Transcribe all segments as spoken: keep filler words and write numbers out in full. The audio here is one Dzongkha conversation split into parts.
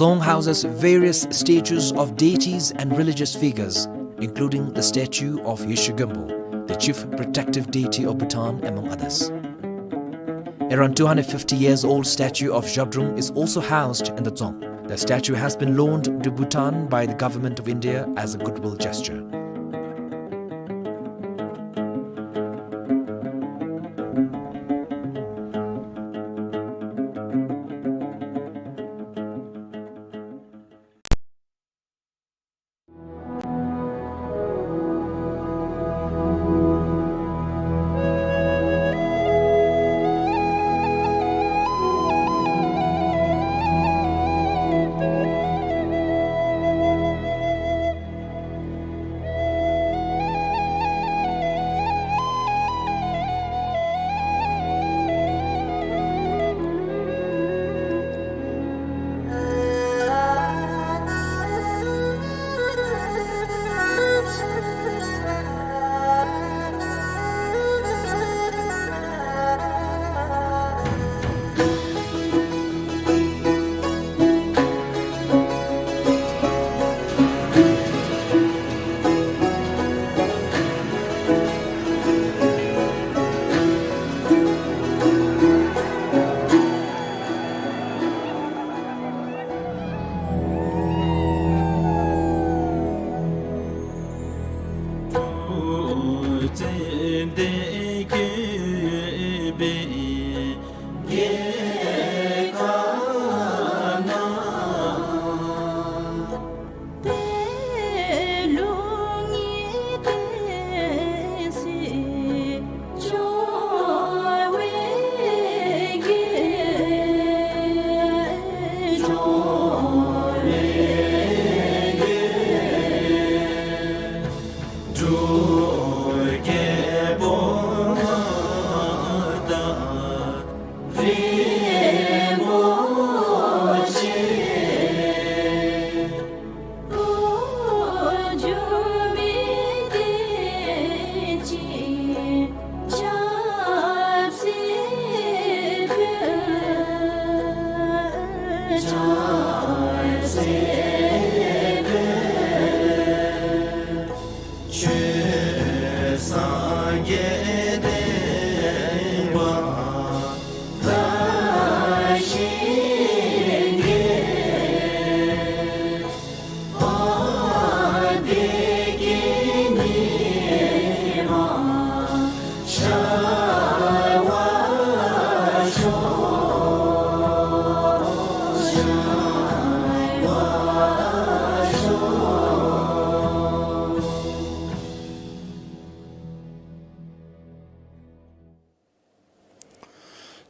Dzong houses various statues of deities and religious figures, including the statue of Yeshe Gönpo, the chief protective deity of Bhutan, among others. Around two hundred fifty years old statue of Zhabdrung is also housed in the dzong. The statue has been loaned to Bhutan by the government of India as a goodwill gesture.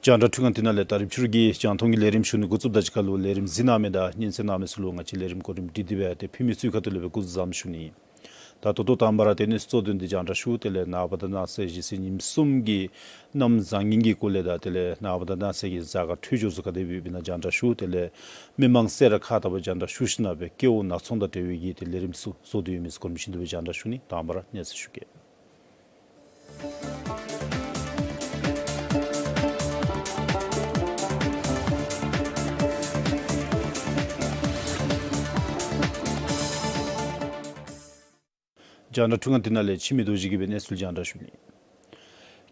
རྒྱང་བསྒྲགས་འཕྲུལ་ཁང་འདི་ནང་ལས་ད་རིས་ཕྱི་རུ་གི་རྒྱང་མཐོང་གི་ལས་རིམ་ཞུ་ནི་འགོ་བཙུགསཔ་ད་གཅིག་ཁར་ལུ་ལས་རིམ་གཟིགས་གནང་མི་དང་ཉན་གསན་གནང་མི་ཚུ་ལུ་ང་བཅས་ལས་རིམ་གོ་རིམ་སྒྲིག་སྟེ་སྦེ་ཏེ་ཕུལ་མི་ཚུ་གི་ཁ་ཐུག་ལས་སྦེ་སྐུ་གཟུགས་བཟང་པོ་ཞུ་ནི། ད་ད་ལྟོ་དང་པ་ར་ཏེ་གནས་ཚུལ་གཙོ་དོན་འདི་རྒྱང་བསྒྲགས་ཞུ། དེ་ལས་ནངས་པ་དང་གནངས་ཚེ་གཞེས་ཚེས་ཉིནམ་གསུམ་གྱི་གནམ་བཟང་ངན་གྱི་སྐོར་ལས་དང་དེ་ལས་ནངས་པ་དང་གནངས་ཚེ་གི་གཟའ་སྐར་འཕྲོད་སྦྱོར་ཚུ་ག་དེ་སྦེ་ཡོདཔ་ཨིན་ན་རྒྱང་བསྒྲགས་ཞུ། དེ་ལས་མི་མང་གསལ་ར་ཁ་དག་པ་རྒྱང་བསྒྲགས་ཞུ་ཞིནམ་ལས་སྦེ་སྐལ་བ་ནག་ཚོང་དང་འབྲེལ་བའི་གི་ཏེ་ལས་རིམ་ཚུ་བཟོ་སྟེ་ཡོད་མི་ཚུ་གོ་རིམ་བཞིན་དུ་སྦེ་རྒྱང་བསྒྲགས་ཞུ་ནི། དང་པ་ར་གནས་ཚུལ་ཞུ་གེ། རྒྱང་བསྒྲགས་འཕྲུལ་ཁང་འདི་ནང་ལས་འཆི་མེད་རྡོ་རྗེ་གིས་སྦེ་གནས་ཚུལ་རྒྱང་བསྒྲགས་ཞུ་ནི།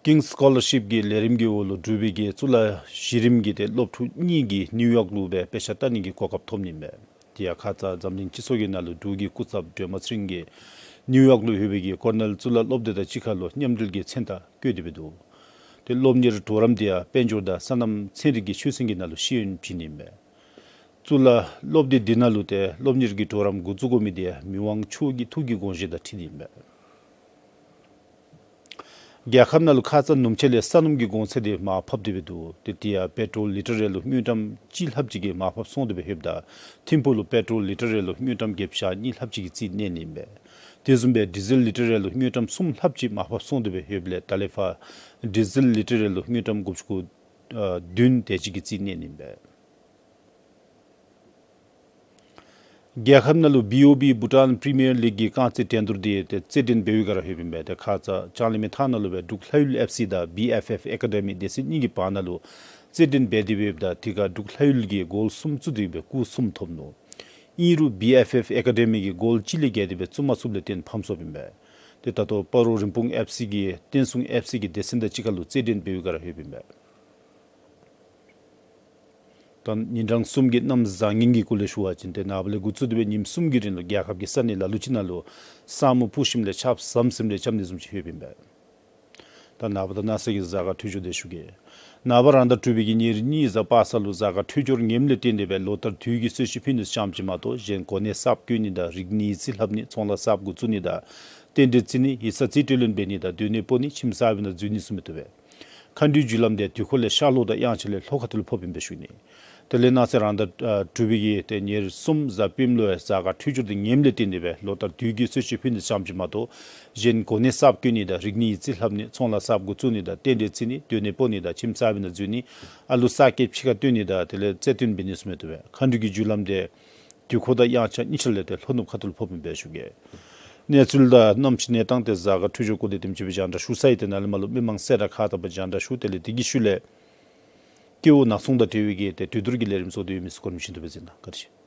ཀིང་སི་ཀོ་ལར་ཤིབ་ཀྱི་ལས་རིམ་གྱི་འོག་ལུ་འགྲུབ་པའི་གི་གཙུག་ལག་གཞི་རིམ་གྱི་ཏེ་སློབ་ཕྲུག་གཉིས་ཀྱིས་ནིའུ་ཡོག་ལུ་སྦེ་དཔེ་ཆ་ལྟ་ནི་གི་གོ་སྐབས་ཐོབ་ནི་ཨིན་པས། དེ་ཡང་ཁ་ཙ་འཛམ་གླིང་སྤྱི་ཚོགས་ཀྱི་ནང་ལུ་འབྲུག་གི་སྐུ་ཚབ་སྒྲོལ་མ་ཚེ་རིང་གིས་ནིའུ་ཡོག་ལུ་ཡོད་པའི་གི་ཀོར་ནེལ་གཙུག་ལག་སློབ་སྡེ་དང་གཅིག་ཁར་ལུ་མཉམ་འབྲེལ་གྱི་མཚན་རྟགས་བཀོད་དེ་སྦེ་འདུག། ཏེ་སློབ་གཉེར་གྲོགས་རམ་དེ་ཡང་དཔལ་འབྱོར་དང་སོ་ནམ་ཚན་རིག་གི་ཆོས་ཚན་གྱི་ནང་ལུ་ཤེས་ཡོན་བྱིན་ནི་ཨིན་པས། གཙུག་ལག་སློབ་སྡེ་འདི་ནང་ལུ་ཏེ་སློབ་གཉེར་གྱི་གྲོགས་རམ་འགོ་བཙུགས་དགོ་མི་དེ་ཡང་མི་དབང་མཆོག་གི་ཐུགས་ཀྱི་དགོངས་བཞེད་དང་འཁྲིལ་ཏེ་ཨིན་པས། རྒྱལ་ཁབ་ནང་ལུ་ཁ་ཙ་ནུབ་ཕྱེད་ལས་སོ་ནམ་གྱི་གོང་ཚད་དེ་མར་ཕབ་སྟེ་སྦེ་འདུག། ཏེ་དེ་ཡང་པེ་ཊོལ་ལི་ཊར་རེ་ལུ་དངུལ་ཀྲམ་གཅིག་ལྷགཔ་ཅིག་གིས་མར་ཕབ་སོང་སྟེ་སྦེ་ཡོདཔ་ད་ཐིམ་ཕུག་ལུ་པེ་ཊོལ་ལི་ཊར་རེ་ལུ་དངུལ་ཀྲམ་བརྒྱད་ཅུ་གྱ་གཉིས་ལྷགཔ་ཅིག་གི་རྩིས་གནས་ནི་ཨིན་པས། དེ་བཟུམ་སྦེ་ཌི་ཟེལ་ལི་ཊར་རེ་ལུ་དངུལ་ཀྲམ་གསུམ་ལྷགཔ་ཅིག་མར་ཕབ་སོང་སྟེ་སྦེ་ཡོདཔ་ལས་ད་ལས་ཕར་ཌི་ཟེལ་ལི་ཊར་རེ་ལུ་དངུལ་ཀྲམ་དགུ་བཅུ་གོ་ཨ་བདུན་དེ་ཅིག་གི་རྩིས་གནས་ནི་ཨིན་པས། རྒྱལ་ཁབ་ནང་ལུ་བི་ཨོ་བི་བྷུ་ཊཱན་པི་རི་མི་ཡར་ལིག་གི་རྐང་རྩེད་འགྲན་བསྡུར་དེ་ཏེ་རྩེད་འགྲན་འབད་བའི་སྒང་ར་ཡོདཔ་ཨིན་པས། ཏེ་ཁ་ཙ་ལྕང་གླིང་མི་ཐང་ནང་ལུ་སྦེ་འབྲུག་ལྷ་ཡུལ་ཨེཕ་སི་དང་བི་ཨེཕ་ཨེཕ་ཨེ་ཀ་ཌེ་མི་སྡེ་ཚན་གཉིས་ཀྱི་བར་ན་ལུ་ རྩེད་འགྲན་འབད་དེ་འབདཝ་ད་དེ་ཁར་འབྲུག་ལྷ་ཡུལ་གྱིས་གོལ་གསུམ་བཙུགས་ཏེ་སྦེ་སྐུགས་གསུམ་ཐོབ་ནུག། ཨིན་རུང་བི་ཨེཕ་ཨེཕ་ཨེ་ཀ་ཌེ་མི་གིས་གོལ་གཅིག་ལས་བརྒལ་ཏེ་སྦེ་བཙུགས་མ་ཚུགསཔ་ལས་བརྟེན་ཕམ་སོངམ་ཨིན་པས། ཏེ་ད་ལྟོ་སྤ་རོ་རིན་སྤུངས་ཨེཕ་སི་གིས་བསྟན་སྲུང་ཨེཕ་སི་གི་སྡེ་ཚན་དང་གཅིག་ཁར་ལུ་རྩེད་འགྲན་འབད་བའི་སྒང་ར་ལྷོདཔ་ཨིན་པས། ད་ཉིན་གྲངས་གསུམ་གྱི་གནམ་བཟང་ངན་གྱི་སྐོར་ལས་ཞུ་བ་ཅིན་ཏེ་ནངས་པ་ལས་འགོ་བཙུགས་ཏེ་སྦེ་ཉིནམ་གསུམ་གྱི་རིང་ལུ་རྒྱལ་ཁབ་ཀྱི་ས་གནས་ལ་ལུ་ཅིག་ནང་ལུ་ས་སྨུག་ཕུབ་ཞིནམ་ལས་ཆརཔ་ཟམ་ཟིམ་རེ་རྐྱབ་ནི་བཟུམ་ཅིག་ལྷོདཔ་ཨིན་པས། ད་ནངས་པ་དང་གནངས་ཚེ་གི་གཟའ་སྐར་འཕྲོད་སྦྱོར་དེ་ཞུ་གེ། ནངས་པ་རང་ཟླ་དྲུག་པའི་གི་ཉེར་གཉིས་གཟའ་པ་སངས་ལུ་གཟའ་སྐར་འཕྲོད་སྦྱོར་ངནམ་ལས་བརྟེན་ཏེ་སྦེ་ལོ་ལྟར་དུས་ཀྱི་གསོལ་མཆོད་ཕུལ་ནི་ཙམ་ཅིག་མ་གཏོགས་གཞན་གོ་གནས་གསརཔ་བསྐོ་ནི་དང་རིག་གནས་རྩིས་ལྷབ་ནི་ཚོང་ལཱ་གསརཔ་འགོ་བཙུགས་ནི་དང་རྟེན་འབྲེལ་བརྩི་ནི་ཡིག་ཚང་རྩིས་སྤྲོད་ལེན་འབད་ནི་དང་སྡོད་གནས་སྤོ་ནི་ཁྱིམ་གསར་པའི་ནང་འཛུལ་ནི་ཚུ་མི་བཏུབ་པས། མཁའ་འགྲོའི་རྒྱུ་ལམ་དེ་དུས་འཁོར་ལས་ཤར་ལྷོ་དང་དབྱངས་འཆར་ལས་ལྷོ་ཁ་ཐུག་ལུ་ཕོགཔ་ཨིན་པས་ཞུ་ནི། དེ་ལས་གནངས་ཚེ་རང་ཟླ་ཨ་དྲུག་པའི་གི་ཏེ་ཉེར་གསུམ་གཟའ་སྤེནམ་ལུ་ཡང་གཟའ་སྐར་འཕྲོད་སྦྱོར་དེ་ངནམ་ལས་བརྟེན་ཏེ་སྦེ་ལོ་ལྟར་དུས་ཀྱི་གསོལ་མཆོད་ཕུལ་ནི་ཙམ་ཅིག་མ་གཏོགས་གཞན་གོ་གནས་གསརཔ་བསྐོ་ནི་དང་རིག་གནས་ཡིག་རྩིས་ལྷབ་ནི་ཚོང་ལཱ་གསརཔ་འགོ་བཙུགས་ནི་དང་རྟེན་འབྲེལ་བརྩི་ནི་སྡོད་གནས་སྤོ་ནི་དང་ཁྱིམ་གསར་པའི་ནང་འཛུལ་ནི་ཨ་ལུ་གསར་སྐྱེས་ཕྱི་ཁར་བཏོན་ནི་དང་དེ་ལས་རྩེད་འགྲན་འབད་ནི་ཚུ་མི་བཏུབ་པས། མཁའ་འགྲོའི་གི་རྒྱུ་ལམ་དེ་དུས་འཁོར་དང་དབྱངས་འཆར་གཉིས་ཆ་ལས་ཏེ་ལྷོ་ནུབ་ཁ་ཐུག་ལུ་ཕོགཔ་ཨིན་པས་ཞུ་གེ། གནས་ཚུལ་དང་གནམ་གཤིས་གནས་སྟངས་དེ་གཟའ་སྐར་འཕྲོད་སྦྱོར་སྐོར་དེ་དེམ་ཅིག་སྦེ་རྒྱང་བསྒྲགས་ཞུ་ཚར་ཡི། ཏེ་ནཱ་ལས་མར་ལུ་མི་མང་གསལ་བསྒྲགས་ཁག་དང་པ་རྒྱང་བསྒྲགས་ཞུ། དེ་ལས་དེ་གི་ཤུལ་ལས་སྐྱེ་བོ་ནག་ཚོང་དང་འབྲེལ་བའི་གི་ཏེ་དུས་འདིར་གྱི་ལས་རིམ་ཚུ་དེ་ཡོད་མི་ཚུ་སྐོར་མི་ཤེས་འདུག་པས་ཟེར་ན་བཀའ་དྲིན་ཆེ།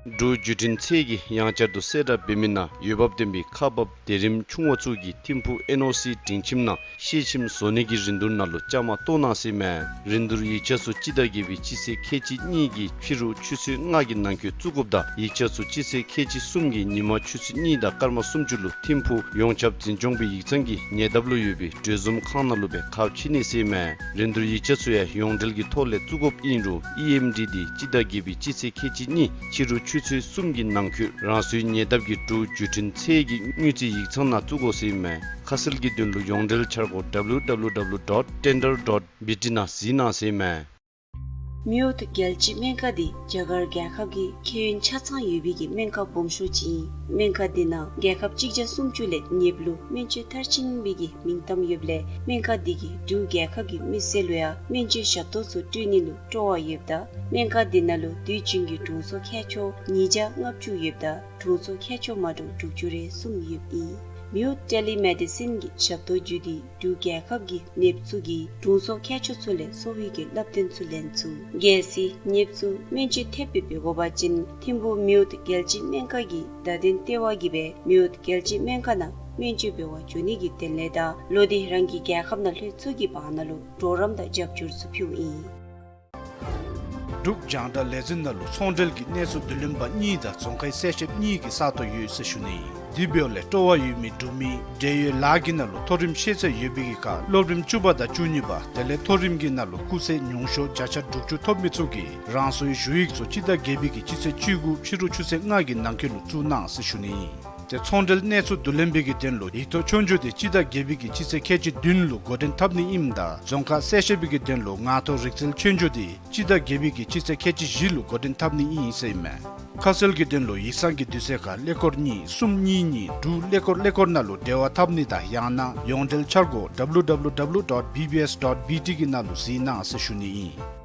འབྲུག་བརྒྱུད་འཕྲིན་ཚད་ཀྱིས་ཡང་བསྐྱར་དུ་གསལ་བསྒྲགས་འབད་མི་ནང་འོས་འབབ་ལྡན་པའི་ཁག་འབགཔ་སྡེ་རིམ་ཆུང་བ་ཚུ་གིས་ཐིམ་ཕུག་ཨེན་ཨོ་སི་སྒྲིང་ཁྱིམ་ནང་ཤེལ་ཁྱིམ་བཟོ་ནི་གི་རིན་བསྡུར་ནང་ལུ་བཅའ་མར་གཏོགས་གནང་ཟེར་ཨིན་མས། རིན་བསྡུར་ཡིག་ཆ་ཚུ་སྤྱི་ཟླ་བརྒྱད་པའི་སྤྱི་ཚེས་ཁལ་གཅིག་གཉིས་ཀྱི་ཕྱི་རུ་ཆུ་ཚོད་ལྔ་གི་ནང་འཁོད་བཙུགས་དགོཔ་དང་ཡིག་ཆ་ཚུ་སྤྱི་ཚེས་ཁལ་གཅིག་གསུམ་གྱི་ཉིན་མ་ཆུ་ཚོད་གཉིས་དང་སྐར་མ་སུམ་ཅུ་ལུ་ཐིམ་ཕུག་ཡོངས་ཁྱབ་འཛིན་སྐྱོང་པའི་ཡིག་ཚང་གི་ཉེ་འདབས་ལུ་ཡོད་པའི་གྲོས་འཛོམས་ཁང་ནང་ལུ་སྦེ་ཁ་ཕྱེ་ནི་ཟེར་ཨིན་མས། རིན་བསྡུར་ཡིག་ཆ་ཚུ་ཡང་ཡོངས་འབྲེལ་གྱི་ཐོག་ལས་བཙུགས་དགོཔ་ཨིན་རུང་ཨི་ཨེམ་ཌི་དེ་སྤྱི་ཟླ་བརྒྱད་པའི་སྤྱི་ཚེས་ཁལ་གཅིག་གཉིས་ཕྱི་རུ་ཆུ་ཚོད་གསུམ་གྱི་ནང་འཁོད་རང་སོའི་ཉེ་འདབས་ཀྱི་འབྲུག་བརྒྱུད་འཕྲིན་ཚད་ཀྱི་དངུལ་རྩིས་ཡིག་ཚང་ནང་བཙུགས་དགོ་ཟེར་ཨིན་མས། ཁ་གསལ་གྱི་དོན་ལུ་ཡོངས་འབྲེལ་འཆར་སྒོ་ཌབ་ལུ་ཌབ་ལུ་ཌབ་ལུ་ཌོཊ་ཊེན་ཌར་ཌོཊ་བི་ཊི་ནང་གཟིགས་གནང་ཟེར་ཨིན་མས། མིའུ་ཐུ་རྒྱལ་སྤྱིའི་སྨན་ཁང་འདི་རྒྱ་གར་རྒྱལ་ཁབ་ཀྱི་ཁྱད་ཡོན་ཆ་ཚང་ཡོད་པའི་གི་སྨན་ཁང་སྦོམ་ཤོས་ཅིག་ཨིན། སྨན་ཁང་འདི་ནང་རྒྱལ་ཁབ་གཅིག་བརྒྱ་སུམ་ཅུ་ལས་ཉེ་བ་ལུ་སྨན་བཅོས་མཐར་ཕྱིན་པའི་གི་མིང་གཏམ་ཡོདཔ་ལས་སྨན་ཁང་འདི་གིས་འབྲུག་རྒྱལ་ཁབ་ཀྱི་མི་སེར་ལུ་ཡང་སྨན་བཅོས་ཞབས་ཏོག་ཚུ་སྤྲོད་ནི་ལུ་སྤྲོ་བ་ཡོདཔ་ད་སྨན་ཁང་འདི་ནང་ལུ་དུས་རྒྱུན་གྱི་དྲུང་འཚོ་མཁས་མཆོག་ཉིས་བརྒྱ་ལྔ་བཅུ་ཡོདཔ་ད་དྲུང་འཚོ་མཁས་མཆོག་མ་འདྲཝ་དྲུག་ཅུ་རེ་གསུམ་ཡོདཔ་ཨིན། མིའུ་ཐུ་ཊེ་ལི་མེ་ཌི་སིན་གྱི་ཞབས་ཏོག་བརྒྱུད་དེ་འབྲུག་རྒྱལ་ཁབ་ཀྱི་ནདཔ་ཚུ་གིས་དྲུང་འཚོ་མཁས་མཆོག་ཚུ་ལས་གསོ་བའི་གི་བསླབ་སྟོན་ཚུ་ལེན་ཚུགས། གལ་སྲིད་ནདཔ་ཚུ་སྨན་བཅོས་ཐེབས་སྦེ་འབད་དགོ་པ་ཅིན་ཐིམ་ཕུག་མིའུ་ཐུ་རྒྱལ་སྤྱིའི་སྨན་ཁང་གི་བརྡ་དོན་ལྟེ་བ་གིས་སྦེ་མིའུ་ཐུ་རྒྱལ་སྤྱིའི་སྨན་ཁང་ནང་སྨན་བཅོས་འབད་བར་འགྱོ་ནི་གི་དོན་ལས་དང་ལོག་སྟེ་རང་གི་རྒྱལ་ཁབ་ནང་ལྷོད་ཚུགས་ཀྱི་བར་ན་ལུ་གྲོགས་རམ་དང་རྒྱབ་སྐྱོར་ཚུ་ཕུལཝ་ཨིན། འབྲུག་རྒྱང་བསྒྲགས་ལས་འཛིན་ནང་ལུ་ཚོང་འབྲེལ་གྱི་གནས་ཚུལ་བསྡུ་ལེན་པ་གཉིས་དང་རྫོང་ཁའི་གསལ་བཤདཔ་གཉིས་ཀྱི་ས་སྟོང་ཡོད་ཟེར་ཞུ་ནི་ཨིན། དེ་འབདཝ་ལས་སྤྲོ་བ་ཡོད་མི་འབྲུག་མི་འབྲེལ་ཡོད་ལཱ་གི་ནང་ལུ་མཐོ་རིམ་ཤེས་ཚད་ཡོད་པའི་གི་ཁར་སློབ་རིམ་བཅུ་པ་དང་བཅུ་གཉིས་པ་དེ་ལས་མཐོ་རིམ་གྱི་ནང་ལུ་སྐུགས་ཚད་ཉུང་ཤོས་བརྒྱ་ཆ་དྲུག་ཅུ་ཐོབ་མི་ཚུ་གིས་རང་སོའི་ཞུ་ཡིག་ཚུ་སྤྱི་ཟླ་བརྒྱད་པའི་གི་སྤྱི་ཚེས་བཅུ་དགུ་ཕྱི་རུ་ཆུ་ཚོད་ལྔ་གི་ནང་འཁོད་ལུ་བཙུགས་གནང་ཟེར་ཞུ་ནི་ཨིན། ཏེ་ཚོང་འབྲེལ་གནས་ཚུལ་བསྡུ་ལེན་པའི་གི་དོན་ལུ་ཡིག་ཐོག་ཆོས་རྒྱུགས་དེ་སྤྱི་ཟླ་བརྒྱད་པའི་གི་སྤྱི་ཚེས་ཁལ་གཅིག་བདུན་ལུ་འགོ་འདྲེན་འཐབ་ནི་ཨིནམ་ད་རྫོང་ཁ་གསལ་བཤད་པའི་གི་དོན་ལུ་ངག་ཐོག་རིག་རྩལ་ཆོས་རྒྱུགས་དེ་སྤྱི་ཟླ་བརྒྱད་པའི་གི་སྤྱི་ཚེས་ཁལ་གཅིག་བཞི་ལུ་འགོ་འདྲེན་འཐབ་ནི་ཨིན་ཟེར་ཨིན་མས། ཁ་གསལ་གྱི་དོན་ལུ་ཡིག་ཚང་གི་དུས་ཚོད་ཁར་ཀླད་ཀོར་གཉིས་གསུམ་གཉིས་གཉིས་དྲུག་ཀླད་ཀོར་ཀླད་ཀོར་ནང་ལུ་འབྲེལ་བ་འཐབ་ནི་དང་ཡང་ན་ཡོངས་འབྲེལ་འཆར་སྒོ་ཌབ་ལུ་ཌབ་ལུ་ཌབ་ལུ་ཌོཊ་བི་བི་ཨེསི་ཌོཊ་བི་ཊི་གི་ནང་ལུ་གཟིགས་གནང་ཟེར་ཞུ་ནི་ཨིན།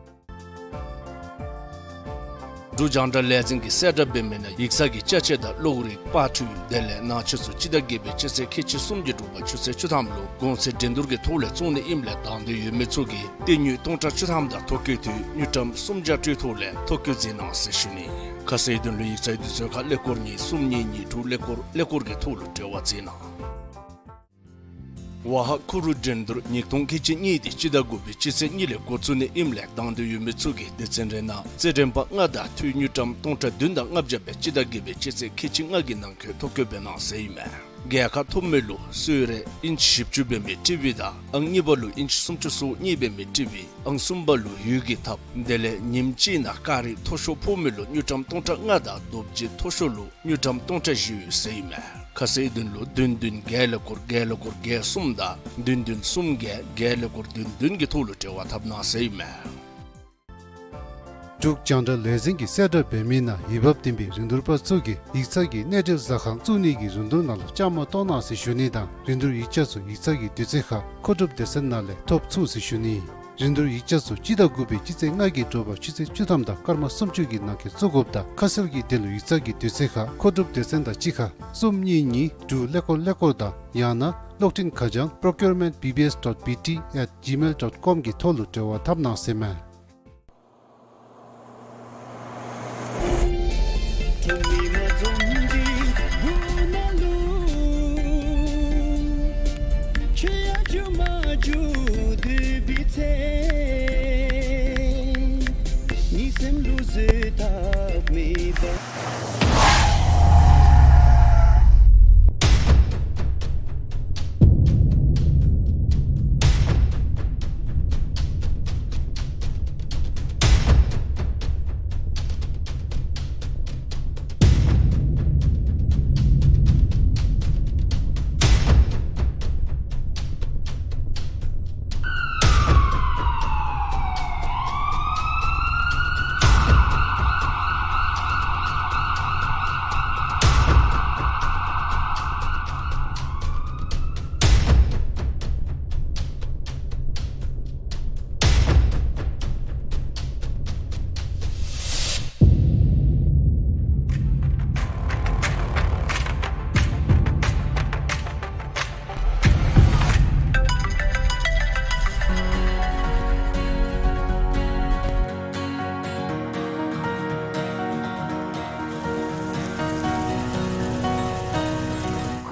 འབྲུག་རྒྱང་བསྒྲགས་ལས་འཛིན་གྱིས་གསལ་བསྒྲགས་འབད་མི་ནང་ཡིག་ཚང་གི་ཅ་ཆས་དང་གློག་རིག་པར་འཕྲུལ་དེ་ལས་ནང་ཆས་ཚུ་སྤྱི་ཟླ་བརྒྱད་པའི་སྤྱི་ཚེས་ཁལ་གཅིག་གསུམ་གྱི་དྲོ་པ་ཆུ་ཚོད་བཅུ་ཐམ་ལུ་གོང་ཚད་འགྲན་བསྡུར་གྱི་ཐོག་ལས་བཙོང་ནི་ཨིནམ་ལས་དང་འདོད་ཡོད་མི་ཚུ་གིས་བཏུད་དངུལ་སྟོང་ཕྲག་བཅུ་ཐམ་དང་ཐོ་བཀོད་དུས་དངུལ་ཀྲམ་སུམ་བརྒྱ་སྤྲོད་ཐོག་ལས་ཐོ་བཀོད་མཛད་གནང་ཟེར་ཞུ་ནི། ཁ་གསལ་དོན་ལུ་ཡིག་ཚང་དུས་ཚོད་ཁར་ཀླད་ཀོར་གཉིས་གསུམ་གཉིས་གཉིས་དྲུག་ཀླད་ཀོར་ཀླད་ཀོར་གྱི་ཐོག་ལུ་འབྲེལ་བ་མཛད་གནང་། ཝ་ཧ་ཁུ་རུ་འགྲན་བསྡུར་ཉིས་སྟོང་ཁལ་གཅིག་གཉིས་དེ་སྤྱི་ཟླ་དགུ་པའི་སྤྱི་ཚེས་གཉིས་ལས་འགོ་བཙུགས་ནི་ཨིནམ་ལས་དང་འདོད་ཡོད་མི་ཚུ་གིས་སྡེ་ཚན་རེ་ནང་རྩེད་འགྲན་པ་ལྔ་དང་འཐུས་དངུལ་ཀྲམ་སྟོང་ཕྲག་བདུན་དང་ལྔ་བརྒྱ་སྦེ་སྤྱི་ཟླ་བརྒྱད་པའི་སྤྱི་ཚེས་ཁལ་གཅིག་ལྔ་གི་ནང་འཁོད་ཐོ་བཀོད་འབད་གནང་ཟེར་ཨིན་མས། རྒྱལ་ཁ་ཐོབ་མི་ལུ་གསོལ་རས་ཨིན་ཅི་བཞི་བཅུ་འབད་མི་ཊི་བི་དང་ཨང་གཉིས་པ་ལུ་ཨིན་ཅི་སུམ་ཅུ་སོ་གཉིས་འབད་མི་ཊི་བི་ཨང་གསུམ་པ་ལུ་འོད་ཀྱི་ཐགཔ་དེ་ལས་ཉིནམ་གཅིག་ནང་ཀ་རི་མཐོ་ཤོས་ཕོག་མི་ལུ་དངུལ་ཀྲམ་སྟོང་ཕྲག་ལྔ་དང་རྡོ་རྗེ་མཐོ་ཤོས་ལུ་དངུལ་ཀྲམ་སྟོང་ཕྲག་བཞི་ཡོད་ཟེར་ཨིན་མས། ཁ་གསལ་དོན་ལུ་བདུན་བདུན་བརྒྱད་ཀླད་ཀོར་བརྒྱད་ཀླད་ཀོར་བརྒྱད་གསུམ་དང་བདུན་བདུན་གསུམ་བརྒྱད་བརྒྱད་ཀླད་ཀོར་བདུན་བདུན་གྱི་ཐོག་ལུ་འབྲེལ་བ་འཐབ་གནང་ཟེར་ཨིན་མས། འབྲུག་རྒྱང་བསྒྲགས་ལས་འཛིན་གྱིས་གསལ་བསྒྲགས་འབད་མི་ནང་འོས་འབབ་ལྡན་པའི་རིན་བསྡུར་པ་ཚུ་གིས་ཡིག་ཚང་གི་གནས་སྒྲིག་ཟ་ཁང་བཙུགས་ནི་གི་རིན་བསྡུར་ནང་ལུ་བཅའ་མར་གཏོགས་གནང་ཟེར་ཞུ་ནི་དང་རིན་བསྡུར་ཡིག་ཆ་ཚུ་ཡིག་ཚང་གི་དུས་ཚོད་ཁར་མཁོ་སྒྲུབ་སྡེ་ཚན་ནང་ལས་ཐོབ་ཚུགས་ཟེར་ཞུ་ནི། རིན་བསྡུར་ཡིག་ཆ་ཚུ་སྤྱི་ཟླ་དགུ་པའི་སྤྱི་ཚེས་ལྔ་གི་དྲོ་པ་ཆུ་ཚོད་བཅུ་ཐམ་དང་སྐར་མ་སུམ་ཅུ་གི་ནང་འཁོད་བཙུགས་དགོཔ་དང་ཁ་གསལ་གྱི་དོན་ལུ་ཡིག་ཚང་གི་དུས་ཚོད་ཁར་མཁོ་སྒྲུབ་སྡེ་ཚན་དང་གཅིག་ཁར་གསུམ་གཉིས་གཉིས་དྲུག་ཀླད་ཀོར་ཀླད་ཀོར་དང་ཡང་ན་ གློག་འཕྲིན་ཁ་བྱང་procurement B B S dot B T at gmail dot com གི་ཐོག་ལུ་འབྲེལ་བ་འཐབ་གནང་ཟེར་མས།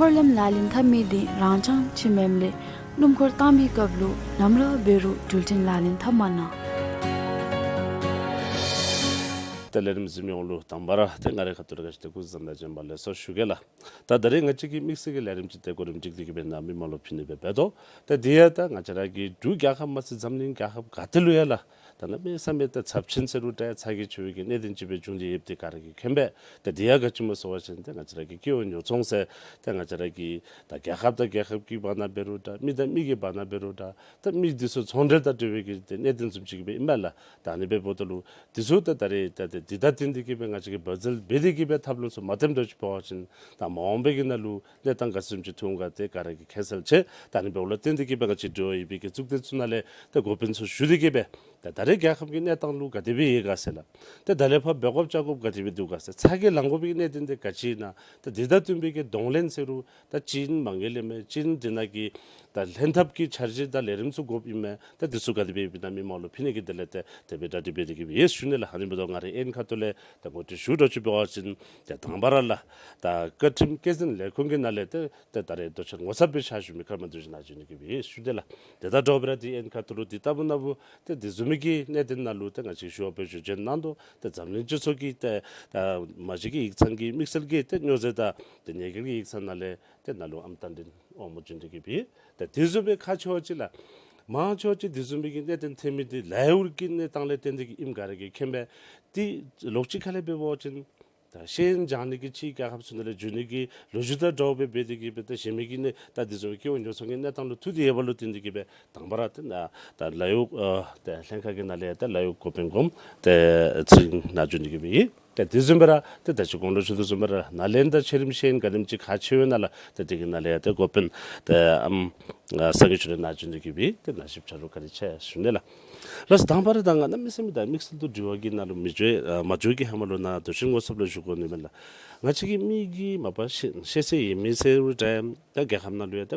འཁོར་ལམ་ལག་ལེན་འཐབ་མི་འདི་རང་འཚང་ཅིག་མེནམ་ལས་སྣུམ་འཁོར་བཏང་མི་སྐབས་ལུ་ནམ་ར་འབད་རུང་འགྲུལ་འཕྲིན་ལག་ལེན་འཐབ་མ་གནང་། ཏེ་ལས་རིམ་གཟིགས་མི་ཡོངས་ལུ་དང་པ་ར་ཏེ་ང་རའི་ཁ་ཐུག་ལས་ག་ཅི་ཏེ་སྐུ་གཟུགས་བཟང་དང་བྱོན་པ་ལེགས་སོ་ཞུ་གེ་ལགས། ད་ད་རེས་ང་བཅས་ཀྱི་དམིགས་བསལ་གྱི་ལས་རིམ་ཅིག་ཏེ་གོ་རིམ་སྒྲིག་སྟེ་གི་སྦེ་ནཱ་མི་མང་ལུ་ཕུལ་ནི་སྦེ་འབད་དོ། ཏེ་འདི་ཡང་ད་ང་བཅས་ར་གི་འབྲུག་རྒྱལ་ཁབ་མ་ཚད་འཛམ་གླིང་རྒྱལ་ཁབ་ག་ཏེ་ལུ་ཡང་ལགས། ད་གནམ་མེད་ས་མེད་ད་ཚབས་ཆེན་ཟེར་རུང་ད་ཚ་གྱང་ཆེ་བའི་གི་གནད་དོན་ཅིག་སྦེ་བྱུང་སྟེ་ཡོདཔ་འདི་ག་ར་གིས་མཁྱེན་པས། ད་འདི་ཡང་ག་ཅི་སྨོ་ཟེར་བ་ཅིན་ད་ང་བཅས་ར་གི་སྐྱེ་བོ་ཉོ་ཚོང་ཟེར་ད་ང་བཅས་ར་གི་ད་རྒྱལ་ཁབ་དང་རྒྱལ་ཁབ་ཀྱི་བར་ན་འབད་རུང་འདྲ་མི་དང་མི་གི་བར་ན་འབད་རུང་འདྲ་ད་མི་འདི་ཚུ་ཚོང་འབྲེལ་དང་འབྲེལ་བའི་གི་ད་གནད་དོན་བཟུམ་ཅིག་སྦེ་ཨིན་མས་ལགས། ད་ཨ་ནི་འབདཝ་ད་ལུ་འདི་ཚུ་ད་ད་རེས་ད་ད་འདི་དང་བསྟུན་ཏེ་གི་སྦེ་ང་བཅས་ཀྱིས་བ་ཟེལ་འབད་དེ་གི་སྦེ་ཐབས་ལམ་ཚུ་མ་བཏོནམ་འདྲཝ་ཅིག་འབད་བ་ཅིན་ད་མ་འོངས་པའི་གི་ནང་ལུ་གནས་སྟངས་ག་ཅི་བཟུམ་ཅིག་ཐོན་ག་ཏེ་ག་ར་གིས་མཁྱེན་གསལ་ཆེ། ད་ཨ་ནི་འབདཝ་ལས་བརྟེན་ཏེ་གི་སྦེ་ང་བཅས་འབྲེལ་བ་ཡོད་པའི་གི་གཙུག་སྡེ་ཚུ་ནང་ལས་ཏེ་འགོ་དཔོན་ཚུ་ཞུ་སྟེ་གི་སྦེ་ད་ད་རེས་རྒྱལ་ཁབ་ཀྱི་གནས་སྟངས་ལུ་ག་དེ་སྦེ་ཡོད་ག་ཟེར་ལགས། ཏེ་ད་ལས་ཕར་འབད་དགོཔ་བཅའ་དགོཔ་ག་དེ་སྦེ་འདུག་ག་ཟེར། ཚ་གྱང་ལང་དགོ་པའི་གནད་དོན་འདི་ག་ཅི་ཨིན་ན། ད་འདི་དང་བསྟུན་པའི་གི་གདོང་ལེན་ཟེར་རུང་ད་ཅིག་མ་ངེས་ལས་མེད། ཅིག་འདི་ནང་གི་ད་ལྷན་ཐབས་ཀྱི་འཆར་གཞི་དང་ལས་རིམ་ཚུ་དགོཔ་ཨིན་མས། ད་འདི་ཚུ་ག་དེ་སྦེ་ཡོདཔ་ཨིན་ན་མི་མང་ལུ་ཕུལ་ནི་གི་དོན་ལས་ཏེ་དེ་སྦེ་གྲ་སྒྲིག་འབད་དེ་གི་སྦེ་ཡོད་ཞུ་ནི་ལགས། ཨ་ནི་འབདཝ་ད་ང་རའི་ཨན་ཁ་ཐུག་ལས་ད་ངོ་སྤྲོད་ཞུ་འདྲཝ་ཅིག་འབད་བ་ཅིན་ཏེ་དང་པ་ར་ལགས་ད་བཀའ་ཁྲིམས་བཀོད་འཛིན་ལས་ཁུངས་ཀྱི་ནང་ལས་ཏེ་ཏེ་ད་རེས་མདོ་ཆེན་ངོ་ཚབ་སྦེ་ཕྱག་ཞུ་མི་ཀརྨ་བདུད་བཞི་ནཱ་བྱོན་ནི་གི་སྦེ་ཞུ་དེས་ལགས། ཏེ་ད་དྲོ་པ་ར་འདི་ཨན་ཁ་ཐུག་ལུ་འདི་ལྟ་བུ་ན་བུ་ཏེ་འདི་བཟུམ་མའི་གི་གནད་དོན་ནང་ལུ་ཏེ་ང་བཅས་ཞུ་བ་སྦེ་ཞུ་བྱོན་གནང་དོ། ཏེ་འཛམ་གླིང་སྤྱི་ཚོགས་ཀྱི་ཏེ་ད་མ་གཞི་གི་ཡིག་ཚང་གི་དམིགས་བསལ་གྱི་ཏེ་སྨྱོ་རྫས་དང་ཏེ་ཉེས་འགེལ་གྱི་ཡིག་ཚང་ནང་ལས་ཏེ་ནཱ་ལུ་ཨམ་རྟ་མགྲིན་དབང་མོ་བྱོན་ཏེ་གི་སྦེ་ཏེ་འདི་བཟུམ་སྦེ་ཁག་ཆེ་བ་ཅིག་ལགས། མང་ཆེ་བ་ཅིག་འདི་བཟུམ་མའི་གི་གནད་དོན་ཐོན་མི་འདི་ལཱ་གཡོག་གི་གནས་སྟངས་ལས་བརྟེན་ཏེ་གི་ཨིནམ་ག་ར་གིས་མཁྱེན་པས། ཏེ་ལོགས་ཅིག་ཁ་ལས་འབད་བ་ཅིན་ད་ཤེས་ཡོན་སྦྱང་ནི་གི་ཕྱི་རྒྱལ་ཁབ་ཚུ་ནང་ལས་འགྱོ་ནི་གི་ལོ་རྒྱུས་དང་འདྲཝ་སྦེ་འབད་དེ་གི་སྦེ་ད་གཞན་མི་གི་ནི་ད་འདི་ཚུ་སྐྱེ་བོ་ཉོ་ཚོང་གི་གནས་སྟངས་ལུ་ཐུག་སྟེ་ཡོདཔ་ལུ་བརྟེན་ཏེ་གི་སྦེ་དང་པ་ར་ཏེ་ནཱ་ད་ལཱ་གཡོག་ཨ་ཏེ་ལྷན་ཁག་གི་ནང་ལས་ཡང་ད་ལཱ་གཡོག་འགོ་དཔོན་གོངམ་ཏེ་ཚེ་རིང་ནཱ་བྱོན་ཏེ་གི་སྦེ་ཡོད། ཏེ་དེ་བཟུམ་སྦེ་ར་ཏེ་ད་ཅི་གོང་ལུ་ཞུ་དོ་བཟུམ་སྦེ་ར་ནཱ་ལས་ད་ཆེ་རིམ་ཤེས་ཡོན་ག་དེམ་ཅིག་ཁག་ཆེ་བའི་ནང་ལས་ཏེ་དེ་གི་ནང་ལས་ཡང་ཏེ་འགོ་དཔོན་ཏེ་ཨམ་ཨ་སངས་རྒྱས་ཆོས་གྲགས་ནཱ་བྱོན་ཏེ་གི་སྦེ་ཏེ་ནཱ་ཞིབ་ཆ་ལུ་བཀའ་དྲིན་ཆེ་ཞུ་ནི་ལགས། ལགས་སོ། དང་པ་ར་ད་ང་གནམ་མེད་ས་མེད་ད་དམིགས་བསལ་དུ་དྲི་བ་གི་ནང་ལུ་མི་འགྱོ་ཨ་མ་འགྱོ་གི་ཧེ་མ་ལུ་ནཱ་མདོ་ཆེན་ངོ་ཚབ་ལུ་ཞུ་དགོ་ནི་མས་ལགས། ང་བཅས་ཀྱི་མི་གི་མ་པ་ཤེས་ཤེས་ཚད་ཡོད་མི་ཟེར་རུང་འདྲ་ད་རྒྱལ་ཁབ་ནང་ལུ་ཡང་ད་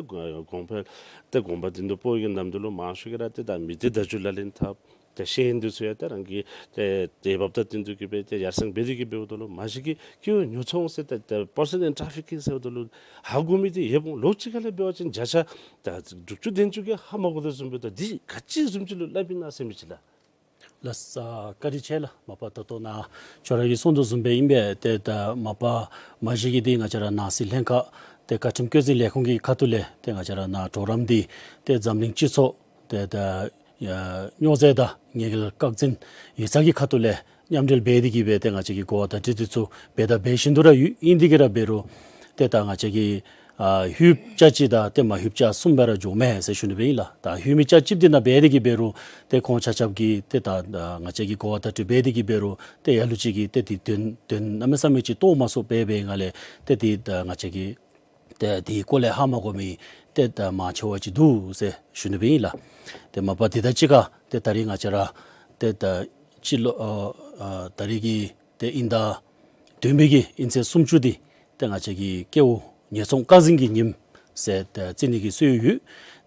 གོང་འཕེལ་ད་གོང་འཕེལ་དོན་དུ་སྤོ་བའི་གི་ནམ་དུས་ལུ་མང་ཤོས་ཀྱིས་ར་ཏེ་ད་མི་སྡེ་བརྡ་བརྒྱུད་ལག་ལེན་འཐབ། ཏེ་ཤེས་ཡོན་འདི་ཚུ་ཡང་ཏེ་རང་གི་ཏེ་འོས་འབབ་དང་བསྟུན་ཏེ་གི་སྦེ་ཏེ་ཡར་སེང་འབད་དེ་གི་སྦེ་འབདཝ་ད་ལུ་མ་གཞི་གི་སྐྱེ་བོ་ཉོ་ཚོང་ཟེར་ཏེ་ཏེ་པར་སོན་ཨེན་ཊ་ར་ཕི་ཀིང་ཟེརཝ་ད་ལུ་ཧ་གོ་མི་འདི་ཡོདཔ་འོང་། ལོགས་ཅིག་ཁ་ལས་འབད་བ་ཅིན་བརྒྱ་ཆ་ད་དྲུག་ཅུ་བདུན་ཅུ་གིས་ཧ་མ་གོ་དོ་བཟུམ་སྦེ་ད་འདི་ག་ཅི་བཟུམ་ཅིག་ལུ་སླབ་ཨིན་ན་ཟེར་མི་ཅིག་ལགས། ལགས་སོ། བཀའ་དྲིན་ཆེ་ལགས། མ་པ་ད་ལྟོ་ནཱ་ཁྱོད་ར་གིས་གསུངས་དོ་བཟུམ་སྦེ་ཨིན་པས། ཏེ་ད་མ་པ་མ་གཞི་གི་འདི་ང་བཅས་ར་ནང་སྲིད་ལྷན་ཁག་ཏེ་བཀའ་ཁྲིམས་བཀོད་འཛིན་ལས་ཁུངས་ཀྱི་ཁ་ཐུག་ལས་ཏེ་ང་བཅས་ར་ནཱ་གྲོགས་རམ་འདི་ཏེ་འཛམ་གླིང་སྤྱི་ཚོགས་ཏེ་ད་ཡ་སྨྱོ་རྫས་དང་ཉེས་འགེལ་བཀག་འཛིན་ཡིག་ཚང་གི་ཁ་ཐུག་ལས་མཉམ་འབྲེལ་འབད་དེ་གི་སྦེ་ཏེ་ང་བཅས་ཀྱིས་གོ་བ་བརྡ་སྤྲོད་འདི་ཚུ་འབད་དང་འབད་བཞིན་དུ་ར་ཡོད། ཨིན་ཏེ་གི་ར་འབད་རུང་ཏེ་ད་ང་བཅས་ཀྱིས་ཨ་ཧུབ་ཅ་ཅིག་དང་ཏེ་མ་ཧུབ་ཅ་གསུམ་སྦེ་ར་འགྱོཝ་མས་ཟེར་ཞུ་ནི་སྦེ་ཨིན་ལགས། ད་ཧུབ་མི་ཅ་གཅིག་འདི་ནང་འབད་དེ་གི་འབད་རུང་ཏེ་ཁོང་ཆ་ཁྱབ་ཀྱིས་ཏེ་ད་ང་བཅས་ཀྱིས་གོ་བ་བརྡ་སྤྲོད་འབད་དེ་གི་འབད་རུང་ཏེ་ལ་ལུ་ཅིག་གིས་ཏེ་འདི་དོན་དོན་གནམ་མེད་ས་མེད་ཅིག་རྟོགས་མ་ཚུགས་པར་འབད་བའི་ངང་ལས་ཏེ་འདི་ད་ང་བཅས་ཀྱིས་ཏེ་དེའི་སྐོར་ལས་ཧ་མ་གོ་མི་ཏེ་ད་མང་ཆེ་བ་ཅིག་འདུག་ཟེར་ཞུ་ནི་སྦེ་ཨིན་ལགས། ཏེ་མ་པ་འདི་དང་གཅིག་ཁར་ཏེ་ད་རིས་ང་བཅས་ར་ཏེ་ད་སྤྱི་ལོ་ཨ་ཨ་ད་རིས་ཀྱི་ཏེ་དབྱིན་ཟླ་བདུན་པའི་གི་དབྱིན་ཚེས་སུམ་ཅུ་འདི་ཏེ་ང་བཅས་ཀྱི་སྐྱེ་བོ་ཉོ་ཚོང་བཀག་འཛིན་གྱི་ཉིནམ་ ཟེར་ཏེ་བརྩི་ནི་གི་སྲོལ་ཡོད།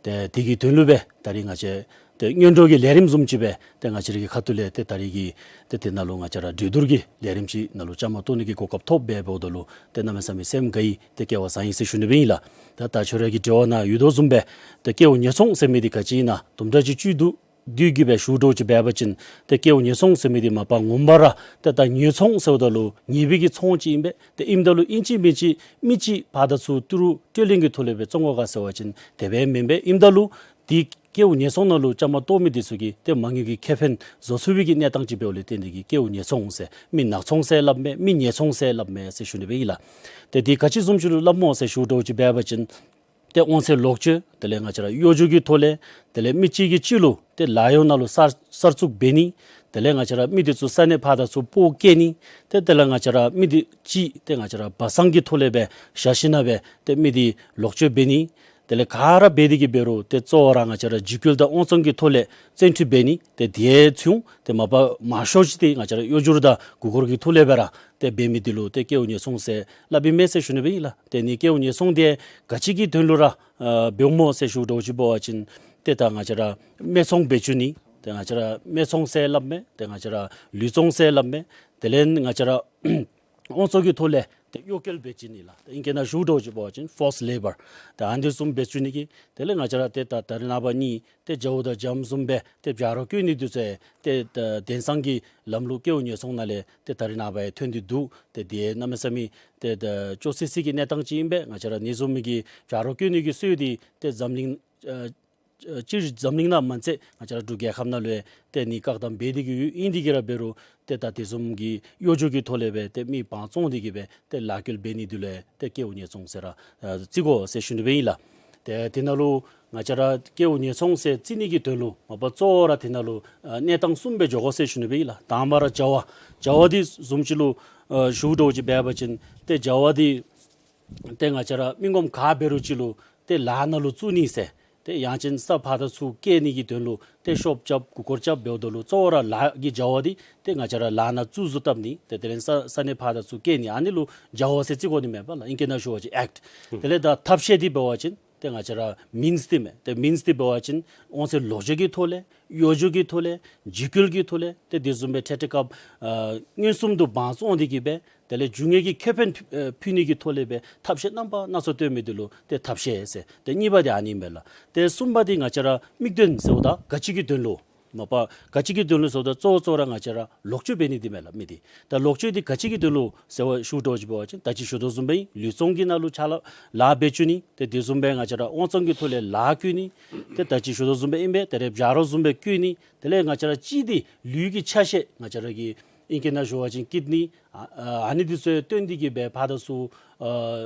ཏེ་དེ་གི་དོན་ལུ་སྦེ་ད་རིས་ང་བཅས་ཏེ་སྔོན་འགྲོ་གི་ལས་རིམ་བཟུམ་ཅིག་སྦེ་ཏེ་ང་བཅས་ར་གི་ཁ་ཐུག་ལས་ཏེ་ད་རིས་ཀྱི་ཏེ་དེ་ནང་ལུ་ང་བཅས་ར་གྲོས་བསྡུར་གྱི་ལས་རིམ་ཅིག་ནང་ལུ་བཅའ་མར་གཏོགས་ནི་གི་གོ་སྐབས་ཐོབ་སྦེ་འབདཝ་ད་ལུ་ཏེ་གནམ་མེད་ས་མེད་སེམས་དགའ་ཡི། ཏེ་སྐལ་བ་བཟང་ཡི་ཟེར་ཞུ་ནི་སྦེ་ཨིན་ལགས། ད་ད་ཁྱོད་ར་གི་དྲི་བ་ནང་ཡོད་དོ་བཟུམ་སྦེ་ཏེ་སྐལཝ་ཉེས་ཚོང་ཟེར་མི་འདི་ག་ཅི་ཨིན་ན། དུམ་གྲ་ཅིག་བཅུད་བསྡུ་བསྡུ་གི་སྦེ་ཞུ་འདྲཝ་ཅིག་འབད་བ་ཅིན་ཏེ་སྐལཝ་ཉེས་ཚོང་ཟེར་མི་འདི་མ་པ་ངོ་མ་ར་ཏེ་ད་ཉེས་ཚོང་ཟེརཝ་ད་ལུ་ཉེས་པའི་གི་ཚོང་ཅིག་ཨིན་པས། ཏེ་ཨིནམ་ད་ལུ་ཨིན་ཅི་མིན་ཅི་མི་ཅིག་ཕར་དང་ཚུར་ཏི་རུ་སྤྲོད་ལེན་གྱི་ཐོག་ལས་སྦེ་བཙོང་དགོ་ག་ཟེར་བ་ཅིན་དེ་སྦེ་མེན་པས། ཨིནམ་ད་ལུ་དེ་སྐལཝ་ཉེས་ཚོང་ནང་ལུ་བཅའ་མར་གཏོགས་མི་འདི་ཚུ་གིས་ཏེ་མ་དངུལ་གྱི་ཁེ་ཕན་བཟོ་ཚུགས་པའི་གི་གནས་སྟངས་ཅིག་འབདཝ་ལས་བརྟེན་ཏེ་གིས་སྐལཝ་ཉེས་ཚོང་ཟེར། མི་ནག་ཚོང་ཟེར་སླབ་མས། མི་ཉེས་ཚོང་ཟེར་སླབ་མས་ཟེར་ཞུ་ནི་སྦེ་ཨིན་ལགས། ཏེ་དེ་ག་ཅི་བཟུམ་ཅིག་ལུ་སླབ་སྨོ་ཟེར་ཞུ་འདྲཝ་ཅིག་འབད་བ་ཅིན་ཏེ་དབང་ཚད་ལོག་སྤྱོད། དེ་ལས་ང་བཅས་ར་གཡོ་སྒྱུ་གི་ཐོག་ལས། དེ་ལས་མི་གཅིག་གིས་གཅིག་ལུ་ཏེ་ལཱ་གཡོག་ནང་ལུ་གསར་གསར་བཙུགས་འབད་ནི། དེ་ལས་ང་བཅས་ར་མི་འདི་ཚུ་ས་གནས་ཕར་དང་ཚུར་སྤོ་བསྐྱལ་ནི། ཏེ་དེ་ལས་ང་བཅས་ར་མི་འདི་གཅིག་ཏེ་ང་བཅས་ར་སྦ་གསང་གི་ཐོག་ལས་སྦེ་བཞག་ཞིནམ་ལས་སྦེ་ཏེ་མི་འདི་ལོག་སྤྱོད་འབད་ནི། དེ་ལས་ག་ར་འབད་དེ་གིས་འབད་རུང་ཏེ་གཙོ་བོ་ར་ང་བཅས་ར་འཇིགས་སྐུལ་དང་དབང་བཙོང་གི་ཐོག་ལས་བཙན་ཁྲིད་འབད་ནི། ཏེ་དེ་ཚུ་ཏེ་མ་པ་མང་ཤོས་ཅིག་ཏེ་ང་བཅས་ར་གཡོ་སྒྱུ་དང་མགུ་སྐོར་གྱི་ཐོག་ལས་སྦེ་ར་ཏེ་འབད་མི་འདི་ལུ་ཏེ་སྐལཝ་ཉེས་ཚོང་ཟེར་སླབ་ཨིན་མས་ཟེར་ཞུ་ནི་སྦེ་ཨིན་ལགས། ཏེ་ནི་སྐལཝ་ཉེས་ཚོང་འདི་ག་ཅི་གི་དོན་ལུ་ར་ཨ་འབདཝ་སྨོ་ཟེར་ཞུ་འདྲཝ་ཅིག་འབད་བ་ཅིན་ཏེ་ད་ང་བཅས་ར་སྨད་འཚོང་འབད་བཅུག་ནི། ཏེ་ང་བཅས་ར་སྨད་འཚོང་ཟེར་སླབ་མས། ཏེ་ང་བཅས་ར་ལུས་བཙོང་ཟེར་སླབ་མས། དེ་ལས་ང་བཅས་ར་དབང་བཙོང་གི་ཐོག་ལས་ཏེ་གཡོ་བཀོལ་འབད་བཅུག་ནི་ལགས། ཏེ་ཨིང་སྐད་ནང་ཞུ་འདྲཝ་ཅིག་འབད་བ་ཅིན་ཕོརསཌ་ལེ་བར། ཏེ་ཨ་ནི་བཟུམ་འབད་བཅུག་ནི་གི། དེ་ལས་ང་བཅས་ར་ཏེ་ད་ད་རེས་ནངས་པ་ནི་ཏེ་རྒྱ་བོ་དང་རྒྱ་མོ་བཟུམ་སྦེ་ཏེ་བྱ་རོག་བརྐུ་ནི་འདི་ཚུ་ཏེ་ད་དེང་སང་གི་ལམ་ལུགས་སྐལཝ་ཉེས་ཚོང་ནང་ལས་ཏེ་ད་རེས་ནངས་པ་ཡང་ཐོན་ཏེ་འདུག། ཏེ་དེ་གནམ་མེད་ས་མེད་ཏེ་ད་སྐྱོ་སི་སི་གི་གནས་སྟངས་ཅིག་ཨིན་པས། ང་བཅས་ར་ཨ་ནི་བཟུམ་མའི་གི་བྱ་རོག་བརྐུ་ནི་གི་སྲོལ་འདི་ཏེ་འཛམ་གླིང་ཨ་སྤྱིར་འཛམ་གླིང་ནང་མ་ཚད་ང་བཅས་ར་འབྲུག་རྒྱལ་ཁབ་ནང་ལུ་ཡང་ཏེ་ནི་བཀག་དམ་འབད་དེ་གིས་ཡོད། ཨིན་དེ་གིས་ར་འབད་རུང་ཏེ་ད་དེ་བཟུམ་གྱི་གཡོ་སྒྱུ་གི་ཐོག་ལས་སྦེ་ཏེ་མི་བང་བཙོང་སྟེ་གིས་སྦེ་ཏེ་ལཱ་བཀོལ་འབད་ནི་འདི་ལུ་ཡང་ཏེ་སྐལཝ་ཉེས་ཚོང་ཟེར་ར་ཨ་བརྩི་དགོ་ཟེར་ཞུ་ནི་སྦེ་ཨིན་ལགས། ཏེ་དེ་ནང་ལུ་ང་བཅས་ར་སྐལཝ་ཉེས་ཚོང་ཟེར་བརྩི་ནི་གི་དོན་ལུ་མ་པ་གཙོ་བོ་ར་དེ་ནང་ལུ་ཨ་གནས་སྟངས་གསུམ་སྦེ་འགྱོ་དགོ་ཟེར་ཞུ་ནི་སྦེ་ཨིན་ལགས། དང་པ་ར་བྱ་བ། བྱ་བ་འདི་བཟུམ་ཅིག་ལུ་ཨ་ཞུ་འདྲཝ་ཅིག་འབད་བ་ཅིན་ཏེ་བྱ་བ་འདི་ཏེ་ང་བཅས་ར་མི་ངོམ་ག་འབད་རུང་ཅིག་ལུ་ཏེ་ལཱ་ནང་ལུ་བཙུགས་ནི་ཟེར། ཏེ་ཡང་ཅིན་ས་ཕར་དང་ཚུར་བསྐྱལ་ནི་གི་དོན་ལུ་ཏེ་ཤོབ་རྐྱབ་མགུ་སྐོར་རྐྱབ་འབདཝ་ད་ལུ་གཙོ་བོ་ར་ལཱ་གི་བྱ་བ་འདི་ཏེ་ང་བཅས་ར་ལཱ་ནང་བཙུགས་བཟོ་བཏབ་ནི། ཏེ་དེ་ལས་ས་ས་གནས་ཕར་དང་ཚུར་བསྐྱལ་ནི། ཨ་ནི་ལུ་བྱ་བ་ཟེར་བརྩི་དགོ་ནི་མས་པ་ལགས། ཨིང་སྐད་ནང་ཞུ་བ་ཅིན་ཨེཀཊ། དེ་ལས་ད་ཐབས་ཤེས་འདི་འབད་བ་ཅིན་ཏེ་ང་བཅས་ར་མིནསི་འདི་མས། ཏེ་མིནསི་འདི་འབད་བ་ཅིན་དབང་ཚད་ལོག་སྤྱོད་ཀྱི་ཐོག་ལས་གཡོ་སྒྱུ་གི་ཐོག་ལས་འཇིགས་སྐུལ་གྱི་ཐོག་ལས་ཏེ་དེ་བཟུམ་སྦེ་ཐད་ཐད་སྐབས་ཨ་མངོན་སུམ་དུ་བང་བཙོང་སྟེ་གིས་སྦེ་དེ་ལས་རྒྱུ་དངོས་ཀྱི་ཁེ་ཕན་ཨེ་ཕུལ་ནི་གི་ཐོག་ལས་སྦེ་ཐབས་ཤེས་རྣམ་པ་སྣ་ཚོགས་སྟོན་མི་འདི་ལུ་ཏེ་ཐབས་ཤེས་ཟེར། ཏེ་གཉིས་པ་འདི་ཨ་ནི་མས་ལགས། ཏེ་གསུམ་པ་འདི་ང་བཅས་ར་དམིགས་དོན་ཟེརཝ་ད་ག་ཅི་གི་དོན་ལུ་མ་པ་ག་ཅི་གི་དོན་ལུ་ཟེརཝ་ད་གཙོ་བོ་གཙོ་བོ་ར་ང་བཅས་ར་ལོག་སྤྱོད་འབད་ནི་འདི་མས་ལགས་མི་འདི། ད་ལོག་སྤྱོད་འདི་ག་ཅི་གི་དོན་ལུ་ཟེར་བ་ཞུ་འདྲཝ་ཅིག་འབད་བ་ཅིན་ད་ཅི་ཞུ་དོ་བཟུམ་སྦེ་ལུས་བཙོང་གི་ནང་ལུ་ཕྱག་ལཱ་ལཱ་འབད་བཅུག་ནི། ཏེ་དེ་བཟུམ་སྦེ་ང་བཅས་ར་དབང་བཙོང་གི་ཐོག་ལས་ལཱ་བརྐུ་ནི། ཏེ་ད་ཅི་ཞུ་དོ་བཟུམ་སྦེ་ཨིན་པས། ད་རེས་བྱ་རོག་བཟུམ་སྦེ་བརྐུ་ནི། དེ་ལས་ང་བཅས་ར་གཅིག་འདི་ལུས་ཀྱི་ཆ་ཤས་ང་བཅས་ར་གི་ཨིང་སྐད་ནང་ཞུ་བ་ཅིན་ཀིཌ་ནི་ཨ་ཨ་ནི་འདི་ཚུ་བཏོན་ཏེ་གིས་སྦེ་ཕར་དང་ཚུར་ཨ་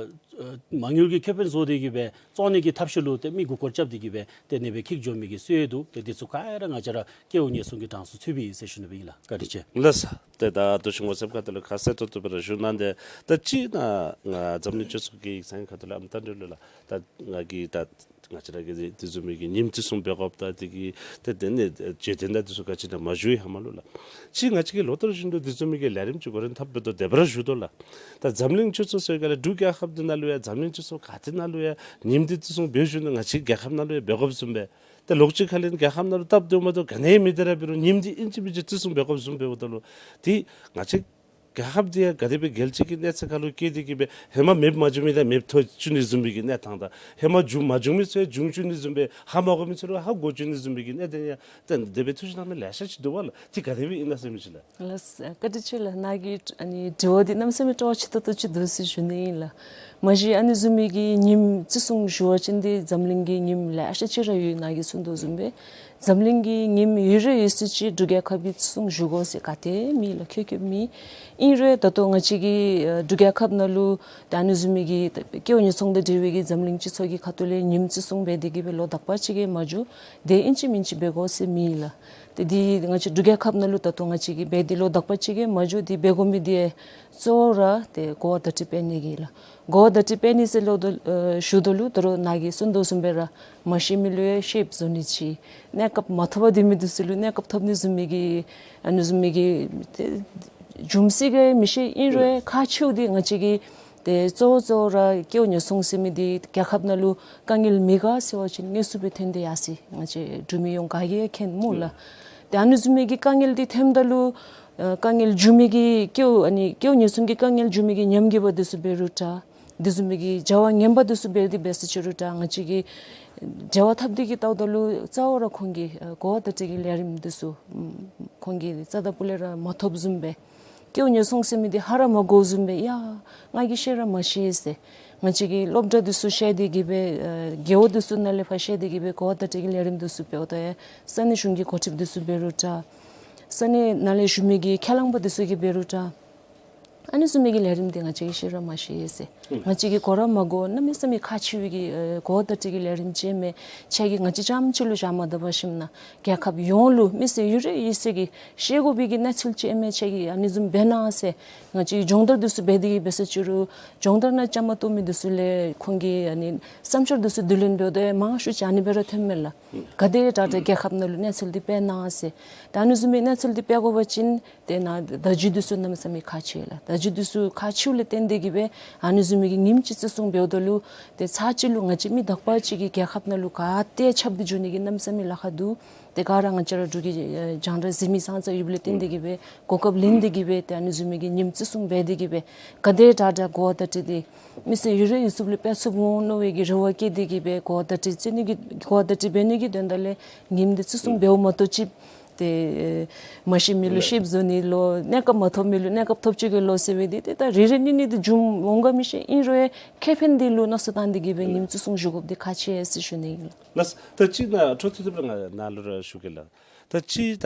ཨ་མ་དངུལ་གྱི་ཁེ་ཕན་བཟོ་སྟེ་གིས་སྦེ་བཙོང་ནི་གི་ཐབས་ཤེས་ལུ་ཏེ་མི་མགུ་སྐོར་རྐྱབ་སྟེ་གིས་སྦེ་ཏེ་ཨ་ནི་སྦེ་འཁྱིད་འགྱོ་མི་གི་སྲོལ་འདུག། ཏེ་འདི་ཚུ་ག་ར་ང་བཅས་ར་སྐལཝ་ཉེས་ཚོང་གི་གྲངས་སུ་ཚུད་པས་ཟེར་ཞུ་ནི་སྦེ་ཨིན་ལགས། བཀའ་དྲིན་ཆེ། ལགས་སོ། ཏེ་ད་ལྟོ་ཅིག་ངོ་སེམས་ཁ་ཐུག་ལུ་ཁ་གསལ་ཏོག་ཏོ་སྦེ་ར་ཞུ་གནང་སྟེ། ད་ཅི་ན་ང་འཛམ་གླིང་སྤྱི་ཚོགས་ཀྱི་ས་ཁ་ཐུག་ལུ་ཨམ་ད་འདི་ལུ་ལགས། ད་ང་གིས་ད་ང་བཅས་ར་གིས་དེ་བཟུམ་མའི་གི་ཉིནམ་བརྩི་སྲུང་འབད་དགོཔ་དང་དེ་གི་ཏེ་དེ་ནི་བརྗོད་དོན་དང་དེ་ཚུ་ག་ཅི་ན་མ་ཞུ་ཡི་ཧེ་མ་ལུ་ལགས། ཅིག་ང་བཅས་ཀྱིས་ལོ་ལྟར་བཞིན་དུ་དེ་བཟུམ་མའི་གི་ལས་རིམ་ཅིག་འགོ་འདྲེན་འཐབ་འབད་དོ་དེ་སྦེ་ར་ཞུ་དོ་ལགས། ད་འཛམ་གླིང་སྤྱི་ཚོགས་ཟེར་ག་ལས་འབྲུག་རྒྱལ་ཁབ་འདི་ནང་ལུ་ཡང་འཛམ་གླིང་སྤྱི་ཚོགས་ག་ཏེ་ནང་ལུ་ཡང་ཉིནམ་འདི་བརྩི་སྲུང་འབད་བཞིན་དུ་ང་བཅས་རྒྱལ་ཁབ་ནང་ལུ་ཡང་འབད་དགོཔ་བཟུམ་སྦེ། ཏེ་ལོགས་ཅིག་ཁ་ལས་རྒྱལ་ཁབ་ནང་ལུ་སྟབས་བདེཝ་མ་གཏོགས་ག་ནི་ཡང་མེད། དེ་ར་འབད་རུང་ཉིནམ་འདི་ཨིན་ཅི་མིན་ཅི་བརྩི་སྲུང་འབད་དགོཔ་བཟུམ་འབདཝ་ད་ལུ་ཏེ་ང་བཅས་རྒྱལ་ཁབ་འདི་ཡང་ག་དེ་སྦེ་རྒྱལ་སྤྱི་གི་གནས་ཚད་ཁར་ལུ་བསྐྱལ་ཏེ་གིས་སྦེ་ཧེ་མ་མེདཔ་མ་བྱུང་མི་དང་མེདཔ་ཐོབ་བཅུག་ནི་བཟུམ་མའི་གི་གནས་སྟངས་དང་ཧེ་མ་བྱུང་མ་བྱུང་མི་ཚུ་ཡང་བྱུང་བཅུག་ནི་བཟུམ་སྦེ་ཧ་མ་གོ་མི་ཚུ་ལུ་ཧ་གོ་བཅུག་ནི་བཟུམ་མའི་གི་གནད་དོན་ཡང་ཏེ་དེ་སྦེ་ཐུགས་ཞིབ་གནང་མི་ལེ་ཤ་ཅིག་འདུག་པ་ལགས། ཏེ་ག་དེ་སྦེ་ཨིན་ན་ཟེར་མི་ཅིག་ལགས། ལགས་སོ། བཀའ་དྲིན་ཆེ་ལགས། ནཱ་གི་ཨ་ནི་དྲི་བ་འདི་གནམ་མེད་ས་མེད་སྤྲོ་བ་ཆེ་ཏོག་ཏོ་ཅིག་འདུག་ཟེར་ཞུ་ནི་ཨིན་ལགས། མ་གཞི་ཨ་ནི་བཟུམ་མའི་གི་ཉིནམ་བརྩི་སྲུང་ཞུ་བ་ཅིན་འདི་འཛམ་གླིང་གི་ཉིནམ་ལེ་ཤ་ཅིག་ར་ཡོད། ནཱ་གིས་གསུངས་དོ་བཟུམ་སྦེ་འཛམ་གླིང་གི་ཉིནམ་ཡོད་རེ་ཡོད་ཚད་ཅིག་འབྲུག་རྒྱལ་ཁབ་ཀྱིས་བརྩི་སྲུང་ཞུ་དགོ་ཟེར་ག་ཏེ་མེད་ལགས། ཁྱོད་ཁྱོད་མེད། ཨིན་རུང་ད་ལྟོ་ང་བཅས་ཀྱི་ཨ་འབྲུག་རྒྱལ་ཁབ་ནང་ལུ་ད་ཨ་ནི་བཟུམ་མའི་གི་སྐལཝ་ཉེས་ཚོང་དང་འབྲེལ་བའི་གི་འཛམ་གླིང་སྤྱི་ཚོགས་ཀྱི་ཁ་ཐུག་ལས་ཉིནམ་བརྩི་སྲུང་འབད་དེ་གིས་སྦེ་ལོ་དག་པ་ཅིག་གིས་མ་འགྱོ། དེ་ཨིན་ཅི་མིན་ཅི་འབད་དགོ་ཟེར་མེད་ལགས། ཏེ་འདི་ང་བཅས་འབྲུག་རྒྱལ་ཁབ་ནང་ལུ་ད་ལྟོ་ང་བཅས་ཀྱིས་འབད་དེ་ལོ་དག་པ་ཅིག་གིས་མ་འགྱོ། འདི་འབད་དགོ་མི་འདི་གཙོ་བོ་ར་ཏེ་གོ་བ་བརྡ་སྤྲོད་འབད་ནི་གི་ལགས། གོ་བ་བརྡ་སྤྲོད་འབད་ནི་ཟེར་ལོ་དོ་ཨ་ཞུ་དོ་ལུ་ད་རུང་ནཱ་གིས་གསུངས་དོ་བཟུམ་སྦེ་ར་མ་ཤེས་མི་ལུ་ཡང་ཤེསཔ་བཟོ་ནི་ཅིག། གནས་སྐབས་མ་ཐོབ་པར་སྡོད་མི་འདི་ཚུ་ལུ་གནས་སྐབས་ཐོབ་ནི་བཟུམ་མའི་གི་ཨ་ནི་བཟུམ་མའི་གི་ཏེ་འབྱུང་སྲིད་ག་མི་ཤེས། ཨིན་རུང་ཁག་ཆེཝ་འདི་ང་བཅས་ཀྱི་ ཏེ་གཙོ་བོ་གཙོ་བོ་ར་ཀེའུ་ཉེན་སྲུང་ཟེར་མི་འདི་རྒྱལ་ཁབ་ནང་ལུ་དཀའ་ངལ་མེད་ག་ཟེར་བ་ཅིན་དངོས་སུ་སྦེ་ཐོན་ཏེ་ཡར་སོ་ཡི། ང་བཅས་འབྲུག་མི་ཡོངས་ག་གིས་མཁྱེན་སྨོ་ལགས། ཨུམ། ཏེ་ཨ་ནི་བཟུམ་མའི་གི་དཀའ་ངལ་འདི་ཐོནམ་ད་ལུ་ཨ་དཀའ་ངལ་འབྱུང་མི་གི་ཀེའུ་ཨ་ནི་ཀེའུ་ཉེན་སྲུང་གི་དཀའ་ངལ་འབྱུང་མི་གི་ཉམས་རྒུད་པ་འདི་ཚུ་འབད་རུང་འདྲ། འདི་བཟུམ་མའི་གི་བྱ་བ་ངན་པ་འདི་ཚུ་འབད་དེ་འབད་ས་ཅིག་རུང་འདྲ། ང་བཅས་ཀྱི་འབྲེལ་བ་འཐབ་སྟེ་གི་བལྟཝ་ད་ལུ་གཙོ་བོ་ར་ཁོང་གིས་ཨ་གོ་བ་བརྡ་སྤྲོད་ཀྱི་ལས་རིམ་འདི་ཚུ་ཨམ་ཁོང་གིས་རྩ་དང་སྤུ་ལས་ར་མ་ཐོབ་བཟུམ་སྦེ། ཀེའུ་ཉེན་སྲུང་ཟེར་མི་འདི་ཧ་ར་མ་གོཝ་བཟུམ་སྦེ་ཡ་ང་གིས་ཤེས་ར་མ་ཤེས་ཟེར། ང་བཅས་ཀྱི་སློབ་གྲྭ་འདི་ཚུ་བཤལ་ཏེ་གི་སྦེ་ཨ་རྒེད་འོག་འདི་ཚུ་ནང་ལས་ཕར་བཤལ་ཏེ་གི་སྦེ་གོ་བ་བརྡ་སྤྲོད་ཀྱི་ལས་རིམ་འདི་ཚུ་འབདཝ་ད་ཡང་ས་གནས་གཞུང་གི་འགོ་ཁྲིདཔ་འདི་ཚུ་འབད་རུང་འདྲ། ས་གནས་ནང་ལས་བཞུགས་མི་གི་ཁས་བླངས་པ་འདི་ཚུ་གིས་འབད་རུང་འདྲ། ཨ་ནི་བཟུམ་མའི་གི་ལས་རིམ་འདི་ང་བཅས་ཀྱིས་ཤེས་ར་མ་ཤེས་ཟེར། ཨུམ། ང་བཅས་ཀྱིས་གོ་ར་མ་གོ། གནམ་མེད་ས་མེད་ཁག་ཆེ་བའི་གི་ཨེ་གོ་བ་བརྡ་སྤྲོད་ཀྱི་ལས་རིམ་ཅིག་མས། ཁྱེད་ཀྱིས་ང་བཅས་རྐྱངམ་གཅིག་ལུ་བཞག་མ་སྡོད་པར་ཞིནམ་ན་རྒྱལ་ཁབ་ཡོངས་ལུ་མི་སེར་ཡོད་རིགས་ཡོད་ཚད་ཀྱིས་ཤེས་དགོ་པའི་གི་གནས་ཚུལ་ཅིག་མས། ཁྱེད་ཀྱིས་ཨ་ནི་བཟུམ་འབད་གནང་ཟེར། ང་བཅས་ཀྱིས་སྦྱོང་བརྡར་འདི་ཚུ་འབད་དེ་གི་འབད་ས་ཅིག་རུང་སྦྱོང་བརྡར་ནང་བཅའ་མར་གཏོགས་མི་འདི་ཚུ་ལས་ཁོང་གིས་ཨ་ནི་བསམ་འཆར་འདི་ཚུ་བསྡུ་ལེན་འབདཝ་ད་མང་ཤོས་ཅིག་ཨ་ནི་སྦེ་ར་ཐོནམ་མས་ལགས། ག་དེ་དྲག་དྲག་རྒྱལ་ཁབ་ནང་ལུ་གནས་ཚུལ་འདི་སྤེལ་གནང་ཟེར། ད་ཨ་ནི་བཟུམ་མའི་གནས་ཚུལ་འདི་སྤེལ་དགོ་པ་ཅིན་ཏེ་ནཱ་བརྡ་བརྒྱུད་འདི་ཚུ་གནམ་མེད་ས་མེད་ཁག་ཆེ་ལགས། བརྡ་བརྒྱུད་འདི་ཚུ་ཁག་ཆེཝ་ལས་བརྟེན་ཏེ་གི་སྦེ་ཨ་ནི་བཟུམ་མའི་གི་ཉིནམ་ཅིག་བརྩི་སྲུང་འབདཝ་ད་ལུ་ཏེ་ཚར་གཅིག་ལུ་ང་བཅས་མི་དག་པ་ཅིག་གིས་རྒྱལ་ཁབ་ནང་ལུ་ག་ཏེ་ཁྱབ་སྟེ་འགྱོ་ནི་གི་གནམ་མེད་ས་མེད་ལཱ་ཁག་འདུག། ཏེ་ག་ར་ང་བཅས་ར་འབྲུག་གི་ཨེ་རྒྱང་བསྒྲགས་གཟིགས་མི་ཙང་ཙ་ཡོདཔ་ལས་བརྟེན་ཏེ་གི་སྦེ་གོ་སྐབས་ལེན་ཏེ་གི་སྦེ་ཏེ་ཨ་ནི་བཟུམ་མའི་གི་ཉིནམ་བརྩི་སྲུང་འབད་དེ་གི་སྦེ་ག་དེ་དྲག་དྲག་གོ་བ་བརྡ་སྤྲོད་འདི་མི་སེར་ཡོད་རིགས་ཡོད་ཚད་ལུ་སྤེལ་ཚུགས་འོང་མནོ་བའི་གི་རེ་བ་བསྐྱེད་དེ་གི་སྦེ་གོ་བ་བརྡ་སྤྲོད་བརྩི་ནི་གི་གོ་བ་བརྡ་སྤྲོད་འབད་ནི་གི་དོན་དག་ལས་ཉིནམ་འདི་བརྩི་སྲུང་འབདཝ་མ་གཏོགས་ཅིག་ཏེ་ཨེ་མ་ཤེས་མི་ལུ་ཤེསཔ་བཟོ་ནི་ལོ། གནས་སྐབས་མ་ཐོབ་མི་ལུ་གནས་སྐབས་ཐོབ་ཅི་གི་ལོ་ཟེར་བའི་འདི་ཏེ་ད་རེ་རེ་གཉིས་གཉིས་འདི་འབྱུངམ་འོང་ག་མི་ཤེས། ཨིན་རུང་ཡང་ཁེ་ཕན་འདི་ལུ་མནོ་བསམ་བཏང་སྟེ་གི་སྦེ་ཉིནམ་བརྩི་སྲུང་ཞུ་དགོཔ་འདི་ཁག་ཆེ་ཟེར་ཞུ་ནི་ཨིན་ལགས། ལགས། ད་ཅི་ནཱ་འཕྲོ་མཐུད་དེ་སྦེ་ང་ནཱ་ལུ་ར་ཞུ་གེ་ལགས། ད་ཅི་ད་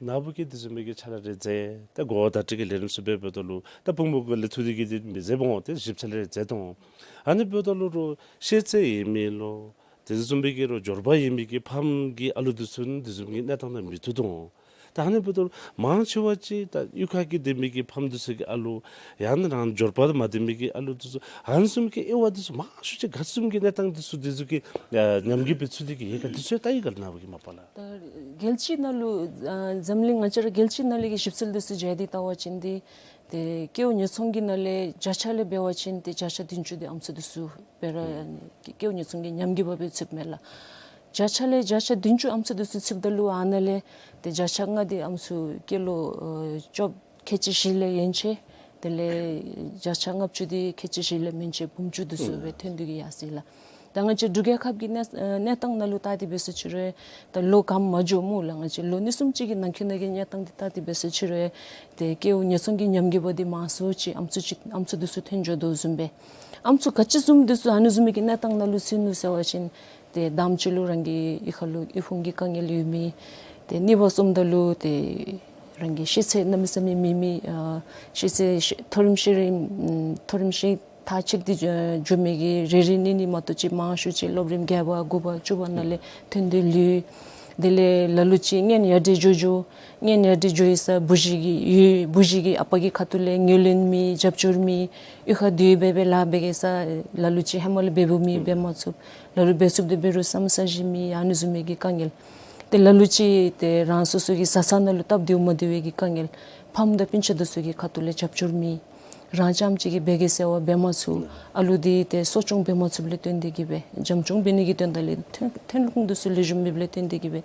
ནཱ་བུ་གིས་དེ་བཟུམ་མའི་གི་ཕྱག་ལཱ་རེ་མཛད། ད་གོ་བ་བརྡ་སྤྲོད་ཀྱི་ལས་རིམ་ཚུ་འབད་འབདཝ་ད་ལུ་ད་དཔུང་པ་གུ་ལས་ཐུག་སྟེ་གི་འདི་མི་མཛད་པ་འོང་། ཏེ་ཞིབ་ཕྲ་ལས་མཛད་དོ། ཨ་ནི་འབདཝ་ད་ལུ་རོགས་ཤེས་ཚད་ཡོད་མི་ལོ་དེ་བཟུམ་མའི་གི་རོགས་འབྱོར་པ་ཡོད་མི་གི་ཕམ་གྱི་ཨ་ལུ་འདི་ཚུ་ནི་དེ་བཟུམ་གྱི་གནས་སྟངས་ནང་མི་ཐུག་དོ། ད་ཨ་ནི་འབདཝ་ད་ལུ་མང་ཆེ་བ་ཅིག་ད་གཡུས་ཁ་གི་སྡོད་མི་གི་ཕམ་འདི་ཚུ་གི་ཨ་ལུ་ཡང་ན་རང་འབྱོར་པ་མ་ལྡན་མི་གི་ཨ་ལུ་འདི་ཚུ་ཨ་ནི་བཟུམ་གྱི་དབྱེ་བ་འདི་ཚུ་མང་ཤོས་ཅིག་ག་བཟུམ་གྱི་གནས་སྟངས་འདི་ཚུ་འདི་ཚུ་གི་ཨ་ཉམས་རྒུད་སྦེ་ཚུད་དེ་གི་ཡོད་ག་འདི་ཚུ་ལྟ་ཡི་ག་ལགས་ནཱ་བུ་གིས་མ་པ་ལགས། ད་རྒྱལ་སྤྱི་ནང་ལུ་ཨ་འཛམ་གླིང་ང་བཅས་ར་རྒྱལ་སྤྱི་ནང་ལས་ཀྱི་ཞིབ་འཚོལ་འདི་ཚུ་མཇལ་ཏེ་བལྟ་བ་ཅིན་འདི་ཏེ་ཀེའུ་ཉེན་སྲུང་གི་ནང་ལས་བརྒྱ་ཆ་ལས་འབད་བ་ཅིན་ཏེ་བརྒྱ་ཆ་བདུན་ཅུ་འདི་ཨམ་སྲུ་འདི་ཚུ་སྦེ་ར་ཨ་ནི་ཀེའུ་ཉེན་སྲུང་གི་ཉམས་རྒུད་པ་སྦེ་ཚུདཔ་མས་ལགས། བརྒྱ་ཆ་ལས་བརྒྱ་ཆ་བདུན་ཅུ་ཨམ་སྲུ་འདི་ཚུ་ཚུདཔ་ད་ལུ་ཨ་ནཱ་ལས་ཏེ་བརྒྱ་ཆ་ལྔ་འདི་ཨམ་སྲུ་སྐྱེས་ལོ་ཨ་བཅོ་ཁལ་གཅིག་བཞི་ལས་ཡན་ཆད། དེ་ལས་བརྒྱ་ཆ་ལྔ་བཅུ་འདི་ཁལ་གཅིག་བཞི་ལས་མན་ཆད་བུམ་ཅུ་འདི་ཚུ་སྦེ་ཐོན་ཏེ་གི་ཡར་སོ་ཡི་ལགས། ད་ང་བཅས་འབྲུག་རྒྱལ་ཁབ་ཀྱི་གནས་ཨ་གནས་སྟངས་ནང་ལུ་བལྟ་སྟེ་འབད་ས་ཅིག་རུང་ད་ལོ་གངམ་མ་འགྱོ་སྨོ་ལགས། ང་བཅས་ལོ་གཉིས་གསུམ་ཅིག་གི་ནང་འཁོད་ནང་གི་གནས་སྟངས་འདི་བལྟ་སྟེ་འབད་ས་ཅིག་རུང་ཏེ་ཀེའུ་ཉེན་སྲུང་གི་ཉམས་རྒུད་པ་འདི་མང་སུ་ཅིག་ཨམ་སྲུ་ཅིག་ཨམ་སྲུ་འདི་ཚུ་ཐོན་འགྱོ་དོ་བཟུམ་སྦེ་ཨམ་སྲུ་ག་ཅི་བཟུམ་འདི་ཚུ་ཨ་ནི་བཟུམ་མའི་གི་གནས་སྟངས་ནང་ལུ་ཚུད་ནུག་ཟེར་བ་ཅིན་ཏེ་དང་པ་ཅིག་ལུ་རང་གི་གཡུས་ཁ་ལུ་གཡུས་ཕུང་གི་དཀའ་ངལ་ཡོད་མི། ཏེ་གཉིས་པ་བཟུམ་ད་ལུ་ཏེ་རང་གི་ཤེས་ཚད་གནམ་མེད་ས་མེད་མེད་མི་ཨ་ཤེས་ཚད་ཤེས་མཐོ་རིམ་ཤེས་རིག་ཨམ་མཐོ་རིམ་ཤེས་མཐར་ཕྱིན་ཏེ་འགྱོ་མི་གི་རེ་རེ་གཉིས་གཉིས་མ་གཏོགས་ཅིག་མང་ཤོས་ཅིག་སློབ་རིམ་བརྒྱད་པ་དགུ་པ་བཅུ་པ་ནང་ལས་ཐོན་ཏེ་ལུས། དེ་ལས་ལ་ལུ་ཅིག་གཉེན་ཡར་དྲག་འགྱོ་འགྱོ། གཉེན་ཡར་དྲག་འགྱོ་ཡི་ས་བུ་གཞི་གི་ཡུལ་བུ་གཞི་གི་ཨ་པ་གི་ཁ་ཐུག་ལས་ངོས་ལེན་མེད། རྒྱབ་སྐྱོར་མེད། གཡུས་ཁར་སྡོད་སྦེ་སྦེ་ལཱ་འབད་གེ་ས་ལ་ལུ་ཅིག་ཧེ་མ་ལས་འབད་བ་མེད། འབད་མ་ཚུགས། ལ་ལུ་འབད་ཚུགསཔ་འདི་འབད་རུང་ས་མ་ས་གཞི་མེད། ཨ་ནི་བཟུམ་མའི་གི་དཀའ་ངལ། ཏེ་ལ་ལུ་ཅིག་ཏེ་རང་སོ་སོ་གི་བཟའ་ཚང་ནང་ལུ་སྟབས་བདེཝ་མ་བདེ་བའི་གི་དཀའ་ངལ། ཕམ་དང་སྤུན་ཆ་འདི་ཚུ་གི་ཁ་ཐུག་ལས་རྒྱབ་སྐྱོར་མེད། རང་རྐྱངམ་གཅིག་གིས་འབད་གེ་ཟེར་བ་འབད་མ་ཚུགས། ཨ་ལུ་འདི་ཏེ་གསོ་སྐྱོང་འབད་མ་ཚུགསཔ་ལས་བརྟེན་ཏེ་གི་སྦེ་འཇམ་སྐྱོང་འབད་ནི་གི་དོན་དག་ལས་ཐོན་ཐོན་ཁུངས་འདི་ཚུ་ལེགས་ཤོམ་མེདཔ་ལས་བརྟེན་ཏེ་གི་སྦེ་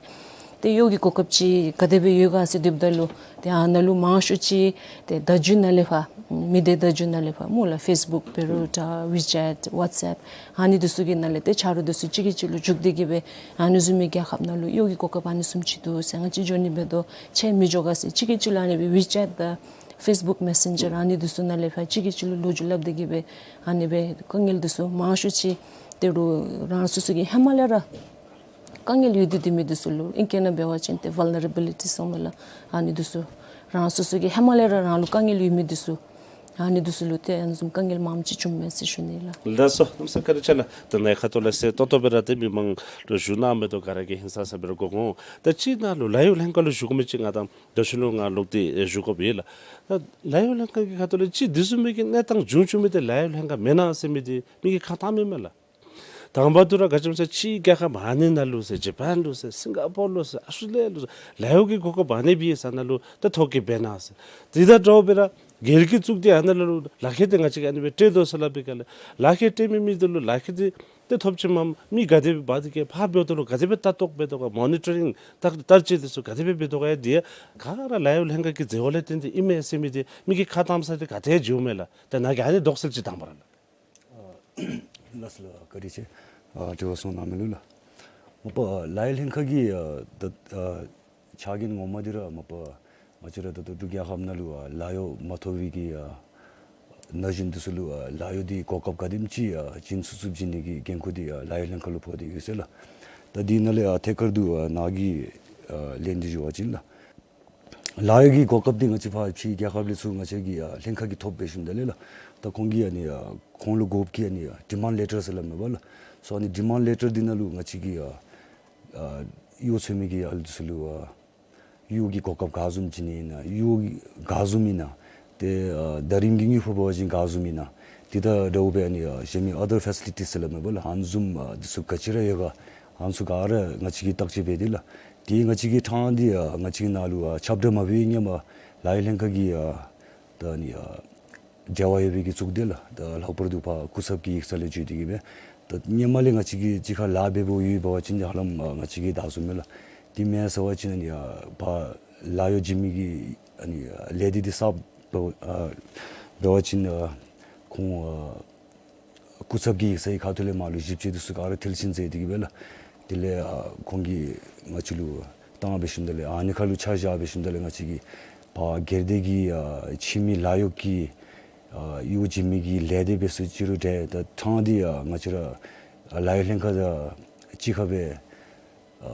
ཏེ་གཡོག་གི་གོ་སྐབས་ཅིག་ག་དེ་སྦེ་ཡོད་ག་ཟེར་སྡོདཔ་ད་ལུ་ཏེ་ཨ་ནཱ་ལུ་མང་ཤོས་ཅིག་ཏེ་བརྡ་བརྒྱུད་ནང་ལས་ཕར་མི་སྡེ་བརྡ་བརྒྱུད་ནང་ལས་ཕར་སྨོ་ལགས། ཕེསི་བུཀ་འབད་རུང་འདྲ་ཝི་ཅེཊ་ཝཊས་ཨེཔ་ཨ་ནི་འདི་ཚུ་གི་ནང་ལས་ཏེ་ཆ་རོགས་འདི་ཚུ་གཅིག་གིས་གཅིག་ལུ་རྒྱུག་སྟེ་གི་སྦེ་ཨ་ནི་བཟུམ་མའི་རྒྱལ་ཁབ་ནང་ལུ་གཡོག་གི་གོ་སྐབས་ཨ་ནི་བཟུམ་ཅིག་འདུག་ཟེར། ང་བཅས་འགྱོ་ནི་འབད་དོ་ཁྱེད་མི་འགྱོ་ག་ཟེར་གཅིག་གིས་གཅིག་ལུ་ཨ་ནི་སྦེ་ཝི་ཅེཊ་དང་ཕེསི་བུཀ་མེ་སེན་ཇར་ཨ་ནི་འདི་ཚུ་ནང་ལས་ཕར་གཅིག་གིས་གཅིག་ལུ་ལོ་རྒྱུས་སླབ་སྟེ་གི་སྦེ་ཨ་ནི་སྦེ་དཀའ་ངལ་འདི་ཚུ་མང་ཤོས་ཅིག་ཏེ་རོགས་རང་སོ་སོ་གི་ཧེ་མ་ལས་ར་དཀའ་ངལ་ཡོད་དེ་སྡོད་མི་འདི་ཚུ་ལུ་ཨིང་སྐད་ནང་འབད་བ་ཅིན་ཏེ་ཝལ་ནེ་རེ་བི་ལི་ཊི་ཟེར་སྨོ་ལགས། ཨ་ནི་འདི་ཚུ་རང་སོ་སོ་གི་ཧེ་མ་ལས་ར་རང་ལུ་དཀའ་ངལ་ཡོད་མི་འདི་ཚུ་ཨ་ནི་འདི་ཚུ་ལུ་ཏེ་ཨ་ནི་བཟུམ་དཀའ་ངལ་མངམ་ཅིག་བྱུངམ་མས་ཟེར་ཞུ་ནི་ལགས། ལགས་སོ། གནམ་མེད་ས་མེད་བཀའ་དྲིན་ཆེ་ལགས། ད་ནཱ་ཁ་ཐུག་ལས་གསལ་ཏོག་ཏོ་སྦེ་ར་ཏེ་མི་མང་ལུ་ཞུ་གནང་མི་འདི་ག་ར་གིས་ཧིང་སངས་ས་སྦེ་ར་གོ་འོང་། ད་ཅི་ནཱ་ལུ་ལཱ་གཡོག་ལྷན་ཁག་ལུ་ཞུ་དགོ་མི་ཅིག་ང་དང་ད་ཅི་ལུ་ང་ལོག་སྟེ་ཞུ་དགོཔ་ཡོད་ལགས། ད་ལཱ་གཡོག་ལྷན་ཁག་གི་ཁ་ཐུག་ལས་ཅིག་འདི་བཟུམ་མའི་གི་གནས་སྟངས་བྱུང་བྱུང་མི་འདི་ལཱ་གཡོག་ལྷན་ཁག་མེན་ན་ཟེར་མི་འདི་མི་གིས་ཁ་བཏང་མི་མས་ལགས། དང་པ་འདི་ར་ག་ཅི་སྨོ་ཟེར་ཅིག་རྒྱལ་ཁབ་ཨ་ནི་ནང་ལུ་ཟེར་ཇ་པཱན་ལུ་ཟེར་སིང་ག་པོར་ལུ་ཟེར་ཨོསི་ཊྲེ་ལི་ཡ་ལུ་ཟེར་ལཱ་གཡོག་གི་གོ་སྐབས་ཨ་ནི་སྦེ་ཡོད་ས་ནང་ལུ་ད་ཐོ་བཀོད་འབད་གནང་ཟེར། དེ་དང་འདྲཝ་སྦེ་ར་ སྒེར་གྱིས་བཙུགས་ཏེ་ཨ་ནཱ་ལུ་ལག་ཁྱེར་འདི་ང་བཅས་ཀྱིས་ཨ་ནི་སྦེ་སྤྲོད་དོ་ཟེར་སླབ་པའི་སྐབས་ལས་ལག་ཁྱེར་སྤྲོད་མི་མི་འདི་ལུ་ལག་ཁྱེར་འདི་ཏེ་ཐོབ་ཅི་མས། མི་ག་དེ་སྦེ་འབག་སྟེ་གིས་ཕར་འབག་དོ་ལོ་ག་དེ་སྦེ་ལྟ་རྟོག་འབད་དོ་ག་མོ་ནི་ཊ་རིང་བརྟག་བརྟག་དཔྱད་འདི་ཚུ་ག་དེ་སྦེ་འབད་དོ་ག་ཡང་འདི་ཡང་ག་ར་ལཱ་གཡོག་ལྷན་ཁག་གི་མཛད་སྒོ་ལས་བརྟེན་ཏེ་ཨིན་མས་ཟེར་མི་འདི་མི་གིས་ཁ་བཏངམ་ས་འདི་ག་ཏེ་འགྱོཝ་མས་ལགས། ཏེ་ནཱ་གི་ཨ་ནི་དོགས་སེལ་ཅིག་དང་པ་ར་ལགས། ལགས་སོ་ལགས། བཀའ་དྲིན་ཆེ། ཨ་དྲི་བ་གསུང་གནང་མི་ལུ་ལགས། མ་པ་ལཱ་གཡོག་ལྷན་ཁག་གི་ཨ་ད་ཨ་ཕྱག་འགན་ངོ་མ་འདི་ར་མ་པ་ང་བཅས་ར་ད་ལྟོ་འབྲུག་རྒྱལ་ཁབ་ནང་ལུ་ཨ་ལཱ་གཡོག་མ་ཐོབ་པའི་གི་ཨ་ན་གཞོན་འདི་ཚུ་ལུ་ཨ་ལཱ་གཡོག་འདི་གོ་སྐབས་ག་དེམ་ཅིག་ཨ་བྱིན་ཚུགས་ཚུགས་བྱིན་ནི་གི་འགན་ཁུར་འདི་ཨ་ལཱ་གཡོག་ལྷན་ཁག་ལུ་ཕོག་སྟེ་ཡོད་ཟེར་ལགས། ད་འདི་ནང་ལས་ཨ་ཐད་ཀར་དུ་ཨ་ནཱ་གི་ཨ་ལན་འདི་ཞུ་བ་ཅིན་ལགས། ལཱ་གཡོག་གི་གོ་སྐབས་འདི་ང་བཅས་ཕར་ཕྱི་རྒྱལ་ཁབ་ལས་ཚུར་ང་བཅས་ཀྱི་ཨ་ལྷན་ཁག་གིས་ཐོབ་འབད་ཞིནམ་ད་ལས་ལགས། ད་ཁོང་གིས་ཨ་ནི་ཨ་ཁོང་ལུ་དགོཔ་གི་ཨ་ནི་ཨ་ཌི་མཱནཌ་ལེ་ཊར་ཟེར་སླབ་མས་པ་ལགས། སོ་ཨ་ནི་ཌི་མཱནཌ་ལེ་ཊར་འདི་ནང་ལུ་ང་བཅས་ཀྱི་ཨ་ཨ་གཡོག་འཚོལ་མི་གི་ཨ་ལུ་འདི་ཚུ་ལུ་ཨ་གཡོག་གི་གོ་སྐབས་ག་བཟུམ་བྱིན་ནི་ཨིན་ན་གཡོག་ག་བཟུམ་ཨིན་ན་ཏེ་ཨ་ཟླ་རིམ་གྱི་དངུལ་ཕོགས་འབད་བ་ཅིན་ག་བཟུམ་ཨིན་ན་འདི་དང་འདྲཝ་སྦེ་ཨ་ནི་ཨ་གཞན་མི་ཨ་དར་ཕེ་སི་ལི་ཊིས་ཟེར་སླབ་མས་པ་ལགས། ཨ་ནི་བཟུམ་ཨ་འདི་ཚུ་ག་ཅི་ར་ཡོད་ག་ཨ་ནི་ཚུ་ག་ར་ང་བཅས་ཀྱིས་བརྟག་དཔྱད་འབད་དེ་ལགས། དེ་ང་བཅས་ཀྱིས་ཐངས་འདི་ཨ་ང་བཅས་ཀྱི་ནང་ལུ་ཨ་ཁྱབ་བསྒྲགས་མ་འབད་བའི་སྔོན་མ་ལཱ་གཡོག་ལྷན་ཁག་གི་ཨ་ད་ཨ་ནི་ཨ་འབྲེལ་བ་ཡོད་པའི་གི་གཙུག་སྡེ་ལགས། ད་ལྷག་པར་དུ་ཕར་སྐུ་ཚབ་ཀྱི་ཡིག་ཚང་ལས་བརྒྱུད་དེ་གི་སྦེ་ད་སྔོན་མ་ལས་ང་བཅས་ཀྱིས་གཅིག་ཁར་ལཱ་འབད་འབདཝ་ཡོད་པ་ཅིན་ཧ་ལམ་ཨ་ང་བཅས་ཀྱིས་བདའ་ཚུགས་མས་ལགས། དེ་མེན་ཟེར་བ་ཅིན་ཨ་ནི་ཨ་ཕར་ལཱ་གཡོག་བྱིན་མི་གི་ཨ་ནི་ཨ་ལས་སྡེ་འདི་གསརཔ་འབད་ཨ་འབད་བ་ཅིན་ཨ་ཁོང་ཨ་སྐུ་ཚབ་ཀྱི་ཡིག་ཚང་གི་ཁ་ཐུག་ལས་མར་ལུ་ཞིབ་དཔྱད་འདི་ཚུ་ག་ར་མཐིལ་ཕྱིན་མཛད་དེ་གི་སྦེ་ལགས། དེ་ལས་ཨ་ཁོང་གིས་ང་བཅས་ལུ་བཏང་འབད་ཞིནམ་ད་ལས་ཨ་ནི་ཁར་ལུ་ཆ་བཞག་འབད་ཞིནམ་ད་ལས་ང་བཅས་ཀྱི་ཕར་སྒེར་སྡེ་གི་ཨ་ཕྱི་མི་ལཱ་གཡོག་གི་ཨ་གཡོག་བྱིན་མི་གི་ལས་སྡེ་འབད་ས་ཅིག་རུང་འདྲ། ད་ཐངས་འདི་ཨ་ང་བཅས་ར་ཨ་ལཱ་གཡོག་ལྷན་ཁག་དང་གཅིག་ཁར་སྦེ་ཨ་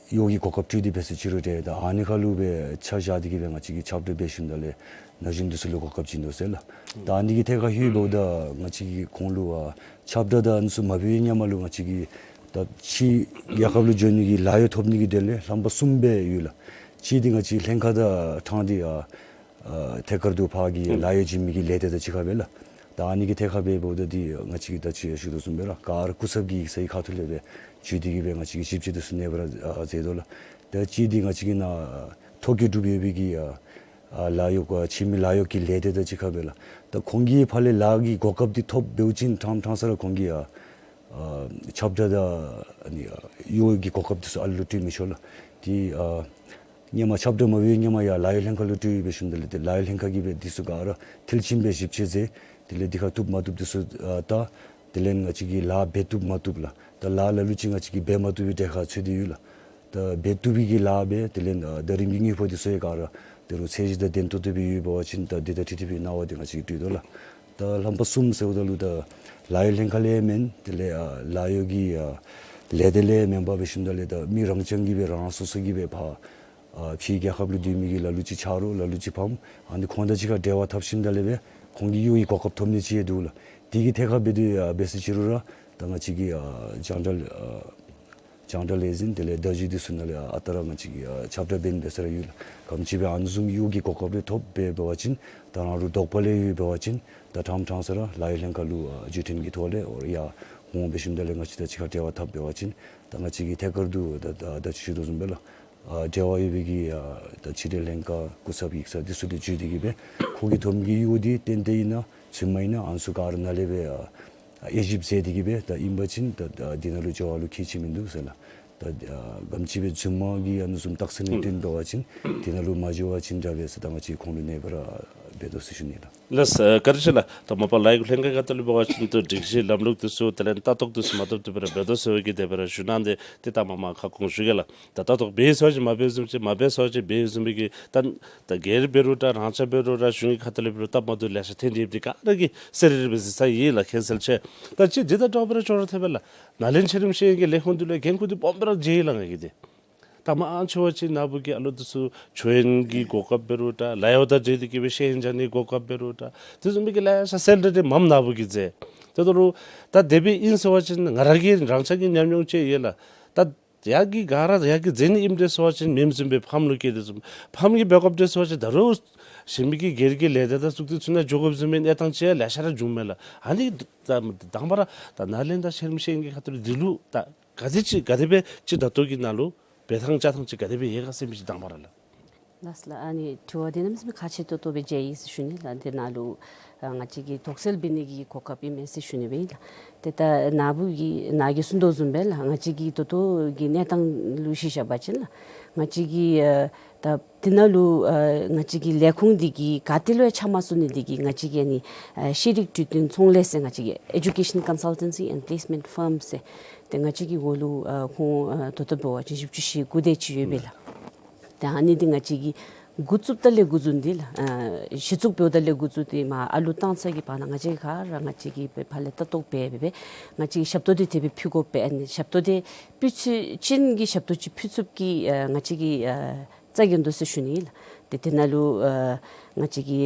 གཡོག་གི་གོ་སྐབས་སྤྲོད་དེ་འབད་ས་ཅིག་རུང་འདྲ། ད་ཨ་ནི་ཁར་ལུ་སྦེ་ཆ་བཞག་སྟེ་གི་སྦེ་ང་བཅས་ཀྱིས་ཁྱབ་བསྒྲགས་འབད་ཞིནམ་ད་ལས་ན་གཞོན་འདི་ཚུ་ལུ་གོ་སྐབས་བྱིན་དོ་ཟེར་ལགས། ད་ཨ་ནི་གི་ཐད་ཁར་ལྷོད་འབདཝ་ད་ང་བཅས་ཀྱིས་ཁོང་ལུ་ཨ་ཁྱབ་བསྒྲགས་དང་ཨ་ནི་ཚུ་མ་འབད་བའི་སྔོན་མ་ལུ་ང་བཅས་ཀྱིས་ད་ཕྱི་རྒྱལ་ཁབ་ལུ་འགྱོ་ནི་གི་ལཱ་གཡོག་ཐོབ་ནི་གི་དོན་ལས་རྣམ་པ་གསུམ་སྦེ་ཡོད་ལགས། གཅིག་འདི་ང་བཅས་ལྷན་ཁག་དང་ཐངས་འདི་ཨ་ཨ་ཐད་ཀར་དུ་ཕར་གྱི་ལཱ་གཡོག་བྱིན་མི་གི་ལས་སྡེ་དང་གཅིག་ཁར་སྦེ་ལགས། ད་ཨ་ནི་གི་ཐད་ཁར་འབདཝ་ད་འདི་ང་བཅས་ཀྱིས་ད་ཅི་ཞུ་དོ་བཟུམ་སྦེ་ར་ག་ར་སྐུ་ཚབ་ཀྱི་ཡིག་ཚང་གི་ཁ་ཐུག་ལས་སྦེ་བརྒྱུད་དེ་གི་སྦེ་ང་བཅས་ཀྱིས་ཞིབ་དཔྱད་འདི་ཚུ་ནེ་སྦེ་ར་ཨ་མཛད་དོ་ལགས། ད་གཅིག་འདི་ང་བཅས་ཀྱི་ནཱ་ཐོ་བཀོད་གྲུབ་ཡོད་པའི་གི་ཨ་ཨ་ལཱ་གཡོག་ག་ཕྱི་མི་ལཱ་གཡོག་གི་ལས་སྡེ་དང་གཅིག་ཁར་སྦེ་ལགས། ད་ཁོང་གིས་ཕར་ལས་ལཱ་གི་གོ་སྐབས་འདི་ཐོབ་འབདཝ་ཅིན་ཐང་ཐང་ས་ར་ཁོང་གིས་ཨ་ཨ་ཁྱབ་བསྒྲགས་དང་ཨ་ནི་ཨ་གཡོག་གི་གོ་སྐབས་འདི་ཚུ་ཨ་ལུ་སྤྲོད་མི་ཆོག་ལགས། དེ་ཨ་སྔོན་མ་ཁྱབ་བསྒྲགས་མ་འབད་བའི་སྔོན་མ་ཡར་ལཱ་གཡོག་ལྷན་ཁག་ལུ་སྤྲོད་འབད་ཞིནམ་ད་ལས་ཏེ་ལཱ་གཡོག་ལྷན་ཁག་གིས་སྦེ་འདི་ཚུ་ག་ར་མཐིལ་ཕྱིན་སྦེ་ཞིབ་དཔྱད་མཛད། དེ་ལས་འདི་ཁར་བཏུབ་མ་བཏུབ་འདི་ཚུ་ཨ་བལྟ། དེ་ལས་ང་བཅས་ཀྱིས་ལཱ་འབད་བཏུབ་མ་བཏུབ་ལགས། ད་ལཱ་ལ་ལུ་ཅིག་ང་བཅས་ཀྱིས་འབད་མ་བཏུབ་པའི་གྲས་ཁར་ཚུད་དེ་ཡོད་ལགས། ད་འབད་བཏུབ་པའི་གི་ལཱ་འབད། དེ་ལས་ཨ་ཟླ་རིམ་གྱི་དངུལ་ཕོགས་འདི་ཚུ་ཡང་ག་ར་ད་རུང་ཚད་གཞི་དང་ལྡན་ཏོག་ཏོ་སྦེ་ཡོད་པ་ཅིན་ད་འདི་དང་འཁྲིལ་ཏེ་སྦེ་གནང་བ་འདི་ང་བཅས་ཀྱིས་སྤྲོད་དོ་ལགས། ད་རྣམ་པ་གསུམ་ཟེརཝ་ད་ལུ་ད་ལཱ་གཡོག་ལྷན་ཁག་ལས་མེན། དེ་ལས་ཨ་ལཱ་གཡོག་གི་ཨ་ལས་སྡེ་ལས་མེན་པར་འབད་ཞིནམ་ད་ལས་ད་མི་རང་རྐྱང་གིས་སྦེ་རང་སོ་སོ་གིས་སྦེ་ཕར་ཨ་ཕྱི་རྒྱལ་ཁབ་ལུ་སྡོད་མི་གི་ལ་ལུ་ཅིག་ཆ་རོགས་ལ་ལུ་ཅིག་ཕམ་ཨ་ནི་ཁོང་དང་གཅིག་ཁར་འབྲེལ་བ་འཐབ་ཞིནམ་ད་ལས་སྦེ་ཁོང་གི་གཡོག་གི་གོ་སྐབས་ཐོབ་ནི་ཅིག་ཡང་འདུག་ལགས། དེ་གི་ཐད་ཁར་འབད་དེ་ཨ་འབད་ས་ཅིག་རུང་ར་ད་ང་བཅས་ཀྱི་ཨ་རྒྱང་བསྒྲགས་ཨ་རྒྱང་བསྒྲགས་ལས་འཛིན་དེ་ལས་བརྡ་བརྒྱུད་འདི་ཚུ་ནང་ལས་ཨ་རྟག་ར་ང་བཅས་ཀྱིས་ཨ་ཁྱབ་བསྒྲགས་འབད་ནི་འབད་ས་ར་ཡོད་ལགས། ག་དེམ་ཅིག་སྦེ་ཨ་ནི་བཟུམ་གཡོག་གི་གོ་སྐབས་རེ་ཐོབ་འབད་འབད་བ་ཅིན་ད་རང་ལུ་དོགས་པ་ལས་ཡོད་འབད་བ་ཅིན་ད་ཐང་ཐང་ས་ར་ལཱ་གཡོག་ལྷན་ཁག་ལུ་ཨ་བརྒྱུད་འཕྲིན་གྱི་ཐོག་ལས་ཨོ་ཡར་འོང་འབད་ཞིནམ་ད་ལས་ང་བཅས་དང་གཅིག་ཁར་འབྲེལ་བ་འཐབ་འབད་བ་ཅིན་ད་ང་བཅས་ཀྱིས་ཐད་ཀར་དུ་ད་ད་ཅི་ཞུ་དོ་བཟུམ་སྦེ་ལགས། ཨ་འབྲེལ་བ་ཡོད་པའི་གི་ཨ་ད་ཕྱི་འབྲེལ་ལྷན་ཁག་སྐུ་ཚབ་ཡིག་ཚང་འདི་ཚུ་ལས་བརྒྱུད་དེ་གི་སྦེ་ཁོ་གིས་ཐོབ་མི་གི་གཡོག་འདི་བརྟན་བརྟན་ཨིན་ན་རྫུན་མ་ཨིན་ན་ཨ་ནི་ཚུ་ག་ར་ནཱ་ལས་སྦེ་ཨ་དབྱེ་ཞིབ་མཛད་དེ་གི་སྦེ་ད་ཨིན་པ་ཅིན་ད་ད་འདི་ནང་ལུ་འགྱོ་བ་ལུ་ཁྱད་ཆེ་མིན་འདུག་ཟེར་ལགས། ད་ཨ་ག་དེམ་ཅིག་སྦེ་རྫུན་མ་གི་ཨ་ནི་བཟུམ་རྟགས་མཚན་ལུ་བརྟེན་འབད་བ་ཅིན་འདི་ནང་ལུ་མ་འགྱོ་བ་ཅིན་འདྲ་བས་ཟེར་ད་ང་བཅས་ཁོང་ལུ་ནེ་སྦེ་ར་འབད་དོ་ཟེར་ཞུ་ནི་ལགས། ལགས་སོ། བཀའ་དྲིན་ཆེ་ལགས། ད་མ་པ་ལཱ་གཡོག་ལྷན་ཁག་ཁ་ཐུག་ལུ་འབད་བ་ཅིན་ད་སྒྲིག་གཞི་ལམ་ལུགས་འདི་ཚུ་དེ་ལས་ལྟ་རྟོག་འདི་ཚུ་མ་བཏུབ་བཏུབ་སྦེ་ར་འབད་དོ་ཟེར་བའི་གི་དེ་སྦེ་ར་ཞུ་གནང་སྟེ་ཏེ་ད་མ་མ་ཁ་སྐོང་ཞུ་གེ་ལགས། ད་ལྟ་རྟོག་འབད་ཟེར་བ་ཅིན་མ་འབད་བཟུམ་ཅིག་མ་འབད་ཟེར་བ་ཅིན་འབད་བཟུམ་སྦེ་གི་ད་ད་སྒེར་འབད་རུང་འདྲ་རང་ཅག་འབད་རུང་འདྲ་གཞུང་གི་ཁ་ཐུག་ལས་འབད་རུང་སྟབས་མ་བདེཝ་ལེ་ཤ་ཐོན་ཏེ་ཡོད། དེ་ག་ར་གི་གསལ་རི་རི་སྦེ་གཟིགས་ས་ཡོད་ལགས། མཁྱེན་གསལ་ཆེ། ད་ཅི་འདི་དང་འདྲཝ་སྦེ་ར་ཅོག་ར་འཐདཔ་སྦེ་ལགས། ནཱ་ལེནྡྲ་ཚད་རིམ་ཤེས་ཡོན་གྱི་ལས་ཁུངས་འདི་ལུ་འགན་ཁུར་འདི་སྦོམ་སྦེ་ར་བཞེས་ཡི་ལགས་ང་གིས་འདི། ད་མང་ཆེ་བ་ཅིག་ནཱ་བུ་གི་ཨ་ལོ་འདི་ཚུ་ཆོས་ཡོན་གྱི་གོ་སྐབས་འབད་རུང་འདྲ་ལཱ་གཡོག་དང་འབྲེལ་ཏེ་གི་སྦེ་ཤེས་ཡོན་སྦྱང་ནི་གོ་སྐབས་འབད་རུང་འདྲ་དེ་བཟུམ་མའི་གི་ལེ་ཤ་གསལ་རི་རི་མངམ་ནཱ་བུ་གིས་མཛད། དེ་འབད་རུང་ད་དེ་སྦེ་ཨིན་ཟེར་བ་ཅིན་ང་ར་གི་རང་ཅག་གི་ཉམས་མྱོང་ཅིག་ཡོད་ལགས། ད་ཡ་གི་ག་ར་ཡ་གིས་མཛད་ནི་ཨིནམ་འདྲས་ཟེར་བ་ཅིན་མེནམ་བཟུམ་སྦེ་ཕམ་ལུ་སྐྱེས་དེ་བཟུམ་ཕམ་གྱིས་འབད་དགོཔ་འདྲས་ཟེར་བ་ཅིན་ད་རུང་གཞན་མི་གི་སྒེར་གྱི་ལས་སྡེ་དང་ཚུ་འདི་ཚུ་ནང་འགྱོ་དགོཔ་བཟུམ་མའི་གནས་སྟངས་ཅིག་ཡང་ལེ་ཤ་ར་བྱུངམ་མས་ལགས། ཨ་ནི་ད་དང་པ་ར་ད་ནཱ་ལེནྡྲ་ཚད་རིམ་ཤེས་ཡོན་གྱི་ཁ་ཐུག་ལུ་འདི་ལུ་ད་ག་དེ་ཅིག་ག་དེ་སྦེ་ཅིག་ད་ལྟོ་གི་ནང་ལུ་འབད་ཐངས་བྱ་ཐངས་ཅིག་ག་དེ་སྦེ་ཡོད་ག་ཟེར་མི་ཅིག་དང་པ་ར་ལགས། ལགས་ལགས། ཨ་ནི་དྲི་བ་འདི་གནམ་མེད་ས་མེད་ཁག་ཆེ་ཏོག་ཏོ་སྦེ་མཇལ་ཡི་ཟེར་ཞུ་ནི་ལགས། འདི་ནང་ལུ་ཨ་ང་བཅས་ཀྱིས་དོགས་སེལ་འབད་ནི་གི་གོ་སྐབས་ཨིན་མས་ཟེར་ཞུ་ནི་སྦེ་ཨིན་ལགས། ཏེ་ད་ནཱ་བུ་གིས་ནཱ་གིས་གསུང་དོ་བཟུམ་སྦེ་ལགས། ང་བཅས་ཀྱི་ད་ལྟོ་གི་གནས་སྟངས་ལུ་གཞི་བཞག་པ་ཅིན་ལགས། ང་བཅས་ཀྱིས་ཨ་ད་འདི་ནང་ལུ་ཨ་ང་བཅས་ཀྱི་ལས་ཁུངས་འདི་གིས་ག་ཏེ་ལུ་ཡང་ཆ་མ་བཞག་ནི་འདི་གིས་ང་བཅས་ཀྱིས་ཨ་ནི་ཨ་ཤེས་རིག་གྲོས་བསྟུན་ཚོང་ལས་ཟེར་ང་བཅས་ཀྱི་Education Consultancy and Placement Firm ཟེར། ཏེ་ང་བཅས་ཀྱི་འོག་ལུ་ཨ་ཁོང་ཨ་ད་ལྟོ་འབད་བ་ཅིན་བཞི་བཅུ་ཞེ་དགུ་དེ་ཅིག་ཡོད་པས་ལགས། ཏེ་ཨ་ནི་འདི་ང་བཅས་ཀྱིས་འགོ་བཙུགསཔ་ད་ལས་འགོ་བཙུགས་འདི་ལགས། ཨ་གཞི་བཙུགས་འབདཝ་ད་ལས་འགོ་བཙུགས་ཏེ་མར་ཨ་ལུ་བཏང་ཚར་གྱི་བར་ན་ང་བཅས་ག་ར་ང་བཅས་ཀྱིས་སྦེ་ཕར་ལས་ལྟ་རྟོག་འབད་འབད་འབད་ང་བཅས་ཀྱིས་ཞབས་ཏོག་འདི་དེ་སྦེ་ཕུལ་དགོ་པས། ཨ་ནི་ཞབས་ཏོག་འདི་ཕུལ་ཚུན་ཅིག་གི་ཞབས་ཏོག་ཅིག་ཕུལ་ཚུགསཔ་གི་ཨ་ང་བཅས་ཀྱིས་ཨ་རྩ་འགེངས་དོ་ཟེར་ཞུ་ནི་ལགས། ཏེ་དེ་ནང་ལུ་ཨ་ང་བཅས་ཀྱི་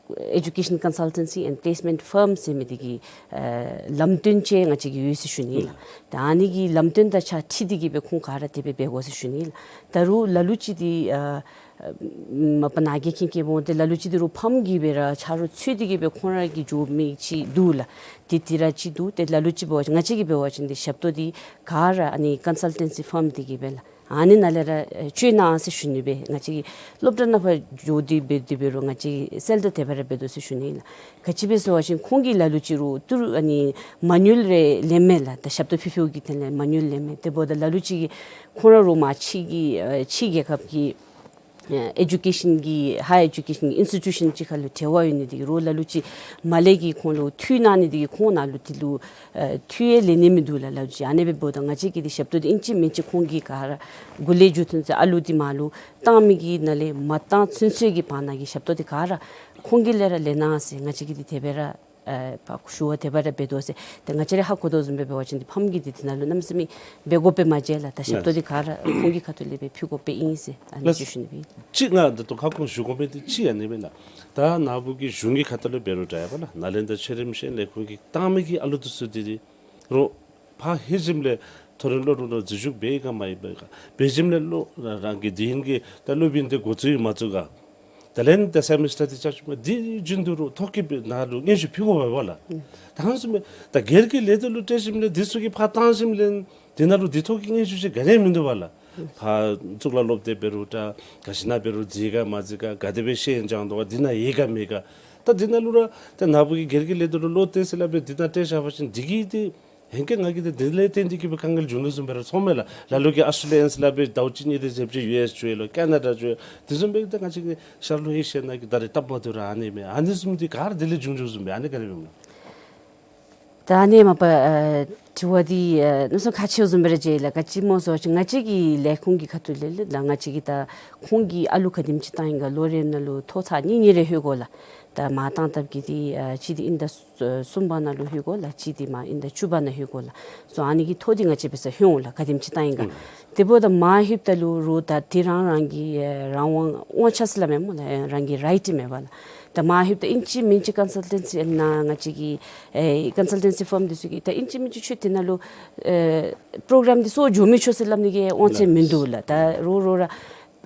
ཨ་Education Consultancy and Placement Firm ཟེར་མི་འདི་གི་ཨ་ལམ་སྟོན་ཅིག་ང་བཅས་ཀྱི་ཡོད་ཟེར་ཞུ་ནི་ལགས། ད་ཨ་ནི་གི་ལམ་སྟོན་དང་ཆ་འཁྲིལ་ཏེ་གི་སྦེ་ཁོང་ག་ར་དེ་སྦེ་འབད་དགོ་ཟེར་ཞུ་ནི་ལགས། ད་རུང་ལ་ལུ་ཅིག་འདི་ཨ་མ་པ་ནཱ་གི་མཁྱེན་མཁྱེན་འོང་། ཏེ་ལ་ལུ་ཅིག་འདི་རུང་ཕམ་གིས་སྦེ་ར་ཆ་རོགས་འཚོལ་ཏེ་གི་སྦེ་ཁོང་ར་གིས་འགྱོ་མི་ཅིག་འདུག་ལགས། འདི་འདི་ར་ཅིག་འདུག། ཏེ་ལ་ལུ་ཅིག་འབད་བ་ཅིན་ང་བཅས་ཀྱིས་འབད་བ་ཅིན་འདི་ཞབས་ཏོག་འདི་ག་ར་ཨ་ནི་Consultancy Firm འདི་གིས་སྦེ་ལགས། ཨ་ནི་ནང་ལས་ར་ཨེ་བཅོལ་གནང་ཟེར་ཞུ་ནི་སྦེ། ང་བཅས་ཀྱིས་སློབ་གྲྭ་ནང་ཕར་འགྱོ་སྟེ་འབད་དེ་འབད་རུང་ང་བཅས་ཀྱིས་སེལ་ཏེ་དེ་སྦེ་ར་འབད་དོ་ཟེར་ཞུ་ནི་ལགས། ག་ཅི་སྦེ་ཟེར་བ་ཅིན་ཁོང་གིས་ལ་ལུ་ཅིག་རུང་ཏི་རུ་ཨ་ནི་མེ་ནུ་ཨལ་རེ་ལེན་མས་ལགས། ད་ཞབས་ཏོག་ཕུལ་ཕུལཝ་གི་དོན་ལས་མེ་ནུ་ཨལ་ལེན་མས། དེ་འབདཝ་ད་ལ་ལུ་ཅིག་གིས་ཁོང་ར་རུང་མར་ཕྱི་གི་ཨ་ཕྱི་རྒྱལ་ཁབ་ཀྱི་ཨ་ཨེ་ཌུ་ཀེ་ཤཱན་གྱི་ཧའི་ཨེ་ཌུ་ཀེ་ཤཱན་གྱི་ཨིན་སི་ཊི་ཊུ་ཤཱན་ཅིག་ཁར་ལུ་འབྲེལ་བ་ཡོད་ནི་འདི་གིས་རུང་ལ་ལུ་ཅིག་མར་ལས་ཀྱི་ཁོང་ལུ་འཐུས་གནང་ནི་འདི་གིས་ཁོང་ནཱ་ལུ་འདི་ལུ་ཨ་འཐུས་ཡང་ལེན་ནི་མིན་འདུག་ལགས། ལ་ལུ་ཅིག་ཨ་ནི་སྦེ་འབདཝ་ད་ང་བཅས་ཀྱིས་འདི་ཞབས་ཏོག་འདི་ཨིན་ཅི་མིན་ཅི་ཁོང་གིས་ག་ར་འགོ་ལས་མཇུག་ཐུན་ཚུན་ཨ་ལུ་འདི་མར་ལུ་བཏང་མི་གི་ནང་ལས་མ་བཏང་ཚུན་ཚོད་ཀྱི་བར་ན་གི་ཞབས་ཏོག་འདི་ག་ར་ཁོང་གིས་ལས་ར་ལེན་གནང་ཟེར་ང་བཅས་ཀྱིས་འདི་དེ་སྦེ་ར་ཨ་ཕར་ཞུ་བ་དེ་སྦེ་ར་འབད་དོ་ཟེར། ཏེ་ང་བཅས་ར་ཧ་གོ་དོ་བཟུམ་སྦེ་འབད་བ་ཅིན་འདི་ཕམ་གིས་འདི་དེ་ནང་ལུ་གནམ་མེད་ས་མེད་འབད་དགོཔ་སྦེ་མ་མཇལ་ལགས། ད་ཞབས་ཏོག་འདི་ག་ར་ཁོང་གི་ཁ་ཐུག་ལས་སྦེ་ཕུལ་དགོཔ་སྦེ་ཨིན་ཟེར་ཨ་ནི་ཅིག་ཞུ་ནི་སྦེ། ཅིག་ང་ད་ལྟོ་ཁ་སྐོང་ཞུ་དགོ་མི་འདི་ཅིག་ཨ་ནི་སྦེ་ལགས། ད་ནཱ་བུ་གི་གཞུང་གི་ཁ་ཐུག་ལས་འབད་རུང་འདྲ་ཡ་པ་ལགས། ནཱ་ལེནྡྲ་ཆོས་རིམ་གཞན་ལས་ཁུངས་ཀྱིས་བཏང་མི་གི་ཨ་ལུ་འདི་ཚུ་འདི་རུང་ཕར་ཧེ་ཞིནམ་ལས་མཐོ་རིམ་སློབ་གྲྭ་ནང་འཛུལ་ཞུགས་འབད་ག་མ་འབད་ག། འབད་ཞིནམ་ལས་ལོ་རང་གི་དེ་ཧིང་གི་ད་སློབ་ཡོན་འདི་འགོ་བཙུགས་ཡི་མ་བཙུགས་ག། ད་ལན་ད་སེ་མི་སི་ཊར་འདི་རྐྱབ་ཞིནམ་ལས་དེ་བཞིན་དུ་རུང་ཐོ་བཀོད་པའི་ནང་ལུ་སྙན་ཞུ་ཕུལ་དགོ་པས་ལགས། ད་ཧང་སུ་མེད། ད་སྒེར་གྱི་ལས་སྡེ་ལུ་སྤྲོད་ཞིནམ་ལས་འདི་ཚུ་གིས་ཕར་བཏང་ཞིནམ་ལས་དེ་ནང་ལུ་དེ་ཐོག་གི་སྙན་ཞུ་ཅིག་ག་ནི་ཡང་མིན་འདུག་པ་ལགས། ཕར་གཙུག་ལག་སློབ་སྡེ་འབད་རུང་འདྲ་ག་ཅི་ནང་འབད་རུང་འཛུལ་ག་མ་འཛུལ་ག། ག་དེ་སྦེ་ཤེས་ཡོན་སྦྱང་དོ་ག། འདི་ནང་ཡོད་ག་མེད་ག། ད་འདི་ནང་ལུ་ར་ད་ནཱ་བུ་གིས་སྒེར་གྱི་ལས་སྡེ་ལུ་ལོག་སྟེ་ཟེར་སླབ་སྦེ་འདི་ནང་སྤྲོད་བཞག་པ་ཅིན་འདི་གིས་འདི་ཧེང་སྐལ་ང་གིས་འདི་འདི་ལས་བརྟེན་ཏེ་གིས་སྦེ་དཀའ་ངལ་བྱུང་ནི་བཟུམ་སྦེ་ར་མཐོངམ་མས་ལགས། ལ་ལུ་གིས་ཨཱོས་ཊྲེ་ལི་ཡ་ཨིན་ཟེར་སླབ་སྦེ་ཟླཝ་གཅིག་གཉིས་དེ་ཅིག་ཡུ་ཨེསི་འགྱོ་ཡི་ལོ། ཀེ་ན་ཌ་འགྱོ་ཡི་ལོ། དེ་བཟུམ་སྦེ་ད་ང་བཅས་ཀྱི་ཤར་ལུ་ཨེ་ཤི་ཡ་ནང་གི་ད་རེས་སྟབས་མ་བདེཝ་ར་ཨ་ནི་མས། ཨ་ནི་བཟུམ་འདི་ག་ར་དེ་ལས་བྱུང་བྱུངམ་བཟུམ་སྦེ་ཨ་ནི་ག་དེ་སྦེ་མས། ད་ཨ་ནི་མ་པ་ཨ་དྲི་བ་འདི་ཨ་གནམ་མེད་ས་མེད་ཁག་ཆེཝ་བཟུམ་སྦེ་ར་མཇལ་ཡི་ལགས། ག་ཅི་སྨོ་ཟེར་བ་ཅིན་ང་བཅས་ཀྱི་ལས་ཁུངས་ཀྱི་ཁ་ཐུག་ལས་ལགས་ང་བཅས་ཀྱིས་ད་ཁོང་གི་ཨ་ལུ་ག་དེམ་ཅིག་བཏང་ཡི་ག་ལོ་རེ་ནང་ལུ་ཐོ་ཚར་གཉིས་གཉིས་རེ་ལྷོད་དགོ་ལགས། ད་མར་བཏང་སྟབས་ཀྱིས་འདི་ཨ་གཅིག་འདི་དབྱིན་ཟླ་གསུམ་པ་ནང་ལུ་ལྷོད་དགོ་ལགས། གཅིག་འདི་མར་དབྱིན་ཟླ་བཅུ་པ་ནང་ལྷོད་དགོ་ལགས། སོ་ཨ་ནི་གི་ཐོ་འདི་ང་བཅས་འབད་སར་ལྷོད་འོང་ལགས། ག་དེམ་ཅིག་བཏང་ཡི་ག། དེ་འབདཝ་ད་མར་ལྷོདཔ་ད་ལུ་རུང་ད་འདི་རང་རང་གི་ཨེ་རང་དབང་དབང་ཆ་ཟེར་སླབ་མས་སྨོ་ལགས། རང་གི་རའིཊ་མས་པ་ལགས། ད་མར་ལྷོདཔ་ད་ཨིན་ཅི་མིན་ཅི་ཀོན་སཱལ་ཊེན་སི་ནང་ང་བཅས་ཀྱི་ཨེ་ཀོན་སཱལ་ཊེན་སི་ཕརམ་འདི་ཚུ་གིས་ད་ཨིན་ཅི་མིན་ཅི་ཁྱོད་འདི་ནང་ལུ་ཨེ་པྲོ་གརམ་འདི་ཚུ་འགྱོ་མི་ཆོག་ཟེར་སླབ་ནི་གི་དབང་ཚད་མིན་འདུག་ལགས། ད་རུང་རུང་ར་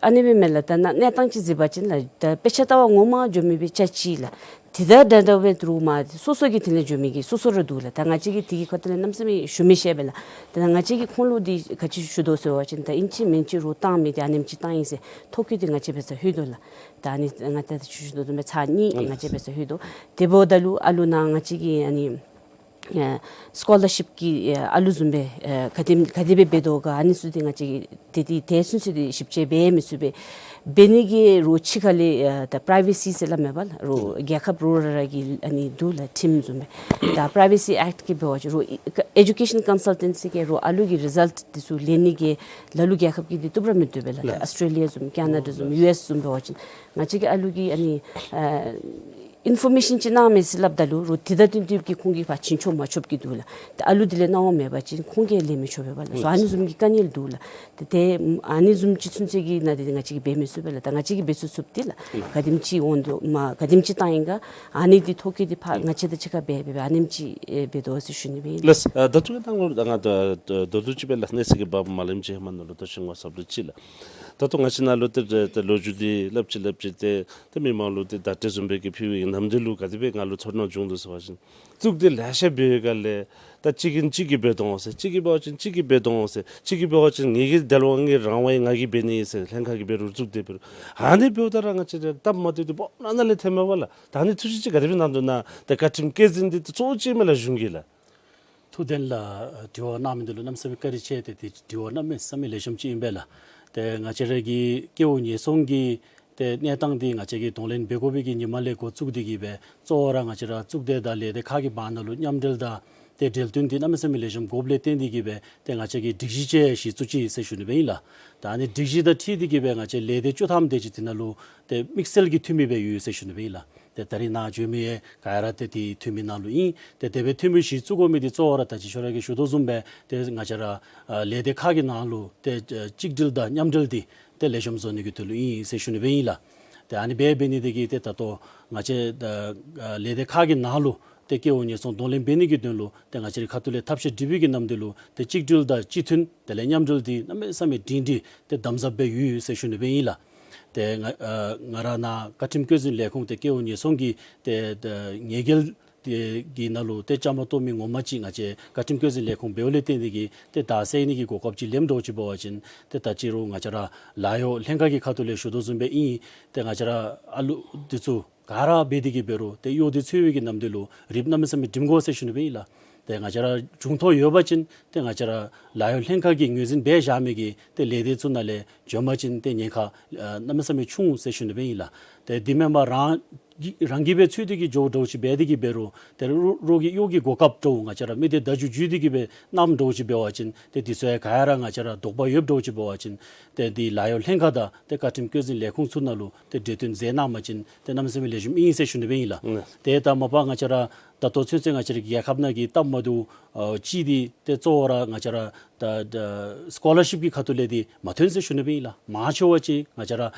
ཨ་ནི་སྦེ་མས་ལགས། ད་ནཱ་གནས་སྟངས་ཅིག་གཟིགས་པ་ཅིན་ལགས་ད་དཔེ་ཆ་ལྟ་བར་ངོ་མ་འགྱོ་མི་སྦེ་ཆ་ཅིག་ལགས། དེ་དང་འདྲ་འདྲ་སྦེ་རུང་མར་སོ་སོ་གི་དེ་ལས་འགྱོ་མི་གི་སོ་སོ་ར་འདུག་ལགས། ད་ང་བཅས་ཀྱིས་དེ་གི་ཁ་ཐུག་ལས་གནམ་མེད་ས་མེད་ཞུ་མི་ཤེས་པས་ལགས། ད་ང་བཅས་ཀྱིས་ཁོང་ལུ་འདི་ག་ཅི་ཞུ་དོ་ཟེར་བ་ཅིན་ད་ཨིན་ཅི་མིན་ཅི་རུང་བཏང་མི་འདི་ཨ་ནེམ་ཅིག་བཏང་ཡི་ཟེར་ཐོ་བཀོད་འདི་ང་བཅས་འབད་སར་ལྷོད་དོ་ལགས། ད་ཨ་ནི་ང་ད་ཞུ་ཞུ་དོ་བཟུམ་སྦེ་ཚར་གཉིས་ང་བཅས་འབད་སར་ལྷོད་དོ། དེ་འབདཝ་ད་ལུ་ཨ་ལུ་ནཱ་ང་བཅས་ཀྱི་ཨ་ནི་ཨེ་སི་ཀོ་ལར་ཤིཔ་ཀྱི་ཨེ་ཨ་ལུ་བཟུམ་སྦེ་ཨེ་ག་དེམ་ག་དེ་སྦེ་འབད་དོ་ག། ཨ་ནི་ཚུ་འདི་ང་བཅས་ཀྱིས་དེ་འདི་དེ་ཚུན་ཚོད་འདི་ཞིབ་དཔྱད་འབད་མི་ཚུགས་པས། འབད་ནི་གི་རུང་ཕྱི་ཁ་ལས་ཨེ་ད་པྲའི་ཝེ་སི་ཟེར་སླབ་མས་པ་ལགས། རུང་རྒྱལ་ཁབ་རུང་ར་ར་གི་ཨ་ནི་འདུག་ལགས་ཁྲིམས་བཟུམ་སྦེ། ད་པྲའི་ཝེ་སི་ཨེཀཊ་གི་འབད་བ་ཅིན་རུང་ཨེ་ཨེ་ཌུ་ཀེ་ཤཱན་ཀོན་སཱལ་ཊེན་སི་གིས་རུང་ཨ་ལུ་གི་རི་ཛལཊ་འདི་ཚུ་ལེན་ནི་གི་ལ་ལུ་རྒྱལ་ཁབ་ཀྱིས་འདི་བཏུབ་ར་མི་བཏུབ་པས་ལགས། ད་ཨཱོས་ཊྲེ་ལི་ཡ་བཟུམ་ཀེ་ན་ཌ་བཟུམ་ཡུ་ཨེསི་བཟུམ་འབད་བ་ཅིན་ང་བཅས་ཀྱི་ཨ་ལུ་གིས་ཨ་ནི་ཨེ་ཨིན་ཕོར་མེ་ཤཱན་ཅིག་གནང་མས་ཟེར་སླབ་ད་ལུ་རུང་དེ་དང་བསྟུན་ཏེ་གིས་ཁོང་གིས་ཕར་བྱིན་ཆོག་མ་ཆོགཔ་གི་འདུག་ལགས། ཏེ་ཨ་ལུ་དེ་ལས་གནང་བ་མེད་པ་ཅིན་ཁོང་གིས་ལེན་མི་ཆོག་པས་པ་ལགས། སོ་ཨ་ནི་བཟུམ་གྱི་དཀའ་ངལ་འདུག་ལགས། ཏེ་དེ་ཨ་ནི་བཟུམ་ཅིག་ཚུན་ཚོད་ཀྱི་ནང་དེ་ང་བཅས་ཀྱིས་འབད་མི་ཚུགས་པས་ལགས། ད་ང་བཅས་ཀྱིས་འབད་ཚུགས་ཚུགསཔ་འདི་ལགས་ག་དེམ་ཅིག་འོང་དོ་མ་ག་དེམ་ཅིག་བཏང་ཡི་ག། ཨ་ནི་འདི་ཐོ་བཀོད་འདི་ཕར་ང་བཅས་དང་གཅིག་ཁར་འབད་འབད་འབད་ཨ་ནེམ་ཅིག་ཨེ་འབད་དོ་ཟེར་ཞུ་ནི་སྦེ་ཨིན་ལགས། ལགས་ད་ལྟོ་གི་ནང་ལུ་ད་ང་ད་ད་ད་ལུ་ཅིག་སྦེ་ལགས་གནས་ཚུལ་གྱི་བབ་མ་ལེནམ་ཅིག་ཧེ་མ་ནང་ལུ་ད་ཞུ་དགོ་ཟེར་སླབ་ཅི་ལགས། ད་ལྟོ་ང་བཅས་ནང་ལུ་ཏེ་ཏེ་ལོ་རྒྱུས་འདི་སླབ་ཅི་སླབ་ཅི་ཏེ་ཏེ་མི་མང་ལུ་ཏེ་བརྡ་སྤྲོད་བཟུམ་སྦེ་གི་ཕུལ་བའི་ནམ་དུས་ལུ་ག་དེ་སྦེ་ང་ལུ་ཚོར་སྣང་བྱུང་དོ་ཟེར་བ་ཅིན་གཙུག་སྡེ་ལེ་ཤ་འབད་བའི་སྒང་ལས་ད་གཅིག་གིས་གཅིག་གིས་འབད་དོ་འོང་ཟེར། གཅིག་གིས་འབད་བ་ཅིན་གཅིག་གིས་འབད་དོ་འོང་ཟེར། གཅིག་གིས་འབད་བ་ཅིན་ངེ་གི་དལ་བ་ངེ་རང་བ་ཡང་ང་གིས་འབད་ནི་ཨིན་ཟེར། ལྷན་ཁག་གིས་འབད་རུང་གཙུག་སྡེ་འབད་རུང་ཨ་ནི་འབདཝ་ད་ར་ང་བཅས་ར་སྟབས་མ་བདེཝ་འདི་སྦོམ་ནང་ན་ལས་ཐོནམ་མས་པ་ལགས། ད་ཨ་ནི་ཐུགས་བཞེད་ཅིག་ག་དེ་སྦེ་གནང་དོ་ན། ད་བཀའ་ཁྲིམས་བཀོད་འཛིན་འདི་གཙོ་བོ་ཅིག་མས་ལགས་གཞུང་གི་ལགས། ཐུབ་བསྟན་ལགས་དྲི་བ་གནང་མི་འདི་ལུ་གནམ་མེད་ས་མེད་བཀའ་དྲིན་ཆེ། ཏེ་དེ་དྲི་བ་གནམ་མེད་ས་མེད་ལེགས་ཤོམ་ཅིག་ཨིན་པས་ལགས། ཏེ་ང་བཅས་ར་གི་སྐྱེ་བོ་ཉེས་སྲུང་གི་ཏེ་གནས་སྟངས་འདི་ང་བཅས་ཀྱིས་གདོང་ལེན་འབད་དགོ་པའི་གི་ཉིནམ་ལས་འགོ་བཙུགས་ཏེ་གི་སྦེ་གཙོ་བོ་ར་ང་བཅས་ར་གཙུག་སྡེ་དང་ལས་སྡེ་ཁག་གི་བར་ན་ལུ་མཉམ་འབྲེལ་དང་ཏེ་འབྲེལ་མཐུད་འདི་གནམ་མེད་ས་མེད་ལེགས་ཤོམ་དགོཔ་ལས་བརྟེན་ཏེ་གི་སྦེ་ཏེ་ང་བཅས་ཀྱིས་སྒྲིག་གཞི་ཅིག་གཞི་བཙུགས་ཅི་ཟེར་ཞུ་ནི་སྦེ་ཨིན་ལགས། ད་ཨ་ནི་སྒྲིག་གཞི་དང་འཁྲིལ་ཏེ་གི་སྦེ་ང་བཅས་ལས་སྡེ་བཅུ་ཐམ་དེ་ཅིག་དེ་ནང་ལུ་ཏེ་དམིགས་བསལ་གྱི་འཐུས་མི་སྦེ་ཡོད་ཟེར་ཞུ་ནི་སྦེ་ཨིན་ལགས། ཏེ་ད་རིས་ནཱ་འབྱོན་མི་ཡང་ག་ར་ཏེ་དེ་འཐུས་མི་ནང་ལུ་ཨིན། ཏེ་དེ་སྦེ་འཐུས་མི་གཞི་བཙུགས་དགོ་མི་འདི་གཙོ་བོ་ར་ད་ཅི་ཁྱོད་ར་གིས་ཞུ་དོ་བཟུམ་སྦེ་ཏེ་ང་བཅས་ར་ཨ་ལས་སྡེ་ཁག་གི་ནང་ལུ་ཏེ་ཨ་གཅིག་སྒྲིལ་དང་མཉམ་འབྲེལ་འདི་ཏེ་ལེགས་ཤོམ་བཟོ་ནི་གི་དོན་ལུ་ཨིན་ཟེར་ཞུ་ནི་སྦེ་ཨིན་ལགས། ཏེ་ཨ་ནི་སྦེ་འབད་ནི་དེ་གིས་ཏེ་ད་ལྟོ་ང་བཅས་ཨ་ལས་སྡེ་ཁག་གི་ནང་ལུ་ཏེ་སྐྱེ་བོ་ཉེས་སྲུང་གདོང་ལེན་འབད་ནི་གི་དོན་ལུ་ཏེ་ང་བཅས་རའི་ཁ་ཐུག་ལས་ཐབས་ཤེས་སྒྲིག་པའི་གི་ནམ་དུས་ལུ་ཏེ་གཅིག་སྒྲིལ་དང་གཅིག་མཐུན་དེ་ལས་མཉམ་འབྲེལ་འདི་གནམ་མེད་ས་མེད་སྒྲིང་སྒྲིང་ཏེ་དམ་ཟབ་སྦེ་ཡོད་ཟེར་ཞུ་ནི་སྦེ་ཨིན་ལགས། ཏེ་ང་ཨ་ང་ར་ནཱ་བཀའ་ཁྲིམས་བཀོད་འཛིན་ལས་ཁུངས་ཏེ་སྐྱེ་བོ་ཉེས་སྲུང་གི་ཏེ་ཏེ་ཉེས་འགེལ་དེ་གི་ནང་ལུ་ཏེ་བཅའ་མར་གཏོགས་མི་ངོ་མ་ཅིག་ང་བཅས་བཀའ་ཁྲིམས་བཀོད་འཛིན་ལས་ཁུངས་འབདཝ་ལས་བརྟེན་ཏེ་གི་ཏེ་བརྡ་སེལ་ནི་གི་གོ་སྐབས་ཅིག་ལེནམ་འདྲཝ་ཅིག་འབད་བ་ཅིན་ཏེ་ད་ཅི་རུང་ང་བཅས་ར་ལཱ་གཡོག་ལྷན་ཁག་གི་ཁ་ཐུག་ལས་ཞུ་དོ་བཟུམ་སྦེ་ཨིན། ཏེ་ང་བཅས་ར་ཨ་ལུ་འདི་ཚུ་ག་ར་འབད་དེ་གི་འབད་རུང་ཏེ་གཡོག་འདི་འཚོལ་བའི་གི་ནམ་དུས་ལུ་རིགཔ་གནམ་མེད་ས་མེད་སྒྲིམ་དགོ་ཟེར་ཞུ་ནི་སྦེ་ཨིན་ལགས། ཏེ་ང་བཅས་ར་བྱུང་ཐོག་ཡོད་པ་ཅིན་ཏེ་ང་བཅས་ར་ལཱ་གཡོག་ལྷན་ཁག་གིས་ངོས་འཛིན་འབད་བཞག་མི་གི་ཏེ་ལས་སྡེ་ཚུ་ནང་ལས་འབྱོན་པ་ཅིན་ཏེ་ཉེན་ཁ་ཨ་གནམ་མེད་ས་མེད་ཆུང་ཟེར་ཞུ་ནི་སྦེ་ཨིན་ལགས། ཏེ་དེ་མེན་པར་རང་གིས་རང་གིས་སྦེ་འཚོལ་ཏེ་གི་འགྱོཝ་འདྲཝ་ཅིག་འབད་དེ་གི་འབད་རུང་ཏེ་རོགས་རོགས་ཀྱི་གཡོག་གི་གོ་སྐབས་འདྲཝ་ང་བཅས་ར་མི་སྡེ་བརྡ་བརྒྱུད་བརྒྱུད་དེ་གི་སྦེ་གནངམ་འདྲཝ་ཅིག་འབད་བ་ཅིན་ཏེ་འདི་ཚུ་ཡང་ག་ར་ང་བཅས་ར་དོགས་པ་ཡོདཔ་འདྲཝ་ཅིག་འབད་བ་ཅིན་ཏེ་འདི་ལཱ་གཡོག་ལྷན་ཁག་དང་ཏེ་བཀའ་ཁྲིམས་བཀོད་འཛིན་ལས་ཁུངས་ཚུ་ནང་ལུ་ཏེ་གྲོས་བསྟུན་མཛད་གནང་པ་ཅིན་ཏེ་གནམ་མེད་ས་མེད་ལེགས་ཤོམ་ཨིན་ཟེར་ཞུ་ནི་སྦེ་ཨིན་ལགས། ཨུམ། ཏེ་ད་མ་པ་ང་བཅས་ར་ད་ལྟོ་ཚུན་ཚོད་ང་བཅས་རའི་རྒྱལ་ཁབ་ནང་གི་སྟབས་མ་བདེཝ་ཨ་ཅིག་འདི་ཏེ་གཙོ་བོ་ར་ང་བཅས་ར་ད་ད་སི་ཀོ་ལར་ཤིབ་ཀྱི་ཁ་ཐུག་ལས་འདི་མ་ཐོན་ཟེར་ཞུ་ནི་སྦེ་ཨིན་ལགས། མང་ཆེ་བ་ཅིག་ང་བཅས་ར་ཨ་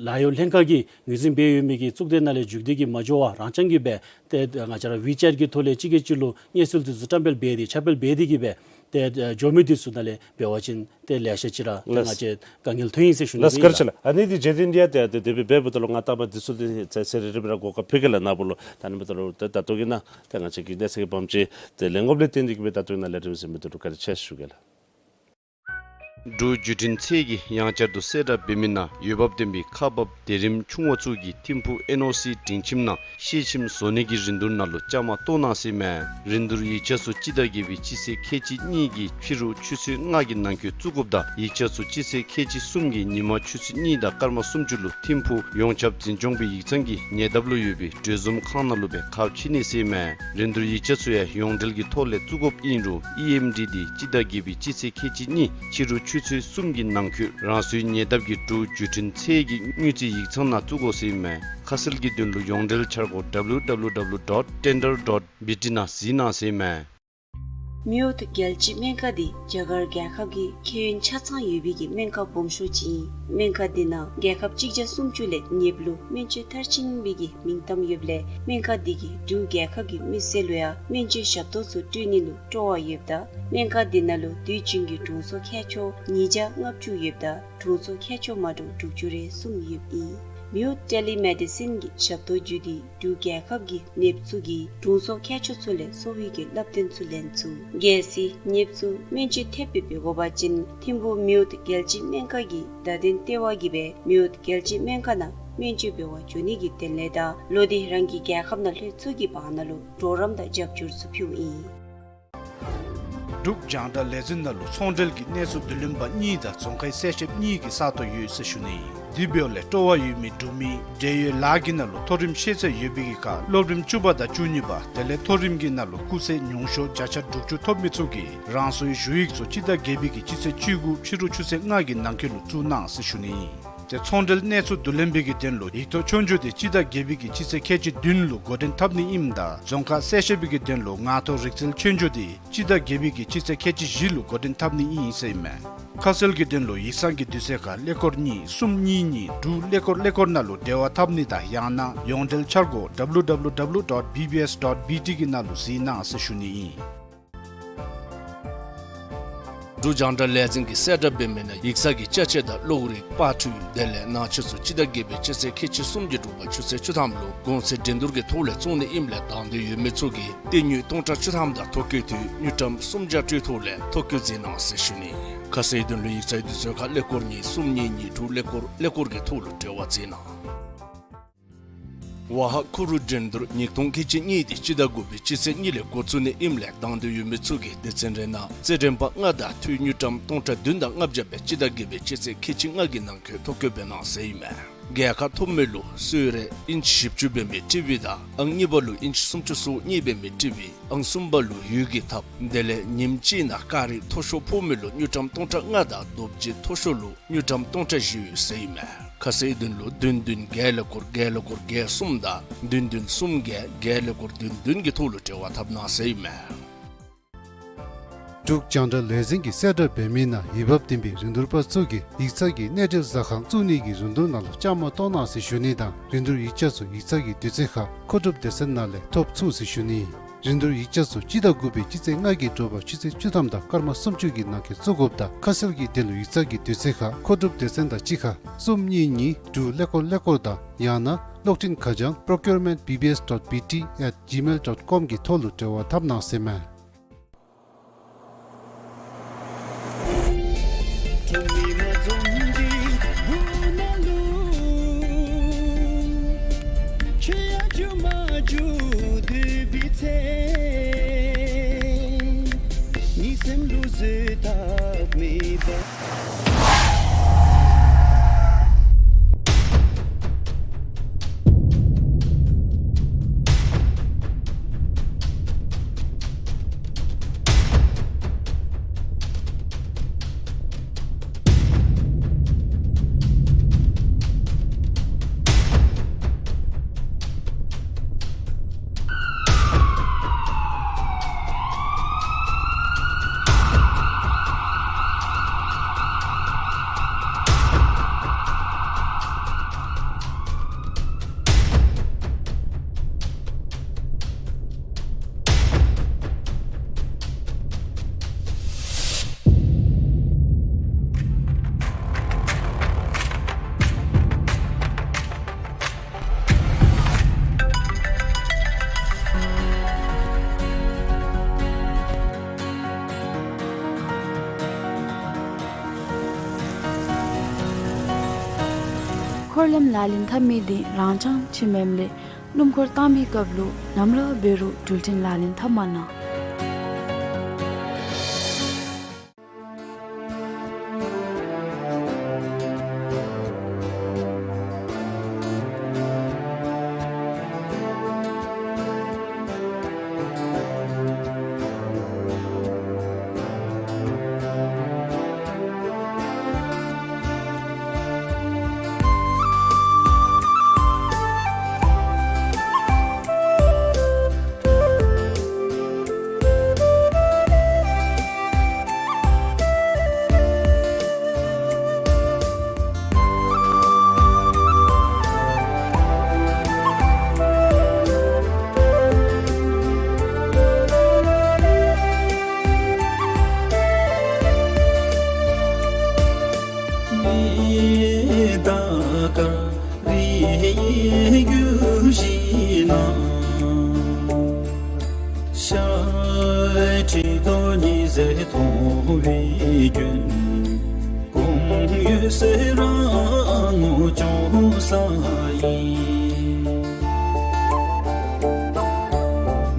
ལཱ་གཡོག་ལྷན་ཁག་གིས་ངོས་འཛིན་འབད་ཡོད་མི་གི་གཙུག་སྡེ་ནང་ལས་འཇུག་སྟེ་གི་མ་འགྱོ་བར་རང་རྐྱང་གིས་སྦེ་ཏེ་ང་བཅས་ར་ཝི་ཅེཊ་གི་ཐོག་ལས་གཅིག་གིས་གཅིག་ལུ་གནས་ཚུལ་འདི་ཚུ་བཀྲམ་སྤེལ་འབད་དེ་ཁྱབ་སྤེལ་འབད་དེ་གི་སྦེ་ཏེ་ཨ་འགྱོ་མི་འདི་ཚུ་ནང་ལས་འབད་བ་ཅིན་ཏེ་ལེ་ཤ་ཅིག་ར་ཏེ་ལགས། ང་བཅས་དཀའ་ངལ་ཐོན་ཡི་ཟེར་ཞུ་ནི་ལགས། སྦེ་ཨིན་ལགས། བཀའ་དྲིན་ཆེ་ལགས། ཨ་ནི་འདི་བརྗེད་དེ་འདི་ཡང་ཏེ་ཏེ་དེ་སྦེ་འབདཝ་ད་ལུ་ང་ལྟ་བ་འདི་ཚུ་འདི་ཚེ་ཚེ་རེ་རེ་སྦེ་ར་གོ་སྐབས་ཕུལ་གེ་ལགས། ནཱ་བུ་ལུ་ད་ནི་འབདཝ་ད་ལུ་ཏེ་ད་ལྟོ་གི་ནང་ཏེ་ང་བཅས་ཀྱི་གནས་ཚད་ཀྱི་བམ་ཅིག་ཏེ་ལེན་དགོཔ་ལས་བརྟེན་ཏེ་གི་སྦེ་ད་ལྟོ་གི་ནང་ལས་རིམ་གཟིགས་མི་འདི་ལུ་བཀའ་དྲིན་ཆེ་ཞུ་གེ་ལགས། འབྲུག་བརྒྱུད་འཕྲིན་ཚད་ཀྱིས་ཡང་བསྐྱར་དུ་གསལ་བསྒྲགས་འབད་མི་ནང་འོས་འབབ་ལྡན་པའི་ཁག་འབགཔ་སྡེ་རིམ་ཆུང་བ་ཚུ་གིས་ཐིམ་ཕུག་ཨེན་ཨོ་སི་སྒྲིང་ཁྱིམ་ནང་ཤེལ་ཁྱིམ་བཟོ་ནི་གི་རིན་བསྡུར་ནང་ལུ་བཅའ་མར་གཏོགས་གནང་ཟེར་ཨིན་མས། རིན་བསྡུར་ཡིག་ཆ་ཚུ་སྤྱི་ཟླ་བརྒྱད་པའི་སྤྱི་ཚེས་ཁལ་གཅིག་གཉིས་ཀྱི་ཕྱི་རུ་ཆུ་ཚོད་ལྔ་གི་ནང་འཁོད་བཙུགས་དགོཔ་དང་ཡིག་ཆ་ཚུ་སྤྱི་ཚེས་ཁལ་གཅིག་གསུམ་གྱི་ཉིན་མ་ཆུ་ཚོད་གཉིས་དང་སྐར་མ་སུམ་ཅུ་ལུ་ཐིམ་ཕུག་ཡོངས་ཁྱབ་འཛིན་སྐྱོང་པའི་ཡིག་ཚང་གི་ཉེ་འདབས་ལུ་ཡོད་པའི་གྲོས་འཛོམས་ཁང་ནང་ལུ་སྦེ་ཁ་ཕྱེ་ནི་ཟེར་ཨིན་མས། རིན་བསྡུར་ཡིག་ཆ་ཚུ་ཡང་ཡོངས་འབྲེལ་གྱི་ཐོག་ལས་བཙུགས་དགོཔ་ཨིན་རུང་ཨི་ཨེམ་ཌི་འདི་སྤྱི་ཟླ་བརྒྱད་པའི་སྤྱི་ཚེས་ཁལ་གཅིག་གཉིས་ཕྱི་རུ་ཆུ་ཚོད་གསུམ་གྱི་ནང་འཁོད་རང་སོའི་ཉེ་འདབས་ཀྱི་འབྲུག་བརྒྱུད་འཕྲིན་ཚད་ཀྱི་དངུལ་རྩིས་ཡིག་ཚང་ནང་བཙུགས་དགོ་ཟེར་ཨིན་མས། ཁ་གསལ་གྱི་དོན་ལུ་ཡོངས་འབྲེལ་འཆར་སྒོ་W W W dot tender dot B T ནང་གཟིགས་གནང་ཟེར་ཨིན་མས། མིའུ་ཐུ་རྒྱལ་སྤྱིའི་སྨན་ཁང་འདི་རྒྱ་གར་རྒྱལ་ཁབ་ཀྱི་ཁེ་ཡོན་ཆ་ཚང་ཡོད་པའི་གི་སྨན་ཁང་སྦོམ་ཤོས་ཅིག་ཨིན། སྨན་ཁང་འདི་ནང་རྒྱལ་ཁབ་གཅིག་བརྒྱ་སུམ་ཅུ་ལས་ནདཔ་ལུ་སྨན་བཅོས་མཐར་ཕྱིན་པའི་གི་མིང་གཏམ་ཡོདཔ་ལས་སྨན་ཁང་འདི་གིས་འབྲུག་རྒྱལ་ཁབ་ཀྱི་མི་སེར་ལུ་ཡང་སྨན་བཅོས་ཞབས་ཏོག་ཚུ་སྤྲོད་ནི་ལུ་སྤྲོ་བ་ཡོདཔ་ད་སྨན་ཁང་འདི་ནང་ལུ་དུས་རྒྱུན་གྱི་དྲུང་འཚོ་མཁས་མཆོག་ཉིས་བརྒྱ་ལྔ་བཅུ་ཡོདཔ་ད་དྲུང་འཚོ་མཁས་མཆོག་མ་འདྲཝ་དྲུག་ཅུ་རེ་གསུམ་ཡོདཔ་ཨིན། མིའུ་ཐུ་ཊེ་ལི་མེ་ཌི་སིན་གྱི་ཞབས་ཏོག་བརྒྱུད་དེ་འབྲུག་རྒྱལ་ཁབ་ཀྱི་ནདཔ་ཚུ་གིས་དྲུང་འཚོ་མཁས་མཆོག་ཚུ་ལས་གསོ་བའི་གི་བསླབ་སྟོན་ཚུ་ལེན་ཚུགས། གལ་སྲིད་ནདཔ་ཚུ་སྨན་བཅོས་ཐེབས་སྦེ་འབད་དགོ་པ་ཅིན་ཐིམ་ཕུག་མིའུ་ཐུ་རྒྱལ་སྤྱིའི་སྨན་ཁང་གི་བརྡ་དོན་ལྟེ་བ་གིས་སྦེ་མིའུ་ཐུ་རྒྱལ་སྤྱིའི་སྨན་ཁང་ནང་སྨན་བཅོས་འབད་བར་འགྱོ་ནི་གི་དོན་ལས་དང་ལོག་སྟེ་རང་གི་རྒྱལ་ཁབ་ནང་ལྷོད་ཚུགས་ཀྱི་བར་ན་ལུ་གྲོགས་རམ་དང་རྒྱབ་སྐྱོར་ཚུ་ཕུལཝ་ཨིན། འབྲུག་རྒྱང་བསྒྲགས་ལས་འཛིན་ནང་ལུ་ཚོང་འབྲེལ་གྱི་གནས་ཚུལ་བསྡུ་ལེན་པ་གཉིས་དང་རྫོང་ཁའི་གསལ་བཤདཔ་གཉིས་ཀྱི་ས་སྟོང་ཡོད་ཟེར་ཞུ་ནི་ཨིན། དེ་འབདཝ་ལས་སྤྲོ་བ་ཡོད་མི་འབྲུག་མི་འབྲེལ་ཡོད་ལཱ་གི་ནང་ལུ་མཐོ་རིམ་ཤེས་ཚད་ཡོད་པའི་གི་ཁར་སློབ་རིམ་བཅུ་པ་དང་བཅུ་གཉིས་པ་དེ་ལས་མཐོ་རིམ་གྱི་ནང་ལུ་སྐུགས་ཚད་ཉུང་ཤོས་བརྒྱ་ཆ་དྲུག་ཅུ་ཐོབ་མི་ཚུ་གིས་རང་སོའི་ཞུ་ཡིག་ཚུ་སྤྱི་ཟླ་བརྒྱད་པའི་གི་སྤྱི་ཚེས་བཅུ་དགུ་ཕྱི་རུ་ཆུ་ཚོད་ལྔ་གི་ནང་འཁོད་ལུ་བཙུགས་གནང་ཟེར་ཞུ་ནི་ཨིན། ཏེ་ཚོང་འབྲེལ་གནས་ཚུལ་བསྡུ་ལེན་པའི་གི་དོན་ལུ་ཡིག་ཐོག་ཆོས་རྒྱུགས་དེ་སྤྱི་ཟླ་བརྒྱད་པའི་གི་སྤྱི་ཚེས་ཁལ་གཅིག་བདུན་ལུ་འགོ་འདྲེན་འཐབ་ནི་ཨིནམ་ད་རྫོང་ཁ་གསལ་བཤད་པའི་གི་དོན་ལུ་ངག་ཐོག་རིག་རྩལ་ཆོས་རྒྱུགས་དེ་སྤྱི་ཟླ་བརྒྱད་པའི་གི་སྤྱི་ཚེས་ཁལ་གཅིག་བཞི་ལུ་འགོ་འདྲེན་འཐབ་ནི་ཨིན་ཟེར་ཨིན་མས། ཁ་གསལ་གྱི་དོན་ལུ་ཡིག་ཚང་གི་དུས་ཚོད་ཁར་ཀླད་ཀོར་གཉིས་གསུམ་གཉིས་གཉིས་དྲུག་ཀླད་ཀོར་ཀླད་ཀོར་ནང་ལུ་འབྲེལ་བ་འཐབ་ནི་དང་ཡང་ན་ཡོངས་འབྲེལ་འཆར་སྒོ་W W W dot B B S dot B T གི་ནང་ལུ་གཟིགས་གནང་ཟེར་ཞུ་ནི་ཨིན། འབྲུག་རྒྱང་བསྒྲགས་ལས་འཛིན་གྱིས་གསལ་བསྒྲགས་འབད་མི་ནང་ཡིག་ཚང་གི་ཅ་ཆས་དང་གློག་རིག་པར་འཕྲུལ་དེ་ལས་ནང་ཆས་ཚུ་སྤྱི་ཟླ་བརྒྱད་པའི་སྤྱི་ཚེས་ཁལ་གཅིག་གསུམ་གྱི་དྲོ་པ་ཆུ་ཚོད་བཅུ་ཐམ་ལུ་གོང་ཚད་འགྲན་བསྡུར་གྱི་ཐོག་ལས་བཙོང་ནི་ཨིནམ་ལས་དང་འདོད་ཡོད་མི་ཚུ་གིས་སྟེར་དངུལ་སྟོང་ཕྲག་བཅུ་ཐམ་དང་ཐོ་བཀོད་འཐུས་དངུལ་ཀྲམ་སུམ་བརྒྱ་སྤྲོད་ཐོག་ལས་ཐོ་བཀོད་མཛད་གནང་ཟེར་ཞུ་ནི། ཁ་གསལ་དོན་ལུ་ཡིག་ཚང་དུས་ཚོད་ཁར་ཀླད་ཀོར་གཉིས་གསུམ་གཉིས་གཉིས་དྲུག་ཀླད་ཀོར་ཀླད་ཀོར་གྱི་ཐོག་ལུ་འབྲེལ་བ་མཛད་གནང་། ཝ་ཧ་ཁུ་རུ་འགྲན་བསྡུར་ཉིས་སྟོང་ཁལ་གཅིག་གཉིས་འདི་སྤྱི་ཟླ་དགུ་པའི་སྤྱི་ཚེས་གཉིས་ལས་འགོ་བཙུགས་ནི་ཨིནམ་ལས་དང་འདོད་ཡོད་མི་ཚུ་གིས་སྡེ་ཚན་རེ་ནང་རྩེད་འགྲན་པ་ལྔ་དང་འཐུས་དངུལ་ཀྲམ་སྟོང་ཕྲག་བདུན་དང་ལྔ་བརྒྱ་སྦེ་སྤྱི་ཟླ་བརྒྱད་པའི་སྤྱི་ཚེས་ཁལ་གཅིག་ལྔ་གི་ནང་འཁོད་ཐོ་བཀོད་འབད་གནང་ཟེར་ཨིན་མས། རྒྱལ་ཁ་ཐོབ་མི་ལུ་གསོལ་རས་ཨིན་ཅི་བཞི་བཅུ་འབད་མི་ཊི་བི་དང་ཨང་གཉིས་པ་ལུ་ཨིན་ཅི་སུམ་ཅུ་སོ་གཉིས་འབད་མི་ཊི་བི་ཨང་གསུམ་པ་ལུ་ཡུལ་གྱི་ཐབ་དེ་ལས་ཉིནམ་གཅིག་ནང་ཀ་རི་མཐོ་ཤོས་ཕོག་མི་ལུ་དངུལ་ཀྲམ་སྟོང་ཕྲག་ལྔ་དང་རྡོ་རྗེ་མཐོ་ཤོས་ལུ་དངུལ་ཀྲམ་སྟོང་ཕྲག་བཞི་ཡོད་ཟེར་ཨིན་མས། ཁ་གསལ་དོན་ལུ་བདུན་བདུན་བརྒྱད་ཀླད་ཀོར་བརྒྱད་ཀླད་ཀོར་བརྒྱད་གསུམ་དང་བདུན་བདུན་གསུམ་བརྒྱད་བརྒྱད་ཀླད་ཀོར་བདུན་བདུན་གྱི་ཐོག་ལུ་འབྲེལ་བ་འཐབ་གནང་ཟེར་ཨིན་མས། འབྲུག་རྒྱང་བསྒྲགས་ལས་འཛིན་གྱིས་གསལ་བསྒྲགས་འབད་མི་ནང་འོས་འབབ་ལྡན་པའི་རིན་བསྡུར་པ་ཚུ་གིས་ཡིག་ཚང་གི་གནས་འབྲེལ་ཟ་ཁང་བཙུགས་ནི་གི་རིན་བསྡུར་ནང་ལུ་བཅའ་མར་གཏོགས་གནང་ཟེར་ཞུ་ནི་དང་རིན་བསྡུར་ཡིག་ཆ་ཚུ་ཡིག་ཚང་གི་དུས་ཚོད་ཁར་མཁོ་སྒྲུབ་སྡེ་ཚན་ནང་ལས་ཐོབ་ཚུགས་ཟེར་ཞུ་ནི། རིན་བསྡུར་ཡིག་ཆ་ཚུ་སྤྱི་ཟླ་དགུ་པའི་སྤྱི་ཚེས་ལྔ་གི་དྲོ་པ་ཆུ་ཚོད་བཅུ་ཐམ་དང་སྐར་མ་སུམ་ཅུ་གི་ནང་འཁོད་བཙུགས་དགོཔ་དང་ཁ་གསལ་གྱི་དོན་ལུ་ཡིག་ཚང་གི་དུས་ཚོད་ཁར་མཁོ་སྒྲུབ་སྡེ་ཚན་དང་གཅིག་ཁར་གསུམ་གཉིས་གཉིས་དྲུག་ཀླད་ཀོར་ཀླད་ཀོར་དང་ཡང་ན་གློག་འཕྲིན་ཁ་བྱང་procurement B B S dot B T at gmail dot com གི་ཐོག་ལུ་འབྲེལ་བ་འཐབ་གནང་ཟེར་མས། འཁོར་ལམ་ལག་ལེན་འཐབ་མི་འདི་རང་འཆང་ཅིག་མེནམ་ལས་སྣུམ་འཁོར་བཏང་མི་སྐབས་ལུ་ནམ་ར་འབད་རུང་འགྲུལ་འཕྲིན་ལག་ལེན་འཐབ་མ་གནང་།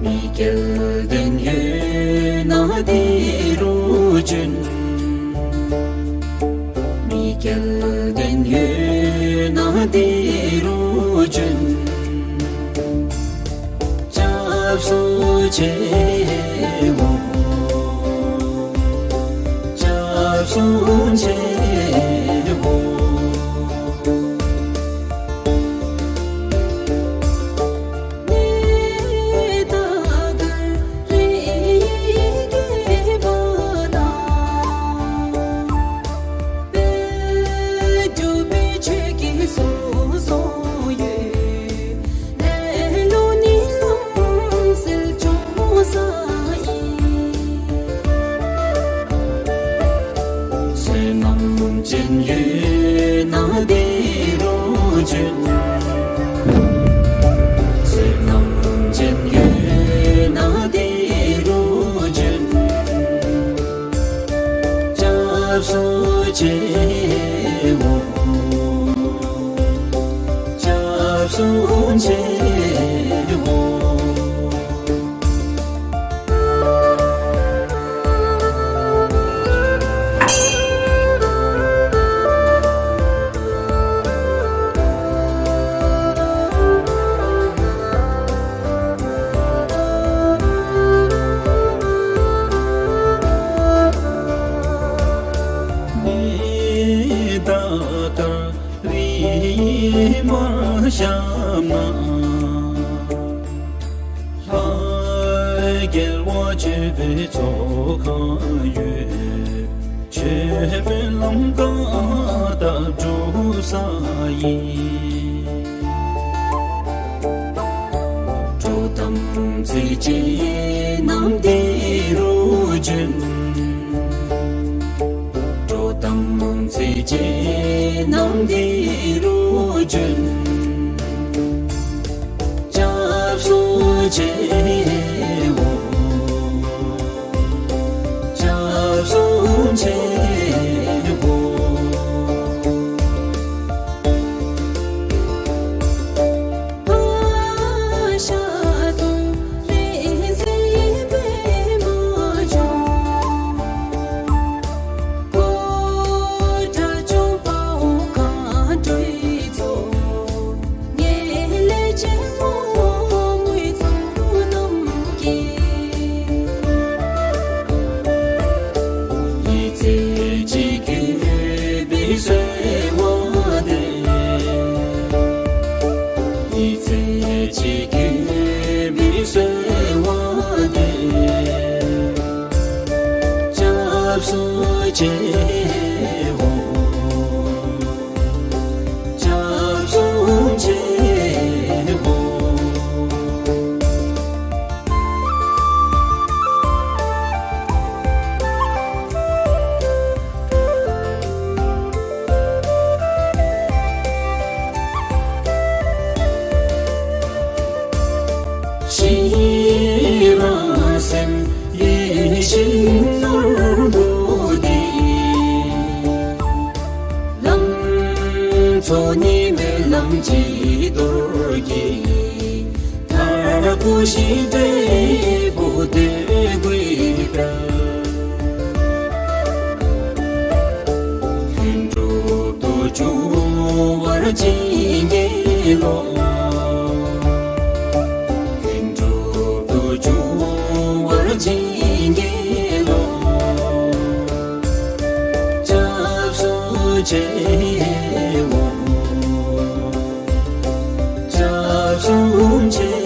མི་སྐལ་ལྡན་ཡོད་ན་འདི་རུ་བྱོན། མི་སྐལ་ལྡན་ཡོད་ན་འདི་རུ་བྱོན། སྐྱབས་སུ་མཆིའོ། སྐྱབས་སུ་མཆིའོ། གསུང་ཆེ་བོ། ནི་ད་ཀ་རི་མ་ཤམ་ན། ལྷ་རྒྱལ་བ་ཆོས་པའི་ཚོགས་ཁ་ཡོད། ཆོས་པའི་ལམ་ཀ་དག་སྒྲུབ་ས་ཡིན། འགྲོ་དང་ཚེ་ཅན་རྣམས་འདི་རུ་བྱོན། འགྲོ་དང་ཚེ་ཅན་རྣམས་འདི་རུ་བྱོན། སྐྱབས་སུ་མཆིའོ། སྐྱབས་སུ་མཆིའོ། ཡིད་ཚིམ་ཅིག་གུས་པས་གསོལ་བ་འདེབས། ཡིད་ཚིམ་ཅིག་གུས་པས་གསོལ་བ་འདེབས། སྐྱབས་སུ་མཆིའོ། སྐྱབས་སུ་མཆིའོ། ཤེས་རབ་སེམས་ཡིད་བཞིན་ནོར་བུ་འདི། ལམ་མཆོག་ཉི་མའི་ལམ་གྱི་རྡོ་རྗེ། མཐར་ཐུག་ཞི་བདེ་བོ་དེ་དགོས་པས། ལྷུན་གྲུབ་ཏུ་འབྱུང་བར་བྱིན་གྱིས་རློབས། ལྷུན་གྲུབ་ཏུ་འབྱུང་བར་བྱིན་གྱིས་རློབས། སྐྱབས་སུ་མཆིའོ། སྐྱབས་སུ་མཆིའོ།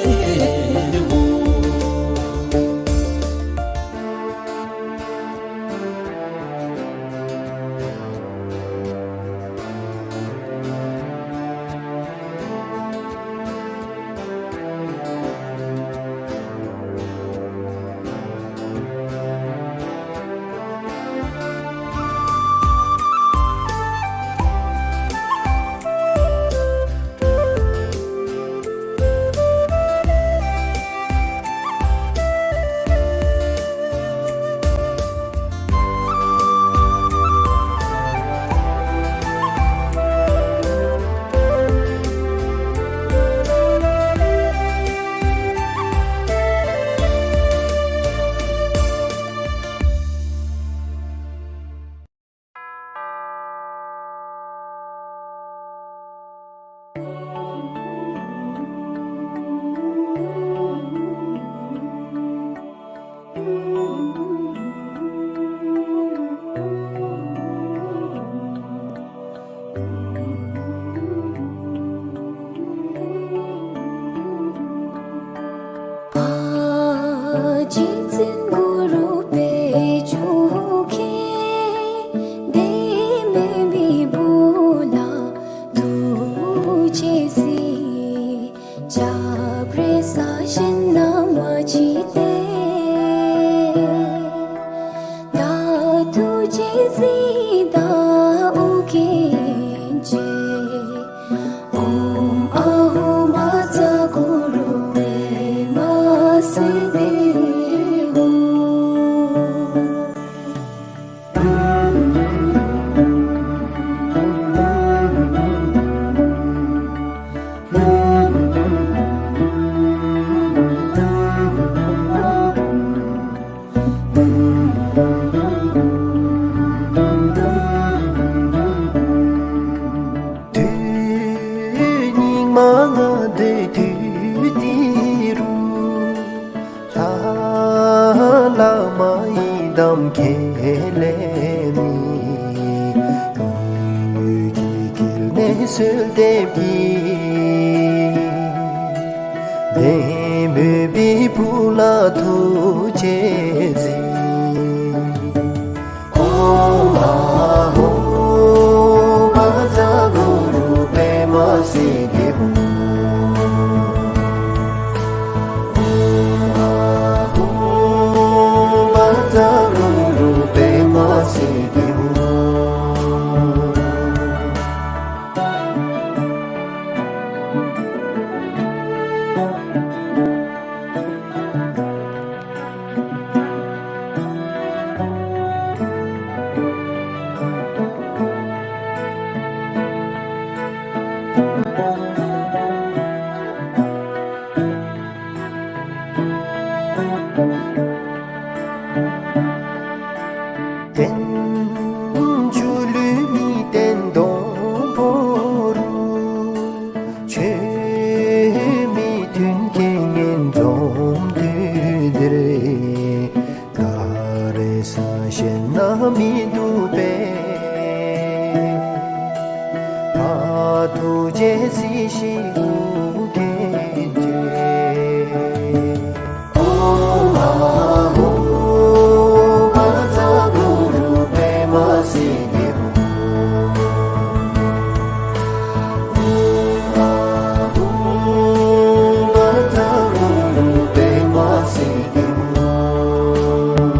རྗེ་བཙུན་གུ་རུ་པད་འབྱུང་ཁྱེད། དེ་མེད་མི་བུ་ལ་ཐུགས་རྗེས་གཟིགས། སྐྱབས་རེ་ས་གཞན་ན་མ་མཆིས་ཏེ། བདག་ཐུགས་རྗེས་གཟིགས་བདག་ཨོ་རྒྱན་རྗེ། ཨོཾ་ཨཱཿཧཱུྃ་མ་ཙ་གུ་རུ་པདྨ་སིདྡྷི། ཏམ་ཁས་ལེན་མི། ཡུལ་གྱི་དཀྱིལ་ནས་གསོལ་འདེབས་ཀྱི། བདེན་མོས་པའི་བུ་ལ་ཐུགས་རྗེས་གཟིགས། ཨོཾ་ཨཱཿཧཱུྃ་བཛྲ་གུ་རུ་པདྨ་སིདྡྷི་ཧཱུྃ། ཨོཾ་ཨཱཿཧཱུྃ་བཛྲ་གུ་རུ་པདྨ་སིདྡྷི་ཧཱུྃ། རྟེན་བཅུ་ལུས་མི་བརྟན་སྡོང་པོ་རུ། ཆོས་མི་མཐུན་རྐྱེན་ངན་འཛོམས་དུས་འདིར། ད་རེས་གཞན་ན་མི་འདུག་པས། ཕར་ཐུགས་རྗེས་གཟིགས་ཤིག་ཨོ་རྒྱན་ཆེ། ཨོཾ་ཨཱཿཧཱུྃ་བཛྲ་གུ་རུ་པདྨ་སིདྡྷི་ཧཱུྃ། ཨོཾ་ཨཱཿཧཱུྃ་བཛྲ་གུ་རུ་པདྨ་སིདྡྷི་ཧཱུྃ།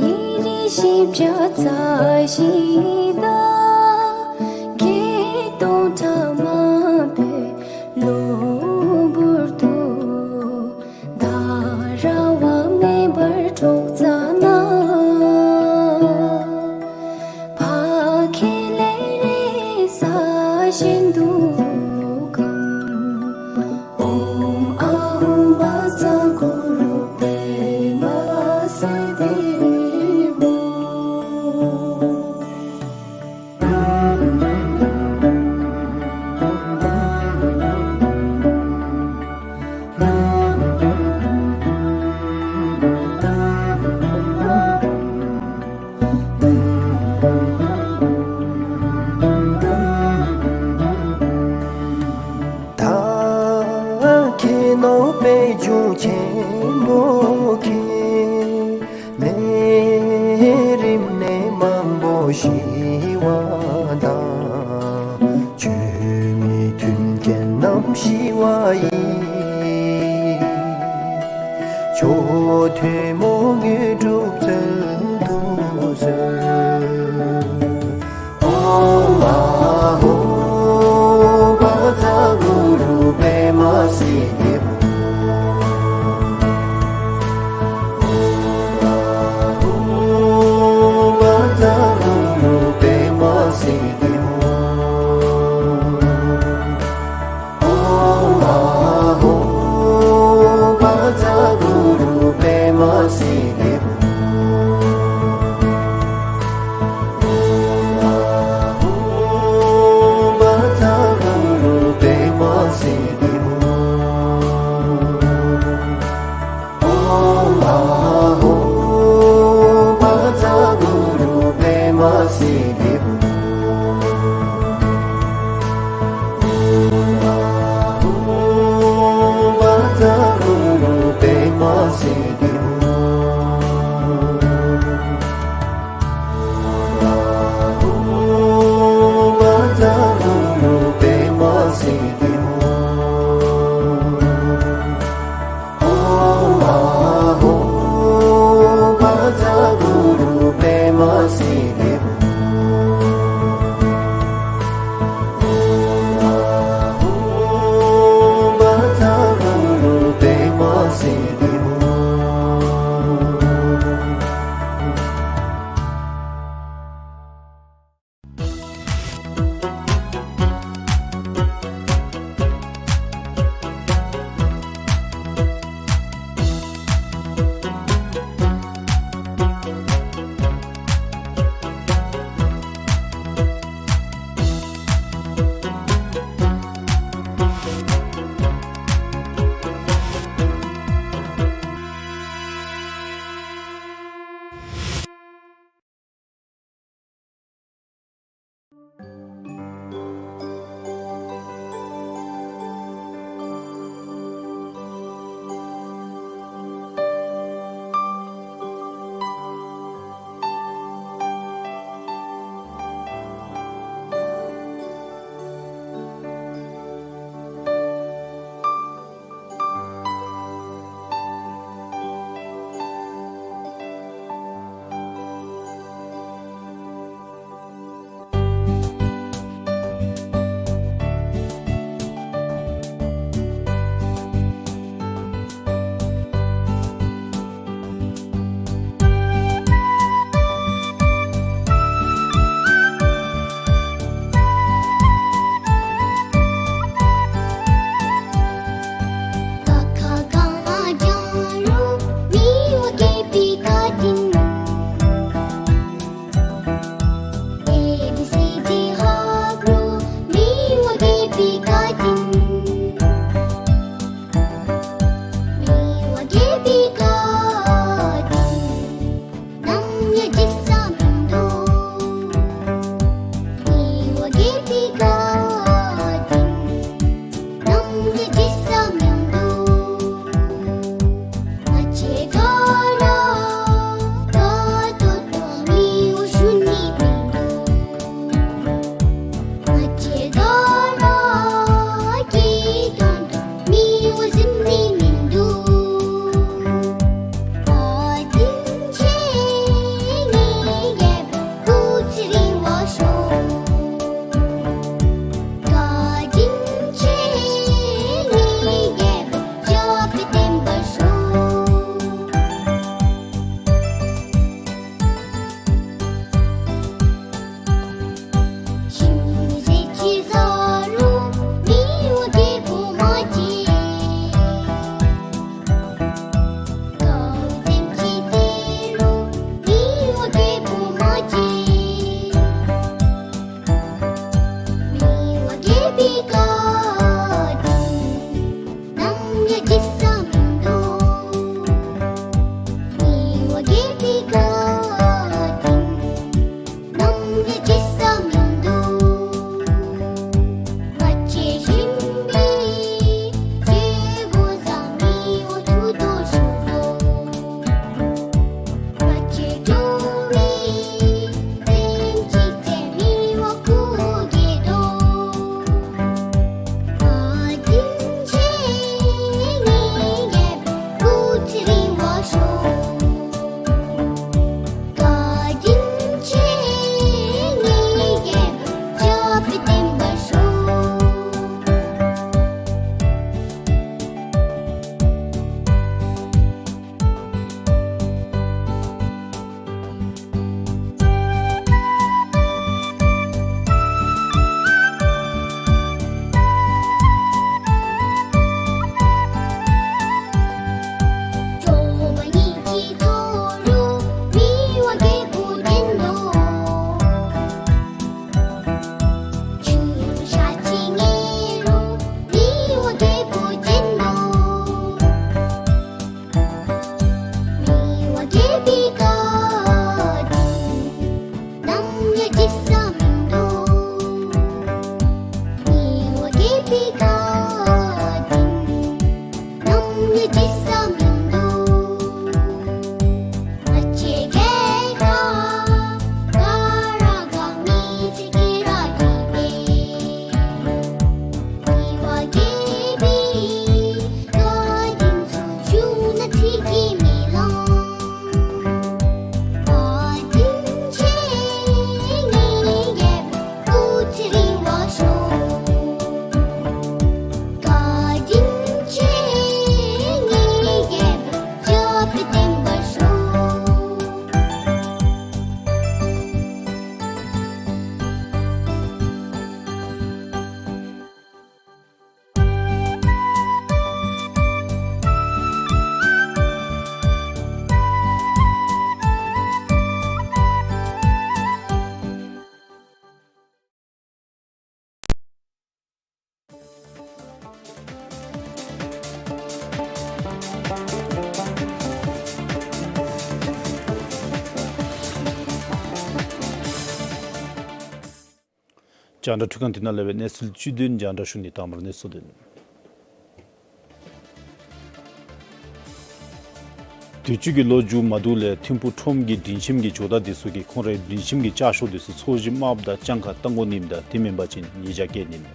ཉེ་རིང་བཞི་བརྒྱ་རྩ་བཞི་དང་། བརྒྱད་སྟོང་ཕྲག་མང་པོའི་གློ་བུར་དུ། ད་ར་བ་མེད་པར་འགྲོགས་ཙ་ན། ཕ་ཁས་ལེན་རེ་ས་གཞན་འདུག་གམ། ཨོཾ་ཨཱཿཧཱུྃ་བཛྲ་གུ་རུ་པདྨ་སིདྡྷི་ཧཱུྃ། ད་ཁྱེད་ནོར་པའི་རྒྱུ་ཆེན་པོ་ཁྱེད། ནད་རིམས་ནད་མང་པོ་ཞི་བ་དང་། ཆོས་མི་མཐུན་རྐྱེན་རྣམ་ཞི་བ་ཡི། མཆོག་ཐུན་མོང་དངོས་གྲུབ་སྩོལ་དུ་གསོལ། ཨོཾ་ཨཱཿཧཱུྃ་བཛྲ་གུ་རུ་པདྨ་སིདྡྷི་ཧཱུྃ། ཨོཾ་ཨཱཿཧཱུྃ་བཛྲ་གུ་རུ་པདྨ་སིདྡྷི་ཧཱུྃ། ཨོཾ་ཨཱཿཧཱུྃ་བཛྲ་གུ་རུ་པདྨ་སིདྡྷི་ཧཱུྃ། ཨོཾ་ཨཱཿཧཱུྃ་བཛྲ་གུ་རུ་པདྨ་སིདྡྷི་ཧཱུྃ། ཨོཾ་ཨཱཿཧཱུྃ་བཛྲ་གུ་རུ་པདྨ་སིདྡྷི་ཧཱུྃ། ཨོཾ་ཨཱཿཧཱུྃ་བཛྲ་གུ་རུ་པདྨ་སིདྡྷི་ཧཱུྃ། ཨོཾ་ཨཱཿཧཱུྃ་བཛྲ་གུ་རུ་པདྨ་སིདྡྷི་ཧཱུྃ། ཨོཾ་ཨཱཿཧཱུྃ་ རྒྱང་བསྒྲགས་འཕྲུལ་ཁང་འདི་ནང་ལས་སྦེ་གནས་ཚུལ་བཅུད་བསྡུས་རྒྱང་བསྒྲགས་ཞུ་ནི། དང་པ་ར་གནས་ཚུལ་དོན། དུས་ཅི་གི་ལོ་མཇུག་མ་བསྡུ་ལས་ཐིམ་ཕུག་ཁྲོམ་གྱི་སྒྲིང་ཁྱིམ་གྱི་ཇོ་བདག་འདི་ཚུ་གིས་ཁོང་རའི་སྒྲིང་ཁྱིམ་གྱི་ལྕགས་ཤོག་འདི་ཚུ་ཚོས་གཞི་དམརཔོ་དང་ལྗང་ཁ་བཏང་དགོ་ནི་ཨིནམ་ད་དེ་མེན་པ་ཅིན་ཉེས་བྱ་བཀལ་ནི་ཨིན།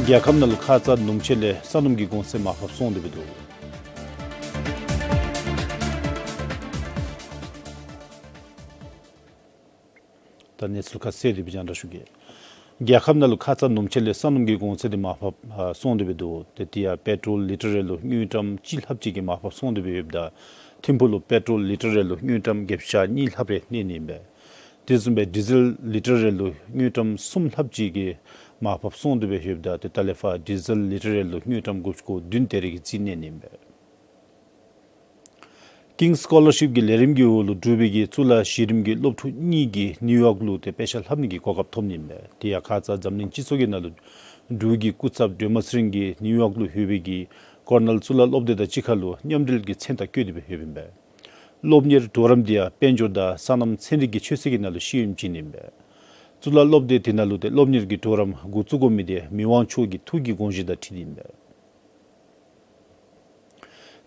རྒྱལ་ཁབ་ནང་ལུ་ཁ་ཙ་ནུབ་ཕྱེད་ལས་ས་སྣུམ་གྱི་གོང་ཚད་མར་ཕབ་སོང་སྟེ་སྦེ་འདུག། ད་གནས་ཚུལ་ཁ་གསལ་དེ་སྦེ་རྒྱང་བསྒྲགས་ཞུ་གེ། རྒྱལ་ཁབ་ནང་ལུ་ཁ་ཙ་ནུབ་ཕྱེད་ལས་ས་སྣུམ་གྱི་གོང་ཚད་འདི་མར་ཕབ་ཨ་སོང་སྟེ་སྦེ་འདུག། ཏེ་དེ་ཡང་པེ་ཊོལ་ལི་ཊར་རེ་ལུ་དངུལ་ཀྲམ་གཅིག་ལྷགཔ་ཅིག་གིས་མར་ཕབ་སོང་སྟེ་སྦེ་ཡོདཔ་ད་ཐིམ་ཕུག་ལུ་པེ་ཊོལ་ལི་ཊར་རེ་ལུ་དངུལ་ཀྲམ་བརྒྱད་ཅུ་གྱ་གཉིས་ལྷགཔ་རེ་གནས་ནི་ཨིན་པས། དེ་བཟུམ་སྦེ་ཌི་ཟེལ་ལི་ཊར་རེ་ལུ་དངུལ་ཀྲམ་གསུམ་ལྷགཔ་ཅིག་གིས་མར་ཕབ་སོང་སྟེ་སྦེ་ཡོདཔ་ད་ཏེ་ད་ལས་ཕར་ཌི་ཟེལ་ལི་ཊར་རེ་ལུ་དངུལ་ཀྲམ་དགུ་བཅུ་གོ་བདུན་དེ་རེ་གིས་རྩིས་གནས་ནི་ཨིན་པས། ཀིངསི་སི་ཀོ་ལར་ཤིཔ་གི་ལས་རིམ་གྱི་འོག་ལུ་འགྲུལ་པའི་གི་གཙུག་ལག་གཞི་རིམ་གྱི་སློབ་ཕྲུག་གཉིས་ཀྱིས་ནིའུ་ཡོག་ལུ་ཏེ་དཔེ་ཆ་ལྷབ་ནི་གི་གོ་སྐབས་ཐོབ་ནི་ཨིན་པས། དེ་ཡང་ཁ་ཙ་འཛམ་གླིང་སྤྱི་ཚོགས་ཀྱི་ནང་ལུ་འབྲུག་གི་སྐུ་ཚབ་སྒྲོལ་མ་ཚེ་རིང་གིས་ནིའུ་ཡོག་ལུ་ཡོད་པའི་གི་ཀོར་ནེལ་གཙུག་ལག་སློབ་སྡེ་དང་གཅིག་ཁར་ལུ་མཉམ་འབྲེལ་གྱི་མཚན་རྟགས་བཀོད་དེ་སྦེ་ཡོདཔ་ཨིན་པས། སློབ་གཉེར་གྲོགས་རམ་དེ་ཡང་དཔལ་འབྱོར་དང་སོ་ནམ་ཚན་རིག་གི་ཆོས་སྲིད་ཀྱི་ནང་ལུ་ཤེས་ཡོན་བྱིན་ནི་ཨིན་པས། གཙུག་ལག་སློབ་སྡེ་དེ་ནང་ལུ་ཏེ་སློབ་གཉེར་གྱི་གྲོགས་རམ་འགོ་བཙུགས་དགོ་མི་དེ་མི་དབང་མཆོག་གི་ཐུགས་ཀྱི་དགོངས་བཞེད་དང་འཁྲིལ་ཏེ་ཨིན་པས།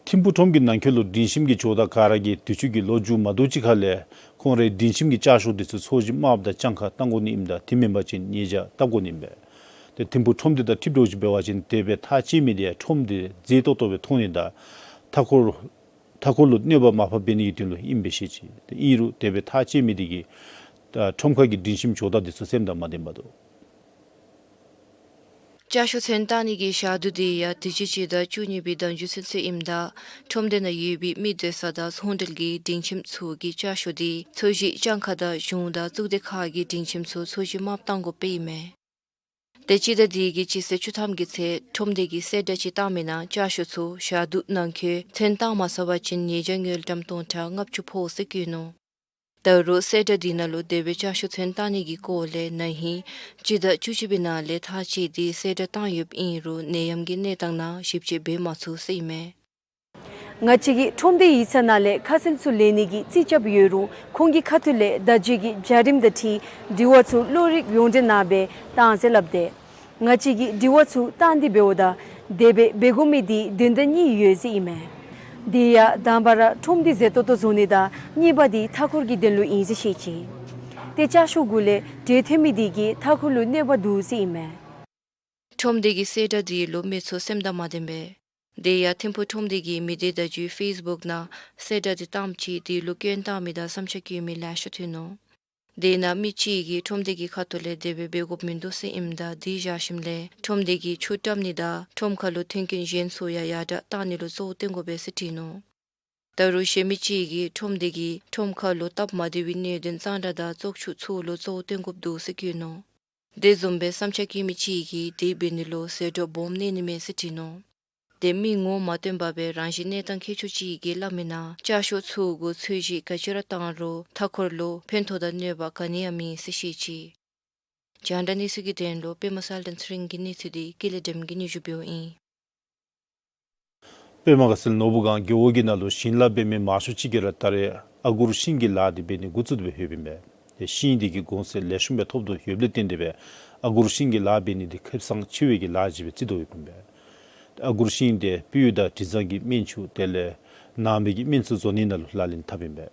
ཐིམ་ཕུག་ཁྲོམ་གྱི་ནང་འཁོད་ལུ་སྒྲིང་ཁྱིམ་གྱི་ཇོ་བདག་ག་ར་གིས་དུས་ཅི་གི་ལོ་མཇུག་མ་བསྡུ་ཅིག་ཁར་ལས་ཁོང་རའི་སྒྲིང་ཁྱིམ་གྱི་ལྕགས་ཤོག་འདི་ཚུ་ཚོས་གཞི་དམརཔོ་དང་ལྗང་ཁ་བཏང་དགོ་ནི་ཨིནམ་ད་དེ་མེན་པ་ཅིན་ཉེས་བྱ་བཏབ་དགོ་ནི་ཨིན་པས། ཏེ་ཐིམ་ཕུག་ཁྲོམ་སྡེ་དང་འཁྲིལ་འགྱོ་ཅིག་འབད་བ་ཅིན་དེ་སྦེ་ཐག་བཅད་མི་དེ་ཡང་ཁྲོམ་དེ་མཛེས་ཏོག་ཏོ་སྦེ་མཐོང་ནི་དང་མཐའ་འཁོར་མཐའ་འཁོར་ལུ་གནོད་པ་མར་ཕབ་འབད་ནི་གི་དོན་ལུ་ཨིནམ་སྦེ་བཤད་ཅི། ཏེ་ཨིན་རུང་དེ་སྦེ་ཐག་བཅད་མི་དེ་གིས་ཁྲོམ་ཁ་གི་སྒྲིང་ཁྱིམ་ཇོ་བདག་འདི་ཚུ་སེམས་དང་མ་ལྡན་པར་འདུག། ལྕགས་ཤོག་ཚོན་བཏང་ནི་གི་ཞག་དུས་དེ་ཡང་དུས་ཅི་སྤྱི་ཟླ་བཅུ་གཉིས་པའི་ཟླ་མཇུག་ཚུན་ཚོད་ཨིནམ་ད་ཁྲོམ་སྡེ་ནང་ཡོད་པའི་མི་སྡོད་ས་དང་ཚོང་འབྲེལ་གྱི་སྒྲིང་ཁྱིམ་ཚུ་གི་ལྕགས་ཤོག་དེ་ཚོས་གཞི་ལྗང་ཁ་དང་གཞུང་དང་གཙུག་སྡེ་ཁག་གི་སྒྲིང་ཁྱིམ་ཚུ་ཚོས་གཞི་དམརཔོ་བཏང་དགོཔ་སྦེ་ཨིན་མས། ཏེ་སྤྱི་ཟླ་འདི་གི་སྤྱི་ཚེས་བཅུ་ཐམ་གྱི་ཚེ་ཁྲོམ་སྡེ་གིས་གསལ་བསྒྲགས་ཅིག་བཏང་མི་ནང་ལྕགས་ཤོག་ཚུ་ཞག་དུས་ནང་འཁོད་ཚོན་བཏང་མ་ཚར་བ་ཅིན་ཉེས་བྱ་དངུལ་ཀྲམ་སྟོང་ཕྲག་ལྔ་བཅུ་ཕོག་ཟེར་བཀོད་ནུག། ད་རུང་གསལ་བསྒྲགས་འདི་ནང་ལུ་དེ་སྦེ་ལྕགས་ཤོག་ཚོན་བཏང་ནི་གི་སྐོར་ལས་ན་ཧིང་སྤྱི་ཟླ་བཅུ་གཅིག་པའི་ནང་ལས་ཐག་བཅད་དེ་གསལ་བསྒྲགས་བཏང་ཡོདཔ་ཨིན་རུང་ནད་ཡམས་ཀྱི་གནས་སྟངས་ནང་ཞིབ་དཔྱད་འབད་མ་ཚུགས་ཟེར་ཨིན་མས། ང་བཅས་ཀྱི་ཁྲོམ་སྡེ་ཡིག་ཚང་ནང་ལས་ཁ་གསལ་ཚུ་ལེན་ནི་གི་རྩིས་རྐྱབ་ཡོད་རུང་ཁོང་གི་ཁ་ཐུག་ལས་བརྡ་བརྒྱུད་ཀྱི་བྱ་རིམ་དང་འཁྲིལ་དྲི་བ་ཚུ་བློ་རིག་ཡོངས་འབྲེལ་ནང་སྦེ་བཏང་ཟེར་སླབ་སྟེ། ང་བཅས་ཀྱིས་དྲི་བ་ཚུ་བཏང་སྟེ་འབདཝ་ད་དེ་སྦེ་འབད་དགོ་མི་དེ་དོན་དག་གཉིས་ཡོད་ཟེར་ཨིན་མས། དེ་ཡང་དང་པ་ར་ཁྲོམ་སྡེ་མཛེས་ཏོག་ཏོ་བཟོ་ནི་དང་གཉིས་པ་དེ་མཐའ་འཁོར་གྱི་དོན་ལུ་ཨིན་ཟེར་བཤད་ཅི། ཏེ་ལྕགས་ཤོག་གུ་ལས་དྲོད་ཐོན་མི་དེ་གིས་མཐའ་འཁོར་ལུ་གནོད་པ་འདུག་ཟེར་ཨིན་མས། ཁྲོམ་སྡེ་གི་གསལ་བསྒྲགས་དེ་ལུ་མི་ཚུ་སེམས་དང་མ་ལྡན་པས། དེ་ཡང་ཐིམ་ཕུག་ཁྲོམ་སྡེ་གིས་མི་སྡེ་བརྡ་བརྒྱུད་ཕེསི་བུཀ་ནང་གསལ་བསྒྲགས་དེ་བཏངམ་ཅིག་དེ་ལུ་སྐྱོན་བཏགས་མི་དང་བསམ་འཆར་བཀོད་མི་ལེ་ཤ་ཐོན་ནུག། དེ་ནང་མི་གཅིག་གིས་ཁྲོམ་སྡེ་གི་ཁ་ཐུག་ལས་དེ་སྦེ་འབད་དགོཔ་མིན་འདུག་ཟེར་ཨིནམ་ད་དེ་བཞག་ཞིནམ་ལས་ཁྲོམ་སྡེ་གིས་ཆུ་བཀྲམ་ནི་དང་ཁྲོམ་ཁ་ལུ་མཐུན་རྐྱེན་གཞན་ཚུ་ཡང་ཡར་དྲག་བཏང་ནི་ལུ་གཙོ་བོ་བཏོན་དགོ་པས་ཟེར་བྲིས་ནུག། ད་རུང་གཞན་མི་གཅིག་གིས་ཁྲོམ་སྡེ་གིས་ཁྲོམ་ཁ་ལུ་སྟབས་མ་བདེ་བའི་གནད་དོན་གཙང་སྦྲ་དང་བཙོག་ཆུ་ཚུ་ལུ་གཙོ་བོ་བཏོན་དགོཔ་འདུག་ཟེར་བཀོད་ནུག། དེ་བཟུམ་སྦེ་བསམ་འཆར་བཀོད་མི་གཅིག་གིས་དེ་འབད་ནི་ལུ་ཟད་འགྲོ་སྦོམ་གནས་ནི་མས་ཟེར་བྲིས་ནུག། ཏེ་མི་ངོ་མ་སྟོན་པར་སྦེ་རང་བཞིན་གནས་སྟངས་མཁས་མཆོག་ཅིག་གིས་སླབ་མི་ནང་ལྕགས་ཤོག་ཚུ་གུ་ཚོས་གཞི་ག་ཅི་ར་བཏང་རུང་མཐའ་འཁོར་ལུ་ཕན་ཐོགས་དང་གནོད་པ་ག་ནི་ཡང་མེད་ཟེར་བཤད་ཅི། རྒྱང་བསྒྲགས་གནས་ཚུལ་གྱི་དོན་ལུ་པདྨ་གསལ་སྒྲོན་ཚེ་རིང་གི་གནས་ཚུལ་དེ་ཀུན་ལེགས་སྒྲོལ་མ་གིས་སྙན་ཞུ་འབདཝ་ཨིན། པདྨ་དགའ་ཚལ་ནོར་བུ་སྒང་རྒེད་འོག་གི་ནང་ལུ་ཞིང་ལཱ་འབད་མི་མང་ཤོས་ཅིག་གིས་ར་ད་རེས་ཨ་གུར་ཤིང་གི་ལཱ་འདི་འབད་ནི་འགོ་བཙུགས་ཏེ་སྦེ་ཡོདཔ་ཨིན་པས། ཏེ་ཤིང་འདི་གིས་གོང་ཚད་ལེགས་ཤོམ་སྦེ་ཐོབ་དོ་ཡོདཔ་ལས་བརྟེན་ཏེ་སྦེ་ཨ་གུར་ཤིང་གི་ལཱ་འབད་ནི་འདི་ཁེ་བཟང་ཆེ་བའི་གི་ལཱ་ཅིག་སྦེ་བརྩི་དོ་ཡོདཔ་ཨིན་པས། ཨ་གུར་ཤིང་འདི་སྤོས་དང་དྲི་བཟང་གི་སྨན་ཆུ་དེ་ལས་ནང་པའི་གི་སྨན་ཚུ་བཟོ་ནི་ནང་ལུ་ལག་ལེན་འཐབ་ཨིན་པས།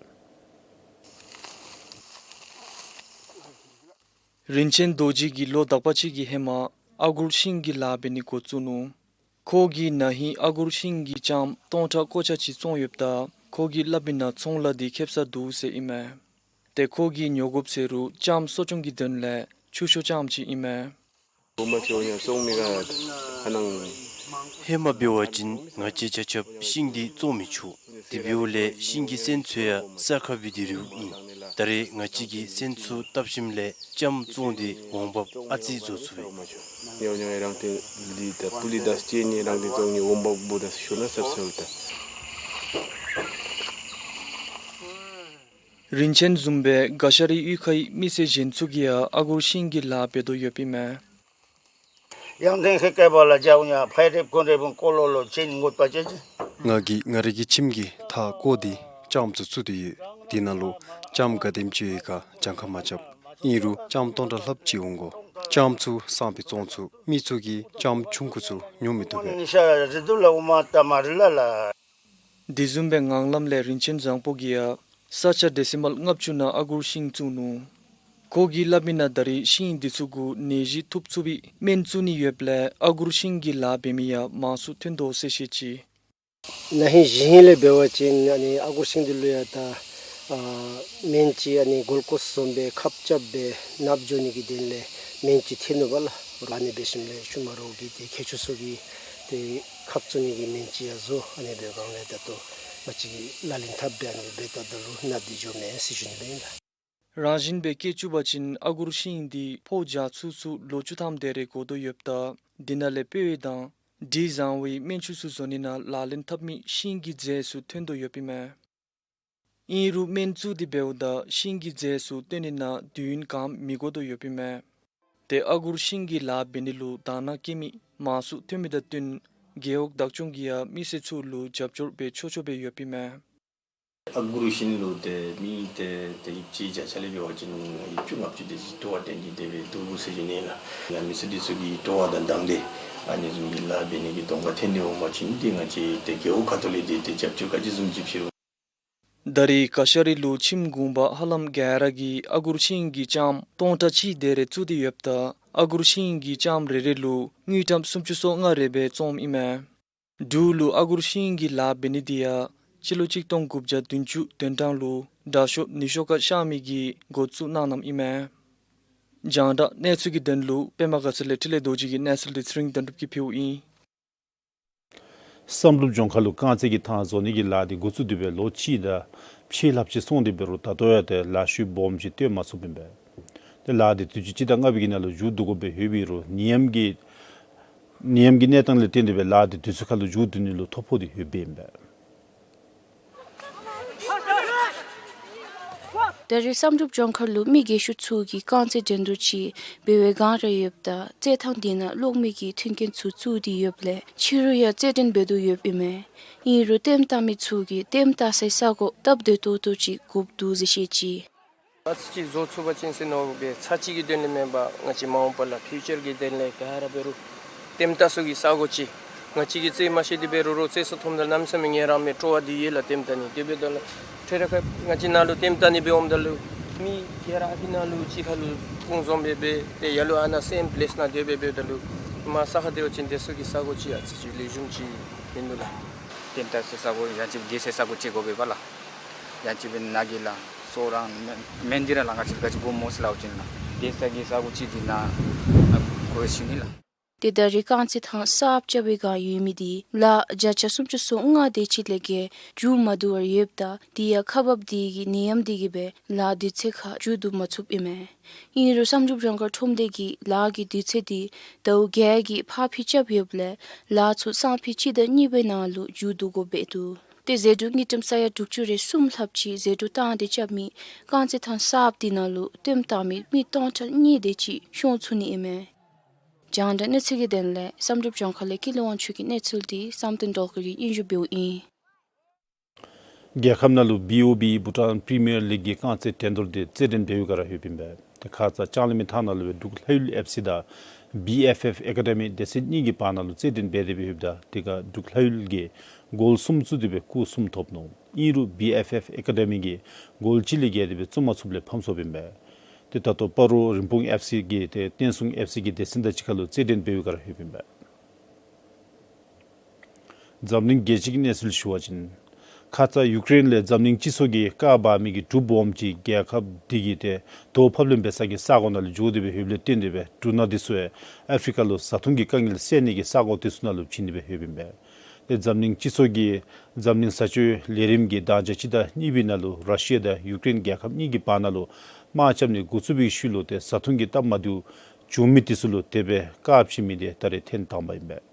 རིན་ཆེན་རྡོ་རྗེ་གིས་ལོ་དག་པ་ཅིག་གི་ཧེ་མ་ཨ་གུར་ཤིང་གི་ལཱ་འབད་ནི་འགོ་བཙུགས་ནུག། ཁོ་གིས་ན་ཧིང་ཨ་གུར་ཤིང་གི་ལྕངམ་སྟོང་ཕྲག་ཀོ་ཆ་ཅིག་བཙོངས་ཡོདཔ་ད་ཁོ་གིས་སླབ་མི་ནང་ཚོང་ལཱ་འདི་ཁེ་བཟང་འདུག་ཟེར་ཨིན་མས། ཏེ་ཁོ་གིས་ཉོ་དགོཔ་ཟེར་རུང་ལྕངམ་གསོ་སྐྱོང་གི་དོན་ལས་ཆུ་ཤོག་ལྕངམ་ཅིག་ཨིན་མས། འོ་མ་ཅིག་འོང་ཡང་བཙོང་མི་ག་ཨ་ནང་། ཧེ་མ་འབད་བ་ཅིན་ང་བཅས་ཆ་ཁྱབ་ཤིང་འདི་བཙོང་མི་ཆོག། དེ་འབདཝ་ལས་ཤིང་གི་སོན་ཚུ་ཡང་ས་ཁར་སྦེ་སྡོད་རིའུ་ཨིན། ད་རེས་ང་བཅས་ཀྱིས་སོན་ཚུ་བཏབ་ཞིནམ་ལས་ལྕངམ་བཙོང་སྟེ་འོང་འབབ་ཨ་ཙི་བཟོ་ཚུགས་པས། ཉོ་ཉོ་རང་ཏེ་ལི་དང་པུ་ལི་དང་སྐྱེ་ནི་རང་ཏེ་བཙོང་ནི་འོང་འབབ་བུ་དང་ཤོ་ན་སབ་སབ་ད། རིན་ཆེན་བཟུམ་སྦེ་ག་ཤ་རི་གཡུས་ཁའི་མི་སེར་གཞན་ཚུ་གིས་ཡང་ཨ་གུར་ཤིང་གི་ལཱ་འབད་དོ་ཡོདཔ་ཨིན་མས། ཡང་དེང་ཁེ་ཀེ་བ་ལ་འཇའ་འོང་ཡ་ཕའི་རེབ་ཀོན་རེབ་ཀོ་ལོ་ལོ་ཅན་ངོ་པ་ཅན་ཅན། ང་གིས་ང་རའི་གི་ཁྱིམ་གྱི་མཐའ་བསྐོར་ཏེ་ལྕངམ་ཚུ་བཙུགས་ཏེ་ཡོད། དེ་ནང་ལུ་ལྕངམ་ག་དེམ་ཅིག་ཡོད་ག་གྱངས་ཁ་མ་རྐྱབ། ཨིན་རུང་ལྕངམ་སྟོང་ཕྲག་ལྷགཔ་ཅིག་འོང་དགོ། ལྕངམ་ཚུ་སང་སྤེ་བཙོང་ཚུགས། མི་ཚུ་གིས་ལྕངམ་ཆུང་ཀུ་ཚུ་ཉོ་མི་བཏུབ་པས། དེ་བཟུམ་སྦེ་ངང་ལམ་ལས་རིན་ཆེན་བཟང་པོ་གིས་ཡང་ས་ཆ་ཌེ་སི་མཱལ་ལྔ་བཅུ་ནང་ཨ་གུར་ཤིང་བཙུགས་ནུག། ཁོ་གིས་སླབ་མི་ནང་ད་རེས་ཤིང་འདི་ཚུ་གུ་ནད་གཞི་ཐུབ་ཚུགས་པའི་སྨན་བཙུགས་ནི་ཡོདཔ་ལས་ཨ་གུར་ཤིང་གི་ལཱ་འབད་མི་ཡང་མང་སུ་ཐོན་དོ་ཟེར་བཤད་ཅི། ན་ཧིང་གཞེས་ཧིང་ལས་འབད་བ་ཅིན་ཨ་ནི་ཨ་གུར་ཤིང་འདི་ལུ་ཡང་ད་ཨ་སྨན་ཅིག་ཨ་ནི་གོལ་ཀོས་བཟུམ་སྦེ་ཁབ་རྐྱབ་སྦེ་ནདཔ་འགྱོ་ནི་གི་དོན་ལས་སྨན་ཅིག་ཐོན་ནུག་པ་ལགས། ཨ་ནི་འབད་ཞིནམ་ལས་ཤུལ་མ་རོགས་ཀྱིས་ཏེ་མཁས་མཆོག་ཚུ་གིས་ཏེ་ཁབ་བཙུགས་ནི་གི་སྨན་ཅིག་ཡང་བཟོ། ཨ་ནི་འབད་བའི་སྒང་ལས་ད་ལྟོ་ང་བཅས་ཀྱིས་ལག་ལེན་འཐབ་སྦེ་ཨ་ནི་འབད་ད་ད་ལུ་ནདཔ་འདི་འགྱོ་མེད་ཟེར་ཞུ་ནི་ཨིན་ལགས། རང་བཞིན་སྦེ་སྐྱེ་བཅུག་པ་ཅིན་ཨ་གུར་ཤིང་འདི་ཕོ་རྒྱ་ཚུ་ཚུ་ལོ་བཅུ་ཐམ་དེ་རེ་འགོར་དོ་ཡོདཔ་ད་འདི་ནང་ལས་སྤེལ་བའི་དང་དྲི་བཟང་བའི་སྨན་ཆུ་ཚུ་བཟོ་ནི་ནང་ལག་ལེན་འཐབ་མི་ཤིང་གི་རྫས་ཚུ་ཐོན་དོ་ཡོདཔ་ཨིན་མས། ཨིན་རུང་སྨན་བཙུགས་ཏེ་འབདཝ་ད་ཤིང་གི་རྫས་ཚུ་བཏོན་ནི་ནང་དུས་ཡུན་གང་མི་འགོར་དོ་ཡོདཔ་ཨིན་མས། ཏེ་ཨ་གུར་ཤིང་གི་ལཱ་འབད་ནི་ལུ་དང་བླངས་བསྐྱེད་མི་མང་སུ་ཐོན་མི་དང་བསྟུན་རྒེད་འོག་བདག་སྐྱོང་གིས་ཡང་མི་སེར་ཚུ་ལུ་རྒྱབ་སྐྱོར་འབད་ཆོག་ཆོག་སྦེ་ཡོདཔ་ཨིན་མས། ཨ་གུར་ཤིང་ལུ་ཏེ་མི་ཏེ་ཏེ་དབྱིབས་ཅིག་བརྒྱ་ཆ་ལས་འབད་བ་ཅིན་དབྱིབས་བཅུ་ལྔ་བཅུ་དེ་ཅིག་སྤྲོ་བ་བསྟེན་ཏེ་དེ་སྦེ་འདུག་ཟེར་ཞུ་ནི་ལགས། ཡང་མི་སེར་འདི་ཚུ་གིས་སྤྲོ་བ་དང་དང་སྟེ་ཨ་ནི་བཟུམ་གྱི་ལཱ་འབད་ནི་གི་གདོང་ཁར་ཐོན་ཏེ་འོང་པ་ཅིན་ཏེ་ང་བཅས་ཏེ་རྒེད་འོག་ཁ་ཐུག་ལས་ཏེ་ཏེ་རྒྱབ་སྐྱོར་ག་ཅི་བཟུམ་ཅིག་ཕུལ་རུང་། ད་རེས་ཀ་ཤ་རི་ལུ་ཁྱིམ་གུང་པ་ཧ་ལམ་ག་ར་གིས་ཨ་གུར་ཤིང་གི་ལྕངམ་སྟོང་ཕྲག་གཅིག་དེ་རེ་བཙུགས་ཏེ་ཡོདཔ་ད་ཨ་གུར་ཤིང་གི་ལྕངམ་རེ་རེ་ལུ་དངུལ་ཀྲམ་སུམ་ཅུ་སོ་ལྔ་རེ་སྦེ་བཙོངམ་ཨིན་མས། འབྲུག་ལུ་ཨ་གུར་ཤིང་གི་ལཱ་འབད་ནི་འདི་ཡང་སྤྱི་ལོ་གཅིག་སྟོང་དགུ་བརྒྱ་བདུན་ཅུ་དོན་གྲངས་ལུ་དྲག་ཤོས་ནུས་ཤོས་ཁར་ཤར་མི་གིས་འགོ་བཙུགས་གནང་གནངམ་ཨིན་མས། རྒྱང་བསྒྲགས་གནས་ཚུལ་གྱི་དོན་ལུ་པདྨ་དགའ་ཚལ་ལས་འཕྲིན་ལས་རྡོ་རྗེ་གི་གནས་ཚུལ་འདི་ཚེ་རིང་དོན་གྲུབ་ཀྱིས་ཕུལཝ་ཨིན། བསམ་གྲུབ་ལྗོངས་མཁར་ལུ་རྐང་རྩེད་ཀྱི་ཐང་བཟོ་ནི་གི་ལཱ་འདི་འགོ་བཙུགས་ཏེ་སྦེ་ལོ་གཅིག་དང་ཕྱེད་ལྷགཔ་ཅིག་སོང་སྟེ་འབད་རུང་ད་ལྟོ་ཡང་ཏེ་ལཱ་ཤུལ་སྦོམ་ཅིག་བཏོན་མ་ཚུགསཔ་ཨིན་པས། ཏེ་ལཱ་འདི་དུས་ཅི་སྤྱི་ཟླ་ལྔ་པའི་གི་ནང་ལུ་མཇུག་བསྡུ་དགོཔ་སྦེ་ཡོདཔ་ཨིན་རུང་ནད་ཡམས་ཀྱི་ནད་ཡམས་ཀྱི་གནས་སྟངས་ལས་བརྟེན་ཏེ་སྦེ་ལཱ་འདི་དུས་ཚོད་ཁར་ལུ་མཇུག་བསྡུ་ནི་ལུ་ཐོ་ཕོག་སྟེ་ཡོདཔ་ཨིན་པས། ད་རེས་བསམ་གྲུབ་ལྗོངས་མཁར་ལུ་མི་རྒས་ཤོས་ཚུ་གིས་རྐང་རྩེད་འགྲན་བསྡུར་ཅིག་འབད་བའི་སྒང་ར་ཡོདཔ་ད་རྩེད་ཐང་འདི་ནང་གློག་མེ་གི་མཐུན་རྐྱེན་ཚུ་བཙུགས་ཏེ་ཡོདཔ་ལས་ཕྱི་རུ་ཡང་རྩེད་འགྲན་འབད་དོ་ཡོདཔ་ཨིན་མས། ཨིན་རུང་ལྟདམོ་བལྟ་མི་ཚུ་གིས་ལྟདམོ་བལྟ་སའི་ས་གོ་སྟབས་བདེ་ཏོག་ཏོ་ཅིག་དགོཔ་འདུག་ཟེར་བཤད་ཅི། ཨ་ཙི་ཅིག་བཟོ་ཚུགས་པ་ཅིན་ཟེར་མནོ་སྦེ་ཚར་གཅིག་གི་དོན་ལས་མེན་པར་ང་བཅས་མ་འོངས་པ་ལུ་ཕིའུ་ཅར་གྱི་དོན་ལས་ག་ར་འབད་རུང་ལྟདམོ་བལྟ་ས་གི་ས་གོ་ཅིག་ང་བཅས་ཀྱིས་རྩེད་མ་ཤེས་ཏེ་འབད་རུང་རོགས་རྩེད་ས་མཐོངམ་ད་གནམ་མེད་ས་མེད་ངལ་རངས་མས། སྤྲོ་བ་འདི་ཡོད་ལགས། ལྟདམོ་བལྟ་ནི་དེ་འབདཝ་ད་ལུ་ཁྲེ་ར་ཁ་ང་བཅས་ནང་ལུ་ལྟདམོ་བལྟ་ནི་འབད་འོངམ་ད་ལུ་མི་ག་ར་ཨ་ཕི་ནང་ལུ་གཅིག་ཁར་ལུ་སྤུངས་འཛོམས་སྦེ་སྦེ་ཏེ་ཡར་ལུ་ཨ་ནཱ་སེམ་པེ་ལེསི་ནང་སྡོད་སྦེ་འབདཝ་ད་ལུ་མར་ས་ཁར་སྡོད་པ་ཅིན་སྡོད་ས་གི་ས་གོ་ཅིག་ཨ་ཙི་ཅིག་ལེགས་ཤོམ་ཅིག་མིན་འདུག་ལགས། ལྟདམོ་བལྟ་སའི་ས་གོ་ཡང་ཅིན་སྡོད་སའི་ས་གོ་ཅིག་དགོ་པས་པ་ལགས། ཡང་ཅིན་སྦེ་ནཱ་གི་ལགས་སོ་ར་མེན་འདི་ར་ལགས་ང་བཅས་ག་ཅི་དགོཔ་སྨོ་ཟེར་སླབ་པ་ཅིན་ལགས་སྡོད་ས་གི་ས་གོ་ཅིག་འདི་ནཱ་དགོ་ཟེར་ཞུ་ནི་ལགས། ཏེ་ད་རེས་རྐང་རྩེད་ཐང་གསརཔ་རྐྱབ་པའི་སྒང་ཡོད་མི་འདི་ལཱ་བརྒྱ་ཆ་སུམ་ཅུ་སོ་ལྔ་དེ་ཅིག་ལས་བརྒལ་མཇུག་མ་བསྡུ་བར་ཡོདཔ་ད་དེ་ཡང་ཁག་འབགཔ་དེ་གིས་ནད་ཡམས་དེ་གིས་སྦེ་ལཱ་དུས་ཚོད་ཁར་མཇུག་བསྡུ་མ་ཚུགསཔ་ཨིན་མས། ཨིན་རུང་བསམ་གྲུབ་ལྗོངས་མཁར་ཁྲོམ་སྡེ་གིས་ལཱ་གི་དུས་ཚོད་དེ་ཟླཝ་བརྒྱད་ཀྱི་ཕར་འཕུལ་རྐྱབ་ཡོདཔ་ལས་ལཱ་ཚུ་སང་ཕོད་གཅིག་དང་གཉིས་པའི་ནང་ལུ་མཇུག་བསྡུ་དགོཔ་སྦེ་འདུག། ཏེ་ཟད་འགྲོ་དངུལ་ཀྲམ་ས་ཡ་དྲུག་ཅུ་རེ་གསུམ་ལྷགཔ་ཅིག་ཟད་འགྲོ་བཏང་སྟེ་རྐྱབ་མི་རྐང་རྩེད་ཐང་གསརཔ་དེ་ནང་ལུ་ལྟདམོ་བལྟ་མི་མི་སྟོང་ཕྲག་གཉིས་དེ་ཅིག་ཤོང་ཚུགས་ནི་ཨིན་མས། རྒྱང་བསྒྲགས་གནས་ཚུལ་གྱི་དོན་ལས་བསམ་གྲུབ་ལྗོངས་མཁར་ལས་ཀུན་ལེགས་དབང་ཕྱུག་གི་གནས་ཚུལ་འདི་བསམ་གཏན་སྒྲོལ་དཀར་གྱིས་སྙན་ཞུ་འབདཝ་ཨིན། རྒྱལ་ཁབ་ནང་ལུ་བི་ཨོ་བི་བྷུ་ཊཱན་པི་རི་མི་ཡར་ལིག་གི་རྐང་རྩེད་འགྲན་བསྡུར་འདི་རྩེད་འགྲན་འབད་བའི་སྒང་ར་ཡོདཔ་ཨིན་པས། ཏེ་ཁ་ཙ་ལྕང་གླིང་མི་ཐང་ནང་ལུ་སྦེ་འབྲུག་ལྷ་ཡུལ་ཨེཕ་སི་དང་བི་ཨེཕ་ཨེཕ་ཨེ་ཀ་ཌ་མི་སྡེ་ཚན་གཉིས་ཀྱི་བར་ན་ལུ་རྩེད་འགྲན་འབད་དེ་སྦེ་ཡོདཔ་ད་དེ་ཁར་འབྲུག་ལྷ་ཡུལ་གྱིས་གོལ་གསུམ་བཙུགས་ཏེ་སྦེ་སྐུགས་གསུམ་ཐོབ་ནུག། ཨིན་རུང་བི་ཨེཕ་ཨེཕ་ཨེ་ཀ་ཌ་མི་གིས་གོལ་གཅིག་ལས་བརྒལ་ཏེ་སྦེ་བཙུགས་མ་ཚུགསཔ་ལས་ཕམ་སོཔ་ཨིན་པས། ཏེ་ད་ལྟོ་སྤ་རོ་རིན་སྤུངས་ཨེཕ་སི་གི་ཏེ་བསྟན་སྲུང་ཨེཕ་སི་གི་སྡེ་ཚན་དང་གཅིག་ཁར་ལུ་རྩེད་འགྲན་འབད་བའི་སྒང་ར་ཡོདཔ་ཨིན་པས། འཛམ་གླིང་རྒྱལ་སྤྱི་གི་གནས་ཚུལ་ཞུ་བ་ཅིན། ཁ་ཙ་ཡུ་ཀེ་རེན་ལས་འཛམ་གླིང་སྤྱི་ཚོགས་ཀྱིས་བཀག་འབག་མི་གི་གྲུ་སྦོམ་ཅིག་རྒྱལ་ཁབ་འདི་གིས་ཏེ་དོ་ཕབ་ལེན་འབད་ས་གི་ས་གོ་ནང་ལུ་འགྱོ་སྟེ་སྦེ་ཡོདཔ་ལས་བརྟེན་ཏེ་སྦེ་གྲུ་ནག་འདི་ཚུ་ཡང་ཨཕ་རི་ཀ་ལུ་བཟའ་འཐུང་གི་དཀའ་ངལ་སེལ་ནི་གི་ས་གོ་འདི་ཚུ་ནང་ལུ་བྱིན་ཏེ་སྦེ་ཡོདཔ་ཨིན་པས། ཏེ་འཛམ་གླིང་སྤྱི་ཚོགས་ཀྱིས་འཛམ་གླིང་བཟའ་སྤྱོད་ལས་རིམ་གྱི་ཟླཝ་བརྒྱད་ཅུ་དང་གཉིས་པའི་ནང་ལུ་ར་ཤི་ཡ་དང་ཡུ་ཀེ་རེན་རྒྱལ་ཁབ་གཉིས་ཀྱི་བར་ན་ལུ་དམག་རྐྱབ་ནི་འགོ་བཙུགས་པའི་ཤུལ་ལུ་ཏེ་བཟའ་འཐུང་གི་སྟབས་མ་བདེཝ་བྱུང་མི་འདི་ཚུ་ལུ་དེ་སྦེ་བཀག་བྱིན་མི་འདི་ད་རེས་ཐེངས་དང་པ་ཨིན་པས།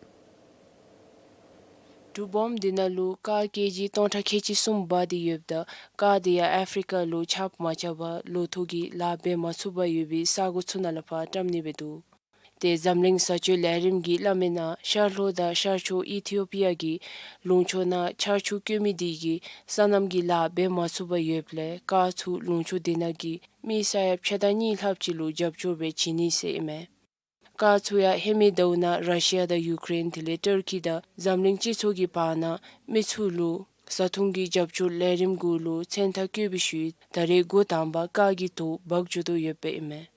གྲུ་སྦོམ་འདི་ནང་ལུ་ཀར་ཀེ་ཇི་སྟོང་ཕྲག་ཁལ་གཅིག་གསུམ་འབག་སྟེ་ཡོདཔ་ད་ཀར་འདི་ཡང་ཨཕ་རི་ཀ་ལུ་ཆརཔ་མ་རྐྱབ་པར་ལོ་ཐོག་གི་ལཱ་འབད་མ་ཚུགས་པར་ཡོད་པའི་ས་གོ་ཚུ་ནང་ལུ་ཕར་བཀྲམ་ནི་སྦེ་འདུག། ཏེ་འཛམ་གླིང་བཟའ་སྤྱོད་ལས་རིམ་གྱི་བླ་མའི་ནང་ཤར་ལྷོ་དང་ཤར་ཕྱོགས་ཨི་ཐི་ཡོ་པི་ཡ་གི་ལུང་ཕྱོགས་ནང་ཆར་ཆུ་སྐྱོ་མི་དེ་གིས་སོ་ནམ་གྱི་ལཱ་འབད་མ་ཚུགས་པར་ཡོདཔ་ལས་དཀར་ཚུ་ལུང་ཕྱོགས་དེ་ནང་གི་མི་ས་ཡ་ཕྱེད་དང་གཉིས་ལྷགཔ་ཅིག་ལུ་རྒྱབ་སྐྱོར་འབད་བྱིན་ནི་ཟེར་ཨིན་མས། དཀར་ཚུ་ཡང་ཧེ་མའི་ཟླཝ་ནང་ར་ཤི་ཡ་དང་ཡུ་ཀེ་རེན་དེ་ལས་ཊར་ཀི་དང་འཛམ་གླིང་སྤྱི་ཚོགས་ཀྱི་བར་ན་མི་ཚུ་ལུ་བཟའ་འཐུང་གི་རྒྱབ་སྐྱོར་ལས་རིམ་གུ་ལུ་མཚན་རྟགས་བཀོད་པའི་ཤུལ་ད་རེས་འགོ་དང་པ་དཀར་གྱི་དོས་འབག་འགྱོ་དོ་ཡོདཔ་ཨིན་མས།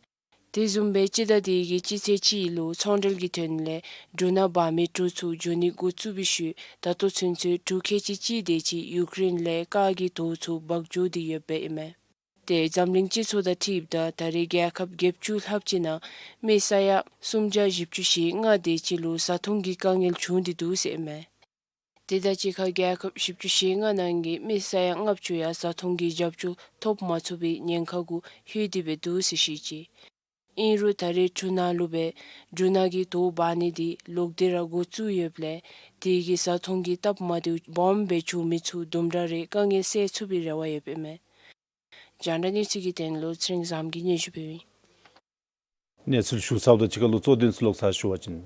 དེ་བཟུམ་སྦེ་སྤྱི་ཟླ་དེ་གི་སྤྱི་ཚེས་གཅིག་ལུ་ཚོང་འབྲེལ་གྱི་དོན་ལས་འབྲུ་སྣ་འབག་མི་གྲུ་ཚུ་འགྱོ་ནི་འགོ་བཙུགས་པའི་ཤུལ་ད་ལྟོ་ཚུན་ཚོད་གྲུ་ཁལ་གཅིག་གཅིག་དེ་ཅིག་ཡུ་ཀེ་རེན་ལས་དཀར་གྱི་དོས་ཚུ་འབག་འགྱོ་སྟེ་ཡོདཔ་ཨིན་མས། ཏེ་འཛམ་གླིང་སྤྱི་ཚོགས་དང་འཁྲིལཝ་ད་ད་རེས་རྒྱལ་ཁབ་བརྒྱད་ཅུ་ལྷགཔ་ཅིག་ནང་མི་ས་ཡ་སུམ་བརྒྱ་བཞི་བཅུ་ཞེ་ལྔ་དེ་ཅིག་ལུ་བཟའ་འཐུང་གི་དཀའ་ངལ་བྱུང་སྟེ་འདུག་ཟེར་ཨིན་མས། དེ་དང་གཅིག་ཁར་རྒྱལ་ཁབ་བཞི་བཅུ་ཞེ་ལྔ་ནང་གི་མི་ས་ཡ་ལྔ་བཅུ་ཡང་བཟའ་འཐུང་གི་རྒྱབ་སྐྱོར་ཐོབ་མ་ཚུགས་པའི་ཉེན་ཁ་གུ་ལྷོད་དེ་སྦེ་འདུག་ཟེར་བཤད་ཅི། ཨིན་རུང་ད་རེས་གྲུ་ནང་ལུ་སྦེ་འབྲུ་སྣ་གི་དོས་འབག་ནི་དེ་ལོག་སྟེ་ར་འགོ་བཙུགས་ཡོདཔ་ལས་དེ་གིས་བཟའ་འཐུང་གི་སྟབས་མ་བདེཝ་སྦོམ་སྦེ་བྱུང་མི་ཚུ་དུམ་གྲ་རེ་དཀའ་ངལ་སེལ་ཚུགས་པའི་རེ་བ་ཡོདཔ་ཨིན་མས། རྒྱང་བསྒྲགས་གནས་ཚུལ་གྱི་དོན་ལུ་ཚེ་རིང་བཟངམོ་གིས་སྙན་ཞུ་ཕུལཝ་ཨིན། གནས་ཚུལ་ཞུ་ཚརཝ་དང་གཅིག་ཁར་ལུ་གཙོ་དོན་ཚུ་ལོག་ཚར་ཞུ་བ་ཅིན།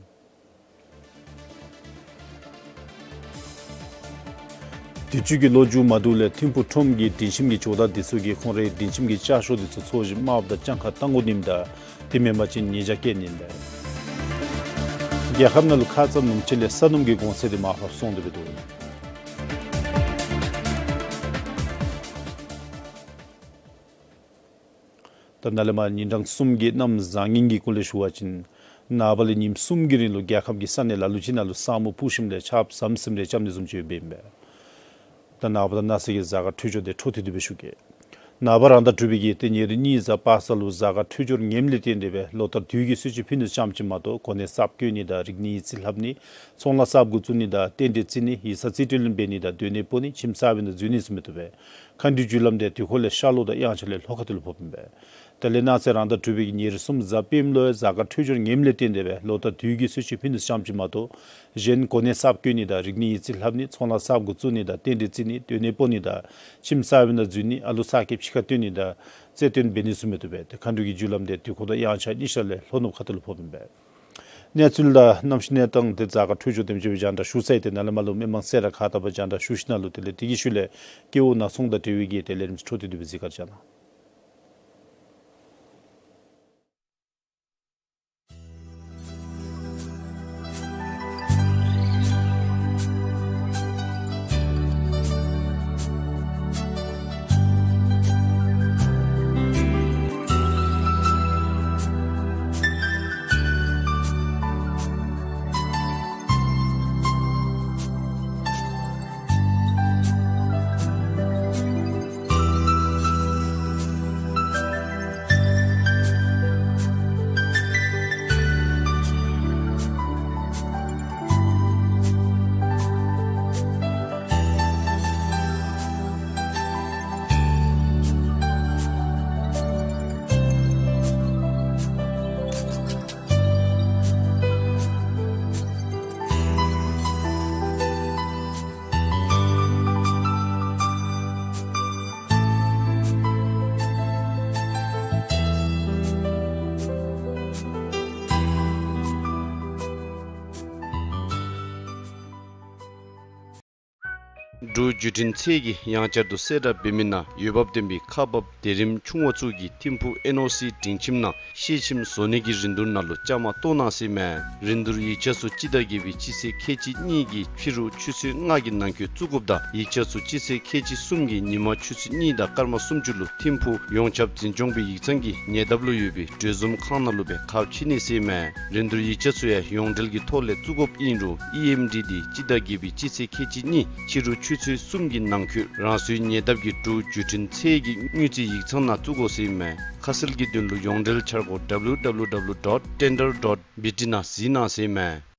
དུས་ཅི་གི་ལོ་མཇུག་མ་བསྡུཝ་ལས་ཐིམ་ཕུག་ཁྲོམ་གྱི་སྒྲིང་ཁྱིམ་གྱི་ཇོ་བདག་དེ་ཚུ་གིས་ཁོང་རའི་སྒྲིང་ཁྱིམ་གྱི་ལྕགས་ཤོག་དེ་ཚུ་ཚོས་གཞི་དམརཔོ་དང་ལྕང་ཁ་བཏང་དགོ་ནིམ་དང་དེ་མེན་པ་ཅིན་ཉེས་བྱ་བཀལ་ནི་ཨིན་པས། རྒྱལ་ཁབ་ནང་ལུ་ཁ་ཙ་ཉིནམ་གཅིག་ལས་ས་སྣུམ་གྱི་གོང་ཚད་དེ་མར་ཕབ་སོང་སྟེ་སྦེ་འདུག། ད་ནཱ་ལས་མར་ཉིན་གྲངས་གསུམ་གྱི་གནམ་བཟང་ངན་གྱི་སྐོར་ལས་ཞུ་བ་ཅིན། ནངས་པ་ལས་ཉིནམ་གསུམ་གྱི་རིང་ལུ་རྒྱལ་ཁབ་ཀྱི་ས་གནས་ལ་ལུ་ཅིག་ནང་ལུ་ས་སྨུག་སྤུབས་ཞིནམ་ལས་ཆརཔ་ཟམ་ཟིམ་རེ་རྐྱབ་ནི་བཟུམ་ཅིག་ཡོདཔ་ཨིན་པས། ད་ནངས་པ་དང་གནངས་ཚེ་གི་གཟའ་སྐར་འཕྲོད་སྦྱོར་དེ་འཕྲོ་མཐུད་དེ་སྦེ་ཞུ་གེ། ནངས་པ་རང་ཟླ་དྲུག་པའི་གི་ཏེ་ཉེར་གཉིས་གཟའ་པ་སངས་ལུ་གཟའ་སྐར་འཕྲོད་སྦྱོར་ངནམ་ལས་བརྟེན་ཏེ་སྦེ་ལོ་ལྟར་དུས་ཀྱི་གསོལ་མཆོད་ཕུལ་ནི་ཙམ་ཅིག་མ་གཏོགས་གོ་གནས་གསརཔ་བསྐོ་ནི་དང་རིག་གནས་ཡིག་རྩིས་ལྷབ་ནི་ཚོང་ལཱ་གསརཔ་འགོ་བཙུགས་ནི་དང་རྟེན་འབྲེལ་བརྩི་ནི་ཡིག་ཚང་རྩིས་སྤྲོད་ལེན་འབད་ནི་དང་སྡོད་གནས་སྤོ་ནི་ཁྱིམ་གསར་པའི་ནང་འཛུལ་ནི་ཚུ་མི་བཏུབ་པས། མཁའ་འགྲོའི་རྒྱུ་ལམ་དེ་དུས་འཁོར་ལས་ཤར་ལྷོ་དང་དབྱངས་འཆར་ལས་ལྷོ་ཁ་ཐུག་ལུ་ཕོགཔ་ཨིན་པས། དེ་ལས་གནངས་ཚེ་རང་ཟླ་དྲུག་པའི་གི་ཉེར་གསུམ་གཟའ་སྤེནམ་ལུ་ཡང་གཟའ་སྐར་འཕྲོད་སྦྱོར་ངནམ་ལས་བརྟེན་ཏེ་སྦེ་ལོ་ལྟར་དུས་ཀྱི་གསོལ་མཆོད་ཕུལ་ནི་ཙམ་ཅིག་མ་གཏོགས་གཞན་གོ་གནས་གསརཔ་བསྐོ་ནི་དང་རིག་གནས་ཡིག་རྩིས་ལྷབ་ནི་ཚོང་ལཱ་གསརཔ་འགོ་བཙུགས་ནི་དང་རྟེན་འབྲེལ་བརྩི་ནི་སྡོད་གནས་སྤོ་ནི་དང་ཁྱིམ་གསར་པའི་ནང་འཛུལ་ནི་ཨ་ལུ་གསར་སྐྱེས་ཕྱི་ཁར་བཏོན་ནི་དང་རྩེ་བཏོན་འབད་ནི་ཚུ་མི་བཏུབ་པས། ཏེ་མཁའ་འགྲོའི་རྒྱུ་ལམ་དེ་དུས་འཁོར་དང་དབྱངས་འཆར་གཉིས་ཆ་ལས་ལྷོ་ནུབ་ཁ་ཐུག་ལུ་ཕོགཔ་ཨིན་པས། གནས་ཚུལ་དང་གནམ་གཤིས་གནས་སྟངས་དེ་གཟའ་སྐར་འཕྲོད་སྦྱོར་དེམ་ཅིག་སྦེ་རྒྱང་བསྒྲགས་ཞུ་ཚར་ཡི། ཏེ་ནཱ་ལས་མར་ལུ་མི་མང་གསལ་ར་ཁ་བཏགས་པར་རྒྱང་བསྒྲགས་ཞུ་ཞིནམ་ལས་དེ་ལས་དེ་གི་ཤུལ་ལས་སྐྱེ་བོ་ནག་ཚོང་དང་འབྲེལ་བའི་གི་ཏེ་ལས་རིམ་འཕྲོ་མཐུད་དེ་སྦེ་གཟིགས་གར་བཅར་གནང་། འབྲུག་བརྒྱུད་འཕྲིན་ཚད་ཀྱིས་ཡང་བསྐྱར་དུ་གསལ་བསྒྲགས་འབད་མི་ནང་འོས་འབབ་ལྡན་པའི་ཁག་འབག་སྡེ་རིམ་ཆུང་བ་ཚུ་གིས་ཐིམ་ཕུག་ཨེན་ཨོ་སི་སྒྲིང་ཁྱིམ་ནང་ཤེལ་ཁྱིམ་བཟོ་ནི་གི་རིན་བསྡུར་ནང་ལུ་བཅའ་མར་གཏོགས་གནང་ཟེར་ཨིན་མས། རིན་བསྡུར་ཡིག་ཆ་ཚུ་སྤྱི་ཟླ་བརྒྱད་པའི་སྤྱི་ཚེས་ཁལ་གཅིག་གཉིས་ཀྱི་ཕྱི་རུ་ཆུ་ཚོད་ལྔ་གི་ནང་འཁོད་བཙུགས་དགོཔ་དང་ཡིག་ཆ་ཚུ་སྤྱི་ཚེས་ཁལ་གཅིག་གསུམ་གྱི་ཉིན་མ་ཆུ་ཚོད་གཉིས་དང་སྐར་མ་སུམ་ཅུ་ལུ་ཐིམ་ཕུག་ཡོངས་ཁྱབ་འཛིན་སྐྱོང་པའི་ཡིག་ཚང་གི་ཉེ་འདབས་ལུ་ཡོད་པའི་གྲོས་འཛོམས་ཁང་ནང་ལུ་སྦེ་ཁ་ཕྱེ་ནི་ཟེར་ཨིན་མས། རིན་བསྡུར་ཡིག་ཆ་ཚུ་ཡང་ཡོངས་འབྲེལ་གྱི་ཐོག་ལས་བཙུགས་དགོཔ་ཨིན་རུང་ཨི་ཨེམ་ཌི་དེ་སྤྱི་ཟླ་བརྒྱད་པའི་སྤྱི་ཚེས་ཁལ་གཅིག་གཉིས་ཕྱི་རུ་ཆུ་ཚོད་གསུམ་གྱི་ནང་འཁོད་རང་སོའི་ཉེ་འདབས་ཀྱི་འབྲུག་བརྒྱུད་འཕྲིན་ཚད་ཀྱི་དངུལ་རྩིས་ཡིག་ཚང་ནང་བཙུགས་དགོ་ཟེར་ཨིན་མས། ཁ་གསལ་གྱི་དོན་ལུ་ཡོངས་འབྲེལ་འཆར་སྒོ་ཌབ་ལིའུ་ཌབ་ལིའུ་ཌབ་ལིའུ་ཌོཊ་ཊེན་ཌར་ཌོཊ་བི་ཊི་ནང་གཟིགས་གནང་ཟེར་ཨིན་མས།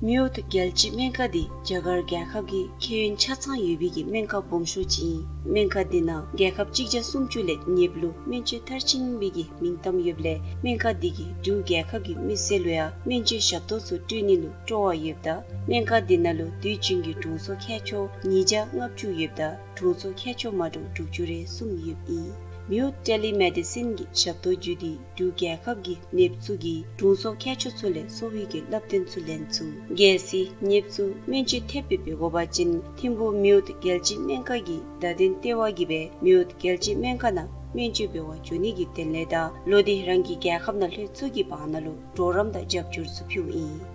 མིའོ་ཐུ་རྒྱལ་སྤྱིའི་སྨན་ཁང་འདི་རྒྱ་གར་རྒྱལ་ཁབ་ཀྱི་ཁྱད་ཡོན་ཆ་ཚང་ཡོད་པའི་གི་སྨན་ཁང་སྦོམ་ཤོས་ཅིག་ཨིན། སྨན་ཁང་འདི་ནང་རྒྱལ་ཁབ་གཅིག་བརྒྱ་སུམ་ཅུ་ལས་ཉེ་བ་ལུ་སྨན་བཅོས་མཐར་ཕྱིན་པའི་གི་མིང་གཏམ་ཡོདཔ་ལས་སྨན་ཁང་འདི་གིས་འབྲུག་རྒྱལ་ཁབ་ཀྱི་མི་སེར་ལུ་ཡང་སྨན་བཅོས་ཞབས་ཏོག་ཚུ་སྤྲོད་ནི་ལུ་སྤྲོ་བ་ཡོདཔ་ད་སྨན་ཁང་འདི་ནང་ལུ་དུས་རྒྱུན་གྱི་གྲོང་ཚོ་ཁལ་ཆོ་ཉིས་བརྒྱ་ལྔ་བཅུ་ཡོདཔ་ད་གྲོང་ཚོ་ཁལ་ཆོ་མ་འདྲཝ་དྲུག་ཅུ་རེ་གསུམ་ཡོདཔ་ཨིན། མིའུཊ་ཊེ་ལི་མེ་ཌི་སིན་གྱི་ཞབས་ཏོག་བརྒྱུད་དེ་འབྲུག་རྒྱལ་ཁབ་ཀྱི་ནདཔ་ཚུ་གིས་དྲུང་འཚོ་མཁས་མཆོག་ཚུ་ལས་གསོ་བའི་གི་བསླབ་སྟོན་ཚུ་ལེན་ཚུགས། གལ་སྲིད་ནདཔ་ཚུ་སྨན་བཅོས་ཐེབས་སྦེ་འབད་དགོ་པ་ཅིན་ཐིམ་ཕུག་མིའུཊ་རྒྱལ་སྤྱིའི་སྨན་ཁང་གི་བརྡ་དོན་ལྟེ་བ་གིས་སྦེ་མིའུཊ་རྒྱལ་སྤྱིའི་སྨན་ཁང་ནང་སྨན་བཅོས་འབད་བར་འགྱོ་ནི་གི་དོན་ལས་དང་ལོག་སྟེ་རང་གི་རྒྱལ་ཁབ་ནང་ལྷོད་ཚུགས་ཀྱི་བར་ན་ལུ་གྲོགས་རམ་དང་རྒྱབ་སྐྱོར་ཚུ་ཕུལཝ་ཨིན།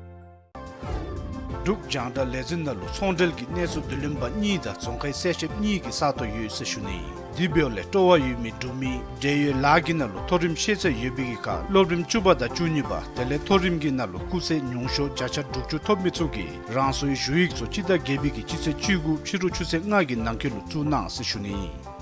འབྲུག་རྒྱང་བསྒྲགས་ལས་འཛིན་ནང་ལུ་ཚོང་འབྲེལ་གྱི་གནས་ཚུལ་བསྡུ་ལེན་པ་གཉིས་དང་རྫོང་ཁའི་གསལ་བཤདཔ་གཉིས་ཀྱི་ས་སྟོང་ཡོད་ཟེར་ཞུ་ནི། དེ་འབདཝ་ལས་སྤྲོ་བ་ཡོད་མི་འབྲུག་མི་འབྲེལ་ཡོད་ལཱ་གི་ནང་ལུ་མཐོ་རིམ་ཤེས་ཚད་ཡོད་པའི་གི་ཁར་སློབ་རིམ་བཅུ་པ་དང་བཅུ་གཉིས་པ་དེ་ལས་མཐོ་རིམ་གྱི་ནང་ལུ་སྐུགས་ཚད་ཉུང་ཤོས་བརྒྱ་ཆ་དྲུག་ཅུ་ཐོབ་མི་ཚུ་གིས་རང་སོའི་ཞུ་ཡིག་ཚུ་སྤྱི་ཟླ་བརྒྱད་པའི་གི་སྤྱི་ཚེས་བཅུ་དགུ་ཕྱི་རུ་ཆུ་ཚོད་ལྔ་གི་ནང་འཁོད་ལུ་བཙུགས་གནང་ཟེར་ཞུ་ནི།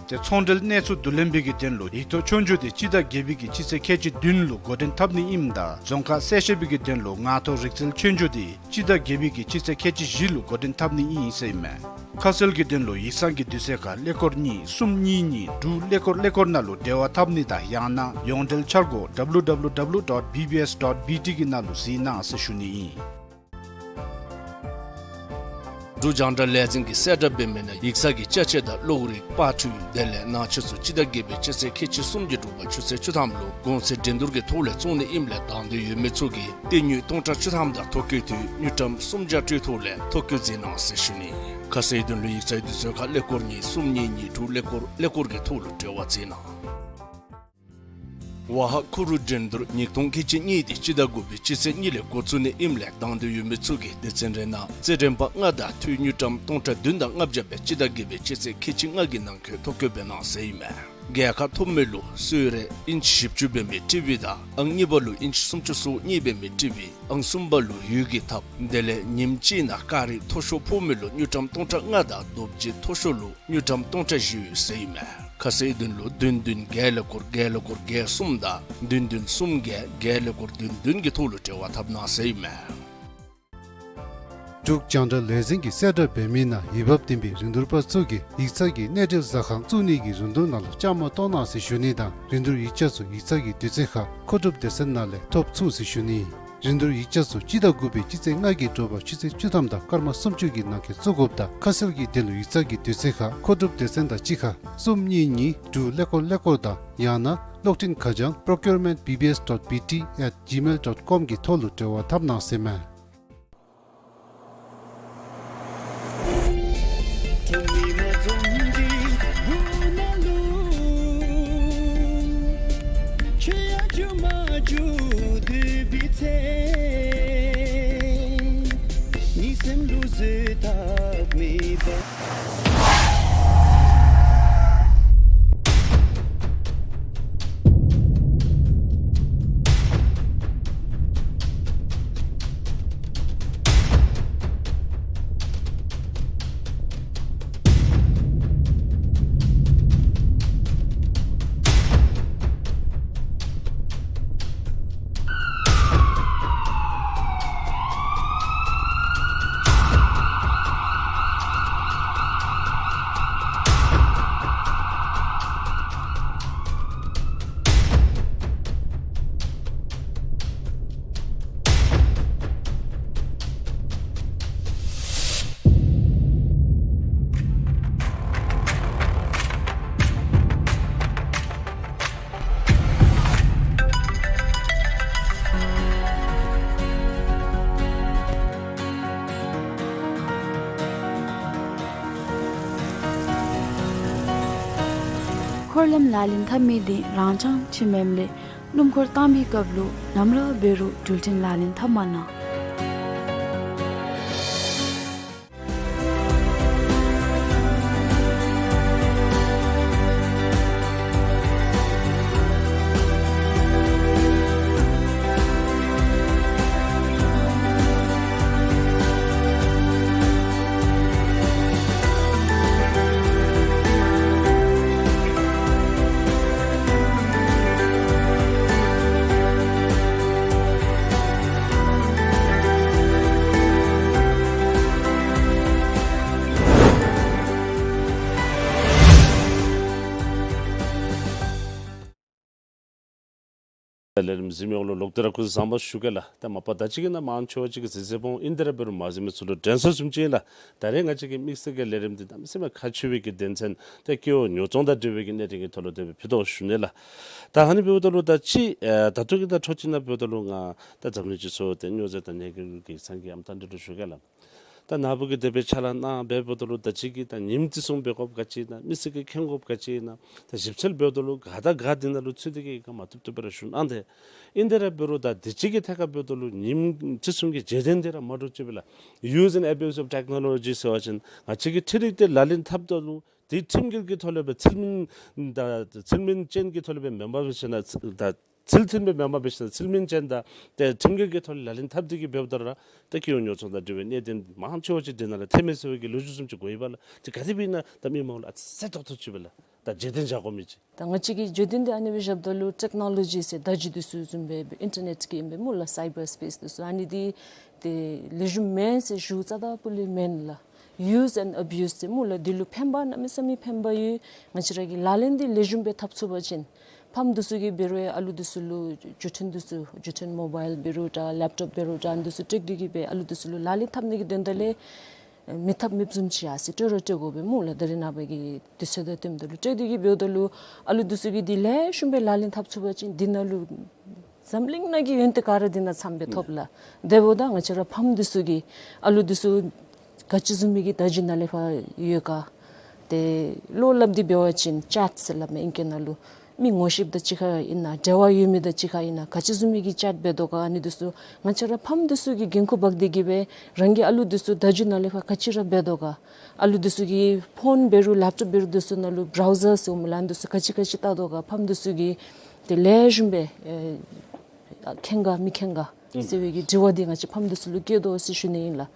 ཏེ་ཚོང་འབྲེལ་གནས་ཚུལ་བསྡུ་ལེན་པའི་གི་དོན་ལུ་ཡིག་ཐོག་ཆོས་རྒྱུགས་དེ་སྤྱི་ཟླ་བརྒྱད་པའི་གི་སྤྱི་ཚེས་ཁལ་གཅིག་བདུན་ལུ་འགོ་འདྲེན་འཐབ་ནི་ཨིནམ་ད་རྫོང་ཁ་གསལ་བཤད་པའི་གི་དོན་ལུ་ངག་ཐོག་རིག་རྩལ་ཆོས་རྒྱུགས་དེ་སྤྱི་ཟླ་བརྒྱད་པའི་གི་སྤྱི་ཚེས་ཁལ་གཅིག་བཞི་ལུ་འགོ་འདྲེན་འཐབ་ནི་ཨིན་ཟེར་ཨིན་མས། ཁ་གསལ་གྱི་དོན་ལུ་ཡིག་ཚང་གི་དུས་ཚོད་ཁར་ཀླད་ཀོར་གཉིས་གསུམ་གཉིས་གཉིས་དྲུག་ཀླད་ཀོར་ཀླད་ཀོར་ནང་ལུ་འབྲེལ་བ་འཐབ་ནི་དང་ཡང་ན་ཡོངས་འབྲེལ་འཆར་སྒོ་W W W dot B B S dot B T གི་ནང་ལུ་གཟིགས་གནང་ཟེར་ཞུ་ནི་ཨིན། འབྲུག་རྒྱང་བསྒྲགས་ལས་འཛིན་གྱིས་གསལ་བསྒྲགས་འབད་མི་ནང་ཡིག་ཚང་གི་ཅ་ཆས་དང་གློག་རིག་པར་འཕྲུལ་དེ་ལས་ནང་ཆས་ཚུ་སྤྱི་ཟླ་བརྒྱད་པའི་སྤྱི་ཚེས་ཁལ་གཅིག་གསུམ་གྱི་དྲོ་པ་ཆུ་ཚོད་བཅུ་ཐམ་ལུ་གོང་ཚད་འགྲན་བསྡུར་གྱི་ཐོག་ལས་བཙོང་ནི་ཨིནམ་ལས་དང་འདོད་ཡོད་མི་ཚུ་གིས་བརྟན་དངུལ་སྟོང་ཕྲག་བཅུ་ཐམ་དང་ཐོ་བཀོད་དུས་དངུལ་ཀྲམ་སུམ་བརྒྱ་སྤྲོད་ཐོག་ལས་ཐོ་བཀོད་མཛད་གནང་ཟེར་ཞུ་ནི། ཁ་གསལ་དོན་ལུ་ཡིག་ཚང་དུས་ཚོད་ཁར་ཀླད་ཀོར་གཉིས་གསུམ་གཉིས་གཉིས་དྲུག་ཀླད་ཀོར་ཀླད་ཀོར་གྱི་ཐོག་ལུ་འབྲེལ་བ་མཛད་གནང་། ཝ་ཧ་ཁུ་རུ་འགྲན་བསྡུར་ཉིས་སྟོང་ཁལ་གཅིག་གཉིས་དེ་སྤྱི་ཟླ་དགུ་པའི་སྤྱི་ཚེས་གཉིས་ལས་འགོ་བཙུགས་ནི་ཨིནམ་ལས་དང་འདོད་ཡོད་མི་ཚུ་གིས་སྡེ་ཚན་རེ་ནང་རྩེད་འགྲན་པ་ལྔ་དང་འཐུས་དངུལ་ཀྲམ་སྟོང་ཕྲག་བདུན་དང་ལྔ་བརྒྱ་སྦེ་སྤྱི་ཟླ་བརྒྱད་པའི་སྤྱི་ཚེས་ཁལ་གཅིག་ལྔ་གི་ནང་འཁོད་ཐོ་བཀོད་འབད་གནང་ཟེར་ཨིན་མས། རྒྱལ་ཁ་ཐོབ་མི་ལུ་གསོལ་རས་ཨིན་ཅི་བཞི་བཅུ་འབད་མི་ཊི་ཝི་དང་ཨང་གཉིས་པ་ལུ་ཨིན་ཅི་སུམ་ཅུ་སོ་གཉིས་འབད་མི་ཊི་ཝི་ཨང་གསུམ་པ་ལུ་ཡོས་ཀྱི་ཐགཔ་དེ་ལས་ཉིནམ་གཅིག་ནང་ཀ་རི་མཐོ་ཤོས་ཕོག་མི་ལུ་དངུལ་ཀྲམ་སྟོང་ཕྲག་ལྔ་དང་རྡོ་རྗེ་མཐོ་ཤོས་ལུ་དངུལ་ཀྲམ་སྟོང་ཕྲག་བཞི་ཡོད་ཟེར་ཨིན་མས། ཁ་གསལ་དོན་ལུ་བདུན་བདུན་བརྒྱད་ཀླད་ཀོར་བརྒྱད་ཀླད་ཀོར་བརྒྱད་གསུམ་དང་བདུན་བདུན་གསུམ་བརྒྱད་བརྒྱད་ཀླད་ཀོར་བདུན་བདུན་གྱི་ཐོག་ལུ་འབྲེལ་བ་འཐབ་གནང་ཟེར་ཨིན་མས། འབྲུག་རྒྱང་བསྒྲགས་ལས་འཛིན་གྱིས་གསལ་བསྒྲགས་འབད་མི་ནང་འོས་འབབ་ལྡན་པའི་རིན་བསྡུར་པ་ཚུ་གིས་ཡིག་ཚང་གི་གནས་འབྲེལ་ཟ་ཁང་བཙུགས་ནི་གི་རིན་བསྡུར་ནང་ལུ་བཅའ་མར་གཏོགས་གནང་ཟེར་ཞུ་ནི་དང་རིན་བསྡུར་ཡིག་ཆ་ཚུ་ཡིག་ཚང་གི་དུས་ཚོད་ཁར་མཁོ་སྒྲུབ་སྡེ་ཚན་ནང་ལས་ཐོབ་ཚུགས་ཟེར་ཞུ་ནི། རིན་བསྡུར་ཡིག་ཆ་ཚུ་སྤྱི་ཟླ་དགུ་པའི་སྤྱི་ཚེས་ལྔ་གི་དྲོ་པ་ཆུ་ཚོད་བཅུ་ཐམ་དང་སྐར་མ་སུམ་ཅུ་གི་ནང་འཁོད་བཙུགས་དགོཔ་དང་ཁ་གསལ་གྱི་དོན་ལུ་ཡིག་ཚང་གི་དུས་ཚོད་ཁར་མཁོ་སྒྲུབ་སྡེ་ཚན་དང་གཅིག་ཁར་གསུམ་གཉིས་གཉིས་དྲུག་ཀླད་ཀོར་ཀླད་ཀོར་དང་ཡང་ན་གློག་འཕྲིན་ཁ་བྱང་procurement B B S dot B T at gmail dot com གི་ཐོག་ལུ་འབྲེལ་བ་འཐབ་གནང་ཟེར་མས། འཁོར་ལམ་ལག་ལེན་འཐབ་མི་དེ་རང་འཆང་ཅིག་མེནམ་ལས་སྣུམ་འཁོར་བཏང་པའི་སྐབས་ལུ་ནམ་ར་འབད་རུང་འགྲུལ་འཕྲིན་ལག་ལེན་འཐབ་མ་གནང་། ལས་རིམ་གཟིགས་མི་ཡོངས་ལུ་ལོག་སྟེ་ར་སྐུ་གཟུགས་བཟང་པོ་ཞུ་གེ་ལགས། ད་མ་པ་ད་ཅི་གི་ནང་མང་ཆེ་བ་ཅིག་གིས་གཟིགས་གཟིགསཔ་འོང་། ཨིན་ཏེ་ར་འབད་རུང་མ་གཟིགས་མི་ཚུ་ལུ་དྲན་གསོ་བཟུམ་ཅིག་ཨིན་ལགས། ད་རེས་ང་བཅས་ཀྱི་དམིགས་བསལ་གྱི་ལས་རིམ་འདི་གནམ་མེད་ས་མེད་ཁག་ཆེ་བའི་གི་དོན་ཚན་ཏེ་སྐྱེ་བོ་ཉོ་ཚོང་དང་འབྲེལ་བའི་གི་གནད་དོན་གྱི་ཐོག་ལུ་དེ་སྦེ་ཕུལ་དོ་ཞུ་ནི་ལགས། ད་ཨ་ནི་འབདཝ་ད་ལུ་ད་ཅི་ཨེ་ད་ལྟོ་གི་ད་འཕྲོ་ཅིག་ནང་འབདཝ་ད་ལུ་ང་ད་འཛམ་གླིང་སྤྱི་ཚོགས་ཏེ་སྨྱོ་རྫས་དང་ཉེས་སྐྱོན་གྱི་སེང་གེ་ཨམ་ཐང་འདི་ལུ་ཞུ་གེ་ལགས། ད་ནཱ་བུ་གིས་དེ་སྦེ་ཕྱག་ལཱ་གནང་འབདཝ་ད་ལུ་ད་ཅི་གི་ད་ཉིནམ་བརྩི་སྲུང་འབད་དགོཔ་ག་ཅི་ཨིན་ན། མི་སེར་གྱིས་མཁྱེན་དགོཔ་ག་ཅི་ཨིན་ན། ད་ཞིབ་འཚོལ་འབདཝ་ད་ལུ་ག་དང་ག་འདི་ནང་ལུ་ཚུད་དེ་གི་ག་མ་བཏུབ་བཏུབ་སྦེ་ར་ཞུ་གནང་སྟེ། ཨིན་ཏེ་ར་འབད་རུང་ད་དུས་ཅི་གི་ཐད་ཁར་འབདཝ་ད་ལུ་ཉིནམ་བརྩི་སྲུང་གི་བརྗེད་དོན་འདི་ར་མ་འདྲཝ་ཅིག་སྦེ་ལགས། Use and abuse of technology ཟེར་བ་ཅིན་ང་བཅས་ཀྱིས་འཕྲུལ་རིག་འདི་ལག་ལེན་འཐབ་ད་ལུ་དེ་ཁྲིམས་འགལ་གྱི་ཐོག་ལས་སྦེ་ཚུལ་མིན་ད་ཚུལ་མིན་ཅན་གྱི་ཐོག་ལས་སྦེ་མེན་པར་སྦེ་ཞིནམ་ད་ཚུལ་མཐུན་སྦེ་མེན་པར་སྦེ་ཞིནམ་ཚུལ་མིན་ཅན་དང་ཏེ་ཁྲིམས་འགལ་གྱི་ཐོག་ལས་ལག་ལེན་འཐབ་སྟེ་གི་འབདཝ་ད་ར་ཏེ་སྐྱེ་བོ་ཉོ་ཚོང་དང་འབྲེལ་བའི་གནད་དོན་མང་ཆེ་བ་ཅིག་འདི་ནང་ལུ་ཐོནམ་མས་ཟེར་བའི་གི་ལོ་རྒྱུས་བཟུམ་ཅིག་གོ་ཡི་པ་ལགས། ཏེ་ག་དེ་སྦེ་ཨིན་ན་ད་མི་མང་ལུ་ཨ་ཙི་ཟེར་ཏོག་ཏོ་ཅིག་སྦེ་ལགས། ད་བརྗེད་དོན་བཞག་དགོ་མི་ཅིག། ད་ང་བཅས་ཀྱི་བརྗེད་དོན་འདི་ཨ་ནི་སྦེ་བཞགཔ་ད་ལུ་ཊེཀ་ནོ་ལོ་ཇི་ཟེར་ད་ཅི་འདི་ཚུ་བཟུམ་སྦེ་ཨིན་ཊར་ནེཊ་གི་ཨིན་པས་སྨོ་ལགས། སའི་བར་སི་པེསི་འདི་ཚུ་ཨ་ནི་འདི་ཏེ་ལེགས་ཤོམ་མེན་ཟེར་ཞུ་རྩ་དང་སྤུ་ལས་མེན་ལགས། Use and abuse ཟེར་སྨོ་ལགས། འདི་ལུ་ཕན་པ་གནམ་མེད་ས་མེད་ཕན་པ་ཡོད། ང་བཅས་ར་གིས་ལག་ལེན་འདི་ལེགས་ཤོམ་སྦེ་འཐབ་ཚུགས་པ་ཅིན་ཕམ་འདི་ཚུ་གིས་འབད་རུང་ཨ་ལུ་འདི་ཚུ་ལུ་བརྒྱུད་འཕྲིན་འདི་ཚུ་བརྒྱུད་འཕྲིན་མོ་བཱའིལ་འབད་རུང་འདྲ་ལེབ་ཊོབ་འབད་རུང་འདྲ་འདི་ཚུ་སྤྲོད་དེ་གི་སྦེ་ཨ་ལུ་འདི་ཚུ་ལུ་ལག་ལེན་འཐབ་ནི་གི་དོན་དག་ལས་མི་འཐབ་མི་བཟུམ་ཅིག་ཨ་ཙི་སྤྲོད་ར་སྤྲོད་དགོ་པས་སྨོ་ལགས། ད་རེས་ནངས་པ་གི་དུས་ཚོད་དང་བསྟུནམ་ད་ལུ་སྤྲོད་དེ་གི་འབདཝ་ད་ལུ་ཨ་ལུ་འདི་ཚུ་གིས་འདི་ལེགས་ཤོམ་སྦེ་ལག་ལེན་འཐབ་ཚུགས་པ་ཅིན་འདི་ནང་ལུ་འཛམ་གླིང་ནང་གི་ཡོན་ཏན་ག་ར་འདི་ནང་ཚངམ་སྦེ་ཐོབ་ལགས། དེ་འབདཝ་ད་ང་བཅས་ར་ཕམ་འདི་ཚུ་གིས་ཨ་ལུ་འདི་ཚུ་ག་ཅི་བཟུམ་མའི་གི་བརྡ་བརྒྱུད་ནང་ལས་ཕར་ཡོད་ག་ཏེ་བློ་སླབ་སྟེ་འབད་བ་ཅིན་ཅེཊ་ཟེར་སླབ་མས་ཨིང་སྐད་ནང་ལུ། མི་ངོ་ཤེསཔ་དང་གཅིག་ཁར་ཨིན་ན་འབྲེལ་བ་ཡོད་མི་དང་གཅིག་ཁར་ཨིན་ན་ག་ཅི་བཟུམ་མའི་གི་ཅེཊ་འབད་དོ་ག། ཨ་ནི་འདི་ཚུ་ང་བཅས་ར་ཕམ་འདི་ཚུ་གིས་འགན་ཁུར་འབག་སྟེ་གི་སྦེ་རང་གི་ཨ་ལུ་འདི་ཚུ་བརྡ་བརྒྱུད་ནང་ལས་ཕར་ག་ཅི་ར་འབད་དོ་ག། ཨ་ལུ་འདི་ཚུ་གིས་ཕོན་འབད་རུང་ལེབ་ཊོབ་འབད་རུང་འདི་ཚུ་ནང་ལུ་བྲའུ་ཟར་ཟེར་སྨོ་ལགས། ཨ་ནི་འདི་ཚུ་ག་ཅི་ག་ཅི་བལྟ་དོ་ག། ཕམ་འདི་ཚུ་གིས་ཏེ་ལེགས་ཤོམ་སྦེ་ཨེ་མཁྱེན་ག་མི་མཁྱེན་ག་ཟེར་བའི་གི་དྲི་བ་འདི་ང་བཅས་ཕམ་འདི་ཚུ་ལུ་བཀོད་དོ་ཟེར་ཞུ་ནི་ཨིན་ལགས།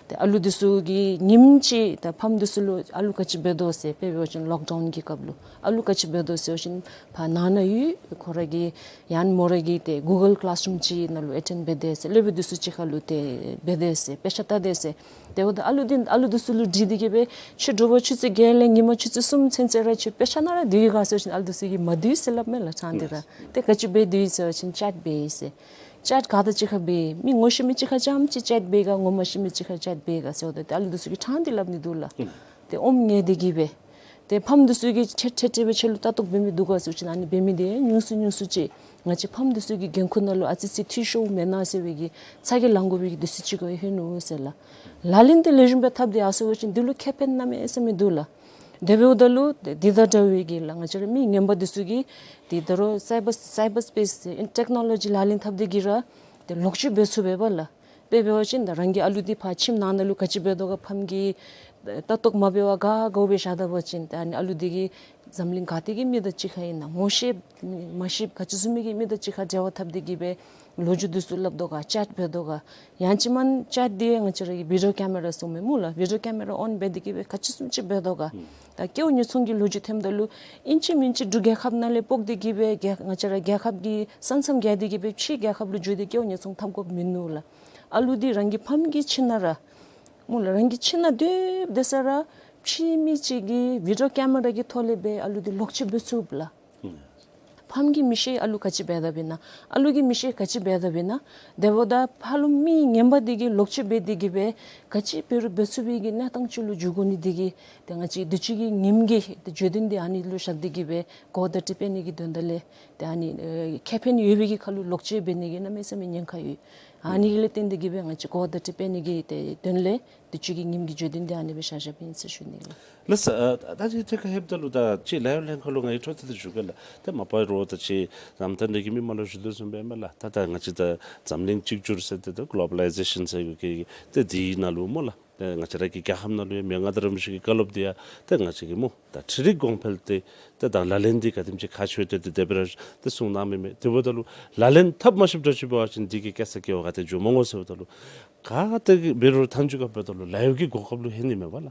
ཏེ་ཨ་ལུ་འདི་ཚུ་གིས་ཉིནམ་གཅིག་ད་ཕམ་འདི་ཚུ་ལུ་ཨ་ལུ་ག་ཅི་འབད་དོ་ཟེར་དཔེ་འབད་བ་ཅིན་ལོག་ཌའུན་གྱི་སྐབས་ལུ་ཨ་ལུ་ག་ཅི་འབད་དོ་ཟེར་བ་ཅིན་ཕར་ནང་ན་ཡོད་ཁོ་ར་གི་ཡང་མོ་ར་གི་ཏེ་གུ་གཱལ་ཀི་ལཱསི་རུམ་ཅིག་ནང་ལུ་ཨེ་ཊེནཌ་འབད་དེས་ཟེར་སློབ་དཔོན་འདི་ཚུ་གཅིག་ཁར་ལུ་ཏེ་འབད་དེས་ཟེར་དཔེ་ཆ་བལྟ་དེས་ཟེར། དེ་འབདཝ་ད་ཨ་ལུ་འདི་ཨ་ལུ་འདི་ཚུ་ལུ་དྲིས་ཏེ་གི་སྦེ་ཁྱོད་དྲོ་པ་ཆུ་ཚོད་བརྒྱད་ལས་ཉིན་མ་ཆུ་ཚོད་གསུམ་ཚུན་ཚོད་ར་ཁྱོད་དཔེ་ཆ་ནང་ར་སྡོད་ཡི་ག་ཟེར་བ་ཅིན་ཨ་ལུ་འདི་ཚུ་གིས་མ་སྡོད་ཟེར་སླབ་མས་ལགས་ཕྲང་སྟེ་ར། ཏེ་ག་ཅི་འབད་སྡོད་ཡི་ཟེར་བ་ཅིན་ཅེཊ་འབད་ཡི་ཟེར། ཅེཊ་ག་དང་གཅིག་ཁར་འབད་ཡི། མི་ངོ་ཤེས་མི་གཅིག་ཁར་རྐྱངམ་གཅིག་ཅེཊ་འབད་ག་ངོ་མ་ཤེས་མི་གཅིག་ཁར་ཅེཊ་འབད་ག་ཟེརཝ་ད་ཏེ་ཨ་ལུ་འདི་ཚུ་གིས་ཕྲང་སྟེ་སླབ་ནི་འདུག་ལགས། ཏེ་ཨོམ་ཉལ་ཏེ་གི་སྦེ་ཏེ་ཕམ་འདི་ཚུ་གིས་ཁྱེད་ཁྱེད་ཁྱེད་སྦེ་ཁྱེད་ལུ་ལྟ་རྟོག་འབད་མི་འདུག་ག་ཟེར་བ་ཅིན་ཨ་ནི་འབད་མི་འདི་ཉུང་སུ་ཉུང་སུ་ཅིག་ང་བཅས་ཕམ་འདི་ཚུ་གི་འགན་ཁུར་ནང་ལུ་ཨ་ཙི་ཅིག་འཐུས་ཤོརཝ་མེན་ན་ཟེར་བའི་གི་ཚ་གྱང་ལང་དགོ་པའི་གི་དུས་ཚོད་ཅིག་ཁར་ལྷོད་ནུག་ཟེར་ལགས། ལག་ལེན་འདི་ལེགས་ཤོམ་སྦེ་འཐབ་སྟེ་ཡར་སོང་བ་ཅིན་འདི་ལུ་ཁེ་ཕན་གནམ་མེད་ས་མེད་འདུག་ལགས། དེ་འབདཝ་ད་ལུ་འདི་དང་འདྲ་བའི་གི་ལགས་ང་བཅས་ར་མི་ངན་པ་འདི་ཚུ་གིས་འདི་ད་རུང་སའི་བར་སའི་བར་སི་པེསི་ཟེར་ཨིན་ཊེཀ་ནོ་ལོ་ཇི་ལག་ལེན་འཐབ་སྟེ་གི་ར་ཏེ་ལོག་སྤྱོད་འབད་ཚུགས་པས་པ་ལགས། དཔེ་འབད་བ་ཅིན་ད་རང་གི་ཨ་ལུ་འདི་ཕར་ཁྱིམ་ནང་ན་ལུ་ག་ཅི་འབད་དོ་ག་ཕམ་གིས་ལྟ་རྟོག་མ་འབད་བར་ག་ག་སྦེ་བཞག་ད་པ་ཅིན་ཏེ་ཨ་ནི་ཨ་ལུ་འདི་གིས་འཛམ་གླིང་ག་ཏེ་གི་མི་དང་གཅིག་ཁར་ཨིན་ན་ངོ་ཤེས་མ་ཤེས་ག་ཅི་བཟུམ་མའི་གི་མི་དང་གཅིག་ཁར་འབྲེལ་བ་འཐབ་སྟེ་གི་སྦེ་ལོ་རྒྱུས་འདི་ཚུ་སླབ་དོ་ག་ཅེཊ་འབད་དོ་ག། ཡང་ཅིན་མེན་ཅེཊ་འདི་ང་བཅས་ར་གི་བི་ཌིའོ་ཀེ་མེ་ར་ཟེར་མི་སྨོ་ལགས། བི་ཌིའོ་ཀེ་མེ་ར་ཨོན་འབད་དེ་གི་སྦེ་ག་ཅི་བཟུམ་ཅིག་འབད་དོ་ག། ད་སྐྱེ་བོ་ཉོ་ཚོང་གི་ལོ་རྒྱུས་ཐོནམ་ད་ལུ་ཨིན་ཅི་མིན་ཅི་འབྲུག་རྒྱལ་ཁབ་ནང་ལས་སྤོ་སྟེ་གི་སྦེ་རྒྱལ་ང་བཅས་ར་རྒྱལ་ཁབ་ཀྱི་ས་མཚམས་བརྒལ་ཏེ་གི་སྦེ་ཕྱིའི་རྒྱལ་ཁབ་ལུ་འགྱོ་སྟེ་སྐྱེ་བོ་ཉོ་ཚོང་འཐབ་དགོཔ་མིན་ནུག་ལགས། ཨ་ལུ་འདི་རང་གི་ཕམ་གྱི་ཁྱིམ་ནང་ར་སྨོ་ལགས་རང་གི་ཁྱིམ་ནང་སྡོད་སྡོད་ས་ར་ཕྱི་མི་ཅིག་གིས་བི་ཌིའོ་ཀེ་མེ་ར་གི་ཐོག་ལས་སྦེ་ཨ་ལུ་འདི་ལོག་སྤྱོད་འབད་ཚུགས་པས་ལགས། ཕམ་གིས་མི་ཤེས་ཨ་ལུ་ག་ཅི་འབད་དཔ་ཨིན་ན། ཨ་ལུ་གིས་མི་ཤེས་ག་ཅི་འབད་དཔ་ཨིན་ན། དེ་འབདཝ་ད་ཕར་ལུ་མི་ངན་པ་འདི་གིས་ལོག་སྤྱོད་འབད་དེ་གི་སྦེ་ག་ཅི་འབད་རུང་འབད་ཚུགས་པའི་གི་གནས་སྟངས་ཅིག་ལུ་འགྱོ་དགོ་ནི་འདི་གིས་ཏེ་ང་བཅས་དུས་ཅི་གི་ཉིནམ་གྱི་ཏེ་བརྗོད་དོན་འདི་ཨ་ནི་ལུ་བཞག་སྟེ་གི་སྦེ་གོ་བརྡ་སྤྲོད་པའི་ནི་གི་དོན་དག་ལས་ཏེ་ཨ་ནི་ཨེ་ཁེ་ཕན་ཡོད་པའི་གི་ཁར་ལུ་ལོག་སྤྱོད་འབད་ནི་གི་གནམ་མེད་ས་མེད་ཉེན་ཁ་ཡོད། ཨ་ནི་ལས་བརྟེན་ཏེ་གི་སྦེ་ང་བཅས་གོ་བརྡ་སྤྲོད་པའི་ནི་གི་ཏེ་དོན་ལས་དུས་ཅི་གི་ཉིནམ་གྱི་བརྗོད་དོན་འདི་ཨ་ནི་སྦེ་བཞག་བཞགཔ་ཨིན་ཟེར་ཞུ་ནི་ལགས། ལགས་སོ། ཨ་ད་ཅི་ཐད་ཁར་ལྷོདཔ་ད་ལུ་ད་ཅི་ལཱའི་ལྷན་ཁག་ལུ་ང་གིས་འཕྲོ་མཐུད་དེ་ཞུ་གེ་ལགས། ད་མ་པ་རོགས་ད་ཅི་ནམ་ད་འདི་གི་མི་མང་ལུ་ཞུ་དོ་བཟུམ་སྦེ་མས་ལགས། ད་ད་ང་བཅས་ད་འཛམ་གླིང་གཅིག་གྱུར་ཟེར་ཏེ་ད་གོ་ལོ་བ་ལའི་ཛེ་ཤཱན་ཟེར་གི་ཏེ་འདི་ནང་ལུ་སྨོ་ལགས། ད་ང་བཅས་ར་གི་རྒྱལ་ཁབ་ནང་ལུ་ཡང་མི་ང་དང་རིམ་བཞིན་གྱི་བཀའ་སློབ་འདི་ཡང་ད་ང་བཅས་ཀྱིས་སྨོ་ད་འཕྲུལ་རིག་གོང་འཕེལ་ཏེ་ད་ད་ལག་ལེན་འདི་ག་དེམ་ཅིག་ཁག་ཆེ་ཏེ་ཏེ་དེ་སྦེ་ར་ཏེ་གསུངས་གནང་མི་མས། དེ་འབདཝ་ད་ལུ་ལག་ལེན་འཐབ་མ་ཤེསཔ་འདྲཝ་ཅིག་འབད་བ་ཅིན་འདི་གིས་སྐྱེ་ས་སྐྱེ་བ་ག་ཏེ་འགྱོ་མི་འོང་ཟེརཝ་ད་ལུ་ག་ཏེ་འབད་རུང་མཐའ་མཇུག་ཁར་འབདཝ་ད་ལུ་ལཱ་གཡོག་གི་གོ་སྐབས་ལུ་ལྷོད་ནི་མས་པ་ལགས།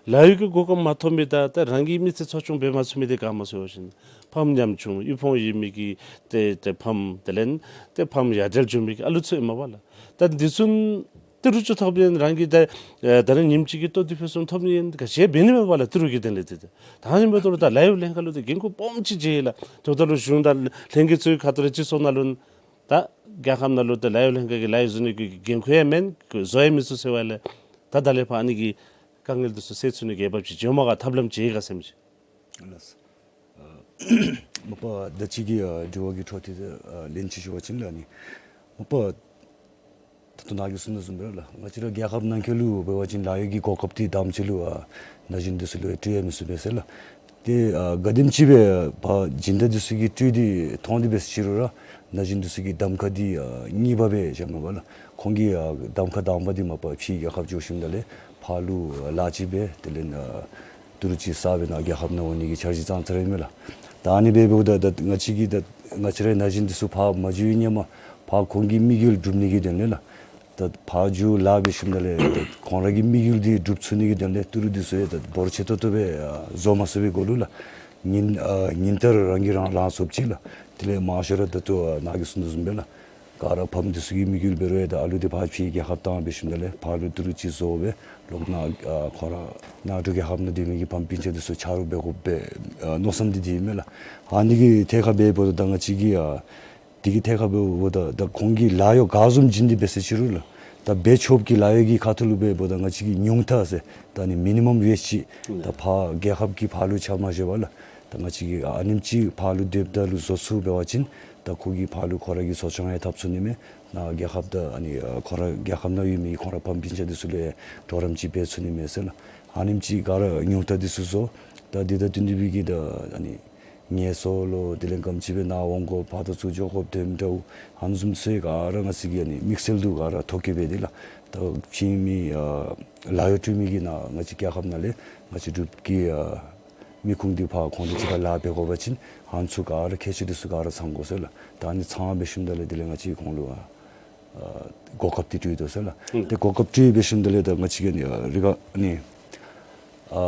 ལཱ་གཡོག་གི་གོ་སྐབས་མ་ཐོབ་མི་དང་ད་རང་གི་མི་ཚེ་འཚོ་སྐྱོང་འབད་མ་ཚུགས་མི་འདི་ག་སྨོ་ཟེར་བ་ཅིན་ཕམ་ཉམ་ཆུང་དབུལ་ཕོངས་ཡོད་མི་གི་ཏེ་ཏེ་ཕམ་དེ་ལས་ཏེ་ཕམ་ཡར་འདྲེན་འགྱོ་མི་གི་ཨ་ལུ་ཚུ་ཨིན་མས་པ་ལགས། ད་འདི་ཚུ་ ཏི་རུ་ཅིག་ཐོབ་ཡང་རང་གིས་ད་ཨེ་ད་རིས་ཉིནམ་གཅིག་གི་ལྟོ་འདི་ཕུན་སུམ་ཐོབ་ནི་ཨིན། ག་ཅི་འབད་ནི་མེད་པ་ལགས། ཏི་རུ་གི་དོན་ལས་ཏེ་ད་ཨ་ནི་འབདཝ་ད་ལུ་ད་ལཱ་གཡོག་ལྷན་ཁག་ལུ་ཏེ་འགན་ཁུར་སྦོམ་ཅིག་བཞེས་ཡི་ལགས། ད་ལྟོ་ལུ་གཞུང་དང་ལྷན་རྒྱས་ཚུ་གི་ཁ་ཐུག་ལས་སྤྱི་ཚོགས་ནང་ལུ་ད་རྒྱལ་ཁབ་ནང་ལུ་ད་ལཱ་གཡོག་ལྷན་ཁག་གི་ལཱ་གཡོག་བཟོ་ནི་གི་འགན་ཁུར་ཡང་མེད། བཟོ་ཡང་མི་ཚུགས་ཟེར་བ་ལས་ད་ད་ལས་ཕར་ཨ་ནི་གི་དཀའ་ངལ་འདི་ཚུ་སེལ་ཚུགས་ནི་གི་འབད་བ་ཅིན་བྱོན་མ་ག་ཐབས་ལམ་ཅིག་ཡོད་ག་ཟེར་མི་ཅིག། ལགས། ཨ་མ་པ་ད་ཅི་གི་ཨ་དྲི་བ་གི་འཕྲོ་འདི་ཨ་ལན་ཅིག་ཞུ་བ་ཅིན་ལགས། ཨ་ནི་མ་པ་ད་ལྟོ་ནཱ་གིས་གསུངས་དོ་བཟུམ་སྦེ་ར་ལགས། ང་བཅས་ར་རྒྱལ་ཁབ་ནང་འཁོད་ལུ་འབད་བ་ཅིན་ལཱ་གཡོག་གི་གོ་སྐབས་འདི་དམ་ཅིག་ལུ་ཨ་ན་གཞོན་འདི་ཚུ་ལུ་སྤྲོད་ཡང་མི་ཚུགས་པས་ཟེར་ལགས། ཏེ་ཨ་ག་དེམ་ཅིག་སྦེ་ཕར་སྦྱིན་བདག་འདི་ཚུ་གིས་སྤྲོད་དེ་མཐོང་སྟེ་འབད་ཟེར་ཅི་རུང་ར་ན་གཞོན་འདི་ཚུ་གི་གདམ་ཁ་འདི་ཨ་གཉིས་པ་སྦེ་བཞག་མས་པ་ལགས། ཁོང་གི་ཨ་གདམ་ཁ་དང་པ་འདི་མ་པ་ཕྱིའི་རྒྱལ་ཁབ་འགྱོ་ཞིནམ་ད་ལས་ཕར་ལུ་ཨ་ལཱ་ཅིག་འབད། དེ་ལས་ཨ་ཏི་རུ་ཅིག་བསགས་སྦེ་ནཱ་རྒྱལ་ཁབ་ནང་འོང་ནི་གི་འཆར་གཞི་བརྩམས་ཚར་ཡི་མས་ལགས། ད་ཨ་ནི་སྦེ་འབདཝ་ད་ད་ང་བཅས་ཀྱི་ད་ང་བཅས་རའི་ན་གཞོན་འདི་ཚུ་ཕར་མ་འགྱོ་བའི་སྔོན་མ་ཕར་ཁོང་གི་དམིགས་ཡུལ་སྒྲུབ་ནི་གི་དོན་ལས་ལགས། ད་ཕར་འགྱོ་ལཱ་འབད་ཞིནམ་ད་ལས་ད་ཁོང་ར་གི་དམིགས་ཡུལ་འདི་སྒྲུབ་ཚུགས་ནི་གི་དོན་ལས་ཏི་རུ་འདི་ཚུ་ཡང་ད་འབོར་ཆེ་ཏོག་ཏོ་སྦེ་ཨ་བཟོ་མ་ཚུགས་པའི་སྒོ་ལུ་ལགས། ཉིན་ཨ་ཉིན་ལྟར་རང་གིས་རང་ལངས་ཚུགསཔ་ཅིག་ལགས། དེ་ལས་མང་ཤོས་ར་ད་ལྟོ་ཨ་ནཱ་གིས་གསུངས་དོ་བཟུམ་སྦེ་ལགས། ག་ར་ཕམ་འདི་ཚུ་གི་དམིགས་ཡུལ་འབད་རུང་ཡང་ད་ཨ་ལུ་འདི་ཕར་ཕྱིའི་རྒྱལ་ཁབ་བཏང་འབད་ཞིནམ་ད་ལས་ཕར་ལུ་ཏི་རུ་ཅིག་བཟོ་སྦེ་ལོག་ནཱ་ཨ་ཁོང་ར་ནཱ་འབྲུག་རྒྱལ་ཁབ་ནང་སྡོད་མི་གི་ཕམ་སྤུན་ཆ་འདི་ཚུ་ཆ་རོགས་འབད་དགོ་པའི་ཨ་མནོ་བསམ་འདི་འདི་ཨིན་མས་ལགས། ཨ་ནི་གི་ཐད་ཁར་འབདཝ་ད་ད་ང་བཅས་ཀྱིས་ཨ་དེ་གི་ཐད་ཁར་འབདཝ་ད་ད་ཁོང་གིས་ལཱ་གཡོག་ག་བཟུམ་བྱིན་ཏེ་འབད་ཟེར་ཅི་རུང་ལགས། ད་འབད་ཆོགཔ་གི་ལཱ་གཡོག་གི་ཁ་ཐུག་ལུ་འབདཝ་ད་ང་བཅས་ཀྱིས་ཉུང་མཐའ་ཟེར་ད་ཨ་ནི་མི་ནི་མམ་ཝེཇ་ཅིག་ད་ཕར་རྒྱལ་ཁབ་ཀྱི་ཕར་ལུ་ཆ་མ་བཞག་པར་ལགས། ད་ང་བཅས་ཀྱིས་ཨ་ནེམ་ཅིག་ཕར་ལུ་སྡོདཔ་ད་ལུ་བཟོ་ཚུགས་འབད་བ་ཅིན་ད་ཁོ་གིས་ཕར་ལུ་ཁོ་ར་གི་ཚོ་ཆུང་ཡང་འཐབ་ཚུགས་ནི་མས། ནཱ་རྒྱལ་ཁབ་ད་ཨ་ནི་ཨ་ཁོ་ར་རྒྱལ་ཁབ་ནང་ཡོད་མི་ཁོང་ར་ཕམ་སྤུན་ཆ་འདི་ཚུ་ལུ་ཡང་གྲོགས་རམ་ཅིག་འབད་ཚུགས་ནི་མས་ཟེར་ལགས། ཨ་ནེམ་ཅིག་ག་ར་ཉུང་མཐའ་འདི་ཚུ་བཟོ། ད་འདི་དང་བསྟུན་ཏེ་སྦེ་གི་ད་ཨ་ནི་ངལ་གསོ་ལོ་དེ་ལས་ག་དེམ་ཅིག་སྦེ་ནཱ་འོང་དགོ་ཕར་དང་ཚུར་འགྱོ་དགོཔ་དེམ་འདྲཝ་ཨ་ནི་བཟུམ་ཚུ་ག་ར་ང་བཅས་ཀྱིས་ཨ་ནི་དམིགས་བསལ་དུ་ག་ར་ཐོ་བཀོད་འབད་དེ་ལགས། ད་ཕྱི་མི་ཨ་ལཱ་གཡོག་སྤྲོད་མི་གི་ནཱ་ང་བཅས་རྒྱལ་ཁབ་ནང་ལས་ང་བཅས་འབྲུག་གི་ཨ་མི་ཁུངས་འདི་ཕར་ཁོང་དང་གཅིག་ཁར་ལཱ་འབད་དགོ་པ་ཅིན་ཨ་ནི་ཚུ་ག་ར་ཁྱད་ཆོས་འདི་ཚུ་ག་ར་ཚང་དགོ་ཟེར་ལགས། ད་ཨ་ནི་ཚང་འབད་ཞིནམ་ད་ལས་དེ་ལས་ང་བཅས་ཁོང་ལུ་ཨ་ཨ་གོ་སྐབས་འདི་སྤྲོད་དོ་ཟེར་ལགས། ཨུམ། ཏེ་གོ་སྐབས་སྤྲོད་འབད་ཞིནམ་ད་ལས་ད་ང་བཅས་ཀྱིས་ཨ་ནི་ཨ་རི་ཀ་ཨ་ནི་ཨ་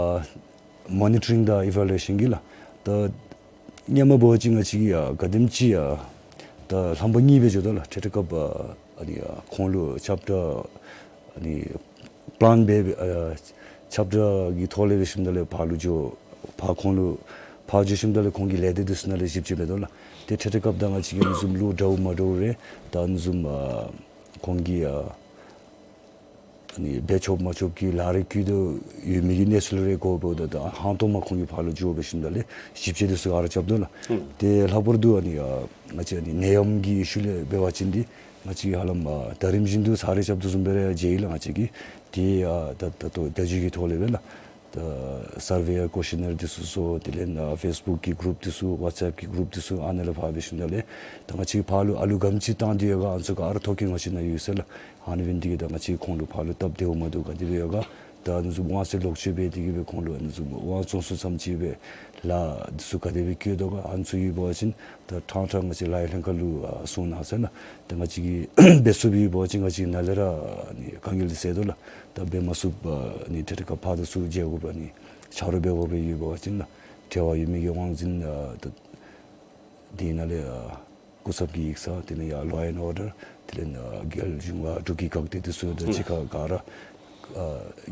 མོ་ནི་ཊ་རིང་དང་ཨི་ཝེ་ལུ་ཨེ་ཤཱན་གྱི་ལགས། ད་སྔོན་མ་འབད་བ་ཅིན་ང་བཅས་ཀྱིས་ཨ་ག་དེམ་ཅིག་ཨ་ད་ལྷམ་པ་གཉིས་སྦེ་འགྱོ་དོ་ལགས། ཏེ་ཏེ་སྐབས་ཨ་ཨ་ནི་ཨ་ཁོང་ལུ་ཁྱབ་བསྒྲགས་ཨ་ནི་པི་ལཱན་འབད་ཨ་ཁྱབ་བསྒྲགས་ཀྱི་ཐོག་ལས་འབད་ཞིནམ་ད་ལས་ཕར་ལུ་འགྱོ་ཕར་ཁོང་ལུ་ཕར་འགྱོ་ཞིནམ་ད་ལས་ཁོང་གི་ལས་སྡེ་འདི་ཚུ་ནང་ལས་ཞིབ་དཔྱད་འབད་དོ་ལགས། ཏེ་ཏེ་ཏེ་སྐབས་ད་ང་བཅས་ཀྱིས་ཨ་ནི་བཟུམ་ལུ་འདྲཝ་མ་འདྲཝ་རེ་ད་ཨ་ནི་བཟུམ་ཨ་ཁོང་གིས་ཨ་ཨ་ནི་འབད་ཆོགཔ་མ་ཆོགཔ་གི་ལཱ་རེ་བཀོད་དོ་ཡོད་མི་གི་གནས་ཚུལ་རེ་གོཝ་ད་ད་ཧང་སྟོང་མ་ཁོང་གི་ཕར་ལུ་འགྱོ་འབད་ཞིནམ་ད་ལས་ཞིབ་དཔྱད་འདི་ཚུ་ག་ར་རྐྱབ་དོ་ལགས། ཨུམ། ཏེ་ལྷག་པར་དུ་ཨ་ནི་ཨ་ང་བཅས་ཨ་ནི་ནད་ཡམས་ཀྱི་ཨི་ཤུ་ལས་འབད་བ་ཅིན་འདི་ང་བཅས་ཧ་ལམ་ཨ་ད་རིམ་བཞིན་དུ་ཚར་རེ་རྐྱབ་དོ་བཟུམ་སྦེ་ར་མཇལ་ཡི་ལགས་ང་བཅས་ཀྱིས། ཏེ་ཨ་ད་ད་ལྟོ་བརྡ་བརྒྱུད་ཀྱི་ཐོག་ལས་འབད་ལགས། ད་སར་ཝེ་ཡར་ཀོ་ཤི་ནེར་འདི་ཚུ་བཟོ། དེ་ལས་ཨ་ཕེསི་བུཀ་གི་གུ་རུཔ་འདི་ཚུ་ཝཊས་ཨེཔ་གི་གུ་རུཔ་འདི་ཚུ་ཨ་ནཱ་ལས་ཕར་འབད་ཞིནམ་ད་ལས་ད་ང་བཅས་ཕར་ལུ་ཨ་ལུ་ག་དེམ་ཅིག་བཏང་སྟེ་ཡོད་ག་ཨ་ནི་ཚུ་ག་ར་ཐོ་བཀོད་ང་བཅས་ནང་ཡོད་ཟེར་ལགས། ཨ་ནི་འབད་ནི་འདི་གིས་ད་ང་བཅས་ཁོང་ལུ་ཕར་ལུ་སྟབས་བདེཝ་མ་བདེཝ་ག་དེ་སྦེ་ཡོད་ག། ད་ཨ་ནི་བཟུམ་དབང་ཚད་ལོག་སྤྱོད་འབད་དེ་གིས་སྦེ་ཁོང་ལུ་ཨ་ནི་བཟུམ་དབང་བཙོང་ཚུ་ཙམ་ཅིག་སྦེ་ལཱ་འདི་ཚུ་ག་དེ་སྦེ་བཀོད་དོ་ག་ཨ་ནི་ཚུ་ཡོད་པ་ཅིན་ད་ཕྲང་ཕྲང་ང་བཅས་ལཱ་གཡོག་ལྷན་ཁག་ལུ་ཨ་གསུང་གནང་ཟེར་ལགས། ད་ང་བཅས་ཀྱིས་འབད་ཚུགསཔ་ཡོད་པ་ཅིན་ང་བཅས་ནཱ་ལས་ར་ཨ་ནི་དཀའ་ངལ་འདི་སེལ་དོ་ལགས། ད་འབད་མ་ཚུགསཔ་ཨ་ནི་ཏེ་ཏེ་སྐབས་ཕར་དང་ཚུར་འགྱོ་དགོཔ་ཨ་ནི་ཆ་རོགས་འབད་དགོཔ་ཡོད་པ་ཅིན་ལགས། འབྲེལ་བ་ཡོད་མི་གི་དབང་འཛིན་ཨ་ད་འདི་ནང་ལས་ཨ་སྐུ་ཚབ་ཀྱི་ཡིག་ཚང་དེ་ལས་ཡར་ལོ་ཨེནཌ་ཨོར་ཌར་དེ་ལས་ཨ་རྒྱལ་གཞུང་ཨ་འབྲུག་གི་འགག་སྡེ་འདི་ཚུ་དང་གཅིག་ཁར་ག་ར་ཨ་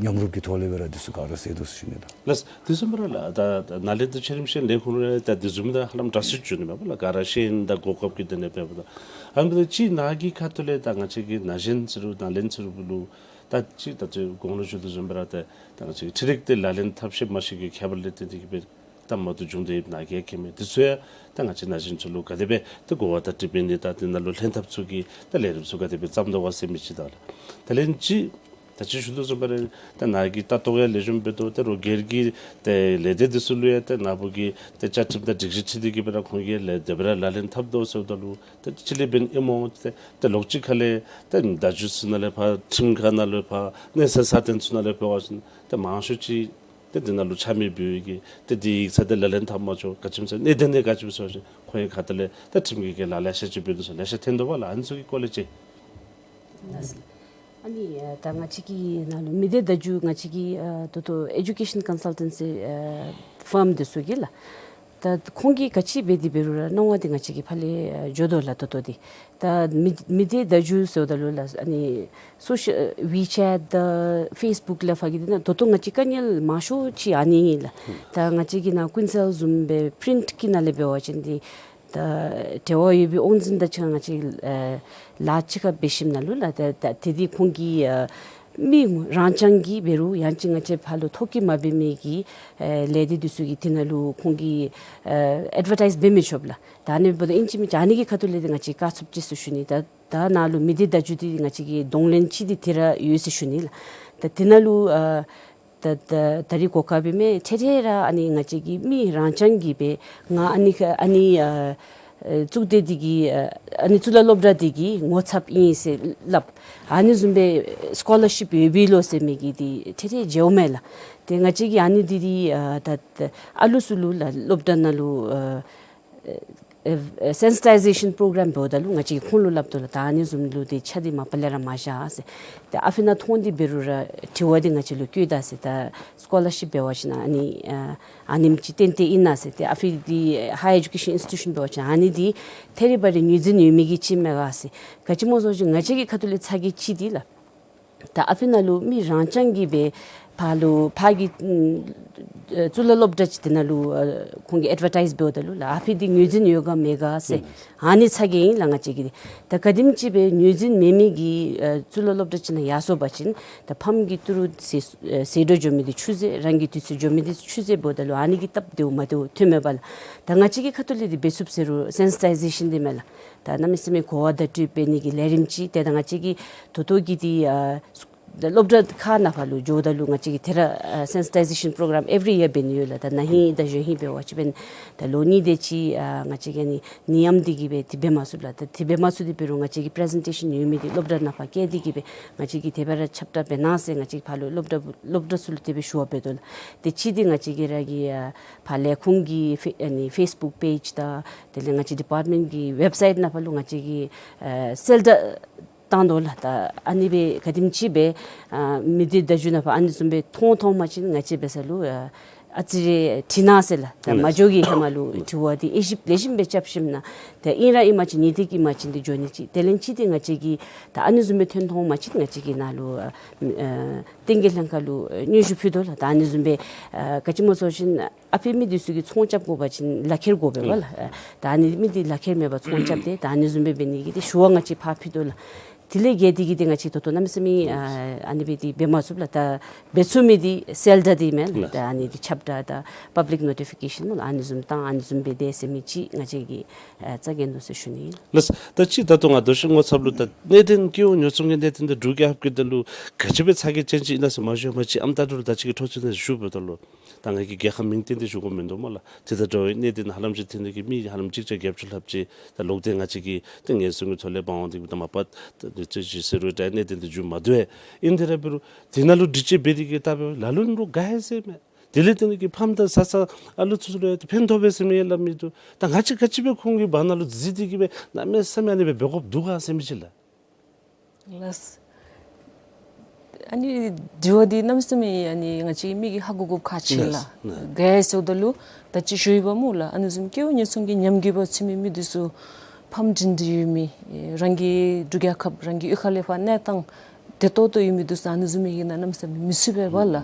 མཉམ་རུབ་ཀྱི་ཐོག་ལས་འབད་ར་འདི་ཚུ་ག་ར་སེལ་དོ་ཟེར་ཞུ་ནི་ལགས། ལགས། དེ་བཟུམ་སྦེ་ར་ལགས་ད་ད་ནཱ་ལས་ད་ཆེ་རིམ་ཤེས་ཡོན་ལས་ཁུངས་ར་ད་དེ་བཟུམ་ད་ཧ་ལམ་དྲག་ཤོས་བྱུང་ནི་མས་པ་ལགས། ག་ར་ཤེས་ཡོན་དང་གོ་སྐབས་ཀྱི་དོན་ལས་འབདཝ་ད་ཨ་ནི་ད་ཅི་ནཱ་གི་ཁ་ཐུག་ལས་ད་ང་བཅས་ཀྱི་ན་གཞོན་ཚུ་ལུ་ནཱ་ལེནྡྲ་ཚུ་ལུ་ད་ཅི་ད་ཅི་གོང་ལུ་ཞུ་དོ་བཟུམ་སྦེ་ར་ད་ད་ང་བཅས་ཀྱི་འཕྲུལ་རིག་དེ་ལག་ལེན་འཐབ་ཤེས་མ་ཤེས་ཀྱི་ཁྱད་པར་ལས་བརྟེན་ཏེ་གིས་སྦེ་ད་མ་བཏུབ་བྱུང་སྟེ་ཡོདཔ་ནཱ་གིས་མཁྱེན་མས། དེ་ཚུ་ཡང་ད་ང་བཅས་ན་གཞོན་ཚུ་ལུ་ག་དེ་སྦེ་ད་གོ་བ་བརྡ་སྤྲོད་འབད་ནི་དང་དེ་ནང་ལུ་ལྷན་ཐབས་ཚུ་གི་ད་ལས་རིམ་ཚུ་ག་དེ་སྦེ་བརྩམ་དོ་ག་ཟེར་མི་ཅིག་དང་ལགས། ད་ལན་ཅིག་ད་ཅི་ཞུ་དོ་བཟུམ་སྦེ་ར་ད་ནཱ་གི་ལྟ་རྟོག་ཡང་ལེགས་ཤོམ་འབད་དོ། ད་རོགས་སྒེར་གྱི་ད་ལས་སྡེ་འདི་ཚུ་ལུ་ཡང་ད་ནཱ་བུ་གི་ད་བཅའ་ཁྲིམས་དང་སྒྲིག་གཞི་ཁྲིད་དེ་གིས་སྦེ་ར་ཁོང་གིས་ལས་དེ་སྦེ་ར་ལག་ལེན་འཐབ་དོ་ཟེརཝ་ད་ལུ་ད་ཅི་ལས་འབད་ནི་ཨིན་མོ། ད་ད་ལོགས་ཅིག་ཁ་ལས་ད་བརྡ་བརྒྱུད་ཚུ་ནང་ལས་ཕར་ཁྲིམས་ཁང་ནང་ལས་ཕར་གནས་ཚད་སྲ་བརྟན་ཚུ་ནང་ལས་འབད་བ་ཅིན་ད་མང་ཤོས་ཅིག་ཏེ་འདི་ནང་ལུ་ཆ་མེད་འབད་བའི་གི་ཏེ་འདི་ཡིག་ཚང་འདི་ལག་ལེན་འཐབ་མ་ཆོག། ག་ཅི་སྨོ་ཟེར་གནད་དོན་འདི་ག་ཅི་སྨོ་ཟེར་བ་ཅིན་ཁོང་གི་ཁ་ཐུག་ལས་ད་ཁྲིམས་ཀྱི་གི་ལཱ་ལེ་ཤ་ཅིག་འབད་དོ་ཟེར་ལེ་ཤ་ཐོན་དོ་བ་ལགས། ཨ་ནི་ཚུ་གི་སྐོར་ལས་ཅིག། ཨ་ནི་ད་ང་བཅས་ཀྱི་ནང་ལུ་མི་སྡེ་བརྡ་བརྒྱུད་ང་བཅས་ཀྱི་ཨ་ད་ལྟོ་ཨེ་ཌུ་ཀེ་ཤཱན་ཀོན་སལ་ཊེན་སི་ཨ་ཕཱརམ་འདི་ཚུ་གིས་ལགས། ད་ཁོང་གིས་ག་ཅི་འབད་དེ་འབད་རུང་ར་སྣང་བ་འདི་ང་བཅས་ཀྱི་ཕར་ལས་ཨ་འགྱོ་དོ་ལགས། ད་ལྟོ་འདི་ད་མི་མི་སྡེ་བརྡ་བརྒྱུད་ཟེརཝ་ད་ལུ་ལགས། ཨ་ནི་སོ་ཤལ་ཝི་ཅེཊ་དང་ཕེསི་བུཀ་ལས་ཕར་གྱི་འདི་ནང་ད་ལྟོ་ང་བཅས་དཀའ་ངལ་མང་ཤོས་ཅིག་ཨ་ནི་ཨིན་ལགས། ད་ང་བཅས་ཀྱི་ནཱ་ཀུན་གསལ་བཟུམ་སྦེ་པི་རིནཊ་ཀྱི་ནང་ལས་འབད་བ་ཅིན་འདི་ད་འབྲེལ་བ་ཡོད་པའི་དབང་འཛིན་དང་གཅིག་ཁར་ང་བཅས་ཨ་ལཱ་གཅིག་ཁར་འབད་ཞིནམ་ལས་ལགས། ད་ད་དེ་འདི་ཁོང་གིས་ཨ་མི་རང་རྐྱང་གིས་འབད་རུང་ཡང་ཅིན་ང་བཅས་ཕར་ལུ་ཐོ་བཀོད་མ་འབད་མི་གི་ཨེ་ལས་སྡེ་འདི་ཚུ་གིས་དེ་ནང་ལུ་ཁོང་གིས་ཨེ་ཨེཌ་བར་ཊའིཛ་འབད་མི་ཆོགཔ་ལགས། ད་ཨ་ནི་འབདཝ་ད་ཨིན་ཅི་མིན་ཅི་ཨ་ནི་གི་ཁ་ཐུག་ལས་འདི་ང་བཅས་བཀག་ཚུགསཔ་ཅིག་ཟེར་ཞུ་ནི། ད་ད་ནཱ་ལུ་མི་སྡེ་བརྡ་བརྒྱུད་འདི་ང་བཅས་ཀྱི་གདོང་ལེན་ཅིག་འདི་དེ་ར་ཡོད་ཟེར་ཞུ་ནི་ལགས། ད་དེ་ནང་ལུ་ཨ་ད་ད་ད་རིས་གོ་སྐབས་འབད་མི་འཕྲལ་འཕྲལ་ར་ཨ་ནི་ང་བཅས་ཀྱི་མི་རང་རྐྱང་གིས་སྦེ་ང་ཨ་ནི་ཁ་ཨ་ནི་ཨ་ཨ་གཙུག་སྡེ་འདི་གི་ཨ་ཨ་ནི་གཙུག་ལག་སློབ་གྲྭ་འདི་གི་ངོ་ཚབ་ཨིན་ཟེར་སླབ། ཨ་ནི་བཟུམ་སྦེ་སི་ཀོ་ལར་ཤིཔ་ཡོད་པས་ལོ་ཟེར་མི་གི་འདི་འཕྲལ་འཕྲལ་མཇལཝ་མས་ལགས། ཏེ་ང་བཅས་ཀྱིས་ཨ་ནི་འདི་འདི་ཨ་ད་ད་ཨ་ལུ་ཚུ་ལུ་ལགས་སློབ་གྲྭ་ནང་ལུ་ཨ་ཨེ་ཨེ་སེན་སི་ཊའི་ཟེ་ཤཱན་པོ་རོ་གྲམ་འབདཝ་ད་ལུ་ང་བཅས་ཀྱིས་ཁོང་ལུ་སླབ་དོ་ལགས། ད་ཨ་ནི་བཟུམ་ལུ་ཏེ་ཆ་འདི་མ་པ་ལས་ར་མ་བཞག་ཟེར། ཏེ་ཨ་ཕི་ནང་མཐོང་སྟེ་འབད་རུང་ར་དྲི་བ་འདི་ང་བཅས་ལུ་བཀོད་ད་ཟེར། ད་སི་ཀོ་ལར་ཤིཔ་འབད་བ་ཅིན་ཨ་ནི་ཨ་ཨ་ནེམ་ཅིག་ཏན་ཏན་ཨིན་ན་ཟེར། ཏེ་ཨ་ཕི་འདི་ཧའི་ཡར་ཨེ་ཌུ་ཀེ་ཤཱན་ཨིནསི་ཊི་ཊུ་ཤཱན་འབད་བ་ཅིན་ཨ་ནི་འདི་ཐད་རི་བ་རི་ངོས་འཛིན་ཡོད་མི་གི་ཅིག་མས་ག་ཟེར། ག་ཅི་སྨོ་ཟེར་བ་ཅིན་ང་བཅས་ཀྱི་ཁ་ཐུག་ལས་ཚ་གྱང་ཅིག་འདི་ལགས། ད་ཨ་ཕི་ནང་ལུ་མི་རང་རྐྱང་གིས་སྦེ་ཕར་ལུ་ཕར་གྱི་ཨམ་ཨེ་གཙུག་ལག་སློབ་གྲྭ་ཅིག་དེ་ནང་ལུ་ཨ་ཁོང་གིས་ཨེཌ་བར་ཊའིཛ་འབདཝ་ད་ལུ་ལགས་ཨ་ཕི་འདི་ངོས་འཛིན་ཡོད་ག་མེད་ག་ཟེར། ཨ་ནི་ཚ་གྱང་ཨིན་ལགས་ང་བཅས་ཀྱི་འདི། ད་ག་དེམ་ཅིག་སྦེ་ངོས་འཛིན་མེད་མི་གི་ཨ་གཙུག་ལག་སློབ་གྲྭ་ཅིག་ནང་ཡར་སོང་པ་ཅིན་ད་ཕམ་གྱི་ཏི་རུ་ཟད་ཨ་ཟད་འགྲོ་འགྱོ་མི་འདི་ཆུད་ཟོས། རང་གི་དུས་ཚོད་འགྱོ་མི་འདི་ཆུད་ཟོས་འབདཝ་ད་ལུ་ཨ་ནི་གིས་སྟབས་བདེཝ་མ་བདེཝ་ཐོནམ་མས་པ་ལགས། ད་ང་བཅས་ཀྱི་ཁ་ཐུག་ལས་འདི་འབད་ཚུགསཔ་ཟེར་རུང་སེན་སི་ཊའི་ཟེ་ཤཱན་འདི་མས་ལགས། ད་གནམ་མེད་ས་མེད་གོ་བ་བརྡ་སྤྲོད་འབད་ནི་གི་ལས་རིམ་ཅིག་ཏེ་ད་ང་བཅས་ཀྱི་ད་ལྟོ་གི་འདི་ཨ་སི་ད་སློབ་གྲྭ་ཁག་ནང་ཕར་ལུ་འགྱོཝ་ད་ལུ་ང་བཅས་ཀྱིས་དེ་ར་ཨ་སེན་སི་ཊའི་ཟེ་ཤཱན་པོ་རོ་གྲམ་ཨེབ་རི་ཡར་འབད་ནི་ཡོད་ལགས། ད་ན་ཧིང་དང་གཞེས་ཧིང་འབད་བ་ཅིན་འབདན་ད་ལོ་གཉིས་དེ་ཅིག་ཨ་ང་བཅས་ཀྱིས་ཨ་ནི་ནད་ཡམས་འདི་གིས་སྦེ་འདི་འབད་མ་ཚུགས་ལགས། ད་འདི་འབད་མ་ཚུགས་ཏེ་འབད་རུང་ང་བཅས་ཀྱིས་པི་རི་ཟེན་ཊེ་ཤཱན་ཡོད་མི་འདི་སློབ་གྲྭ་ནང་ཕར་བསྐྱལ་ཏེ་གིས་སྦེ་ང་བཅས་ཀྱིས་དེ་སྦེ་ར་ཁྱབ་བསྒྲགས་འབད་གནང་ཟེར། ང་བཅས་ཕར་ལུ་སློབ་གྲྭ་སློབ་གྲྭ་ཚུ་ལུ་དེ་སྦེ་ཞུ་བ་འབད་དོ་ལགས། ཏེ་ཅིག་འདི་ང་བཅས་ཀྱི་ར་གི་ཨ་ཕར་ལས་ཁུངས་ཀྱི་ཕེ་ཨ་ནི་ཕེསི་བུཀ་པེཇ་དང་དེ་ལས་ང་བཅས་ཌི་པརཊ་མེནཊ་ཀྱི་ཝེབ་སའིཊ་ནང་ཕར་ལུ་ང་བཅས་ཀྱིས་ཨ་གསལ་བསྒྲགས་བཏང་དོ་ལགས། ད་ཨ་ནི་སྦེ་ག་དེམ་ཅིག་སྦེ་ཨ་མི་སྡེ་བརྡ་བརྒྱུད་ནང་ཕར་ཨ་ནི་བཟུམ་སྦེ་མཐོང་མཐོང་པ་ཅིན་ང་བཅས་འབད་ས་ལུ་ཨ་ཨ་ཙི་རེ་དྲི་གནང་ཟེར་ལགས། ད་མ་འགྱོ་གི་ཧེ་མ་ལུ་དྲི་བ་འདི་དབྱེ་ཞིབ་ལེགས་ཤོམ་སྦེ་རྐྱབ་ཞིནམ་ལས་ད་ཨིན་ར་ཨིན་མ་ཅིན་ཉེས་འདེགས་ཨིན་མ་ཅིན་འདི་འགྱོ་ནི་ཅིག། དེ་ལས་ཅིག་འདི་ང་བཅས་ཀྱིས་ད་ཨ་ནི་བཟུམ་སྦེ་ཐོན་མཐོང་པ་ཅིན་ང་བཅས་ཀྱིས་ནཱ་ལུ་ཨ་ཨ་བསྟན་རྒྱས་ལྷན་ཁག་ལུ་ཨ་སྙན་ཞུ་ཕུལ་དོ་ལགས། ད་ཨ་ནི་བཟུམ་སྦེ་ཨ་ག་ཅི་སྨོ་ཟེར་བ་ཅིན་ཨ་ཕི་མི་འདི་ཚུ་གིས་ཚོང་རྐྱབ་དགོ་པ་ཅིན་ལག་ཁྱེར་དགོ་པས་པ་ལགས། ཨ་ད་ཨ་ནི་མི་འདི་ལག་ཁྱེར་མེད་པར་ཚོང་རྐྱབ་སྟེ་ད་ཨ་ནི་བཟུམ་སྦེ་འབད་ནི་གི་འདི་ཞུ་བ་ང་བཅས་ཕར་ཕུལ་དོ་ལགས། དེ་ལས་བརྒལ་ཏེ་གིས་འདི་ང་བཅས་ད་ལྟོ་གནམ་མེད་ས་མེད་ཨ་ཨ་ནི་སྦེ་འདི་འབད་མ་ཚུགས་ལགས། ད་འབད་ཚུགས་མི་འདི་གསལ་བསྒྲགས་འདི་མས་ལགས། ད་ཨ་ནི་འདི་ཁྱབ་བསྒྲགས་དང་པབ་ལིཀ་ནོ་ཊི་ཕི་ཀེ་ཤཱན་སྨོ་ལགས། ཨ་ནི་བཟུམ་བཏང་ཨ་ནི་བཟུམ་འབད་དེ་ཟེར་མི་ཅིག་ང་བཅས་ཀྱིས་ཨ་རྩ་འགེངས་དོ་ཟེར་ཞུ་ནི་ཨིན། ལགས། ད་ཅི་ད་ལྟོ་ང་ད་ཅི་ངོ་ཚབ་ལུ་ད་གནད་དོན་སྐྱེ་བོ་ཉོ་ཚོང་གི་གནད་དོན་དང་འབྲུག་རྒྱལ་ཁབ་ཀྱི་དོན་ལུ་ག་ཅི་སྦེ་ཚ་གྱང་ཅན་ཅིག་ཨིན་ན་ཟེར་མ་ཞུ་བར་ཅིག་ཨམ་ད་འགྲོ་ལུ་ད་ཅི་གི་འཕྲོ་མཐུད་ནས་ཞུ་འབདཝ་ད་ལུ་ད་ང་གིས་རྒྱལ་ཁབ་མིང་བཏོན་ཏེ་ཞུ་དགོཔ་མིན་འདུག་སྨོ་ལགས། དེ་དང་འདྲ་བའི་གནད་དོན་ཧ་ལམ་ཅིག་ཐོན་ཏེ་གིས་མི་ཧ་ལམ་གཅིག་བརྒྱ་བརྒྱད་ཅུ་ལྷགཔ་ཅིག་ད་ལོག་སྟེ་ང་བཅས་ཀྱི་ཏེ་ཉེན་སྲུང་གི་ཐོག་ལས་འབག་འོང་སྟེ་གིས་ད་མ་པ་ད་ནི་ཚོད་ཅིག་ཟེར་རུང་ད་གནད་དོན་དེ་མཇུག་མ་བསྡུ་བས། ཨིན་དེ་ར་འབད་རུང་དེ་ནང་ལུ་སྒྲིག་དཔྱད་འབད་དེ་གིས་ལྟ་བས་ལ་ལུ་ནི་རོགས་དགའ་ཡི་ཟེར་མས། དེ་ལས་དེ་ནི་གི་ཕམ་དང་བཟའ་ཚང་ཨ་ལུ་ཚུ་ལུ་ཡང་ཏེ་ཕན་ཐོགས་པས་ཟེར་མི་ཡང་སླབ་མི་འདུག། ད་ང་བཅས་ག་ཅི་སྦེ་ཁོང་གི་བར་ན་ལུ་འཛུལ་ཏེ་གིས་སྦེ་གནམ་མེད་ས་མེད་ཨ་ནི་སྦེ་འབད་དགོཔ་འདུག་ག་ཟེར་མི་ཅིག་ལགས། ལགས། ཨ་ནི་དྲི་བ་འདི་གནམ་མེད་ས་མེད་ཨ་ནི་ང་བཅས་མི་གིས་ཧ་གོ་དགོཔ་ཁག་ཆེ་ལགས། ལགས། དགའ་ཡི་ཟེརཝ་ད་ལུ་ད་ཅི་ཞུ་ཡི་བ་སྨོ་ལགས། ཨ་ནི་བཟུམ་སྐྱེ་བོ་ཉེན་སྲུང་གི་ཉམས་རྒུད་པ་ཚུད་མི་མི་འདི་ཚུ་ཕམ་སྒྲིང་སྒྲི་ཡོད་མི་རང་གི་འབྲུག་རྒྱལ་ཁབ་རང་གི་གཡུས་ཁ་ལས་ཕར་གནས་སྟངས་བདེ་ཏོག་ཏོ་ཡོད་མི་འདི་ཚུ་ཨ་ནི་བཟུམ་མའི་གི་ནང་གནམ་མེད་ས་མེད་མི་ཚུད་པས་པ་ལགས།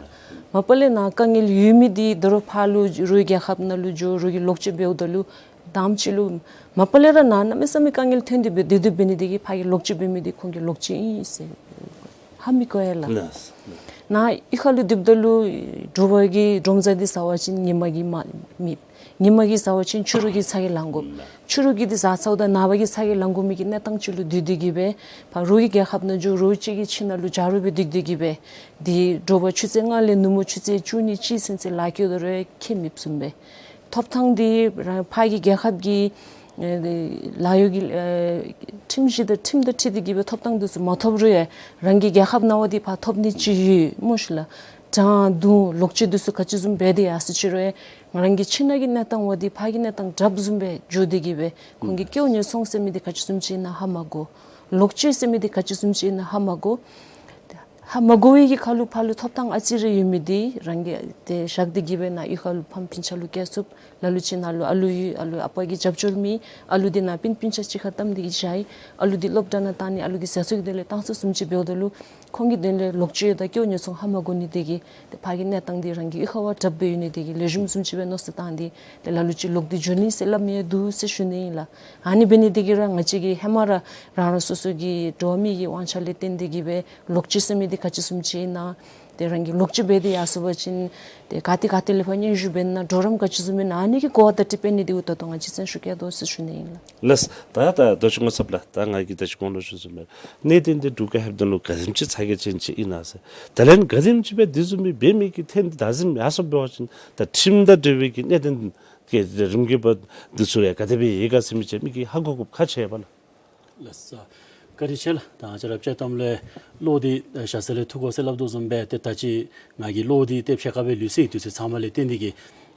མ་པ་ལས་ནཱ་དཀའ་ངལ་ཡོད་མི་འདི་ད་རུང་ཕར་ལུ་རོགས་རྒྱལ་ཁབ་ནང་ལུ་འགྱོ་རོགས་ཀྱིས་ལོག་སྤྱོད་འབདཝ་ད་ལུ་དང་པ་ཅིག་ལུ་མ་པ་ལས་ར་ནཱ་གནམ་མེད་ས་མེད་དཀའ་ངལ་ཐོན་ཏེ་སྦེ་བདེ་སྡུག་འབད་ནི་དེ་གིས་ཕར་གྱི་ལོག་སྤྱོད་འབད་མི་འདི་ཁོང་གི་ལོག་སྤྱོད་ཨིན་ཟེར་ཧ་མི་གོ་ཡ་ལགས། ལགས། ནཱ་གཡུས་ཁ་ལུ་སྡོདཔ་ད་ལུ་དྲོ་པ་གི་གྲོང་གསེབ་འདི་ཟ་བ་ཅིན་ཉི་མ་གིས་མ་མེད། ཉི་མ་གིས་ཟ་བ་ཅིན་ཕྱི་རུ་གི་ཚ་གྱང་ལང་དགོ། ཕྱི་རུ་གི་འདི་ཟ་ཚརཝ་ད་ནངས་པ་གི་ཚ་གྱང་ལང་དགོ་མི་གི་གནས་སྟངས་ཅིག་ལུ་སྡོད་སྡོད་གི་སྦེ་ཕར་རོགས་ཀྱི་རྒྱལ་ཁབ་ནང་འགྱོ་རོགས་གཅིག་གི་ཁྱིམ་ནང་ལུ་ཇ་རུ་སྦེ་སྡོད་སྡོད་གི་སྦེ་འདི་དྲོ་པ་ཆུ་ཚོད་ལྔ་ལས་ནུབ་མོ་ཆུ་ཚོད་བཅུ་གཉིས་ཅིག་ཚུན་ཚོད་ལཱ་བཀོལ་དོ་རུང་ཁྱད་མེདཔ་བཟུམ་སྦེ། ཐོབ་ཐང་འདི་རང་ཕར་གྱི་རྒྱལ་ཁབ་ཀྱི་ཨེ་ལཱ་གཡོག་གི་ཨེ་ཁྲིམས་གཞི་དང་ཁྲིམས་དང་འཁྲིལ་ཏེ་གི་སྦེ་ཐོབ་ཐང་འདི་ཚུ་མ་ཐོབ་རུང་ཡང་རང་གི་རྒྱལ་ཁབ་ནང་བ་འདི་ཕར་ཐོབ་ནི་ཅིག་ཡོད་སྨོ་ཤིག་ལགས། དྲང་བརྡུང་ལོག་སྤྱོད་འདི་ཚུ་ག་ཅི་བཟུམ་སྦེ་དེ་ཡར་སོ་ཅི་རུང་ཡང་ང་རང་གི་ཁྱིམ་ནང་གི་གནས་སྟངས་བ་འདི་ཕར་གྱི་གནས་སྟངས་དྲགཔ་བཟུམ་སྦེ་འགྱོ་སྟེ་གི་སྦེ་ཁོང་གིས་སྐྱེ་བོ་ཉེན་སྲུང་ཟེར་མི་འདི་ག་ཅི་བཟུམ་ཅིག་ཨིན་ན་ཧ་མ་གོ། ལོག་སྤྱོད་ཟེར་མི་འདི་ག་ཅི་བཟུམ་ཅིག་ཨིན་ན་ཧ་མ་གོ། ཧ་མ་གོ་བའི་གི་ཁར་ལུ་ཕར་ལུ་ཐོབ་ཐང་ཨ་ཙི་རེ་ཡོད་མི་འདི་རང་གིས་ཏེ་བཞག་སྟེ་གི་སྦེ་ནཱ་གཡུས་ཁ་ལུ་ཕམ་སྤུན་ཆ་ལུ་བསྐྱལ་ཚུགསཔ། ལ་ལུ་ཅིག་ནཱ་ལུ་ཨ་ལུ་ཡོད། ཨ་ལུ་ཨ་པ་གིས་རྒྱབ་སྐྱོར་མེད། ཨ་ལུ་འདི་ནཱ་སྤུན་སྤུན་ཆ་གཅིག་ཁར་བཏང་སྟེ་གི་བཞག་ཡི། ཨ་ལུ་འདི་སློབ་གྲྭ་ནང་བཏང་ནི། ཨ་ལུ་གི་ཟས་ཚོགས་ཀྱི་དོན་ལས་བཏང་ཚུགས་བཟུམ་ཅིག་འབདཝ་ད་ལུ་ཁོང་གི་དོན་ལས་ལོག་སྤྱོད་དང་སྐྱེ་བོ་ཉེས་སྲུང་ཧ་མ་གོ་ནི་དེ་གིས་ཏེ་ཕར་གི་གནས་སྟངས་འདི་རང་གི་གཡུས་ཁ་བ་དྲགཔ་སྦེ་ཡོད་ནི་དེ་གིས་ལེགས་ཤོམ་བཟུམ་ཅིག་སྦེ་མནོ་བསམ་བཏང་སྟེ་ཏེ་ལ་ལུ་ཅིག་ལོག་སྟེ་འགྱོ་ནི་ཟེར་སླབ་མི་ཡང་འདུག་ཟེར་ཞུ་ནི་ཨིན་ལགས། ཨ་ནི་འབད་ནི་དེ་གིས་ར་ང་བཅས་ཀྱིས་ཧེ་མ་ར་རང་རང་སོ་སོ་གི་འགྲོ་བ་མི་གི་དབང་ཆ་ལས་བརྟེན་ཏེ་གི་སྦེ་ལོག་སྤྱོད་ཟེར་མི་འདི་ག་ཅི་བཟུམ་ཅིག་ཨིན་ན། ཏེ་རང་གིས་ལོག་སྤྱོད་འབད་དེ་ཡར་སོང་པ་ཅིན་ཏེ་ག་ཏེ་ག་ཏེ་ལས་ཕར་སྙན་ཞུ་འབད་ན་གྲོགས་རམ་ག་ཅི་བཟུམ་ཨིན་ན། ཨ་ནི་གི་གོ་བ་བརྡ་སྤྲོད་འབད་ནི་འདི་འུ་ད་ལྟོ་ང་བཅས་བཙན་ཤུགས་བསྐྱེད་དོ་ཟེར་ཞུ་ནི་ཨིན་ལགས། ལགས། ད་ད་ད་ཅི་ངོ་ཚབ་ལགས། ད་ང་གིས་ད་ཅི་གོང་ལུ་ཞུ་བཟུམ་སྦེ་གནད་དོན་འདི་འབྲུག་རྒྱལ་ཁབ་ནང་ལུ་ག་དེམ་ཅིག་ཚ་གྱང་ཅན་ཅིག་ཨིན་ན་ཟེར། ད་ལན་ག་དེམ་ཅིག་སྦེ་འདི་བཟུམ་མའི་འབད་མི་གི་ཐོན་ཏེ་ད་ཟིམ་ཡར་སོང་འབད་བ་ཅིན་ད་ཁྲིམས་དང་འབྲེལ་བའི་གི་གནད་དོན་གྱི་རིམ་གྱིས་འབད་འདི་ཚུ་ཡང་ག་དེ་སྦེ་ཡོད་ག་ཟེར་མི་ཅིག་མི་གིས་ཧ་གོ་དགོཔ་ཁག་ཆེ་བས་ལགས། ལགས་སོ། བཀའ་དྲིན་ཆེ་ལགས། ད་ང་བཅས་ར་དཔྱེ་གཏམ་ལས་བློ་འདི་ཨེ་ཞྭ་སེར་ལས་འཐུ་དགོ་ཟེར་སླབ་དོ་བཟུམ་སྦེ་ཏེ་ད་ཅི་ང་གི་བློ་འདི་ཏེ་ཕྱེད་ཀ་སྦེ་ལུས་སོ་ཡི། དུས་ཚོད་ཚང་མ་ལས་བརྟེན་ཏེ་གི་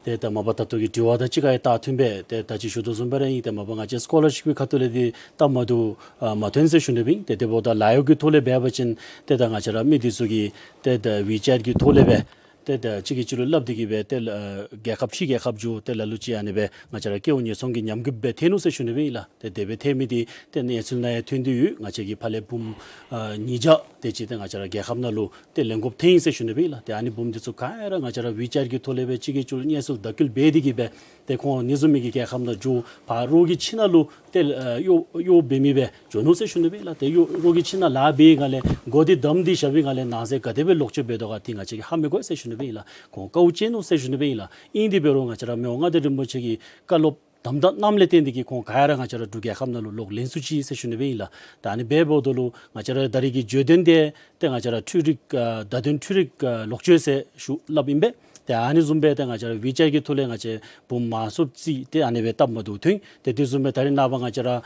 ཏེ་ད་མ་པ་ད་ལྟོ་གི་དྲི་བ་དང་གཅིག་ཁར་ཡང་ད་མཐུན་སྦེ་ཏེ་ད་ཅི་ཞུ་དོ་བཟུམ་སྦེ་ར་ཨིན། ཏེ་མ་པ་ང་བཅས་སི་ཀོ་ལར་ཤིབ་ཀྱི་ཁ་ཐུག་ལས་འདི་སྟབས་མ་བདེཝ་ཨ་མ་ཐོན་ཟེར་ཞུ་ནི་སྦེ་ཨིན། ཏེ་དེ་འབདཝ་ད་ལཱ་གཡོག་གི་ཐོག་ལས་འབད་བ་ཅིན་ཏེ་ད་ང་བཅས་ར་མི་འདི་ཚུ་གིས་ཏེ་ད་ཝི་ཅེཊ་གི་ཐོག་ལས་སྦེ་ཏེ་ད་གཅིག་གིས་གཅིག་ལུ་སླབ་སྟེ་གི་སྦེ་ཏེ་ཨ་རྒྱལ་ཁབ་ཕྱི་རྒྱལ་ཁབ་འགྱོ་ཏེ་ལ་ལུ་ཅིག་ཨ་ནི་སྦེ་ང་བཅས་ར་སྐྱེ་བོ་ཉེས་སྲུང་གི་ཉམས་རྒུད་སྦེ་ཐལ་ནུག་ཟེར་ཞུ་ནི་སྦེ་ཨིན་ལགས། ཏེ་དེ་སྦེ་ཐལ་མི་འདི་ཏེ་གནས་ཚུལ་ནང་ཡང་ཐོན་ཏེ་ཡོད། ང་བཅས་ཀྱི་ཕར་ལས་བུམོ་ཨ་ཉིས་བརྒྱ་དེ་ཅིག་ཏེ་ང་བཅས་ར་རྒྱལ་ཁབ་ནང་ལུ་ཏེ་ལེན་དགོཔ་ཐལ་ཡི་ཟེར་ཞུ་ནི་སྦེ་ཨིན་ལགས། ཏེ་ཨ་ནི་བུམོ་འདི་ཚུ་ག་ར་ང་བཅས་ར་ཝི་ཅེཊ་གི་ཐོག་ལས་སྦེ་གཅིག་གིས་གཅིག་ལུ་གནས་ཚུལ་བརྡ་བསྐུལ་འབད་དེ་གི་སྦེ་ཏེ་ཁོང་ཨ་ནི་བཟུམ་མའི་གི་རྒྱལ་ཁབ་ནང་འགྱོ་ཕར་རོགས་ཀྱི་ཁྱིམ་ནང་ལུ་ཏེ་ཨ་གཡོག་གཡོག་འབད་མི་སྦེ་འགྱོ་ནུག་ཟེར་ཞུ་ནི་སྦེ་ཨིན་ལགས། ཏེ་གཡོག་རོགས་ཀྱི་ཁྱིམ་ནང་ལཱ་འབད་བའི་སྒང་ལས་མགུ་འདི་བསྡམས་ཏེ་བཞག་པའི་སྒང་ལས་ནཱ་ཟེར་ག་དེ་སྦེ་ལོག་སྤྱོད་འབད་དོ་ག་འདི་ང་བཅས་ཀྱིས་ཧ་མི་གོ་ཟེར་ཞུ་ནི་སྦེ་ཨིན་ལགས། ཁོང་དཀའཝ་སྤྱད་ནུག་ཟེར་ཞུ་ནི་སྦེ་ཨིན་ལགས། ཨིན་དེ་འབད་རུང་ང་བཅས་ར་མི་དབང་མངའ་བདག་རིན་པོ་ཆེ་གི་བཀའ་སློབ་དམ་དྲག་གནངམ་ལས་བརྟེན་ཏེ་གི་ཁོང་ག་ར་ང་བཅས་ར་འབྲུག་རྒྱལ་ཁབ་ནང་ལུ་ལོག་ལེན་ཚུགས་ཅི་ཟེར་ཞུ་ནི་སྦེ་ཨིན་ལགས། ད་ཨ་ནི་འབདཝ་ད་ལུ་ང་བཅས་ར་ད་རེས་ཀྱི་བརྗོད་དོན་འདི་ཏེ་ང་བཅས་ར་འཕྲུལ་རིག་ཨ་བརྡ་དོན་འཕྲུལ་རིག་ཨ་ལོག་སྤྱོད་ཟེར་ཞུ་སླབ་ཨིན་པས། ཏེ་ཨ་ནི་བཟུམ་སྦེ་ཏེ་ང་བཅས་ར་ཝི་ཅེཊ་གི་ཐོག་ལས་ང་བཅས་བུམོ་མང་སུ་ཅིག་ཏེ་ཨ་ནི་སྦེ་སྟབས་མ་བདེཝ་ཐོན། ཏེ་དེ་བཟུམ་སྦེ་ད་རེས་ནངས་པ་ང་བཅས་ར་ཨ་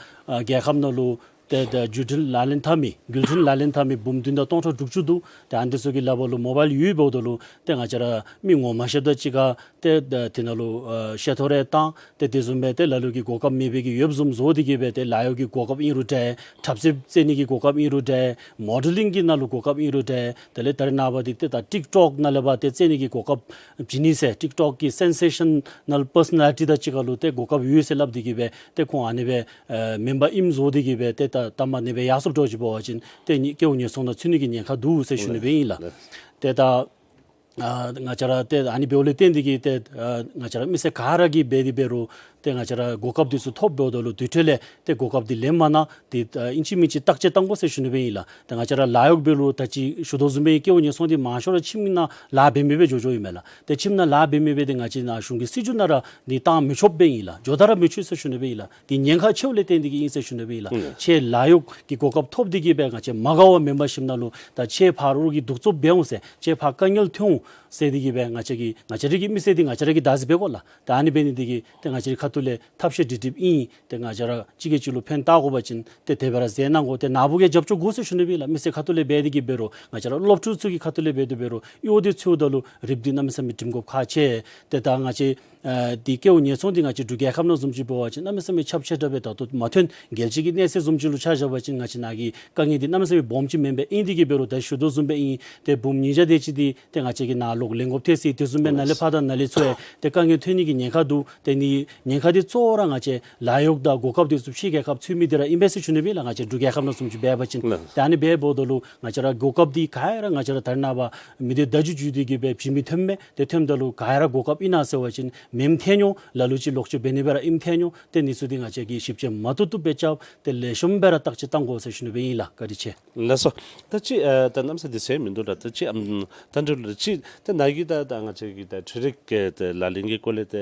རྒྱལ་ཁབ་ནང་ལུ་ཏེ་ད་བརྒྱུད་འཕྲིན་ལག་ལེན་འཐབ་མི་བརྒྱུད་འཕྲིན་ལག་ལེན་འཐབ་མི་བུམོ་བདུན་དང་སྟོང་ཕྲག་དྲུག་ཅུ་འདུག། ཏེ་ཨ་ནི་ཚུ་གི་ལག་པར་ལུ་མོ་བཱའིལ་ཡོདཔ་འབདཝ་ད་ལུ་ཏེ་ང་བཅས་ར་མི་ངོ་མ་ཤེསཔ་དང་གཅིག་ཁར་ཏེ་ད་དེ་ནང་ལུ་ཨ་བཤད་ཐོ་རེ་བཏང་། ཏེ་དེ་བཟུམ་སྦེ་ཏེ་ལ་ལུ་གིས་གོ་སྐབས་མེད་པའི་གི་ཡོདཔ་བཟུམ་བཟོ་སྟེ་གི་སྦེ་ཏེ་ལཱ་གཡོག་གི་གོ་སྐབས་ཨིན་རུང་འདྲ། འཁྲབ་རྩེད་རྩེད་ནི་གི་གོ་སྐབས་ཨིན་རུང་འདྲ། མོ་ཌེ་ལིང་གི་ནང་ལུ་གོ་སྐབས་ཨིན་རུང་འདྲ། དེ་ལས་ད་རེས་ནངས་པ་འདི་ཏེ་ད་ཊིཀ་ཊོཀ་ནང་ལས་ཕར་ཏེ་རྩེད་ནི་གི་གོ་སྐབས་བྱིན་ནི་ཟེར་ཊིཀ་ཊོཀ་གི་སེན་སེ་ཤ་ནཱལ་པར་སོ་ནེ་ལི་ཊི་དང་གཅིག་ཁར་ལུ་ཏེ་གོ་སྐབས་ཡོད་ཟེར་སླབ་སྟེ་གི་སྦེ་ཏེ་ཁོང་ཨ་ནི་སྦེ་ཨ་མེན་པར་ཨིནམ་བཟོ་སྟེ་གི་སྦེ་ཏེ་ད་ད་མ་ཨ་ནི་སྦེ་ཡར་སོངམ་འདྲཝ་ཅིག་འབད་བ་ཅིན་ཏེ་ནི་སྐྱེ་བོ་ཉེས་སྲུང་ནང་ཚུད་ནི་གི་ཉེན་ཁ་འདུག་ཟེར་ཞུ་ནི་སྦེ་ཨིན་ལགས། ཏེ་ད་ཨ་ང་བཅས་ར་ཏེ་ཨ་ནི་འབདཝ་ལས་བརྟེན་ཏེ་གི་ཏེ་ཨ་ང་བཅས་ར་མི་སེར་ག་ར་གིས་འབད་དེ་འབད་རུང་ཏེ་ང་བཅས་ར་གོ་སྐབས་འདི་ཚུ་ཐོབ་འབདཝ་ད་ལུ་དེ་འཕྲོ་ལས་ཏེ་གོ་སྐབས་འདི་ལེན་མ་གནང་ཏེ་ཨ་ཨིན་ཅི་མིན་ཅི་བརྟག་དཔྱད་བཏང་དགོ་ཟེར་ཞུ་ནི་སྦེ་ཨིན་ལགས། ཏེ་ང་བཅས་ར་ལཱ་གཡོག་འབད་རུང་ད་ཅི་ཞུ་དོ་བཟུམ་སྦེ་སྐྱེ་བོ་ཉེས་སྲུང་འདི་མང་ཤོས་ར་ཁྱིམ་ནང་ལཱ་འབད་མི་སྦེ་འགྱོ་འགྱོཝ་ཨིན་མས་ལགས། ཏེ་ཁྱིམ་ནང་ལཱ་འབད་མི་སྦེ་ཏེ་ང་བཅས་ནཱ་གཞུང་གི་སྲིད་བྱུས་ནང་ར་འདི་བཏང་མི་ཆོགཔ་སྦེ་ཨིན་ལགས། འགྱོ་ད་ར་མི་ཆོག་ཟེར་ཞུ་ནི་སྦེ་ཨིན་ལགས། འདི་ཉེན་ཁ་ཆེཝ་ལས་བརྟེན་ཏེ་གི་ཨིན་ཟེར་ཞུ་ནི་སྦེ་ཨིན་ལགས། ཨུམ་ཁྱེད་ལཱ་གཡོག་གི་གོ་སྐབས་ཐོབ་སྟེ་གི་སྦེ་ང་བཅས་མ་དགའ་བ་མེན་པར་ཞིནམ་ལས་ད་ཁྱེད་ཕར་རོགས་ཀྱིས་གདུག་རྩུབ་འབད་འོང་ཟེར་ཁྱེད་ཕར་དཀའ་ངལ་ཐོན་འོང་ཟེར་ཏེ་གི་སྦེ་ང་བཅས་ཀྱིས་ང་བཅས་ར་གི་མི་སེར་འདི་ང་བཅས་ར་གིས་བདག་འཛིན་འབད་དགོ་ལགས། ད་ཨ་ནི་འབད་ནི་འདི་གིས་ཏེ་ང་བཅས་རའི་ཁ་ཐུག་ལས་ཐབས་ཤེས་འདི་འདི་ཨིན། ཏེ་ང་བཅས་ར་གཅིག་གིས་གཅིག་ལུ་ཕན་བཏགས་དགོ་པ་ཅིན་ཏེ་དེ་སྦེ་ར་མཛད་གནང་དགོ། ཏེ་ནཱ་བུ་གིས་རྒྱབ་སྐྱོར་དགོ་ཟེར་ཞུ་ནི་སྦེ་ཨིན་ལགས། མི་སེར་ཁ་ཐུག་ལས་འབད་དེ་གི་འབད་རུང་ང་བཅས་ར་སློབ་ཕྲུག་ཚུ་གི་ཁ་ཐུག་ལས་འབད་དེ་འབད་རུང་གཡོག་འདི་འཚོལཝ་ད་ལུ་རིགཔ་འདི་གནམ་མེད་ས་མེད་འགྲིམ་དགོཔ་ཁག་ཆེ། ཏེ་ད་ང་བཅས་ཨ་འདི་སྐྱེ་བོ་ཉེས་སྲུང་འདི་ང་བཅས་འབྲུག་རྒྱལ་ཁབ་ནང་བཟུམ་ཅིག་འབད་བ་ཅིན་གནམ་མེད་ས་མེད་ཁྱབ་ཆེ་དྲགས་སྦེ་ད་ལྟོ་མ་ཐོན། རྒྱལ་སྤྱི་གི་གནས་ཚད་བཟུམ་ཅིག་ལུ་ཆ་བཞག་པ་ཅིན་ང་བཅས་ནཱ་གི་དཀའ་ངལ་འདི་གནམ་མེད་ས་མེད་སྦོམ་ཅིག་མེན་པས། ཨིན་དེ་གི་འབད་རུང་ད་ཞུ་དོ་བཟུམ་སྦེ་ཨིན། ཏེ་བུམོ་ཉིས་བརྒྱ་དེ་ཅིག་འདི་ཏེ་ང་བཅས་ཀྱིས་ནཱ་ལོག་ལེན་དགོཔ་ཐལ་ཟེར། དེ་བཟུམ་སྦེ་ནཱ་ལས་ཕར་དང་ནཱ་ལས་ཚུར་ཏེ་དཀའ་ངལ་ཐོན་ནི་གི་ཉེན་ཁ་འདུག། ཏེ་ནི་ཉེན་ཁ་འདི་གཙོ་བོ་ར་ང་བཅས་ལཱ་གཡོག་དང་གོ་སྐབས་འདི་ཚུ་ཕྱི་རྒྱལ་ཁབ་ཚུད་མི་འདི་ར་ཨིན་པས་ཟེར་ཞུ་ནི་སྦེ་ཨིན་ལགས། ང་བཅས་འབྲུག་རྒྱལ་ཁབ་ནང་བཟུམ་ཅིག་འབད་བ་ཅིན། ལགས། ཏེ་ཨ་ནི་འབདཝ་ད་ལུ་ང་བཅས་ར་གོ་སྐབས་འདི་ག་ར་ང་བཅས་ར་ད་རེས་ནངས་པ་མི་སྡེ་བརྡ་བརྒྱུད་བརྒྱུད་དེ་གི་སྦེ་བྱིན་མི་ཐོནམ་མས། ཏེ་ཐོནམ་ད་ལུ་ག་ར་གོ་སྐབས་ཨིན་ན་ཟེར་བ་ཅིན་མེནམ་ཐལ་འོང་། ལ་ལུ་ཅིག་ལོག་སྤྱོད་འབད་ནི་སྦེ་ར་ཨིནམ་ཐལ་འོང་། ཏེ་ནི་ཚུ་འདི་ང་བཅས་ཀྱིས་ཞིབ་དཔྱད་མ་བཏུབ་བཏུབ་སྦེ་རྐྱབ། ཏེ་ལེགས་ཤོམ་སྦེ་ར་བརྟག་དཔྱད་བཏང་དགོ་ཟེར་ཞུ་ནི་སྦེ་ཨིན་ལགས། བཀའ་དྲིན་ཆེ། ལགས་སོ། ད་ཅི་ཨ་ད་གནམ་ས་འདི་ཟེར་མིན་འདུག་ལགས། ད་ཅི་ཨམ་ད་འདྲ་ལུ་ཅི་ད་ནཱ་གི་ད་ད་ང་བཅས་ཀྱི་ད་འཕྲུལ་རིག་གི་ད་ལག་ལེན་གྱི་སྐོར་ལས་ཏེ་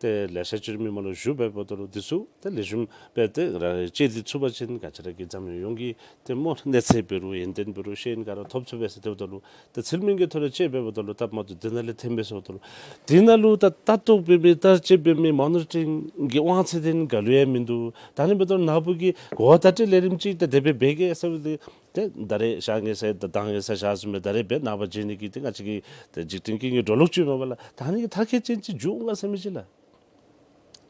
ཏེ་ལེ་ཤ་ཅིག་ར་མི་མང་ལུ་ཞུ་འབདཝ་ད་ལུ་འདི་ཚུ་ཏེ་ལེགས་ཤོམ་སྦེ་ཏེ་ར་དཔྱད་དེ་ཚུགས་པ་ཅིན་ང་བཅས་ར་གི་འཛམ་གླིང་ཡོངས་ཀྱི་ཏེ་སྨོ་གནས་ཚད་འབད་རུང་ཡོན་ཏན་འབད་རུང་ཤེས་ཡོན་ག་ར་ཐོབ་ཚུགས་པས་ཟེར་དེ་འབདཝ་ད་ལུ་ད་ཚུལ་མིན་གྱི་ཐོག་ལས་དཔྱད་འབདཝ་ད་ལུ་སྟབས་མ་བདེཝ་འདི་ནང་ལས་ཐོན་པས་ཟེརཝ་ད་ལུ་འདི་ནང་ལུ་ད་ལྟ་རྟོག་འབད་མི་ལྟ་དཔྱད་འབད་མི་མོ་ནི་ཊ་རིང་གི་དབང་ཚད་འདི་ག་ལུ་ཡང་མིན་འདུག། ད་ཨ་ནི་འབདཝ་ད་ལུ་ནཱ་བུ་གིས་གོ་བརྡ་སྤྲོད་ལས་རིམ་ཅིག་ད་དེ་སྦེ་འབད་གེ་ཟེར་བ་འདི་ཏེ་ད་རེས་ཞག་ངེས་ས་ད་ད་ངེས་ས་ཞག་བཟུམ་སྦེ་ད་རེས་འབད་ནངས་པ་བརྗེད་ནི་གི་ཏེ་ང་བཅས་ཀྱི་ཏེ་འཇིག་རྟེན་ཀུན་གྱི་འགྲོ་ལུགས་ཅིག་མས་པ་ལགས། ད་ཨ་ནི་གི་མཐར་འཁྱོལ་ཅན་ཅིག་འགྱོ་འོང་ག་ཟེར་མི་ཅིག་ལགས།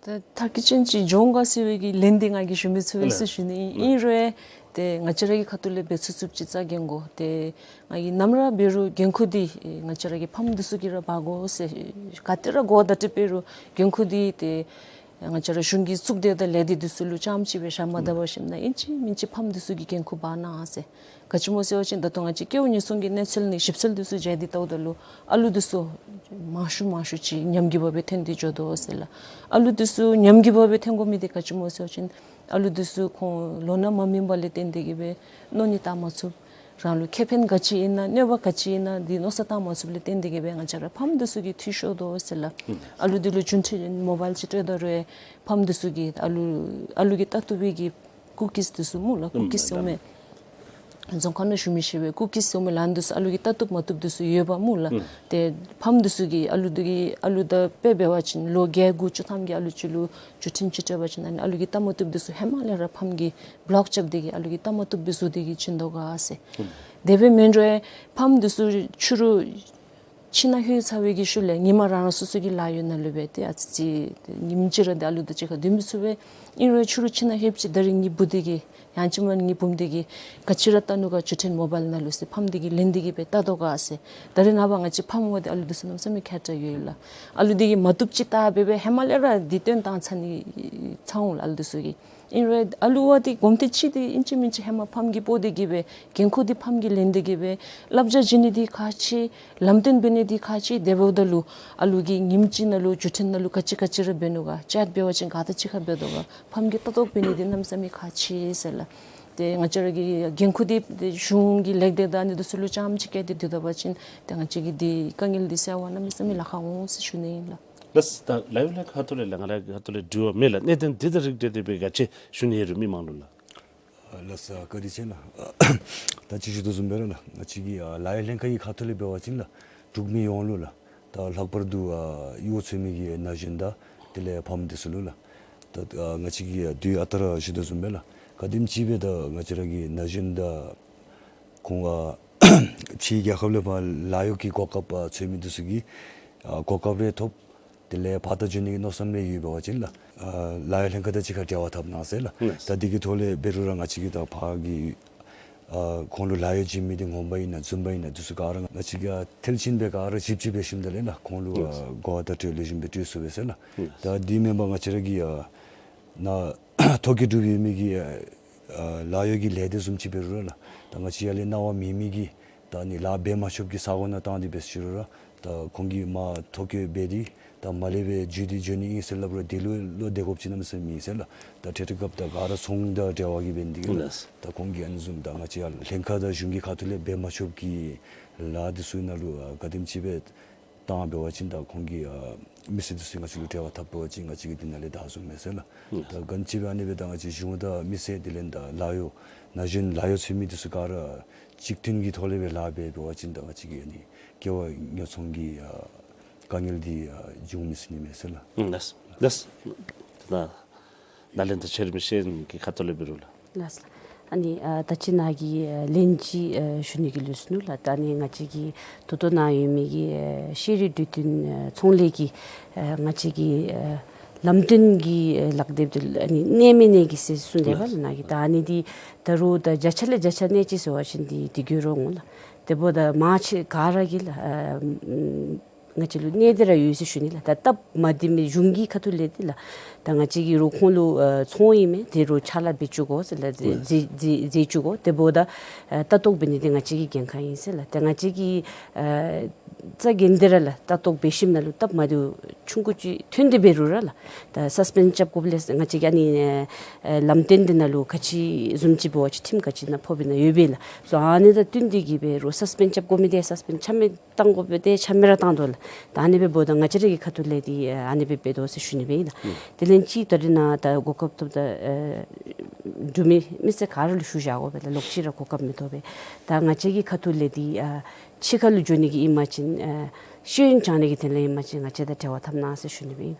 ད་མཐར་འཁྱོལ་ཅན་ཅིག་འགྱོ་འོང་ག་ཟེར་བའི་གི་ལན་འདི་ང་གིས་ཞུ་མི་ཚུགས་པས་ཟེར་ཞུ་ནི་ཨིན། ལགས། ཨིན་རུང་ཏེ་ང་བཅས་ར་གི་ཁ་ཐུག་ལས་འབད་ཚུགས་ཚུགསཔ་ཅིག་རྩ་འགེངས་དགོ། ཏེ་ང་གིས་ནམ་ར་འབད་རུང་འགན་ཁུར་འདི་ང་བཅས་ར་གི་ཕམ་འདི་ཚུ་གིས་ར་འབག་དགོ་ཟེར། ག་ཏེ་ར་གོ་བརྡ་སྤྲོད་འབད་རུང་འགན་ཁུར་འདི་ཏེ་ང་བཅས་ར་གཞུང་གི་གཙུག་སྡེ་དང་ལས་སྡེ་འདི་ཚུ་ལུ་རྐྱངམ་ཅིག་སྦེ་བཞག་མ་ད་པར་ཞིནམ་ན་ཨིན་ཅི་མིན་ཅི་ཕམ་འདི་ཚུ་གི་འགན་ཁུར་འབག་གནང་ཟེར། ག་ཅི་སྨོ་ཟེར་བ་ཅིན་ད་ལྟོ་ང་བཅས་སྐྱེ་བོ་ཉེས་སྲུང་གི་གནས་ཚུལ་ནང་ཞིབ་འཚོལ་འདི་ཚུ་མཇལ་ཏེ་བལྟཝ་ད་ལུ་ཨ་ལུ་འདི་ཚུ་མང་ཤོས་མང་ཤོས་ཅིག་ཉམས་རྒུད་འབད་སྦེ་ཐོན་ཏེ་འགྱོ་དོ་ཟེར་ལགས། ཨ་ལུ་འདི་ཚུ་ཉམས་རྒུད་འབད་སྦེ་ཐོན་དགོ་མི་འདི་ག་ཅི་སྨོ་ཟེར་བ་ཅིན་ཨ་ལུ་འདི་ཚུ་ཁོང་ལོ་ན་མ་སྨིན་པ་ལས་བརྟེན་ཏེ་གིས་སྦེ་མནོ་ནི་བཏང་མ་ཚུགས། རང་ལུ་ཁེ་ཕན་ག་ཅི་ཨིན་ན་གནོད་པ་ག་ཅི་ཨིན་ན་འདི་མནོ་བསམ་བཏང་མ་ཚུགསཔ་ལས་བརྟེན་ཏེ་གིས་སྦེ་ང་བཅས་ར་ཕམ་འདི་ཚུ་གིས་འཐུས་ཤོར་དོ་ཟེར་ལགས། ཨ་ལུ་འདི་ལུ་འགྲུལ་འཕྲིན་མོ་བཱའིལ་ཅིག་སྤྲོད་ད་རུང་ཕམ་འདི་ཚུ་གིས་ཨ་ལུ་ཨ་ལུ་གིས་བལྟ་བཏུབ་པའི་གི་ཀུ་ཀིས་འདི་ཚུ་སྨོ་ལགས། ཀུ་ཀིས་ཟེར་མི་རྫོང་ཁ་ནང་ཞུ་མི་ཤེས་པས། ཀུ་ཀིས་ཟེར་མི་ལན་འདི་ཚུ་ཨ་ལུ་གིས་བལྟ་བཏུབ་མ་བཏུབ་འདི་ཚུ་ཡོདཔ་སྨོ་ལགས། ཏེ་ཕམ་འདི་ཚུ་གིས་ཨ་ལུ་འདི་གིས་ཨ་ལུ་ད་དཔེ་འབད་བ་ཅིན་ལོ་བརྒྱད་དགུ་བཅུ་ཐམ་གྱི་ཨ་ལུ་ཅིག་ལུ་འགྲུལ་འཕྲིན་ཅིག་སྤྲོད་པ་ཅིན་ཨ་ནི་ཨ་ལུ་གིས་བལྟ་མ་བཏུབ་འདི་ཚུ་ཧེ་མ་ལས་ར་ཕམ་གིས་བློག་རྐྱབ་སྟེ་གིས་ཨ་ལུ་གིས་བལྟ་མ་བཏུབ་སྦེ་བཟོ་སྟེ་གིས་བྱིན་དོ་ག་ཟེར། དེ་སྦེ་མེན་རུང་ཕམ་འདི་ཚུ་ཕྱི་རུ་ཁྱིམ་ནང་ལྷོད་ཚར་བའི་གི་ཤུལ་ལས་ཉིནམ་རང་རང་སོ་སོ་གི་ལཱ་གཡོག་ནང་ལུ་སྦེ་ཏེ་ཨ་ཙི་ཅིག་ཉིནམ་གཅིག་ར་འདི་ཨ་ལུ་དང་གཅིག་ཁར་སྡོད་མི་ཚུགས་པས། ཨིན་རུང་ཕྱི་རུ་ཁྱིམ་ནང་ལྷོདཔ་ཅིག་ད་རིས་ངེའི་བུ་འདི་གིས་ཡང་ཅིན་མ་ངེའི་བུམོ་འདི་གིས་ག་ཅི་ར་བལྟ་ནུག་ག་འགྲུལ་འཕྲིན་མོ་བཱའིལ་ནང་ལུ་ཟེར་ཕམ་འདི་གིས་ལན་འདི་གིས་སྦེ་བལྟ་དོ་ག་ཟེར། ད་རིས་ནངས་པ་ང་བཅས་ཕམ་འོང་སྟེ་ཨ་ལུ་འདི་ཚུ་གནམ་མེད་ས་མེད་མཁས་དྲགས་ཡོད་ལགས། ཨ་ལུ་འདི་གིས་མ་བཏུབ་ཅིག་བལྟ་སྦེ་སྦེ་ཧེ་མ་ལས་ར་འདི་སྟོན་བཏང་ཚར་ནི་ཚར་འོང་ལགས་ཨ་ལུ་འདི་ཚུ་གིས། ཨིན་རུང་ཨ་ལུ་བ་འདི་གོམས་ཏེ་ཅིག་འདི་ཨིན་ཅི་མིན་ཅི་ཧེ་མ་ཕམ་གིས་སྤོ་སྟེ་གིས་སྦེ་འགན་ཁུར་འདི་ཕམ་གིས་ལེན་ཏེ་གིས་སྦེ་བསླབ་བྱ་བྱིན་ནི་འདི་ཁག་ཆེ། ལམ་སྟོན་འབད་ནི་འདི་ཁག་ཆེ། དེ་འབདཝ་ད་ལུ་ཨ་ལུ་གིས་ཉིནམ་གཅིག་ནང་ལུ་འགྲུལ་འཕྲིན་ནང་ལུ་ག་ཅི་ག་ཅི་ར་འབད་ནུག་ག་ཅིག་འབད་བ་ཅིན་ག་དང་གཅིག་ཁར་འབད་དོ་ག་ཕམ་གིས་ལྟ་རྟོག་འབད་ནི་འདི་གནམ་མེད་ས་མེད་ཁག་ཆེ་ཟེར་ལགས། ཏེ་ང་བཅས་ར་གི་འགན་ཁུར་འདི་གཞུང་གི་ལས་སྡེ་དང་ཨ་ནི་འདི་ཚུ་ལུ་རྐྱངམ་ཅིག་བཀལ་ཏེ་སྡོད་ད་པ་ཅིན་ཏེ་ང་བཅས་ཀྱི་འདི་དཀའ་ངལ་འདི་སེལ་བར་གནམ་མེད་ས་མེད་ལཱ་ཁག་འོང་ཟེར་ཞུ་ནི་ཨིན་ལགས། ལགས། ད་ལཱ་གཡོག་ལྷན་ཁག་ཁ་ཐུག་ལས་ལགས་ང་ར་ཁ་ཐུག་ལས་དྲི་བ་མེད་ལགས། གནད་དོན་འདི་དང་རིགས་བསྒྲེས་ཏེ་སྦེ་ག་ཅི་ཞུ་ནི་ཡོད་རུང་མི་མང་ལུ་ལགས། ཨ་ལགས་སོ་བཀའ་དྲིན་ཆེ་ལགས། ད་ཅི་ཞུ་དོ་བཟུམ་སྦེ་ར་ལགས་ང་བཅས་ཀྱི་ཨ་ལཱ་གཡོག་ལྷན་ཁག་གི་ཁ་ཐུག་ལས་འབད་བ་ཅིན་ལགས་འབྲུག་མི་ཡོངས་ལུ་ལགས། ད་ལྷག་པར་དུ་ཨ་གཡོག་འཚོལ་མི་གི་ན་གཞོན་དང་དེ་ལས་ཕམ་འདི་ཚུ་ལུ་ལགས། ད་ཨ་ང་བཅས་ཀྱིས་ཨ་དུས་ཨ་རྟག་ར་ཞུ་དོ་བཟུམ་སྦེ་ལགས་ག་དེམ་ཅིག་སྦེ་ད་ང་བཅས་ར་གི་ན་གཞོན་དང་ཁོང་ཨ་ཕྱིའི་རྒྱལ་ཁབ་ལས་ཕར་ལཱ་གཡོག་གི་གོ་སྐབས་ཨ་འཚོལ་མི་འདི་ཚུ་གིས་ཨ་གོ་སྐབས་རེ་ཐོབ། དེ་ལས་ཕར་ད་འགྱོ་ནི་གི་མནོ་བསམ་རེ་ཡོད་པ་ཅིན་ལགས་ཨ་ལཱ་གཡོག་ལྷན་ཁག་དང་གཅིག་ཁར་འབྲེལ་བ་འཐབ་གནང་ཟེར་ལགས། ལགས། ད་འདི་གི་ཐོག་ལས་འབད་རུང་ར་ང་བཅས་ཀྱིས་ད་ཕར་གྱི་ཨ་ཁོང་ལུ་ལཱ་གཡོག་བྱིན་མི་འདི་ངོ་མ་ཨིན་ན་རྫུན་པ་ཨིན་ན་འདི་ཚུ་ག་ར་ང་བཅས་ཀྱིས་ཨ་མཐིལ་ཕྱིན་སྦེ་ག་ར་ཞིབ་ཞིབ་སྦེ་ཞིནམ་ད་ལས་ལགས་ཁོང་ལུ་ཨ་ལགས། གོ་བརྡ་སྤྲོད་ལེགས་ཤོམ་སྦེ་སྤྲོད་ཚུགས་པས་ཟེར་ལགས། ལགས། ད་འདི་མེན་པར་ང་བཅས་ར་གི་ཨ་ནཱ་ཐོ་བཀོད་གྲུབ་ཡོད་མི་གི་ཨ་ལཱ་གཡོག་གི་ལས་སྡེ་བཟུམ་ཅིག་འབད་རུང་ར་ལགས་ད་ང་བཅས་ཡར་ལས་གནང་བ་མེད་མི་གི་ད་ཨ་ནི་ལཱ་འབད་མ་ཆོགཔ་གི་ས་གོ་ནང་བཏང་སྟེ་འབད་ཞུ་རུང་ར་ད་ཁོང་གིས་མར་ཐོ་བཀོད་འབད་དེ་ད་མར་ལས་སྦེ་འགྱོ་དེ་འགྱོ་ནི་ཨིན་ཟེར་སླབ་རུང་དེ་ལུ་བློ་བདེ་དགོཔ་ཅིག་གནམ་མེད་ས་མེད་མེད་ཟེར་ལགས། ད་འཕྲལ་འཕྲལ་སྐབས་ད་ག་ར་ཚོང་དང་འབྲེལ་བ་གིས་འབད་ནི་འདི་གིས་ལགས། ལགས། ད་ཁོང་གིས་ཨ་ནི་བཟུམ་ད་ང་བཅས་ཡར་ལྷན་ཁག་དང་གཞུང་གི་ཁ་ཐུག་ལས་འབད་མ་ཆོགཔ་གི་ལཱ་འདི་ཚུ་ནང་ལུ་ཨ་ག་དེམ་ཅིག་སྦེ་བཏང་འབད་བ་ཅིན་ད་ཁོང་གིས་ཨ་མི་སེར་འདི་ཚུ་ང་བཅས་ལུ་འབྲེལ་བ་འཐབ་འབད་བ་ཅིན་ང་བཅས་ཀྱིས་འདི་ནང་ལས་བདའ་ཚུགས་མས་ཟེར་ལགས། ད་ག་དེམ་ཅིག་སྦེ་ཨ་ནི་སྦེ་ད་ང་བཅས་གཞུང་དང་མི་སེར་དེ་ལས་ད་ལཱ་གཡོག་ན་གཞོན་ལཱ་གཡོག་འཚོལ་མི་འདི་ཚུ་ག་ར་གཅིག་མཐུན་གྱི་ཐོག་ལས་སྦེ་ལཱ་འབད་འབད་བ་ཅིན་ད་ང་བཅས་ཀྱི་ཨ་ནི་སྐྱེ་བ་ཉོ་ཚོང་གི་ཨ་དཀའ་ངལ་འདི་ཨ་འབྱུང་མི་ཚུགས་ནི་མས་ཟེར་ལགས། ལགས་ལགས། ད་ནཱ་ལས་ད་ཆེ་རིམ་ཤེས་ཡོན་གྱི་ཁ་ཐུག་ལས་འབད་རུང་ལགས། ལགས་ལགས། ཨ་ནི་ཨ་ད་ཅི་ནཱ་གི་ཨ་ལན་ཅིག་ཨ་ཞུ་ནི་གི་ལུས་ནུག་ལགས། ད་ཨ་ནི་ང་བཅས་ཀྱི་ད་ལྟོ་ནཱ་ཡོད་མི་གི་ཨ་ཤེས་རིག་འཕྲོད་བསྟེན་ཨ་ཚོང་ལས་ཀྱི་ཨ་ང་བཅས་ཀྱི་ཨ་ལམ་སྟོན་གྱི་ཨ་ལག་དེབ་འདི་ཨ་ནི་གནས་མི་གནས་གི་ཟེར་གསུངས་དེས་པ་ལགས་ནཱ་གི། ད་ཨ་ནི་འདི་ད་རུང་ད་བརྒྱ་ཆ་ལས་བརྒྱ་ཆ་གནས་ཅི་ཟེར་བ་ཅིན་འདི་འདི་གུ་ར་འོང་ལགས། དེ་འབདཝ་ད་མང་ཆེ་ག་ར་གིས་ལགས་ཨ་ང་བཅས་ལུ་གནས་ཏེ་ར་ཡོད་ཟེར་ཞུ་ནི་ལགས། ད་སྟབས་མ་བདེ་མི་གཞུང་གི་ཁ་ཐུག་ལས་འདི་ལགས། ད་ང་བཅས་ཀྱིས་རོགས་ཁོང་ལུ་ཨ་ཚོང་ཨིན་མས། དེ་རོགས་ཕྱག་ལཱ་འབད་བཅུག་དགོ་ཟེར་ལགས། མཛད་མཛད་མཛད་བཅུག་དགོ། དེ་འབདཝ་ད་ཨ་ལྟ་རྟོག་འབད་ནི་འདི་ང་བཅས་ཀྱི་འགན་ཁག་ཨིན་ཟེར་ལགས། ད་ང་བཅས་ཀྱིས་ཨ་རྩ་འགེངས་ཏེ་ར་ལགས་ལྟ་རྟོག་འབད་ཞིནམ་ན་ལུ་སྟབས་མ་བདེཝ་ཆུང་ཀུ་ཅིག་ཐོན་ཏེ་འབད་རུང་ར་ལགས། ད་སཱས་པེནཌ་རྐྱབ་དགོཔ་ལས་ང་བཅས་ཀྱིས་ཨ་ནི་ཨ་ལམ་སྟོན་འདི་ནང་ལུ་ག་ཅི་བཟུམ་ཅིག་འབད་བ་ཅིན་ཁྲིམས་ག་ཅི་ནང་ཕོགཔ་ཨིན་ན་ཡོད་པས་ལགས། སོ་ཨ་ནི་དང་བསྟུན་ཏེ་གིས་འབད་རུང་སཱས་པེནཌ་རྐྱབ་དགོ་མི་འདི་སཱས་པེནཌ་ཆ་མེད་བཏང་དགོ་པས། ཏེ་ཆ་མེད་ར་བཏང་དོ་ལགས། ད་ཨ་ནི་སྦེ་འབདཝ་ད་ང་བཅས་ར་གི་ཁ་ཐུག་ལས་འདི་ཨ་ནི་སྦེ་འབད་དོ་ཟེར་ཞུ་ནི་སྦེ་ཨིན་ལགས། དེ་ལས་ཅིག་ད་རེས་ནཱ་ད་གོ་སྐབས་ཐོབ་ད་ཨ་འབྲུག་མི་མི་སེར་ག་ར་ལུ་ཞུ་བཞག་དགོ་པས་ལགས། ལོག་ཅི་ར་གོ་སྐབས་མི་ཐོབ་པས། ད་ང་བཅས་ཀྱི་ཁ་ཐུག་ལས་འདི་ཨ་ཕྱི་ཁ་ལུ་འགྱོ་ནི་གི་ཨིན་པ་ཅིན་ཨ་ཤེས་ཡོན་སྦྱང་ནི་གི་དོན་ལས་ཨིན་པ་ཅིན་ང་བཅས་དང་འབྲེལ་བ་འཐབ་གནང་ཟེར་ཞུ་ནི་སྦེ་ཨིན་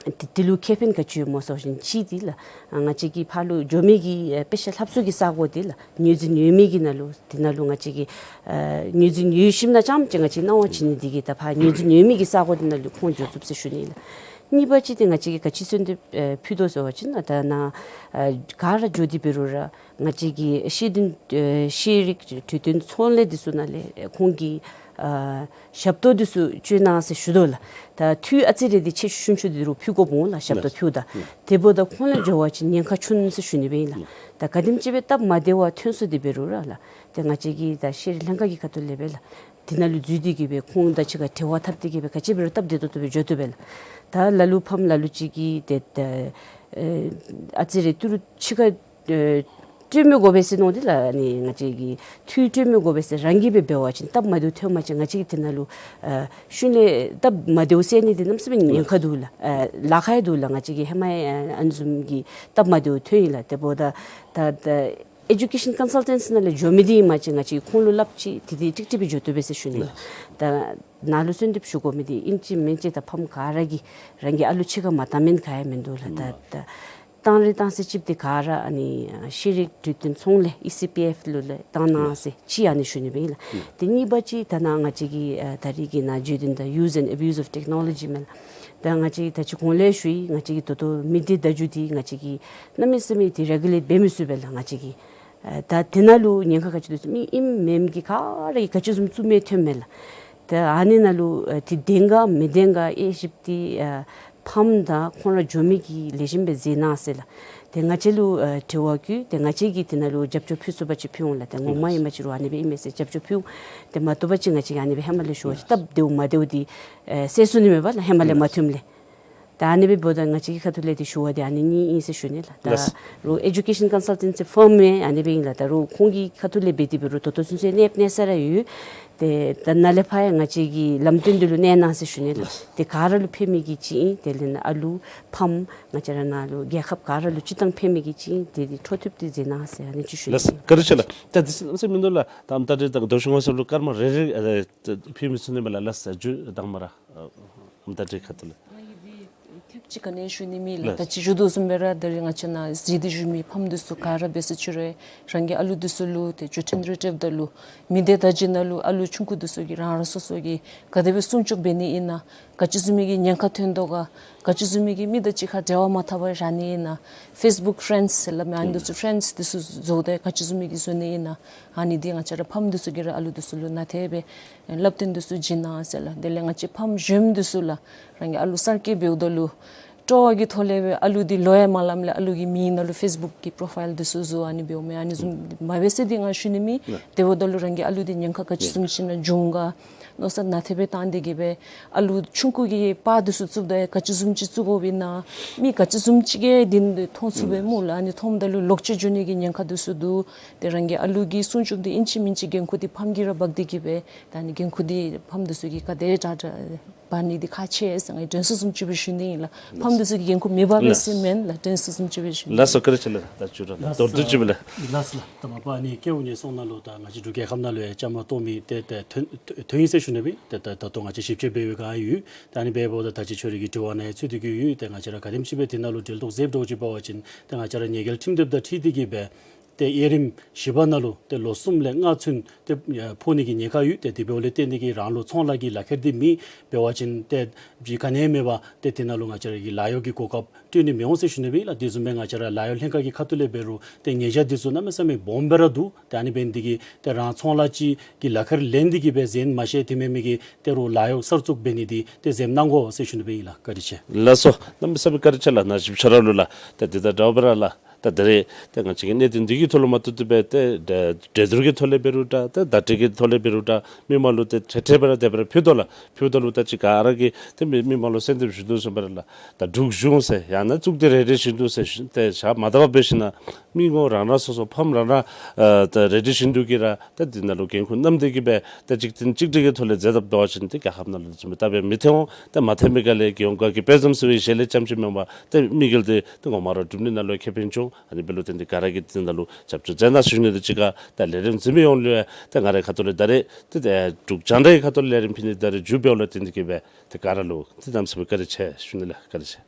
ལགས། དེ་དེ་ལུ་ཁེ་ཕན་ག་ཅི་ཡོད་སྨོ་ཟེར་བ་ཅིན་གཅིག་འདི་ལགས་ང་བཅས་ཀྱི་ཕར་ལུ་འགྱོ་མི་གི་ཨེ་དཔེ་ཆ་ལྷབ་ས་གི་ས་གོ་འདི་ལགས་ངོས་འཛིན་ཡོད་མི་གི་ནང་ལུ་འདི་ནང་ལུ་ང་བཅས་ཀྱིས་ཨེ་ངོས་འཛིན་ཡོད་ཞིནམ་ན་རྐྱངམ་ཅིག་ང་བཅས་གནང་བ་བྱིན་ནི་འདི་གིས་ད་ཕར་ངོས་འཛིན་ཡོད་མི་གི་ས་གོ་འདི་ནང་ལུ་ཁོང་འགྱོ་ཚུགས་ཟེར་ཞུ་ནི་ལགས། གཉིས་པ་ཅིག་འདི་ང་བཅས་ཀྱིས་ག་ཅི་གསོལ་འདེབས་ཨེ་ཕུལ་དོ་ཟེར་བ་ཅིན་ད་ནཱ་ཨེ་ག་ར་འགྱོ་སྟེ་འབད་རུང་ར་ང་བཅས་ཀྱི་ཤེས་ལྡན་ཨེ་ཤེས་རིག་འཕྲོད་བསྟེན་ཚོང་ལས་འདི་ཚུ་ནང་ལས་ཨེ་ཁོང་གི་ཨ་ཞབས་ཏོག་འདི་ཚུ་སྤྱོད་གནང་ཟེར་ཞུ་དོ་ལགས། ད་འཐུས་ཨ་ཙི་རེ་འདི་ཆེ་ཤོས་ཆུང་ཤོས་འདི་རུང་ཕུལ་དགོཔ་འོང་ལགས། ཞབས་ཏོག་ཕུལཝ་ད་དེ་འབདཝ་ད་ཁོང་ལུ་འགྱོ་བ་ཅིན་ཉེན་ཁ་ཆུང་ཟེར་ཞུ་ནི་སྦེ་ཨིན་ལགས། ད་ག་དེམ་ཅིག་སྦེ་སྟབས་མ་བདེཝ་ཐོན་སོང་སྟེ་འབད་རུང་ར་ལགས། ཏེ་ང་བཅས་ཀྱི་ད་ཤེས་རིག་ལྷན་ཁག་གི་ཁ་ཐུག་ལས་སྦེ་ལགས། དེ་ནང་ལུ་འཛུལ་ཏེ་གི་སྦེ་ཁོང་དང་གཅིག་ཁར་འབྲེལ་བ་འཐབ་སྟེ་གི་སྦེ་ག་ཅི་འབད་རུང་སྟབས་བདེ་ཏོག་ཏོ་སྦེ་འགྱོ་བཏུབ་པས་ལགས། ད་ལ་ལུ་ཕམ་ལ་ལུ་ཅིག་གིས་ཏེ་ད་ཨེ་ཨ་ཙི་རེ་ཏི་རུ་ཕྱི་ཁར་ཨེ་སྤྲོད་མི་དགོ་པས་ཟེར་མནོ་སྟེ་ལགས། ཨ་ནི་ང་བཅས་ཀྱིས་འཐུས་སྤྲོད་མི་དགོ་པས་ཟེར་རང་གིས་སྦེ་འབད་བ་ཅིན་སྟབས་མ་བདེཝ་ཐོན་པ་ཅིན་ང་བཅས་ཀྱིས་དེ་ནང་ལུ་ཨེ་ཤུལ་ལས་སྟབས་མ་བདེཝ་སེལ་ནི་འདི་གནམ་མེད་ས་མེད་ཉེན་ཁ་འདུག་ལགས། ཨེ་ལཱ་ཁག་ཡང་འདུག་ལགས། ང་བཅས་ཀྱིས་ཧེ་མ་ཡང་ཨ་ནི་བཟུམ་གྱི་སྟབས་མ་བདེཝ་ཐོན་ཡི་ལགས། དེ་འབདཝ་ད་ད་ད་ཨེ་ཌུ་ཀེ་ཤཱན་ཀོན་སཱལ་ཊེནཊ་ནང་ལས་འགྱོ་མི་འདི་ཨིན་པ་ཅིན་ང་བཅས་ཁོང་ལུ་སླབ་ཅི་དེ་འདི་ཀྲིག་ཀྲི་སྦེ་འགྱོ་བཏུབ་པས་ཟེར་ཞུ་ནི་ལགས། ད་ནཱ་ལུ་གསོལ་འདེབས་ཞུ་དགོ་མི་འདི་ཨིན་ཅི་མིན་ཅི་ད་ཕམ་ག་ར་གིས་རང་གི་ཨ་ལུ་ཕྱི་ཁར་མ་བཏང་མི་ག་ཡང་མིན་འདུག་ལགས། ད་ད་བཏང་རན་བཏང་ས་ཅིག་འདི་ག་ར་ཨ་ནི་ཤེས་རིག་འཕྲོད་བསྟེན་ཚོང་ལས་ཨི་སི་པི་ཨེཕ་ལུ་ལས་བཏང་གནང་ཟེར་ཅིག་ཨ་ནི་ཞུ་ནི་སྦེ་ཨིན་ལགས། དེ་གཉིས་པ་ཅིག་ད་ནཱ་ང་བཅས་ཀྱི་ཨ་ད་རིས་ཀྱི་ནཱ་བརྗོད་དོན་ད་use and abuse of technology མས་ལགས། ད་ང་བཅས་ད་ཅི་གོང་ལས་ཞུ་ཡི། ང་བཅས་ཀྱི་ད་ལྟོ་མི་སྡེ་བརྡ་བརྒྱུད་འདི་ང་བཅས་ཀྱིས་གནམ་མེད་ས་མེད་འདི་རེ་གུ་ལེཊ་འབད་མི་ཚུགས་པས་ལགས། ང་བཅས་ཀྱིས་ཨ་ད་དེ་ནང་ལུ་ཉེན་ཁ་ག་ཅི་འདུག་ཟེར་མི་ཨིནམ་མེནམ་གྱི་ག་ར་གིས་ག་ཅི་བཟུམ་བཙུགས་མི་ཐོནམ་མས་ལགས། ད་ཨ་ནི་ནང་ལུ་ཨ་འདི་བདེན་ག་མི་བདེན་ག་དབྱེ་ཞིབ་འདི་ཨ་ཕམ་དང་ཁོང་ར་འགྱོ་མི་གིས་ལེགས་ཤོམ་སྦེ་མཛད་གནང་ཟེར་ལགས། ཏེ་ང་བཅས་ལུ་ཨ་དྲི་བ་བཀོད། ཏེ་ང་བཅས་ཀྱིས་དེ་ནང་ལུ་རྒྱབ་སྐྱོར་ཕུལ་ཚུགས་པ་ཅིན་ཕུལ་འོང་ལགས། ཏེ་ངོ་མ་ཨིན་པ་ཅིན་རུང་ཨ་ནི་སྦེ་ཨིན་མས་ཟེར་རྒྱབ་སྐྱོར་ཕུལ་འོང་། ཏེ་མ་བཏུབ་པ་ཅིན་ང་བཅས་ཀྱིས་ཨ་ནི་སྦེ་ཧེ་མ་ལས་ཞུ་བ་ཅིན་སྟབས་བདེཝ་མ་བདེཝ་འདི་ཨེ་སེལ་ཚུགས་ནི་མས་པ་ལགས། ཧེ་མ་ལས་མ་ཐོནམ་ལས། ད་ཨ་ནི་སྦེ་འབདཝ་ད་ང་བཅས་ཀྱི་ཁ་ཐུག་ལས་འདི་ཞུ་བ་འདི་ཨ་ནི་གཉིས་ཨིན་ཟེར་ཞུ་ནི་ལགས། ད་ལགས། རོགས་ཨེ་ཌུ་ཀེ་ཤཱན་ཀོན་སཱལ་ཊེནཊ་ཕརམ་ཡང་ཨ་ནི་སྦེ་ཨིན་ལགས། ད་རོགས་ཁོང་གི་ཁ་ཐུག་ལས་འབད་དེ་འབད་རུང་ད་ལྟོ་ཚུན་ཚོད་གནས་གནས་ས་ར་ཡོད། ཏེ་ད་ནཱ་ལས་ཕར་ཡང་ང་བཅས་ཀྱིས་ལམ་སྟོན་འདི་ལུ་གནས་གནང་ཟེར་ཞུ་ནི་ལགས། ལགས། ཏེ་ག་ར་ལུ་ཕན་མི་གི་ཅིག་ཨིན། དེ་ལས་ཨ་ལུ་ཕམ་ང་བཅས་ར་ནཱ་ལུ་རྒྱལ་ཁབ་ག་ར་ལུ་སྤྱིར་བཏང་ཕན་མི་གི་ཅིག་ཨིན། དེ་འདི་འཕྲོ་མཐུད་དེ་མཛད་གནང་ཟེར་ཨ་ནི་ཅིག་ཞུ་ནི། ལགས། བཀའ་དྲིན་ཆེ་ལགས། ད་འདི་ཚུ་གནམ་མེད་ས་མེད་མིན་འདུག་ལགས། ད་ཨམ་ད་རེས་ད་རྡོ་རྗེ་ངོ་ས་ལུ་སྐར་མ་རེ་རེ་ཨ་ཕུལ་མི་ཚུགས་ནི་མས་ལགས། ལགས་སོ། མཇུག་དང་པ་ར་ཨ་ཨམ་ད་རེས་ཁ་ཐུག་ལས། ང་གིས་འདི་ཐེབས་ཅིག་ག་ནི་ཞུ་ནི་མེད་ལགས། ལགས། ད་ཅི་ཞུ་དོ་བཟུམ་སྦེ་ར་ད་རེས་ང་བཅས་ནཱ་གཟིགས་ཏེ་བཞུགས་མི་ཕམ་འདི་ཚུ་ག་ར་འབད་ས་ཅི་རུང་རང་གི་ཨ་ལུ་འདི་ཚུ་ལུ་ཏེ་འགྲུལ་འཕྲིན་རེ་སྤྲོདཔ་ད་ལུ་མི་སྡེ་བརྡ་བརྒྱུད་ནང་ལུ་ཨ་ལུ་ཆུང་ཀུ་འདི་ཚུ་གིས་རང་རང་སོ་སོ་གིས་ག་དེ་སྦེ་སྲུང་སྐྱོབ་འབད་ནི་ཨིན་ན། ག་ཅི་བཟུམ་མའི་གི་ཉེན་ཁ་ཐོན་དོ་ག། ག་ཅི་བཟུམ་མའི་གི་མི་དང་གཅིག་ཁར་འབྲེལ་བ་མ་འཐབ་པར་ར་ནི་ཨིན་ན། ཕེསི་བུཀ་ཕེརེནཌསི་ཟེར་སླབ་མི་ཨ་ནི་འདི་ཚུ་ཕེརེནཌསི་འདི་ཚུ་བཟོ་སྟེ་ག་ཅི་བཟུམ་མའི་གི་བཟོ་ནི་ཨིན་ན། ཨ་ནི་འདི་ང་བཅས་ར་ཕམ་འདི་ཚུ་གིས་ར་ཨ་ལུ་འདི་ཚུ་ལུ་ནན་ཏན་སྦེ་བསླབ་སྟོན་འདི་ཚུ་བྱིན་གནང་ཟེར་ལགས། དེ་ལས་ང་བཅས་ཕམ་གཞོནམ་འདི་ཚུ་ལགས་རང་གི་ཨ་ལུ་གསར་སྐྱེས་འབདཝ་ད་ལུ་སྤྲོ་བ་གི་ཐོག་ལས་སྦེ་ཨ་ལུ་འདི་ལོ་ཡང་མ་ལངམ་ལས་ཨ་ལུ་གི་མིང་ནང་ལུ་ཕེསི་བུཀ་གི་པོརོ་ཕའིལ་འདི་ཚུ་བཟོ་ཨ་ནི་འབདཝ་མས། ཨ་ནི་བཟུམ་མ་འབད་ཟེར་འདི་ང་ཞུ་ནི་མེད། དེ་འབདཝ་ད་ལུ་རང་གི་ཨ་ལུ་འདི་ཉེན་ཁ་ག་ཅི་བཟུམ་ཅིག་ནང་འབྱུང་ག་མནོ་བསམ་ནན་ཏན་སྦེ་བཏང་སྟེ་གི་སྦེ་ཨ་ལུ་ཆུང་ཀུ་གི་པར་འདི་ཚུ་བཙུགསཔ་ད་ག་ཅི་བཟུམ་ཅིག་བཙུགས་དགོཔ་ཨིན་ན། མི་ག་ཅི་བཟུམ་ཅིག་གིས་འདི་མཐོང་ཚུགས་པས་སྨོ་ལགས། ཨ་ནི་མཐོངམ་ད་ལུ་ལོག་སྤྱོད་འགྱོ་ནི་གི་ཉེན་ཁ་འདི་ཚུ་འདུག། ཏེ་རང་གི་ཨ་ལུ་གི་སྲུང་སྐྱོབ་འདི་ཨིན་ཅི་མིན་ཅི་འགན་ཁུར་འདི་ཕམ་གྱིས་ར་འབག་སྟེ་གི་སྦེ་ད་ཨ་ནི་འགན་ཁུར་འདི་ཕམ་འདི་ཚུ་གིས་ག་དེ་དྲག་དྲག་འབག་ནི་འདི་ཁག་ཆེ་ཟེར་ང་གིས་དྲན་གསོ་བཟུམ་ཅིག་སྦེ་ཞུ་ནི་ཨིན་ལགས། ཕམ་འདི་ཚུ་གིས་འགན་ཁུར་མི་འབག་པས་ཟེར་མེན་ལགས། དྲན་གསོ་བཟུམ་ཅིག་སྦེ་ཞུ་ནི། ལགས་སོ། བཀའ་དྲིན་ཆེ་ལགས། ད་ཅི་ར་ལགས་མདོར་བསྡུས་ཅིག་སྦེ་ལགས། ལགས་སོ་ལགས། ད་མ་པ་ཨ་ནི་སྐལཝ་ཉེ་སོང་ནང་ལུ་ད་ང་བཅས་འབྲུག་རྒྱལ་ཁབ་ནང་ལུ་ཡང་བཅའ་མར་གཏོགས་མི་ཏེ་ཏེ་ཐོན་ཐོན་ཡི་ཟེར་ཞུ་ནི་སྦེ་ཏེ་ད་ད་ལྟོ་ང་བཅས་ཞིབ་དཔྱད་འབད་བའི་སྒང་ཡོད། ད་ཨ་ནི་འབདཝ་ད་ད་ཅི་ཁྱོད་རའི་གི་དྲི་བ་ནང་ཡང་ཚུད་དེ་གི་ཡོད། ཏེ་ང་བཅས་ར་ག་དེམ་ཅིག་སྦེ་དེ་ནང་ལུ་འབྲེལ་གཏོགས་མཛདཔ་འདྲཝ་ཅིག་འབད་བ་ཅིན་ཏེ་ང་བཅས་ར་ཉེས་འགེལ་ཁྲིམས་དེབ་དང་འཁྲིལ་ཏེ་གི་སྦེ་ཏེ་དབྱེ་རིམ་བཞི་པ་ནང་ལུ་ཏེ་ལོ་གསུམ་ལས་ལྔ་ཚུན་ཏེ་ཕོག་ནི་གི་ཉེན་ཁ་ཡོད། ཏེ་དེ་འབདཝ་ལས་བརྟེན་ཏེ་གི་རང་ལུ་ཚོང་ལཱ་གི་ལག་ཁྱེར་འདི་མེད་པ་ཅིན་ཏེ་གཞི་ག་ནི་ཡང་མེད་པར་ཏེ་དེ་ནང་ལུ་ང་བཅས་ར་གི་ལཱ་གཡོག་གི་གོ་སྐབས་སྤྲོད་ནི་མི་འོང་ཟེར་ཞུ་ནི་སྦེ་ལགས། དེ་བཟུམ་སྦེ་ང་བཅས་ར་ལཱ་གཡོག་ལྷན་ཁག་གི་ཁ་ཐུག་ལས་འབད་རུང་ཏེ་ཉེས་བྱ་འདི་ཚུ་གནམ་མེད་ས་མེད་སྦོམ་སྦེ་ར་འདུག། ཏེ་ཨ་ནི་འབད་ནི་འདི་གིས་ཏེ་རང་ཚོང་ལཱ་ཅིག་གི་ལག་ཁྱེར་ལེན་ཏེ་གི་སྦེ་འཛེམ་མ་ཤེས་དེ་མེན་མི་གིས་ཏེ་རོགས་ལཱ་གཡོག་གསར་བཙུགས་འབད་ནི་འདི་ཏེ་འཛེམ་གནང་དགོ་ཟེར་ཞུ་ནི་སྦེ་ཨིན་ལགས། བཀའ་དྲིན་ཆེ། ལགས་སོ། གནམ་མེད་ས་མེད་བཀའ་དྲིན་ཆེ་ལགས། ནཱ་ཞིབ་ཆ་ར་ལུ་ལགས། ཏེ་འདི་དང་འདྲཝ་སྦེ་ར་ལགས། ད་ད་རེས་ཏེ་ང་བཅས་ཀྱི་གནད་དོན་འདི་གི་ཐོག་ལུ་མ་གཏོགས་ཏེ་སྦེ་ཏེ་འགྲན་བསྡུར་གྱི་ཐོག་ལས་འབད་རུང་འདྲ་ཏེ་བརྡ་སྤྲོད་ཀྱི་ཐོག་ལས་འབད་རུང་འདྲ་མི་མང་ལུ་ཏེ་ཏེ་ཏེ་སྦེ་ར་དེ་སྦེ་ར་ཕུལ་དོ་ལགས། ཕུལཝ་ད་ལུ་ད་ཅི་ག་ར་གིས་ཏེ་མི་མི་མང་ལུ་གསོལ་འདེབས་ཞུ་དོ་བཟུམ་སྦེ་ར་ལགས། ད་འབྲུག་གཞུང་ཟེར་ཡང་ན་གཙུག་སྡེ་རེ་རེ་བཞིན་དུ་ཟེར་ཏེ་ཞག་མ་དག་པར་འབད་ཞིན་ན་མི་ངོ་རང་རང་སོ་སོ་ཕམ་རང་རང་ཨ་ད་རེ་རེ་བཞིན་དུ་གིས་ར་ད་འདི་ནང་ལུ་འགན་ཁུར་བསྣམས་ཏེ་གི་སྦེ་ད་གཅིག་མཐུན་གཅིག་སྒྲིལ་གྱི་ཐོག་ལས་མཛད་དཔ་འདྲ་བ་ཅིན་ཏེ་རྒྱལ་ཁབ་ནང་ལུ་བཟུམ་སྦེ་ད་སྦེ་མི་ཐོན་འོང་། ཏེ་མ་ཐོན་པའི་སྒང་ལས་རྒྱལ་ཡོངས་ཁག་གི་དཔེ་མཚམས་ཟེར་བའི་གཞི་ལས་རྐྱངམ་ཅིག་མེན་པར་ཏེ་དམིགས་ཡུལ་འདི་ཏེ་ངོ་མ་ར་སྒྲུབ་ནི་ནང་ལུ་ཁེ་ཕན་འབྱུང་། ཨ་ནི་འབད་ལུ་བརྟེན་ཏེ་ག་ར་གིས་འདི་ནང་ལུ་རྒྱབ་སྐྱོར་མཛད་གནང་ཟེར་ཞུ་ནི། ཏེ་གཅིག་ཁར་ད་ལས་རིམ་གཟིགས་མི་ཡོངས་ལུ་ཡང་ཏེ་ང་རའི་ཁ་ཐུག་ལས་ད་རེས་ཏེ་ཏེ་འབྲུག་རྒྱང་བསྒྲགས་ཀྱི་ཁ་ཐུག་ལས་རིམ་ཕུལ་ནི་ད་རེས་མཇུག་འབདཝ་ལུ་བརྟེན་ཏེ་གི་སྦེ་ཏེ་ག་ར་ལུ་ཏེ་གནམ་མེད་ས་མེད་བཀའ་དྲིན་ཆེ་ཞུ་ནི་ལགས། བཀའ་དྲིན་ཆེ།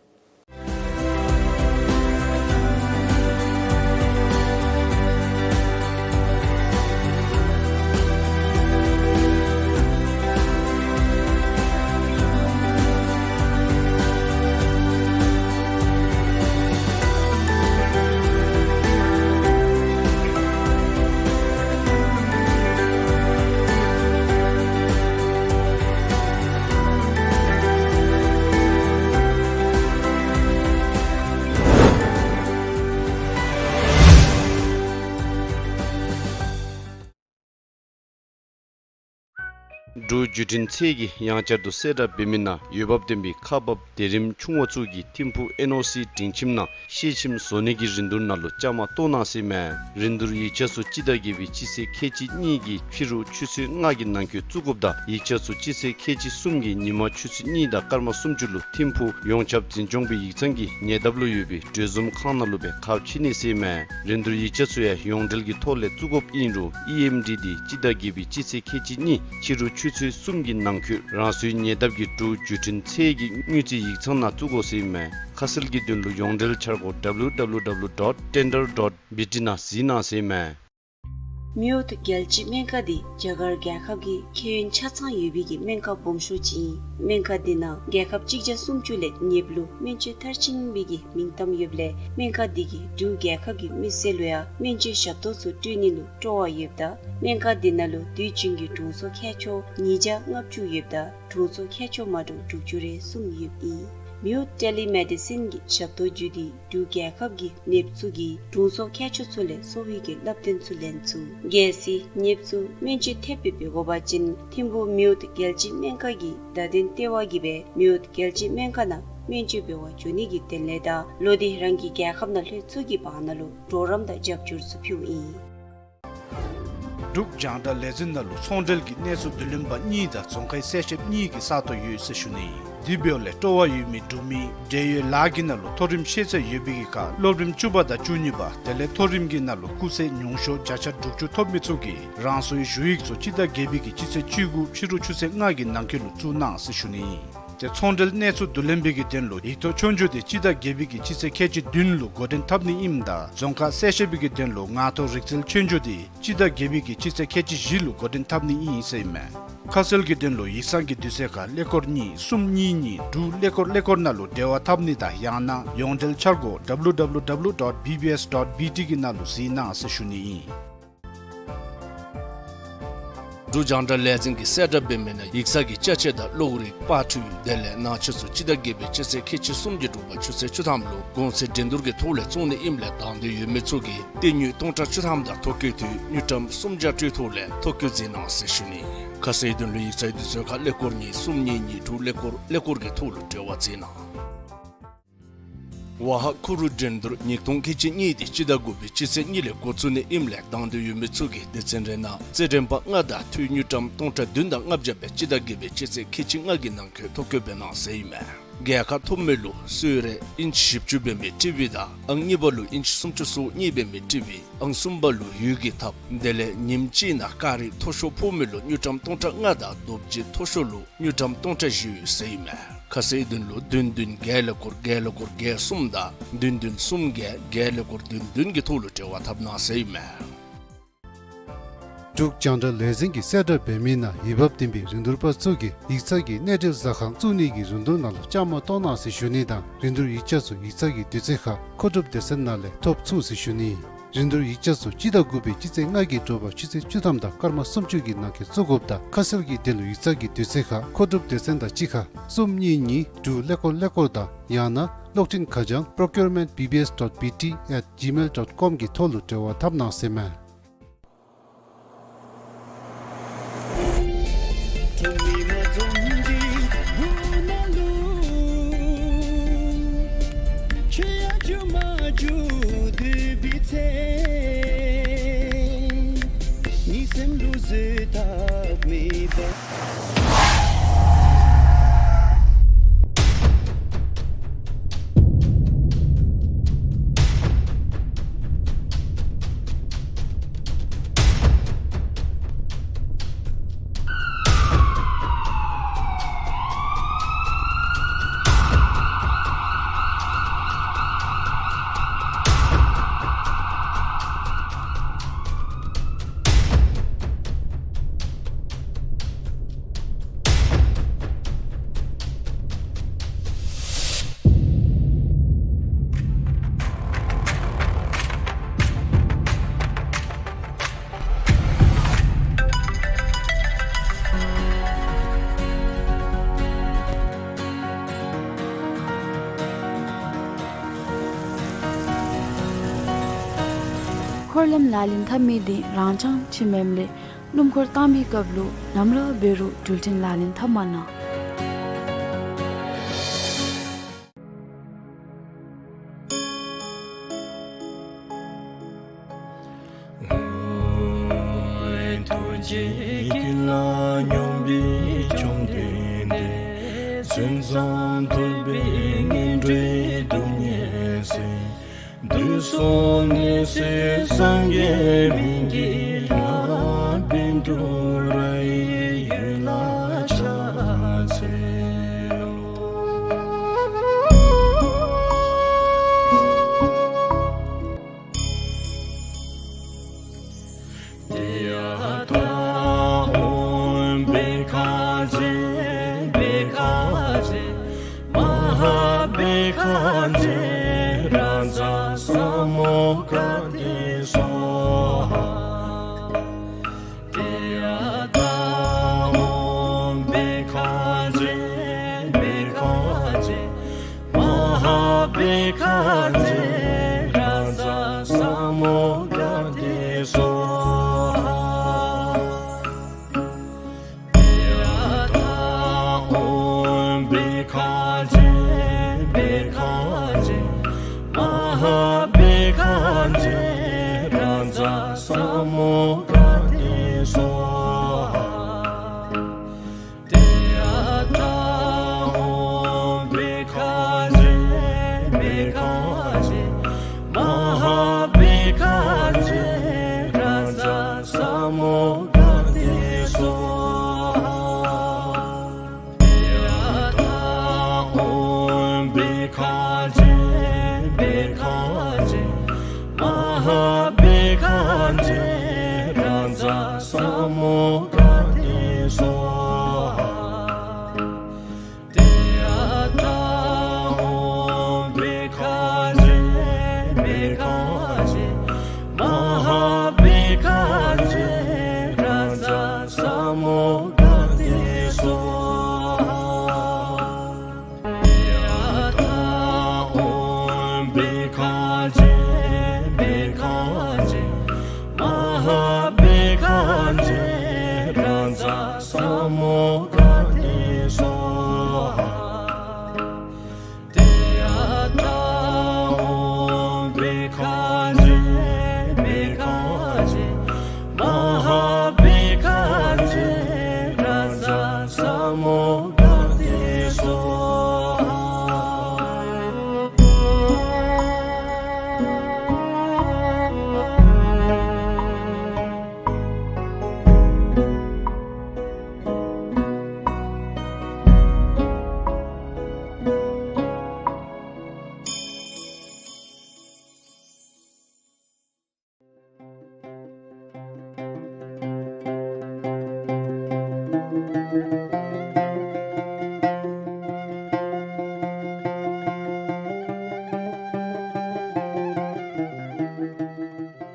འབྲུག་བརྒྱུད་འཕྲིན་ཚད་ཀྱིས་ཡང་བསྐྱར་དུ་གསལ་བསྒྲགས་འབད་མི་ནང་འོས་འབབ་ལྡན་པའི་ཁག་འབག་སྡེ་རིམ་ཆུང་བ་ཚུ་གིས་ཐིམ་ཕུག་ཨེན་ཨོ་སི་སྒྲིང་ཁྱིམ་ནང་ཤེལ་ཁྱིམ་བཟོ་ནི་གི་རིན་བསྡུར་ནང་ལུ་བཅའ་མར་གཏོགས་གནང་ཟེར་མས། རིན་བསྡུར་ཡིག་ཆ་ཚུ་སྤྱི་ཟླ་བརྒྱད་པའི་སྤྱི་ཚེས་ཁལ་གཅིག་གཉིས་ཀྱི་ཕྱི་རུ་ཆུ་ཚོད་ལྔ་གི་ནང་འཁོད་བཙུགས་དགོཔ་དང་ཡིག་ཆ་ཚུ་སྤྱི་ཚེས་ཁལ་གཅིག་གསུམ་གྱི་ཉིན་མ་ཆུ་ཚོད་གཉིས་དང་སྐར་མ་སུམ་ཅུ་ལུ་ཐིམ་ཕུག་ཡོངས་ཁྱབ་འཛིན་སྐྱོང་པའི་ཡིག་ཚང་གི་ཉེ་འདབས་ལུ་ཡོད་པའི་གྲོས་འཛོམས་ཁང་ནང་ལུ་སྦེ་ཁ་ཕྱེ་ནི་ཟེར་མས། རིན་བསྡུར་ཡིག་ཆ་ཚུ་ཡང་ཡོངས་འབྲེལ་གྱི་ཐོག་ལས་བཙུགས་དགོཔ་ཨིན་རུང་ཨི་ཨེམ་ཌི་འདི་སྤྱི་ཟླ་བརྒྱད་པའི་སྤྱི་ཚེས་ཁལ་གཅིག་གཉིས་ཕྱི་རུ་ཆུ་ཚོད་གསུམ་གྱི་ནང་འཁོད་རང་སོའི་ཉེ་འདབས་ཀྱི་འབྲུག་བརྒྱུད་འཕྲིན་ཚད་ཀྱི་དངུལ་རྩིས་ཡིག་ཚང་ནང་བཙུགས་དགོ་ཟེར་མས། ཁ་གསལ་གྱི་དོན་ལུ་ཡོངས་འབྲེལ་འཆར་སྒོ་ཌབ་ལུ་ཌབ་ལུ་ཌབ་ལུ་ཌོཊ་ཊེན་ཌར་ཌོཊ་བི་ཊི་ནང་གཟིགས་གནང་ཟེར་མས། མེ་ཡོད་རྒྱལ་སྤྱིའི་སྨན་ཁང་འདི་རྒྱ་གར་རྒྱལ་ཁབ་ཀྱི་ཁེ་ཡོན་ཆ་ཚང་ཡོད་པའི་གི་སྨན་ཁང་སྦོམ་ཤོས་ཅིག་ཨིན། སྨན་ཁང་འདི་ནང་རྒྱལ་ཁབ་གཅིག་བརྒྱ་སུམ་ཅུ་ལས་ཉེ་བ་ལུ་སྨན་བཅོས་མཐར་ཕྱིན་པའི་གི་མིང་གཏམ་ཡོདཔ་ལས་སྨན་ཁང་འདི་གིས་འབྲུག་རྒྱལ་ཁབ་ཀྱི་མི་སེར་ལུ་ཡང་སྨན་བཅོས་ཞབས་ཏོག་ཚུ་སྤྲོད་ནི་ལུ་སྤྲོ་བ་ཡོདཔ་ད་སྨན་ཁང་འདི་ནང་ལུ་དུས་རྒྱུན་གྱི་དྲུང་འཚོ་མཁས་མཆོག་ཉིས་བརྒྱ་ལྔ་བཅུ་ཡོདཔ་ད་དྲུང་འཚོ་མཁས་མཆོག་མ་འདྲཝ་དྲུག་ཅུ་རེ་གསུམ་ཡོདཔ་ཨིན། མེ་ཡོད་ཊེ་ལི་མེ་ཌི་སིན་གྱི་ཞབས་ཏོག་བརྒྱུད་དེ་འབྲུག་རྒྱལ་ཁབ་ཀྱི་ནདཔ་ཚུ་གིས་དྲུང་འཚོ་མཁས་མཆོག་ཚུ་ལས་གསོ་བའི་གི་སླབ་སྟོན་ཚུ་ལེན་ཚུགས། གལ་སྲིད་ནདཔ་ཚུ་སྨན་བཅོས་ཐེབས་སྦེ་འབད་དགོ་པ་ཅིན་ཐིམ་ཕུག་མེ་ཡོད་རྒྱལ་སྤྱིའི་སྨན་ཁང་གི་བརྡ་དོན་ལྟེ་བ་གིས་སྦེ་མེ་ཡོད་རྒྱལ་སྤྱིའི་སྨན་ཁང་ནང་སྨན་བཅོས་འབད་བར་འགྱོ་ནི་གི་དོན་ལས་དང་ལོག་སྟེ་རང་གི་རྒྱལ་ཁབ་ནང་ལྷོད་ཚུགས་ཀྱི་བར་ན་ལུ་གྲོགས་རམ་དང་རྒྱབ་སྐྱོར་ཚུ་ཕུལཝ་ཨིན། འབྲུག་རྒྱང་བསྒྲགས་ལས་འཛིན་ནང་ལུ་ཚོང་འབྲེལ་གྱི་གནས་ཚུལ་བསྡུ་ལེན་པ་གཉིས་དང་རྫོང་ཁའི་གསལ་བཤདཔ་གཉིས་ཀྱི་ས་སྟོང་ཡོད་ཟེར་ཞུ་ནི། དེ་འབདཝ་ལས་སྤྲོ་བ་ཡོད་མི་འབྲུག་མི་འབྲེལ་ཡོད་ལཱ་གི་ནང་ལུ་མཐོ་རིམ་ཤེས་ཚད་ཡོད་པའི་གི་ཁར་སློབ་རིམ་བཅུ་པ་དང་བཅུ་གཉིས་པ་དེ་ལས་མཐོ་རིམ་གྱི་ནང་ལུ་སྐུགས་ཚད་ཉུང་ཤོས་བརྒྱ་ཆ་དྲུག་ཅུ་ཐོབ་མི་ཚུ་གིས་རང་སོའི་ཞུ་ཡིག་ཚུ་སྤྱི་ཟླ་བརྒྱད་པའི་གི་སྤྱི་ཚེས་བཅུ་དགུ་ཕྱི་རུ་ཆུ་ཚོད་ལྔ་གི་ནང་འཁོད་ལུ་བཙུགས་གནང་ཟེར་ཞུ་ནི། ཏེ་ཚོང་འབྲེལ་གནས་ཚུལ་བསྡུ་ལེན་པའི་གི་དོན་ལུ་ཡིག་ཐོག་ཆོས་རྒྱུགས་དེ་སྤྱི་ཟླ་བརྒྱད་པའི་གི་སྤྱི་ཚེས་ཁལ་གཅིག་བདུན་ལུ་འགོ་འདྲེན་འཐབ་ནི་ཨིནམ་ད་རྫོང་ཁ་གསལ་བཤད་པའི་གི་དོན་ལུ་ངག་ཐོག་རིག་རྩལ་ཆོས་རྒྱུགས་དེ་སྤྱི་ཟླ་བརྒྱད་པའི་གི་སྤྱི་ཚེས་ཁལ་གཅིག་བཞི་ལུ་འགོ་འདྲེན་འཐབ་ནི་ཨིན་ཟེར་ཨིན་མས། ཁ་གསལ་གྱི་དོན་ལུ་ཡིག་ཚང་གི་དུས་ཚོད་ཁར་ཀླད་ཀོར་གཉིས་གསུམ་གཉིས་གཉིས་དྲུག་ཀླད་ཀོར་ཀླད་ཀོར་ནང་ལུ་འབྲེལ་བ་འཐབ་ནི་དང་ཡང་ན་ཡོངས་འབྲེལ་འཆར་སྒོ་ཌབ་ལུ་ཌབ་ལུ་ཌབ་ལུ་ཌོཊ་བི་བི་ཨེསི་ཌོཊ་བི་ཊི་གི་ནང་ལུ་གཟིགས་གནང་ཟེར་ཞུ་ནི་ཨིན། འབྲུག་རྒྱང་བསྒྲགས་ལས་འཛིན་གྱིས་གསལ་བསྒྲགས་འབད་མི་ནང་ཡིག་ཚང་གི་ཅ་ཆས་དང་གློག་རིག་པར་འཕྲུལ་དེ་ལས་ནང་ཆས་ཚུ་སྤྱི་ཟླ་བརྒྱད་པའི་སྤྱི་ཚེས་ཁལ་གཅིག་གསུམ་གྱི་དྲོ་པ་ཆུ་ཚོད་བཅུ་ཐམ་ལུ་གོང་ཚད་འགྲན་བསྡུར་གྱི་ཐོག་ལས་བཙོང་ནི་ཨིནམ་ལས་དང་འདོད་ཡོད་མི་ཚུ་གིས་སྟེར་དངུལ་སྟོང་ཕྲག་བཅུ་ཐམ་དང་ཐོ་བཀོད་དུས་དངུལ་ཀྲམ་སུམ་བརྒྱ་སྤྲོད་ཐོག་ལས་ཐོ་བཀོད་མཛད་གནང་ཟེར་ཞུ་ནི། ཁ་གསལ་དོན་ལུ་ཡིག་ཚང་དུས་ཚོད་ཁར་ཀླད་ཀོར་གཉིས་གསུམ་གཉིས་གཉིས་དྲུག་ཀླད་ཀོར་ཀླད་ཀོར་གྱི་ཐོག་ལུ་འབྲེལ་བ་མཛད་གནང་། ཝ་ཧ་ཁུ་རུ་འགྲན་བསྡུར་ཉིས་སྟོང་ཁལ་གཅིག་གཉིས་དེ་སྤྱི་ཟླ་དགུ་པའི་སྤྱི་ཚེས་གཉིས་ལས་འགོ་བཙུགས་ནི་ཨིནམ་ལས་དང་འདོད་ཡོད་མི་ཚུ་གིས་སྡེ་ཚན་རེ་ནང་རྩེད་འགྲན་པ་ལྔ་དང་འཐུས་དངུལ་ཀྲམ་སྟོང་ཕྲག་བདུན་དང་ལྔ་བརྒྱ་སྦེ་སྤྱི་ཟླ་བརྒྱད་པའི་སྤྱི་ཚེས་ཁལ་གཅིག་ལྔ་གི་ནང་འཁོད་ཐོ་བཀོད་འབད་གནང་ཟེར་ཨིན་མས། རྒྱལ་ཁ་ཐོབ་མི་ལུ་གསོལ་རས་ཨིན་ཅི་བཞི་བཅུ་འབད་མི་ཊི་བི་དང་ཨང་གཉིས་པ་ལུ་ཨིན་ཅི་སུམ་ཅུ་སོ་གཉིས་འབད་མི་ཊི་བི་ཨང་གསུམ་པ་ལུ་འོད་ཀྱི་ཐགཔ་དེ་ལས་ཉིནམ་གཅིག་ནང་སྐར་རིས་མཐོ་ཤོས་ཕོག་མི་ལུ་དངུལ་ཀྲམ་སྟོང་ཕྲག་ལྔ་དང་རྡོ་རྗེ་མཐོ་ཤོས་ལུ་དངུལ་ཀྲམ་སྟོང་ཕྲག་བཞི་ཡོད་ཟེར་ཨིན་མས། ཁ་གསལ་དོན་ལུ་བདུན་བདུན་བརྒྱད་ཀླད་ཀོར་བརྒྱད་ཀླད་ཀོར་བརྒྱད་གསུམ་དང་བདུན་བདུན་གསུམ་བརྒྱད་བརྒྱད་ཀླད་ཀོར་བདུན་བདུན་གྱི་ཐོག་ལུ་འབྲེལ་བ་འཐབ་གནང་ཟེར་ཨིན་མས། འབྲུག་རྒྱང་བསྒྲགས་ལས་འཛིན་གྱིས་གསལ་བསྒྲགས་འབད་མི་ནང་འོས་འབབ་ལྡན་པའི་རིན་བསྡུར་པ་ཚུ་གིས་ཡིག་ཚང་གི་གནས་འབྲེལ་ཟ་ཁང་བཙུགས་ནི་གི་རིན་བསྡུར་ནང་ལུ་བཅའ་མར་གཏོགས་གནང་ཟེར་ཞུ་ནི་དང་རིན་བསྡུར་ཡིག་ཆ་ཚུ་ཡིག་ཚང་གི་དུས་ཚོད་ཁར་མཁོ་སྒྲུབ་སྡེ་ཚན་ནང་ལས་ཐོབ་ཚུགས་ཟེར་ཞུ་ནི། རིན་བསྡུར་ཡིག་ཆ་ཚུ་སྤྱི་ཟླ་དགུ་པའི་སྤྱི་ཚེས་ལྔ་གི་དྲོ་པ་ཆུ་ཚོད་བཅུ་ཐམ་དང་སྐར་མ་སུམ་ཅུ་གི་ནང་འཁོད་བཙུགས་དགོཔ་དང་ཁ་གསལ་གྱི་དོན་ལུ་ཡིག་ཚང་གི་དུས་ཚོད་ཁར་མཁོ་སྒྲུབ་སྡེ་ཚན་དང་གཅིག་ཁར་གསུམ་གཉིས་གཉིས་དྲུག་ཀླད་ཀོར་ཀླད་ཀོར་དང་ཡང་ན་གློག་འཕྲིན་ཁ་བྱང་procurement B B S dot B T at gmail dot com གི་ཐོག་ལུ་འབྲེལ་བ་འཐབ་གནང་ཟེར་ཨིན་མས། འཁོར་ལམ་ལག་ལེན་འཐབ་མི་དེ་རང་རྐྱང་ཅིག་མེནམ་ལས་ སྣུམ་འཁོར་བཏང་བའི་སྐབས་ལུ་ནམ་ལུ་འབད་རུང་འགྲུལ་འཕྲིན་ལག་ལེན་འཐབ་མ་གནང་། ཐུགས་རྗེ་ཀུན་ལ་སྙོམས་པའི་བཅོམ་ལྡན་འདས། མཚན་བཟང་ཐོབ་པའི་སྔོན་འགྲོའི་སྡུག་བསྔལ་སེལ། དུས་གསུམ་ནད་སེལ་སངས་རྒྱས་སྨན་གྱི་བདག། བཻ་ཌཱུརྱ་ཡི་འོད་ལ་ཕྱག་འཚལ་ལོ། ཏདྱ་ཐཱ། ཨོཾ་བྷཻ་ཥ་ཛྱེ་བྷཻ་ཥ་ཛྱེ་མ་ཧཱ་བྷཻ་ཥ་ཛྱེ་རཱ་ཛ་ས་མུདྒ་ཏེ་སྭཱ་ཧཱ། ཏདྱ་ཐཱ། ཨོཾ་བྷཻ་ཥ་ཛྱེ་བྷཻ་ཥ་ཛྱེ་མ་ཧཱ་བྷཻ་ཥ་ཛྱེ་རཱ་ཛ་ས་མུདྒ་ཏེ་སྭཱ་ཧཱ། ཏདྱ་ཐཱ། ཨོཾ་བྷཻ་ཥ་ཛྱེ་བྷཻ་ཥ་ཛྱེ་མ་ཧཱ་བྷཻ་ཥ་ཛྱེ་རཱ་ཛ་ས་མུདྒ་ཏེ་སྭཱ་ཧཱ། ཏདྱ་ཐཱ། ཨོཾ་བྷཻ་ཥ་ཛྱེ་བྷཻ་ཥ་ཛྱེ་མ་ཧཱ་བྷཻ་ཥ་ཛྱེ་རཱ་ཛ་ས་མུདྒ་ཏེ་སྭཱ་ཧཱ། ཏདྱ་ཐཱ། ཨོཾ་བྷཻ་ཥ་ཛྱེ་བྷཻ་ཥ་ཛྱེ་མ་ཧཱ་བྷཻ་ཥ་ཛྱེ་རཱ་ཛ་ས་མུདྒ་ཏེ་སྭཱ་ཧཱ། ཏདྱ་ཐཱ། ཨོཾ་བྷཻ་ཥ་ཛྱེ་བྷཻ་ཥ་ཛྱེ་མ་ཧཱ་བྷཻ་ཥ་ཛྱེ་རཱ་ཛ་ས་མུདྒ་ཏེ་སྭཱ་ཧཱ། ཏདྱ་ཐཱ། ཨོཾ་བྷཻ་ཥ་ཛྱེ་བྷཻ་ཥ་ཛྱེ་མ་ཧཱ་བྷཻ་ཥ་ཛྱེ་རཱ་ཛ་ས་མུདྒ་ཏེ་སྭཱ་ཧཱ། ཏདྱ་ཐཱ། ཨོཾ་བྷཻ་ཥ་ཛྱེ་བྷཻ་ཥ་ཛྱེ་མ་ཧཱ་བྷཻ་ཥ་ཛྱེ་རཱ་ཛ་ས་མུདྒ་ཏེ་སྭཱ་ཧཱ།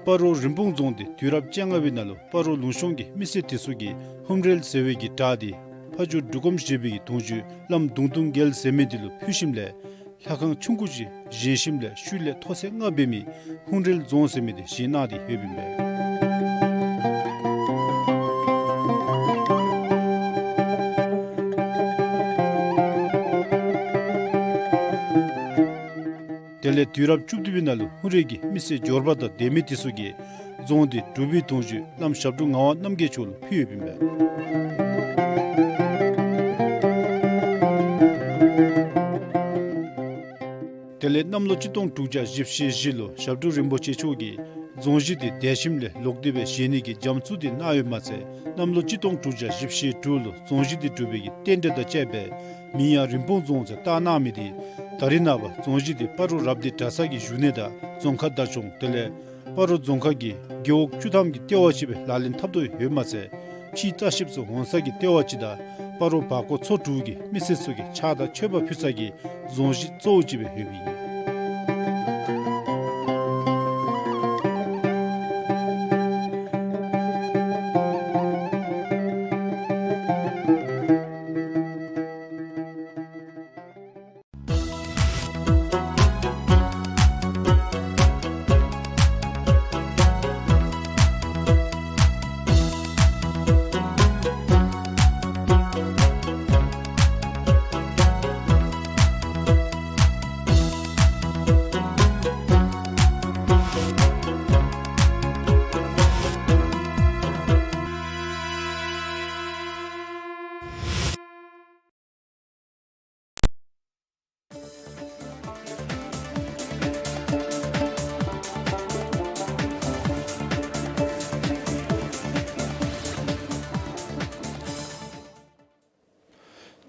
སྤ་རོ་རིན་སྤུངས་རྫོང་འདི་དུས་རབས་བཅོ་ལྔ་པའི་ནང་ལུ་སྤ་རོ་ལུང་གཤོང་གི་མི་སེར་དེ་ཚུ་གིས་ཧཱུྃ་རལ་ཟེར་བའི་གི་བྲག་འདི་ཕ་ཇོ་འབྲུག་སྒོམ་ཞེས་པའི་གི་དུང་ཕྱུར་བླམ་གདུང་དུང་རྒྱལ་ཟེར་མི་འདི་ལུ་ཕུལ་ཞིནམ་ལས་ལྷ་ཁང་ཆུང་ཀུ་ཅིག་བཞེངས་ཞིནམ་ལས་ཤུལ་ལས་ཐོག་ཚད་ལྔ་འབད་མི་ཧཱུྃ་རལ་རྫོང་ཟེར་མི་འདི་བཞེངས་གནང་སྟེ་ཡོདཔ་ཨིན་པས། དེ་ལས་དུས་རབས་བཅུ་བདུན་པའི་ནང་ལུ་ཧཱུྃ་རལ་གྱི་མི་སེར་འབྱོར་པ་དང་སྡེ་མི་དེ་ཚུ་གིས་རྫོང་འདི་འབྲུག་པའི་དུང་ཕྱུར་བླམ་ཞབས་དྲུང་ངག་དབང་རྣམ་རྒྱལ་མཆོག་ལུ་ཕུལ་ཡོདཔ་ཨིན་པས། དེ་ལས་གནམ་ལོ་གཅིག་སྟོང་དྲུག་བརྒྱ་བཞི་བཅུ་ཞེ་བཞི་ལུ་ཞབས་དྲུང་རིན་པོ་ཆེ་མཆོག་གིས་རྫོང་གཞི་འདི་དེ་ཞིནམ་ལས་ལོག་སྟེ་སྦེ་བཞེངས་ནི་གི་རྒྱ་མཚོ་འདི་གནང་ཡོདཔ་མ་ཚད་གནམ་ལོ་གཅིག་སྟོང་དྲུག་བརྒྱ་བཞི་བཅུ་ཞེ་དྲུག་ལུ་རྫོང་གཞི་འདི་གྲུབ་པའི་གི་རྟེན་འབྲེལ་དང་བཅས་པའི་མིང་ཡང་རིན་སྤུངས་རྫོང་ཟེར་བཏགས་གནང་མི་འདི་ད་རེས་ནངས་པ་རྫོང་གཞི་འདི་སྤ་རོ་རབ་སྡེ་གྲྭ་ཚང་གི་བཞུགས་གནས་དང་རྫོང་ཁ་བདག་སྐྱོང་དེ་ལས་སྤ་རོ་རྫོང་ཁག་གི་རྒེད་འོག་བཅུ་ཐམ་གྱི་ལྟེ་བ་ཅིག་སྦེ་ལག་ལེན་འཐབ་དོ་ཡོདཔ་མ་ཚད་ཕྱིའི་ལྟ་བཤལཔ་ཚུ་འོང་ས་གི་ལྟེ་བ་ཅིག་དང་སྤ་རོ་བར་སྐོར་ཚོ་དྲུག་གི་མི་སེར་ཚུ་གིས་ཕྱག་དང་མཆོད་པ་ཕུལ་ས་གི་རྫོང་གཞི་གཙོ་བོ་ཅིག་སྦེ་ཡོདཔ་ཨིན།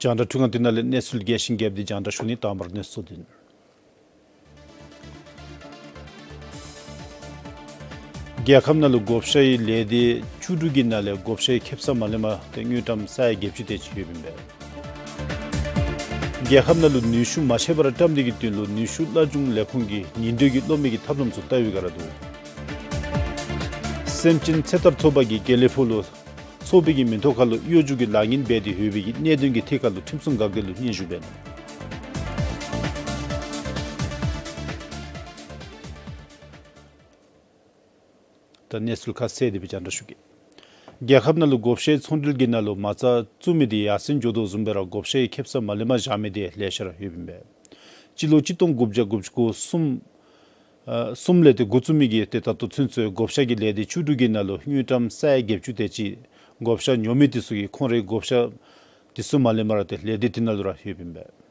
རྒྱང་བསྒྲགས་འཕྲུལ་ཁང་འདི་ནང་ལས་གནས་ཚུལ་རྒྱས་ཤིང་རྒྱསཔ་འདི་རྒྱང་བསྒྲགས་ཞུ་ནི། དང་པ་ར་གནས་ཚུལ་འདི། རྒྱལ་ཁབ་ནང་ལུ་བགོ་བཤའི་ལས་སྡེ་བཅུ་དྲུག་གི་ནང་ལས་བགོ་བཤའི་ཁེ་སང་མ་ལེན་པར་ཏེ་དངུལ་ཀྲམ་ས་ཡ་བརྒྱད་ཅུ་དེ་ཅིག་ཡོདཔ་ཨིན་པས། རྒྱལ་ཁབ་ནང་ལུ་ནུས་ཤུགས་མ་ཆད་པར་བཀྲམ་ནི་གི་དོན་ལུ་ནུས་ཤུགས་སླར་འབྱུང་ལས་ཁུངས་ཀྱིས་ཉིན་དྲོད་ཀྱི་གློག་མེ་གི་ཐབས་ལམ་ཚུ་བལྟ་བའི་བསྒང་ར་འདུག། སེམས་ཅན་ཚེ་ཐར་ཚོགས་པ་གིས་དགེ་ལེགས་ཕུག་ལུ་ཚོགས་པའི་གི་མིང་ཐོག་ཁར་ལུ་གཡོ་སྒྱུ་གི་ལཱ་ངན་འབད་དེ་ཡོད་པའི་གི་གནད་དོན་གྱི་ཐད་ཁར་ལུ་ཁྲིམས་སྲུང་འགག་སྡེ་ལུ་སྙན་ཞུ་འབད་ནུག། ད་གནས་ཚུལ་ཁ་གསལ་དེ་སྦེ་རྒྱང་བསྒྲགས་ཞུ་གེ། རྒྱལ་ཁབ་ནང་ལུ་བགོ་བཤའི་ཚོང་འབྲེལ་གྱི་ནང་ལུ་མ་རྩ་བཙུགས་མི་དེ་ཡར་སེང་འགྱོ་དོ་བཟུམ་སྦེ་ར་བགོ་བཤའི་ཁེ་སང་མ་ལེན་པར་བཞག་མི་དེ་ལེ་ཤ་ར་ཡོདཔ་ཨིན་པས། སྤྱི་ལོ་གཅིག་སྟོང་དགུ་བརྒྱ་དགུ་བཅུ་གོ་གསུམ་ཨ་གསུམ་ལས་ཏེ་འགོ་བཙུགས་མི་གིས་ཏེ་ད་ལྟོ་ཚུན་ཚོད་བགོ་བཤའ་གི་ལས་སྡེ་བཅུ་དྲུག་གི་ནང་ལུ་དངུལ་ཀྲམ་ས་ཡ་བརྒྱད་ཅུ་དེ་ཅིག་བགོ་བཤའ་ཉོ་མི་དེ་ཚུ་གིས་ཁོང་རའི་བགོ་བཤའ་དེ་ཚུ་མ་ལེན་པར་ཏེ་ལས་སྡེ་དེ་ནང་ལུ་ར་ཡོདཔ་ཨིན་པས།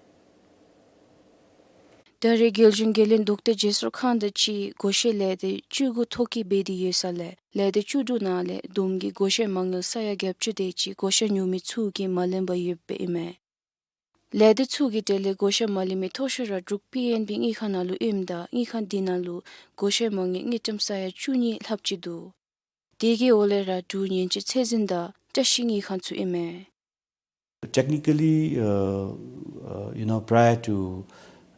ད་རེས་རྒྱལ་གཞུང་འགན་ལེན་དོགས་ཏེ་རྒྱལ་སྲུང་ཁང་དང་གཅིག་བགོ་བཤའི་ལས་སྡེ་བཅུ་དགུ་ཐོ་བཀོད་འབད་དེ་ཡོད་ས་ལས་ལས་སྡེ་བཅུ་དྲུག་ནང་ལས་བསྡོམས་ཀྱིས་བགོ་བཤའི་མ་དངུལ་ས་ཡ་བརྒྱད་ཅུ་དེ་ཅིག་བགོ་བཤའ་ཉོ་མི་ཚུ་གིས་མ་ལེན་པར་ཡོདཔ་ཨིན་མས། ལས་སྡེ་ཚུ་གི་གྲས་ལས་བགོ་བཤའ་མ་ལེན་མི་མཐོ་ཤོས་ར་འབྲུག་པི་ཨེན་བི་དངུལ་ཁང་ནང་ལུ་ཨིནམ་ད་དངུལ་ཁང་དེ་ནང་ལུ་བགོ་བཤའི་མ་དངུལ་དངུལ་ཀྲམ་ས་ཡ་བཅུ་གཉིས་ལྷགཔ་ཅིག་འདུག། དེ་གི་འོག་ལས་ར་འབྲུག་ཉེན་བཅོལ་ཚད་འཛིན་དང་བཀྲིས་དངུལ་ཁང་ཚུ་ཨིན་མས། Technically, uh, uh, you know, prior to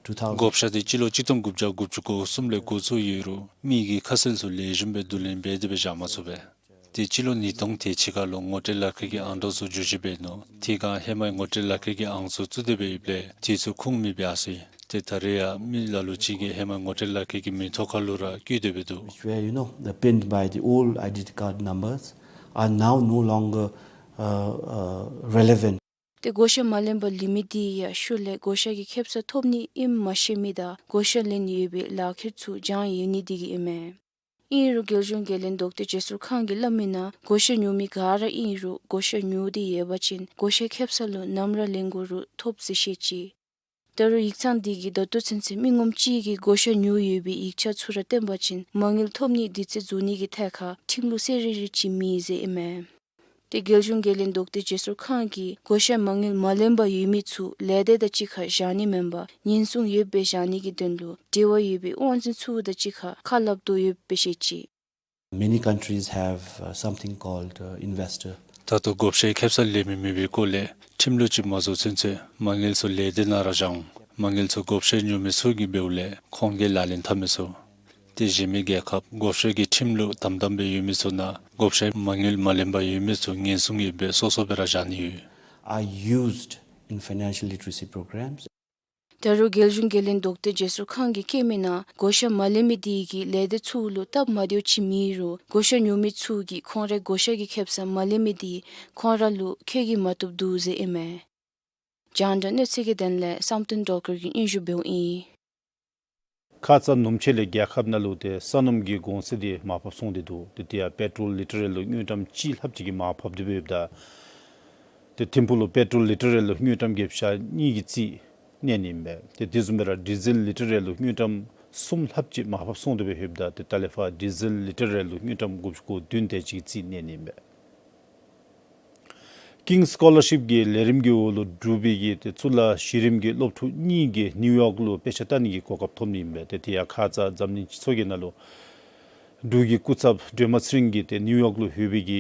two thousand བགོ་བཤའ་དེ་སྤྱི་ལོ་གཅིག་སྟོང་དགུ་བརྒྱ་དགུ་བཅུ་གོ་གསུམ་ལས་འགོ་བཙུགས་ཡོད་རུང་མི་གི་ཁ་གསལ་ཚུ་ལེགས་ཤོམ་སྦེ་བསྡུ་ལེན་འབད་དེ་སྦེ་བཞག་མ་ཚུགས་པས། ཏེ་སྤྱི་ལོ་ཉིས་སྟོང་དེ་ཅིག་ཁར་ལུ་ངོ་སྤྲོད་ལག་ཁྱེར་གྱི་ཨང་གྲངས་ཚུ་བསྒྱུར་བཅོས་འབད་ནུག། དེ་སྒང་ཧེ་མའི་ངོ་སྤྲོད་ལག་ཁྱེར་གྱི་ཨང་ཚུ་བཙུགས་ཏེ་སྦེ་ཡོདཔ་ལས་དེ་ཚུ་ཁུངས་མེད་སྦེ་ཨ་སོ་ཡི། ཏེ་ད་རེས་ཡང་མི་ལ་ལུ་ཅིག་གིས་ཧེ་མའི་ངོ་སྤྲོད་ལག་ཁྱེར་གྱི་མིང་ཐོག་ཁར་ལུ་ར་བཀོད་དེ་སྦེ་འདུག། Which were, you know, the pinned by the old I D card numbers are now no longer, uh, uh, relevant. ཏེ་བགོ་བཤའི་མ་ལེན་པར་ལུས་མི་དེ་ཡང་ཤུལ་ལས་བགོ་བཤའ་གི་ཁེ་སང་ཐོབ་ནི་ཨིནམ་མ་ཤེས་མི་དང་བགོ་བཤའ་ལེན་ཡོད་པའི་ལག་ཁྱེར་ཚུ་བྱང་ཡོད་ནི་དེ་གིས་ཨིན་མས། ཨིན་རུང་རྒྱལ་གཞུང་འགན་ལེན་དོགས་ཏེ་རྒྱལ་སྲུང་ཁང་གིས་སླབ་མིའི་ནང་བགོ་བཤའ་ཉོ་མི་ག་ར་ཨིན་རུང་བགོ་བཤའ་ཉོ་སྟེ་ཡོད་པ་ཅིན་བགོ་བཤའི་ཁེ་སང་ལུ་ནམ་ར་ལེན་དགོ་རུང་ཐོབ་ཟེར་བཤད་ཅི། ད་རུང་ཡིག་ཚང་དེ་གིས་ད་ལྟོ་ཚུན་ཚོད་མི་ངོམ་གཅིག་གིས་བགོ་བཤའ་ཉོ་ཡོད་པའི་ཡིག་ཆ་ཚུ་ར་སྟོན་པ་ཅིན་མ་དངུལ་ཐོབ་ནིའི་དུས་ཚོད་རྫོགས་ནི་གི་ཐད་ཁར་ཁྲིམས་ལུགས་གསལ་རི་རི་ཅིག་མེད་ཟེར་ཨིན་མས། ཏེ་རྒྱལ་གཞུང་འགན་ལེན་དོགས་ཏེ་རྒྱལ་སྲུང་ཁང་གིས་བགོ་བཤའ་མ་དངུལ་མ་ལེན་པར་ཡོད་མི་ཚུ་ལས་སྡེ་དང་གཅིག་ཁར་བཞག་ནི་མེན་པར་ཉེན་སྲུང་ཡོདཔ་སྦེ་བཞག་ནི་གི་དོན་ལུ་འབྲེལ་བ་ཡོད་པའི་དབང་འཛིན་ཚུ་དང་གཅིག་ཁར་ཁ་སླབ་དོ་ཡོདཔ་སྦེ་བཤད་ཅི། Many countries have, uh, something called, uh, investor. ད་ལྟོ་བགོ་བཤའི་ཁེ་སང་ལེན་མི་མེད་པའི་སྐོར་ལས་ཁྲིམས་ལུགས་ཅིག་མ་བཟོ་ཚུན་ཚོད་མ་དངུལ་ཚུ་ལས་སྡེ་ནང་ར་བཞག་འོང་། མ་དངུལ་ཚུ་བགོ་བཤའ་ཉོ་མི་ཚུ་གིས་འབདཝ་ལས་ཁོང་གིས་ལག་ལེན་འཐབ་མི་ཚུགས། ཏེ་གཞན་མི་རྒྱལ་ཁབ་བགོ་བཤའ་གི་ཁྲིམས་ལུགས་དམ་དམ་སྦེ་ཡོད་མི་ཚུ་ནང་བགོ་བཤའི་མ་དངུལ་མ་ལེན་པར་ཡོད་མི་ཚུ་ཉེན་སྲུང་ཡོདཔ་སྦེ་སོ་སོ་སྦེ་ར་བཞག་ནི་ཡོད། Are used in financial literacy programs. ད་རུང་རྒྱལ་གཞུང་འགན་ལེན་དོགས་ཏེ་རྒྱལ་སྲུང་ཁང་གིས་བཀོད་མིའི་ནང་བགོ་བཤའ་མ་ལེན་མི་དེ་གིས་ལས་སྡེ་ཚུ་ལུ་སྟབས་མ་བདེཝ་ཅིག་མེད་རུང་བགོ་བཤའ་ཉོ་མི་ཚུ་གིས་ཁོང་རའི་བགོ་བཤའ་གི་ཁེ་སང་མ་ལེན་མི་དེ་ཁོང་ར་ལུ་ཁེ་གི་མ་བཏུབ་འདུག་ཟེར་ཨིན་མས། རྒྱང་བསྒྲགས་གནས་ཚུལ་གྱི་དོན་ལས་བསམ་གཏན་སྒྲོལ་དཀར་གྱིས་སྙན་ཞུ་འབདཝ་ཨིན། ཁ་ཙ་ནུབ་ཕྱེད་ལས་རྒྱལ་ཁབ་ནང་ལུ་ཏེ་སོ་ནམ་གྱི་གོང་ཚད་དེ་མར་ཕབ་སོང་སྟེ་འདུག། ཏེ་དེ་ཡང་པེ་ཊོལ་ལི་ཊར་རེ་ལུ་དངུལ་ཀྲམ་གཅིག་ལྷགཔ་ཅིག་གིས་མར་ཕབ་སྟེ་སྦེ་ཡོདཔ་ད། ཏེ་ཐིམ་ཕུག་ལུ་པེ་ཊོལ་ལི་ཊར་རེ་ལུ་དངུལ་ཀྲམ་བརྒྱད་ཅུ་གྱ་གཉིས་ཀྱི་རྩིས་གནས་ནི་ཨིན་པས། ཏེ་དེ་བཟུམ་སྦེ་ར་ཌི་ཟེལ་ལི་ཊར་རེ་ལུ་དངུལ་ཀྲམ་གསུམ་ལྷགཔ་ཅིག་མར་ཕབ་སོང་སྟེ་སྦེ་ཡོདཔ་ད། ཏེ་ད་ལས་ཕར་ཌི་ཟེལ་ལི་ཊར་རེ་ལུ་དངུལ་ཀྲམ་དགུ་བཅུ་གོ་བདུན་དེ་ཅིག་གི་རྩིས་གནས་ནི་ཨིན་པས། ཀིང་སི་སི་ཀོ་ལར་ཤིཔ་གི་ལས་རིམ་གྱི་འོག་ལུ་འབྲུག་པའི་གི་ཏེ་གཙུག་ལག་གཞི་རིམ་གྱི་སློབ་ཕྲུག་གཉིས་ཀྱིས་ནིའུ་ཡོག་ལུ་དཔེ་ཆ་ལྟ་ནི་གི་གོ་སྐབས་ཐོབ་ནི་ཨིན་པས། ཏེ་དེ་ཡང་ཁ་ཙ་འཛམ་གླིང་སྤྱི་ཚོགས་ཀྱི་ནང་ལུ་འབྲུག་གི་སྐུ་ཚབ་སྒྲོལ་མ་ཚེ་རིང་གིས་ཏེ་ནིའུ་ཡོག་ལུ་ཡོད་པའི་གི་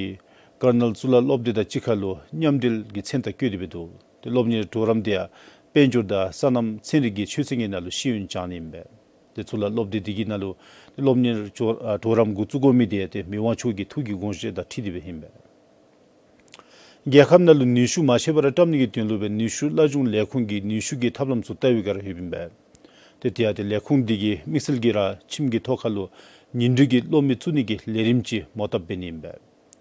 ཀར་ནལ་གཙུག་ལག་སློབ་སྡེ་དང་གཅིག་ཁར་ལུ་མཉམ་འབྲེལ་གྱི་མཚན་རྟགས་བཀོད་དེ་སྦེ་འདུག། ཏེ་སློབ་གཉེར་གྲོགས་རམ་དེ་ཡང་དཔལ་འབྱོར་དང་སོ་ནམ་ཚན་རིག་གི་ཆོས་ཚན་གྱི་ནང་ལུ་ཤེས་ཡོན་སྦྱང་ནི་ཨིན་པས། ཏེ་གཙུག་ལག་སློབ་སྡེ་དེ་གི་ནང་ལུ་སློབ་གཉེར་གྲོགས་ཨ་གྲོགས་རམ་འགོ་བཙུགས་དགོ་མི་དེ་ཏེ་མི་དབང་མཆོག་གི་ཐུགས་ཀྱི་དགོངས་བཞེད་དང་འཁྲིལ་ཏེ་སྦེ་ཨིན་པས། རྒྱལ་ཁབ་ནང་ལུ་ནུས་ཤུགས་མ་ཆད་པར་བཀྲམ་ནི་གི་དོན་ལུ་སྦེ་ནུས་ཤུགས་སླར་འབྱུང་ལས་ཁུངས་ཀྱིས་ནུས་ཤུགས་ཀྱི་ཐབས་ལམ་ཚུ་བལྟ་བའི་བསྒང་ར་ཡོདཔ་ཨིན་པས། ཏེ་དེ་ཡང་ཏེ་ལས་ཁུངས་དེ་གིས་དམིགས་བསལ་གྱིས་ར་ཁྱིམ་གྱི་ཐོག་ཁར་ལུ་ཉིན་དྲོད་ཀྱི་གློག་མེ་བཙུགས་ནི་གི་ལས་རིམ་ཅིག་མོ་བཏབ་འབད་ནི་ཨིན་པས།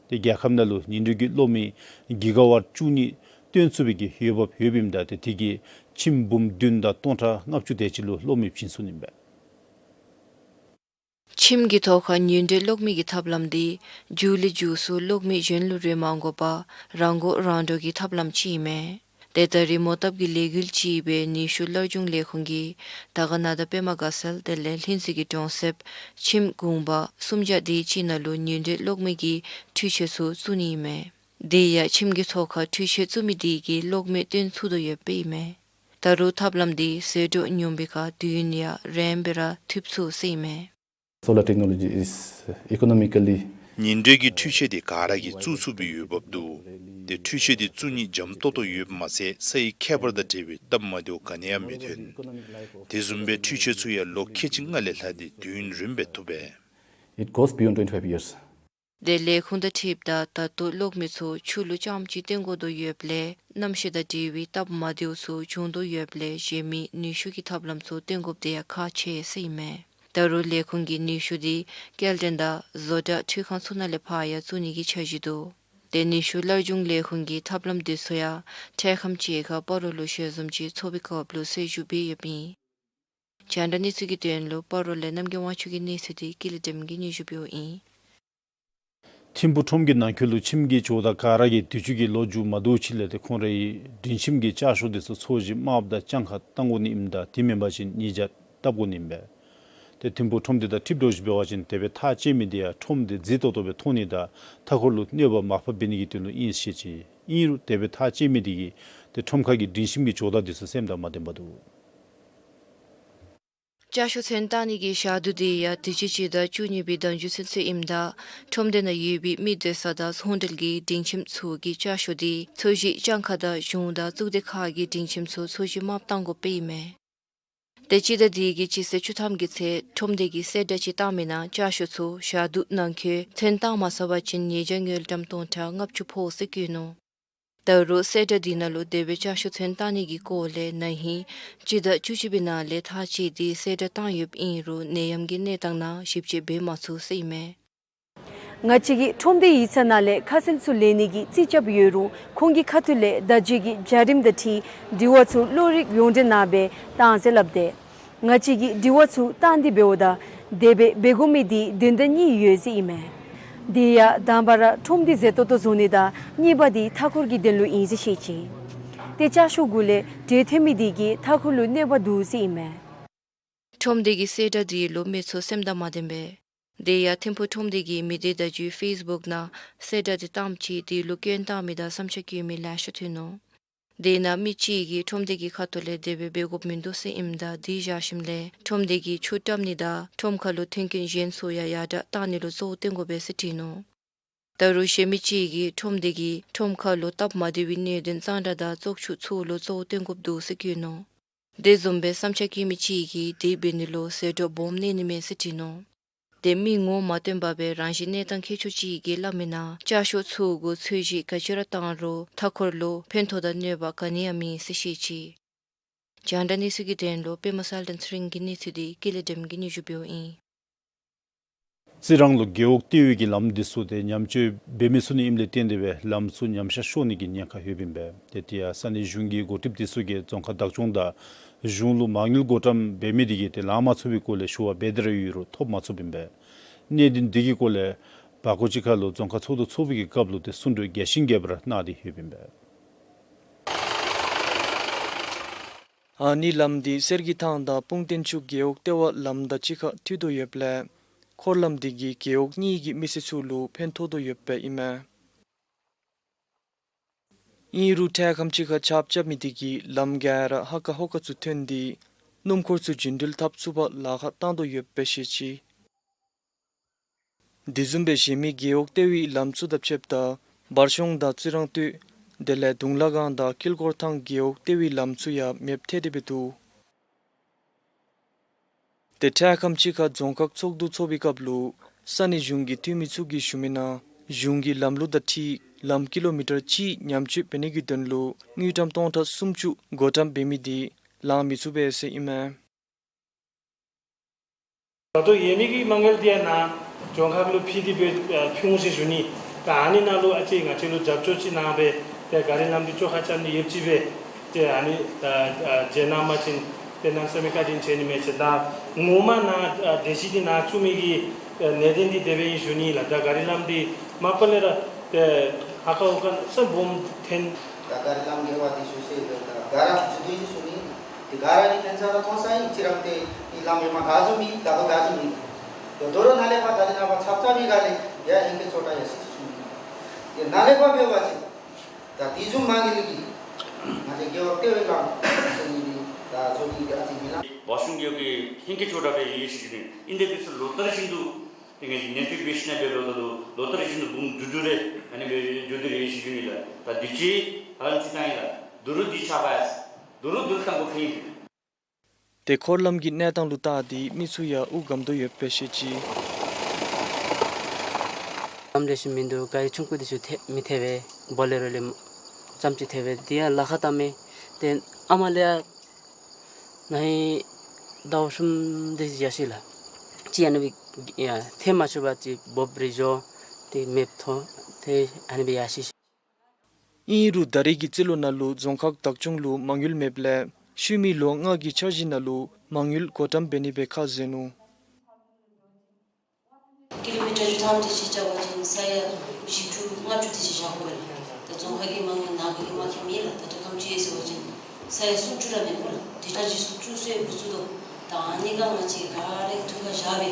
ཏེ་རྒྱལ་ཁབ་ནང་ལུ་ཉིན་དྲོད་ཀྱི་གློག་མེ་གི་ག་ཝཊ་བཅུ་གཉིས་བཏོན་ཚུགས་པའི་གི་འོས་འབབ་ཡོདཔ་ཨིནམ་ད་ཏེ་དེ་གིས་ཁྱིམ་འབུམ་བདུན་དང་སྟོང་ཕྲག་ལྔ་བཅུ་དེ་ཅིག་ལུ་གློག་མེ་བྱིན་ཚུགས་ནི་ཨིན་པས། ཁྱིམ་གྱི་ཐོག་ཁར་ཉིན་དྲོད་གློག་མེ་གི་ཐབས་ལམ་དེ་མཇུག་ལས་མཇུག་སུ་གློག་མེ་གཞན་ལུ་རེ་མ་དགོ་པར་རང་མགོ་རང་འདྲོངས་ཀྱི་ཐབས་ལམ་ཅིག་ཨིན་མས། ཏེ་ད་རེས་མོ་བཏབ་ཀྱི་ལས་འགུལ་ཅིག་སྦེ་ནུས་ཤུགས་སླར་འབྱུང་ལས་ཁུངས་ཀྱིས་དར་དཀར་ན་དང་པདྨ་དགའ་ཚལ་དེ་ལས་ལྷུན་རྩེ་གི་གྲོང་གསེབ་ཁྱིམ་གུང་པ་སུམ་བརྒྱ་དེ་ཅིག་ནང་ལུ་ཉིན་དྲོད་གློག་མེ་གི་འཕྲུལ་ཆས་ཚུ་བཙུགས་ནི་ཨིན་མས། དེ་ཡང་ཁྱིམ་གྱི་ཐོག་ཁར་འཕྲུལ་ཆས་བཙུགས་མི་དེ་གིས་གློག་མེ་བཏོན་ཚུགས་དོ་ཡོདཔ་ཨིན་མས། ད་རུང་ཐབས་ལམ་དེ་ཟད་འགྲོ་ཉུང་བའི་ཁར་དུས་ཡུན་ཡང་རིངམོ་སྦེ་ར་ཐུབ་ཚུགས་ཟེར་ཨིན་མས། Solar technology is economically ཉིམ་དྲོད་ཀྱི་འཕྲུལ་ཆས་དེ་ག་ར་གིས་བཙུགས་ཚུགས་པའི་འོས་འབབ་འདུག། དེ་འཕྲུལ་ཆས་དེ་བཙུགས་ནི་འཇམ་ཏོག་ཏོ་ཡོདཔ་མ་ཚད་ས་ཡི་ཁྱད་པར་དང་འབྲེལ་བའི་སྟབས་མ་བདེཝ་ག་ནི་ཡང་མི་ཐོན། དེ་བཟུམ་སྦེ་འཕྲུལ་ཆས་ཚུ་ཡང་ལོ་ཁལ་གཅིག་ལྔ་ལས་ལྷག་སྟེ་དུས་ཡུན་རིངམོ་སྦེ་ཐུབ་པས། It goes beyond twenty-five years. དེ་ལས་ཁུངས་དང་འཁྲིལཝ་ད་ད་ལྟོ་གློག་མེ་ཚུ་ཆུ་ལུ་རྐྱངམ་ཅིག་བཏོན་དགོ་དོ་ཡོདཔ་ལས་གནམ་གཤིས་དང་འབྲེལ་བའི་སྟབས་མ་བདེཝ་ཚུ་འབྱུང་དོ་ཡོདཔ་ལས་གཞན་མི་ནུས་ཤུགས་ཀྱི་ཐབས་ལམ་ཚུ་བཏོན་དགོཔ་དེ་ཡང་ཁག་ཆེ་ཟེར་ཨིན་མས། ད་རུང་ལས་ཁུངས་ཀྱིས་ནུས་ཤུགས་དེ་སྐྱེལ་འདྲེན་དང་བཟོ་གྲྭ་འཕྲུལ་ཁང་ཚུ་ནང་ལས་ཕར་ཡང་བཙུགས་ནི་གི་འཆར་གཞི་འདུག། དེ་ནུས་ཤུགས་སླར་འབྱུང་ལས་ཁུངས་ཀྱིས་ཐབས་ལམ་དེ་ཚུ་ཡང་འཕྲལ་ཁམས་ཅིག་ཁར་སྤ་རོ་ལུ་ཞལ་འཛོམས་ཅིག་ཚོགས་པའི་སྐབས་ལུ་གསལ་ཞུ་འབད་ཡོདཔ་ཨིན། རྒྱང་བསྒྲགས་གནས་ཚུལ་གྱི་དོན་ལུ་སྤ་རོ་ལས་རྣམ་རྒྱལ་དབང་ཕྱུག་གི་གནས་ཚུལ་དེ་ཀུན་ལེགས་སྒྲོལ་མ་གིས་སྙན་ཞུ་འབདཝ་ཨིན། ཐིམ་ཕུག་ཁྲོམ་གྱི་ནང་འཁོད་ལུ་ཁྱིམ་གྱི་ཇོ་བདག་ག་ར་གིས་དུས་ཅི་གི་ལོ་མཇུག་མ་བསྡུ་ཅིག་ལས་ཏེ་ཁོང་རའི་སྒྲིང་ཁྱིམ་གྱི་ལྕགས་ཤོག་དེ་ཚུ་ཚོས་གཞི་དམརཔོ་དང་ལྗང་ཁ་བཏང་དགོ་ནི་ཨིནམ་ད་དེ་མེན་པ་ཅིན་ཉེས་བྱ་བཏབ་དགོ་ནི་ཨིན་པས། ཏེ་ཐིམ་ཕུག་ཁྲོམ་སྡེ་དང་འཁྲིལ་འགྱོ་ཞིནམ་འབད་བ་ཅིན་དེ་སྦེ་ཐག་བཅད་མི་དེ་ཡང་ཁྲོམ་དེ་མཛེས་ཏོག་ཏོ་སྦེ་མཐོང་ནི་དང་མཐའ་འཁོར་ལུ་གནོད་པ་མ་ཕོགཔ་འབད་ནི་གི་དོན་ལུ་ཨིན་ཟེར་བཤད་ཅི། ཨིན་རུང་དེ་སྦེ་ཐག་བཅད་མི་དེ་གིས་ཏེ་ཁྲོམ་ཁ་གི་སྒྲིང་ཁྱིམ་གྱི་ཇོ་བདག་དེ་ཚུ་སེམས་དང་མ་ལྡན་པར་འདུག། ལྕགས་ཤོག་ཚོན་བཏང་ནི་གི་ཞག་དུས་དེ་ཡང་དུས་ཅི་སྤྱི་ཟླ་བཅུ་གཉིས་པའི་ཟླ་མཇུག་ཚུན་ཚོད་ཨིནམ་ད་ཁྲོམ་སྡེ་ནང་ཡོད་པའི་མི་སྡོད་ས་དང་ཚོང་འབྲེལ་གྱི་སྒྲིང་ཁྱིམ་ཚུ་གི་ལྕགས་ཤོག་དེ་ཚོས་གཞི་ལྗང་ཁ་དང་གཞུང་དང་གཙུག་སྡེ་ཁག་གི་སྒྲིང་ཁྱིམ་ཚུ་ཚོས་གཞི་དམརཔོ་བཏང་དགོཔ་ཨིན་མས། ཏེ་སྤྱི་ཟླ་འདི་གི་སྤྱི་ཚེས་བཅུ་ཐམ་གྱི་ཚེ་ཁྲོམ་སྡེ་གིས་གསལ་བསྒྲགས་ཅིག་བཏང་མི་ནང་ལྕགས་ཤོག་ཚུ་ཞག་དུས་ནང་འཁོད་ཚོན་བཏང་མ་ཚར་བ་ཅིན་ཉེས་བྱ་དངུལ་ཀྲམ་སྟོང་ཕྲག་ལྔ་བཅུ་ཕོག་ཟེར་བཀོད་ནུག། ད་རུང་གསལ་བསྒྲགས་འདི་ནང་ལུ་དེ་སྦེ་ལྕགས་ཤོག་ཚོན་བཏང་ནི་གི་སྐོར་ལས་ན་ཧིང་སྤྱི་ཟླ་བཅུ་གཅིག་པའི་ནང་ལས་ཐག་བཅད་དེ་གསལ་བསྒྲགས་བཏང་ཡོདཔ་ཨིན་རུང་ནད་ཡམས་ཀྱི་གནས་སྟངས་ནང་ཞིབ་དཔྱད་འབད་མ་ཚུགས་ཟེར་ཨིན་མས། ང་བཅས་ཀྱི་ཁྲོམ་སྡེ་ཡིག་ཚང་ནང་ལས་ཁ་ཟས་ཚུ་ལེན་ནི་གི་རྩིས་རྐྱབ་ཡོད་རུང་ཁོང་གི་ཁ་ཐུག་ལས་ཟླ་བརྒྱད་ཀྱི་བྱ་རིམ་དང་འཁྲིལ་དྲི་བ་ཚུ་བློ་རིག་ཡོངས་འབྲེལ་ནང་སྦེ་བཏང་ཟེར་སླབ་སྟེ། ང་བཅས་ཀྱིས་དྲི་བ་ཚུ་བཏང་སྟེ་འབདཝ་ད་དེ་སྦེ་འབད་དགོ་མི་དེ་དོན་དག་གཉིས་ཡོད་ཟེར་ཨིན་མས། དེ་ཡང་དང་པ་ར་ཁྲོམ་སྡེ་མཛེས་ཏོག་ཏོ་བཟོ་ནི་དང་གཉིས་པ་དེ་མཐའ་འཁོར་གྱི་དོན་ལུ་ཨིན་ཟེར་བཤད་ཅི། ཏེ་ལྕགས་ཤོག་གུ་ལས་དྲོད་ཐོན་མི་དེ་གིས་མཐའ་འཁོར་ལུ་གནོད་པ་འདུག་ཟེར་ཨིན་མས། ཁྲོམ་སྡེ་གི་གསལ་བསྒྲགས་དེ་ལུ་མི་ཚུ་སེམས་དང་མ་ལྡན་པས། དེ་ཡང་ཐིམ་ཕུག་ཁྲོམ་སྡེ་གིས་མི་སྡེ་བརྡ་བརྒྱུད་ཕེསི་བུཀ་ནང་གསལ་བསྒྲགས་དེ་བཏངམ་ཅིག་དེ་ལུ་སྐྱོན་བཏང་མི་དང་བསམ་འཆར་བཀོད་མི་ལེ་ཤ་ཐོན་ནུག། དེ་ནང་མི་གཅིག་གིས་ཁྲོམ་སྡེ་གི་ཁ་ཐུག་ལས་དེ་སྦེ་འབད་དགོཔ་མིན་འདུག་ཟེར་ཨིནམ་ད་དེ་བཞག་ཞིནམ་ལས་ཁྲོམ་སྡེ་གིས་ཆུ་བཀྲམ་ནི་དང་ཁྲོམ་ཁ་ལུ་མཐུན་རྐྱེན་གཞན་ཚུ་ཡང་ཡར་དྲག་བཏང་ནི་ལུ་གཙོ་བོ་བཏོན་དགོ་པས་ཟེར་བྲིས་ནུག། ད་རུང་གཞན་མི་གཅིག་གིས་ཁྲོམ་སྡེ་གིས་ཁྲོམ་ཁ་ལུ་སྟབས་མ་བདེ་བའི་གནད་དོན་གཙང་སྦྲ་དང་བཙོག་ཆུ་ཚུ་ལུ་གཙོ་བོ་བཏོན་དགོཔ་འདུག་ཟེར་བཀོད་ནུག། དེ་བཟུམ་སྦེ་བསམ་འཆར་བཀོད་མི་གཅིག་གིས་དེ་འབད་ནི་ལུ་ཟད་འགྲོ་སྦོམ་གནས་ནི་མས་ཟེར་བྲིས་ནུག། དེ་མི་ངོ་མ་སྟོན་པ་སྦེ་རང་བཞིན་གནས་སྟངས་མཁས་མཆོག་ཅིག་གིས་སླབ་མི་ནང་ལྕགས་ཤོག་ཚུ་གུ་ཚོས་གཞི་ག་ཅི་ར་བཏང་རུང་མཐའ་འཁོར་ལུ་ཕན་ཐོགས་དང་གནོད་པ་ག་ནི་ཡང་མེད་ཟེར་བཤད་ཅི། རྒྱང་བསྒྲགས་གནས་ཚུལ་གྱི་དོན་ལུ་པདྨ་གསལ་སྒྲོན་ཚེ་རིང་གི་གནས་ཚུལ་དེ་ཀུན་ལེགས་སྒྲོལ་མ་གིས་སྙན་ཞུ་འབདཝ་ཨིན། རྩི་རང་ལུ་རྒེད་འོག་ལྟེ་བའི་གི་ལམ་འདི་ཚུ་ཏེ་ཉམས་བཅོས་འབད་མི་ཚུགས་ནི་ཨིནམ་ལས་བརྟེན་ཏེ་སྦེ་ལམ་ཚུ་ཉམས་ཆག་ཤོར་ནི་གི་ཉེན་ཁ་ཡོདཔ་ཨིན་པས། ཏེ་དེ་ཡང་ས་གནས་གཞུང་གི་འགོ་ཁྲིདཔ་འདི་ཚུ་གིས་རྫོང་ཁག་བདག་སྐྱོང་དང་གཞུང་ལུ་མ་དངུལ་བགོ་བཀྲམ་འབད་མི་དེ་གིས་ཏེ་ལང་མ་ཚུགས་པའི་སྐོར་ལས་ཞུ་བ་འབད་དེ་ར་ཡོད་རུང་ཐོབ་མ་ཚུགསཔ་ཨིན་པས། གནད་དོན་འདི་གི་སྐོར་ལས་བར་སྐོར་ཅིག་ཁར་ལུ་རྫོང་ཁག་ཚོགས་འདུ་ཚོགས་པའི་གི་སྐབས་ལུ་ཏེ་གསུང་གྲོས་རྒྱས་ཤིང་རྒྱས་པ་ར་གནང་སྟེ་ཡོདཔ་ཨིན་པས། ཨ་ནི་ལམ་འདི་གསེར་གྱི་ཐང་དང་སྤུངས་རྟེན་ཆུ་རྒེད་འོག་ལྟེ་བ་ལམ་དང་གཅིག་ཁར་མཐུད་དོ་ཡོདཔ་ལས་འཁོར་ལམ་འདི་གིས་རྒེད་འོག་གཉིས་ཀྱི་མི་སེར་ཚུ་ལུ་ཕན་ཐོགས་དོ་ཡོདཔ་ཨིན་མས། ཨིན་རུང་འཕྲལ་ཁམས་ཅིག་ཁར་ཆརཔ་རྐྱབ་མི་དེ་གིས་ལམ་ག་ར་ཧ་ཀ་ཧོ་ཀ་ཚུ་ཐོན་ཏེ་སྣུམ་འཁོར་ཚུ་རྒྱུན་འགྲུལ་འཐབ་ཚུགས་པར་ལཱ་ཁག་བཏང་དོ་ཡོདཔ་སྦེ་བཤད་ཅི། དེ་བཟུམ་སྦེ་གཞན་མི་རྒེད་འོག་ལྟེ་བའི་ལམ་ཚུ་དང་ཕྱདཔ་ད་འབར་གཤོང་དང་རྩི་རང་སྟོད་དེ་ལས་དུང་ལ་སྒང་དང་དཀྱིལ་འཁོར་ཐང་རྒེད་འོག་ལྟེ་བའི་ལམ་ཚུ་ཡང་མེདཔ་ཐལ་ཏེ་སྦེ་འདུག། ཏེ་འཕྲལ་ཁམས་ཅིག་ཁར་རྫོང་ཁག་ཚོགས་འདུ་ཚོགས་པའི་སྐབས་ལུ་ས་གནས་གཞུང་གི་འཐུས་མི་ཚུ་གིས་ཞུ་མི་ནང་གཞུང་གི་ལམ་ལུགས་དང་འཁྲིལ་ལམ་ཀི་ལོ་མི་ཊར་གཅིག་ཉམས་བཅོས་འབད་ནི་གི་དོན་ལུ་དངུལ་ཀྲམ་སྟོང་ཕྲག་སུམ་ཅུ་བགོ་བཀྲམ་འབད་མི་དེ་ལང་མི་ཚུགས་པས་ཟེར་ཨིན་མས། ད་ལྟོ་ཡོད་ནི་གི་མ་དངུལ་དེ་ཡང་ནཱ་རྫོང་ཁག་ལུ་ཕུལ་ཏེ་སྦེ་ཕུལ་འོང་ཟེར་ཞུ་ནི། ད་ཨ་ནི་ནང་ལུ་ཨ་ཙི་ང་བཅས་ལུ་རྒྱབ་སྐྱོར་ཅིག་གནང་སྦེ་ཏེ་ག་རི་ལམ་འདི་བཅོ་ཁ་རྐྱབ་ནི་ཡོདཔ་ཅིག་སྦེ་ཏེ་ཨ་ནི་ད་མཇལ་གནང་བ་ཅིན་ཏེ་གནམ་མེད་ས་མེད་བཀའ་དྲིན་ཆེ་ནི་མས་ཟེར། ད་ངོ་མ་ནཱ་གྲོས་གཞི་འདི་ནཱ་བཙུགས་མི་གི་གནད་དོན་འདི་དེ་སྦེ་ཨིན་ཞུ་ནི་ལགས། ད་ག་རི་ལམ་འདི་མ་པ་ལས་ར་ཏེ་ཧ་ཀ་ཧོ་ཀ་ས་སྦོམ་ཐོན། ད་ག་རི་ལམ་འགྱོ་བ་འདི་ཞུ་ཟེར་ད་ག་ར་ཞུ་འདི་ཞུ་ནི། ཏེ་ག་ར་གིས་ཕན་ཚུན་ད་མཐོང་ས་ཨིན། ཅི་རང་ཏེ་ཨི་ལམ་ཡོད་མ་ག་ཟུམ་མི་ད་ལྟོ་ག་ཟུམ་མི་ད་དོ་རུང་ནཱ་ལས་ཕར་ད་ཏེ་ནཱ་ཕར་ཚབ་ཚབ་མི་ག་ལས་ཡ་ཨིན་ཏེ་ཚོ་ད་ཡ་སི་ཅིག་ཞུ་ནི། ཏེ་ནཱ་ལས་ཕར་འབད་བ་ཅིན་ད་དེ་བཟུམ་མ་གི་ལུགས་ཀྱི་ང་བཅས་རྒེད་འོག་ལྟེ་བའི་ལམ་ཟེར་མི་འདི་ད་བཟོ་ནི་འདི་ཨ་ཙི་མི་ལང་། བ་གཞུང་རྒེད་འོག་གི་ཧིང་གི་ཆོས་གྲྭ་སྦེ་ཡོད་ཟེར་ཞུ་ནི། ཨིན་ཏེ་འདི་ཚུ་ལོ་ལྟར་བཞིན་དུ་ཏེ་ངེ་གི་ནེ་ཊིབ་བི་ཤི་ནང་འབད་ལོ་ད་ལོ་ལོ་ལྟར་བཞིན་དུ་འབུམ་དྲུག་དྲུག་རེ་ཨ་ནི་སྦེ་འགྱོ་དོ་རེ་ཟེར་ཞུ་ནི་ལགས། ད་དུས་ཅི་ཧ་ལམ་ཅིག་བཏང་ཡི་ལགས། དུ་རུ་འདི་ཆག་པས། དུ་རུ་དུ་རུ་བཏང་དགོ་ཁེ་ཨིན། ཏེ་འཁོར་ལམ་གྱི་གནས་སྟངས་ལུ་བལྟ་སྟེ་མི་ཚུ་ཡང་དབུགས་སྒམ་དོ་ཡོདཔ་སྦེ་བཤད་ཅི། ལམ་ལེགས་ཤོམ་མིན་འདུག། ག་རི་ཆུང་ཀུ་འདི་ཚུ་ཐེ་མི་ཐེག་པས། བོ་ལེ་རོ་ལས་ཙམ་ཅིག་ཐེག་པས། དེ་ཡང་ལཱ་ཁག་བཏངམ་མས། ཏེ་ཨ་མ་ལས་ཡང་ནཱ་ཧིང་ཟླཝ་གསུམ་དེ་ཅིག་ཡར་སོ་ཡི་ལགས། ཅིག་ཨ་ནི་སྦེ་ཡར་ཐེག་མ་ཆོག་པར་ཅིག་འབོབ་རེ་འགྱོ། ཏེ་མེདཔ་ཐོབ། ཏེ་ཨ་ནི་སྦེ་ཡར་སོ་ཡི། ཨིན་རུང་ད་རེས་ཀྱི་རྩིས་ལོ་ནང་ལུ་རྫོང་ཁག་བདག་སྐྱོང་ལུ་མ་དངུལ་མེདཔ་ལས་ཤུལ་མའི་ལོ་ལྔ་གི་འཆར་གཞི་ནང་ལུ་མ་དངུལ་བགོ་བཀྲམ་འབད་ནི་སྦེ་ཁས་བླངས་ནུག། ཀི་ལོ་མི་ཊར་བཅུ་ཐམ་དེ་ཅིག་རྐྱབ་པ་ཅིན་ས་ཡ་བཞི་བཅུ་ལྔ་བཅུ་དེ་ཅིག་བཞག་དགོ་པས་ལགས། ད་རྫོང་ཁག་གི་མ་དངུལ་ནང་འཁོད་ཀྱི་མ་ཁེ་མེད་ལགས། ད་ཐོག་ཁམས་ཅིག་ཡོད་ཟེར་བ་ཅིན་ས་ཡ་སུམ་ཅུ་ར་མེན་པ་ལགས། དེ་འཆར་གཞི་སུམ་ཅུ་སོ་ཡི་འགོ་བཙུགས་དོ། ད་ཨ་ནི་ག་ང་བཅས་ག་ར་གི་ཐུགས་ཁར་བཞག་སྦེ་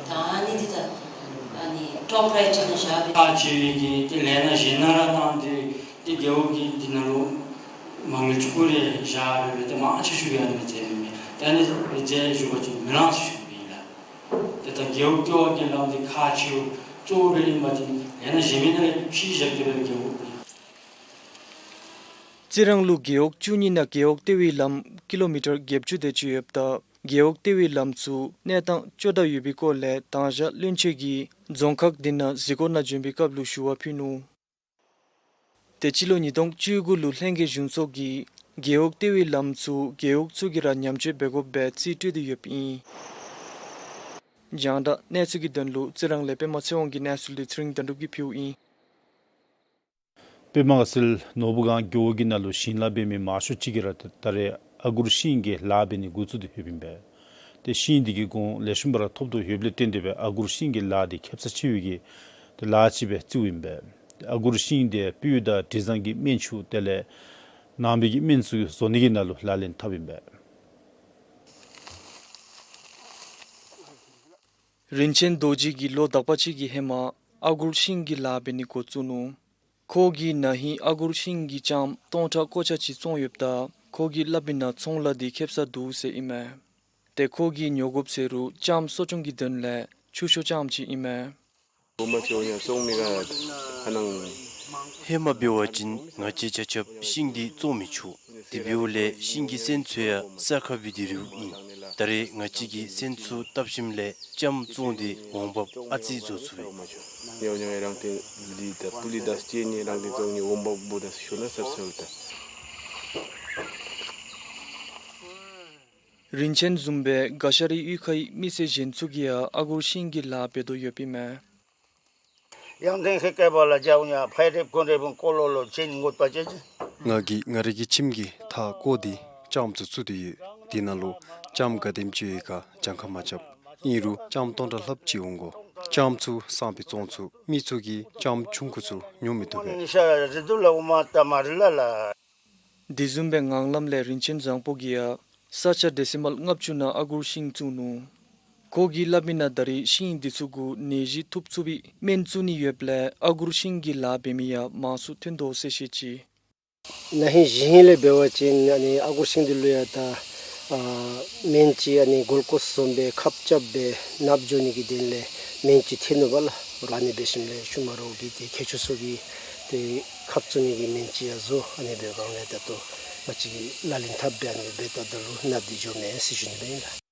ད་ཨ་ནི་འདི་ད་ཨ་ནི་ཊོབ་པ་རའི་ཊི་ནང་བཞག་སྦེ། ཁག་ཆེ་བའི་གི་ཏེ་ལས་སྣ་གཞན་ནང་ར་བཏང་སྟེ་ཏེ་རྒེད་འོག་གི་འདི་ནང་ལུ་མ་དངུལ་ཆུང་ཀུ་རེ་བཞག་སྦེ་སྦེ་ཏེ་མང་ཆེ་ཤོས་ཀྱིས་ཨ་ནི་མཛད་མི་མས། ཏེ་ཨ་ནི་སྦེ་མཛད་ཞུ་བ་ཅིན་མི་ལང་ཟེར་ཞུ་ནི་ཨིན་ལགས། ཏེ་ད་རྒེད་འོག་ལྟེ་བ་གི་ལམ་འདི་ཁག་ཆེཝ་གཙོ་བོ་སྦེ་ཨིན་པ་ཅིན་ལས་སྣ་གཞན་མི་ནང་ལས་ཕྱེ་བཞག་སྟེ་སྦེ་རྒེད་འོག་རྩི་རང་ལུ་རྒེད་འོག་བཅུ་གཉིས་ནང་རྒེད་འོག་ལྟེ་བའི་ལམ་ཀི་ལོ་མི་ཊར་བརྒྱད་ཅུ་དེ་ཅིག་ཡོདཔ་ད་རྒེད་འོག་ལྟེ་བའི་ལམ་ཚུ་གནས་སྟངས་སྐྱོ་དྲགས་ཡོད་པའི་སྐོར་ལས་དང་ཞག་བློན་ཆེན་གྱིས་རྫོང་ཁག་འདི་ནང་གཟིགས་སྐོར་ནང་བྱོན་པའི་སྐབས་ལུ་ཞུ་བ་ཕུལ་ནུག། ཏེ་སྤྱི་ལོ་ཉིས་སྟོང་བཅུ་དགུ་ལུ་ལྷན་རྒྱས་གཞུང་ཚོགས་ཀྱིས་རྒེད་འོག་ལྟེ་བའི་ལམ་ཚུ་རྒེད་འོག་ཚུ་གིས་ར་ཉམས་བཅོས་འབད་དགོཔ་སྦེ་རྩིས་སྤྲོད་དེ་ཡོདཔ་ཨིན། རྒྱང་བསྒྲགས་གནས་ཚུལ་གྱི་དོན་ལུ་རྩི་རང་ལས་པདྨ་ཚེ་དབང་གི་གནས་ཚུལ་འདི་ཚེ་རིང་དོན་གྲུབ་ཀྱིས་ཕུལཝ་ཨིན། པདྨ་དགའ་ཚལ་ནོར་བུ་སྒང་རྒེད་འོག་གི་ནང་ལུ་ཞིང་ལཱ་འབད་མི་མང་ཤོས་ཅིག་གིས་ར་ད་རེས་ཨ་གུར་ཤིང་གི་ལཱ་འབད་ནི་འགོ་བཙུགས་ཏེ་ཡོདཔ་ཨིན་པས། ཏེ་ཤིང་འདི་གི་གོང་ལེགས་ཤོམ་སྦེ་ར་ཐོབ་དོ་ཡོདཔ་ལས་བརྟེན་ཏེ་སྦེ་ཨ་གུར་ཤིང་གི་ལཱ་འདི་ཁེབ་ས་ཆེ་བའི་གི་ཏེ་ལཱ་ཅིག་སྦེ་བརྩིཝ་ཨིན་པས། ཨ་གུར་ཤིང་འདི་སྤོས་དང་དྲི་བཟང་གི་སྨན་ཆུ་དེ་ལས་ནང་པའི་གི་སྨན་ཚུ་བཟོ་ནི་གི་ནང་ལུ་ལག་ལེན་འཐབ་ཨིན་པས། རིན་ཆེན་རྡོ་རྗེ་གིས་ལོ་དག་པ་ཅིག་གི་ཧེ་མ་ཨ་གུར་ཤིང་གི་ལཱ་འབད་ནི་འགོ་བཙུགས་ནུག། ཁོ་གིས་ན་ཧིང་ཨ་གུར་ཤིང་གི་ལྕངམ་སྟོང་ཕྲག་ཀོ་ཆ་ཅིག་བཙོངས་ཡོདཔ་ད་ཁོ་གིས་སླབ་མི་ནང་ཚོང་ལཱ་འདི་ཁེབ་ས་འདུག་ཟེར་ཨིན་མས། ཏེ་ཁོ་གིས་ཉོ་དགོཔ་ཟེར་རུང་ལྕངམ་གསོ་སྐྱོང་གི་དོན་ལས་ཆུ་ཤོག་ལྕངམ་ཅིག་ཨིན་མས། ཧེ་མ་འབད་བ་ཅིན་ང་བཅས་ཆ་ཁྱབ་ཤིང་འདི་བཙོང་མི་ཆོག། དེ་འབདཝ་ལས་ཤིང་གི་སོན་ཚུ་ཡང་ས་ཁར་བུད་དེ་རེཝ་ཨིན། ད་རེས་ང་བཅས་ཀྱིས་སོན་ཚུ་བཏབ་ཞིནམ་ལས་ལྕངམ་བཙོངས་ཏེ་འོང་འབབ་ཨ་ཙི་བཟོ་ཚུགས་པས། རིན་ཆེན་བཟུམ་སྦེ་དགའ་ཤ་རའི་གཡུས་ཁའི་མི་སེར་གཞན་ཚུ་གིས་ཡང་ཨ་གུར་ཤིང་གི་ལཱ་འབད་དོ་ཡོདཔ་ཨིན་མས། ང་གིས་ང་རའི་གི་ཁྱིམ་གྱི་མཐའ་བསྐོར་ཏེ་ལྕངམ་ཚུ་བཙུགས་ཏེ་ཡོད། དེ་ནང་ལུ་ལྕངམ་ག་དེམ་ཅིག་ཡོད་ག་གྱངས་ཁ་མ་རྐྱབ། ཨིན་རུང་ལྕངམ་སྟོང་ཕྲག་ལྷགཔ་ཅིག་འོང་དགོ། ལྕངམ་ཚུ་སངས་སྦེ་བཙོང་ཚུགས། མི་ཚུ་གིས་ལྕངམ་ཆུང་ཀུ་ཚུ་ཉོ་མི་བཏུབ་པས། དེ་བཟུམ་སྦེ་ངང་ལམ་ལས་རིན་ཆེན་བཟང་པོ་གིས་ཡང་ས་ཆ་ཌེ་སི་མཱལ་ལྔ་བཅུ་ནང་ཨ་གུར་ཤིང་བཙུགས་ནུག། ཁོ་གིས་སླབ་མི་ནང་ད་རེས་ཤིང་འདི་ཚུ་གུ་ནད་གཞི་ཐུབ་ཚུགས་པའི་སྨན་བཙུགས་ནི་ཡོདཔ་ལས་ཨ་གུར་ཤིང་གི་ལཱ་འབད་མི་ཡང་མང་སུ་ཐོན་དོ་ཟེར་བཤད་ཅི། ན་ཧིང་གཞེས་ཧིང་ལས་འབད་བ་ཅིན་ཨ་ནི་ཨ་གུར་ཤིང་འདི་ལུ་ཡང་ད་ཨ་སྨན་ཅིག་ཨ་ནི་གོལ་ཀོས་བཟུམ་སྦེ་ཁབ་རྐྱབ་སྦེ་ནགཔ་འགྱོ་ནི་གི་དོན་ལས་སྨན་ཅིག་ཐོན་ནུག་པ་ལགས། ཨ་ནི་འབད་ཞིནམ་ལས་ཤུལ་མ་རོགས་ཀྱིས་ཏེ་མཁས་མཆོག་ཚུ་གིས་ཏེ་ཁབ་བཙུགས་ནི་གི་སྨན་ཅིག་ཡང་བཟོ། ཨ་ནི་འབད་སྒང་ལས་ད་ལྟོ་ང་བཅས་ལག་ལེན་འཐབ་སྦེ་ཨ་ནི་འབད་ད་ད་ལུ་ནགཔ་འདི་འགྱོཝ་མས་ཟེར་ཞུ་ནི་ཨིན་ལགས།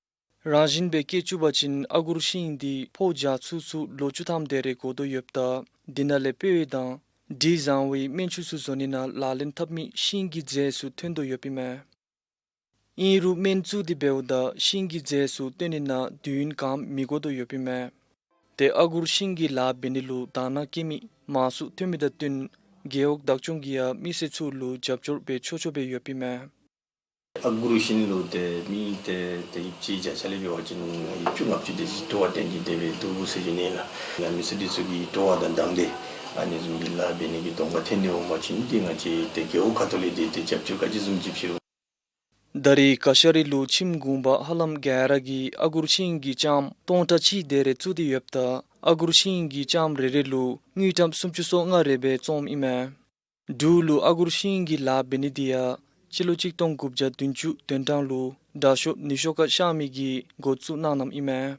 རང་བཞིན་སྦེ་སྐྱེ་བཅུག་པ་ཅིན་ཨ་གུར་ཤིང་འདི་ཕོ་རྒྱས་ཚུ་ཚུ་ལོ་བཅུ་ཐམ་དེ་རེ་འགོར་དོ་ཡོདཔ་ད་དེ་ནང་ལས་སྤོས་དང་དྲི་བཟང་བའི་སྨན་ཆུ་ཚུ་བཟོ་ནི་ནང་ལག་ལེན་འཐབ་མི་ཤིང་གི་རྫས་ཚུ་ཐོན་དོ་ཡོདཔ་ཨིན་མས། ཨིན་རུང་སྨན་བཙུགས་ཏེ་འབདཝ་ད་ཤིང་གི་རྫས་ཚུ་བཏོན་ནི་ནང་དུས་ཡུན་གང་མི་འགོར་དོ་ཡོདཔ་ཨིན་མས། ཏེ་ཨ་གུར་ཤིང་གི་ལཱ་འབད་ནི་ལུ་དང་བླངས་བསྐྱེད་མི་མང་སུ་ཐོན་མི་དང་བསྟུན་རྒེད་འོག་བདག་སྐྱོང་གིས་ཡང་མི་སེར་ཚུ་ལུ་རྒྱབ་སྐྱོར་འབད་ཆོག་ཆོག་སྦེ་ཡོདཔ་ཨིན་མས། ཨ་གུར་ཤིང་ལུ་ཏེ་མི་ཏེ་ཏེ་ཡིབ་ཅིག་བརྒྱ་ཆ་ལས་འབད་བ་ཅིན་ཡིབ་བཅུ་ལྔ་བཅུ་དེ་ཅིག་སྤྲོ་བ་བཏོན་ཏེ་དེ་སྦེ་འདུག་ཟེར་ཞུ་ནི་ལགས། ང་མི་སེར་འདི་ཚུ་གིས་སྤྲོ་བ་དང་དང་འདོད་ཨ་ནི་བཟུམ་གྱི་ལཱ་འབད་ནི་གི་གདོང་ཁར་ཐོན་ཏེ་འོང་པ་ཅིན་ཏེ་ང་བཅས་ཏེ་རྒེད་འོག་ཁ་ཐུག་ལས་ཏེ་ཏེ་རྒྱབ་སྐྱོར་ག་ཅི་བཟུམ་ཅིག་ཕུལ། ད་རེས་ག་ཤ་རི་ལུ་ཁྱིམ་གུང་པ་ཧ་ལམ་ག་ར་གིས་ཨ་གུར་ཤིང་གི་ལྕངམ་སྟོང་ཕྲག་གཅིག་དེ་རེ་བཙུགས་ཏེ་ཡོདཔ་ད་ཨ་གུར་ཤིང་གི་ལྕངམ་རེ་རེ་ལུ་དངུལ་ཀྲམ་སུམ་ཅུ་སོ་ལྔ་རེ་སྦེ་བཙོངམ་ཨིན་མས། འབྲུག་ལུ་ཨ་གུར་ཤིང་གི་ལཱ་འབད་ནི་དེ་ཡང་སྤྱི་ལོ་གཅིག་སྟོང་དགུ་བརྒྱ་བདུན་ཅུ་དོན་གྲངས་ལུ་དྲག་ཤོས་ནུས་ཤོག་ཁ་ཤ་མི་གིས་འགོ་བཙུགས་གནང་གནངམ་ཨིན་མས།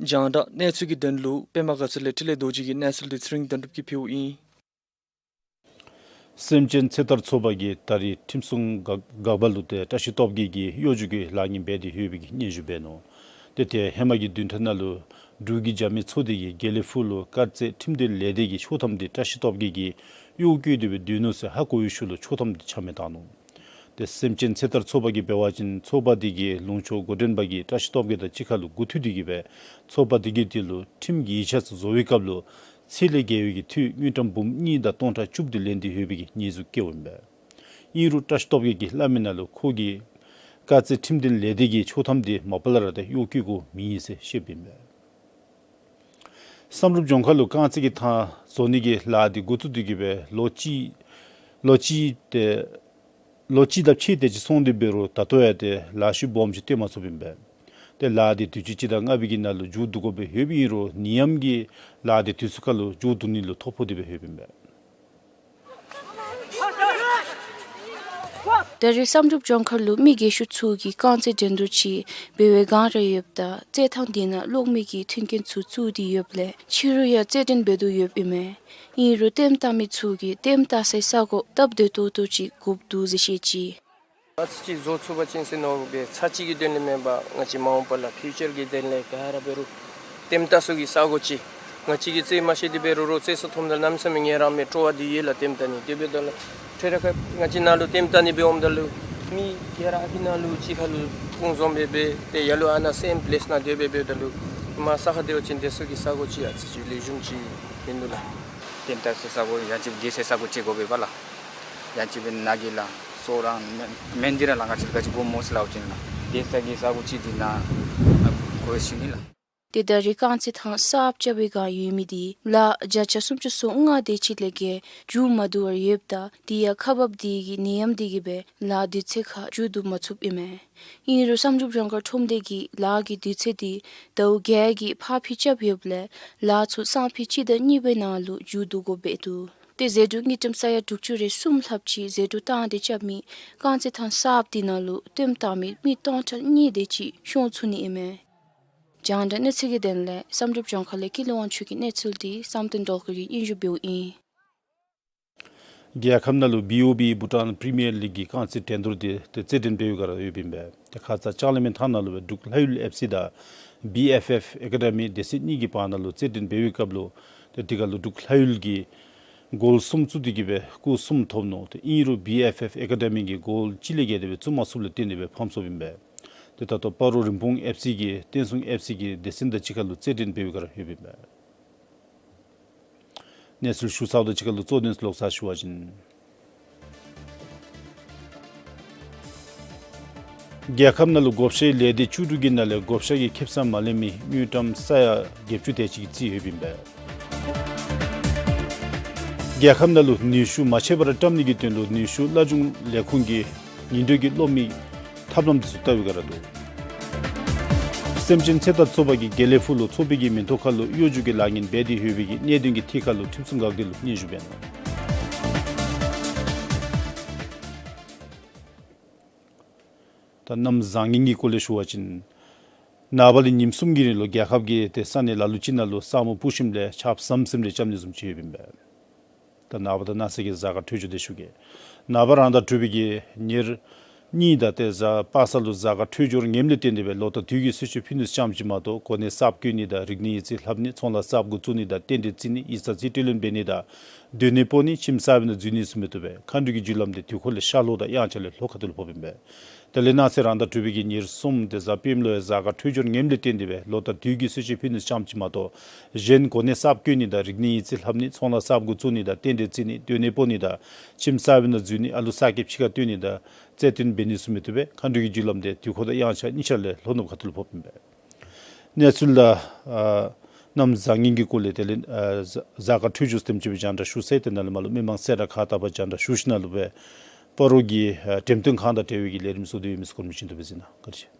རྒྱང་བསྒྲགས་གནས་ཚུལ་གྱི་དོན་ལུ་པདྨ་དགའ་ཚལ་ལས་འཕྲིན་ལས་རྡོ་རྗེ་གི་གནས་ཚུལ་འདི་ཚེ་རིང་དོན་གྲུབ་ཀྱིས་ཕུལཝ་ཨིན། སེམས་ཅན་ཚེ་ཐར་ཚོགས་པ་གིས་ད་རེས་ཁྲིམས་སྲུང་འགག་འགག་པ་ལུ་ཏེ་བཀྲ་ཤིས་སྟོབས་རྒྱས་ཀྱིས་གཡོ་སྒྱུ་གི་ལཱ་ངན་འབད་དེ་ཡོད་པའི་གི་སྙན་ཞུ་འབད་ནུག། ཏེ་ཏེ་ཧེ་མ་གི་བདུན་ཕྲག་ནང་ལུ་འབྲུག་གི་རྒྱབ་མི་ཚོགས་སྡེ་གིས་དགེ་ལེགས་ཕུག་ལུ་དཀར་མཛེས་ཁྲིམས་དོན་ལས་སྡེ་གི་ཤོག་ཐམ་འདི་བཀྲ་ཤིས་སྟོབས་རྒྱས་ཀྱིས་གཡོག་བཀོལ་ཏེ་སྦེ་སྡོད་ནུག་ཟེར་ཧ་གོ་བའི་ཤུལ་ལུ་ཤོག་ཐམ་འདི་ཆ་མེད་བཏང་ནུག། ཏེ་སེམས་ཅན་ཚེ་ཐར་ཚོགས་པ་གིས་འབད་བ་ཅིན་ཚོགས་པ་འདི་གི་ལུང་ཕྱོགས་འགོ་འདྲེན་པ་གིས་བཀྲ་ཤིས་སྟོབས་རྒྱས་དང་གཅིག་ཁར་ལུ་མགུ་མཐུད་དེ་གིས་སྦེ་ཚོགས་པ་འདི་གིས་དེ་ལུ་ཁྲིམས་ཀྱི་ཡིག་ཆ་ཚུ་བཟོ་བའི་སྐབས་ལུ་ཚད་ལས་བརྒལ་བའི་གི་འཐུས་དངུལ་ཀྲམ་འབུམ་གཉིས་དང་སྟོང་ཕྲག་བཅུ་བདུན་ལེན་ཏེ་ཡོད་པའི་གི་ཉེས་འཛུགས་བཀལཝ་ཨིན་པས། ཨིན་རུང་བཀྲ་ཤིས་སྟོབས་རྒྱས་ཀྱིས་སླབ་མི་ནང་ལུ་ཁོ་གིས་དཀར་མཛེས་ཁྲིམས་དོན་ལས་སྡེ་གི་ཤོག་ཐམ་འདི་མ་པ་ལས་ར་ཏེ་གཡོག་བཀོལ་དགོཔ་མེན་ཟེར་བཤདཔ་ཨིན་པས། བསམ་གྲུབ་ལྗོངས་མཁར་ལུ་རྐང་རྩེད་ཀྱི་ཐང་བཟོ་ནི་གི་ལཱ་འདི་འགོ་བཙུགས་ཏེ་གིས་སྦེ་ལོ་གཅིག་ལོ་གཅིག་ཏེ་ལོ་གཅིག་དང་ཕྱེད་དེ་ཅིག་སོང་སྟེ་འབད་རུང་ད་ལྟོ་ཡང་ཏེ་ལཱ་ཤུལ་སྦོམ་ཅིག་སྟོན་མ་ཚུགསཔ་ཨིན་པས། ཏེ་ལཱ་འདི་དུས་ཅི་སྤྱི་ཟླ་ལྔ་པའི་གི་ནང་ལུ་མཇུག་བསྡུ་དགོ་པའི་ཡོདཔ་ཨིན་རུང་ནད་ཡམས་ཀྱིས་ལཱ་འདི་དུས་ཚོད་ཁར་ལུ་མཇུག་བསྡུ་ནི་ལུ་ཐོ་ཕོག་སྟེ་སྦེ་ཡོདཔ་ཨིན་པས། ད་རེས་བསམ་གྲུབ་ལྗོངས་མཁར་ལུ་མི་རྒས་ཤོས་ཚུ་གིས་རྐང་རྩེད་འགྲན་བསྡུར་ཅིག་འབད་བའི་བསྒང་ར་ཡོདཔ་ད་རྩེད་ཐང་འདི་ནང་གློག་མེ་གི་མཐུན་རྐྱེན་ཚུ་བཙུགས་ཏེ་ཡོདཔ་ལས་ཕྱི་རུ་ཡང་རྩེད་འགྲན་འབད་དོ་ཡོདཔ་ཨིན་མས། ཨིན་རུང་ལྟདམོ་བལྟ་མི་ཚུ་གིས་ལྟདམོ་བལྟ་སའི་ས་གོ་སྟབས་བདེ་ཏོག་ཏོ་ཅིག་དགོཔ་འདུག་ཟེར་བཤད་ཅི། ཨ་ཙི་ཅིག་བཟོ་ཚུགས་པ་ཅིན་ཟེར་མནོ་སྦེ་ཚར་གཅིག་གི་དོན་ལས་མེན་པར་ང་བཅས་མ་འོངས་པ་ལུ་ཕིའུ་ཅར་གྱི་དོན་ལས་ག་ར་འབད་རུང་ལྟདམོ་བལྟ་ས་གི་ས་གོ་ཅིག་ང་བཅས་ཀྱིས་རྩེད་མ་ཤེས་ཏེ་འབད་རུང་རོགས་རྩེད་ས་མཐོངམ་ད་གནམ་མེད་ས་མེད་ངལ་རངས་མི་སྤྲོ་བ་འདི་ཡོད་ལགས། ལྟདམོ་བལྟ་ནི་དེ་འབདཝ་ད་ལུ་ཁྲེ་ར་ཁ་ང་བཅས་ནཱ་ལུ་ལྟདམོ་བལྟ་ནི་སྦེ་འོངམ་ད་ལུ་མི་ག་ར་ཨ་ཕི་ནང་ལུ་གཅིག་ཁར་ལུ་སྤུངས་འཛོམས་སྦེ་སྦེ་ཏེ་ཡར་ལུ་ཨ་ནཱ་སེམ་པེ་ལེསི་ནང་སྡོད་སྦེ་འབདཝ་ད་ལུ་མར་ས་ཁར་སྡོད་པ་ཅིན་སྡོད་ས་གི་ས་གོ་ཅིག་ཨ་ཙི་ཅིག་ལེགས་ཤོམ་ཅིག་མིན་འདུག་ལགས། ལྟདམོ་བལྟ་སའི་ས་གོ་ཡང་ཅིན་སྡོད་སའི་ས་གོ་ཅིག་དགོ་པས་པ་ལགས། ཡང་ཅིན་སྦེ་ནཱ་གི་ལགས་སོ་ར་མེན་འདི་ར་ལགས་ང་བཅས་ག་ཅི་དགོཔ་སྨོ་ཟེར་སླབ་པ་ཅིན་ལགས་སྡོད་ས་གི་ས་གོ་ཅིག་འདི་ནཱ་དགོ་ཞུ་ནི་ལགས། ཏེ་ད་རེས་རྐང་རྩེད་ཐང་གསརཔ་རྐྱབ་པའི་བསྒང་ཡོད་མི་འདི་ལཱ་བརྒྱ་ཆ་སུམ་ཅུ་སོ་ལྔ་དེ་ཅིག་ལས་བརྒལ་མཇུག་མ་བསྡུ་བར་ཡོདཔ་ད་དེ་ཡང་ཁག་འབགཔ་འདི་གིས་ནད་ཡམས་འདི་གིས་སྦེ་ལཱ་དུས་ཚོད་ཁར་མཇུག་བསྡུ་མ་ཚུགསཔ་ཨིན་མས། ཨིན་རུང་བསམ་གྲུབ་ལྗོངས་མཁར་ཁྲོམ་སྡེ་གིས་ལཱ་གི་དུས་ཚོད་འདི་ཟླཝ་བརྒྱད་ཀྱི་ཕར་འཕུལ་རྐྱབ་ཡོདཔ་ལས་ལཱ་ཚུ་སང་ཕོད་སྤྱི་ཟླ་གཉིས་པའི་ནང་ལུ་མཇུག་བསྡུ་དགོཔ་སྦེ་འདུག། ཏེ་ཟད་འགྲོ་དངུལ་ཀྲམ་ས་ཡ་དྲུག་ཅུ་རེ་གསུམ་ལྷགཔ་ཅིག་ཟད་འགྲོ་བཏང་སྟེ་རྐྱབ་མི་རྐང་རྩེད་ཐང་གསརཔ་འདི་ནང་ལུ་ལྟདམོ་བལྟ་མི་མི་སྟོང་ཕྲག་གཉིས་དེ་ཅིག་ཤོང་ཚུགས་ནི་ཨིན་མས། རྒྱང་བསྒྲགས་གནས་ཚུལ་གྱི་དོན་ལས་བསམ་གྲུབ་ལྗོངས་མཁར་ལས་ཀུན་ལེགས་དབང་ཕྱུག་གི་གནས་ཚུལ་འདི་བསམ་གཏན་སྒྲོལ་དཀར་གྱིས་སྙན་ཞུ་འབདཝ་ཨིན། རྒྱལ་ཁབ་ནང་ལུ་བི་ཨོ་བི་བྷུ་ཊཱན་པི་རི་མི་ཡར་ལིག་གི་རྐང་རྩེད་འགྲན་བསྡུར་འདི་ཏེ་རྩེད་འགྲན་འབད་བའི་བསྒང་ར་ཡོདཔ་ཨིན་པས། ཏེ་ཁ་ཙ་ལྕང་གླིང་མའི་ཐང་ནང་ལུ་སྦེ་འབྲུག་ལྷ་ཡུལ་ཨེཕ་སི་དང་བི་ཨེཕ་ཨེཕ་ཨེ་ཀ་ཌ་མི་སྡེ་ཚན་གཉིས་ཀྱི་བར་ན་ལུ་རྩེད་འགྲན་འབད་བའི་སྐབས་ལུ་ཏེ་དེ་ཁར་ལུ་འབྲུག་ལྷ་ཡུལ་གྱིས་གོལ་གསུམ་བཙུགས་ཏེ་གིས་སྦེ་སྐོར་གསུམ་ཐོབ་ནུག། ཏེ་ཨིན་རུང་བི་ཨེཕ་ཨེཕ་ཨེ་ཀ་ཌ་མི་གིས་གོལ་གཅིག་ལས་བརྒལ་ཏེ་སྦེ་བཙུགས་མ་ཚུགསཔ་ལས་བརྟེན་ཏེ་སྦེ་ཕམ་སོཔ་ཨིན་པས། ཏེ་ད་ལྟོ་སྤ་རོ་རིན་སྤུངས་ཨེཕ་སི་གིས་བསྟན་སྲུང་ཨེཕ་སི་གི་སྡེ་ཚན་དང་གཅིག་ཁར་ལུ་རྩེད་འགྲན་འབད་བའི་བསྒང་ར་ཡོདཔ་ཨིན་པས། གནས་ཚུལ་ཞུ་ཚརཝ་དང་གཅིག་ཁར་ལུ་གཙོ་དོན་ལོག་ཚར་ཞུ་བ་ཅིན། རྒྱལ་ཁབ་ནང་ལུ་བགོ་བཤའི་ལས་སྡེ་བཅུ་དྲུག་གི་ནང་ལས་བགོ་བཤའ་གི་ཁེ་སང་མ་ལེན་མི་དངུལ་ཀྲམ་ས་ཡ་བརྒྱད་ཅུ་དེ་ཅིག་རྩིས་ཡོདཔ་ཨིན་པས། རྒྱལ་ཁབ་ནང་ལུ་ནུས་ཤུགས་མ་ཆད་པར་བཀྲམ་ནི་གི་དོན་ལུ་ནུས་ཤུགས་སླར་འབྱུང་ལས་ཁུངས་ཀྱིས་ཉིན་དྲོད་ཀྱི་གློག་མེ་ཐབས་ལམ་འདི་ཚུ་བལྟ་བའི་བསྒང་ར་འདུག། སེམས་ཅན་ཚེ་ཐར་ཚོགས་པ་གིས་དགེ་ལེགས་ཕུག་ལུ་ཚོགས་པའི་གི་མིང་ཐོ་ཁར་ལུ་གཡོ་སྒྱུ་གི་ལཱ་ངན་འབད་དེ་ཡོད་པའི་གི་གནད་དོན་གྱི་ཐད་ཁར་ལུ་ཁྲིམས་སྲུང་འགག་སྡེ་ལུ་སྙན་ཞུ་འབད་ནུག། ད་གནམ་བཟང་ངན་གྱི་སྐོར་ལས་ཞུ་བ་ཅིན་ནངས་པ་ལས་ཉིནམ་གསུམ་གྱི་རིང་ལུ་རྒྱལ་ཁབ་ཀྱི་ཏེ་ས་གནས་ལ་ལུ་ཅིག་ནང་ལུ་ས་སྨུག་སྤུབས་ཞིནམ་ལས་ཆརཔ་ཟམ་ཟིམ་རེ་རྐྱབ་ནི་བཟུམ་ཅིག་ཡོདཔ་ཨིན་པས། ད་ནངས་པ་དང་གནངས་ཚེ་གི་གཟའ་སྐར་འཕྲོད་སྦྱོར་འདི་ཞུ་གེ། ནངས་པ་རང་ཟླ་དྲུག་པའི་གི་ཉེར་གཉིས་དང་ཏེ་གཟའ་པ་སངས་ལུ་གཟའ་སྐར་འཕྲོད་སྦྱོར་ངནམ་ལས་བརྟེན་ཏེ་སྦེ་ལོ་དང་དུས་ཀྱི་གསོལ་མཆོད་ཕུལ་ནི་ཙམ་ཅིག་མ་གཏོགས་གོ་གནས་གསརཔ་བསྐོ་ནི་དང་རིག་གནས་ཡིག་རྩིས་ལྷབ་ནི་ཚོང་ལཱ་གསརཔ་འགོ་བཙུགས་ནི་དང་རྟེན་འབྲེལ་བརྩི་ནི་ཡིག་ཚང་རྩིས་སྤྲོད་ལེན་འབད་ནི་དང་སྡོད་གནས་སྤོ་ནི་ཁྱིམ་གསར་པའི་ནང་འཛུལ་ནི་ཚུ་མི་བཏུབ་པས། མཁའ་འགྲོ་གི་རྒྱུ་ལམ་འདི་དུས་འཁོར་ལས་ཤར་ལྷོ་དང་དབྱངས་འཆར་ལས་ལྷོ་ཁ་ཐུག་ལུ་ཕོགཔ་ཨིན་པས། དེ་ལས་གནངས་ཚེ་རང་ཟླ་དྲུག་པའི་གི་ཉེར་གསུམ་ཏེ་གཟའ་སྤེནམ་ལུ་ཡང་གཟའ་སྐར་འཕྲོད་སྦྱོར་ངནམ་ལས་བརྟེན་ཏེ་སྦེ་ལོ་དང་དུས་ཀྱི་གསོལ་མཆོད་ཕུལ་ནི་ཙམ་ཅིག་མ་གཏོགས་གཞན་གོ་གནས་གསརཔ་བསྐོ་ནི་དང་རིག་གནས་ཡིག་རྩིས་ལྷབ་ནི་ཚོང་ལཱ་གསརཔ་འགོ་བཙུགས་ནི་དང་རྟེན་འབྲེལ་བརྩི་ནི་སྡོད་གནས་སྤོ་ནི་དང་ཁྱིམ་གསར་པའི་ནང་འཛུལ་ནི་ཨ་ལུ་གསར་སྐྱེས་ཕྱི་ཁར་བཏོན་ནི་དང་རྩེད་འགྲན་འབད་ནི་ཚུ་མི་བཏུབ་པས། མཁའ་འགྲོ་གི་རྒྱུ་ལམ་འདི་དུས་འཁོར་དང་དབྱངས་འཆར་གཉིས་ཆ་ལས་ལྷོ་ནུབ་ཁ་ཐུག་ལུ་ཕོགཔ་ཨིན་པས། གནས་ཚུལ་དང་ཨ་གནམ་བཟང་ངན་གྱི་སྐོར་ལས་དེ་ལས་ཨ་གཟའ་གཟའ་སྐར་འཕྲོད་སྦྱོར་དེམ་ཅིག་སྦེ་རྒྱང་བསྒྲགས་ཞུ་ཚར། དེ་ནང་ལས་མར་ལུ་མི་མང་གསལ་བསྒྲགས་ཁག་དག་པ་རྒྱང་བསྒྲགས་ཞུ་ཞིནམ་ལས་སྦེ་ སྤ་རོ་གི་ཨ་འགྲེམས་སྟོན་ཁང་དང་འབྲེལ་བའི་གི་ལས་རིམ་བཟོ་སྟེ་ཡོད་མི་ཚུ་སྐོར་མི་ཤིན་ཏུ་སྦེ་གཟིགས་གནང་། བཀའ་དྲིན་ཆེ།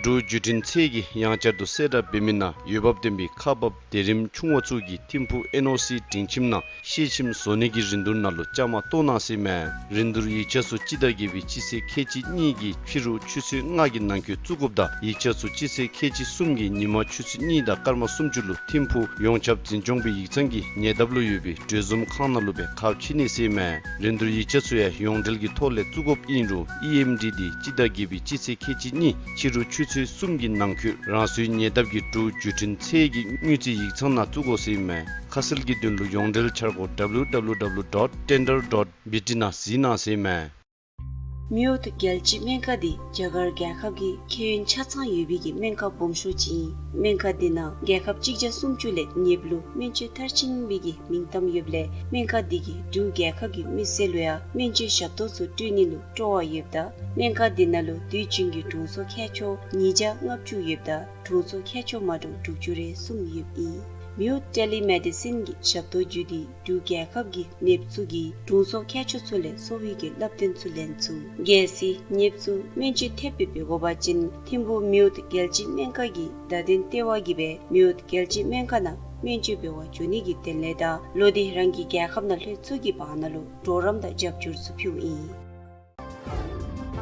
འབྲུག་བརྒྱུད་འཕྲིན་ཚད་ཀྱིས་ཡང་བསྐྱར་དུ་གསལ་བསྒྲགས་འབད་མི་ནང་འོས་འབབ་ལྡན་པའི་ཁག་འབགཔ་དེ་རིམ་ཆུང་བ་ཚུ་གིས་ཐིམ་ཕུག་ཨེན་ཨོ་སི་སྒྲིང་ཁྱིམ་ནང་ཤེལ་ཁྱིམ་བཟོ་ནི་གི་རིན་བསྡུར་ནང་ལུ་བཅའ་མར་གཏོགས་གནང་ཟེར་ཨིན་མས། རིན་བསྡུར་ཡིག་ཆ་ཚུ་སྤྱི་ཟླ་བརྒྱད་པའི་སྤྱི་ཚེས་ཁལ་གཅིག་གཉིས་ཀྱི་ཕྱི་རུ་ཆུ་ཚོད་ལྔ་གི་ནང་འཁོད་བཙུགས་དགོཔ་དང་ཡིག་ཆ་ཚུ་སྤྱི་ཚེས་ཁལ་གཅིག་གསུམ་གྱི་ཉིན་མ་ཆུ་ཚོད་གཉིས་དང་སྐར་མ་སུམ་ཅུ་ལུ་ཐིམ་ཕུག་ཡོངས་ཁྱབ་འཛིན་སྐྱོང་པའི་ཡིག་ཚང་གི་ཉེ་འདབས་ལུ་ཡོད་པའི་གྲོས་འཛོམས་ཁང་ནང་ལུ་སྦེ་ཁ་ཕྱེ་ནི་ཟེར་ཨིན་མས། རིན་བསྡུར་ཡིག་ཆ་ཚུ་ཡང་ཡོངས་འབྲེལ་གྱི་ཐོག་ལས་བཙུགས་དགོཔ་ཨིན་རུང་ཨི་ཨེམ་ཌི་འདི་སྤྱི་ཟླ་བརྒྱད་པའི་སྤྱི་ཚེས་ཁལ་གཅིག་གཉིས་ཕྱི་རུ་ཆུ་ཚོད་གསུམ་གྱི་ནང་འཁོད་རང་སོའི་ཉེ་འདབས་ཀྱི་འབྲུག་བརྒྱུད་འཕྲིན་ཚད་ཀྱི་དངུལ་རྩིས་ཡིག་ཚང་ནང་བཙུགས་དགོ་ཟེར་ཨིན་མས། ཁ་གསལ་གྱི་དོན་ལུ་ཡོངས་འབྲེལ་འཆར་སྒོ་W W W dot tender dot B T ནང་གཟིགས་གནང་ཟེར་ཨིན་མས། མེའོ་ཏི་རྒྱལ་སྤྱིའི་སྨན་ཁང་འདི་རྒྱ་གར་རྒྱལ་ཁབ་ཀྱི་མཁས་དབང་ཆ་ཚང་ཡོད་པའི་གི་སྨན་ཁང་སྦོམ་ཤོས་ཅིག་ཨིན། སྨན་ཁང་འདི་ནང་རྒྱལ་ཁབ་གཅིག་བརྒྱ་སུམ་ཅུ་ལས་ཉེ་བ་ལུ་སྨན་བཅོས་མཐར་ཕྱིན་པའི་གི་མིང་གཏམ་ཡོདཔ་ལས་སྨན་ཁང་འདི་གིས་འབྲུག་རྒྱལ་ཁབ་ཀྱི་མི་སེར་ལུ་ཡང་སྨན་བཅོས་ཞབས་ཏོག་ཚུ་སྤྲོད་ནི་ལུ་སྤྲོ་བ་ཡོདཔ་ད་སྨན་ཁང་འདི་ནང་ལུ་དུས་རྒྱུན་གྱི་དྲུང་འཚོ་མཁས་མཆོག་ཉིས་བརྒྱ་ལྔ་བཅུ་ཡོདཔ་ད་དྲུང་འཚོ་མཁས་མཆོག་མ་འདྲཝ་དྲུག་ཅུ་རེ་གསུམ་ཡོདཔ་ཨིན། མེའོ་ཊེ་ལི་མེ་ཌི་སིན་གྱི་ཞབས་ཏོག་བརྒྱུད་དེ་འབྲུག་རྒྱལ་ཁབ་ཀྱི་ནདཔ་ཚུ་གིས་དྲུང་འཚོ་མཁས་མཆོག་ཚུ་ལས་གསོ་བའི་གི་བསླབ་སྟོན་ཚུ་ལེན་ཚུགས། གལ་སྲིད་ནདཔ་ཚུ་སྨན་བཅོས་ཐེབས་སྦེ་འབད་དགོ་པ་ཅིན་ཐིམ་ཕུག་མེའོ་ཊི་རྒྱལ་སྤྱིའི་སྨན་ཁང་གི་བརྡ་དོན་ལྟེ་བ་གིས་སྦེ་མེའོ་ཊི་རྒྱལ་སྤྱིའི་སྨན་ཁང་ནང་སྨན་བཅོས་འབད་བར་འགྱོ་ནི་གི་དོན་ལས་དང་ལོག་སྟེ་རང་གི་རྒྱལ་ཁབ་ནང་ལྷོད་ཚུགས་ཀྱི་བར་ན་ལུ་གྲོགས་རམ་དང་རྒྱབ་སྐྱོར་ཚུ་ཕུལཝ་ཨིན།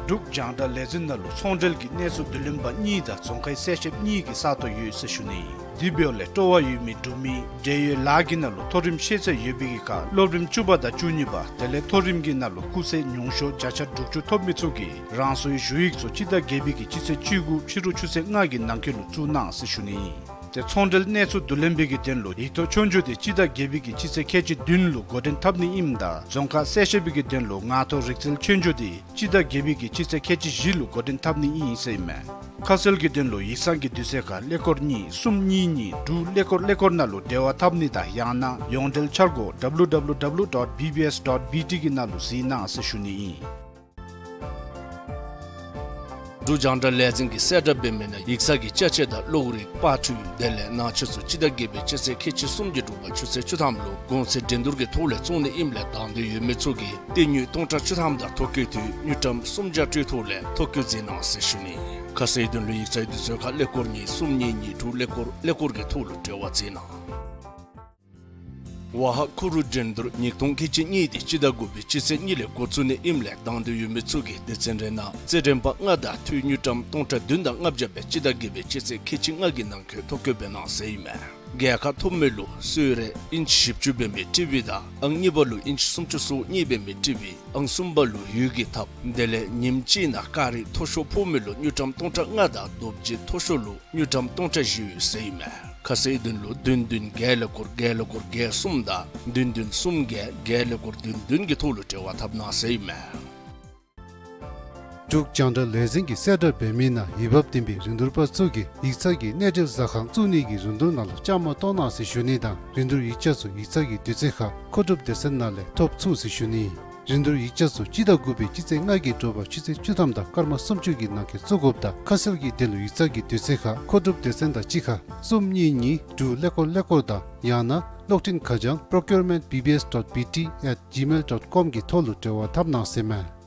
འབྲུག་རྒྱང་བསྒྲགས་ལས་འཛིན་ནང་ལུ་ཚོང་འབྲེལ་གྱི་གནས་ཚུལ་བསྡུ་ལེན་པ་གཉིས་དང་རྫོང་ཁའི་གསལ་བཤདཔ་གཉིས་ཀྱི་ས་སྟོང་ཡོད་ཟེར་ཞུ་ནི་ཨིན། དེ་འབདཝ་ལས་སྤྲོ་བ་ཡོད་མི་འབྲུག་མི་འབྲེལ་ཡོད་ལཱ་གི་ནང་ལུ་མཐོ་རིམ་ཤེས་ཚད་ཡོད་པའི་གི་ཁར་སློབ་རིམ་བཅུ་པ་དང་བཅུ་གཉིས་པ་དེ་ལས་མཐོ་རིམ་གྱི་ནང་ལུ་སྐུགས་ཚད་ཉུང་ཤོས་བརྒྱ་ཆ་དྲུག་ཅུ་ཐོབ་མི་ཚུ་གིས་རང་སོའི་ཞུ་ཡིག་ཚུ་སྤྱི་ཟླ་བརྒྱད་པའི་གི་སྤྱི་ཚེས་བཅུ་དགུ་ཕྱི་རུ་ཆུ་ཚོད་ལྔ་གི་ནང་འཁོད་ལུ་བཙུགས་གནང་ཟེར་ཞུ་ནི་ཨིན། དེ་ཚོང་འབྲེལ་གནས་ཚུལ་བསྡུ་ལེན་པའི་གི་དོན་ལུ་ཡིག་ཐོག་ཆོས་རྒྱུགས་དེ་སྤྱི་ཟླ་བརྒྱད་པའི་གི་སྤྱི་ཚེས་ཁལ་གཅིག་བདུན་ལུ་འགོ་འདྲེན་འཐབ་ནི་ཨིནམ་ད་རྫོང་ཁ་གསལ་བཤད་པའི་གི་དོན་ལུ་ངང་ཐོག་རིག་རྩལ་ཆོས་རྒྱུགས་དེ་སྤྱི་ཟླ་བརྒྱད་པའི་གི་སྤྱི་ཚེས་ཁལ་གཅིག་བཞི་ལུ་འགོ་འདྲེན་འཐབ་ནི་ཨིན་ཟེར་ཨིན་མས། ཁ་གསལ་གྱི་དོན་ལུ་ཡིག་ཚང་གི་དུས་ཚོད་ཁར་ཀླད་ཀོར་གཉིས་གསུམ་གཉིས་གཉིས་དྲུག་ཀླད་ཀོར་ཀླད་ཀོར་ནང་ལུ་འབྲེལ་བ་འཐབ་ནི་དང་ཡང་ན་ཡོངས་འབྲེལ་འཆར་སྒོ་W W W dot B B S dot B T གི་ནང་ལུ་གཟིགས་གནང་ཟེར་ཞུ་ནི་ཨིན། འབྲུག་རྒྱང་བསྒྲགས་ལས་འཛིན་གྱིས་གསལ་བསྒྲགས་འབད་མི་ནང་ཡིག་ཚང་གི་ཅ་ཆས་དང་གློག་རིག་པར་འཕྲུལ་དེ་ལས་ནང་ཆས་ཚུ་སྤྱི་ཟླ་བརྒྱད་པའི་སྤྱི་ཚེས་ཁལ་གཅིག་གསུམ་གྱི་དྲོ་པ་ཆུ་ཚོད་བཅུ་ཐམ་ལུ་གོང་ཚད་འགྲན་བསྡུར་གྱི་ཐོག་ལས་བཙོང་ནི་ཨིནམ་ལས་དང་འདོད་ཡོད་མི་ཚུ་གིས་སྟེར་དངུལ་སྟོང་ཕྲག་བཅུ་ཐམ་དང་ཐོ་བཀོད་དུས་དངུལ་ཀྲམ་སུམ་བརྒྱ་སྤྲོད་ཐོག་ལས་ཐོ་བཀོད་མཛད་གནང་ཟེར་ཞུ་ནི། ཁ་གསལ་དོན་ལུ་ཡིག་ཚང་དུས་ཚོད་ཁར་ཀླད་ཀོར་གཉིས་གསུམ་གཉིས་གཉིས་དྲུག་ཀླད་ཀོར་ཀླད་ཀོར་གྱི་ཐོག་ལུ་འབྲེལ་བ་མཛད་གནང་། ཝ་ཧ་ཁུ་རུ་འགྲན་བསྡུར་ཉིས་སྟོང་ཁལ་གཅིག་གཉིས་དེ་སྤྱི་ཟླ་དགུ་པའི་སྤྱི་ཚེས་གཉིས་ལས་འགོ་བཙུགས་ནི་ཨིནམ་ལས་དང་འདོད་ཡོད་མི་ཚུ་གིས་སྡེ་ཚན་རེ་ནང་རྩེད་འགྲན་པ་ལྔ་དང་འཐུས་དངུལ་ཀྲམ་སྟོང་ཕྲག་བདུན་དང་ལྔ་བརྒྱ་སྦེ་སྤྱི་ཟླ་བརྒྱད་པའི་སྤྱི་ཚེས་ཁལ་གཅིག་ལྔ་གི་ནང་འཁོད་ཐོ་བཀོད་འབད་གནང་ཟེར་ཨིན་མས། རྒྱལ་ཁ་ཐོབ་མི་ལུ་གསོལ་རས་ཨིན་ཅི་བཞི་བཅུ་འབད་མི་ཊི་ཝི་དང་ཨང་གཉིས་པ་ལུ་ཨིན་ཅི་སུམ་ཅུ་སོ་གཉིས་འབད་མི་ཊི་ཝི་ཨང་གསུམ་པ་ལུ་ཡུལ་གྱི་ཐབ་དེ་ལས་ཉིནམ་གཅིག་ནང་ཀ་རི་མཐོ་ཤོས་ཕོག་མི་ལུ་དངུལ་ཀྲམ་སྟོང་ཕྲག་ལྔ་དང་རྡོ་རྗེ་མཐོ་ཤོས་ལུ་དངུལ་ཀྲམ་སྟོང་ཕྲག་བཞི་ཡོད་ཟེར་ཨིན་མས། ཁ་གསལ་དོན་ལུ་བདུན་བདུན་བརྒྱད་ཀླད་ཀོར་བརྒྱད་ཀླད་ཀོར་བརྒྱད་གསུམ་དང་བདུན་བདུན་གསུམ་བརྒྱད་བརྒྱད་ཀླད་ཀོར་བདུན་བདུན་གྱི་ཐོག་ལུ་འབྲེལ་བ་འཐབ་གནང་ཟེར་ཨིན་མས། འབྲུག་རྒྱང་བསྒྲགས་ལས་འཛིན་གྱིས་གསལ་བསྒྲགས་འབད་མི་ནང་འོས་འབབ་ལྡན་པའི་རིན་བསྡུར་པ་ཚུ་གིས་ཡིག་ཚང་གི་གནས་འབྲེལ་ཟ་ཁང་བཙུགས་ནི་གི་རིན་བསྡུར་ནང་ལུ་བཅའ་མར་གཏོགས་གནང་ཟེར་ཞུ་ནི་དང་རིན་བསྡུར་ཡིག་ཆ་ཚུ་ཡིག་ཚང་གི་དུས་ཚོད་ཁར་མཁོ་སྒྲུབ་སྡེ་ཚན་ནང་ལས་ཐོབ་ཚུགས་ཟེར་ཞུ་ནི། རིན་བསྡུར་ཡིག་ཆ་ཚུ་སྤྱི་ཟླ་དགུ་པའི་སྤྱི་ཚེས་ལྔ་གི་དྲོ་པ་ཆུ་ཚོད་བཅུ་ཐམ་དང་སྐར་མ་སུམ་ཅུ་གི་ནང་འཁོད་བཙུགས་དགོཔ་དང་ཁ་གསལ་གྱི་དོན་ལུ་ཡིག་ཚང་གི་དུས་ཚོད་ཁར་མཁོ་སྒྲུབ་སྡེ་ཚན་དང་གཅིག་ཁར་གསུམ་གཉིས་གཉིས་དྲུག་ཀླད་ཀོར་ཀླད་ཀོར་དང་ཡང་ན་གློག་འཕྲིན་ཁ་བྱང་procurement B B S dot B T at gmail dot com གི་ཐོག་ལུ་འབྲེལ་བ་འཐབ་གནང་ཟེར་མས།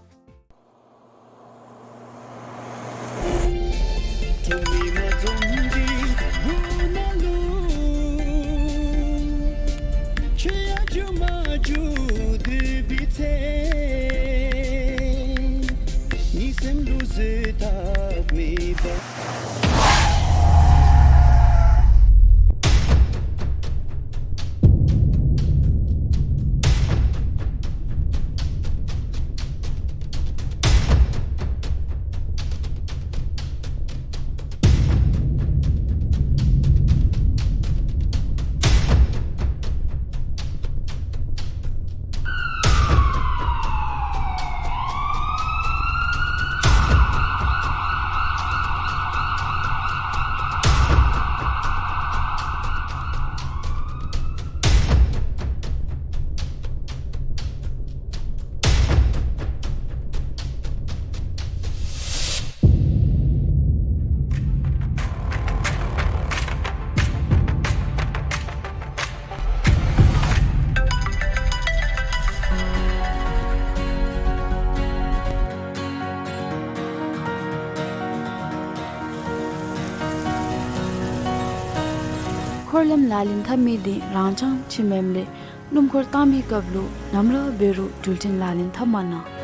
འཁོར་ལམ་ལག་ལེན་འཐབ་མི་འདི་རང་འཚང་ཅིག་མེནམ་ལས་སྣུམ་འཁོར་བཏང་མི་སྐབས་ལུ་ནམ་ར་འབད་རུང་འགྲུལ་འཕྲིན་ལག་ལེན་འཐབ་མ་གནང་།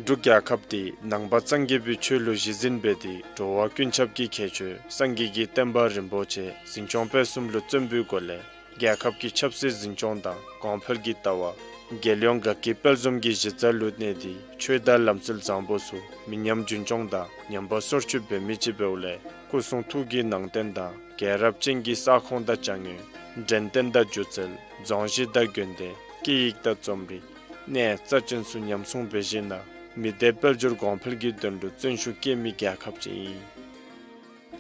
འབྲུག་རྒྱལ་ཁབ་འདི་ནང་པ་སངས་རྒྱས་པའི་ཆོས་ལུ་གཞི་འཛིན་འབད་དེ་འགྲོ་བ་ཀུན་ཁྱབ་ཀྱི་ཁྱད་ཆོས་སངས་རྒྱས་ཀྱི་བསྟན་པ་རིན་པོ་ཆེ་འཛིན་སྐྱོང་སྤེལ་གསུམ་ལུ་བརྩོན་པའི་སྒོ་ལས་རྒྱལ་ཁབ་ཀྱི་ཆབ་སྲིད་འཛིན་སྐྱོང་དང་གོང་འཕེལ་གྱི་ལྟ་བ། རྒྱལ་ཡོངས་དགའ་སྐྱིད་དཔལ་འཛོམས་ཀྱི་གཞི་རྩ་ལུ་གནས་ཏེ་ཆོས་དང་ལམ་སྲོལ་བཟང་པོ་ཚུ་མི་ཉམས་རྒྱུན་སྐྱོང་དང་ཉམས་པ་སོར་ཆུད་འབད་མི་ཅིག་འབདཝ་ལས་སྐུ་གསུང་ཐུགས་ཀྱི་ནང་རྟེན་དང་རྒྱལ་རབས་ཅན་གྱི་ས་ཁོངས་དང་བཅའ་དངོས་འགྲེམས་སྟོན་དང་སྒྱུ་རྩལ་རྫོང་གཞི་དང་དགོན་སྡེ་སྐད་ཡིག་དང་རྩོམ་རིག་གནས་རྩ་ཅན་ཚུ་ཉམས་སྲུང་འབད་བཞིན་ན་མི་སྡེ་དཔལ་འབྱོར་གོང་འཕེལ་གྱི་དོན་ལུ་བརྩོན་ཤུགས་བསྐྱེད་མི་རྒྱལ་ཁབ་ཅིག་ཨིན།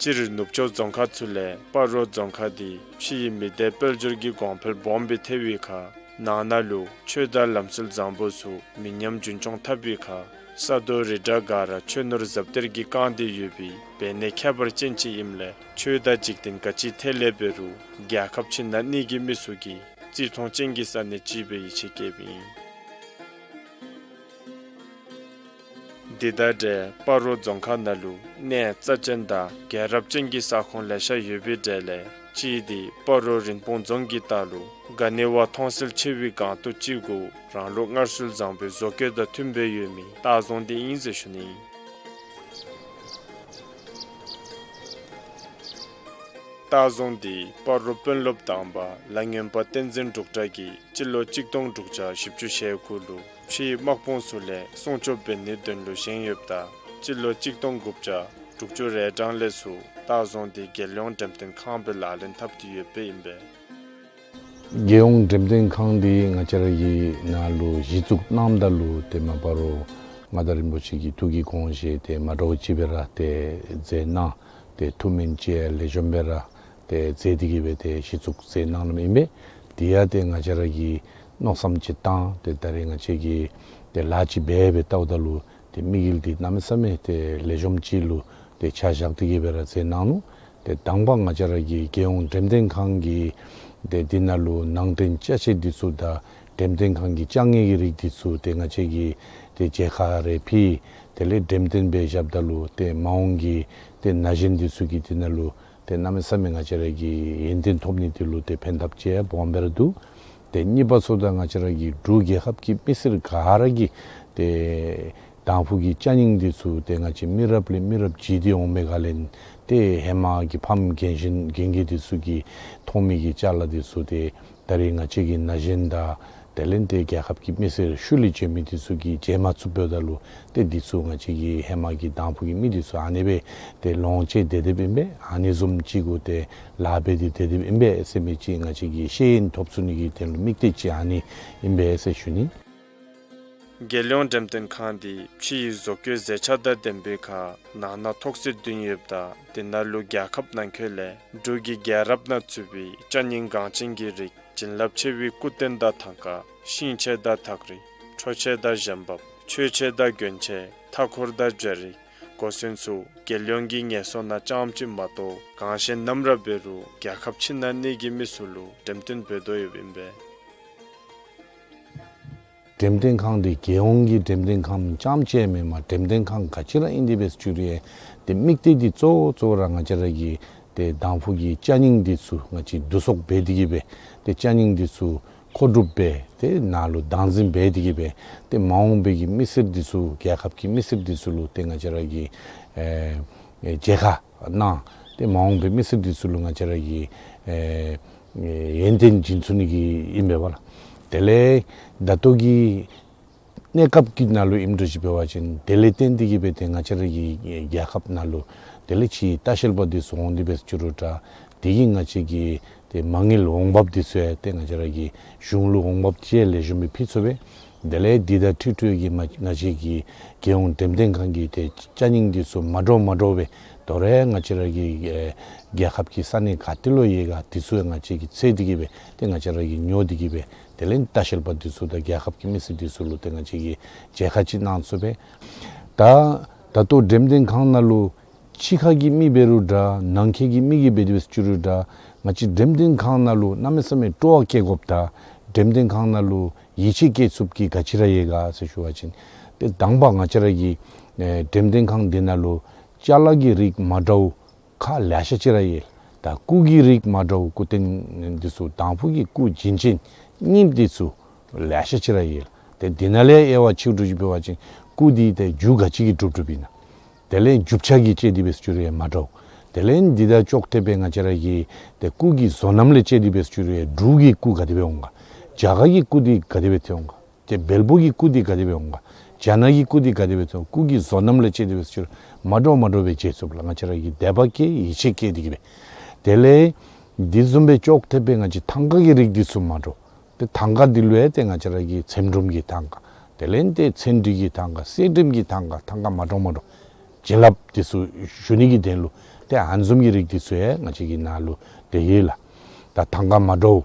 སྤྱིར་ནུབ་ཕྱོགས་རྫོང་ཁག་ཚུ་ལས་སྤ་རོ་རྫོང་ཁག་འདི་ཕྱི་ཡི་མི་སྡེ་དཔལ་འབྱོར་གྱི་གོང་འཕེལ་སྦོམ་སྦེ་ཐལ་བའི་ཁར་ནང་ན་ལུ་ཆོས་དང་ལམ་སྲོལ་བཟང་པོ་ཚུ་མི་ཉམས་རྒྱུན་སྐྱོང་འཐབ་པའི་ཁར་ས་རྡོ་རི་བྲག་ག་ར་ཆོས་ནོར་ཟབ་གཏེར་གྱིས་བཀང་སྟེ་ཡོད་པའི་བེར་ནད་ཁྱད་པར་ཅན་ཅིག་ཨིནམ་ལས་ཆོས་དང་འཇིག་རྟེན་ག་ཅི་ཐད་ལས་འབད་རུང་རྒྱལ་ཁབ་ཕྱི་ནང་གཉིས་ཀྱི་མི་ཚུ་གིས་བརྩི་མཐོང་ཅན་གྱི་ས་གནས་ཅིག་སྦེ་ཡིད་ཆེས་བསྐྱེདཔ་ཨིན། འདི་དང་འབྲེལ་སྤ་རོ་རྫོང་ཁག་ནང་ལུ་གནས་རྩ་ཅན་དང་རྒྱལ་རབས་ཅན་གྱི་ས་ཁོངས་ལེ་ཤ་ཡོད་པའི་གྲས་ལས་གཅིག་འདི་སྤ་རོ་རིན་སྤུངས་རྫོང་གི་ལྟག་ལུ་ག་ནི་བ་མཐོང་གསལ་ཆེ་བའི་སྒང་སྟོད་ཅིག་གུ་རང་ལུགས་སྔར་སྲོལ་བཟང་པོའི་བཟོ་བཀོད་དང་མཐུན་པའི་ཡོད་མི་སྟག་རྫོང་འདི་ཨིན་ཟེར་ཞུ་ནི་ཨིན། སྟག་རྫོང་འདི་སྤ་རོ་དཔོན་སློབ་དང་པ་ལ་སྔོན་པ་བསྟན་འཛིན་འབྲུག་གྲགས་ཀྱིས་སྤྱི་ལོ་གཅིག་སྟོང་དྲུག་བརྒྱ་བཞི་བཅུ་ཞེ་དགུ་ལུ་ཕྱིའི་དམག་དཔུང་ཚུ་ལས་སྲུང་སྐྱོབ་འབད་ནིའི་དོན་ལུ་བཞེངས་ཡོདཔ་ད་སྤྱི་ལོ་གཅིག་སྟོང་དགུ་བརྒྱ་དྲུག་ཅུ་རེ་གྲངས་ལས་ཚུར་སྟག་རྫོང་འདི་རྒྱལ་ཡོངས་འགྲེམས་སྟོན་ཁང་སྦེ་ལག་ལེན་འཐབ་སྟེ་ཡོདཔ་ཨིན་པས། རྒྱལ་ཡོངས་འགྲེམས་སྟོན་ཁང་འདི་ང་བཅས་ར་གི་ནང་ལུ་གཞི་བཙུགས་གནངམ་ད་ལུ་ཏེ་མ་སྤ་རོ་མངའ་བདག་རིན་པོ་ཆེ་གི་ཐུགས་ཀྱི་དགོངས་བཞེད་དེ་མ་འདྲཝ་ཅིག་སྦེ་ར་ཏེ་མཛད་གནང་། ཏེ་ཐུགས་སྨོན་ཅིག་ལེགས་ཤོམ་སྦེ་ར་ཏེ་མཛད་དེ་གི་སྦེ་ཏེ་གཞི་བཙུགས་མཛད་གནང་གནངམ་ཨིན་པས། དེ་ཡང་ཏེ་ང་བཅས་ར་གིས་མནོ་བསམ་ཅིག་བཏང་ཏེ་ད་རེས་ང་བཅས་ཀྱིས་ཏེ་ལཱ་ཅིག་འབད་སྦེ་བལྟཝ་ད་ལུ་ཏེ་དམིགས་ཡུལ་འདི་གནམ་མེད་ས་མེད་ཏེ་ལེགས་ཤོམ་ཅིག་ལུ་ཏེ་ཆ་བཞག་སྟེ་གི་སྦེ་ར་མཛད་གནང་ནུག། ཏེ་དང་པ་ང་བཅས་ར་གི་རྒྱལ་ཡོངས་འགྲེམས་སྟོན་ཁང་གི་ཏེ་འདི་ནང་ལུ་ནང་རྟེན་ཅ་ཆས་འདི་ཚུ་དང་འགྲེམས་སྟོན་ཁང་གི་ཅ་དངོས་ཀྱི་རིགས་འདི་ཚུ་ཏེ་ང་བཅས་ཀྱིས་ཏེ་མཇལ་ཁ་རེ་ཕུལ། དེ་ལས་འགྲེམས་སྟོན་འབད་བཞགཔ་ད་ལུ་ཏེ་མ་འོངས་ཀྱི་ཏེ་ན་གཞོན་འདི་ཚུ་གིས་འདི་ནང་ལུ་ཏེ་གནམ་མེད་ས་མེད་ང་བཅས་ར་གི་ཡོན་ཏན་ཐོབ་ནི་འདི་ལུ་ཏེ་ཕན་ཐབས་ཅིག་ཡང་སྦོམ་སྦེ་ར་འདུག། ཏེ་གཉིས་པ་ཚུ་ད་ང་བཅས་ར་གི་འབྲུག་རྒྱལ་ཁབ་ཀྱི་མི་སེར་ག་ར་གིས་ཏེ་དང་ཕུ་གི་ཅ་རྙིང་འདི་ཚུ་ཏེ་ང་བཅས་མི་རབས་ལས་མི་རབས་བརྗེ་སྟེ་འོང་མི་ག་ལས་ཏེ་ཧེ་མ་གི་ཕམ་རྒན་གཞོན་རྒན་གྱི་འདི་ཚུ་གིས་མཐོང་མི་གི་ཅ་ལ་འདི་ཚུ་ཏེ་ད་རེས་ང་བཅས་ཀྱི་ན་གཞོན་དང་ དེ་ལས་ཏེ་རྒྱལ་ཁབ་ཀྱི་མི་སེར་ཤུལ་ལས་བྱོན་མི་འདི་ཚུ་གིས་མཇལ་མ་ཚུགསཔ་འབདཝ་ད་ལུ་ཏེ་འདི་ཚུ་ང་བཅས་ཀྱི་ཧེ་མ་གི་དང་ཕུ་གི་མི་འདི་ཚུ་ཨ་ནི་སྦེ་ཏེ་ལོངས་སྤྱོད་དེ་སྡོདཔ་ཨིན་པས། ཨ་ནི་བཟུམ་ཅིག་གུ་ཏེ་ལཱ་འབད་དེ་སྡོདཔ་ཨིན་པས་ཟེར་མི་ཅིག་ང་བཅས་ཀྱིས་ཤེས་ཡོན་ཐོབ་ཚུགས་ནི་གི་དོན་ལུ་དམིགས་གཏད་ཅིག་ཨ་ནི་ཨིན་པས་ཟེར་ཞུ་ནི། རྒྱལ་ཡོངས་འགྲེམས་སྟོན་ཁང་འདི་ཕྱི་ཡི་བཟོ་བཀོད་མཛེས་ཆ་དང་ལྡན་པའི་ཁར་ནང་ན་ཐོག་ཚད་བདུན་ཡོདཔ་ད་དེ་ནང་ལུ་རྒྱལ་ཁབ་ནང་འཁོད་ལས་འབྲུག་གི་རྒྱལ་རབས་ནང་ཚུད་པའི་ཅ་རྙིང་འགངས་ཅན་གྱི་རིགས་བྱིན་རླབས་ཆེ་བའི་སྐུ་རྟེན་དང་ཐང་ཀ། ཤིང་ཆས་དང་ཐག་རིས། འཕྲོ་ཆས་དང་གཞན་འབབ། མཆོད་ཆས་དང་གྱོན་ཆས། མཐའ་འཁོར་དང་སྦྱར་རིགས། གོ་མཚོན་ཚུ་རྒྱལ་ཡོངས་ཀྱི་ངལ་གསོ་ནང་རྐྱངམ་ཅིག་མ་གཏོགས་གང་ཞིག་ནམ་ར་འབད་རུང་རྒྱལ་ཁབ་ཕྱི་ནང་གཉིས་ཀྱི་མི་སུ་ལུ་འགྲེམས་སྟོན་འབད་དོ་ཡོདཔ་ཨིན་པས། འགྲེམས་སྟོན་ཁང་འདི་རྒྱལ་ཡོངས་ཀྱི་འགྲེམས་སྟོན་ཁང་རྐྱངམ་ཅིག་མེན་པར་འགྲེམས་སྟོན་ཁང་ག་ཅི་ར་ཨིན་དེ་འབད་ཞུ་རུང་ཡང་ཏེ་དམིགས་གཏད་འདི་གཙོ་བོ་གཙོ་བོ་ར་ང་བཅས་ར་གི་ཏེ་དང་ཕུ་གི་ཅ་རྙིང་འདི་ཚུ་ང་བཅས་བསྡུ་གསོག་འབད་དེ་གི་སྦེ་ཏེ་ཅ་རྙིང་འདི་ཚུ་མཁོ་སྒྲུབ་འབད་ཏེ་ནང་ལུ་བདག་འཛིན་འབད་དེ་གི་སྦེ་ཏེ་མ་འོངས་པའི་གི་མི་སེར་འདི་ཚུ་རྒྱལ་ཁབ་ཀྱི་མི་སེར་འདི་ཚུ་ལུ་ཏེ་ང་བཅས་ར་གི་ཨེ་ཨེ་མཇལ་ཁ་གནང་། ཏེ་མ་འོངས་པའི་མི་སེར་འདི་ཚུ་ལུ་ང་བཅས་ར་གི་ཨེ་ཨེ་ཡོན་ཏན་སྦྱིན་ཚུགས་ནི་གི་ཨིན་པས་ལགས། དེ་ལས་ད་ལྟོ་གི་གནས་སྐབས་ཀྱི་ནང་ལུ་ཨིནམ་འདྲཝ་ཅིག་འབད་བ་ཅིན་དེ་ལས་བརྟེན་ཏེ་གི་སྦེ་ཏེ་ང་བཅས་ར་གི་རྒྱལ་ཁབ་ནང་ལུ་དེ་ལས་ཕྱིའི་ལྟ་བཤལ་པ་འདི་ཚུ་འོང་སྟེ་འབད་ཞུ་རུང་ད་དེ་གིས་ང་བཅས་ཀྱི་ཏེ་མ་དངུལ་འོང་འབབ་འདི་ཚུ་ཡང་ཏེ་ང་བཅས་ར་གི་གཞུང་ལུ་འོང་འབབ་ཅིག་ལེགས་ཤོམ་སྦེ་ཕུལ་ཚུགས་པས། དེ་ལས་འདི་དང་འཁྲིལ་འཁྲིལ་གྱི་མ་ང་བཅས་ཀྱི་རྒྱལ་ཡོངས་འགྲེམས་སྟོན་ཁང་གི་ཏེ་ཅ་རྙིང་འདི་ཚུ་མ་འདྲཝ་མ་འདྲཝ་སྦེ་དོ་རུང་ང་བཅས་ར་གི་ཨེ་རྒྱལ་ཁབ་ཀྱི་ས་གནས་ག་ཏེ་ལུ་ཡོད་ག་འདི་ཚུ་ཡང་ང་བཅས་ཀྱིས་འཚོལ་ཏེ་གི་སྦེ་ཏེ་ང་བཅས་ར་གིས་ཉོ་སྟེ་གི་སྦེ་དེ་ལས་ལྟ་བཤལ་པ་འདི་ཚུ་དང་རྒྱལ་ཁབ་ཀྱི་མི་སེར་འདི་ཚུ་ལུ་ཏེ་ང་བཅས་ཀྱིས་མཇལ་ཁ་ཅིག་གནང་ཚུགས་པས། ད་ད་ལྟོ་འགྲེམས་སྟོན་ཁང་ནང་ལུ་ཕྱི་ཁ་གི་མི་འབད་རུང་འདྲ་ནང་འཁོད་ཀྱི་མི་གིས་འབད་དེ་འབད་ཞུ་རུང་འདྲ་ང་བཅས་འགྲེམས་སྟོན་ཁང་ནང་ལུ་གནམ་མེད་ས་མེད་སྤྲོ་བ་བསྐྱེད་དགོཔ་དང་འགྲེམས་སྟོན་ཁང་ནང་ལུ་ཡིད་ཆེས་བསྐྱེད་ཚུགསཔ་ཀྱི་ག་ཅི་ར་ཡོད་ག་ཟེར་ཞུ་བ་ཅིན་ཏེ་དང་པ་ང་བཅས་ར་གི་ཨེ་འགྲེམས་སྟོན་ཁང་འདི་ནང་ལུ་ཅ་ལ་གི་རིགས་མ་འདྲཝ་ཁག་ལེ་ཤ་ཅིག་ར་ཡོད། ད་སྐུ་གི་རིགས་མ་འདྲཝ་སྐུ་རྟེན་འདི་ཚུ་དང་ཕུ་གི་སྐུ་བྱིན་ཅན་རྙིངམ་འདི་ཚུ་ལེ་ཤ་ཅིག་ར་ཡོད། ཏེ་འདི་ནང་ལས་དབྱེ་བ་ཕྱེ་འདྲཝ་ཅིག་འབད་བ་ཅིན་སྐུ་འདི་ཏེ་རྒྱུ་ག་ཅི་གིས་གྲུབ་གྲུབཔ་ཨིན་ན། དེ་ལས་རྒྱུ་ཆ་གིས་དཔྱད་དེ་འབད་ཞུ་རུང་ཡང་མ་འདྲཝ། དེ་ལས་འདི་དང་ཅོག་འཐདཔ་སྦེ་ང་བཅས་ར་གི་ཏེ་སྐུ་གི་བཟོ་རྣམ་ལས་དཔྱད་དེ་འབད་ཞུ་རུང་ཡང་འབྲུག་གི་སྐུ་ག་དེ་སྦེ་འོང་ག། རྒྱ་གར་གྱི་སྐུ་འདི་ག་དེ་སྦེ་ཏེ་འོང་ག། ཏེ་བལ་པོ་གི་སྐུ་འདི་ག་དེ་སྦེ་འོང་ག། རྒྱ་ནག་གི་སྐུ་འདི་ག་དེ་སྦེ་ཏེ་འོང་། སྐུ་གི་བཟོ་རྣམ་ལས་དཔྱད་དེ་འབད་ཞུ་རུང་མ་འདྲཝ་མ་འདྲཝ་སྦེ་མཇལ་ཚུགསཔ་ལགས། ང་བཅས་ར་གིས་དད་པ་བསྐྱེད་ཡིད་ཆེས་བསྐྱེད་དེ་གི་སྦེ། དེ་ལས་འདི་བཟུམ་སྦེ་ཅོག་འཐདཔ་སྦེ་ང་བཅས་ཐང་ཀ་གི་རིགས་འདི་ཚུ་མ་འདྲཝ། ཏེ་ཐང་ཀ་འདི་ལུ་ཡང་ཏེ་ང་བཅས་ར་གི་ཚེམ་དྲུབ་ཀྱི་ཐང་ཀ། དེ་ལས་ཏེ་ཚེམ་དྲུབ་ཀྱི་ཐང་ཀ། གསེར་དྲིམ་གྱི་ཐང་ཀ། ཐང་ཀ་མ་འདྲཝ་མ་འདྲཝ། བྱིན་རླབས་འདི་ཚུ་ཞུ་ནི་གི་དོན་ལུ་ཏེ་ཨ་ནི་བཟུམ་གྱི་རིགས་འདི་ཚུ་ཡང་ང་བཅས་ཀྱི་ནང་ལུ་ཏེ་ཡོད་ལགས། ད་ཐང་ཀ་མ་འདྲཝ་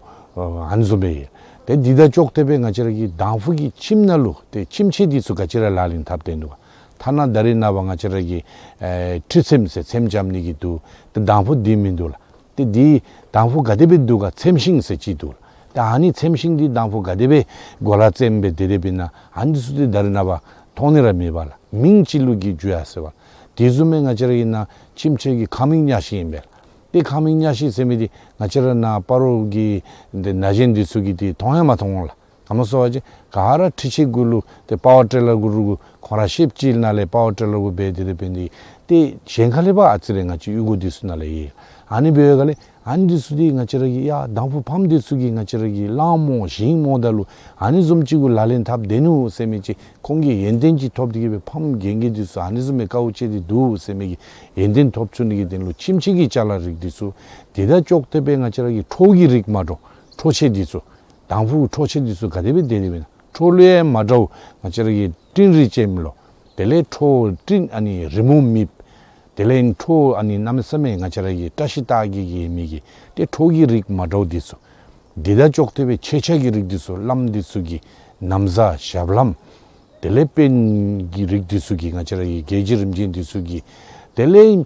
ཨ་ནི་བཟུམ་སྦེ་ཡོད། ཏེ་འདི་དང་ཅོག་འཐདཔ་སྦེ་ང་བཅས་ར་གི་དང་ཕུ་གི་ཁྱིམ་ནང་ལུ་ཏེ་ཁྱིམ་ཆས་འདི་ཚུ་ག་ཅི་ར་ལག་ལེན་འཐབ་སྟེ་འདུག་ག། ཐ་ན་ད་རེས་ནངས་པ་ང་བཅས་ར་གི་ཨེ་ཁྲུས་ཚེམ་ཟེར་ཚེམ་བཅམ་ནི་གི་འདུག། ཏེ་དང་ཕུ་འདི་མིན་འདུག་ལགས། ཏེ་འདི་དང་ཕུ་ག་དེ་སྦེ་འདུག་ག། ཚེམ་ཤིང་ཟེར་ཅིག་འདུག་ལགས། ཏེ་ཨ་ནི་ཚེམ་ཤིང་འདི་དང་ཕུ་ག་དེ་སྦེ་གོ་ལ་བཙེམ་སྦེ་དེ་དེ་སྦེ་ན་ཨ་ནི་འདི་ཚུ་འདི་ད་རེས་ནངས་པ་མཐོང་ནི་ར་མེད་པ་ལགས། མིང་ཅིག་ལུ་གི་རྒྱུ་ཡར་སོང་བ། དེ་བཟུམ་སྦེ་ང་བཅས་ར་གི་ནཱ་ཁྱིམ་ཆས་ཀྱི་ཁ་མིག་གཉའ་ཤིང་ཨིན་པས་ལགས། ཏེ་ཁ་མིག་གཉའ་ཤིང་ཟེར་མི་འདི་ང་བཅས་ར་ནཱ་སྤ་རོ་གི་འདི་ན་གཞོན་འདི་ཚུ་གིས་འདི་མཐོང་ཡང་མ་མཐོང་འོང་ལགས། ག་མོ་ཟེར་བ་ཅིན་ག་ར་ཁྲུས་ཆས་གུ་ལུ་ཏེ་པ་ཝར་ཊི་ལར་གུ་རུ་གུ་ཁོང་ར་ཤེབ་ཅིག་ནང་ལས་པ་ཝར་ཊི་ལར་གུ་འབད་དེ་དེ་སྦེ་འདི་ཏེ་གཞན་ཁ་ལས་ཕར་ཨ་ཙི་རེ་ང་བཅས་ཡུལ་གུ་འདི་ཚུ་ནང་ལས་ཡོད། ཨ་ནི་འབདཝ་ལས་ཨ་ནི་འདི་ཚུ་འདི་ང་བཅས་ར་གི་ཡ་དང་ཕུ་ཕམ་འདི་ཚུ་གིས་ང་བཅས་ར་གི་གླང་རྨོ་ཞིང་རྨོ་ད་ལུ་ཨ་ནི་བཟུམ་ཅིག་གུ་ལག་ལེན་འཐབ་སྡོད་ནུག་ཟེར་མི་ཅིག་ཁོང་གིས་ཡོན་ཏན་ཅིག་ཐོབ་སྟེ་གི་སྦེ་ཕམ་རྒན་རྒས་འདི་ཚུ་ཨ་ནི་བཟུམ་མའི་དཀའཝ་སྤྱད་དེ་འདུག་ཟེར་མི་གི་ཡོན་ཏན་ཐོབ་ཚུགས་ནི་གི་དོན་ལུ་ཁྱིམ་ཆས་ཀྱི་ཅ་ལ་རིགས་འདི་ཚུ། དེ་དང་ཅོག་འཐདཔ་སྦེ་ང་བཅས་ར་གི་འཕྲོ་གི་རིགས་མ་འདྲཝ་འཕྲོ་ཆས་འདི་ཚུ། དང་ཕུ་འཕྲོ་ཆས་འདི་ཚུ་ག་དེ་སྦེ་དེ་དེ་སྦེ་ན། འཕྲོ་ལུ་ཡང་མ་འདྲཝ་ང་བཅས་ར་གི་སྤྲིན་རིས་ཅན་ལོ། དེ་ལས་འཕྲོ་སྤྲིན་ཨ་ནི་རི་མོ་མེདཔ། དེ་ལས་འཕྲོ་ཨ་ནི་གནམ་མེད་ས་མེད་ང་བཅས་ར་གི་བཀྲ་ཤིས་རྟགས་བརྒྱད་ཀྱི་ཡོད་མི་གི་ཏེ་འཕྲོ་གི་རིགས་མ་འདྲཝ་འདི་ཚུ། དེ་དང་ཅོག་འཐདཔ་སྦེ་མཆོད་ཆས་ཀྱི་རིགས་འདི་ཚུ་བླམ་འདི་ཚུ་གི་ན་བཟའ་ཞབས་ལྷམ། དེ་ལས་དཔོན་གྱི་རིགས་འདི་ཚུ་གི་ང་བཅས་ར་གི་རྒྱལ་གཞི་རིམ་བྱོན་འདི་ཚུ་གི། དེ་ལས་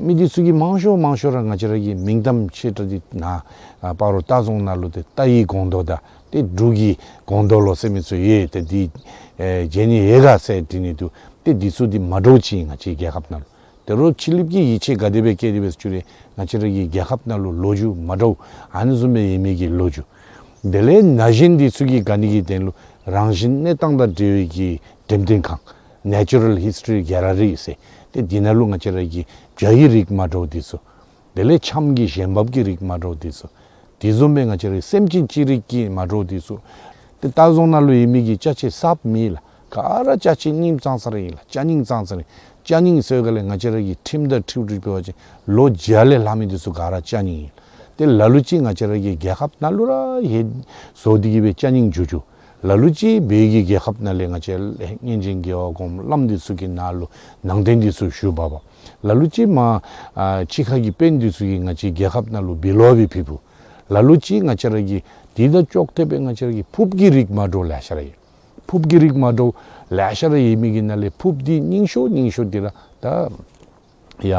མི་འདི་ཚུ་གི་མང་ཤོས་མང་ཤོས་ར་ང་བཅས་ར་གི་མིང་གཏམ་ཆེ་དྲགས་འདི་ནཱ་ཨ་སྤ་རོ་རྟ་རྫོང་ནང་ལུ་ཏེ་རྟ་ཡི་སྒོང་རྡོག་དང་ཏེ་འབྲུག་གི་སྒོང་རྡོག་ལོ་ཟེར་མི་ཚུ་ཡོད། ཏེ་འདི་ཨེ་མཇལ་ནི་ཡོད་ག་ཟེར་དྲི་ནི་འདུག། ཏེ་འདི་ཚུ་འདི་མ་འདྲཝ་ཅིག་ང་བཅས་རྒྱལ་ཁབ་ནང་ལུ། ད་རུང་ཕྱི་གླིངཔ་གིས་ཡིད་ཆེས་ག་དེ་སྦེ་བསྐྱེད་དེ་འབད་ཞུ་རུང་ང་བཅས་ར་གི་རྒྱལ་ཁབ་ནང་ལུ་ལོ་རྒྱུས་མ་འདྲཝ་ཨ་ནི་བཟུམ་སྦེ་ཡོད་མི་གི་ལོ་རྒྱུས། དེ་ལས་ན་གཞོན་འདི་ཚུ་གིས་དགའ་ནི་གི་དོན་ལུ་རང་བཞིན་གནས་སྟངས་དང་འབྲེལ་བའི་གི་འགྲེམས་སྟོན་ཁང་Natural History Gallery ཟེར། ཏེ་འདི་ནང་ལུ་ང་བཅས་ར་གི་བྱ་ཡི་རིགས་མ་འདྲཝ་འདི་ཚུ། དེ་ལས་ཆམ་གྱི་ཞལ་འབབ་ཀྱི་རིགས་མ་འདྲཝ་འདི་ཚུ། དེ་བཟུམ་སྦེ་ང་བཅས་ར་སེམས་ཅན་ཅིག་རིགས་ཀྱི་མ་འདྲཝ་འདི་ཚུ། ཏེ་ལྟ་རྫོང་ནང་ལུ་ཡོད་མི་གི་ཅ་ཆས་གསརཔ་མེད་ལགས། ག་ར་ཅ་ཆས་རྙིངམ་ཙང་ཙ་ར་ཨིན་ལགས། ཅ་རྙིང་ཙང་ཙ་ར་ཨིན། ཅ་རྙིང་ཟེར་ག་ལས་ང་བཅས་ར་གི་ཁྲིམས་དང་འཁྲིལ་འཁྲིལ་འབད་བ་ཅིན་ལོ་བརྒྱ་ལས་ལྷག་མི་འདི་ཚུ་ག་ར་ཅ་རྙིང་ཨིན། ཏེ་ལ་ལུ་ཅིག་ང་བཅས་ར་གི་རྒྱལ་ཁབ་ནང་ལུ་ར་ཧེ་བཟོ་སྟེ་གི་སྦེ་ཅ་རྙིང་འགྱོ་འགྱོ། ལ་ལུ་ཅིག་བོད་ཀྱི་རྒྱལ་ཁབ་ནང་ལས་ང་བཅས་སྔོན་བྱོན་རྒྱལ་བ་གོངམ་བླམ་འདི་ཚུ་གི་ནང་ལུ་ནང་རྟེན་འདི་ཚུ་བཞུགས་འབག་འབག། ལ་ལུ་ཅིག་མར་ཨ་ཕྱི་ཁ་གི་དཔོན་འདི་ཚུ་གིས་ང་བཅས་རྒྱལ་ཁབ་ནང་ལུ་འབུལ་བ་སྦེ་ཕུལ་ཕུལ། ལ་ལུ་ཅིག་ང་བཅས་ར་གི་དེ་དང་ཅོག་འཐདཔ་སྦེ་ང་བཅས་ར་གི་ཕུརཔ་གི་རིགས་མ་འདྲཝ་ལེ་ཤ་ར་ཡོད། ཕུརཔ་གི་རིགས་མ་འདྲཝ་ལེ་ཤ་ར་ཡོད་མི་གི་ནང་ལས་ཕུརཔ་འདི་རྙིང་ཤོས་རྙིང་ཤོས་འདི་ར་ད་ཡ་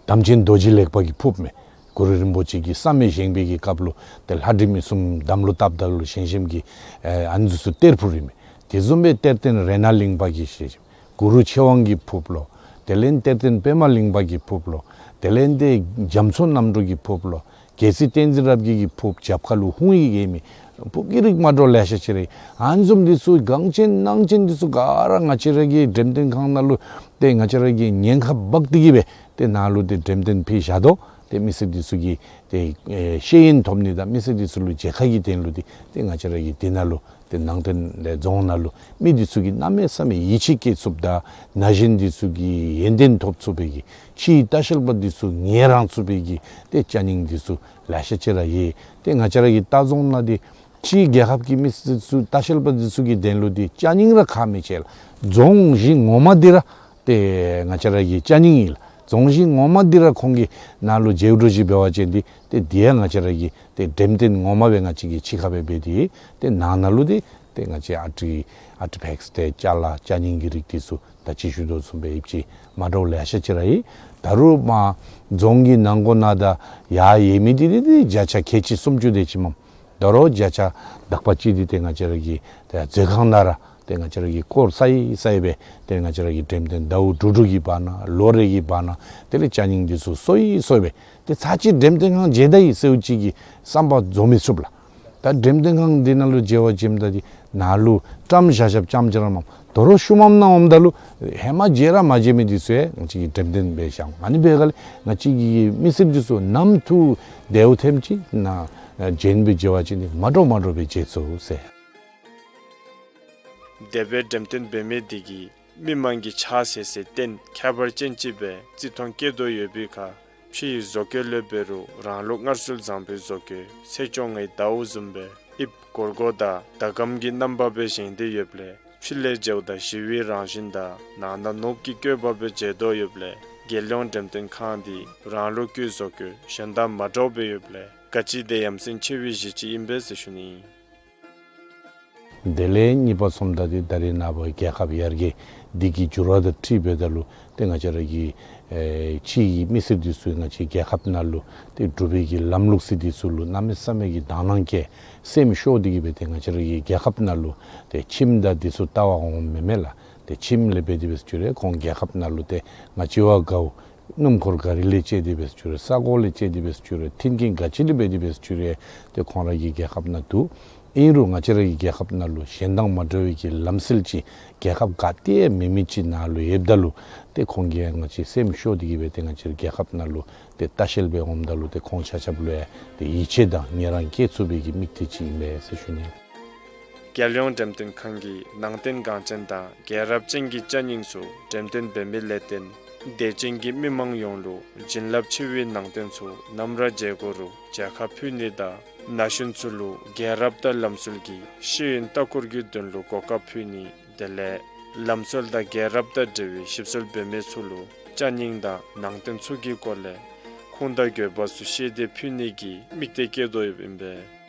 དམ་ཅན་རྡོ་རྗེ་ལེགས་པ་གི་ཕུརཔ་མས། གུ་རུ་རིན་པོ་ཆེ་གིས་བསམ་ཡས་བཞེངས་པའི་གི་སྐབས་ལུ་ཏེ་ལྷ་འདྲེ་མི་གསུམ་དམ་ལུ་བཏགས་ད་ལུ་བཞེངས་བཞེངསམ་གི་ཨ་ཨ་ནི་ཚུ་གཏེར་ཕུར་ཨིན་མས། དེ་བཟུམ་སྦེ་གཏེར་སྟོན་རཏྣ་གླིང་པ་གིས་བཞེངས་བཞེངསམ། གུ་རུ་ཆོས་དབང་གི་ཕུརཔ་ལོ། དེ་ལས་གཏེར་སྟོན་པདྨ་གླིང་པ་གི་ཕུརཔ་ལོ། དེ་ལས་ཏེ་རྒྱ་མཚོ་རྣམ་གྲོལ་གྱི་ཕུརཔ་ལོ། རྒྱལ་སྲས་བསྟན་འཛིན་རབ་རྒྱས་ཀྱི་ཕུརཔ་རྒྱབ་ཁ་ལུ་ཧཱུྃ་ཡིག་ཡོད་མི་ཕུརཔ་གི་རིགས་མ་འདྲཝ་ལེ་ཤ་ཅིག་ར་ཨ་ནི་བཟུམ་འདི་ཚུ་གང་ཅན་ནང་ཅན་འདི་ཚུ་ག་ར་ང་བཅས་ར་གི་འགྲེམས་སྟོན་ཁང་ནང་ལུ་ཏེ་ང་བཅས་ར་གིས་ཉེན་ཁ་འབག་སྟེ་གི་སྦེ་ཏེ་ནཱ་ལུ་ཏེ་འགྲེམས་སྟོན་ཕུལ་བཞག་དོ། ཏེ་མི་སེར་འདི་ཚུ་གིས་ཏེ་ཨེ་ཤེས་ཡོན་ཐོབ་ནི་དང་མི་སེར་འདི་ཚུ་ལུ་མཇལ་ཁ་གི་དོན་ལུ་ཏེ་ཏེ་ང་བཅས་ར་གིས་དེ་ནང་ལུ་ཏེ་ནང་རྟེན་ལས་རྫོང་ནང་ལུ་མི་འདི་ཚུ་གིས་གནམ་མེད་ས་མེད་ཡིད་ཆེས་བསྐྱེད་ཚུགསཔ་དང་ན་གཞོན་འདི་ཚུ་གིས་ཡོན་ཏན་ཐོབ་ཚུགས་པའི་གི་ཕྱིའི་ལྟ་བཤལ་པ་འདི་ཚུ་ངལ་རངས་ཚུགས་པའི་གི་ཏེ་ཅ་རྙིང་འདི་ཚུ་ལེ་ཤ་ཅིག་ར་ཡོད། ཏེ་ང་བཅས་ར་གི་ལྟ་རྫོང་ནང་འདི་ཕྱིའི་རྒྱལ་ཁབ་ཀྱི་མི་སེར་ཚུ་ལྟ་བཤལ་པ་འདི་ཚུ་གི་དོན་ལུ་འདི་ཅ་རྙིང་ར་ཁག་མི་ཆེ་ལགས། རྫོང་གཞི་ངོ་མ་འདི་ར་ཏེ་ང་བཅས་ར་གི་ཅ་རྙིང་ཨིན་ལགས། རྫོང་གཞི་ངོ་མ་འདི་ར་ཁོང་གིས་ནཱ་ལུ་མཇལ་འགྲོ་ཅིག་འབད་བ་ཅིན་འདི་ཏེ་འདི་ཡང་ང་བཅས་ར་གི་ཏེ་འགྲེམས་སྟོན་ངོ་མ་སྦེ་ང་བཅས་ཀྱིས་ཕྱི་ཁ་སྦེ་འབད་དེ་ཏེ་ནང་ན་ལུ་འདི་ཏེ་ང་བཅས་ཨ་ཊི་ཨ་ཊི་ཕེགསི་ཏེ་ཅ་ལ་ཅ་རྙིང་གི་རིགས་འདི་ཚུ་ད་ཅི་ཞུ་དོ་བཟུམ་སྦེ་ཡོདཔ་ཅིག་མ་འདྲཝ་ལེ་ཤ་ཅིག་ར་ཡོད། ད་རུང་མར་རྫོང་གི་ནང་སྒོ་ནང་དང་ཡར་ཡོད་མི་འདི་འདི་ཏེ་བརྒྱ་ཆ་ཁལ་གཅིག་སུམ་ཅུ་དེ་ཅིག་མས། ད་རུང་བརྒྱ་ཆ་དག་པ་ཅིག་འདི་ཏེ་ང་བཅས་ར་གི་ཏེ་མཛོད་ཁང་ནང་ར་ཏེ་ང་བཅས་ར་གིས་སྐོར་ས་ཡི་ས་ཡི་སྦེ་ཏེ་ང་བཅས་ར་གིས་འགྲེམས་སྟོན་ཟླཝ་དྲུག་དྲུག་གི་བར་ན་ལོ་རེ་གི་བར་ན་དེ་ལས་ཅ་རྙིང་འདི་ཚུ་སོ་ཡི་སོ་ཡི་སྦེ་ཏེ་ཚར་གཅིག་འགྲེམས་སྟོན་ཁང་མཇལ་ད་ཡི་ཟེརཝ་ཅིག་གི་བསམ་པ་རྫོགས་མི་ཚུགས་ལགས། ད་འགྲེམས་སྟོན་ཁང་འདི་ནང་ལུ་མཇལ་བར་འགྱོཝ་ད་འདི་ནང་ལུ་བཀྲམ་བཞག་བཞགཔ་ཙམ་ཅིག་ར་མས། ད་རུང་ཤུལ་མམ་ནང་འོངམ་ད་ལུ་ཧེ་མ་མཇལ་ར་མ་མཇལ་མི་འདི་ཚུ་ཡང་ང་བཅས་ཀྱིས་འགྲེམས་སྟོན་འབད་བཞག། ཨ་ནི་འབད་ག་ལས་ང་བཅས་ཀྱི་མི་སེར་འདི་ཚུ་ནམ་ཐུག་དེའུ་ཐེམ་ཅིག་ནཱ་བྱོན་སྦེ་མཇལ་བ་ཅིན་འདི་མ་འདྲཝ་མ་འདྲཝ་སྦེ་མཇལ་ཚུགས་ཟེར། དེ་སྦེ་འགྲེམས་སྟོན་འབད་མི་འདི་གིས་མི་མང་གི་ཕྱག་ཟེར་ཟེར་བརྟེན་ཁྱད་པར་ཅན་ཅིག་སྦེ་བརྩི་མཐོང་བསྐྱེད་དོ་ཡོད་པའི་ཁར་ཕྱི་ཡི་བཟོ་བཀོད་ལས་འབད་རུང་རང་ལུགས་སྔར་སྲོལ་བཟང་པོའི་བཟོ་བཀོད་སེར་སྐྱོང་ངེའི་ཟླཝ་བཟུམ་སྦེ་དབྱིབས་སྒོར་སྒོར་དང་ཟླ་གམ་གྱི་རྣམ་པ་སྦེ་བཞེངས་ཏེ་ཡོདཔ་ལས་ཕྱི་ལས་མཇལཝ་ད་ཞི་བའི་རང་བཞིན་དང་ནང་ན་ནོར་བུ་གི་བཀོད་པ་སྦེ་མཇལ་དོ་ཡོདཔ་ལས་རྒྱལ་ཡོངས་འགྲེམས་སྟོན་ཁང་འདི་རང་ལུགས་ཀྱི་བཟོ་བཀོད་གཞན་དང་མ་འདྲཝ་སྦེ་ཡོདཔ་ལས་ག་ཅི་དེ་ཡ་མཚན་ཆེ་བའི་གཞི་ཅིག་ཨིན་པས་ཟེར་ཞུ་ནི་ཨིན། དེ་ལས་གཉིས་པ་སོངམ་ད་འདི་ད་རེས་ནངས་པ་རྒྱལ་ཁབ་ཡར་རྒྱས་འདི་གི་འགྱུར་བ་དང་འཁྲིལ་འབདཝ་ད་ལུ་ཏེ་ང་བཅས་ར་གི་ཨེ་ཕྱི་གི་མི་སེར་འདི་ཚུ་ང་བཅས་རྒྱལ་ཁབ་ནང་ལུ་ཏེ་འགྲོ་བའི་གི་ལམ་ལུགས་ཟེར་འདི་ཚུ་ལུ་གནམ་མེད་ས་མེད་ཀྱི་དང་སྣང་བསྐྱེད་སེམས་ཤོར་ཏེ་གི་སྦེ་ཏེ་ང་བཅས་ར་གི་རྒྱལ་ཁབ་ནང་ལུ་ཏེ་ཁྱིམ་དང་འདི་ཚུ་ལྟ་བར་འོངམ་མེན་མས་ལགས། ཏེ་ཁྱིམ་ལས་འབད་དེ་འབད་ས་ཅིག་རུང་ཁོང་རྒྱལ་ཁབ་ནང་ལུ་ཏེ་ང་བཅས་བ་དགའཝ་སྣུམ་འཁོར་ག་རི་ལས་བཅད་དེ་འབད་ས་ཅིག་རུང་ས་གོ་ལས་བཅད་དེ་འབད་ས་ཅིག་རུང་མཐུན་རྐྱེན་ག་ཅི་ལས་འབད་དེ་འབད་ས་ཅིག་རུང་ཏེ་ཁོང་ར་གི་རྒྱལ་ཁབ་ནང་འདུག། ཨིན་རུང་ང་བཅས་ར་གི་རྒྱལ་ཁབ་ནང་ལུ་གཞན་དང་མ་འདྲ་བའི་གི་ལམ་སྲོལ་ཅིག་རྒྱལ་ཁབ་ག་ཏེ་ཡང་མེད་མི་ཅིག་ནང་ལུ་ཡོདཔ་ད་ལུ་ཏེ་ཁོང་གིས་ཡང་ང་བཅས་སེམས་ཤོར་ཏེ་གི་སྦེ་ཏེ་ང་བཅས་ར་རྒྱལ་ཁབ་ནང་ལུ་ཏེ་ལྟ་བཤལ་སྦེ་འོངམ་ད་ལུ་ཏེ་ཁོང་ཆ་ཁྱབ་ལུ་ཡང་ཏེ་ཡིད་ཆེས་དང་ངལ་རངས་བསྐྱེད་ཚུགས་པའི་གི་དམིགས་གཏད་ཅིག་ཨིན་པས་ཟེར་ཞུ་ནི། རྒྱལ་ཡོངས་འགྲེམས་སྟོན་ཁང་གིས་ནང་རྟེན་འགངས་ཅན་དང་རྒྱལ་རབས་ཅན་གྱི་ཅ་རྙིང་ཚུ་འགྲེམས་སྟོན་འབད་མི་ལས་བརྟེན་དད་ཅན་གྱི་མི་མང་ཡོངས་ལུ་བྱིན་རླབས་ཆེ་བའི་ནང་རྟེན་ཚུ་ནམ་ར་མཇལ་དགོ་རུང་མཇལ་ཁ་ཕུལ་ནི་དང་ན་གཞོན་ཚུ་ལུ་རྒྱལ་རབས་དང་ལམ་སྲོལ་གྱི་ཤེས་ཡོན་ལྟ་སྐོར་གྱི་དོན་ལུ་གོ་སྐབས་ཕུལ་ནི། དེ་ལས་ལམ་སྲོལ་དང་རྒྱལ་རབས་དང་འབྲེལ་བའི་ཞིབ་འཚོལ་འབད་མི་ཚུ་ལུ་ཅ་རྙིང་དང་ནང་རྟེན་ཚུ་གི་སྐོར་ལས་ཁུངས་དང་དགོས་པ་ཚུ་ཤེས་ཏེ་ཕུལ་ནི་གི་དམིགས་གཏད་བསྐྱེད་དོ་ཡོདཔ་ཨིན་པས།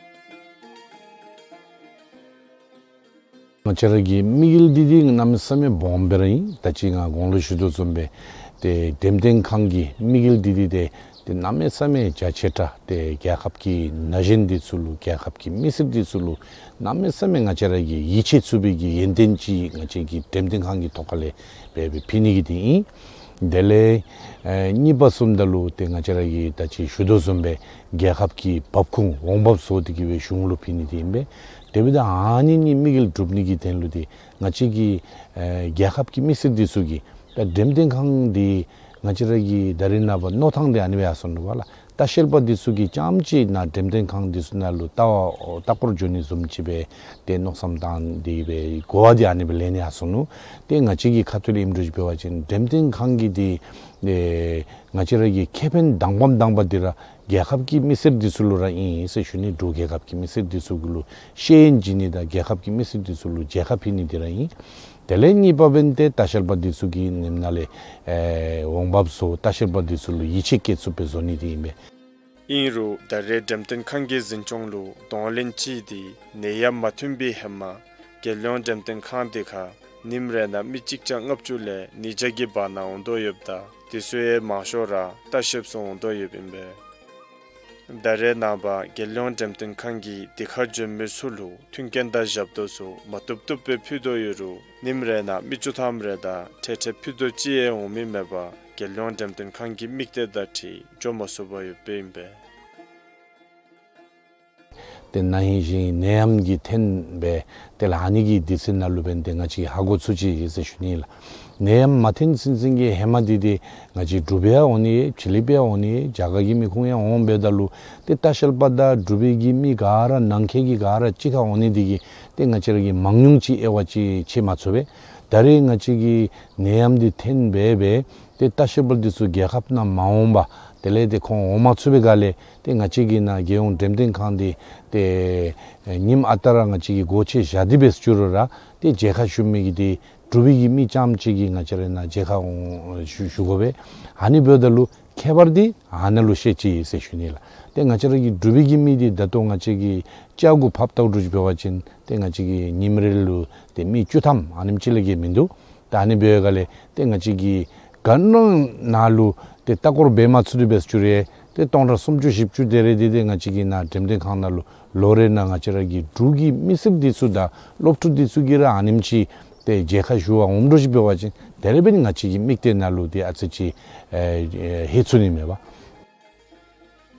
ང་བཅས་ར་གི་དམིགས་ཡུལ་འདི་འདི་གནམ་མེད་ས་མེད་སྦོམ་སྦེ་ར་ཨིན། ད་ཅི་ང་གོང་ལུ་ཞུ་དོ་བཟུམ་སྦེ་ཏེ་འགྲེམས་སྟོན་ཁང་གི་དམིགས་ཡུལ་འདི་འདི་ཏེ་ཏེ་གནམ་མེད་ས་མེད་རྒྱ་ཆེ་དྲགས་ཏེ་རྒྱལ་ཁབ་ཀྱི་ན་གཞོན་འདི་ཚུ་ལུ་རྒྱལ་ཁབ་ཀྱི་མི་སེར་འདི་ཚུ་ལུ་གནམ་མེད་ས་མེད་ང་བཅས་ར་གིས་ཡིད་ཆེས་ཚུགས་པའི་གི་ཡོན་ཏན་ཅིག་ང་བཅས་ཀྱི་འགྲེམས་སྟོན་ཁང་གི་ཐོག་ཁ་ལས་འབད་སྦེ་ཕུལ་ནི་གི་འདི་ཨིན། དེ་ལས་ཨེ་གཉིས་པ་སོངམ་ད་ལུ་ཏེ་ང་བཅས་ར་གིས་ད་ཅི་ཞུ་དོ་བཟུམ་སྦེ་རྒྱལ་ཁབ་ཀྱི་འབབ་ཁུངས་འོང་འབབ་བཟོ་སྟེ་གི་སྦེ་གཞུང་ལུ་ཕུལ་ནི་འདི་ཨིན་པས། དེ་འབདཝ་ད་ཨ་ནི་གཉིས་དམིགས་ཡུལ་འགྲུབ་ནི་གི་དོན་ལུ་ཏེ་ང་བཅས་ཀྱི་ཨེ་རྒྱལ་ཁབ་ཀྱི་མི་སེར་འདི་ཚུ་གིས་ད་འགྲེམས་སྟོན་ཁང་འདི་ང་བཅས་ར་གི་ད་རེས་ནངས་པ་མནོ་ཐངས་འདི་ཨ་ནི་སྦེ་ཡར་སོང་ནུག་པ་ལགས། ལྟ་བཤལ་པ་འདི་ཚུ་གིས་རྐྱངམ་ཅིག་ནཱ་འགྲེམས་སྟོན་ཁང་འདི་ཚུ་ནང་ལུ་ལྟ་བར་ལྟ་སྐོར་འགྱོ་ནི་བཟུམ་ཅིག་སྦེ་ཏེ་མནོ་བསམ་བཏང་སྟེ་སྦེ་གོ་བ་འདི་ཨ་ནི་སྦེ་ལེན་ནི་ཡར་སོང་ནུག། ཏེ་ང་བཅས་ཀྱི་ཁ་ཐུག་ལས་ཨིནམ་འདྲཝ་ཅིག་འབད་བ་ཅིན་འགྲེམས་སྟོན་ཁང་གི་འདི་ཨེ་ང་བཅས་ར་གི་ཁེ་ཕན་དང་པམ་དང་པ་འདི་ར་རྒྱལ་ཁབ་ཀྱི་མི་སེར་འདི་ཚུ་ལུ་ར་ཨིན་ཟེར་ཞུ་ནི། འབྲུག་རྒྱལ་ཁབ་ཀྱི་མི་སེར་འདི་ཚུ་གུ་ལུ་ཤེས་ཡོན་བྱིན་ནི་དང་རྒྱལ་ཁབ་ཀྱི་མི་སེར་འདི་ཚུ་ལུ་མཇལ་ཁ་ཕུལ་ནི་འདི་ར་ཨིན། དེ་ལས་གཉིས་པ་འབདན་ཏེ་ལྟ་བཤལ་པ་འདི་ཚུ་གིས་ནེམ་ནང་ལས་ཨེ་འོང་འབབ་བཟོ། ལྟ་བཤལ་པ་འདི་ཚུ་ལུ་ཡིད་ཆེས་སྐྱེ་ཚུགསཔ་སྦེ་བཟོ་ནི་འདི་ཨིན་པས། ཨིན་རུང་ད་རེས་འགྲེམས་སྟོན་ཁང་གི་འཛིན་སྐྱོང་ལུ་གདོང་ལེན་ཅིག་འདི་ནད་ཡམས་མ་ཐོན་པའི་ཧེ་མ་རྒྱལ་ཡོངས་འགྲེམས་སྟོན་ཁང་འདི་ཁར་ཉིནམ་རེ་ནང་མི་གཅིག་བརྒྱ་ལྔ་བཅུ་ལས་ཉིས་བརྒྱ་གི་བར་ན་འོང་དོ་ཡོདཔ་ད་དེ་ཚུ་ཡང་མང་ཤོས་ར་ལྟ་བཤལཔ་ཚུ་འོང་དོ་ཡོདཔ་ཨིན་པས། ད་རེས་ནངས་པ་རྒྱལ་ཡོངས་འགྲེམས་སྟོན་ཁང་གིས་འདི་ཁར་འབྱོན་མི་ཚུ་ལུ་མཐུན་རྐྱེན་དང་ཞབས་ཏོག་ཚུ་མ་བཏུབ་བཏུབ་སྦེ་ཕུལ་དོ་ཡོད་རུང་ཉིནམ་རེ་ནང་མི་བཅུ་ཐམ་རེ་དང་ཁྲལ་ཁྲལ་ཕུལ་དོ་ཅིག་ཡང་འོང་མི་མེད་པར་རྒྱལ་ཡོངས་འགྲེམས་སྟོན་ཁང་གི་དམིགས་གཏད་དང་འཁྲིལ་འགྱོ་མ་ཚུགས་པར་ཡོདཔ་ཨིན་པས། ཏེ་ན་ཧིང་གཞེས་ཧིང་ནད་ཡམས་ཀྱིས་འཐོན་སྦེ་ཏེ་ལ་ཨ་ནི་གི་དུས་ཚོད་ནང་ལུ་འབདན་ཏེ་ང་བཅས་ཀྱིས་ཧ་གོ་ཚུགས་ཅི་ཟེར་ཞུ་ནི་ལགས། ནད་ཡམས་མ་འཐོན་ཚུན་ཚོད་ཀྱི་ཧེ་མ་འདི་ཏེ་ང་བཅས་འབྲུག་པའི་ཡང་འོང་ནི་ཡོད། ཕྱི་གླིང་པའི་ཡང་འོང་ནི་ཡོད། རྒྱ་གར་གྱི་མི་ཁོང་ཡང་འོང་འབདཝ་ད་ལུ་ཏེ་ལྟ་བཤལ་པ་དང་འབྲུག་པའི་གི་མི་ག་ར་ནང་འཁོད་ཀྱི་ག་ར་གཅིག་ཁར་འོང་ནི་འདི་གིས་ཏེ་ང་བཅས་ར་གིས་མང་ཉུང་ཅིག་དབྱེ་བ་ཅིག་ཕྱེ་མ་ཚུགས་པས། ད་རེས་ང་བཅས་ཀྱིས་ནད་ཡམས་འདི་འཐོན་སྦེ་སྦེ་ཏེ་ལྟ་བཤལ་པ་འདི་ཚུ་རྒྱལ་ཁབ་ནང་མ་འོང་པར་དེ་ལས་ཏེ་ཁོང་འོང་མ་ཚུགས་པའི་སྒང་ལས་ཏེ་ང་བཅས་ཀྱི་ནཱ་རྒྱལ་ཡོངས་འགྲེམས་སྟོན་ཁང་འདི་ཏེ་ཉིནམ་ཨ་རྟག་ར་ང་བཅས་ཀྱིས་སྒོ་ཕྱེ་བཞག་སྟེ་སྦེ་བཅུག་རུང་ར་ཏེ་མཇལ་ཁ་ཞུ་མི་གི་འདི་འབྲུག་པའི་གི་མི་རྐྱངམ་ཅིག་གིས་ང་བཅས་ར་ནཱ་མཇལ་ཁ་འོང་ཞུ་ཞུ་དགོ་པས། ཨ་ནི་འབདཝ་ད་ལུ་ཁྱད་པར་འདི་ཨ་ནཱ་ལུ་ཤེས་ཅི་ཟེར་ཞུ་ནི་ལགས། ཏེ་ང་བཅས་ར་གི་འབྲུག་པའི་གི་མི་འདི་ད་ལྟོ་ང་བཅས་ཀྱི་ཅ་གུ་ཕབ་ལྟཝ་འདྲཝ་ཅིག་འབད་བ་ཅིན་ཏེ་ང་བཅས་ཀྱི་ཉིནམ་རེ་ལུ་ཏེ་མི་བཅུ་ཐམ་ཨ་ནེམ་ཅིག་ལས་བརྒལ་མིན་འདུག། ད་ཨ་ནི་འབདཝ་ད་ལས་ཏེ་ང་བཅས་ཀྱིས་ག་ནི་ནང་ལུ་ཏེ་ལྟ་སྐོར་འབད་མ་ཚུགས་ཏེ་སྦེ་བཅུག་རུང་ཏེ་སྟོང་ཕྲག་སུམ་ཅུ་བཞི་བཅུ་དེ་རེ་འདི་ཏེ་ང་བཅས་ཀྱི་ནཱ་འགྲེམས་སྟོན་ཁང་ནང་ལུ་ལོ་རེ་ནང་ང་བཅས་ར་གི་འབྲུག་གི་མི་སེར་འདི་ཚུ་དང་སློབ་ཕྲུག་འདི་ཚུ་གིས་ར་ཨ་ནེམ་ཅིག་ཏེ་མཇལ་ཁ་ཞུ་བར་འོངམ་འདྲཝ་ཅིག་འབད་བ་ཅིན་དེ་རེ་འབད་ནི་ང་བཅས་ཀྱི་དམིགས་གཏད་ནང་ལུ་ཏེ་ཨ་ཙི་ཅིག་ཨེ་ཨེ་ལྷོད་ཚུགས་ནི་མས་པ།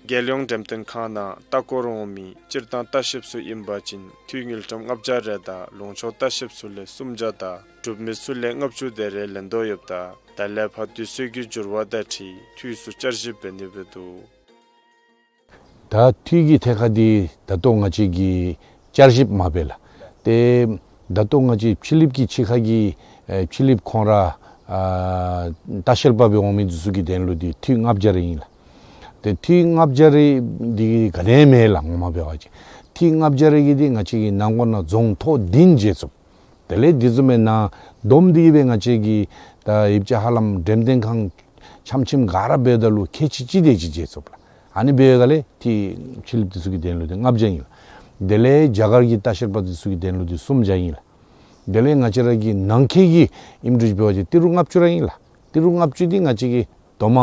རྒྱལ་ཡོངས་འགྲེམས་སྟོན་ཁང་ནང་ལྟ་སྐོར་འོང་མི་སྤྱིར་བཏང་ལྟ་བཤལཔ་ཚུ་ཨིན་པ་ཅིན་འཐུས་དངུལ་ཀྲམ་ལྔ་བརྒྱ་རེ་དང་ལུང་ཕྱོགས་ལྟ་བཤལཔ་ཚུ་ལས་སུམ་བརྒྱ་དང་འབྲུག་མི་ཚུ་ལས་ལྔ་བཅུ་དེ་རེ་ལེན་དོ་ཡོདཔ་ད་ད་ལས་ཕར་དུས་ཚོད་ཀྱི་འགྱུར་བ་དང་འཁྲིལ་འཐུས་ཚུ་བསྐྱར་ཞིབ་འབད་ནི་སྦེ་འདུག། ད་འཐུས་ཀྱི་ཐད་ཁར་འདི་ད་ལྟོ་ང་བཅས་ཀྱིས་བསྐྱར་ཞིབ་མ་འབད་ལགས། ཏེ་ད་ལྟོ་ང་བཅས་ཕྱི་གླིངཔ་གི་ཕྱི་ཁ་གི་ཨེ་ཕྱི་གླིངཔ་ཁོང་ར་ཨ་ལྟ་བཤལ་པ་སྦེ་འོང་མི་འདི་ཚུ་གི་དོན་ལུ་འདི་འཐུས་ལྔ་བརྒྱ་རེ་ཨིན་ལགས། ཏེ་འཐུས་ལྔ་བརྒྱ་རེ་འདི་ག་ནི་ཡང་མེད་ལགས། ངོ་མ་འབད་བ་ཅིན་འཐུས་ལྔ་བརྒྱ་རེ་གིས་འདི་ང་བཅས་ཀྱི་ནང་འཁོད་ནང་རྫོང་ཐོག་བདུན་མཇལ་ཚུགས། དེ་ལས་འདི་བཟུམ་མའི་ནང་བསྡོམས་ཏེ་གིས་སྦེ་ང་བཅས་ཀྱིས་ད་ཡིབ་ཅ་ཧ་ལམ་འགྲེམས་སྟོན་ཁང་ཆམ་ཆིམ་ག་ར་འབདཝ་ད་ལུ་ཁལ་གཅིག་གཅིག་དེ་ཅིག་མཇལ་ཚུགསཔ་ལགས། ཨ་ནི་འབདཝ་ད་ལས་འདི་ཕྱི་གླིངཔ་འདི་ཚུ་གི་དོན་ལུ་འདི་ལྔ་བརྒྱ་ཨིན་ལགས། དེ་ལས་རྒྱ་གར་གྱི་ལྟ་བཤལ་པ་འདི་ཚུ་གི་དོན་ལུ་འདི་སུམ་བརྒྱ་ཨིན་ལགས། དེ་ལས་ང་བཅས་ར་གི་ནང་འཁོད་ཀྱི་ཨིནམ་འདྲཝ་ཅིག་འབད་བ་ཅིན་ཏི་རུ་ལྔ་བཅུ་ར་ཨིན་ལགས། ཏི་རུ་ལྔ་བཅུ་འདི་ང་བཅས་ཀྱིས་དོ་མ་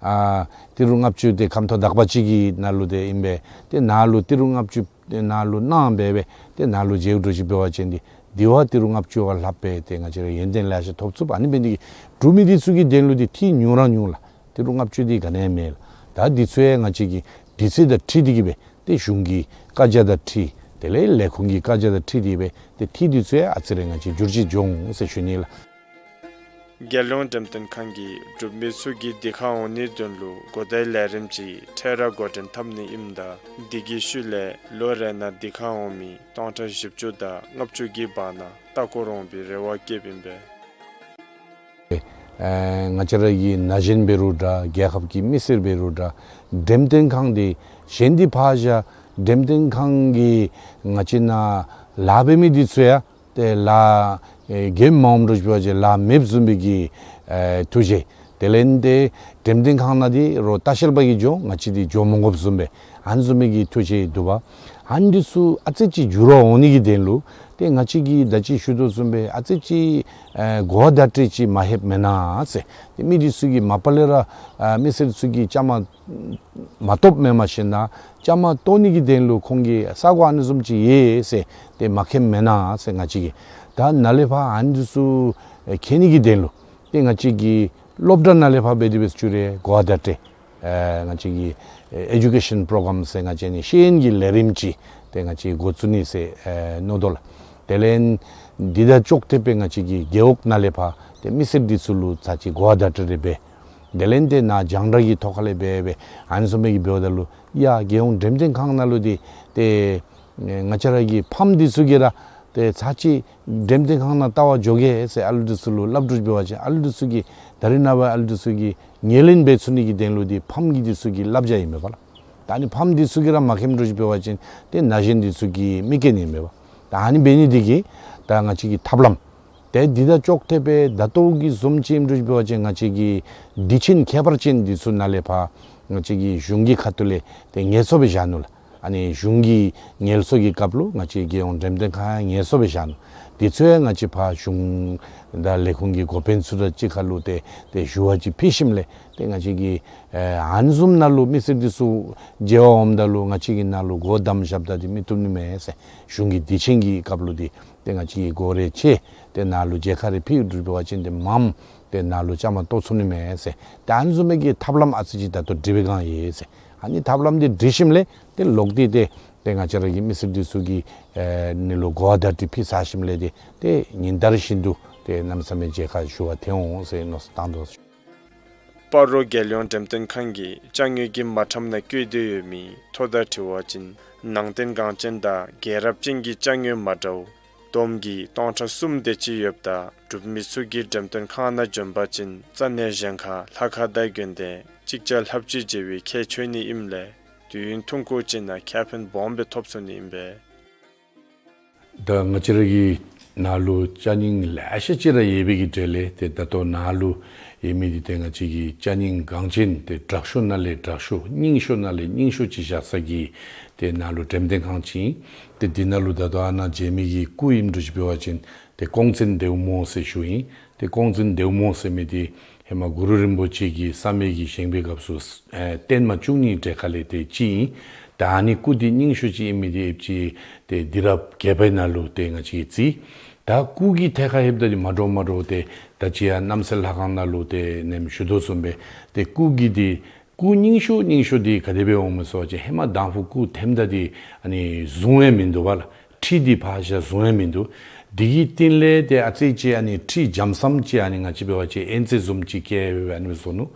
ཨ་ཏི་རུ་ལྔ་བཅུ་འདི་ཁམས་ཐོག་དག་པ་ཅིག་གི་ནང་ལུ་འདི་ཨིན་པས། ཏེ་ནཱ་ལུ་ཏི་རུ་ལྔ་བཅུ་ཏེ་ནཱ་ལུ་གནང་སྦེ་སྦེ་ཏེ་ནཱ་ལུ་མཇལཝ་འདྲཝ་ཅིག་འབད་བ་ཅིན་འདི་དེ་བ་ཏི་རུ་ལྔ་བཅུ་བ་ལྷགཔ་སྦེ་ཏེ་ང་བཅས་ར་ཡོན་ཏན་ལེ་ཤ་ཐོབ་ཚུགས། ཨ་ནི་འབད་ནི་འདི་གིས་འབྲུག་མི་འདི་ཚུ་གི་དོན་ལུ་འདི་འཐུས་ཉུང་ར་ཉུང་ལགས། ཏི་རུ་ལྔ་བཅུ་འདི་ག་ནི་ཡང་མེད་ལགས། ད་འདི་ཚུ་ཡང་ང་བཅས་ཀྱིས་དུས་ཚོད་དང་འཁྲིལ་ཏེ་གིས་སྦེ་ཏེ་གཞུང་གི་བཀའ་རྒྱ་དང་འཁྲིལ་དེ་ལས་ལས་ཁུངས་ཀྱི་བཀའ་རྒྱ་དང་འཁྲིལ་ཏེ་སྦེ་ཏེ་འཐུས་འདི་ཚུ་ཡང་ཨ་ཙི་རེ་ང་བཅས་འགྱུར་བཅོས་འབྱུང་ཟེར་ཞུ་ནི་ལགས། རྒྱལ་ཡོངས་འགྲེམས་སྟོན་ཁང་གིས་འབྲུག་མི་ཚུ་གིས་འདི་ཁར་འོང་ནིའི་དོན་ལུ་གོ་བརྡའི་ལས་རིམ་ཅིག་འཕྲལ་ར་འགོ་འདྲེན་འཐབ་ནི་ཨིནམ་ད་འདི་གི་ཤུལ་ལས་ལོ་རེ་ནང་འདི་ཁར་འོང་མི་སྟོང་ཕྲག་བཞི་བཅུ་དང་ལྔ་བཅུ་གི་བར་ན་ལྟ་སྐོར་འོང་པའི་རེ་བ་བསྐྱེདཔ་ཨིན་པས། ཨེ་ང་བཅས་ར་གི་ན་གཞོན་འབད་རུང་འདྲ་རྒྱལ་ཁབ་ཀྱི་མི་སེར་འབད་རུང་འདྲ་འགྲེམས་སྟོན་ཁང་འདི་གཞན་འདི་ཕར་བཞག། འགྲེམས་སྟོན་ཁང་གི་ང་བཅས་ནཱ་ལཱ་འབད་མི་འདི་ཚུ་ཡང་ཏེ་ལཱ་ཨེ་གེ་མ་འོངམ་འདྲཝ་ཅིག་འབད་བ་ཅིན་ལཱ་མེདཔ་བཟུམ་སྦེ་གི་ཨེ་ཐུགས་བཞེད། དེ་ལས་ཏེ་འགྲེམས་སྟོན་ཁང་ནང་འདི་རོགས་ལྟ་བཤལ་པ་གིས་འགྱོ་ང་བཅས་འདི་འགྱོ་མི་དགོཔ་བཟུམ་སྦེ་ཨ་ནི་བཟུམ་སྦེ་གི་ཐུགས་བཞེད་འདུག་པ། ཨ་ནི་འདི་ཚུ་ཨ་ཙི་ཅིག་འགྱུར་བ་འོང་ནི་གི་དོན་ལུ་ཏེ་ང་བཅས་ཀྱིས་ད་ཅི་ཞུ་དོ་བཟུམ་སྦེ་ཨ་ཙི་ཅིག་ཨེ་གོ་བ་བརྡ་སྤྲོད་ཅིག་མ་ལྷོདཔ་མེན་ན་ཟེར། ཏེ་མི་འདི་ཚུ་གིས་མ་པ་ལས་ར་ཨེ་མི་སེར་ཚུ་གིས་བཅའ་མར་མ་གཏོགསཔ་མེན་མ་ཤེས་ན་བཅའ་མར་གཏོགས་ནི་གི་དོན་ལུ་ཁོང་གིས་ས་གོ་ཨ་ནི་བཟུམ་ཅིག་ཡོད་ཟེར་ཏེ་མ་མཁྱེནམ་མེན་ན་ཟེར། ང་བཅས་ཀྱིས་ད་ནཱ་ལས་ཕར་ཨ་ནི་འདི་ཚུ་ཨེ་མཁྱེན་ནི་གི་དོན་ལུ་ཏེ་ང་བཅས་ཀྱིས་སློབ་གྲྭ་ནང་ལས་ཕར་འབད་དེ་འབད་ཞུ་རུང་གོ་བ་བརྡ་སྤྲོད་ཨེ་ང་བཅས་ཀྱི་ཨེ་ཨེ་ཌུ་ཀེ་ཤཱན་པྲོ་གྲམ་ཟེར་ང་བཅས་ནི་ཤེས་ཡོན་གྱི་ལས་རིམ་ཅིག་ཏེ་ང་བཅས་འགོ་བཙུགས་ནི་ཟེར་ཨེ་མནོ་དོ་ལགས། དེ་ལས་འདི་དང་ཅོག་འཐདཔ་སྦེ་ང་བཅས་ཀྱིས་རྒེད་འོག་ནང་ལས་ཕར་ཏེ་མི་སེར་འདི་ཚུ་ལུ་ཚར་གཅིག་གོ་བ་བརྡ་སྤྲོད་རེ་འབད། དེ་ལས་ཏེ་ནཱ་རྒྱང་བསྒྲགས་ཀྱི་ཐོག་ཁ་ལས་འབད་འབད་ཨ་ནི་བཟུམ་མའི་གི་འབདཝ་ད་ལུ་ཡ་རྒྱལ་ཡོངས་འགྲེམས་སྟོན་ཁང་ནང་ལུ་འདི་ཏེ་ང་བཅས་ར་གི་ཕམ་འདི་ཚུ་གིས་ར་ཏེ་ཚར་གཅིག་འགྲེམས་སྟོན་ཁང་ནང་བལྟ་བར་འགྱོ་གེ་ཟེར་ཨ་ལུ་འདི་ཚུ་ལུ་སླབ་དོ་འབད་བ་ཅིན་ཨ་ལུ་འདི་ཚུ་གིས་ད་རིས་ནངས་པ་ཨ་ལུ་འདི་ཚུ་གིས་ཉེར་ལེན་འབད་ཚུགས་ནི་གི་དོན་ལུ་འདི་ཕམ་གྱི་འདི་ཚུ་གི་བསླབ་བྱ་ཨིན་མས་པ་ལགས། ད་ཨ་ནི་ཕམ་འདི་ཚུ་གིས་ར་མ་མཁྱེནམ་འདྲཝ་ཅིག་འབད་བ་ཅིན་ཏེ་ན་གཞོན་འདི་ཚུ་གི་མི་རྐྱེན་ཨིན་མས་པ། ད་ཨ་ནི་འབད་ནི་འདི་གིས་ད་ང་བཅས་ཀྱི་ཐབས་ལམ་ཏེ་འདི་དང་ཅོག་འཐདཔ་སྦེ་ད་ལྟོ་གི་བཟུམ་ཅིག་ཨིནམ་འདྲཝ་ཅིག་འབད་བ་ཅིན་ང་བཅས་ཀྱི་དུས་ཆེན་ཁྱད་པར་ཅན་འདི་ཚུ་ནང་ལས་ཕར་ང་བཅས་ཀྱི་གཞུང་གི་ཁ་ཐུག་ལས་ཏེ་ངལ་གསོ་སྦེ་བཞག་ནུག་ལགས། ཨ་ནི་གཞུང་གི་ངལ་གསོ་གི་སྐབས་ལུ་ང་བཅས་རྒྱལ་ཡོངས་འགྲེམས་སྟོན་ཁང་ཡང་ངལ་གསོ་སྦེ་བཞག་ནུག། འདི་ཚུ་ཡང་ང་བཅས་ཕར་གཞུང་དང་ལས་ཁུངས་ཀྱི་འགོ་དཔོན་ཚུ་དང་གཅིག་ཁར་ལུ་ཏེ་ཏེ་ཞུ་བ་ཅིག་ཕུལ་ཞིནམ་ལས་ཏེ་ང་བཅས་ཀྱི་ཨ་ཨ་ནི་བཟུམ་ནང་ལུ་མི་སེར་འདི་ཚུ་མཇལ་བར་འོངམ་ད་ལུ་ང་བཅས་ཀྱིས་ནཱ་ལུ་སྒོ་བསྡམས་བཞགཔ་ད་འདི་མི་བཏུབ་ནི་མས་ཟེར། གཞུང་གི་དུས་ཆེན་གྱི་སྐབས་ལུ་འདི་ཏེ་ང་བཅས་ཀྱིས་སྒོ་རེ་ཕྱེ་ཏེ་ནཱ་ལུ་མཇལ་ཁ་རེ་ཕུལ་འདྲཝ་འབད་བ་ཅིན་ཏེ་མངམ་ཏེ་ནཱ་ལུ་བཅའ་མར་གཏོགས་ཚུགས་ནི་མས་ཟེར། ཏེ་ཨ་ནི་བཟུམ་མའི་གི་ཐབས་ལམ་ཨ་ཙི་ཅིག་ད་ལྟོ་སྒྲིག་སྦེ་བསྒང་ཡི་ཟེར། ཨ་ནི་ཐབས་ལམ་འདི་སྒྲིག་ཞིནམ་ལས་ཏེ་ལོག་སྟེ་ཏེ་ཏེ་ང་བཅས་ར་གི་མི་སེར་འདི་ཚུ་གི་ཨེ་ནི་ལུ་གོ་བརྡ་འདི་ཕུལ་ཚར་ཞིནམ་ལས་ཏེ་ཏེ་ཉིན་ལྟར་བཞིན་དུ་ཏེ་གནམ་མེད་ས་མེད་མཇལ་ཁ་ཞུ་བར་འོང་ཟེར་མནོ་བསམ་བཏང་དོ། སྤ་རོ་རྒྱལ་ཡོངས་འགྲེམས་སྟོན་ཁང་གིས་ཅ་དངོས་ཀྱི་མ་ཁྲམ་ནང་བཀོད་དེ་ཡོད་མི་ཐོ་དང་འཁྲིལ་བ་ཅིན་ནང་རྟེན་འགངས་ཅན་དང་རྒྱལ་རབས་ཅན་གྱི་ཅ་དངོས་མ་འདྲཝ་བསྡོམས་ཀྱིས་སྟོང་ཕྲག་གསུམ་དེ་ཅིག་ཡོདཔ་ད་གྲུབ་མི་ཚུ་གིས་འགྲེམས་སྟོན་ཁང་ནང་བྱོན་པ་ཅིན་རྩ་ནས་གཞན་ཁར་ལྷ་ཁང་དང་དགོན་སྡེ་ཅིག་ཅར་ལྷགཔ་ཅིག་མཇལ་བའི་ཁྱད་ཆོས་ནི་ཨིནམ་ལས་དུས་ཡུན་ཐུང་ཀུ་ཅིག་ནང་ཁེ་ཕན་སྦོམ་སྦེ་ཐོབ་ཚུགས་ནི་ཨིན་པས། ད་ང་བཅས་ར་གི་ནཱ་ལུ་ཅ་རྙིང་ལེ་ཤ་ཅིག་ར་ཡོད་པའི་གི་གྲས་ལས་ཏེ་ད་ལྟོ་ནཱ་ལུ་ཡོད་མི་འདི་ཏེ་ང་བཅས་ཀྱི་ཅ་རྙིང་འགངས་ཅན་ཏེ་དྲག་ཤོས་ནང་ལས་དྲག་ཤོས་རྙིང་ཤོས་ནང་ལས་རྙིང་ཤོས་ཅིག་བཞག་ས་གི་ཏེ་ནཱ་ལུ་འགྲེམས་སྟོན་ཁང་ཅིག་ཨིན། ཏེ་འདི་ནང་ལུ་ད་ལྟོ་ཨ་ནཱ་མཇལ་མི་གི་སྐུ་ཨིནམ་འདྲཝ་ཅིག་འབད་བ་ཅིན་ཏེ་ཀོང་བཙུན་ལྡེའུ་མོ་ཟེར་ཞུཝ་ཨིན། ཏེ་ཀོང་བཙུན་ལྡེའུ་མོ་ཟེར་མི་འདི་ཧེ་མ་གུ་རུ་རིན་པོ་ཆེ་གི་བསམ་ཡས་ཀྱི་བཞེངས་པའི་སྐབས་སུ་ཨེ་བརྟན་མ་བཅུ་གཉིས་གྲས་ཁ་ལས་ཏེ་གཅིག་ཨིན། ད་ཨ་ནི་སྐུ་འདི་རྙིང་ཤོས་ཅིག་ཨིན་མི་འདི་ཨེབ་ཅིག་ཏེ་དུས་རབས་བརྒྱད་པའི་ནང་ལུ་ཏེ་ང་བཅས་ཀྱིས་བརྩི། ད་སྐུ་གི་ཐད་ཁར་ལྷོདཔ་ད་འདི་མ་འདྲཝ་མ་འདྲཝ་ཏེ་ད་ཅི་ཡང་རྣམ་གསལ་ལྷ་ཁང་ནང་ལུ་ཏེ་ནེམ་ཞུ་དོ་བཟུམ་སྦེ་ཏེ་སྐུ་གི་འདི་སྐུ་རྙིང་ཤོས་རྙིང་ཤོས་འདི་ག་དེ་སྦེ་འོང་མས་ཟེར་བ་ཅིན་ཧེ་མ་དང་ཕུ་སྐུ་ཐེམ་ད་འདི་ཨ་ནི་བཟུང་ཡང་མིན་འདུག་པ་ལགས། ཁྲི་འདི་ཕར་བཞག་བཟུང་ཡང་མིན་འདུག། འདི་གི་སྟེང་ལས་ཏེ་ཨ་ཙི་ཅིག་ཨ་ནི་ཁྲི་འཇམ་སམ་ཅིག་ཨ་ནི་ང་བཅས་འབད་བ་ཅིན་ཨེན་ཙེ་བཟུམ་ཅིག་བཀལ་སྦེ་ཨ་ནི་སྦེ་བཟོ་ནུག།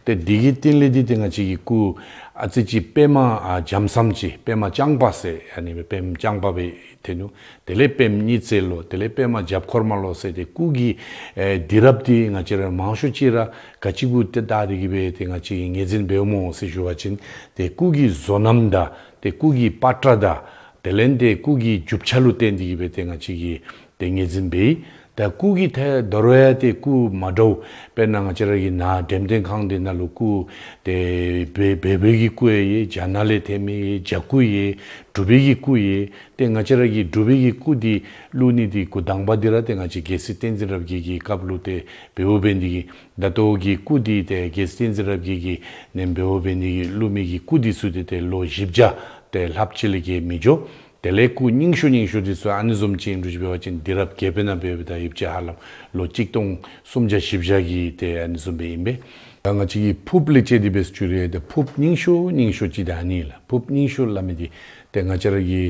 ཏེ་འདི་གི་སྟེང་ལས་འདི་ཏེ་ང་བཅས་ཀྱི་སྐུ་ཨ་ཙི་ཅིག་པདྨ་ཨ་འཇམ་སམ་ཅིག་པདྨ་རྐྱང་པ་ཟེར་ཨ་ནི་སྦེ་པདྨ་རྐྱང་པ་སྦེ་ཐོན་ནུག། དེ་ལས་པདྨ་གཉིས་བརྩེགས་ལོ། དེ་ལས་པདྨ་རྒྱབ་འཁོར་མ་ལོ་ཟེར་ཏེ་སྐུ་གི་ཨེ་དུས་རབས་འདི་ང་བཅས་ར་མང་ཤོས་ཅིག་ར་ག་ཅི་གུ་ཏེ་བལྟ་སྟེ་གི་སྦེ་ཏེ་ང་བཅས་ཀྱིས་ངོས་འཛིན་འབདཝ་སྨོ་ཟེར་ཞུ་བ་ཅིན་ཏེ་སྐུ་གི་བཟོ་རྣམ་དང་ཏེ་སྐུ་གི་པ་ཏྲ་དང་དེ་ལས་ཏེ་སྐུ་གི་རྒྱུ་ཆ་ལུ་བརྟེན་ཏེ་གི་སྦེ་ཏེ་ང་བཅས་ཀྱིས་ཏེ་ངོས་འཛིན་འབད་ཡི། ད་སྐུ་གི་ཐད་དོ་རུང་ཡང་ཏེ་སྐུ་མ་འདྲཝ་དཔེར་ན་ང་བཅས་ར་གི་ནཱ་འགྲེམས་སྟོན་ཁང་འདི་ནང་ལུ་སྐུ་ཏེ་བོད་བོད་པའི་གི་སྐུ་ཡང་ཡོད། རྒྱ་ནག་ལས་ཐོན་མི་ཡོད། རྒྱ་སྐུ་ཡོད། འབྲུག་པའི་གི་སྐུ་ཡོད། ཏེ་ང་བཅས་ར་གི་འབྲུག་པའི་གི་སྐུ་འདི་བླུག་ནི་འདི་འགོ་དང་པ་འདི་ར་ཏེ་ང་བཅས་རྒྱལ་སྲས་བསྟན་འཛིན་རབ་རྒྱས་ཀྱི་སྐབས་ལུ་ཏེ་འབདཝ་འབད་ནི་འདི་གིས་ད་ལྟོ་གི་སྐུ་འདི་ཏེ་རྒྱལ་སྲས་བསྟན་འཛིན་རབ་རྒྱས་ཀྱིས་ནེམ་འབདཝ་འབད་ནི་འདི་གིས་བླུག་མི་གི་སྐུ་འདི་ཚུ་ཏེ་ཏེ་ལོ་བཞི་བརྒྱ་ཏེ་ལྷགཔ་ཅིག་ལས་བརྒལ་མི་འགྱོ། དེ་ལས་སྐུ་རྙིང་ཤོས་རྙིང་ཤོས་འདི་ཚུ་ཨ་ནི་བཟུམ་ཅིག་ཨིནམ་འདྲཝ་ཅིག་འབད་བ་ཅིན་དུས་རབས་བརྒྱད་པའི་ནང་འབད་བ་ད་ཡོདཔ་ཅིག་ཧ་ལམ་ལོ་གཅིག་སྟོང་སུམ་བརྒྱ་བཞི་བརྒྱ་གི་ཏེ་ཨ་ནི་བཟུམ་སྦེ་ཨིན་པས། ད་ང་བཅས་ཀྱིས་ཕུརཔ་ལས་བཅད་དེ་འབད་ཞུ་རུང་ཏེ་ཕུརཔ་རྙིང་ཤོས་རྙིང་ཤོས་ཅིག་ད་ཨ་ནི་ལགས། ཕུརཔ་རྙིང་ཤོས་སླབ་མི་འདི་ཏེ་ང་བཅས་ར་གི་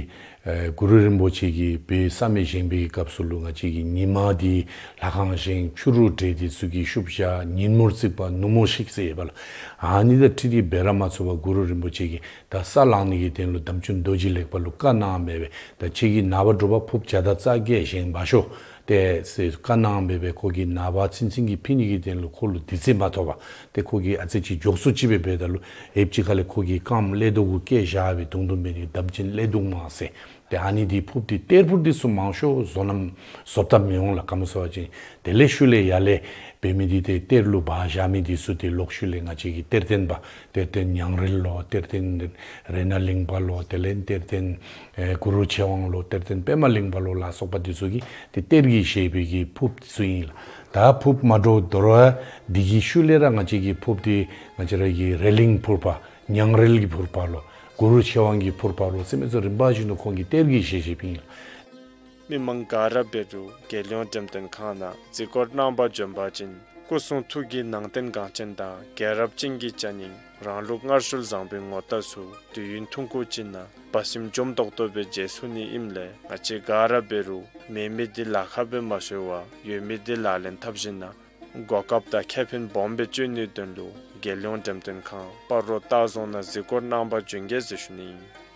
ཨེ་གུ་རུ་རིན་པོ་ཆེ་གིས་བོད་བསམ་ཡས་བཞེངས་པའི་སྐབས་སུ་ལུ་ང་བཅས་ཀྱིས་ཉིན་མ་འདི་ལྷ་ཁང་བཞེངས། ཕྱི་རུ་འདྲེ་འདི་ཚུ་གིས་ཤུབས་བཞག། ཉིན་མོར་བརྩིགས་པ་ནུབ་མོར་བཤིག་ཟེར་ཡོད་པ་ལགས། ཨ་ནི་དང་འཁྲིལ་ཏེ་འབད་ར་མ་ཚུགས་པར་གུ་རུ་རིན་པོ་ཆེ་གིས་ད་ས་བསླང་ནི་གི་དོན་ལུ་དམ་ཆོས་རྡོ་རྗེ་ལེགས་པ་ལུ་བཀའ་གནང་སྦེ་སྦེ་ད་ཁྱོད་ཀྱིས་ནངས་པ་དྲོ་པ་ཕུརཔ་བརྒྱ་དང་རྩ་བརྒྱད་བཞེངས་འབག་ཤོག་ཏེ་ཟེར་བཀའ་གནང་སྦེ་སྦེ་ཁོ་གིས་ནངས་པ་ཚུན་ཚོད་ཀྱི་ཕུལ་ནི་གི་དོན་ལུ་ཁོ་ལུ་དུས་ཚོད་མ་ཐོབ་པར་ཏེ་ཁོ་གིས་ཨ་ཙི་ཅིག་མགྱོགས་སུ་ཅིག་སྦེ་འབདཝ་ད་ལུ་ཡོདཔ་ཅིག་ཁ་ལས་ཁོ་གིས་རྐངམ་ཀླད་དོག་གུ་བཀལ་བཞག་སྦེ་དུང་དུང་འབད་ནི་དམ་ཅན་ཀླད་དོག་མ་ཟེར། ཏེ་ཨ་ནི་འདི་ཕུརཔ་འདི་གཏེར་ཕུརཔ་འདི་ཚུ་མང་ཤོས་བཟོ་རྣམ་བཟོ་ལྟ་མི་འོང་ལགས། ག་མོ་ཟེར་བ་ཅིན་དེ་ལས་ཤུལ་ལས་ཡར་ལས་འབད་མི་འདི་ཏེ་གཏེར་ལུ་སྦ་བཞག་མི་འདི་ཚུ་ཏེ་ལོག་ཤུལ་ལས་ང་བཅས་ཀྱི་གཏེར་སྟོན་པ་གཏེར་སྟོན་ཉང་རལ་ལོ། གཏེར་སྟོན་རཏྣ་གླིང་པ་ལོ། དེ་ལས་གཏེར་སྟོན་ཨེ་གུ་རུ་ཆོས་དབང་ལོ། གཏེར་སྟོན་པདྨ་གླིང་པ་ལོ་ལ་སོགས་པ་འདི་ཚུ་གིས་ཏེ་གཏེར་གྱིས་བཞེས་པའི་གི་ཕུརཔ་འདི་ཚུ་ཨིན་ལགས། ད་ཕུརཔ་མ་འདྲཝ་དོ་རུང་འདི་གི་ཤུལ་ལས་ར་ང་བཅས་ཀྱི་ཕུརཔ་འདི་ང་བཅས་ར་གི་ར་གླིང་ཕུར་པ། ཉང་རལ་གྱི་ཕུར་པ་ལོ། གུ་རུ་ཆོས་དབང་གི་ཕུར་པ་ལོ་ཟེར་མི་ཚུ་རིམ་པ་བཞིན་དུ་ཁོང་གིས་གཏེར་གྱིས་བཞེས་བཞེསཔ་ཨིན་ལགས། མི་མང་ག་ར་འབད་རུང་རྒྱལ་ཡོངས་འགྲེམས་སྟོན་ཁང་ནང་རྩིས་སྐོར་གནང་པར་བྱོན་པ་ཅིན་སྐུ་གསུང་ཐུགས་ཀྱི་ནང་རྟེན་འགངས་ཅན་དང་རྒྱལ་རབས་ཅན་གྱི་ཅ་རྙིང་རང་ལུགས་སྔར་སྲོལ་བཟང་པོའི་ངོ་རྟགས་ཚུ་དུས་ཡུན་ཐུང་ཀུ་ཅིག་ནང་སྦ་གསུམ་འཇོམས་ཏོག་ཏོ་སྦེ་མཇལ་ཚུགས་ནི་ཨིནམ་ལས་ང་བཅས་ག་ར་འབད་རུང་མེད་མི་འདི་ལཱ་ཁག་སྦེ་མ་བཟོ་བར་ཡོད་མི་འདི་ལག་ལེན་འཐབ་ཞིནམ་ལས་ གོ་སྐབས་དང་ཁེ་ཕན་སྦོམ་སྦེ་སྤྱོད་ནིའི་དོན་ལུ་རྒྱལ་ཡོངས་འགྲེམས་སྟོན་ཁང་སྤ་རོ་ལྟ་བཟོ་ནང་གཟིགས་སྐོར་གནང་པར་འབྱོན་གེ་ཟེར་ཞུ་ནི་ཨིན།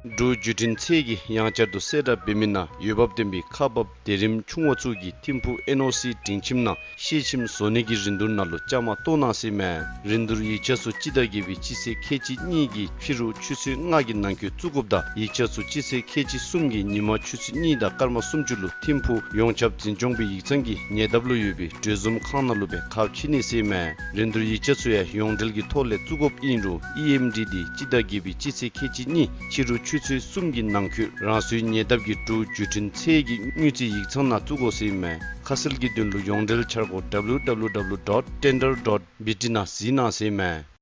འབྲུག་བརྒྱུད་འཕྲིན་ཚད་ཀྱིས་ཡང་བསྐྱར་དུ་གསལ་བསྒྲགས་འབད་མི་ནང་འོས་འབབ་ལྡན་པའི་ཁག་འབག་སྡེ་རིམ་ཆུང་བ་ཚུ་གིས་ཐིམ་ཕུག་ཨེན་ཨོ་སི་སྒྲིང་ཁྱིམ་ནང་ཤེལ་ཁྱིམ་བཟོ་ནི་གི་རིན་བསྡུར་ནང་ལུ་བཅའ་མར་གཏོགས་གནང་ཟེར་ཨིན་མས། རིན་བསྡུར་ཡིག་ཆ་ཚུ་སྤྱི་ཟླ་བརྒྱད་པའི་སྤྱི་ཚེས་ཁལ་གཅིག་གཉིས་ཀྱི་ཕྱི་རུ་ཆུ་ཚོད་ལྔ་གི་ནང་འཁོད་བཙུགས་དགོཔ་དང་ཡིག་ཆ་ཚུ་སྤྱི་ཚེས་ཁལ་གཅིག་གསུམ་གྱི་ཉིན་མ་ཆུ་ཚོད་གཉིས་དང་སྐར་མ་སུམ་ཅུ་ལུ་ཐིམ་ཕུག་ཡོངས་ཁྱབ་འཛིན་སྐྱོང་པའི་ཡིག་ཚང་གི་ཉེ་འདབས་ལུ་ཡོད་པའི་གྲོས་འཛོམས་ཁང་ནང་ལུ་སྦེ་ཁ་ཕྱེ་ནི་ཟེར་ཨིན་མས། རིན་བསྡུར་ཡིག་ཆ་ཚུ་ཡང་ཡོངས་འབྲེལ་གྱི་ཐོག་ལས་བཙུགས་དགོཔ་ཨིན་རུང་ཨི་ཨེམ་ཌི་འདི་སྤྱི་ཟླ་བརྒྱད་པའི་སྤྱི་ཚེས་ཁལ་གཅིག་གཉིས་ཕྱི་རུ་ཆུ་ཚོད་གསུམ་གྱི་ནང་འཁོད་རང་སོའི་ཉེ་འདབས་ཀྱི་འབྲུག་བརྒྱུད་འཕྲིན་ཚད་ཀྱི་དངུལ་རྩིས་ཡིག་ཚང་ནང་བཙུགས་དགོ་ཟེར་ཨིན་མས། ཁ་གསལ་གྱི་དོན་ལུ་ཡོངས་འབྲེལ་འཆར་སྒོ་ཌབ་ལིའུ་ཌབ་ལིའུ་ཌབ་ལིའུ་ཌོཊ་ཊེན་ཌར་ཌོཊ་བི་ཊི་ནང་གཟིགས་གནང་ཟེར་ཨིན་མས།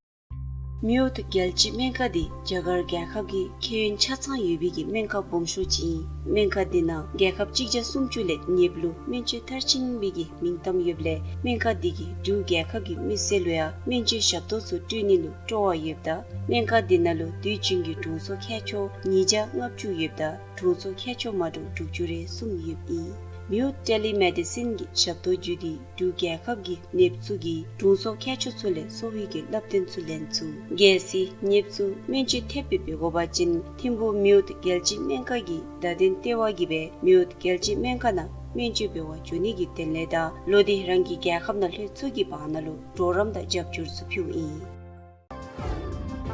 མེའོཊ་རྒྱལ་སྤྱིའི་སྨན་ཁང་འདི་རྒྱ་གར་རྒྱལ་ཁབ་ཀྱི་ཁྱད་ཡོན་ཆ་ཚང་ཡོད་པའི་གི་སྨན་ཁང་སྦོམ་ཤོས་ཅིག་ཨིན། སྨན་ཁང་འདི་ནང་རྒྱལ་ཁབ་གཅིག་བརྒྱ་སུམ་ཅུ་ལས་ཉེ་བ་ལུ་སྨན་བཅོས་མཐར་ཕྱིན་པའི་གི་མིང་གཏམ་ཡོདཔ་ལས་སྨན་ཁང་འདི་གིས་འབྲུག་རྒྱལ་ཁབ་ཀྱི་མི་སེར་ལུ་ཡང་སྨན་བཅོས་ཞབས་ཏོག་ཚུ་སྤྲོད་ནི་ལུ་སྤྲོ་བ་ཡོདཔ་ད་སྨན་ཁང་འདི་ནང་ལུ་དུས་རྒྱུན་གྱི་དྲུང་འཚོ་མཁས་མཆོག་ཉིས་བརྒྱ་ལྔ་བཅུ་ཡོདཔ་ད་དྲུང་འཚོ་མཁས་མཆོག་མ་འདྲཝ་དྲུག་ཅུ་རེ་གསུམ་ཡོདཔ་ཨིན། མེའོཊ་ཊེ་ལི་མེ་ཌི་སིན་གྱི་ཞབས་ཏོག་བརྒྱུད་དེ་འབྲུག་རྒྱལ་ཁབ་ཀྱི་ནདཔ་ཚུ་གིས་དྲུང་འཚོ་མཁས་མཆོག་ཚུ་ལས་གསོ་བའི་གི་བསླབ་སྟོན་ཚུ་ལེན་ཚུགས། གལ་སྲིད་ནདཔ་ཚུ་སྨན་བཅོས་ཐེབས་སྦེ་འབད་དགོ་པ་ཅིན་ཐིམ་ཕུག་མེའོཊ་རྒྱལ་སྤྱིའི་སྨན་ཁང་གི་བརྡ་དོན་ལྟེ་བ་གིས་སྦེ་མེའོཊ་རྒྱལ་སྤྱིའི་སྨན་ཁང་ནང་སྨན་བཅོས་འབད་བར་འགྱོ་ནི་གི་དོན་ལས་དང་ལོག་སྟེ་རང་གི་རྒྱལ་ཁབ་ནང་ལྷོད་ཚུགས་ཀྱི་བར་ན་ལུ་གྲོགས་རམ་དང་རྒྱབ་སྐྱོར་ཚུ་ཕུལཝ་ཨིན།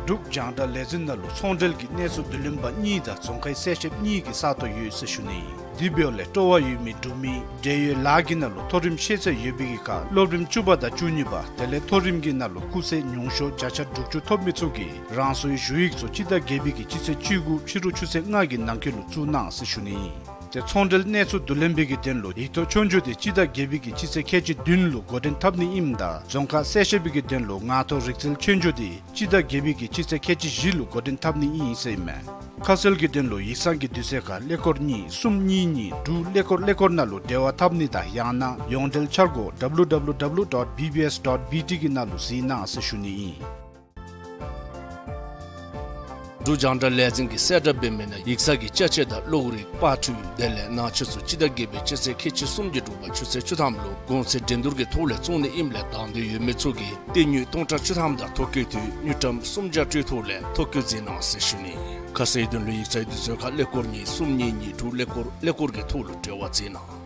འབྲུག་རྒྱང་བསྒྲགས་ལས་འཛིན་ནང་ལུ་ཚོང་འབྲེལ་གྱི་གནས་ཚུལ་བསྡུ་ལེན་པ་གཉིས་དང་རྫོང་ཁའི་གསལ་བཤད་གཉིས་ཀྱི་ས་སྟོང་ཡོད་ཟེར་ཞུ་ནི་ཨིན། དེ་འབདཝ་ལས་སྤྲོ་བ་ཡོད་མི་འབྲུག་མི་འབྲེལ་ཡོད་ལཱ་གི་ནང་ལུ་མཐོ་རིམ་ཤེས་ཚད་ཡོད་པའི་གི་ཁར་སློབ་རིམ་བཅུ་པ་དང་བཅུ་གཉིས་པ་དེ་ལས་མཐོ་རིམ་གྱི་ནང་ལུ་སྐུགས་ཚད་ཉུང་ཤོས་བརྒྱ་ཆ་དྲུག་ཅུ་ཐོབ་མི་ཚུ་གིས་རང་སོའི་ཞུ་ཡིག་ཚུ་སྤྱི་ཟླ་བརྒྱད་པའི་གི་སྤྱི་ཚེས་བཅུ་དགུ་ཕྱི་རུ་ཆུ་ཚོད་ལྔ་གི་ནང་འཁོད་ལུ་བཙུགས་གནང་ཟེར་ཞུ་ནི་ཨིན། ཏེ་ཚོང་འབྲེལ་གནས་ཚུལ་བསྡུ་ལེན་པའི་གི་དོན་ལུ་ཡིག་ཐོག་ཆོས་རྒྱུགས་དེ་སྤྱི་ཟླ་བརྒྱད་པའི་གི་སྤྱི་ཚེས་ཁལ་གཅིག་བདུན་ལུ་འགོ་འདྲེན་འཐབ་ནི་ཨིནམ་ད་རྫོང་ཁ་གསལ་བཤད་པའི་གི་དོན་ལུ་ངག་ཐོག་རིག་རྩལ་ཆོས་རྒྱུགས་དེ་སྤྱི་ཟླ་བརྒྱད་པའི་གི་སྤྱི་ཚེས་ཁལ་གཅིག་བཞི་ལུ་འགོ་འདྲེན་འཐབ་ནི་ཨིན་ཟེར་ཨིན་མས། ཁ་གསལ་གྱི་དོན་ལུ་ཡིག་ཚང་གི་དུས་ཚོད་ཁར་ཀླད་ཀོར་གཉིས་གསུམ་གཉིས་གཉིས་དྲུག་ཀླད་ཀོར་ཀླད་ཀོར་ནང་ལུ་འབྲེལ་བ་འཐབ་ནི་དང་ཡང་ན་ཡོངས་འབྲེལ་འཆར་སྒོ་ཌབ་ལིའུ་ཌབ་ལིའུ་ཌབ་ལིའུ་ཌོཊ་བི་བི་ཨེསི་ཌོཊ་བི་ཊི་གི་ནང་ལུ་གཟིགས་གནང་ཟེར་ཞུ་ནི་ཨིན། འབྲུག་རྒྱང་བསྒྲགས་ལས་འཛིན་གྱིས་གསལ་བསྒྲགས་འབད་མི་ནང་ཡིག་ཚང་གི་ཅ་ཆས་དང་གློག་རིག་པར་འཕྲུལ་དེ་ལས་ནང་ཆས་ཚུ་སྤྱི་ཟླ་བརྒྱད་པའི་སྤྱི་ཚེས་ཁལ་གཅིག་གསུམ་གྱི་དྲོ་པ་ཆུ་ཚོད་བཅུ་ཐམ་ལུ་གོང་ཚད་འགྲན་བསྡུར་གྱི་ཐོག་ལས་བཙོང་ནི་ཨིནམ་ལས་དང་འདོད་ཡོད་མི་ཚུ་གིས་སྟེར་དངུལ་སྟོང་ཕྲག་བཅུ་ཐམ་དང་ཐོ་བཀོད་དུས་དངུལ་ཀྲམ་སུམ་བརྒྱ་སྤྲོད་ཐོག་ལས་ཐོ་བཀོད་མཛད་གནང་ཟེར་ཞུ་ནི། ཁ་གསལ་དོན་ལུ་ཡིག་ཚང་དུས་ཚོད་ཁར་ཀླད་ཀོར་གཉིས་གསུམ་གཉིས་གཉིས་དྲུག་ཀླད་ཀོར་ཀླད་ཀོར་གྱི་ཐོག་ལུ་འབྲེལ་བ་མཛད་གནང་།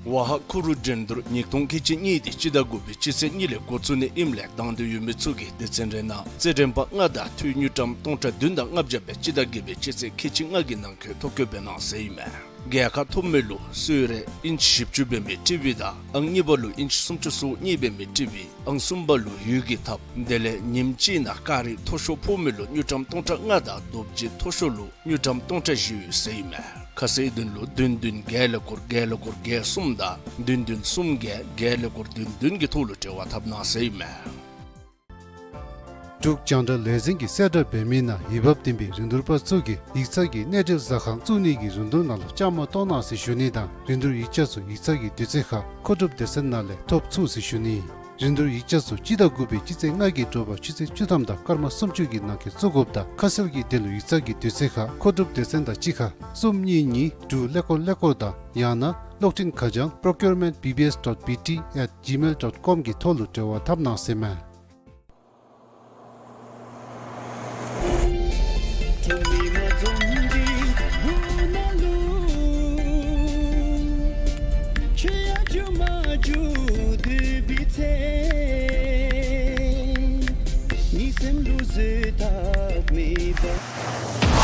ཝ་ཧ་ཁུ་རུ་འགྲན་བསྡུར་ཉིས་སྟོང་ཁལ་གཅིག་གཉིས་དེ་སྤྱི་ཟླ་དགུ་པའི་སྤྱི་ཚེས་གཉིས་ལས་འགོ་བཙུགས་ནི་ཨིནམ་ལས་དང་འདོད་ཡོད་མི་ཚུ་གིས་སྡེ་ཚན་རེ་ནང་རྩེད་འགྲན་པ་ལྔ་དང་འཐུས་དངུལ་ཀྲམ་སྟོང་ཕྲག་བདུན་དང་ལྔ་བརྒྱ་སྦེ་སྤྱི་ཟླ་བརྒྱད་པའི་སྤྱི་ཚེས་ཁལ་གཅིག་ལྔ་གི་ནང་འཁོད་ཐོ་བཀོད་འབད་གནང་ཟེར་ཨིན་མས། རྒྱལ་ཁ་ཐོབ་མི་ལུ་གསོལ་རས་ཨིན་ཅི་བཞི་བཅུ་འབད་མི་ཊི་ཝི་དང་ཨང་གཉིས་པ་ལུ་ཨིན་ཅི་སུམ་ཅུ་སོ་གཉིས་འབད་མི་ཊི་ཝི། ཨང་གསུམ་པ་ལུ་ཡུལ་གྱི་ཐབ་དེ་ལས་ཉིནམ་གཅིག་ནང་ཀ་རི་མཐོ་ཤོས་ཕོག་མི་ལུ་དངུལ་ཀྲམ་སྟོང་ཕྲག་ལྔ་དང་རྡོ་རྗེ་མཐོ་ཤོས་ལུ་དངུལ་ཀྲམ་སྟོང་ཕྲག་བཞི་ཡོད་ཟེར་ཨིན་མས། ཁ་གསལ་དོན་ལུ་བདུན་བདུན་བརྒྱད་ཀླད་ཀོར་བརྒྱད་ཀླད་ཀོར་བརྒྱད་གསུམ་དང་བདུན་བདུན་གསུམ་བརྒྱད་བརྒྱད་ཀླད་ཀོར་བདུན་བདུན་གྱི་ཐོག་ལུ་འབྲེལ་བ་འཐབ་གནང་ཟེར་ཨིན་མས། འབྲུག་རྒྱང་བསྒྲགས་ལས་འཛིན་གྱིས་གསལ་བསྒྲགས་འབད་མི་ནང་འོས་འབབ་ལྡན་པའི་རིན་བསྡུར་པ་ཚུ་གིས་ཡིག་ཚང་གི་གནས་འབྲེལ་ཟ་ཁང་བཙུགས་ནི་གི་རིན་བསྡུར་ནང་ལུ་བཅའ་མར་གཏོགས་གནང་ཟེར་ཞུ་ནི་དང་རིན་བསྡུར་ཡིག་ཆ་ཚུ་ཡིག་ཚང་གི་དུས་ཚོད་ཁར་མཁོ་སྒྲུབ་སྡེ་ཚན་ནང་ལས་ཐོབ་ཚུགས་ཟེར་ཞུ་ནི། རིན་བསྡུར་ཡིག་ཆ་ཚུ་སྤྱི་ཟླ་དགུ་པའི་སྤྱི་ཚེས་ལྔ་གི་དྲོ་པ་ཆུ་ཚོད་བཅུ་ཐམ་དང་སྐར་མ་སུམ་ཅུ་གི་ནང་འཁོད་བཙུགས་དགོཔ་དང་ཁ་གསལ་གྱི་དོན་ལུ་ཡིག་ཚང་གི་དུས་ཚོད་ཁར་མཁོ་སྒྲུབ་སྡེ་ཚན་དང་གཅིག་ཁར་གསུམ་གཉིས་གཉིས་དྲུག་ཀླད་ཀོར་ཀླད་ཀོར་དང་ཡང་ན་གློག་འཕྲིན་ཁ་བྱང་procurement B B S dot B T at gmail dot com གི་ཐོག་ལུ་འབྲེལ་བ་འཐབ་གནང་ཟེར་མས། སེམས་ལུ་བཟོད་ཐབས་མེད་པ།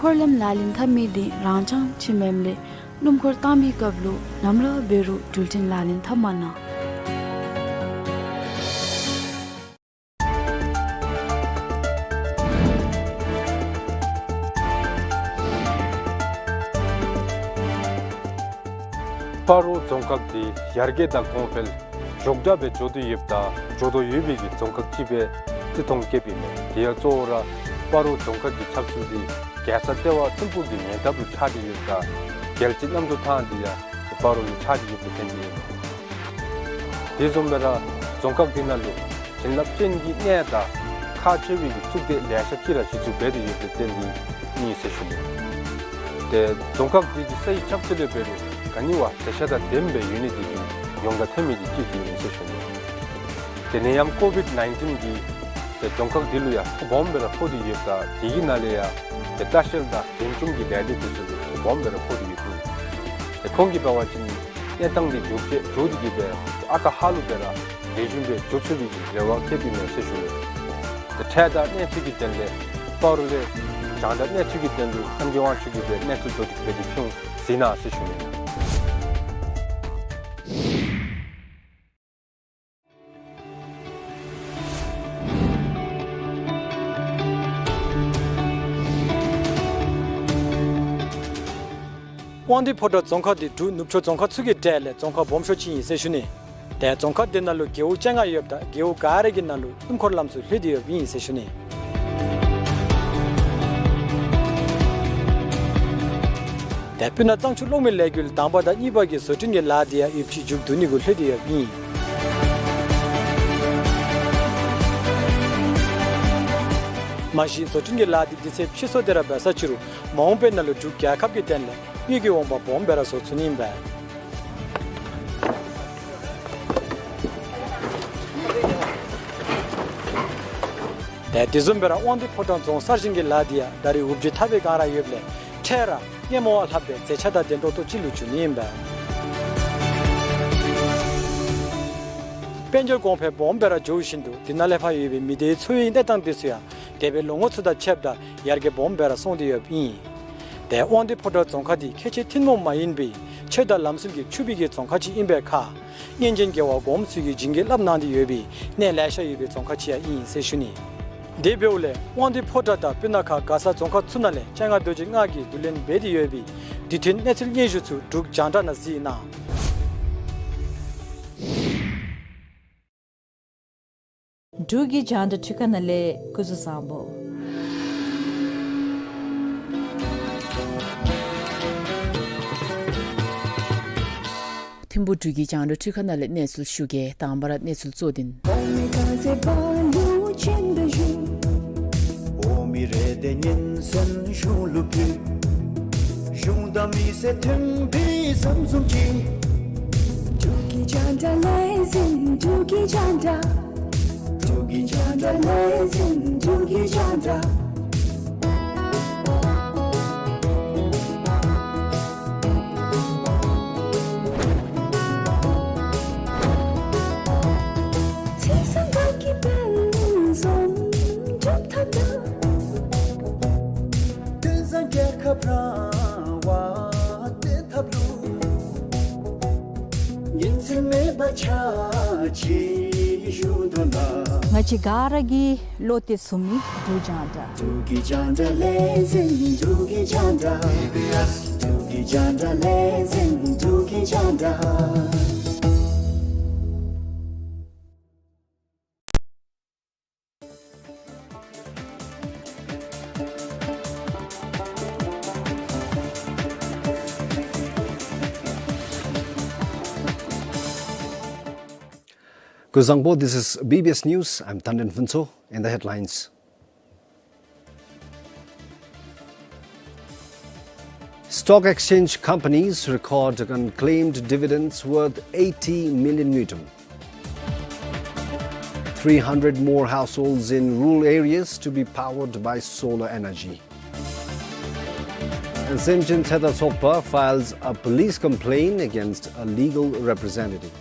འཁོར་ལམ་ལག་ལེན་འཐབ་མི་འདི་རང་འཆང་ཅིག་མེནམ་ལས་སྣུམ་འཁོར་བཏང་པའི་སྐབས་ལུ་ནམ་ར་འབད་རུང་འགྲུལ་འཕྲིན་ལག་ལེན་འཐབ་མ་གནང་། སྤ་རོ་རྫོང་ཁག་འདི་ཡར་རྒྱས་དང་གོང་འཕེལ་མགྱོགས་དྲགས་སྦེ་འགྱོ་སྟེ་ཡོདཔ་དང་འགྱོ་དོ་ཡོད་པའི་གི་རྫོང་ཁག་ཅིག་སྦེ་བརྩི་མཐོང་བསྐྱེདཔ་ཨིན་མས། དེ་ཡང་གཙོ་བོ་ར་སྤ་རོ་རྫོང་ཁག་གི་ཆབ་སྲིད་འདི་རྒྱལ་ས་ལྟེ་བ་ཐིམ་ཕུག་གི་ཉེ་འདབས་ལུ་ཆགས་ཏེ་ཡོདཔ་ད་རྒྱལ་སྤྱི་གནམ་གྲུ་ཐང་འདི་ཡང་སྤ་རོ་ལུ་ཆགས་ཏེ་ཡོདཔ་ལས་བརྟེན་ཏེ་ཨིན་མས། དེ་བཟུམ་སྦེ་ར་རྫོང་ཁག་འདི་ནང་ལུ་བྱིན་རླབས་ཅན་གྱི་གནས་དང་ཁག་ཆེ་བའི་གི་གཙུག་སྡེ་ལེ་ཤ་ཅིག་ར་གཞི་བཙུགས་འབད་དེ་ཡོདཔ་ལས་བརྟེན་ཏེ་ཨིན་ཟེར་ཞུ་ནི། ཏེ་རྫོང་ཁག་འདི་གི་ས་ཡི་ཁྱབ་ཚད་ལས་འབད་རུང་ག་ནི་བ་མཛེས་ཆ་དང་ལྡནམ་སྦེ་ཡོད་ནི་འདི་གིས་ཡོངས་གྲགས་ཐོན་མི་འདི་ཅིག་འདི་ཨིན་ཟེར་ཞུ་ནི། དེ་ནས་ཡང་ཀོ་ཝིཌ་ནའིན་ཊིན་གྱིས་ཏེ་རྫོང་ཁག་འདི་ལུ་ཡང་ཐོ་སྦོམ་སྦེ་ར་ཕོག་སྟེ་ཡོདཔ་ད་དེ་གི་ནང་ལས་ཡང་ཏེ་ལྟ་བཤལ་དང་འགྲེམས་སྟོན་གྱི་ལས་སྡེ་འདི་ཚུ་ལུ་ཐོ་སྦོམ་སྦེ་ར་ཕོག་སྟེ་ཡོདཔ་ཨིན། ཏེ་ཁོང་གིས་འབད་བ་ཅིན་གནས་སྟངས་འདི་མགྱོགས་ཅིག་མགྱོགས་ཏེ་གི་སྦེ་ཨ་རྟག་ཧ་ལུགས་སྦེ་ར་ལེགས་ཤོམ་སྦེ་འགྱོ་ཚུགས་པའི་གི་རེ་བ་བསྐྱེདཔ་ཨིན་མས་ཟེར་ཞུ་ནི། ཏེ་ཁྲལ་དང་གནས་ཚུལ་གྱི་དོན་ལས་སྤ་རོ་ལས་རྒྱང་བསྒྲགས་གནས་ཚུལ་གྱི་དོན་ལུ་ཨམ་གྱི་དབང་ཕྱུག་གིས་སྦེ་གནས་ཚུལ་བསྡུ་སྒྲིག་འབད་དེ་ཕུལ་འོང་གཟིགས་གནང་ཟེར་ཞུ་ནི། དབང་འདུས་ཕོ་བྲང་རྫོང་ཁག་འདི་འབྲུག་ནུབ་ཕྱོགས་རྫོང་ཁག་ཚུ་གི་གྲས་ལས་རྫོང་ཁག་སྦོམ་ཤོས་ཅིག་ཨིན་ཟེར་ཞུ་ནི། ཏེ་རྫོང་ཁག་འདི་ནང་ལུ་རྒེད་འོག་བཅོ་ལྔ་ཡོདཔ་ད་རྒེད་འོག་ག་ར་གི་ནང་ལུ་སྣུམ་འཁོར་ལམ་ཚུ་ལྷོད་དེ་ཡོདཔ་ཨིན་ཟེར་ཞུ་ནི། ཏེ་སྤུ་ན་གཙང་ཆུ་གློག་མེ་ལས་འགུལ་དང་པ་དང་གཉིས་པ་གི་བཟོ་སྐྲུན་གྱི་ལཱ་འདི་ཡང་ཡོདཔ་ཅིག་མཇུག་བསྡུ་ནི་གུ་ལྷོད་དེ་ཡོདཔ་ཨིན། མ་གཞི་བཟོ་སྐྲུན་གྱི་ལཱ་འདི་དུས་ཚོད་ཕྱིས་སོང་སྟེ་ར་འབད་ས་ཅིག་རུང་མ་འོངས་པའི་ནང་ལུ་འབྲུག་རྒྱལ་ཁབ་ཀྱི་དོན་ལས་དངུལ་གྱི་འོང་འབབ་སྦོམ་སྦེ་ར་བཟོ་ཚུགས་ནི་ཨིན་པས། ཏེ་དེ་བཟུམ་སྦེ་ར་དབང་འདུས་ཕོ་བྲང་རྫོང་གསར་བཞེངས་ཀྱི་ལཱ་འདི་ཡང་ད་རེས་འུབ་ཇེ་ཐག་པའི་སྒང་ར་ཡོདཔ་ལས་ཁྲལ་ར་སྔོན་མ་བ་ལྷགཔ་སྦེ་མཛེས་ཆ་དང་ལྡན་ཏོག་ཏོ་ཅིག་ལུ་འགྱུར་ནི་ཨིན་པས། དཔལ་འབྱོར་གོང་འཕེལ་སྦོམ་སྦེ་ར་འགྱོ་བཞིན་དུ་འདི་ནང་ལས་ཕར་ཡོད་པའི་མི་སྡེའི་འཚོ་བའི་གནས་སྟངས་འདི་ཚུ་ཡང་འདས་པའི་ལོ་ངོ་ཚུ་དང་ཕྱདཔ་ད་ཡར་རྒྱས་སྦོམ་སྦེ་ར་སོང་སྟེ་ཡོདཔ་ཨིན། ཏེ་དབང་འདུས་ཕོ་བྲང་རྫོང་ཁག་འདི་ཁལ་གཅིག་ཐུན་མོང་མ་ཡིན་པའི་ཆོས་དང་ལམ་སྲོལ་གྱིས་ཕྱུག་པའི་གི་རྫོང་ཁག་ཅིག་ཨིན་པའི་ཁར་སྔོན་བྱོན་རྒྱལ་བ་གོངམ་ཚུ་གིས་བྱིན་གྱིས་བརླབས་གནང་སྟེ་ཡོད་པའི་གནས་ལེ་ཤ་ཡོད་པའི་རྫོང་ཁག་ཅིག་ཡང་ཨིན་ཟེར་ཞུ་ནི། དེ་འབདཝ་ལས་དབང་འདུས་ཕོ་བྲང་དང་སྤུ་ན་ཁ་མགར་ས་རྫོང་ཁག་ཚུ་ནང་ལས་སྤྱན་སྔ་རྡོ་རྗེ་ལྔ་གིས་བསྡུ་ལེན་འབད་དེ་ཡོད་པའི་དུས་མཐུན་གནས་ཚུལ་སྙན་ཞུ་ཚུ་འབྲུག་རྒྱང་བསྒྲགས་ནང་གཟིགས་གནང་། འབྲུག་གི་རྒྱང་བསྒྲགས་འཕྲུལ་ཁང་ནང་ལས་སྐུ་གཟུགས་བཟང་པོ། ཐིམ་ཕུག་འབྲུག་གི་རྒྱང་བསྒྲགས་འཕྲུལ་ཁང་ནང་ལས་གནས་ཚུལ་ཞུ་གེ། དང་པ་ར་གནས་ཚུལ་གཙོ་དོན། འབྲུག་གི་རྒྱང་བསྒྲགས། ཚེས་བཟང་དགའ་སྐྱིད་དཔལ་འཛོམས་འབྱུང་ཐབས་དང་། བསྟན་འཛིན་རྒྱལ་ཁབ་རང་དབང་བརྟན་ཐབས་ལུ། ཉིན་མཚན་མེད་པར་ཕྱག་ཕྱི་བཞུགས་དོ། ང་བཅས་ག་ར་གི་བློ་གཏད་ཚུགས་མི་འབྲུག་རྒྱང་བསྒྲགས། འབྲུག་གི་རྒྱང་བསྒྲགས་ལས་འཛིན། འབྲུག་གི་རྒྱང་བསྒྲགས། འབྲུག་གི་རྒྱང་བསྒྲགས་ལས་འཛིན། འབྲུག་གི་རྒྱང་བསྒྲགས། Kuzuzangpo, this is B B S News. I'm Tanden Phuntsho. In the headlines, stock exchange companies record unclaimed dividends worth eighty million ngultrum. Three hundred more households in rural areas to be powered by solar energy. And Semchin Tseda Tshogpa files a police complaint against a legal representative.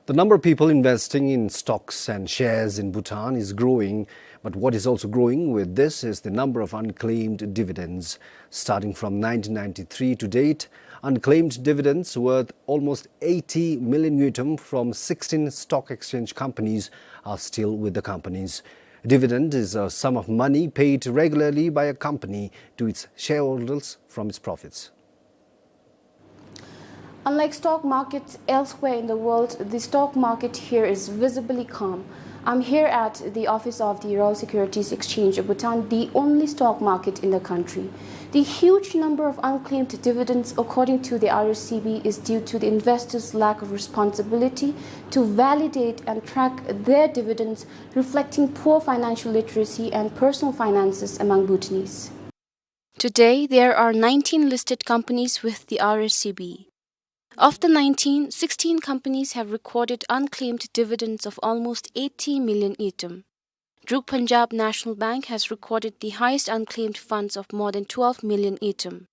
The number of people investing in stocks and shares in Bhutan is growing, but what is also growing with this is the number of unclaimed dividends. Starting from nineteen ninety-three to date, unclaimed dividends worth almost eighty million ngultrum from sixteen stock exchange companies are still with the companies. Dividend is a sum of money paid regularly by a company to its shareholders from its profits. Unlike stock markets elsewhere in the world, the stock market here is visibly calm. I'm here at the office of the Royal Securities Exchange of Bhutan, the only stock market in the country. The huge number of unclaimed dividends, according to the R S C B, is due to the investors' lack of responsibility to validate and track their dividends, reflecting poor financial literacy and personal finances among Bhutanese. Today, there are nineteen listed companies with the R S C B. Of the nineteen, sixteen companies have recorded unclaimed dividends of almost eighty million ngultrum. Druk Punjab National Bank has recorded the highest unclaimed funds of more than twelve million ngultrum.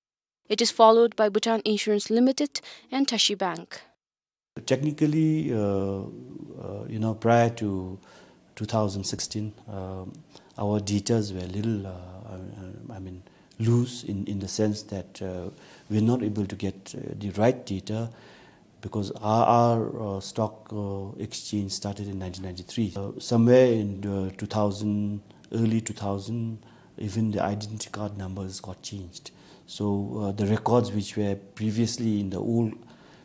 It is followed by Bhutan Insurance Limited and Tashi Bank. Technically, uh, uh, you know, prior to two thousand sixteen, um, our datas were a little, uh, I, I mean, loose in, in the sense that, uh, we're not able to get, uh, the right data because our, our, uh, stock, uh, exchange started in nineteen ninety-three. Uh, somewhere in the two thousand, early two thousand, even the identity card numbers got changed. So, uh, the records which were previously in the old,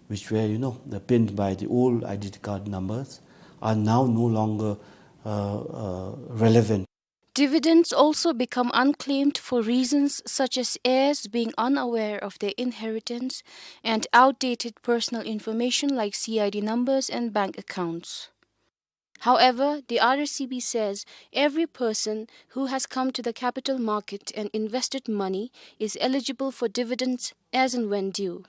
which were, you know, the pinned by the old identity card numbers, are now no longer, uh, uh, relevant. Dividends also become unclaimed for reasons such as heirs being unaware of their inheritance and outdated personal information like C I D numbers and bank accounts. However, the R S C B says every person who has come to the capital market and invested money is eligible for dividends as and when due.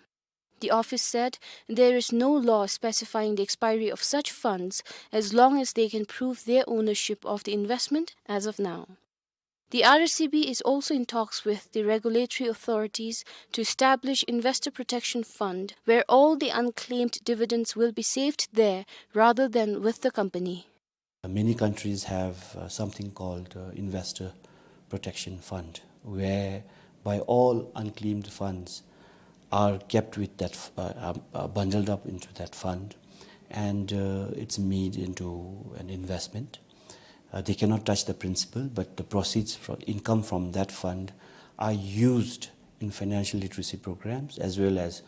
The office said there is no law specifying the expiry of such funds as long as they can prove their ownership of the investment as of now. The R S C B is also in talks with the regulatory authorities to establish Investor Protection Fund, where all the unclaimed dividends will be saved there rather than with the company. Many countries have, uh, something called, uh, Investor Protection Fund, whereby all unclaimed funds are kept with that f-, uh, um, uh, bundled up into that fund, and, uh, it's made into an investment. Uh, they cannot touch the principal, but the proceeds from income from that fund are used in financial literacy programs as well as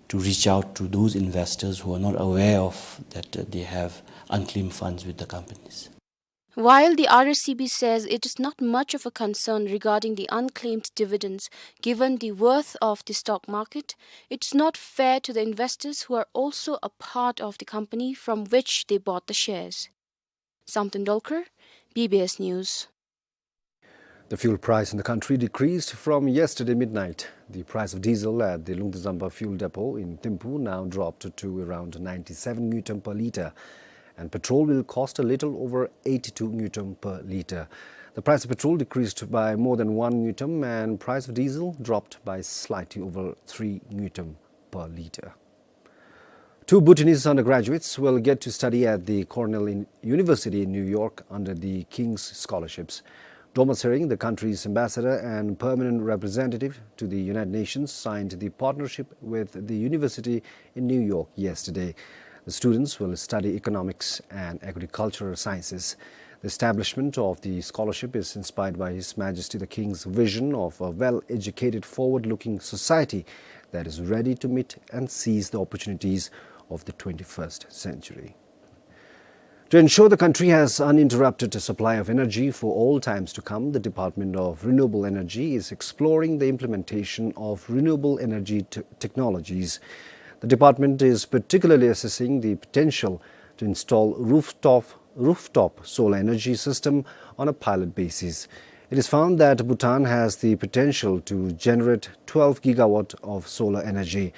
to reach out to those investors who are not aware of that, uh, they have unclaimed funds with the companies. While the R S C B says it is not much of a concern regarding the unclaimed dividends given the worth of the stock market, it's not fair to the investors who are also a part of the company from which they bought the shares. Samten Dolkar, B B S News. The fuel price in the country decreased from yesterday midnight. The price of diesel at the Lungtazamba fuel depot in Thimphu now dropped to around ninety-seven ngultrum per litre, and petrol will cost a little over eighty-two ngultrum per litre. The price of petrol decreased by more than one ngultrum, and price of diesel dropped by slightly over three ngultrum per litre. Two Bhutanese undergraduates will get to study at the Cornell in-, University in New York under the King's Scholarships. Thomas Hering, the country's ambassador and permanent representative to the United Nations, signed the partnership with the university in New York yesterday. The students will study economics and agricultural sciences. The establishment of the scholarship is inspired by His Majesty the King's vision of a well-educated, forward-looking society that is ready to meet and seize the opportunities of the twenty-first century. To ensure the country has uninterrupted supply of energy for all times to come, the Department of Renewable Energy is exploring the implementation of renewable energy t-, technologies. The department is particularly assessing the potential to install rooftop, rooftop solar energy system on a pilot basis. It is found that Bhutan has the potential to generate twelve gigawatt of solar energy.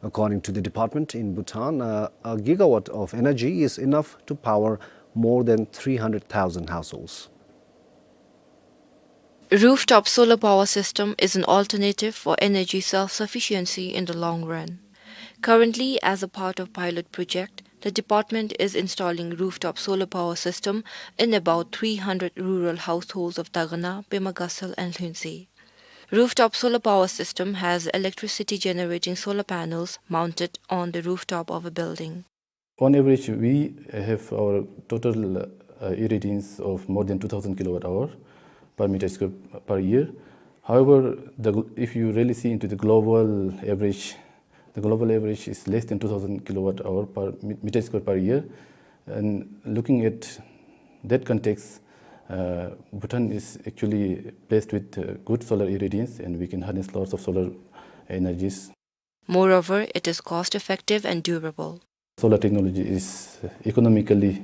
According to the department, in Bhutan, uh, a gigawatt of energy is enough to power more than three hundred thousand households. Rooftop solar power system is an alternative for energy self-sufficiency in the long run. Currently, as a part of pilot project, the department is installing rooftop solar power system in about three hundred rural households of Dagana, Pemagasal and Lhuentse. Rooftop solar power system has electricity generating solar panels mounted on the rooftop of a building. On average, we have our total, uh, irradiance of more than two thousand kilowatt hour per meter square per year. However, the gl-, if you really see into the global average, the global average is less than two thousand kilowatt hour per me-, meter square per year. And looking at that context, uh, Bhutan is actually blessed with, uh, good solar irradiance, and we can harness lots of solar energies. Moreover, it is cost-effective and durable. Solar technology is economically,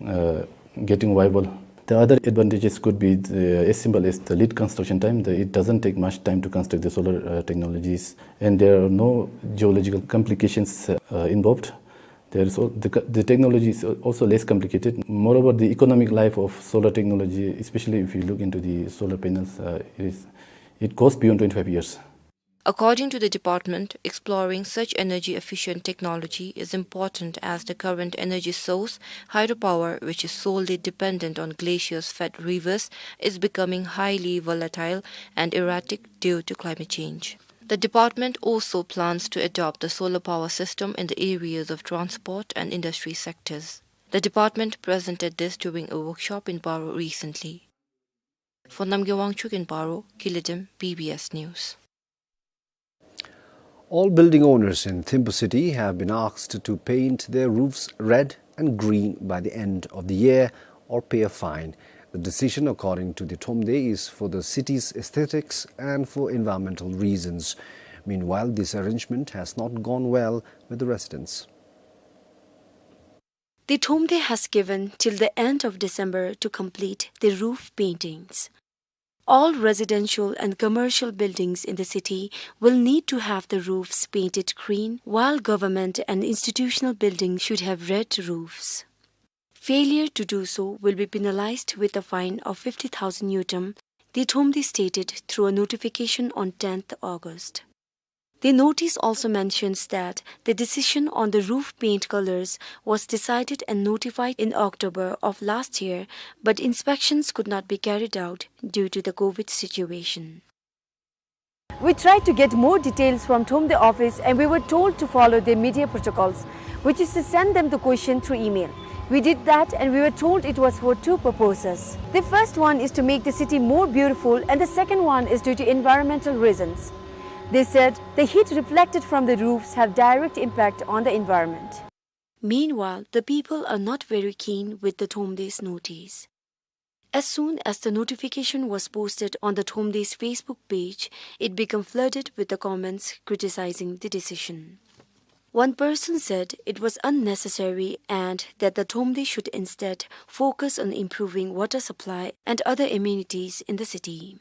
uh, getting viable. The other advantages could be the, as simple as the lead construction time. The, it doesn't take much time to construct the solar, uh, technologies, and there are no geological complications, uh, involved. There is al-, the, co-, the technology is al-, also less complicated. Moreover, the economic life of solar technology, especially if you look into the solar panels, uh, it is, it goes beyond twenty-five years. According to the department, exploring such energy-efficient technology is important as the current energy source, hydropower, which is solely dependent on glaciers-fed rivers, is becoming highly volatile and erratic due to climate change. The department also plans to adopt the solar power system in the areas of transport and industry sectors. The department presented this during a workshop in Paro recently. For Namgay Wangchuk in Paro, Kiledim, B B S News. All building owners in Thimphu city have been asked to paint their roofs red and green by the end of the year or pay a fine. The decision, according to the Thromde, is for the city's aesthetics and for environmental reasons. Meanwhile, this arrangement has not gone well with the residents. The Thromde has given till the end of December to complete the roof paintings. All residential and commercial buildings in the city will need to have the roofs painted green, while government and institutional buildings should have red roofs. Failure to do so will be penalized with a fine of fifty thousand ngultrum, the Thromde stated through a notification on tenth August. The notice also mentions that the decision on the roof paint colors was decided and notified in October of last year, but inspections could not be carried out due to the COVID situation. We tried to get more details from Thromde office and we were told to follow their media protocols, which is to send them the question through email. We did that and we were told it was for two purposes. The first one is to make the city more beautiful and the second one is due to environmental reasons. They said the heat reflected from the roofs have direct impact on the environment. Meanwhile, the people are not very keen with the Thromde's notice. As soon as the notification was posted on the Thromde's Facebook page, it became flooded with the comments criticizing the decision. One person said it was unnecessary and that the Thromde should instead focus on improving water supply and other amenities in the city.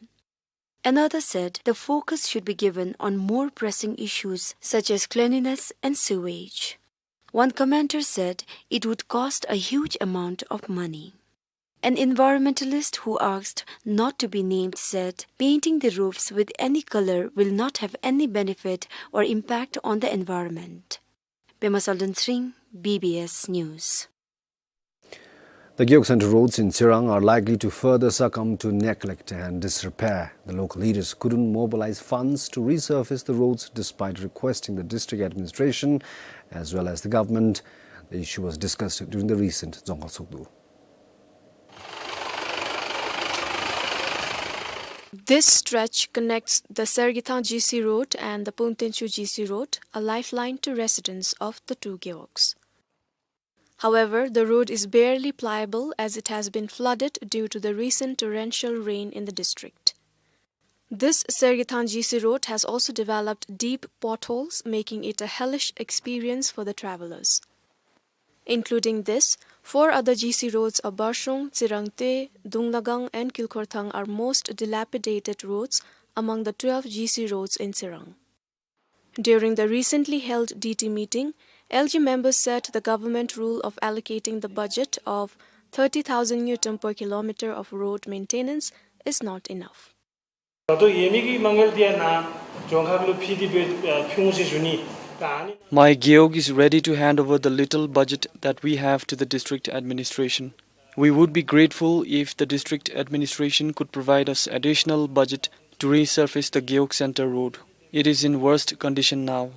Another said the focus should be given on more pressing issues such as cleanliness and sewage. One commenter said it would cost a huge amount of money. An environmentalist who asked not to be named said painting the roofs with any color will not have any benefit or impact on the environment. Pema Salden Sring, B B S News. The Gewog Center roads in Tsirang are likely to further succumb to neglect and disrepair. The local leaders couldn't mobilize funds to resurface the roads despite requesting the district administration as well as the government. The issue was discussed during the recent Dzongkhag Tshogdu. This stretch connects the Sergithang G C Road and the Pungtengchhu G C Road, a lifeline to residents of the two gewogs. However, the road is barely pliable as it has been flooded due to the recent torrential rain in the district. This Sergithang G C road has also developed deep potholes, making it a hellish experience for the travelers. Including this, four other G C roads of Barshung, Tsirangte, Dunglagang and Kilkhorthang are most dilapidated roads among the twelve G C roads in Tsirang. During the recently held D T meeting, L G members said the government rule of allocating the budget of thirty thousand ngultrum per kilometer of road maintenance is not enough. ད་ལྟོ་ཡོད་མི་གི་མ་དངུལ་འདི་ཡང་ན་རྫོང་ཁག་ལུ་ཕུལ་ཏེ་སྦེ་ཨ་ཕུལ་འོང་ཟེར་ཞུ་ནི། ད་ཨ་ནི། My gewog is ready to hand over the little budget that we have to the district administration. We would be grateful if the district administration could provide us additional budget to resurface the Gewog Center road. It is in worst condition now.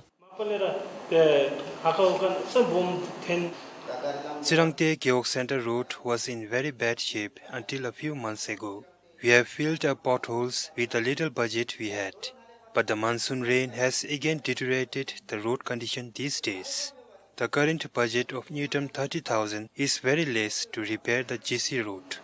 Tsirangte Gewog Center road was in very bad shape until a few months ago. We have filled up potholes with the little budget we had. But the monsoon rain has again deteriorated the road condition these days. The current budget of ngultrum thirty thousand is very less to repair the G C road.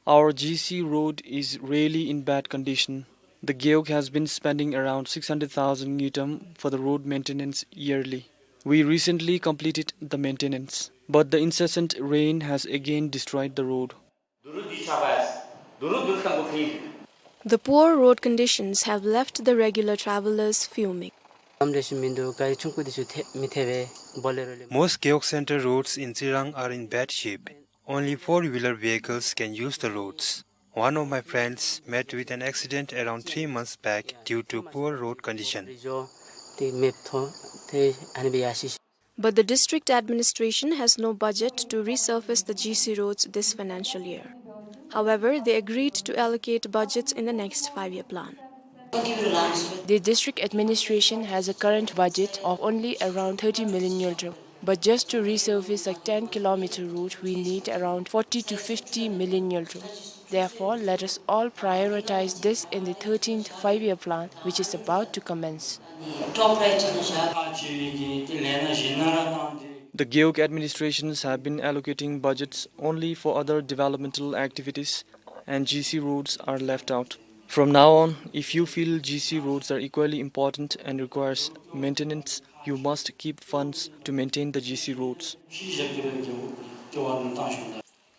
Our G C road is really in bad condition. The gewog has been spending around six hundred thousand ngultrum for the road maintenance yearly. We recently completed the maintenance, but the incessant rain has again destroyed the road. The poor road conditions have left the regular travelers fuming. Most Gewog Center roads in Tsirang are in bad shape. Only four-wheeler vehicles can use the roads. One of my friends met with an accident around three months back due to poor road condition. But the district administration has no budget to resurface the G C roads this financial year. However, they agreed to allocate budgets in the next five-year plan. The district administration has a current budget of only around thirty million ngultrum. But just to resurface a ten kilometer road, we need around forty to fifty million ngultrum. Therefore, let us all prioritize this in the thirteenth five-year plan, which is about to commence. The Gewog administrations have been allocating budgets only for other developmental activities, and G C roads are left out. From now on, if you feel G C roads are equally important and requires maintenance, you must keep funds to maintain the G C roads.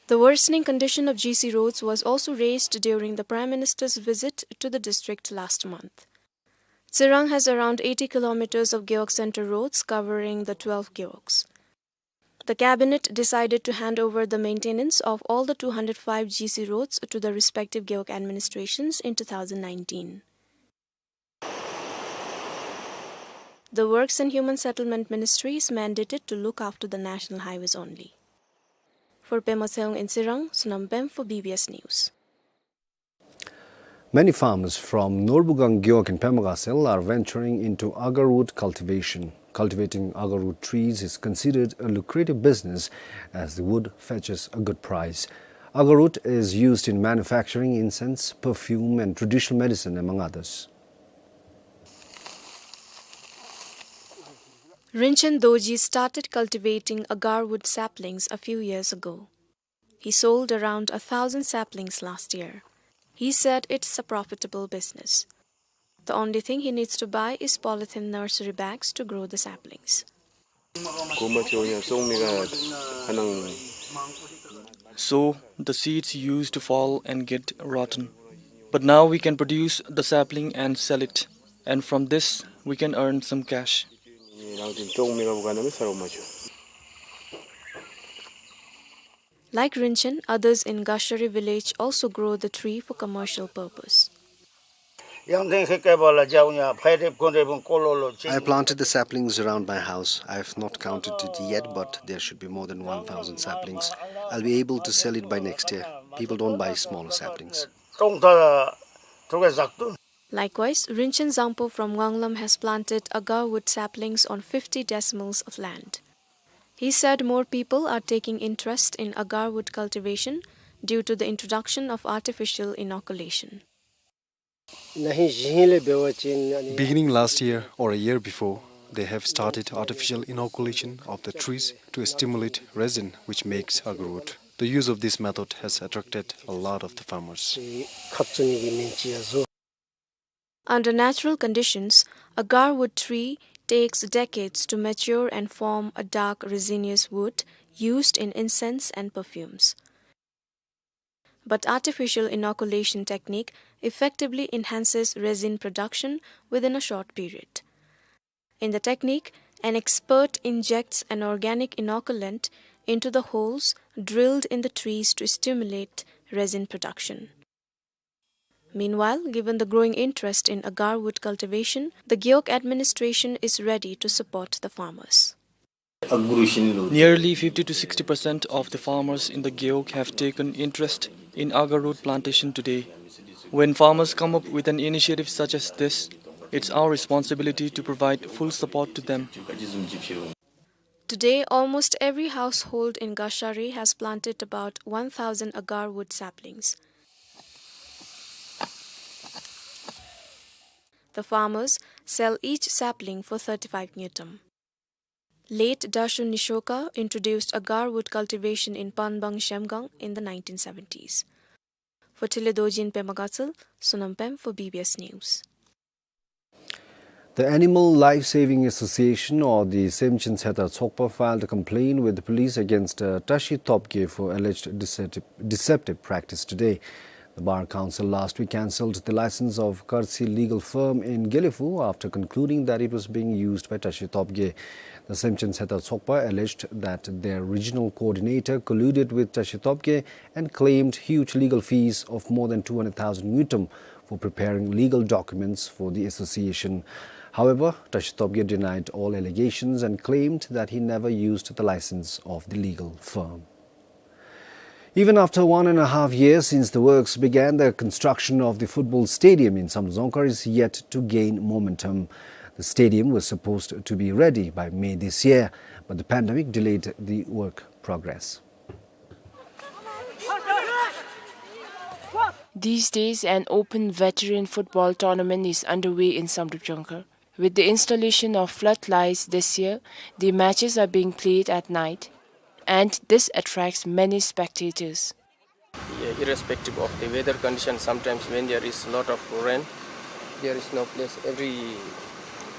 The worsening condition of G C roads was also raised during the Prime Minister's visit to the district last month. Tsirang has around eighty kilometers of Gewog Center roads covering the twelve gewogs. The cabinet decided to hand over the maintenance of all the two hundred five G C roads to the respective Gewog administrations in two thousand nineteen. The Works and Human Settlement Ministry is mandated to look after the national highways only. For Pema Tshewang in Tsirang, Sonam Pem for B B S News. Many farmers from Norbugang Gewog in Pema Ghasel are venturing into agarwood cultivation. Cultivating agarwood trees is considered a lucrative business as the wood fetches a good price. Agarwood is used in manufacturing incense, perfume, and traditional medicine, among others. Rinchen Dorji started cultivating agarwood saplings a few years ago. He sold around a thousand saplings last year. He said it's a profitable business. The only thing he needs to buy is polythene nursery bags to grow the saplings. So, the seeds used to fall and get rotten. But now we can produce the sapling and sell it. And from this, we can earn some cash. Like Rinchen, others in Gashari village also grow the tree for commercial purpose. ཡང་ཐེངས་ཁེ་ཀེ་བ་ལ་རྒྱབ་ཉ་ཕའི་རེབ་ཀོན་རེབ་ཀོ་ལོ་ལོ་ཅིག I planted the saplings around my house. I have not counted it yet, but there should be more than one thousand saplings. I'll be able to sell it by next year. People don't buy smaller saplings. ཀྲོང་ད་ཐུག་གེ་ཟག་ཏུ། Likewise, Rinchen Zangpo from Nganglam has planted agar wood saplings on fifty decimals of land. He said more people are taking interest in agar wood cultivation due to the introduction of artificial inoculation. Beginning last year or a year before, they have started artificial inoculation of the trees to stimulate resin, which makes agar wood. The use of this method has attracted a lot of the farmers. Under natural conditions, agar wood tree takes decades to mature and form a dark resinous wood used in incense and perfumes. But artificial inoculation technique effectively enhances resin production within a short period. In the technique, an expert injects an organic inoculant into the holes drilled in the trees to stimulate resin production. Meanwhile, given the growing interest in agar wood cultivation, the Gewog administration is ready to support the farmers. Nearly fifty to sixty percent of the farmers in the Gewog have taken interest in agar wood plantation today. When farmers come up with an initiative such as this, it's our responsibility to provide full support to them. Today, almost every household in Gashari has planted about one thousand agar wood saplings. The farmers sell each sapling for thirty-five ngultrum. Late Dasho Nishoka introduced agar wood cultivation in Panbang Shemgang in the nineteen seventies. For Tile Dojin Pema Gatsal, Sonam Pem for B B S News. The Animal Life Saving Association, or the Semchin Setar Tsokpa, filed a complaint with the police against, uh, Tashi Topge for alleged deceptive, deceptive practice today. The Bar Council last week cancelled the license of Karsi Legal Firm in Gelephu after concluding that it was being used by Tashi Topge. The Semchin Setar Tsokpa alleged that their regional coordinator colluded with Tashi Topge and claimed huge legal fees of more than two hundred thousand ngultrum for preparing legal documents for the association. However, Tashi Topge denied all allegations and claimed that he never used the license of the legal firm. Even after one and a half years since the works began, the construction of the football stadium in Samdrup Dzongkhar is yet to gain momentum. The stadium was supposed to be ready by May this year, but the pandemic delayed the work progress. These days, an open veteran football tournament is underway in Samdrup Dzongkhar. With the installation of floodlights this year, the matches are being played at night, and this attracts many spectators. Yeah, irrespective of the weather condition, sometimes when there is lot of rain, there is no place. Every,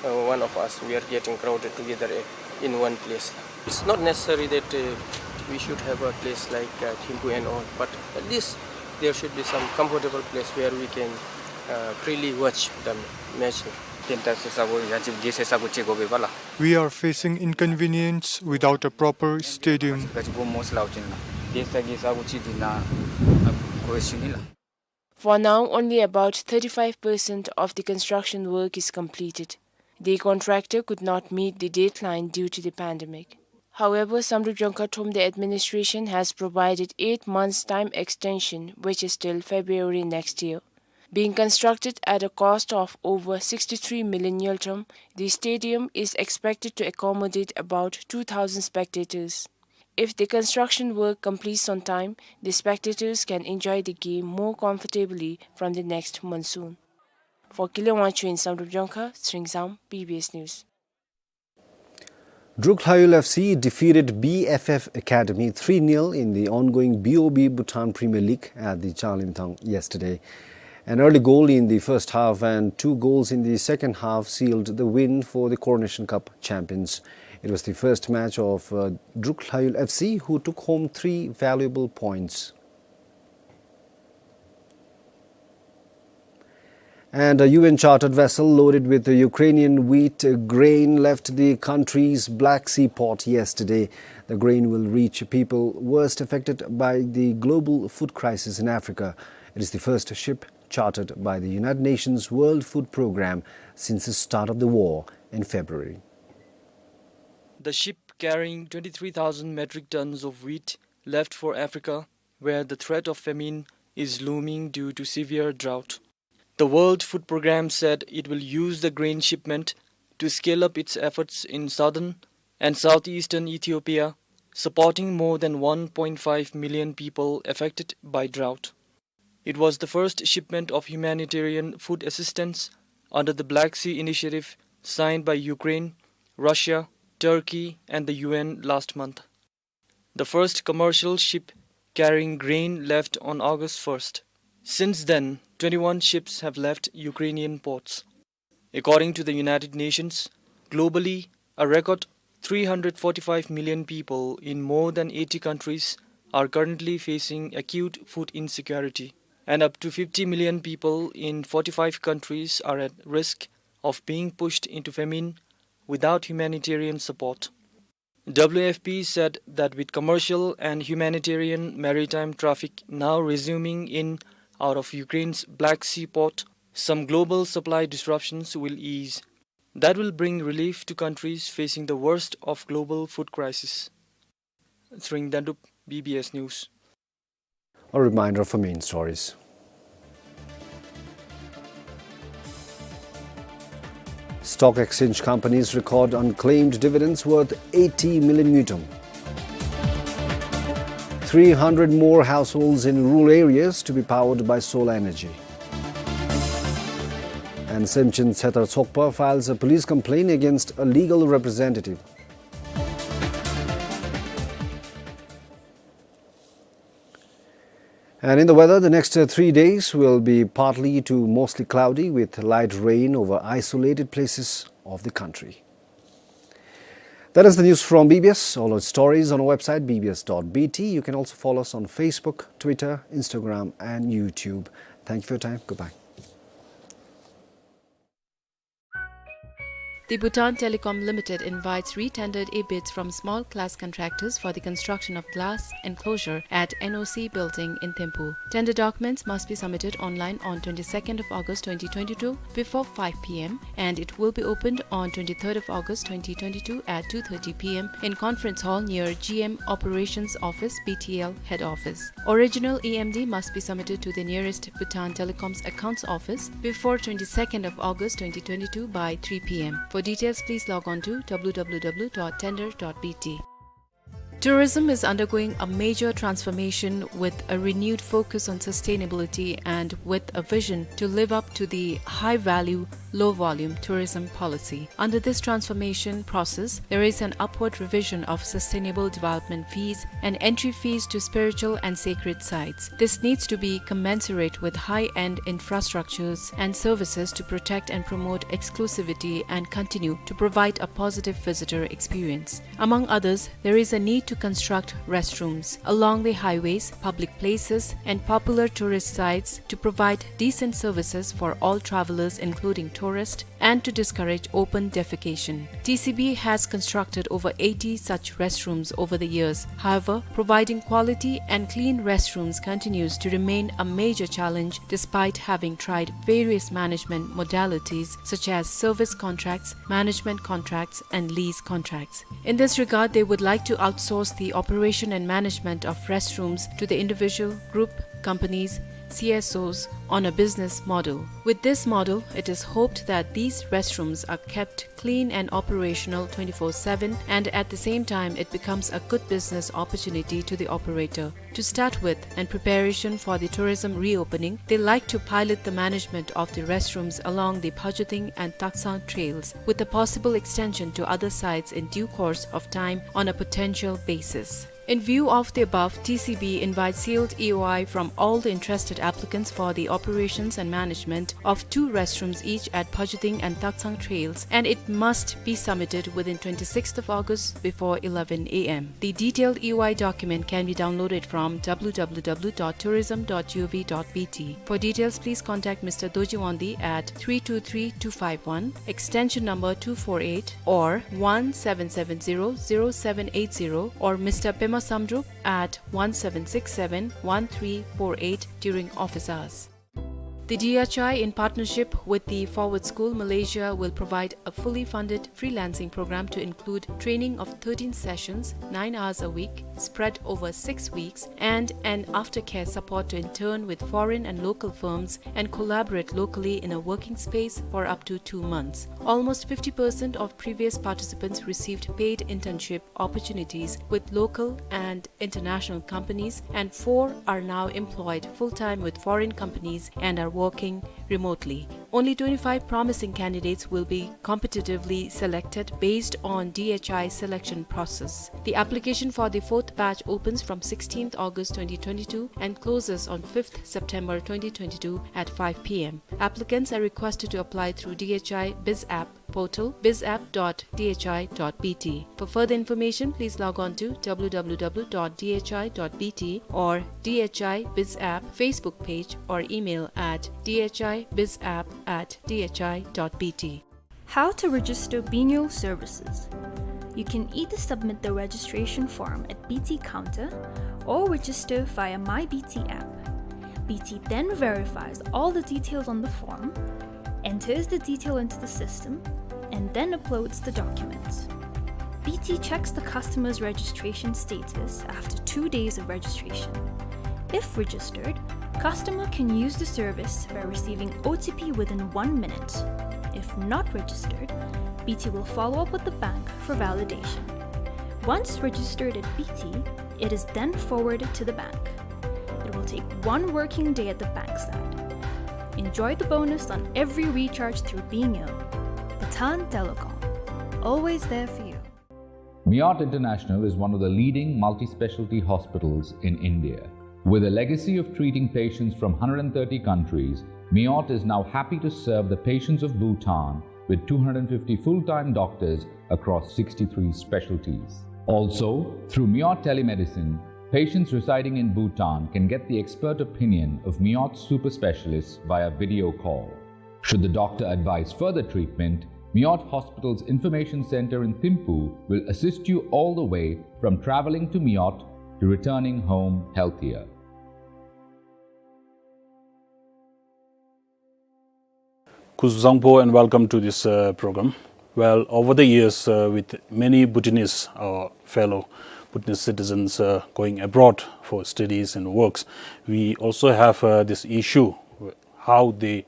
uh, one of us, we are getting crowded together, uh, in one place. It's not necessary that, uh, we should have a place like, uh, Thimphu and all, but at least there should be some comfortable place where we can, uh, freely watch the match. Tent ས་སྒོ་ཡང་ཅིག་གི་ས་སྒོ་ཅིག་དགོ་པས་པ་ལགས། We are facing inconvenience without a proper stadium. For now, only about thirty-five percent of the construction work is completed. The contractor could not meet the deadline due to the pandemic. However, Samdrup Dzongkhar Thromde administration has provided eight months time extension, which is till February next year. Being constructed at a cost of over sixty-three million ngultrum, the stadium is expected to accommodate about two thousand spectators. If the construction work completes on time, the spectators can enjoy the game more comfortably from the next monsoon. For Kile Wangchuk in Samdrup Dzongkhar, Sringsam, B B S News. Druk Lhayul F C defeated B F F Academy three nil in the ongoing B O B Bhutan Premier League at the Chalimthang yesterday. An early goal in the first half and two goals in the second half sealed the win for the Coronation Cup champions. It was the first match of, uh, Druk Lhayul F C, who took home three valuable points. And a U N chartered vessel loaded with the Ukrainian wheat grain left the country's Black Sea port yesterday. The grain will reach people worst affected by the global food crisis in Africa. It is the first ship chartered by the United Nations World Food Programme since the start of the war in February. The ship carrying twenty-three thousand metric tons of wheat left for Africa, where the threat of famine is looming due to severe drought. The World Food Programme said it will use the grain shipment to scale up its efforts in southern and southeastern Ethiopia, supporting more than one point five million people affected by drought. It was the first shipment of humanitarian food assistance under the Black Sea Initiative signed by Ukraine, Russia, Turkey, and the U N last month. The first commercial ship carrying grain left on August first. Since then, twenty-one ships have left Ukrainian ports. According to the United Nations, globally, a record three hundred forty-five million people in more than eighty countries are currently facing acute food insecurity, and up to fifty million people in forty-five countries are at risk of being pushed into famine without humanitarian support. W F P said that with commercial and humanitarian maritime traffic now resuming in out of Ukraine's Black Sea port, some global supply disruptions will ease. That will bring relief to countries facing the worst of global food crisis. Tshering Dendup, B B S News. A reminder of our main stories. Stock exchange companies record unclaimed dividends worth eighty million ngultrum. Three hundred more households in rural areas to be powered by solar energy. And Semchin Tsetar Tshogpa files a police complaint against a legal representative. And in the weather, the next, uh, three days will be partly to mostly cloudy with light rain over isolated places of the country. That is the news from B B S. All our stories on our website, B B S dot B T. You can also follow us on Facebook, Twitter, Instagram, and YouTube. Thank you for your time. Goodbye. The Bhutan Telecom Limited invites re-tendered e-bids from small class contractors for the construction of glass enclosure at N O C building in Thimphu. Tender documents must be submitted online on twenty-second of August twenty twenty-two before five P M, and it will be opened on twenty-third of August twenty twenty-two at two thirty P M in conference hall near G M Operations Office, B T L, head office. Original E M D must be submitted to the nearest Bhutan Telecom's accounts office before twenty-second of August twenty twenty-two by three P M. For details, please log on to W W W dot tender dot B T. Tourism is undergoing a major transformation with a renewed focus on sustainability and with a vision to live up to the high-value, low-volume tourism policy. Under this transformation process, there is an upward revision of sustainable development fees and entry fees to spiritual and sacred sites. This needs to be commensurate with high-end infrastructures and services to protect and promote exclusivity and continue to provide a positive visitor experience. Among others, there is a need to construct restrooms along the highways, public places, and popular tourist sites to provide decent services for all travelers, including tourists, and to discourage open defecation. T C B has constructed over eighty such restrooms over the years. However, providing quality and clean restrooms continues to remain a major challenge despite having tried various management modalities such as service contracts, management contracts, and lease contracts. In this regard, they would like to outsource the operation and management of restrooms to the individual, group, companies, C S Os on a business model. With this model, it is hoped that these restrooms are kept clean and operational twenty-four seven, and at the same time, it becomes a good business opportunity to the operator. To start with, in preparation for the tourism reopening, they like to pilot the management of the restrooms along the Phojathing and Taksang trails, with a possible extension to other sites in due course of time on a potential basis. In view of the above, T C B invites sealed E O I from all the interested applicants for the operations and management of two restrooms each at Phojathing and Taksang trails, and it must be submitted within twenty-sixth of August before eleven A M. The detailed E O I document can be downloaded from W W W dot tourism dot G O V dot B T. For details, please contact Mister Dorji Wangdi at three two three two five one, extension number two four eight, or one seven seven zero zero seven eight zero, or Mister Pema Samdrup at one seven six seven one three four eight during office hours. The D H I, in partnership with the Forward School Malaysia, will provide a fully funded freelancing program to include training of thirteen sessions, nine hours a week, spread over six weeks, and an aftercare support to intern with foreign and local firms and collaborate locally in a working space for up to two months. Almost fifty percent of previous participants received paid internship opportunities with local and international companies, and four are now employed full-time with foreign companies and are working remotely. Only twenty-five promising candidates will be competitively selected based on D H I selection process. The application for the fourth batch opens from sixteenth August twenty twenty-two and closes on fifth September twenty twenty-two at five P M. Applicants are requested to apply through D H I BizApp portal, bizapp dot D H I dot B T. For further information, please log on to W W W dot D H I dot B T or D H I BizApp Facebook page or email at D H I bizapp at D H I dot B T. How to register Bingyo services. You can either submit the registration form at B T counter or register via My B T app. B T then verifies all the details on the form, enters the detail into the system, and then uploads the documents. B T checks the customer's registration status after two days of registration. If registered, customer can use the service by receiving O T P within one minute. If not registered, B T will follow up with the bank for validation. Once registered at B T, it is then forwarded to the bank. It will take one working day at the bank side. Enjoy the bonus on every recharge through Bingyo. Bhutan Telecom, always there for you. Meot International is one of the leading multi-specialty hospitals in India. With a legacy of treating patients from hundred and thirty countries, Meot is now happy to serve the patients of Bhutan with two hundred fifty full-time doctors across sixty-three specialties. Also, through Meot Telemedicine, patients residing in Bhutan can get the expert opinion of Meot super specialists via video call. Should the doctor advise further treatment, Meot Hospital's Information Center in Thimphu will assist you all the way from traveling to Meot to returning home healthier. Kuzuzangpo and welcome to this, uh, program. Well, over the years, uh, with many Bhutanese, uh, fellow Bhutanese citizens, uh, going abroad for studies and works, we also have, uh, this issue, how they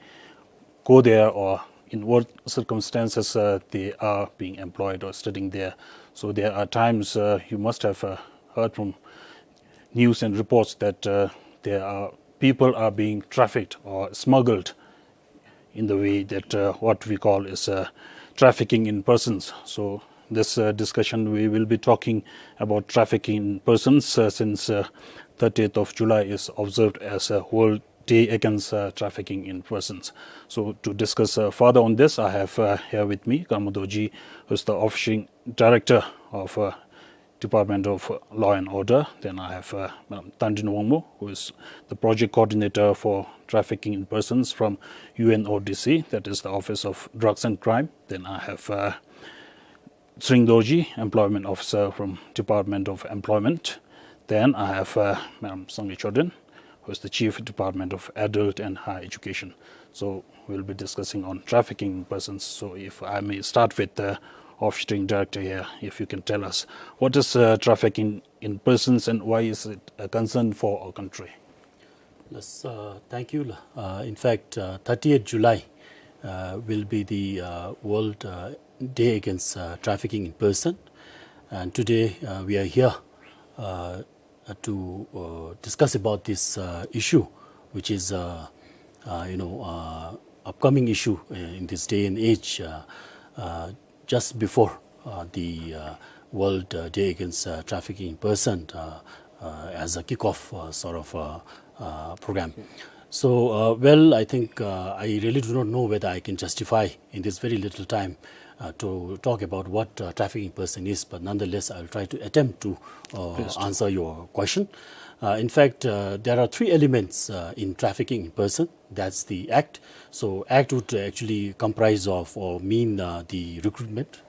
go there or in what circumstances, uh, they are being employed or studying there. So there are times, uh, you must have, uh, heard from news and reports that, uh, there are, people are being trafficked or smuggled in the way that, uh, what we call is, uh, trafficking in persons. So this, uh, discussion, we will be talking about trafficking in persons, uh, since, uh, thirtieth of July is observed as a World Day Against, uh, Trafficking in Persons. So to discuss, uh, further on this, I have, uh, here with me Karma Dorji, who is the official director of, uh, Department of Law and Order. Then I have, uh, Madam Tandrin Wangmo, who is the project coordinator for trafficking in persons from U N O D C, that is the Office of Drugs and Crime. Then I have, uh, Tshering Dorji, employment officer from Department of Employment. Then I have, uh, Madam Sangay Choden, who is the Chief, Department of Adult and Higher Education. So we'll be discussing on trafficking in persons. So if I may start with the officiating director here, if you can tell us, what is, uh, trafficking in persons and why is it a concern for our country? Yes, uh, thank you. Uh, in fact, uh, thirtieth July, uh, will be the, uh, World, uh, Day Against, uh, Trafficking in Person. And today, uh, we are here, uh, uh, to, uh, discuss about this, uh, issue, which is, uh, uh, you know, uh, upcoming issue, uh, in this day and age, uh, uh, just before, uh, the, uh, World, uh, Day Against, uh, Trafficking in Person, uh, uh, as a kickoff, uh, sort of, uh, uh, program. So, uh, well, I think, uh, I really do not know whether I can justify in this very little time, uh, to talk about what, uh, trafficking person is, but nonetheless, I'll try to attempt to, uh, Please do. answer your question. Uh, in fact, uh, there are three elements, uh, in trafficking in person. That's the act. So, act would actually comprise of or mean, uh, the recruitment,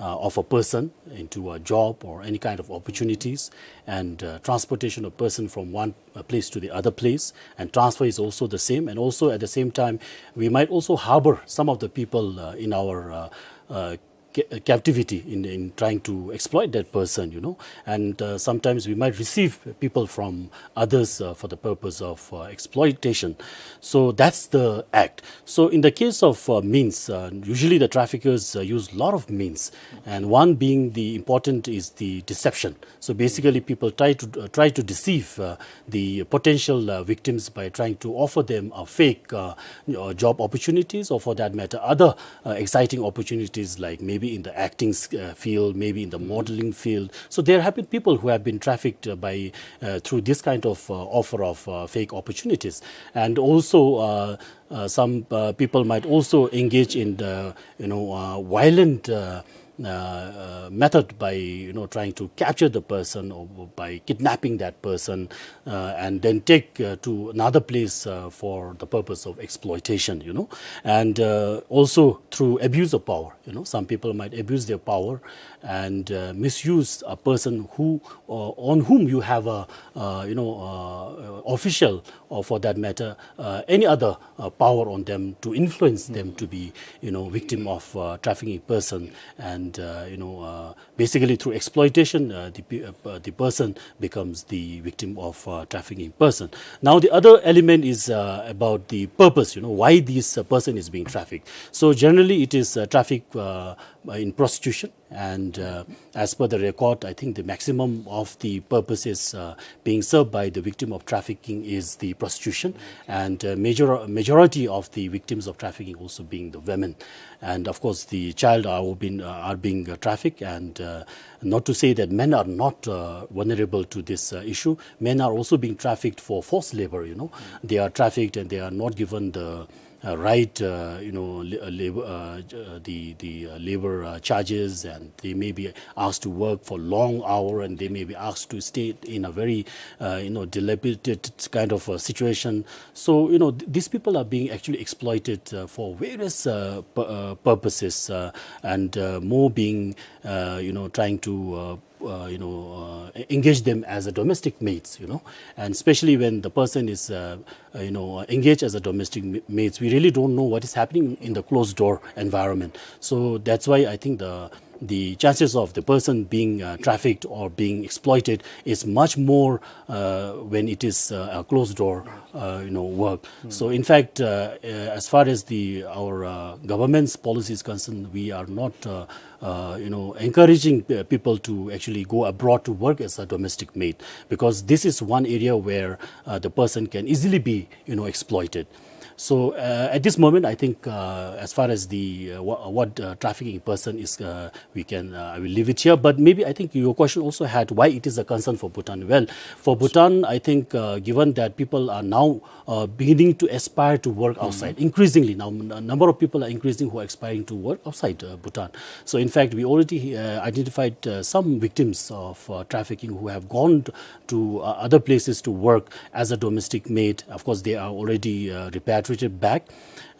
uh, of a person into a job or any kind of opportunities, and uh, transportation of person from one uh, place to the other place, and transfer is also the same. And also at the same time, we might also harbor some of the people uh, in our uh, uh, ca- uh, captivity in, in trying to exploit that person, you know. And uh, sometimes we might receive people from others uh, for the purpose of uh, exploitation. So that's the act. So in the case of uh, means, uh, usually the traffickers uh, use a lot of means, and one being the important is the deception. So basically, people try to uh, try to deceive uh, the potential uh, victims by trying to offer them a fake uh, uh, job opportunities, or for that matter, other uh, exciting opportunities, like maybe in the acting uh, field, maybe in the modeling field. So there have been people who have been trafficked uh, by uh, through this kind of uh, offer of uh, fake opportunities, and also uh, uh, some uh, people might also engage in the, you know, uh, violent uh, uh, uh, method by, you know, trying to capture the person or by kidnapping that person uh, and then take uh, to another place uh, for the purpose of exploitation, you know, and uh, also through abuse of power. You know, some people might abuse their power and uh, misuse a person who uh, on whom you have a uh, you know uh, official, or for that matter uh, any other uh, power on them to influence them to be, you know, victim of uh, trafficking person, and uh, you know uh, basically through exploitation uh, the pe- uh, uh, the person becomes the victim of uh, trafficking person. Now the other element is uh, about the purpose, you know, why this uh, person is being trafficked. So generally it is uh, traffic uh, in prostitution, and uh, as per the record, I think the maximum of the purposes uh, being served by the victim of trafficking is the prostitution, and uh, major majority of the victims of trafficking also being the women, and of course the child are being uh, are being uh, trafficked, and uh, not to say that men are not uh, vulnerable to this uh, issue. Men are also being trafficked for forced labor. You know, they are trafficked and they are not given the uh, right, uh, you know, la- uh, labor, uh, j- uh, the the uh, labor uh, charges, and they may be asked to work for long hour, and they may be asked to stay in a very, uh, you know, dilapidated kind of a situation. So, you know, th- these people are being actually exploited uh, for various uh, pu- uh, purposes, uh, and uh, more being, uh, you know, trying to uh, uh, you know, uh, e- engage them as a domestic mates, you know, and especially when the person is, uh, uh, you know, uh, engaged as a domestic ma- mates, we really don't know what is happening in the closed door environment. So that's why I think the the chances of the person being uh, trafficked or being exploited is much more uh, when it is uh, a closed door, uh, you know, work. So in fact, uh, uh, as far as the our uh, government's policy is concerned, we are not uh, uh, you know, encouraging uh, people to actually go abroad to work as a domestic maid, because this is one area where uh, the person can easily be, you know, exploited. So uh, at this moment, I think uh, as far as the uh, wha- what uh, trafficking person is, uh, we can uh, I will leave it here. But maybe I think your question also had why it is a concern for Bhutan. Well, for Bhutan, I think uh, given that people are now uh, beginning to aspire to work outside. Increasingly now, n- number of people are increasing who are aspiring to work outside uh, Bhutan. So in fact, we already uh, identified uh, some victims of uh, trafficking who have gone t- to uh, other places to work as a domestic maid. Of course, they are already uh, repatriated back.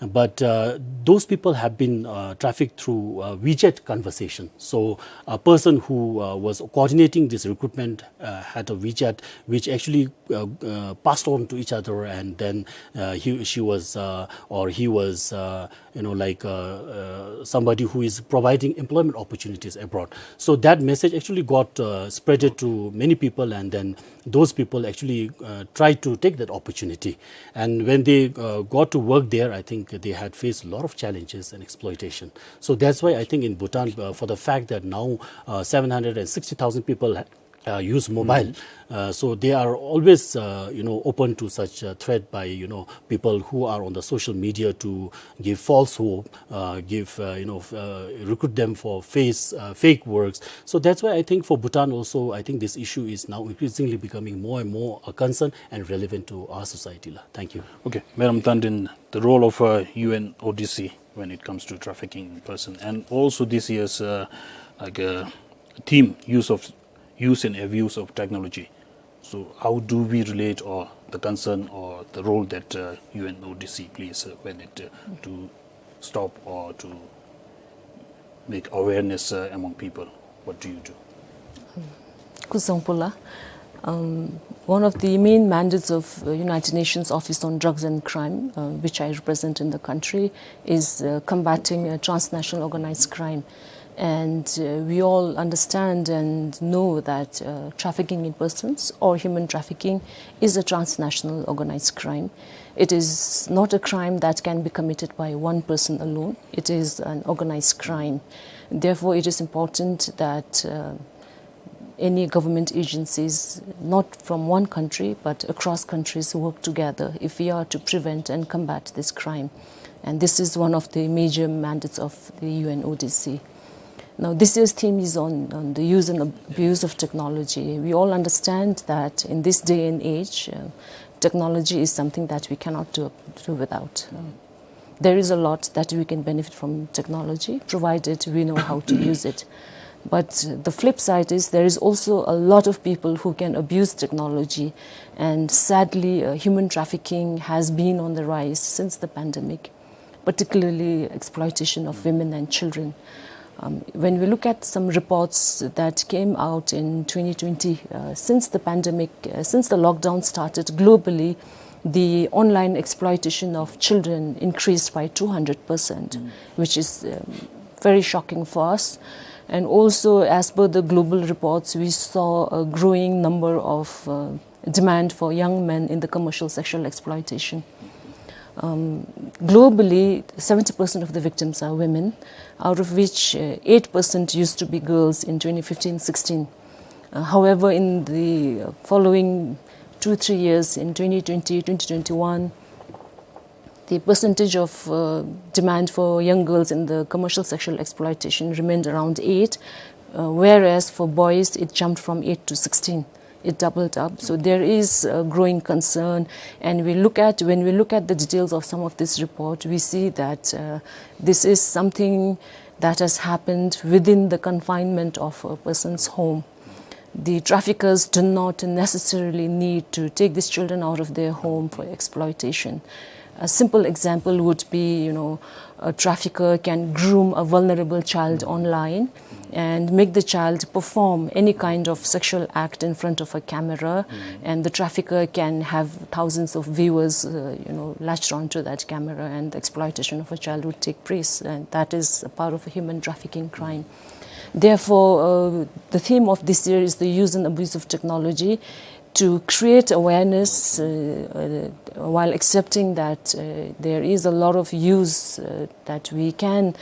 But uh, those people have been uh, trafficked through uh, WeChat conversation. So a person who uh, was coordinating this recruitment uh, had a WeChat which actually uh, uh, passed on to each other, and then uh, he she was uh, or he was uh, you know, like uh, uh, somebody who is providing employment opportunities abroad. So that message actually got uh, spreaded to many people, and then those people actually uh, tried to take that opportunity. And when they uh, got to work there, I think they had faced a lot of challenges and exploitation. So that's why I think in Bhutan, uh, for the fact that now uh, seven hundred and sixty thousand people uh, use mobile. Uh, so they are always, uh, you know, open to such uh, threat by, you know, people who are on the social media to give false hope, uh, give, uh, you know, f- uh, recruit them for face, uh, fake works. So that's why I think for Bhutan also, I think this issue is now increasingly becoming more and more a concern and relevant to our society. La. Thank you. Okay, Madam Tandin, the role of uh, U N O D C when it comes to trafficking in person, and also this year's uh, like uh, theme, use of use and abuse of technology. So how do we relate or the concern or the role that uh, U N O D C plays uh, when it uh, to stop or to make awareness uh, among people? What do you do? Kusangpula. Um, one of the main mandates of uh, United Nations Office on Drugs and Crime, uh, which I represent in the country, is uh, combating uh, transnational organized crime. And uh, we all understand and know that uh, trafficking in persons or human trafficking is a transnational organized crime. It is not a crime that can be committed by one person alone. It is an organized crime. Therefore, it is important that uh, any government agencies, not from one country, but across countries, work together if we are to prevent and combat this crime. And this is one of the major mandates of the U N O D C. Now, this year's theme is on, on the use and abuse of technology. We all understand that in this day and age, uh, technology is something that we cannot do, do without. Uh, there is a lot that we can benefit from technology, provided we know how to use it. But the flip side is there is also a lot of people who can abuse technology, and sadly, uh, human trafficking has been on the rise since the pandemic, particularly exploitation of women and children. Um, when we look at some reports that came out in twenty twenty, uh, since the pandemic, uh, since the lockdown started globally, the online exploitation of children increased by two hundred percent, which is um, very shocking for us. And also, as per the global reports, we saw a growing number of uh, demand for young men in the commercial sexual exploitation. Um, globally, seventy percent of the victims are women, out of which uh, eight percent used to be girls in twenty fifteen sixteen. Uh, however, in the following two, three years, in twenty twenty, twenty twenty-one, the percentage of uh, demand for young girls in the commercial sexual exploitation remained around eight, uh, whereas for boys it jumped from eight to sixteen. It doubled up. So there is a growing concern, and we look at, when we look at the details of some of this report, we see that uh, this is something that has happened within the confinement of a person's home. The traffickers do not necessarily need to take these children out of their home for exploitation. A simple example would be, you know, a trafficker can groom a vulnerable child online and make the child perform any kind of sexual act in front of a camera, and the trafficker can have thousands of viewers, uh, you know, latched onto that camera, and exploitation of a child would take place, and that is a part of a human trafficking crime. Therefore, uh, the theme of this year is the use and abuse of technology to create awareness, uh, uh, while accepting that uh, there is a lot of use uh, that we can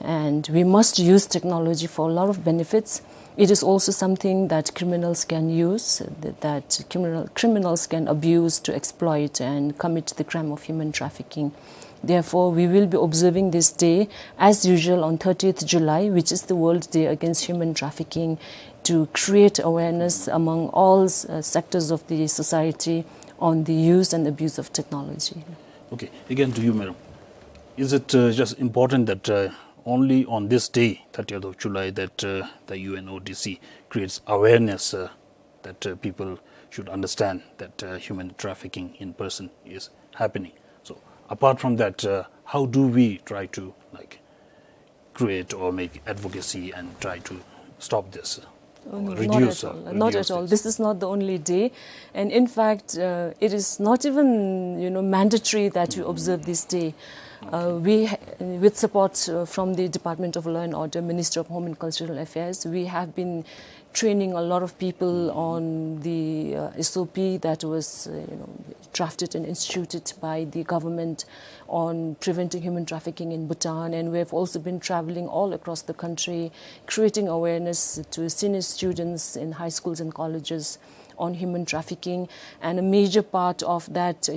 and we must use technology for a lot of benefits. It is also something that criminals can use, uh, th- that criminal, criminals can abuse to exploit and commit the crime of human trafficking. Therefore, we will be observing this day as usual on thirtieth July, which is the World Day Against Human Trafficking, to create awareness among all uh, sectors of the society on the use and abuse of technology. Okay, again to you, madam. Is it uh, just important that uh, only on this day, thirtieth of July, that uh, the U N O D C creates awareness uh, that uh, people should understand that uh, human trafficking in person is happening? So, apart from that, uh, how do we try to, like, create or make advocacy and try to stop this, uh, or not reduce, at all. Not at all. This is not the only day, and in fact, uh, it is not even, you know, mandatory that you observe this day. Uh, we, ha- with support uh, from the Department of Law and Order, Ministry of Home and Cultural Affairs, we have been training a lot of people on the uh, S O P that was, uh, you know, drafted and instituted by the government on preventing human trafficking in Bhutan, and we have also been traveling all across the country, creating awareness to senior students in high schools and colleges on human trafficking. And a major part of that uh,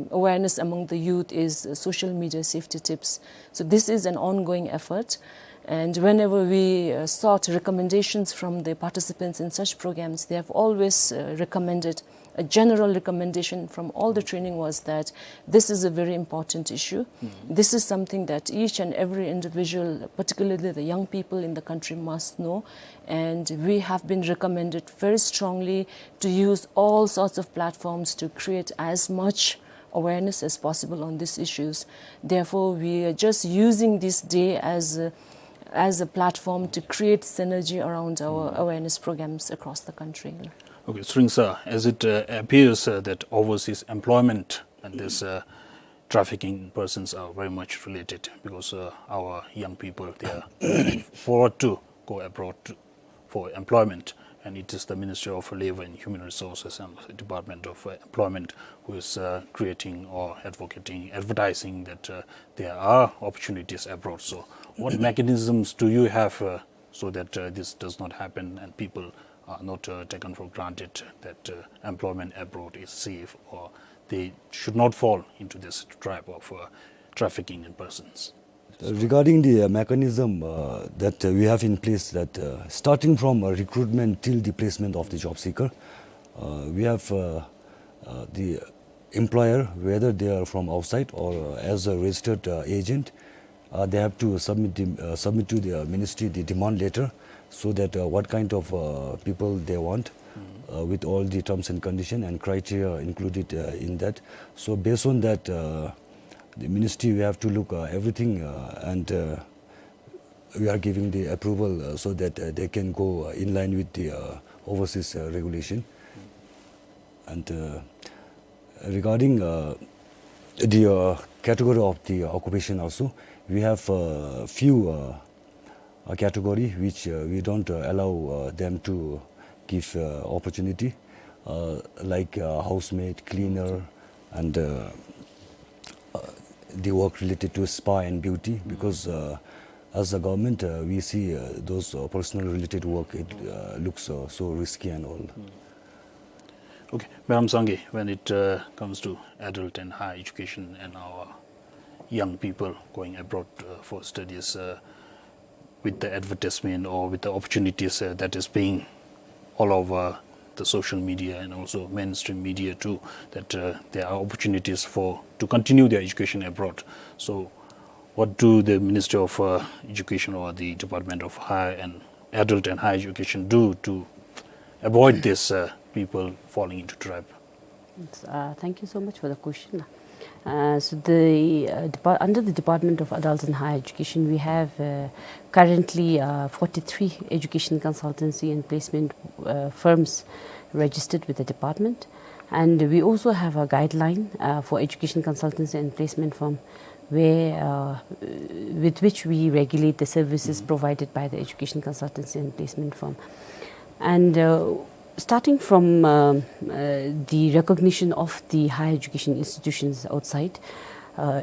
awareness among the youth is uh, social media safety tips. So this is an ongoing effort. And whenever we uh, sought recommendations from the participants in such programs, they have always uh, recommended, a general recommendation from all the training was that this is a very important issue. This is something that each and every individual, particularly the young people in the country, must know. And we have been recommended very strongly to use all sorts of platforms to create as much awareness as possible on these issues. Therefore, we are just using this day as a, as a platform to create synergy around our awareness programs across the country. Okay, Tshering sir, as it uh, appears uh, that overseas employment and this uh, trafficking in persons are very much related, because uh, our young people, they are forward to go abroad to, for employment, and it is the Ministry of Labor and Human Resources and the Department of uh, Employment who is uh, creating or advocating, advertising that uh, there are opportunities abroad. So, what mechanisms do you have uh, so that uh, this does not happen and people are not uh, taken for granted that uh, employment abroad is safe, or they should not fall into this trap of uh, trafficking in persons? Regarding the uh, mechanism uh, that uh, we have in place, that uh, starting from uh, recruitment till the placement of the job seeker, uh, we have uh, uh, the employer, whether they are from outside or uh, as a registered uh, agent, uh, they have to submit the, uh, submit to the uh, ministry the demand letter, so that uh, what kind of uh, people they want, uh, with all the terms and condition and criteria included uh, in that. So based on that, uh, the ministry, we have to look uh, everything uh, and uh, we are giving the approval uh, so that uh, they can go uh, in line with the uh, overseas uh, regulation. And uh, regarding uh, the uh, category of the occupation also, we have uh, few uh, a category which uh, we don't uh, allow uh, them to give uh, opportunity, uh, like uh, housemaid, cleaner, and uh, uh, the work related to spa and beauty, because uh, as a government uh, we see uh, those uh, personal related work, it uh, looks uh, so risky and all. Okay, Madam Sangay, when it uh, comes to adult and higher education and our young people going abroad uh, for studies, uh, with the advertisement or with the opportunities uh, that is being all over the social media and also mainstream media too, that uh, there are opportunities for to continue their education abroad. So, what do the Ministry of uh, Education or the Department of Higher and Adult and Higher Education do to avoid this uh, people falling into trap? It's, uh, thank you so much for the question. Uh, so the uh, depart- under the Department of Adult and Higher Education, we have uh, currently uh, forty-three education consultancy and placement uh, firms registered with the department, and we also have a guideline uh, for education consultancy and placement firm, where uh, with which we regulate the services provided by the education consultancy and placement firm. And uh, starting from um, uh, the recognition of the higher education institutions outside, uh,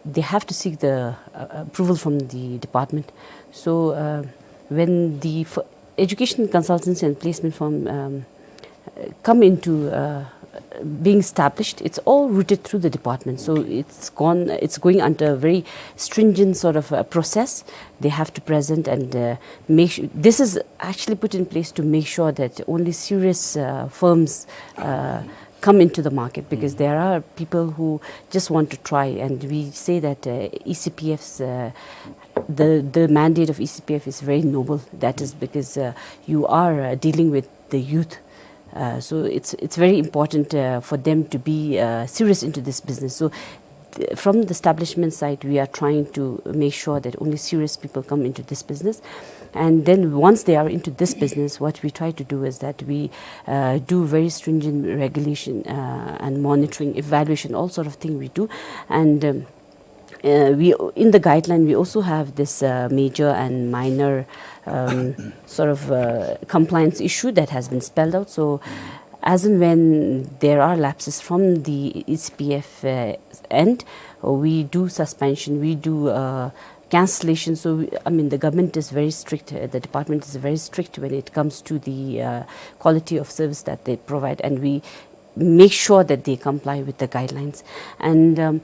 they have to seek the uh, approval from the department. So uh, when the f- education consultancy and placement firm um, uh, come into uh, being established, it's all routed through the department. So it's gone, it's going under a very stringent sort of uh, process. They have to present and uh, make su- this is actually put in place to make sure that only serious uh, firms uh, come into the market, because there are people who just want to try, and we say that uh, E C P F's uh, the the mandate of E C P F is very noble. That is because uh, you are uh, dealing with the youth. Uh, so it's it's very important uh, for them to be uh, serious into this business. So th- from the establishment side, we are trying to make sure that only serious people come into this business. And then once they are into this business, what we try to do is that we uh, do very stringent regulation uh, and monitoring, evaluation, all sort of thing we do. And um, uh, we in the guideline we also have this uh, major and minor um, sort of uh, compliance issue that has been spelled out. So as and when there are lapses from the E C P F uh, end, we do suspension, we do uh, cancellation. So we, I mean, the government is very strict, uh, the department is very strict when it comes to the uh, quality of service that they provide, and we make sure that they comply with the guidelines. And um,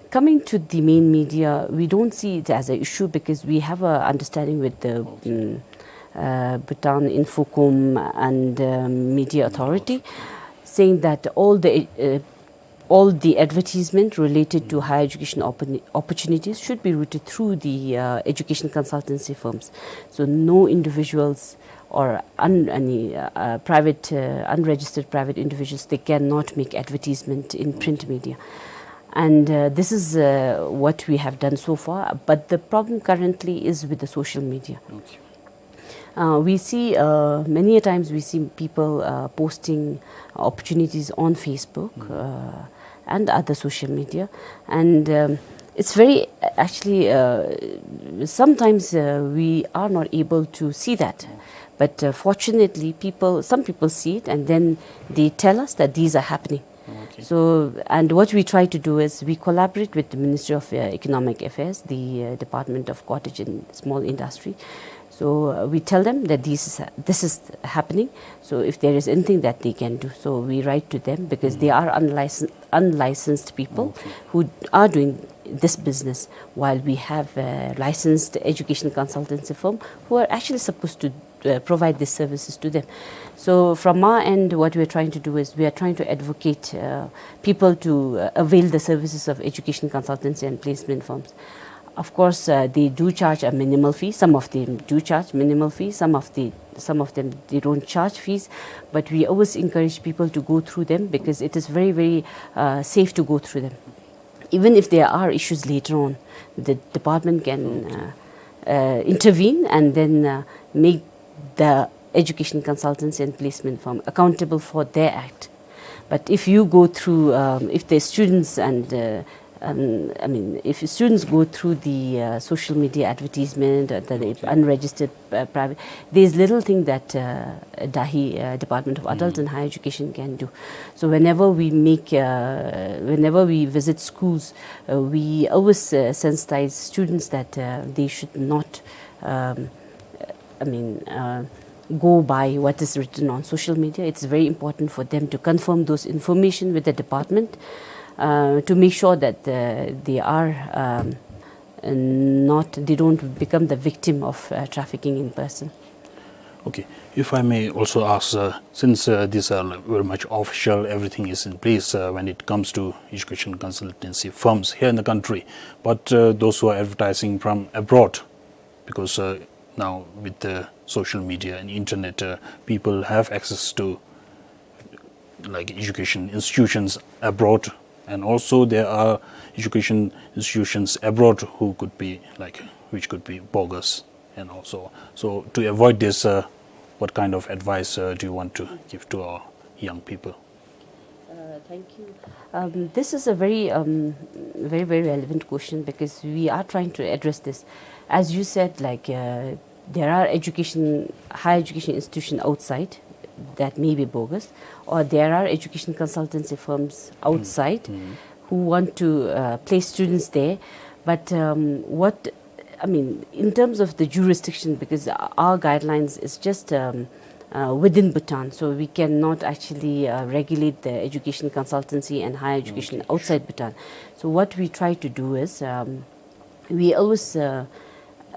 coming to the main media, we don't see it as an issue because we have an understanding with the um, uh, Bhutan Infocom and um, Media Authority, saying that all the uh, all the advertisement related to higher education oppor- opportunities should be routed through the uh, education consultancy firms. So no individuals or un- any uh, uh, private uh, unregistered private individuals, they cannot make advertisement in print media. And uh, this is uh, what we have done so far. But the problem currently is with the social media. Okay. Uh, we see uh, many a times we see people uh, posting opportunities on Facebook uh, and other social media, and um, it's very actually uh, sometimes uh, we are not able to see that. But uh, fortunately, people, some people see it and then they tell us that these are happening. Okay. So, and what we try to do is we collaborate with the Ministry of uh, Economic Affairs, the uh, Department of Cottage and Small Industry. So uh, we tell them that this is, this is happening. So if there is anything that they can do, so we write to them because they are unlicensed, unlicensed people who are doing this business, while we have uh, licensed education consultancy firm who are actually supposed to uh, provide these services to them. So from our end, what we are trying to do is we are trying to advocate uh, people to uh, avail the services of education consultancy and placement firms. Of course, uh, they do charge a minimal fee. Some of them do charge minimal fees. Some of the some of them, they don't charge fees, but we always encourage people to go through them because it is very, very uh, safe to go through them. Even if there are issues later on, the department can uh, uh, intervene and then uh, make the education consultancy and placement firm accountable for their act. But if you go through, um, if the students and uh, um, I mean, if students go through the uh, social media advertisement, uh, the, the unregistered uh, private, there's little thing that uh, DAHI, uh, Department of Adult and Higher Education, can do. So whenever we make, uh, whenever we visit schools, uh, we always uh, sensitize students that uh, they should not, um, I mean, uh, go by what is written on social media. It's very important for them to confirm those information with the department uh, to make sure that uh, they are um, not, they don't become the victim of uh, trafficking in person. Okay, if I may also ask, uh, since uh, these are, like, very much official, everything is in place uh, when it comes to education consultancy firms here in the country, but uh, those who are advertising from abroad, because uh, now with the social media and internet, uh, people have access to, like, education institutions abroad, and also there are education institutions abroad who could be, like, which could be bogus and also. So to avoid this, uh, what kind of advice uh, do you want to give to our young people? Uh, thank you. Um, this is a very, um, very, very relevant question because we are trying to address this. As you said, like, uh, there are education, higher education institution outside that may be bogus, or there are education consultancy firms outside who want to uh, place students there. But um, what, I mean, in terms of the jurisdiction, because our guidelines is just um, uh, within Bhutan, so we cannot actually uh, regulate the education consultancy and higher education outside Bhutan. So what we try to do is um, we always uh,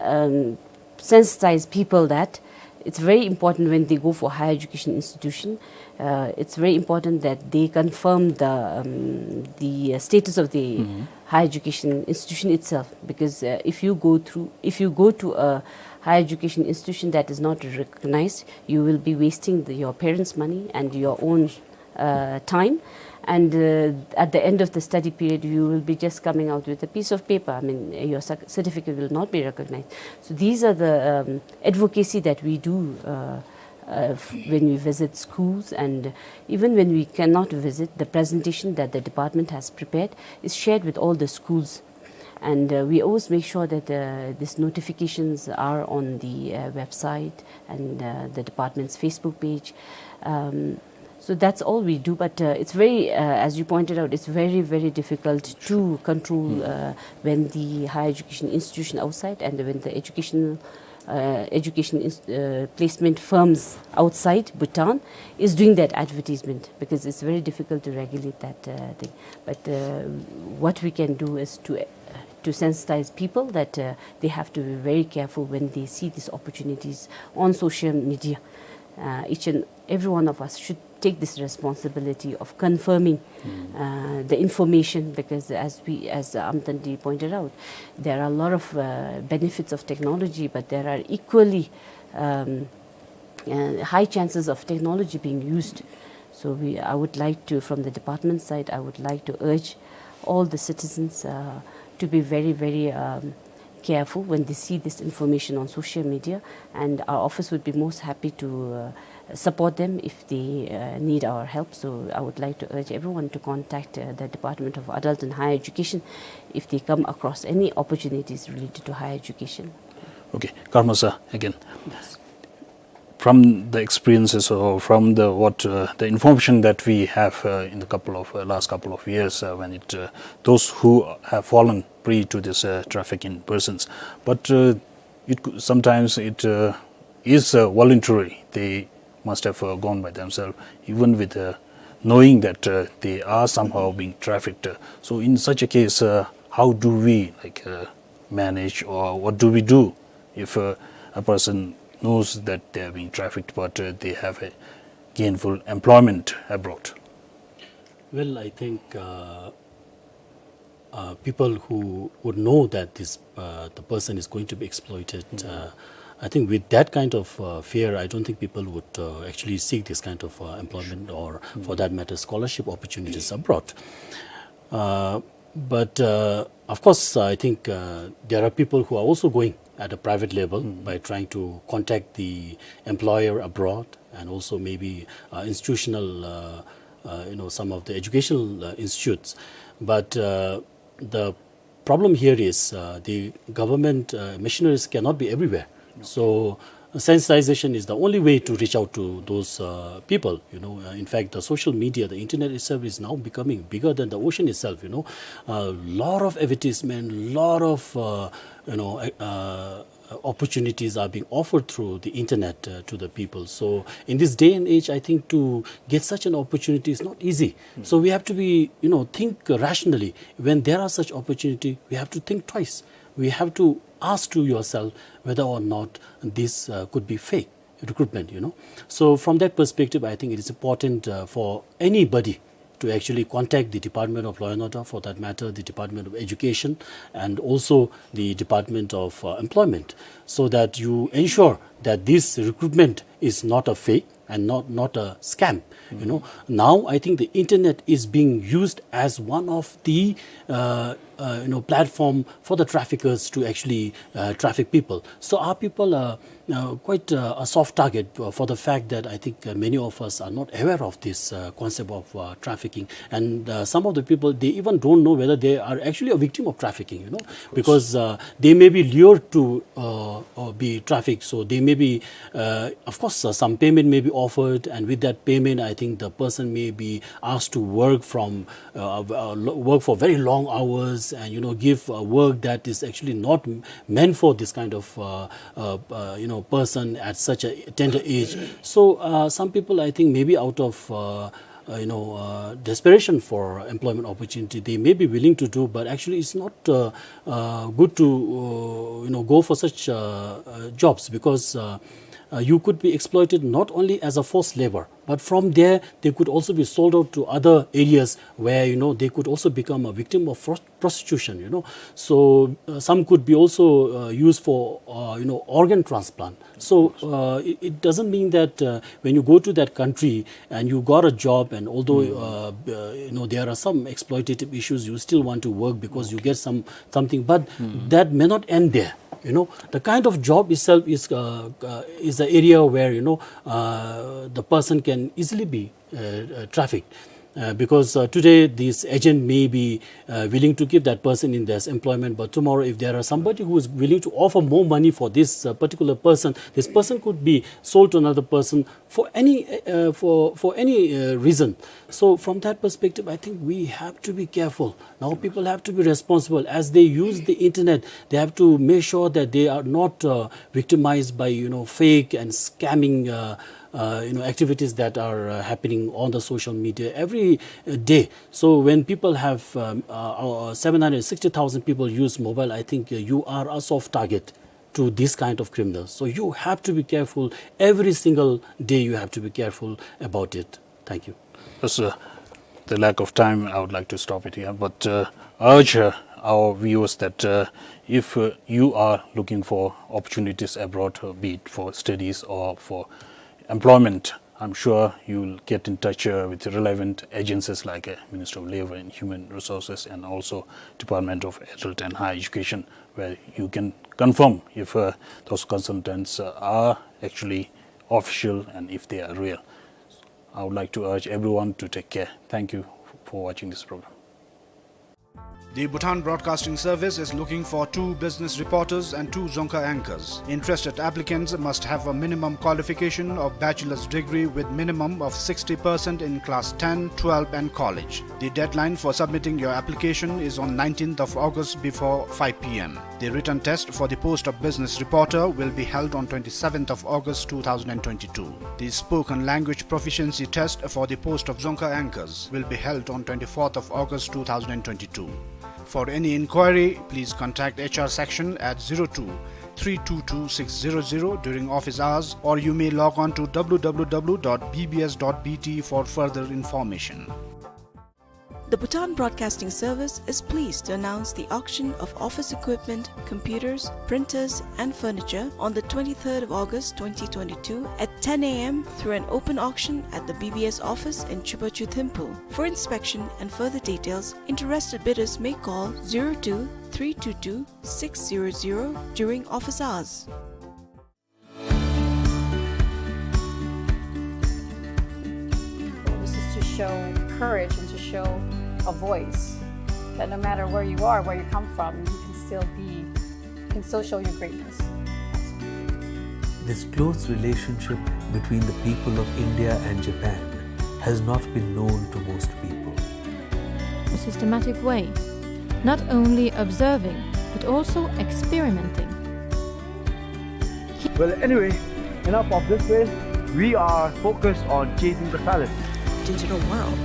um, sensitize people that it's very important when they go for higher education institution. Uh, it's very important that they confirm the um, the uh, status of the higher education institution itself, because uh, if you go through, if you go to a higher education institution that is not recognized, you will be wasting the, your parents' money and your own uh, time, and uh, at the end of the study period you will be just coming out with a piece of paper. I mean, your cer- certificate will not be recognized. So these are the um, advocacy that we do uh, uh, when we visit schools, and even when we cannot visit, the presentation that the department has prepared is shared with all the schools. And uh, we always make sure that uh, these notifications are on the uh, website and uh, the department's Facebook page. Um, so that's all we do, but uh, it's very, uh, as you pointed out, it's very, very difficult to control uh, when the higher education institution outside and when the educational uh, education ins- uh, placement firms outside Bhutan is doing that advertisement, because it's very difficult to regulate that uh, thing. But uh, what we can do is to uh, to sensitize people that uh, they have to be very careful when they see these opportunities on social media. Uh, each and every one of us should take this responsibility of confirming uh, the information, because as we, as Amtandi pointed out, there are a lot of uh, benefits of technology, but there are equally um, uh, high chances of technology being used. So we, I would like to, from the department side, I would like to urge all the citizens uh, to be very, very um, careful when they see this information on social media, and our office would be most happy to uh, support them if they uh, need our help. So I would like to urge everyone to contact uh, the Department of Adult and Higher Education if they come across any opportunities related to higher education. Okay, Karma sir, again. From the experiences or from the what uh, the information that we have uh, in the couple of uh, last couple of years uh, when it uh, those who have fallen prey to this uh, trafficking persons, but uh, it cou- sometimes it uh, is uh, voluntary. They must have uh, gone by themselves, even with uh, knowing that uh, they are somehow being trafficked. So in such a case, uh, how do we like uh, manage, or what do we do if uh, a person knows that they are being trafficked, but uh, they have a gainful employment abroad? Well, I think uh, uh, people who would know that this uh, the person is going to be exploited, uh, I think with that kind of uh, fear, I don't think people would uh, actually seek this kind of uh, employment or, for that matter, scholarship opportunities abroad. Uh, but uh, of course, I think uh, there are people who are also going at a private level by trying to contact the employer abroad and also maybe uh, institutional, uh, uh, you know, some of the educational uh, institutes. But uh, the problem here is uh, the government uh, missionaries cannot be everywhere. So sensitization is the only way to reach out to those uh, people. You know, uh, in fact, the social media, the internet itself is now becoming bigger than the ocean itself. You know, a lot of advertisement, lot of uh, you know, uh, uh, opportunities are being offered through the internet uh, to the people. So in this day and age, I think to get such an opportunity is not easy. So we have to be, you know, think rationally. When there are such opportunity, we have to think twice. We have to ask to yourself whether or not this uh, could be fake recruitment, you know. So from that perspective, I think it is important uh, for anybody to actually contact the Department of Law and Order, for that matter, the Department of Education, and also the Department of uh, Employment, so that you ensure that this recruitment is not a fake and not, not a scam. You know, now I think the internet is being used as one of the uh, uh, you know, platform for the traffickers to actually uh, traffic people. So our people are uh, quite uh, a soft target uh, for the fact that I think uh, many of us are not aware of this uh, concept of uh, trafficking, and uh, some of the people, they even don't know whether they are actually a victim of trafficking, you know, because uh, they may be lured to uh, uh, be trafficked. So they may be, uh, of course, uh, some payment may be offered, and with that payment, I think the person may be asked to work from uh, uh, lo- work for very long hours, and, you know, give uh, work that is actually not m- meant for this kind of uh, uh, uh, you know, person at such a tender age. So uh, some people, I think, maybe out of uh, uh, you know, uh, desperation for employment opportunity, they may be willing to do, but actually it's not uh, uh, good to uh, you know, go for such uh, uh, jobs, because uh, uh, you could be exploited not only as a forced labor, but from there they could also be sold out to other areas where, you know, they could also become a victim of fros- prostitution, you know. So uh, some could be also uh, used for uh, you know, organ transplant. So uh, it, it doesn't mean that uh, when you go to that country and you got a job, and although uh, uh, you know, there are some exploitative issues, you still want to work because you get some something, but that may not end there. You know, the kind of job itself is uh, uh, is the area where, you know, uh, the person can easily be uh, uh, trafficked. Uh, because uh, today this agent may be uh, willing to keep that person in this employment, but tomorrow, if there are somebody who is willing to offer more money for this uh, particular person, this person could be sold to another person for any uh, for for any uh, reason. So from that perspective, I think we have to be careful. Now people have to be responsible as they use the internet. They have to make sure that they are not uh, victimized by, you know, fake and scamming uh, uh, you know, activities that are uh, happening on the social media every uh, day. So when people have um, uh, uh, seven hundred sixty thousand people use mobile, I think uh, you are a soft target to this kind of criminals. So you have to be careful. Every single day you have to be careful about it. Thank you. That's uh, the lack of time. I would like to stop it here, but uh, urge uh, our viewers that uh, if uh, you are looking for opportunities abroad, uh, be it for studies or for employment, I'm sure you'll get in touch, uh, with relevant agencies like, uh, Ministry of Labour and Human Resources and also Department of Adult and Higher Education, where you can confirm if, uh, those consultants, uh, are actually official and if they are real. I would like to urge everyone to take care. Thank you for watching this program. The Bhutan Broadcasting Service is looking for two business reporters and two Dzongkha anchors. Interested applicants must have a minimum qualification of bachelor's degree with minimum of sixty percent in class ten, twelve and college. The deadline for submitting your application is on nineteenth of August before five p m. The written test for the post of business reporter will be held on twenty-seventh of August two thousand and twenty-two. The spoken language proficiency test for the post of Dzongkha anchors will be held on twenty-fourth of August two thousand and twenty-two. For any inquiry, please contact H R section at zero two three two two six zero zero during office hours, or you may log on to w w w dot b b s dot b t for further information. The Bhutan Broadcasting Service is pleased to announce the auction of office equipment, computers, printers, and furniture on the twenty-third of August twenty twenty-two at ten a m through an open auction at the B B S office in Chubachu Thimphu. For inspection and further details, interested bidders may call zero two three two two six zero zero during office hours. This is to show courage and to show a voice that no matter where you are, where you come from, you can still be, you can still show your greatness. This close relationship between the people of India and Japan has not been known to most people. A systematic way, not only observing, but also experimenting. Well, anyway, enough of this way. We are focused on chasing the palace. Digital world.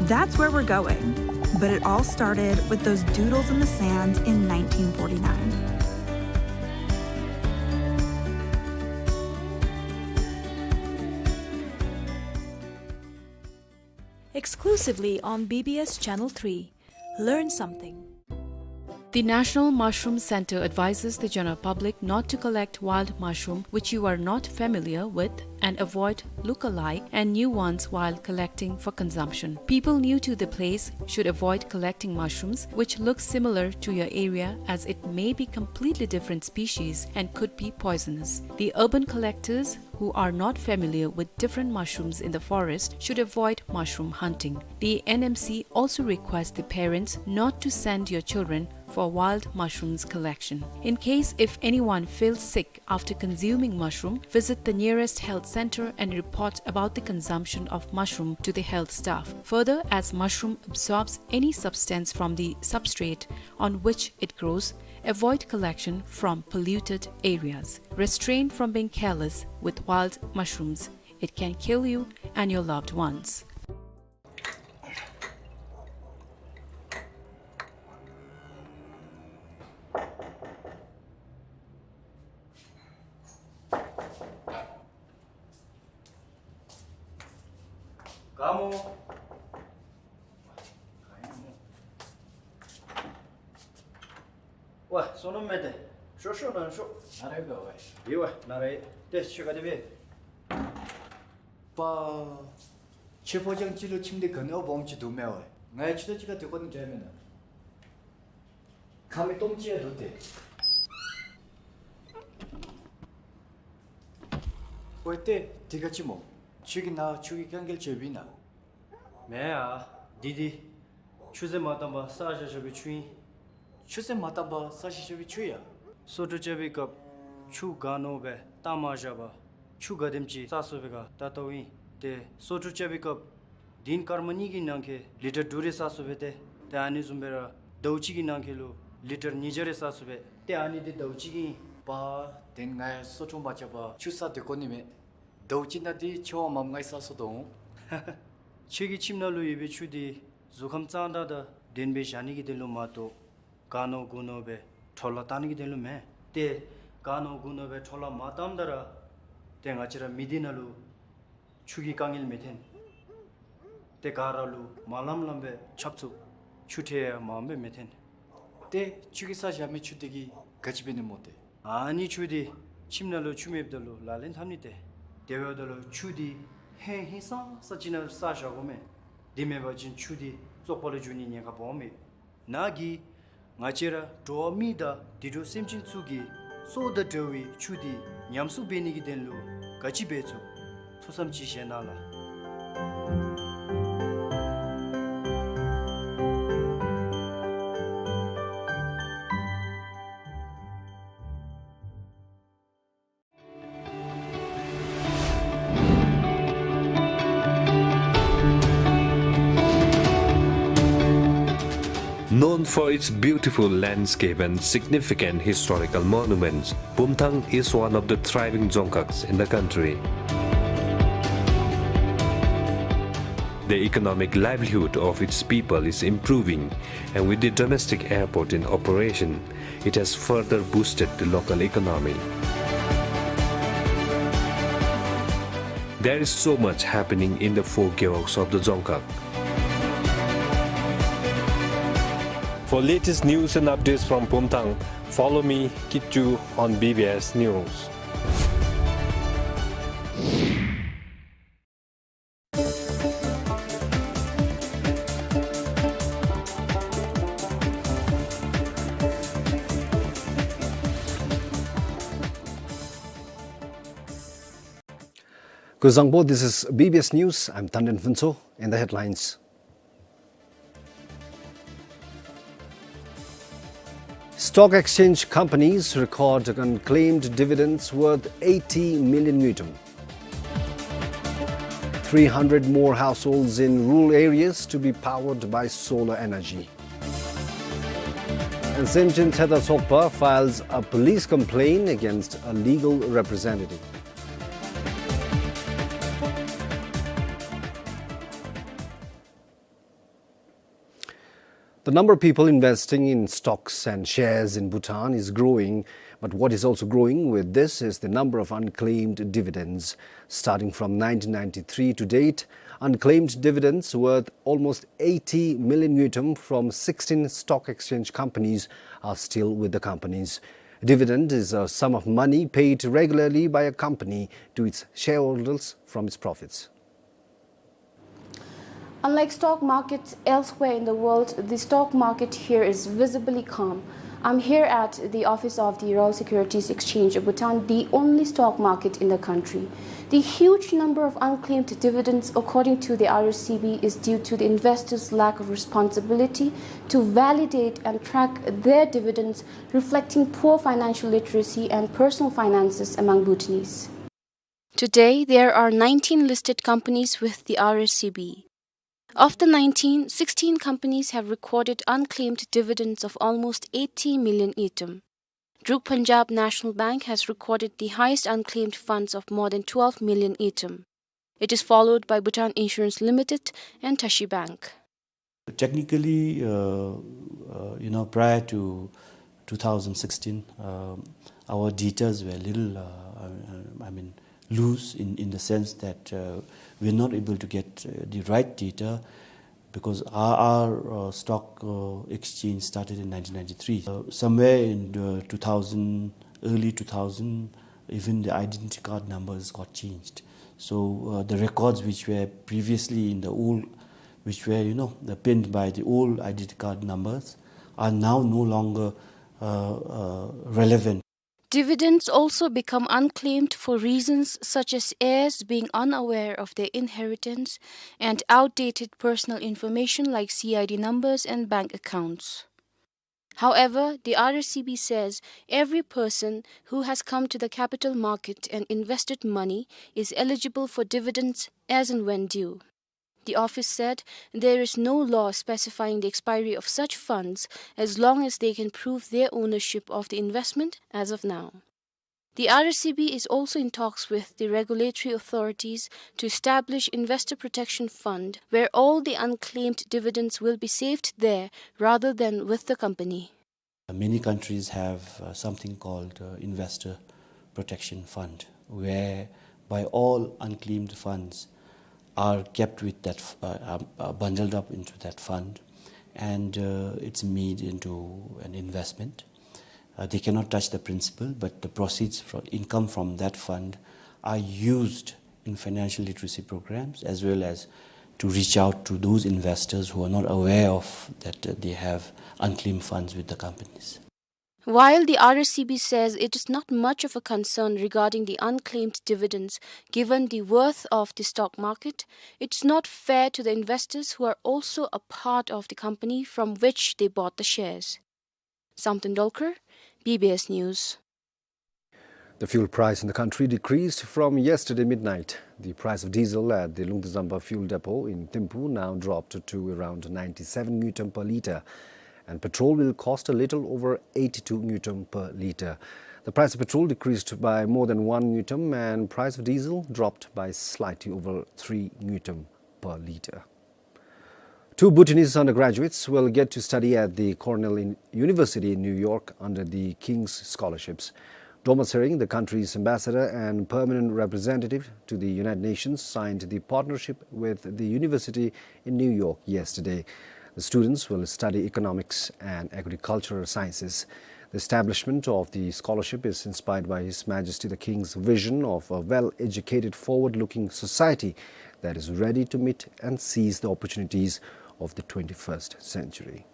That's where we're going. But it all started with those doodles in the sand in nineteen forty-nine. Exclusively on B B S Channel three. Learn something. The National Mushroom Center advises the general public not to collect wild mushroom which you are not familiar with and avoid look-alike and new ones while collecting for consumption. People new to the place should avoid collecting mushrooms which look similar to your area, as it may be completely different species and could be poisonous. The urban collectors who are not familiar with different mushrooms in the forest should avoid mushroom hunting. The N M C also requests the parents not to send your children for wild mushrooms collection. In case if anyone feels sick after consuming mushroom, visit the nearest health center and report about the consumption of mushroom to the health staff. Further, as mushroom absorbs any substance from the substrate on which it grows, avoid collection from polluted areas. Restrain from being careless with wild mushrooms. It can kill you and your loved ones. ཝའེ། བསོད་ནམས་མེད་དེ། ཤོག་ཤོག་ནང་ཤོག། ན་རེ་ག་ཝའེ། ཡེ་ཝའེ་ན་རེ། ཏེ་ཁྱོད་ག་དེ་སྦེ། པ། ཁྱོད་ཕོ་རྐྱང་ཅིག་ལུ་ཁྱིམ་འདི་ག་ནི་བ་སྦོམ་ཅིག་འདུག་མས་ཝའེ། ང་ཡང་ཁྱོད་དང་གཅིག་ཁར་སྡོད་དགོ་ནི་འདྲ་མེན་ན། ཁང་མིག་སྟོང་ཅིག་ཡང་འདུག་སྟེ། ཝའེ་ཏེ་འདི་ག་ཅི་སྨོ། ཁྱོད་ཀྱིས་ནཱ་ཆུ་གི་དཀའ་ངལ་བརྗོད་པས་ན། མེན་ཡ། འདི་འདི་ཆུ་ཚན་མ་བཏང་པར་བསགས་བཞག་བཞག་པའི་ཆུ་ཨིན། ཆུ་ཚན་མ་བཏང་པར་བསགས་བཞག་བཞག་པའི་ཆུ་ཡ། སོ་འཁྲུ་རྐྱབ་པའི་སྐབས་ཆུ་ག་ནོར་སྦེ་བཏང་མ་བཞག་པར་ཆུ་ག་དེམ་ཅིག་བསགས་སོ་པའི་ག་ད་ལྟོ་ཨིན། ཏེ་སོ་འཁྲུ་རྐྱབ་པའི་སྐབས་ཏིན་སྐར་མ་གཉིས་ཀྱི་ནང་འཁོད་ལི་ཊར་དྲུག་རེ་བསགས་སོ་པས་ཏེ། ཏེ་ཨ་ནི་བཟུམ་སྦེ་ར་ཟླཝ་གཅིག་གི་ནང་འཁོད་ལུ་ལི་ཊར་ཉིས་བརྒྱ་རེ་བསགས་སོ་པས་ཏེ། ཨ་ནི་འདི་ཟླཝ་གཅིག་གི་ཨིན། པ། ཏེ་ང་ཡང་སོ་འཁྲུ་མ་རྐྱབ་པར་ཆུ་བསགས་སྡོད་དགོ་ནི་མས། ཟླཝ་གཅིག་ནང་འདི་ཆུ་བ་མངམ་ང་ཡང་བསགས་སོ་དོ། ཁྱོད་ཀྱི་ཁྱིམ་ནང་ལུ་ཡོད་པའི་ཆུ་འདི་གཟུགས་ཁམས་གཙང་དག་དང་ལྡན་པའི་བཞག་ནི་གི་དོན་ལུ་མ་གཏོགས་ག་ནོར་གུ་ནོར་སྦེ་འཕྲོ་བརླག་བཏང་ནི་གི་དོན་ལུ་མེན། ཏེ་ག་ནོར་གུ་ནོར་སྦེ་འཕྲོ་བརླག་མ་བཏངམ་ད་ར་ཏེ་ང་བཅས་ར་མི་སྡེ་ནང་ལུ་ཆུ་གི་དཀའ་ངལ་མི་ཐོན། ཏེ་ག་ར་ལུ་མ་ལངམ་ལངམ་སྦེ་ཆབ་ཚུབ་ཆུ་ཁྲལ་ཡང་མངམ་སྦེ་མི་ཐོན། ཏེ་ཁྱོད་ཀྱིས་བསགས་བཞག་མི་ཆུ་འདི་གིས་ག་ཅི་འབད་ནི་སྨོ་ཏེ། ཨ་ནི་ཆུ་འདི་ཁྱིམ་ནང་ལུ་ཆུ་མེདཔ་ད་ལུ་ལག་ལེན་འཐབ་ནི་ཏེ། དེ་འབདཝ་ད་ལུ་ཆུ་འདི་ ཧེ་ཧིང་སངས་ས་ཅིག་ནང་བསགས་བཞག་དགོ་མས། དེ་མེན་པ་ཅིན་ཆུ་དེ་བཙོག་པ་ལུ་འགྱུར་ནི་ཉེན་ཁ་སྦོམ་མས། ནཱ་གིས་ང་བཅས་ར་འགྲོ་བ་མི་དང་དུད་འགྲོ་སེམས་ཅན་ཚུ་གི་སྲོག་དང་འབྲེལ་བའི་ཆུ་དེ་ཉམས་གསོ་འབད་ནི་གི་དོན་ལུ་ག་ཅི་འབད་ཚུགས། ཐུགས་བསམ་ཅིག་བཞེས་གནང་ལགས། Known for its beautiful landscape and significant historical monuments, Bumthang is one of the thriving dzongkhags in the country. The economic livelihood of its people is improving, and with the domestic airport in operation, it has further boosted the local economy. There is so much happening in the four gewogs of the Dzongkhag. For latest news and updates from Bumthang, follow me, Kitchu, on B B S News. Kuzuzangpo, this is B B S News. I'm Tanden Phuntsho. In the headlines, stock exchange companies record unclaimed dividends worth eighty million ngultrum. Three hundred more households in rural areas to be powered by solar energy. And Semchen Tsheda Tshogpa files a police complaint against a legal representative. The number of people investing in stocks and shares in Bhutan is growing, but what is also growing with this is the number of unclaimed dividends. Starting from nineteen ninety-three to date, unclaimed dividends worth almost eighty million ngultrum from sixteen stock exchange companies are still with the companies. Dividend is a sum of money paid regularly by a company to its shareholders from its profits. Unlike stock markets elsewhere in the world, the stock market here is visibly calm. I'm here at the office of the Royal Securities Exchange of Bhutan, the only stock market in the country. The huge number of unclaimed dividends, according to the R S C B, is due to the investors' lack of responsibility to validate and track their dividends, reflecting poor financial literacy and personal finances among Bhutanese. Today, there are nineteen listed companies with the R S C B. Of the nineteen, sixteen companies have recorded unclaimed dividends of almost eighty million ngultrum. Druk Punjab National Bank has recorded the highest unclaimed funds of more than twelve million ngultrum. It is followed by Bhutan Insurance Limited and Tashi Bank. Technically, uh, uh, you know, prior to two thousand sixteen, um, our datas were a little, uh, uh, I mean, loose in, in the sense that, uh, we're not able to get, uh, the right data because our, our, uh, stock, uh, exchange started in nineteen ninety-three. Uh, somewhere in the two thousand, early two thousand, even the identity card numbers got changed. So, uh, the records which were previously in the old, which were, you know, the pinned by the old identity card numbers, are now no longer, uh, uh, relevant. Dividends also become unclaimed for reasons such as heirs being unaware of their inheritance and outdated personal information like C I D numbers and bank accounts. However, the R S C B says every person who has come to the capital market and invested money is eligible for dividends as and when due. The office said there is no law specifying the expiry of such funds as long as they can prove their ownership of the investment as of now. The R S C B is also in talks with the regulatory authorities to establish Investor Protection Fund, where all the unclaimed dividends will be saved there rather than with the company. Many countries have, uh, something called, uh, Investor Protection Fund, whereby all unclaimed funds are kept with that f-, uh, um, uh, bundled up into that fund, and, uh, it's made into an investment. Uh, they cannot touch the principal, but the proceeds from, income from that fund are used in financial literacy programs, as well as to reach out to those investors who are not aware of that, uh, they have unclaimed funds with the companies. While the R S C B says it is not much of a concern regarding the unclaimed dividends, given the worth of the stock market, it's not fair to the investors who are also a part of the company from which they bought the shares. Samten Dolkar, B B S News. The fuel price in the country decreased from yesterday midnight. The price of diesel at the Lungtazamba fuel depot in Thimphu now dropped to around ninety-seven ngultrum per litre, and petrol will cost a little over eighty-two ngultrum per litre. The price of petrol decreased by more than one ngultrum, and price of diesel dropped by slightly over three ngultrum per litre. Two Bhutanese undergraduates will get to study at the Cornell in-, University in New York under the King's Scholarships. Dorma Tshering, the country's ambassador and permanent representative to the United Nations, signed the partnership with the university in New York yesterday. The students will study economics and agricultural sciences. The establishment of the scholarship is inspired by His Majesty the King's vision of a well-educated, forward-looking society that is ready to meet and seize the opportunities of the twenty-first century.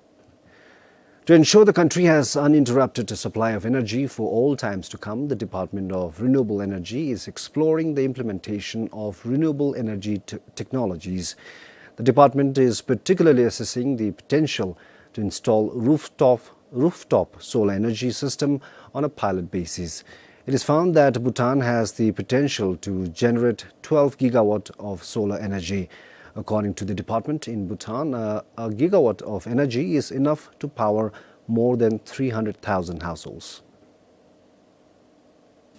To ensure the country has uninterrupted supply of energy for all times to come, the Department of Renewable Energy is exploring the implementation of renewable energy t-, technologies. The department is particularly assessing the potential to install rooftop, rooftop solar energy system on a pilot basis. It is found that Bhutan has the potential to generate twelve gigawatt of solar energy. According to the department, in Bhutan, uh, a gigawatt of energy is enough to power more than three hundred thousand households.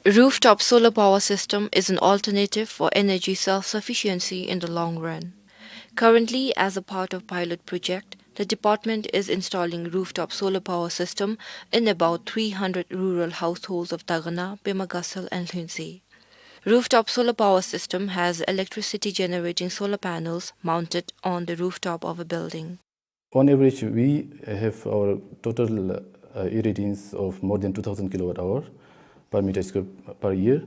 Rooftop solar power system is an alternative for energy self-sufficiency in the long run. Currently, as a part of pilot project, the department is installing rooftop solar power system in about three hundred rural households of Dagana, Pema Gatshel and Lhuentse. Rooftop solar power system has electricity generating solar panels mounted on the rooftop of a building. On average, we have our total, uh, irradiance of more than two thousand kilowatt hour per meter square per year.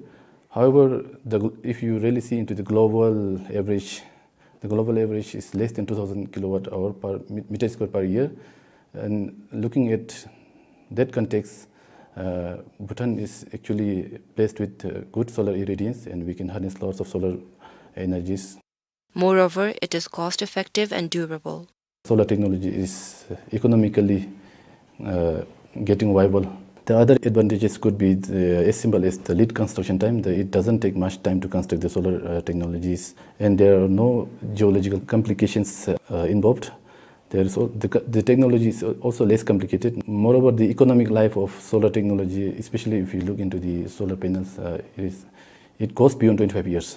However, the gl-, if you really see into the global average, the global average is less than two thousand kilowatt hour per me-, meter square per year. And looking at that context, uh, Bhutan is actually blessed with, uh, good solar irradiance, and we can harness lots of solar energies. Moreover, it is cost-effective and durable. Solar technology is economically, uh, getting viable. The other advantages could be the, as simple as the lead construction time. The, it doesn't take much time to construct the solar, uh, technologies, and there are no geological complications, uh, involved. There is al-, the co-, the technology is al-, also less complicated. Moreover, the economic life of solar technology, especially if you look into the solar panels, uh, it is, it goes beyond twenty-five years.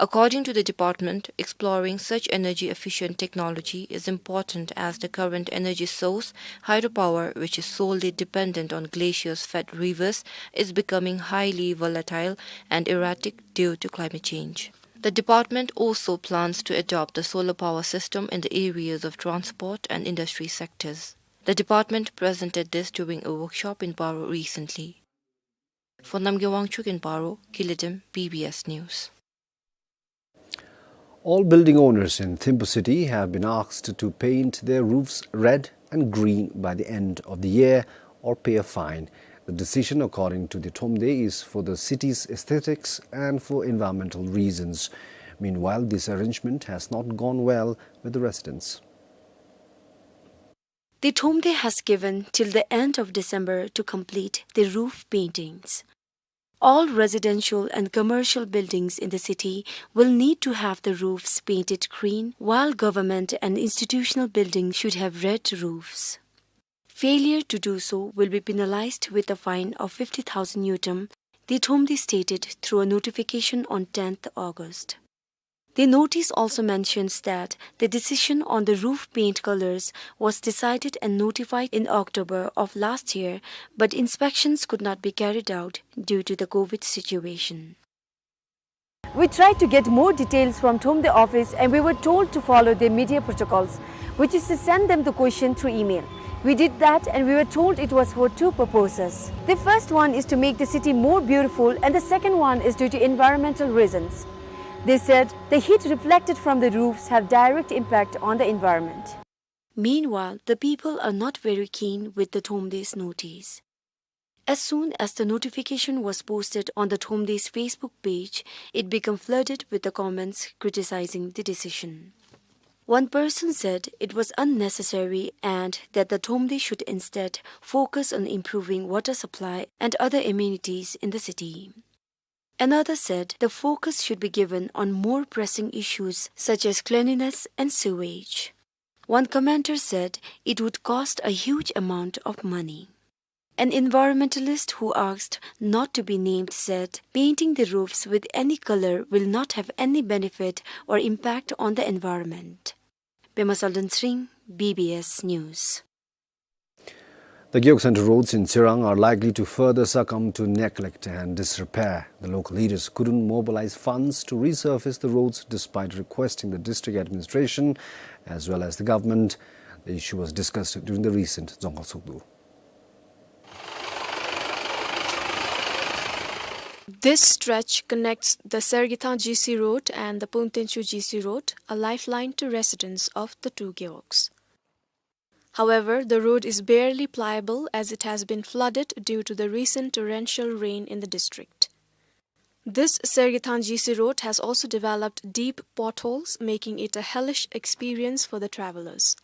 According to the department, exploring such energy-efficient technology is important as the current energy source, hydropower, which is solely dependent on glaciers-fed rivers, is becoming highly volatile and erratic due to climate change. The department also plans to adopt the solar power system in the areas of transport and industry sectors. The department presented this during a workshop in Paro recently. For Namgay Wangchuk in Paro, Kiledim, B B S News. All building owners in Thimphu city have been asked to paint their roofs red and green by the end of the year or pay a fine. The decision, according to the Thromde, is for the city's aesthetics and for environmental reasons. Meanwhile, this arrangement has not gone well with the residents. The Thromde has given till the end of December to complete the roof paintings. All residential and commercial buildings in the city will need to have the roofs painted green, while government and institutional buildings should have red roofs. Failure to do so will be penalized with a fine of fifty thousand ngultrum, the Thromde stated through a notification on tenth August. The notice also mentions that the decision on the roof paint colors was decided and notified in October of last year, but inspections could not be carried out due to the COVID situation. We tried to get more details from Thromde office and we were told to follow their media protocols, which is to send them the question through email. We did that and we were told it was for two purposes. The first one is to make the city more beautiful and the second one is due to environmental reasons. They said the heat reflected from the roofs have direct impact on the environment. Meanwhile, the people are not very keen with the Thomde's notice. As soon as the notification was posted on the Thomde's Facebook page, it became flooded with the comments criticizing the decision. One person said it was unnecessary and that the Thomde should instead focus on improving water supply and other amenities in the city. Another said the focus should be given on more pressing issues such as cleanliness and sewage. One commenter said it would cost a huge amount of money. An environmentalist who asked not to be named said painting the roofs with any color will not have any benefit or impact on the environment. Pema Tsalden Tsering, B B S News. The Gewog Center roads in Tsirang are likely to further succumb to neglect and disrepair. The local leaders couldn't mobilize funds to resurface the roads despite requesting the district administration as well as the government. The issue was discussed during the recent Dzongkhag Tshogdu. This stretch connects the Sergithang G C Road and the Pungtenchu G C Road, a lifeline to residents of the two gewogs. However, the road is barely pliable as it has been flooded due to the recent torrential rain in the district. This Sergithang G C road has also developed deep potholes, making it a hellish experience for the travelers.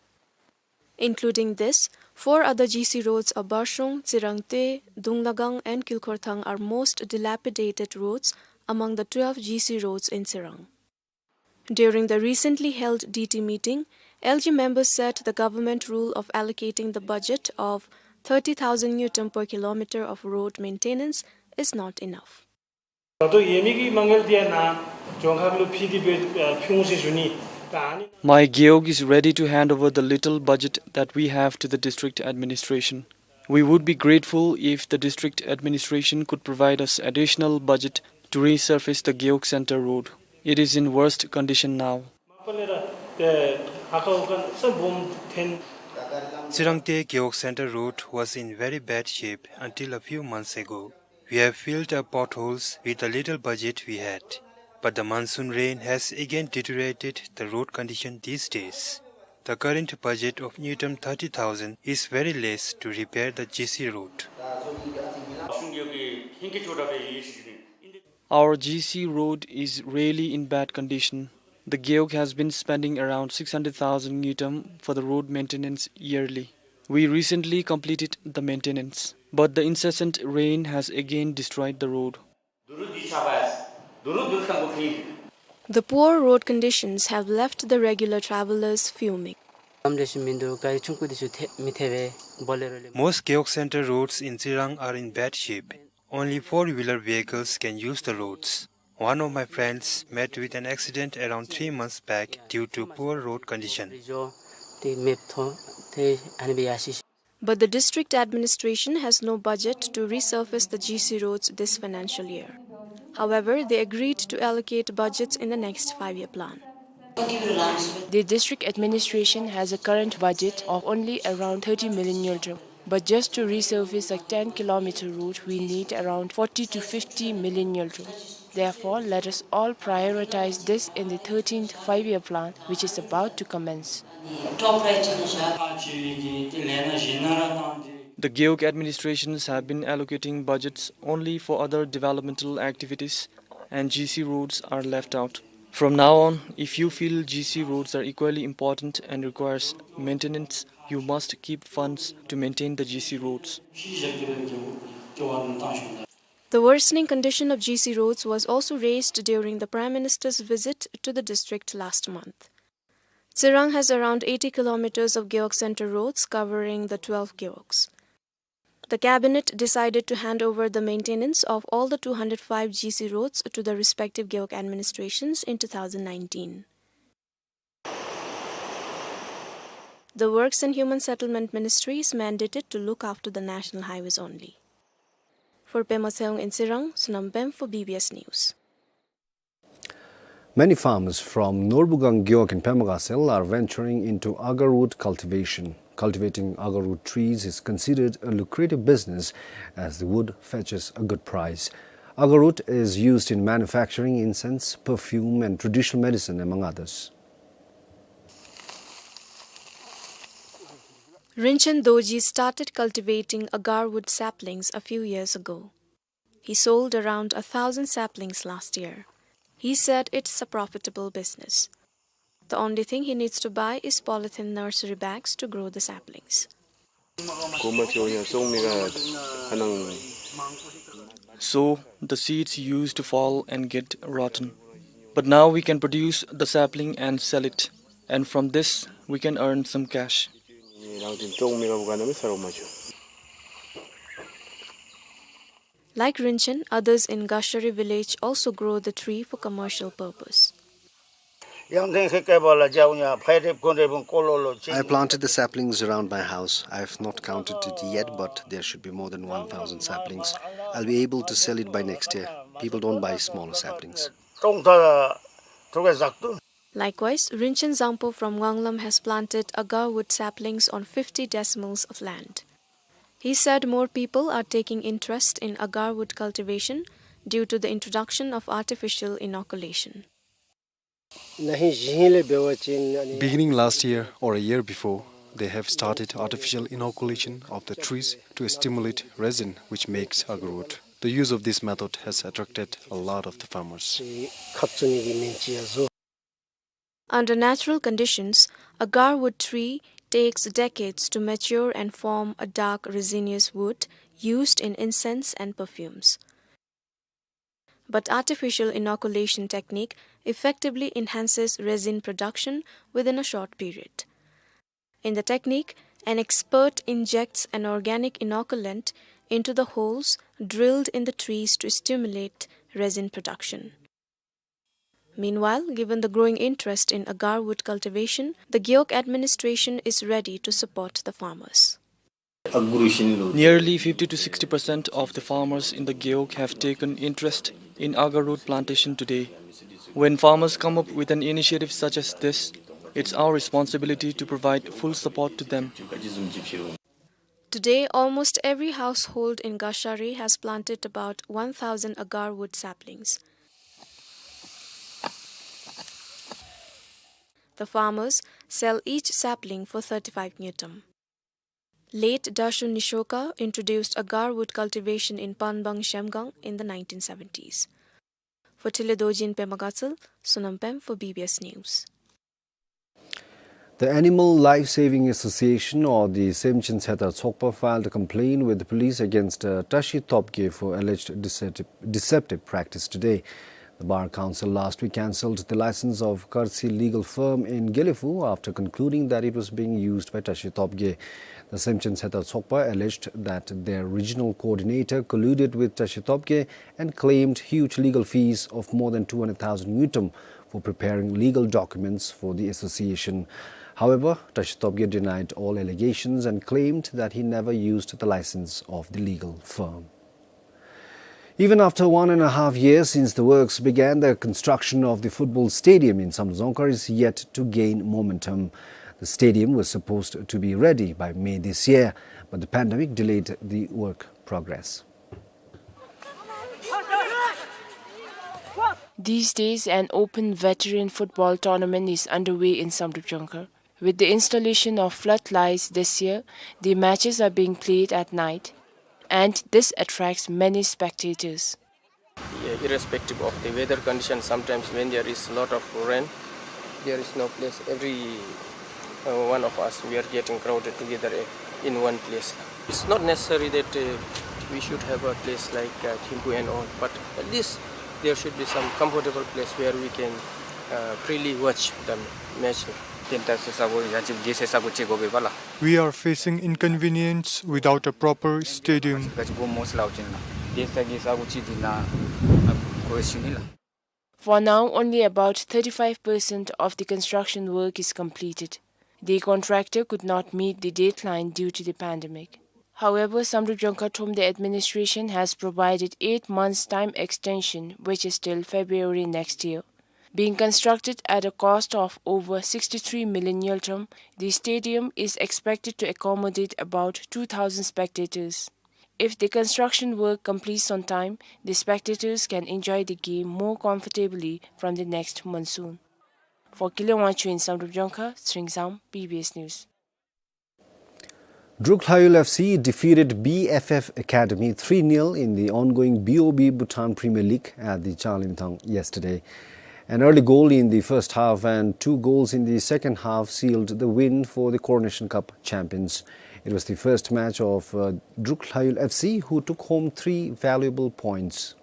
Including this, four other G C roads of Barshung, Tsirangte, Dunglagang and Kilkhorthang are most dilapidated roads among the twelve G C roads in Tsirang. During the recently held D T meeting, L G members said the government rule of allocating the budget of thirty thousand ngultrum per kilometer of road maintenance is not enough. ད་ལྟོ་ཡོད་མི་གི་མ་དངུལ་དེ་ནང་ལྗོངས་མཁར་ལུ་ཕུལ་ཏེ་འབད་ཨ་ཕུལ་འོང་ཟེར་ཞུ་ནི། ད་ཨ་ནི། My gewog is ready to hand over the little budget that we have to the district administration. We would be grateful if the district administration could provide us additional budget to resurface the Gewog Center road. It is in worst condition now. མ་པ་ལས་ར་ཏེ་ཧ་ཁ་འོ་ཁ་སམ་བུམ་ཐེན། Tsirangte Gewog Center road was in very bad shape until a few months ago. We have filled up potholes with the little budget we had. But the monsoon rain has again deteriorated the road condition these days. The current budget of ngultrum thirty thousand is very less to repair the G C road. Our G C road is really in bad condition. The gewog has been spending around six hundred thousand ngultrum for the road maintenance yearly. We recently completed the maintenance, but the incessant rain has again destroyed the road. The poor road conditions have left the regular travelers fuming. Most Gewog Center roads in Tsirang are in bad shape. Only four-wheeler vehicles can use the roads. One of my friends met with an accident around three months back due to poor road condition. But the district administration has no budget to resurface the G C roads this financial year. However, they agreed to allocate budgets in the next five-year plan. The district administration has a current budget of only around thirty million ngultrum. But just to resurface a ten kilometer route, we need around forty to fifty million ngultrum. Therefore, let us all prioritize this in the thirteenth five-year plan, which is about to commence. The Gewog administrations have been allocating budgets only for other developmental activities, and G C roads are left out. From now on, if you feel G C roads are equally important and requires maintenance, you must keep funds to maintain the G C roads. The worsening condition of G C roads was also raised during the Prime Minister's visit to the district last month. Tsirang has around eighty kilometers of Gewog Center roads covering the twelve gewogs. The cabinet decided to hand over the maintenance of all the two hundred five G C roads to the respective gewog administrations in two thousand nineteen. The Works and Human Settlement Ministry is mandated to look after the national highways only. For Pema Tshewang in Tsirang, Sonam Pem for B B S News. Many farmers from Norbugang Gewog in Pema Gatshel are venturing into agarwood cultivation. Cultivating agarwood trees is considered a lucrative business as the wood fetches a good price. Agarwood is used in manufacturing incense, perfume, and traditional medicine, among others. Rinchen Dorji started cultivating agarwood saplings a few years ago. He sold around a thousand saplings last year. He said it's a profitable business. The only thing he needs to buy is polythene nursery bags to grow the saplings. So, the seeds used to fall and get rotten. But now we can produce the sapling and sell it. And from this, we can earn some cash. Like Rinchen, others in Gashari village also grow the tree for commercial purpose. I planted the saplings around my house. I have not counted it yet, but there should be more than one thousand saplings. I'll be able to sell it by next year. People don't buy smaller saplings. Likewise, Rinchen Zangpo from Nganglam has planted agarwood saplings on fifty decimals of land. He said more people are taking interest in agarwood cultivation due to the introduction of artificial inoculation. Beginning last year or a year before, they have started artificial inoculation of the trees to stimulate resin, which makes agarwood. The use of this method has attracted a lot of the farmers. Under natural conditions, agarwood tree takes decades to mature and form a dark resinous wood used in incense and perfumes. But artificial inoculation technique effectively enhances resin production within a short period. In the technique, an expert injects an organic inoculant into the holes drilled in the trees to stimulate resin production. Meanwhile, given the growing interest in agarwood cultivation, the Gewog administration is ready to support the farmers. Nearly fifty to sixty percent of the farmers in the Gewog have taken interest in agarwood plantation today. When farmers come up with an initiative such as this, it's our responsibility to provide full support to them. Today, almost every household in Gashari has planted about one thousand agarwood saplings. The farmers sell each sapling for thirty-five ngultrum. Late Dashun Nishokar introduced agarwood cultivation in Panbang, Zhemgang in the nineteen seventies. For Thinley Dorji and Pema Gatshel, Sonam Pem for B B S News. The Animal Life Saving Association, or the Semchin Setar Tshogpa, filed a complaint with the police against, uh, Tashi Topge for alleged deceptive, deceptive practice today. The Bar Council last week cancelled the license of Karsi Legal Firm in Gelephu after concluding that it was being used by Tashi Topge. The Semchin Setar Tshogpa alleged that their regional coordinator colluded with Tashi Topge and claimed huge legal fees of more than two hundred thousand ngultrum for preparing legal documents for the association. However, Tashi Topge denied all allegations and claimed that he never used the license of the legal firm. Even after one and a half years since the works began, the construction of the football stadium in Samdrup Dzongkhar is yet to gain momentum. The stadium was supposed to be ready by May this year, but the pandemic delayed the work progress. These days, an open veteran football tournament is underway in Samdrup Dzongkhar. With the installation of floodlights this year, the matches are being played at night, and this attracts many spectators. Yeah, irrespective of the weather condition, sometimes when there is a lot of rain, there is no place. Every, uh, one of us, we are getting crowded together, uh, in one place. It's not necessary that, uh, we should have a place like, uh, Thimphu and all, but at least there should be some comfortable place where we can, uh, freely watch the match. We are facing inconvenience without a proper stadium. For now, only about thirty-five percent of the construction work is completed. The contractor could not meet the deadline due to the pandemic. However, Samdrup Dzongkhar Thromde administration has provided eight months time extension, which is till February next year. Being constructed at a cost of over sixty-three million ngultrum, the stadium is expected to accommodate about two thousand spectators. If the construction work completes on time, the spectators can enjoy the game more comfortably from the next monsoon. For Kile Wangchuk in Samdrup Jongkha, Tshering Zam, B B S News. Druk Lhayul F C defeated B F F Academy three nil in the ongoing B O B Bhutan Premier League at the Chalimthang yesterday. An early goal in the first half and two goals in the second half sealed the win for the Coronation Cup champions. It was the first match of, uh, Druk Lhayul F C, who took home three valuable points.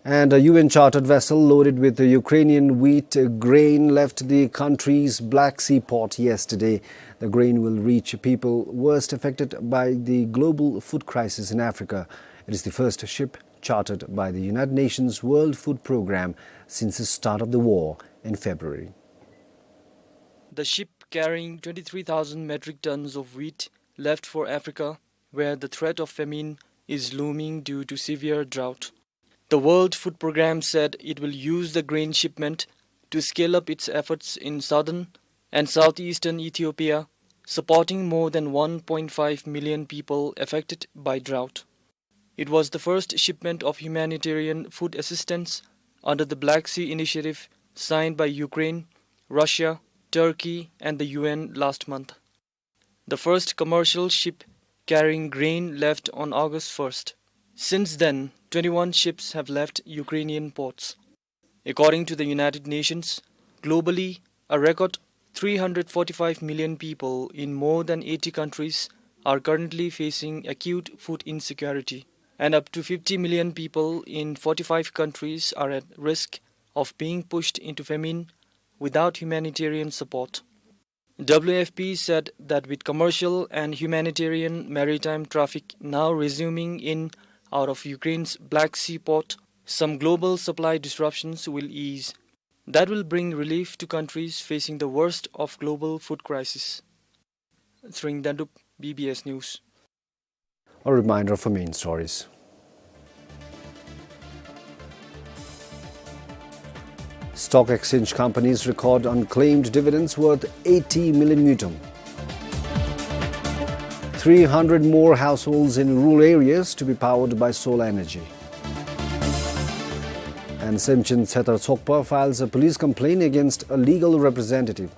And a U N chartered vessel loaded with the Ukrainian wheat grain left the country's Black Sea port yesterday. The grain will reach people worst affected by the global food crisis in Africa. It is the first ship chartered by the United Nations World Food Programme since the start of the war in February. The ship carrying twenty-three thousand metric tons of wheat left for Africa, where the threat of famine is looming due to severe drought. The World Food Programme said it will use the grain shipment to scale up its efforts in southern and southeastern Ethiopia, supporting more than one point five million people affected by drought. It was the first shipment of humanitarian food assistance under the Black Sea Initiative signed by Ukraine, Russia, Turkey, and the U N last month. The first commercial ship carrying grain left on August first. Since then, twenty-one ships have left Ukrainian ports. According to the United Nations, globally, a record three hundred forty-five million people in more than eighty countries are currently facing acute food insecurity, and up to fifty million people in forty-five countries are at risk of being pushed into famine without humanitarian support. W F P said that with commercial and humanitarian maritime traffic now resuming in out of Ukraine's Black Sea port, some global supply disruptions will ease. That will bring relief to countries facing the worst of global food crisis. Tshering Dandup, B B S News. A reminder of our main stories. Stock exchange companies record unclaimed dividends worth eighty million ngultrum. Three hundred more households in rural areas to be powered by solar energy. And Semchen Tsetar Tsokpa files a police complaint against a legal representative.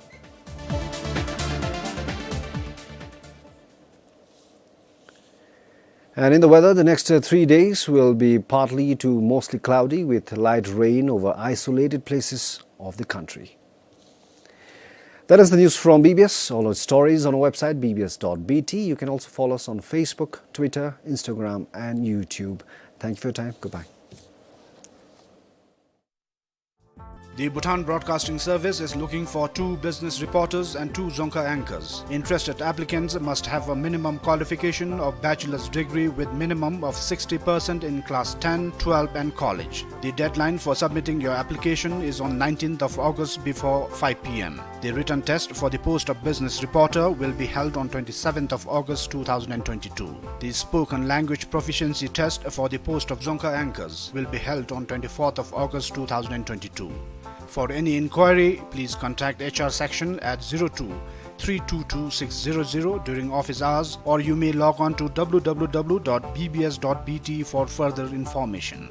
And in the weather, the next, uh, three days will be partly to mostly cloudy with light rain over isolated places of the country. That is the news from B B S. All our stories on our website, B B S dot B T. You can also follow us on Facebook, Twitter, Instagram, and YouTube. Thank you for your time. Goodbye. The Bhutan Broadcasting Service is looking for two business reporters and two Dzongkha anchors. Interested applicants must have a minimum qualification of bachelor's degree with minimum of sixty percent in class ten, twelve and college. The deadline for submitting your application is on nineteenth of August before five P M. The written test for the post of business reporter will be held on twenty-seventh of August two thousand and twenty-two. The spoken language proficiency test for the post of Dzongkha anchors will be held on twenty-fourth of August two thousand and twenty-two. For any inquiry, please contact H R section at zero two three two two six zero zero during office hours, or you may log on to W W W dot B B S dot B T for further information.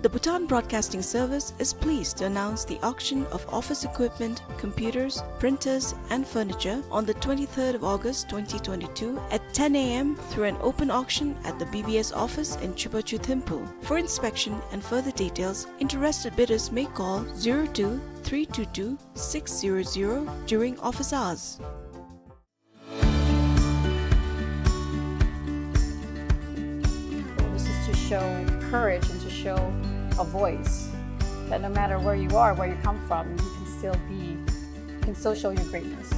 The Bhutan Broadcasting Service is pleased to announce the auction of office equipment, computers, printers, and furniture on the twenty-third of August twenty twenty-two at ten A M through an open auction at the B B S office in Chubachu Thimphu. For inspection and further details, interested bidders may call zero two three two two six zero zero during office hours. This is to show courage and to show a voice that no matter where you are, where you come from, you can still be, you can still show your greatness.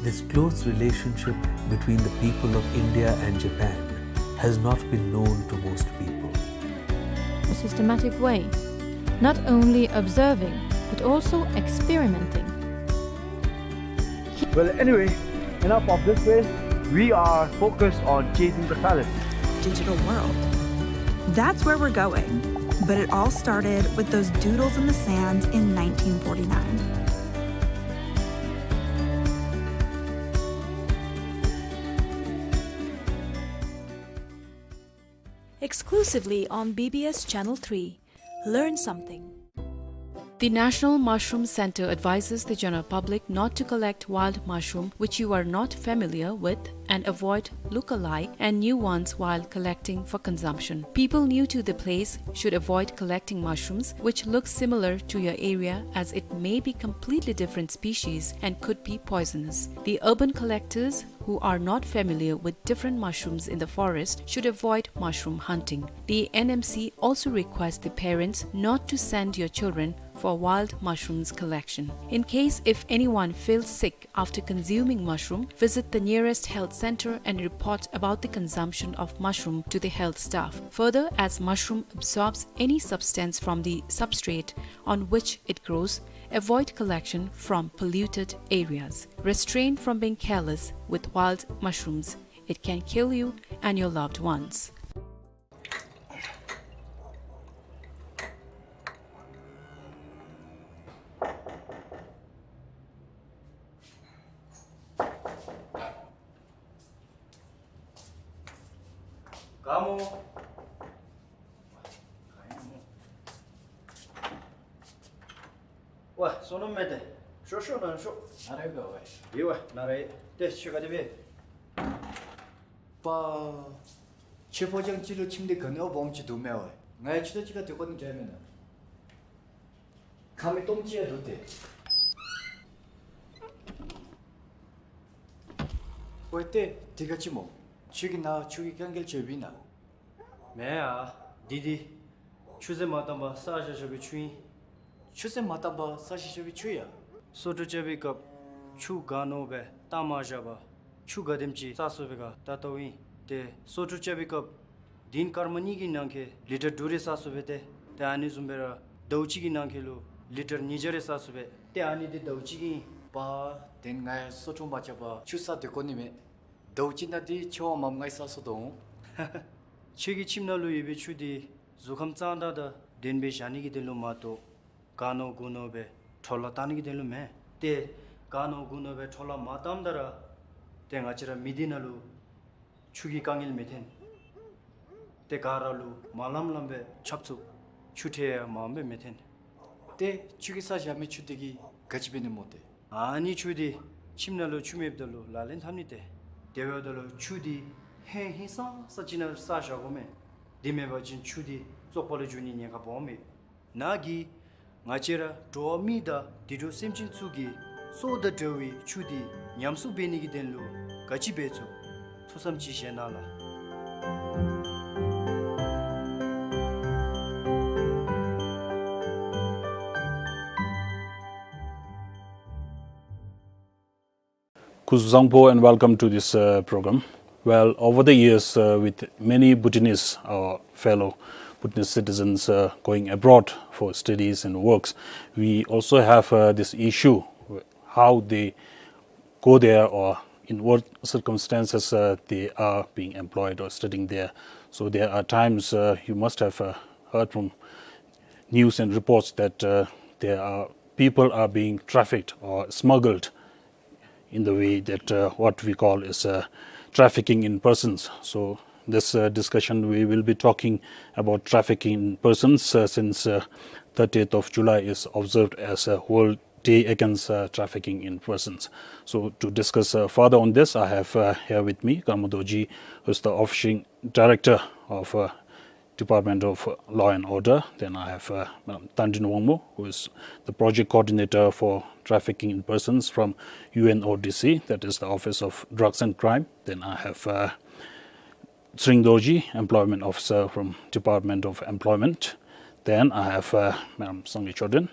This close relationship between the people of India and Japan has not been known to most people. A systematic way, not only observing, but also experimenting. Well, anyway, enough of this waste. We are focused on chasing the palace. Digital world. That's where we're going. But it all started with those doodles in the sand in nineteen forty-nine. Exclusively on B B S Channel three. Learn something. The National Mushroom Center advises the general public not to collect wild mushroom which you are not familiar with and avoid look-alike and new ones while collecting for consumption. People new to the place should avoid collecting mushrooms which look similar to your area, as it may be completely different species and could be poisonous. The urban collectors who are not familiar with different mushrooms in the forest should avoid mushroom hunting. The N M C also requests the parents not to send your children for wild mushrooms collection. In case if anyone feels sick after consuming mushroom, visit the nearest health center and report about the consumption of mushroom to the health staff. Further, as mushroom absorbs any substance from the substrate on which it grows, avoid collection from polluted areas. Restrain from being careless with wild mushrooms. It can kill you and your loved ones. ཝ་བསོད་ནམས་མེད་དེ། ཤོག་ཤོག་ནང་ཤོག། ནཱ་རེ་ག་ཝ། ཡེ་ཝ་ནཱ་རེ། ཏེ་ཁྱོད་ག་དེ་སྦེ། པ། ཁྱོད་ཕོ་རྒྱས་ཅིག་ལུ་ཁྱིམ་འདི་ག་ནི་བ་སྦོམ་ཅིག་འདུག་མས་ཝ། ང་ཡང་ཁྱོད་དང་གཅིག་ཁར་སྡོད་དགོ་ནི་འདྲས་མེན་ན། ཁང་མིག་སྟོངམ་ཅིག་ཡང་འདུག་སྟེ། ཝའེ་ཏེ་འདི་ག་ཅི་སྨོ། ཁྱོད་ཀྱིས་ནཱ་ཆུ་གི་དཀའ་ངལ་བརྗོད་པས་ན། མེན་ཨ། འདི་འདི་ཆུ་ཚན་མ་བཏང་པར་བསགས་བཞག་བཞག་པའི་ཆུ་ཨིན། ཆུ་ཚན་མ་བཏང་པར་བསགས་བཞག་བཞག་པའི་ཆུ་ཡ། སོ་འཁྲུ་རྐྱབ་པའི་སྐབས་ཆུ་ག་ནོར་སྦེ་བཏང་མ་བཞག་པར་ཆུ་ག་དེམ་ཅིག་བསགས་སོ་པའི་ག་ད་ལྟོ་ཨིན། ཏེ་སོ་འཁྲུ་རྐྱབ་པའི་སྐབས་ཏིན་སྐར་མ་གཉིས་ཀྱི་ནང་འཁོད་ལི་ཊར་དྲུག་རེ་བསགས་སོ་པས་ཏེ། ཏེ་ཨ་ནི་བཟུམ་སྦེ་ར་ཟླཝ་གཅིག་གི་ནང་འཁོད་ལུ་ལི་ཊར་ཉིས་བརྒྱ་རེ་བསགས་སོ་པས། ཏེ་ཨ་ནི་འདི་ཟླཝ་གཅིག་གི་ཨིན། པ། ཏེ་ང་ཡང་སོ་འཁྲུ་མ་རྐྱབ་པར་ཆུ་བསགས་སྡོད་དགོ་ནི་མས། ཟླཝ་གཅིག་ནང་འདི་ཆུ་བ་མངམ་ང་ཡང་བསགས་སོ་དོ། ཁྱོད་ཀྱི་ཁྱིམ་ནང་ལུ་ཡོད་པའི་ཆུ་འདི་གཟུགས་ཁམས་གཙང་དག་དང་ལྡན་པའི་བཞག་ནི་གི་དོན་ལུ་མ་གཏོགས་ག་ནོར་གུ་ནོར་སྦེ་འཕྲོ་བརླག་བཏང་ནི་གི་དོན་ལུ་མེན། ཏེ་ག་ནོར་གུ་ནོར་སྦེ་འཕྲོ་བརླག་མ་བཏངམ་ད་ར་ཏེ་ང་བཅས་ར་མི་སྡེ་ནང་ལུ་ཆུ་གི་དཀའ་ངལ་མི་ཐོན། ཏེ་ག་ར་ལུ་མ་ལངམ་ལངམ་སྦེ་ཆབ་ཚུབ་ཆུ་ཁྲལ་ཡང་མངམ་སྦེ་མི་ཐོན། ཏེ་ཁྱོད་ཀྱིས་བསགས་བཞག་མི་ཆུ་འདི་གིས་ག་ཅི་འབད་ནི་སྨོ་ཏེ། ཨ་ནི་ཆུ་འདི་ཁྱིམ་ནང་ལུ་ཆུ་མེདཔ་ད་ལུ་ལག་ལེན་འཐབ་ནི་ཏེ། དེ་འབདཝ་ད་ལུ་ཆུ་འདི་ཧིང་ཧིང་སངས་ས་ཅིག་ནང་བསགས་བཞག་དགོ་མས། དེ་མེན་པ་ཅིན་ཆུ་འདི་བཙོག་པ་ལུ་འགྱུར་ནི་ཉེན་ཁ་སྦོམ་མས། ནཱ་གིས་ང་བཅས་ར་འགྲོ་བ་མི་དང་དུད་འགྲོ་སེམས་ཅན་ཚུ་གི་སྲོག་དང་འབྲེལ་བའི་ཆུ་འདི་ཉམས་གསོ་འབད་ནི་གི་དོན་ལུ་ག་ཅི་འབད་ཚུགས། ཐུགས་བསམ་ཅིག་བཞེས་གནང་ལགས། སྐུ་གཟུགས་བཟང་པོ and welcome to this, uh, program. Well, over the years, uh, with many Bhutanese, our fellow Bhutanese citizens, uh, going abroad for studies and works, we also have, uh, this issue, how they go there or in what circumstances, uh, they are being employed or studying there. So there are times, uh, you must have, uh, heard from news and reports that, uh, there are people are being trafficked or smuggled in the way that, uh, what we call is, uh, trafficking in persons. So this, uh, discussion, we will be talking about trafficking in persons, uh, since, uh, thirtieth of July is observed as a World Day Against, uh, Trafficking in Persons. So to discuss, uh, further on this, I have, uh, here with me Karma Dorji, who is the official director of, uh, Department of Law and Order. Then I have, uh, Madam Tandrin Wangmo, who is the project coordinator for trafficking in persons from U N O D C, that is the Office of Drugs and Crime. Then I have, uh, Tshering Dorji, employment officer from Department of Employment. Then I have, uh, Madam Sangay Choden,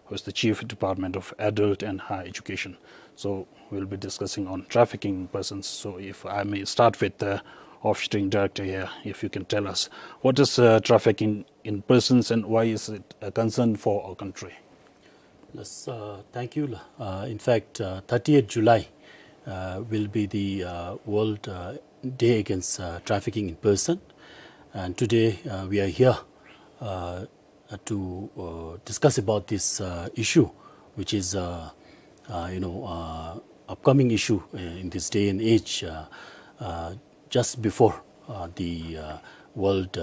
who is the Chief, Department of Adult and Higher Education. So we'll be discussing on trafficking in persons. So if I may start with the officiating director here, if you can tell us, what is, uh, trafficking in persons and why is it a concern for our country? Yes, uh, thank you. Uh, in fact, uh, thirtieth July, uh, will be the, uh, World, uh, Day Against, uh, Trafficking in Person. And today, uh, we are here, uh, uh, to, uh, discuss about this, uh, issue, which is, uh, uh, you know, uh, upcoming issue, uh, in this day and age, uh, uh, just before, uh, the, uh, World, uh,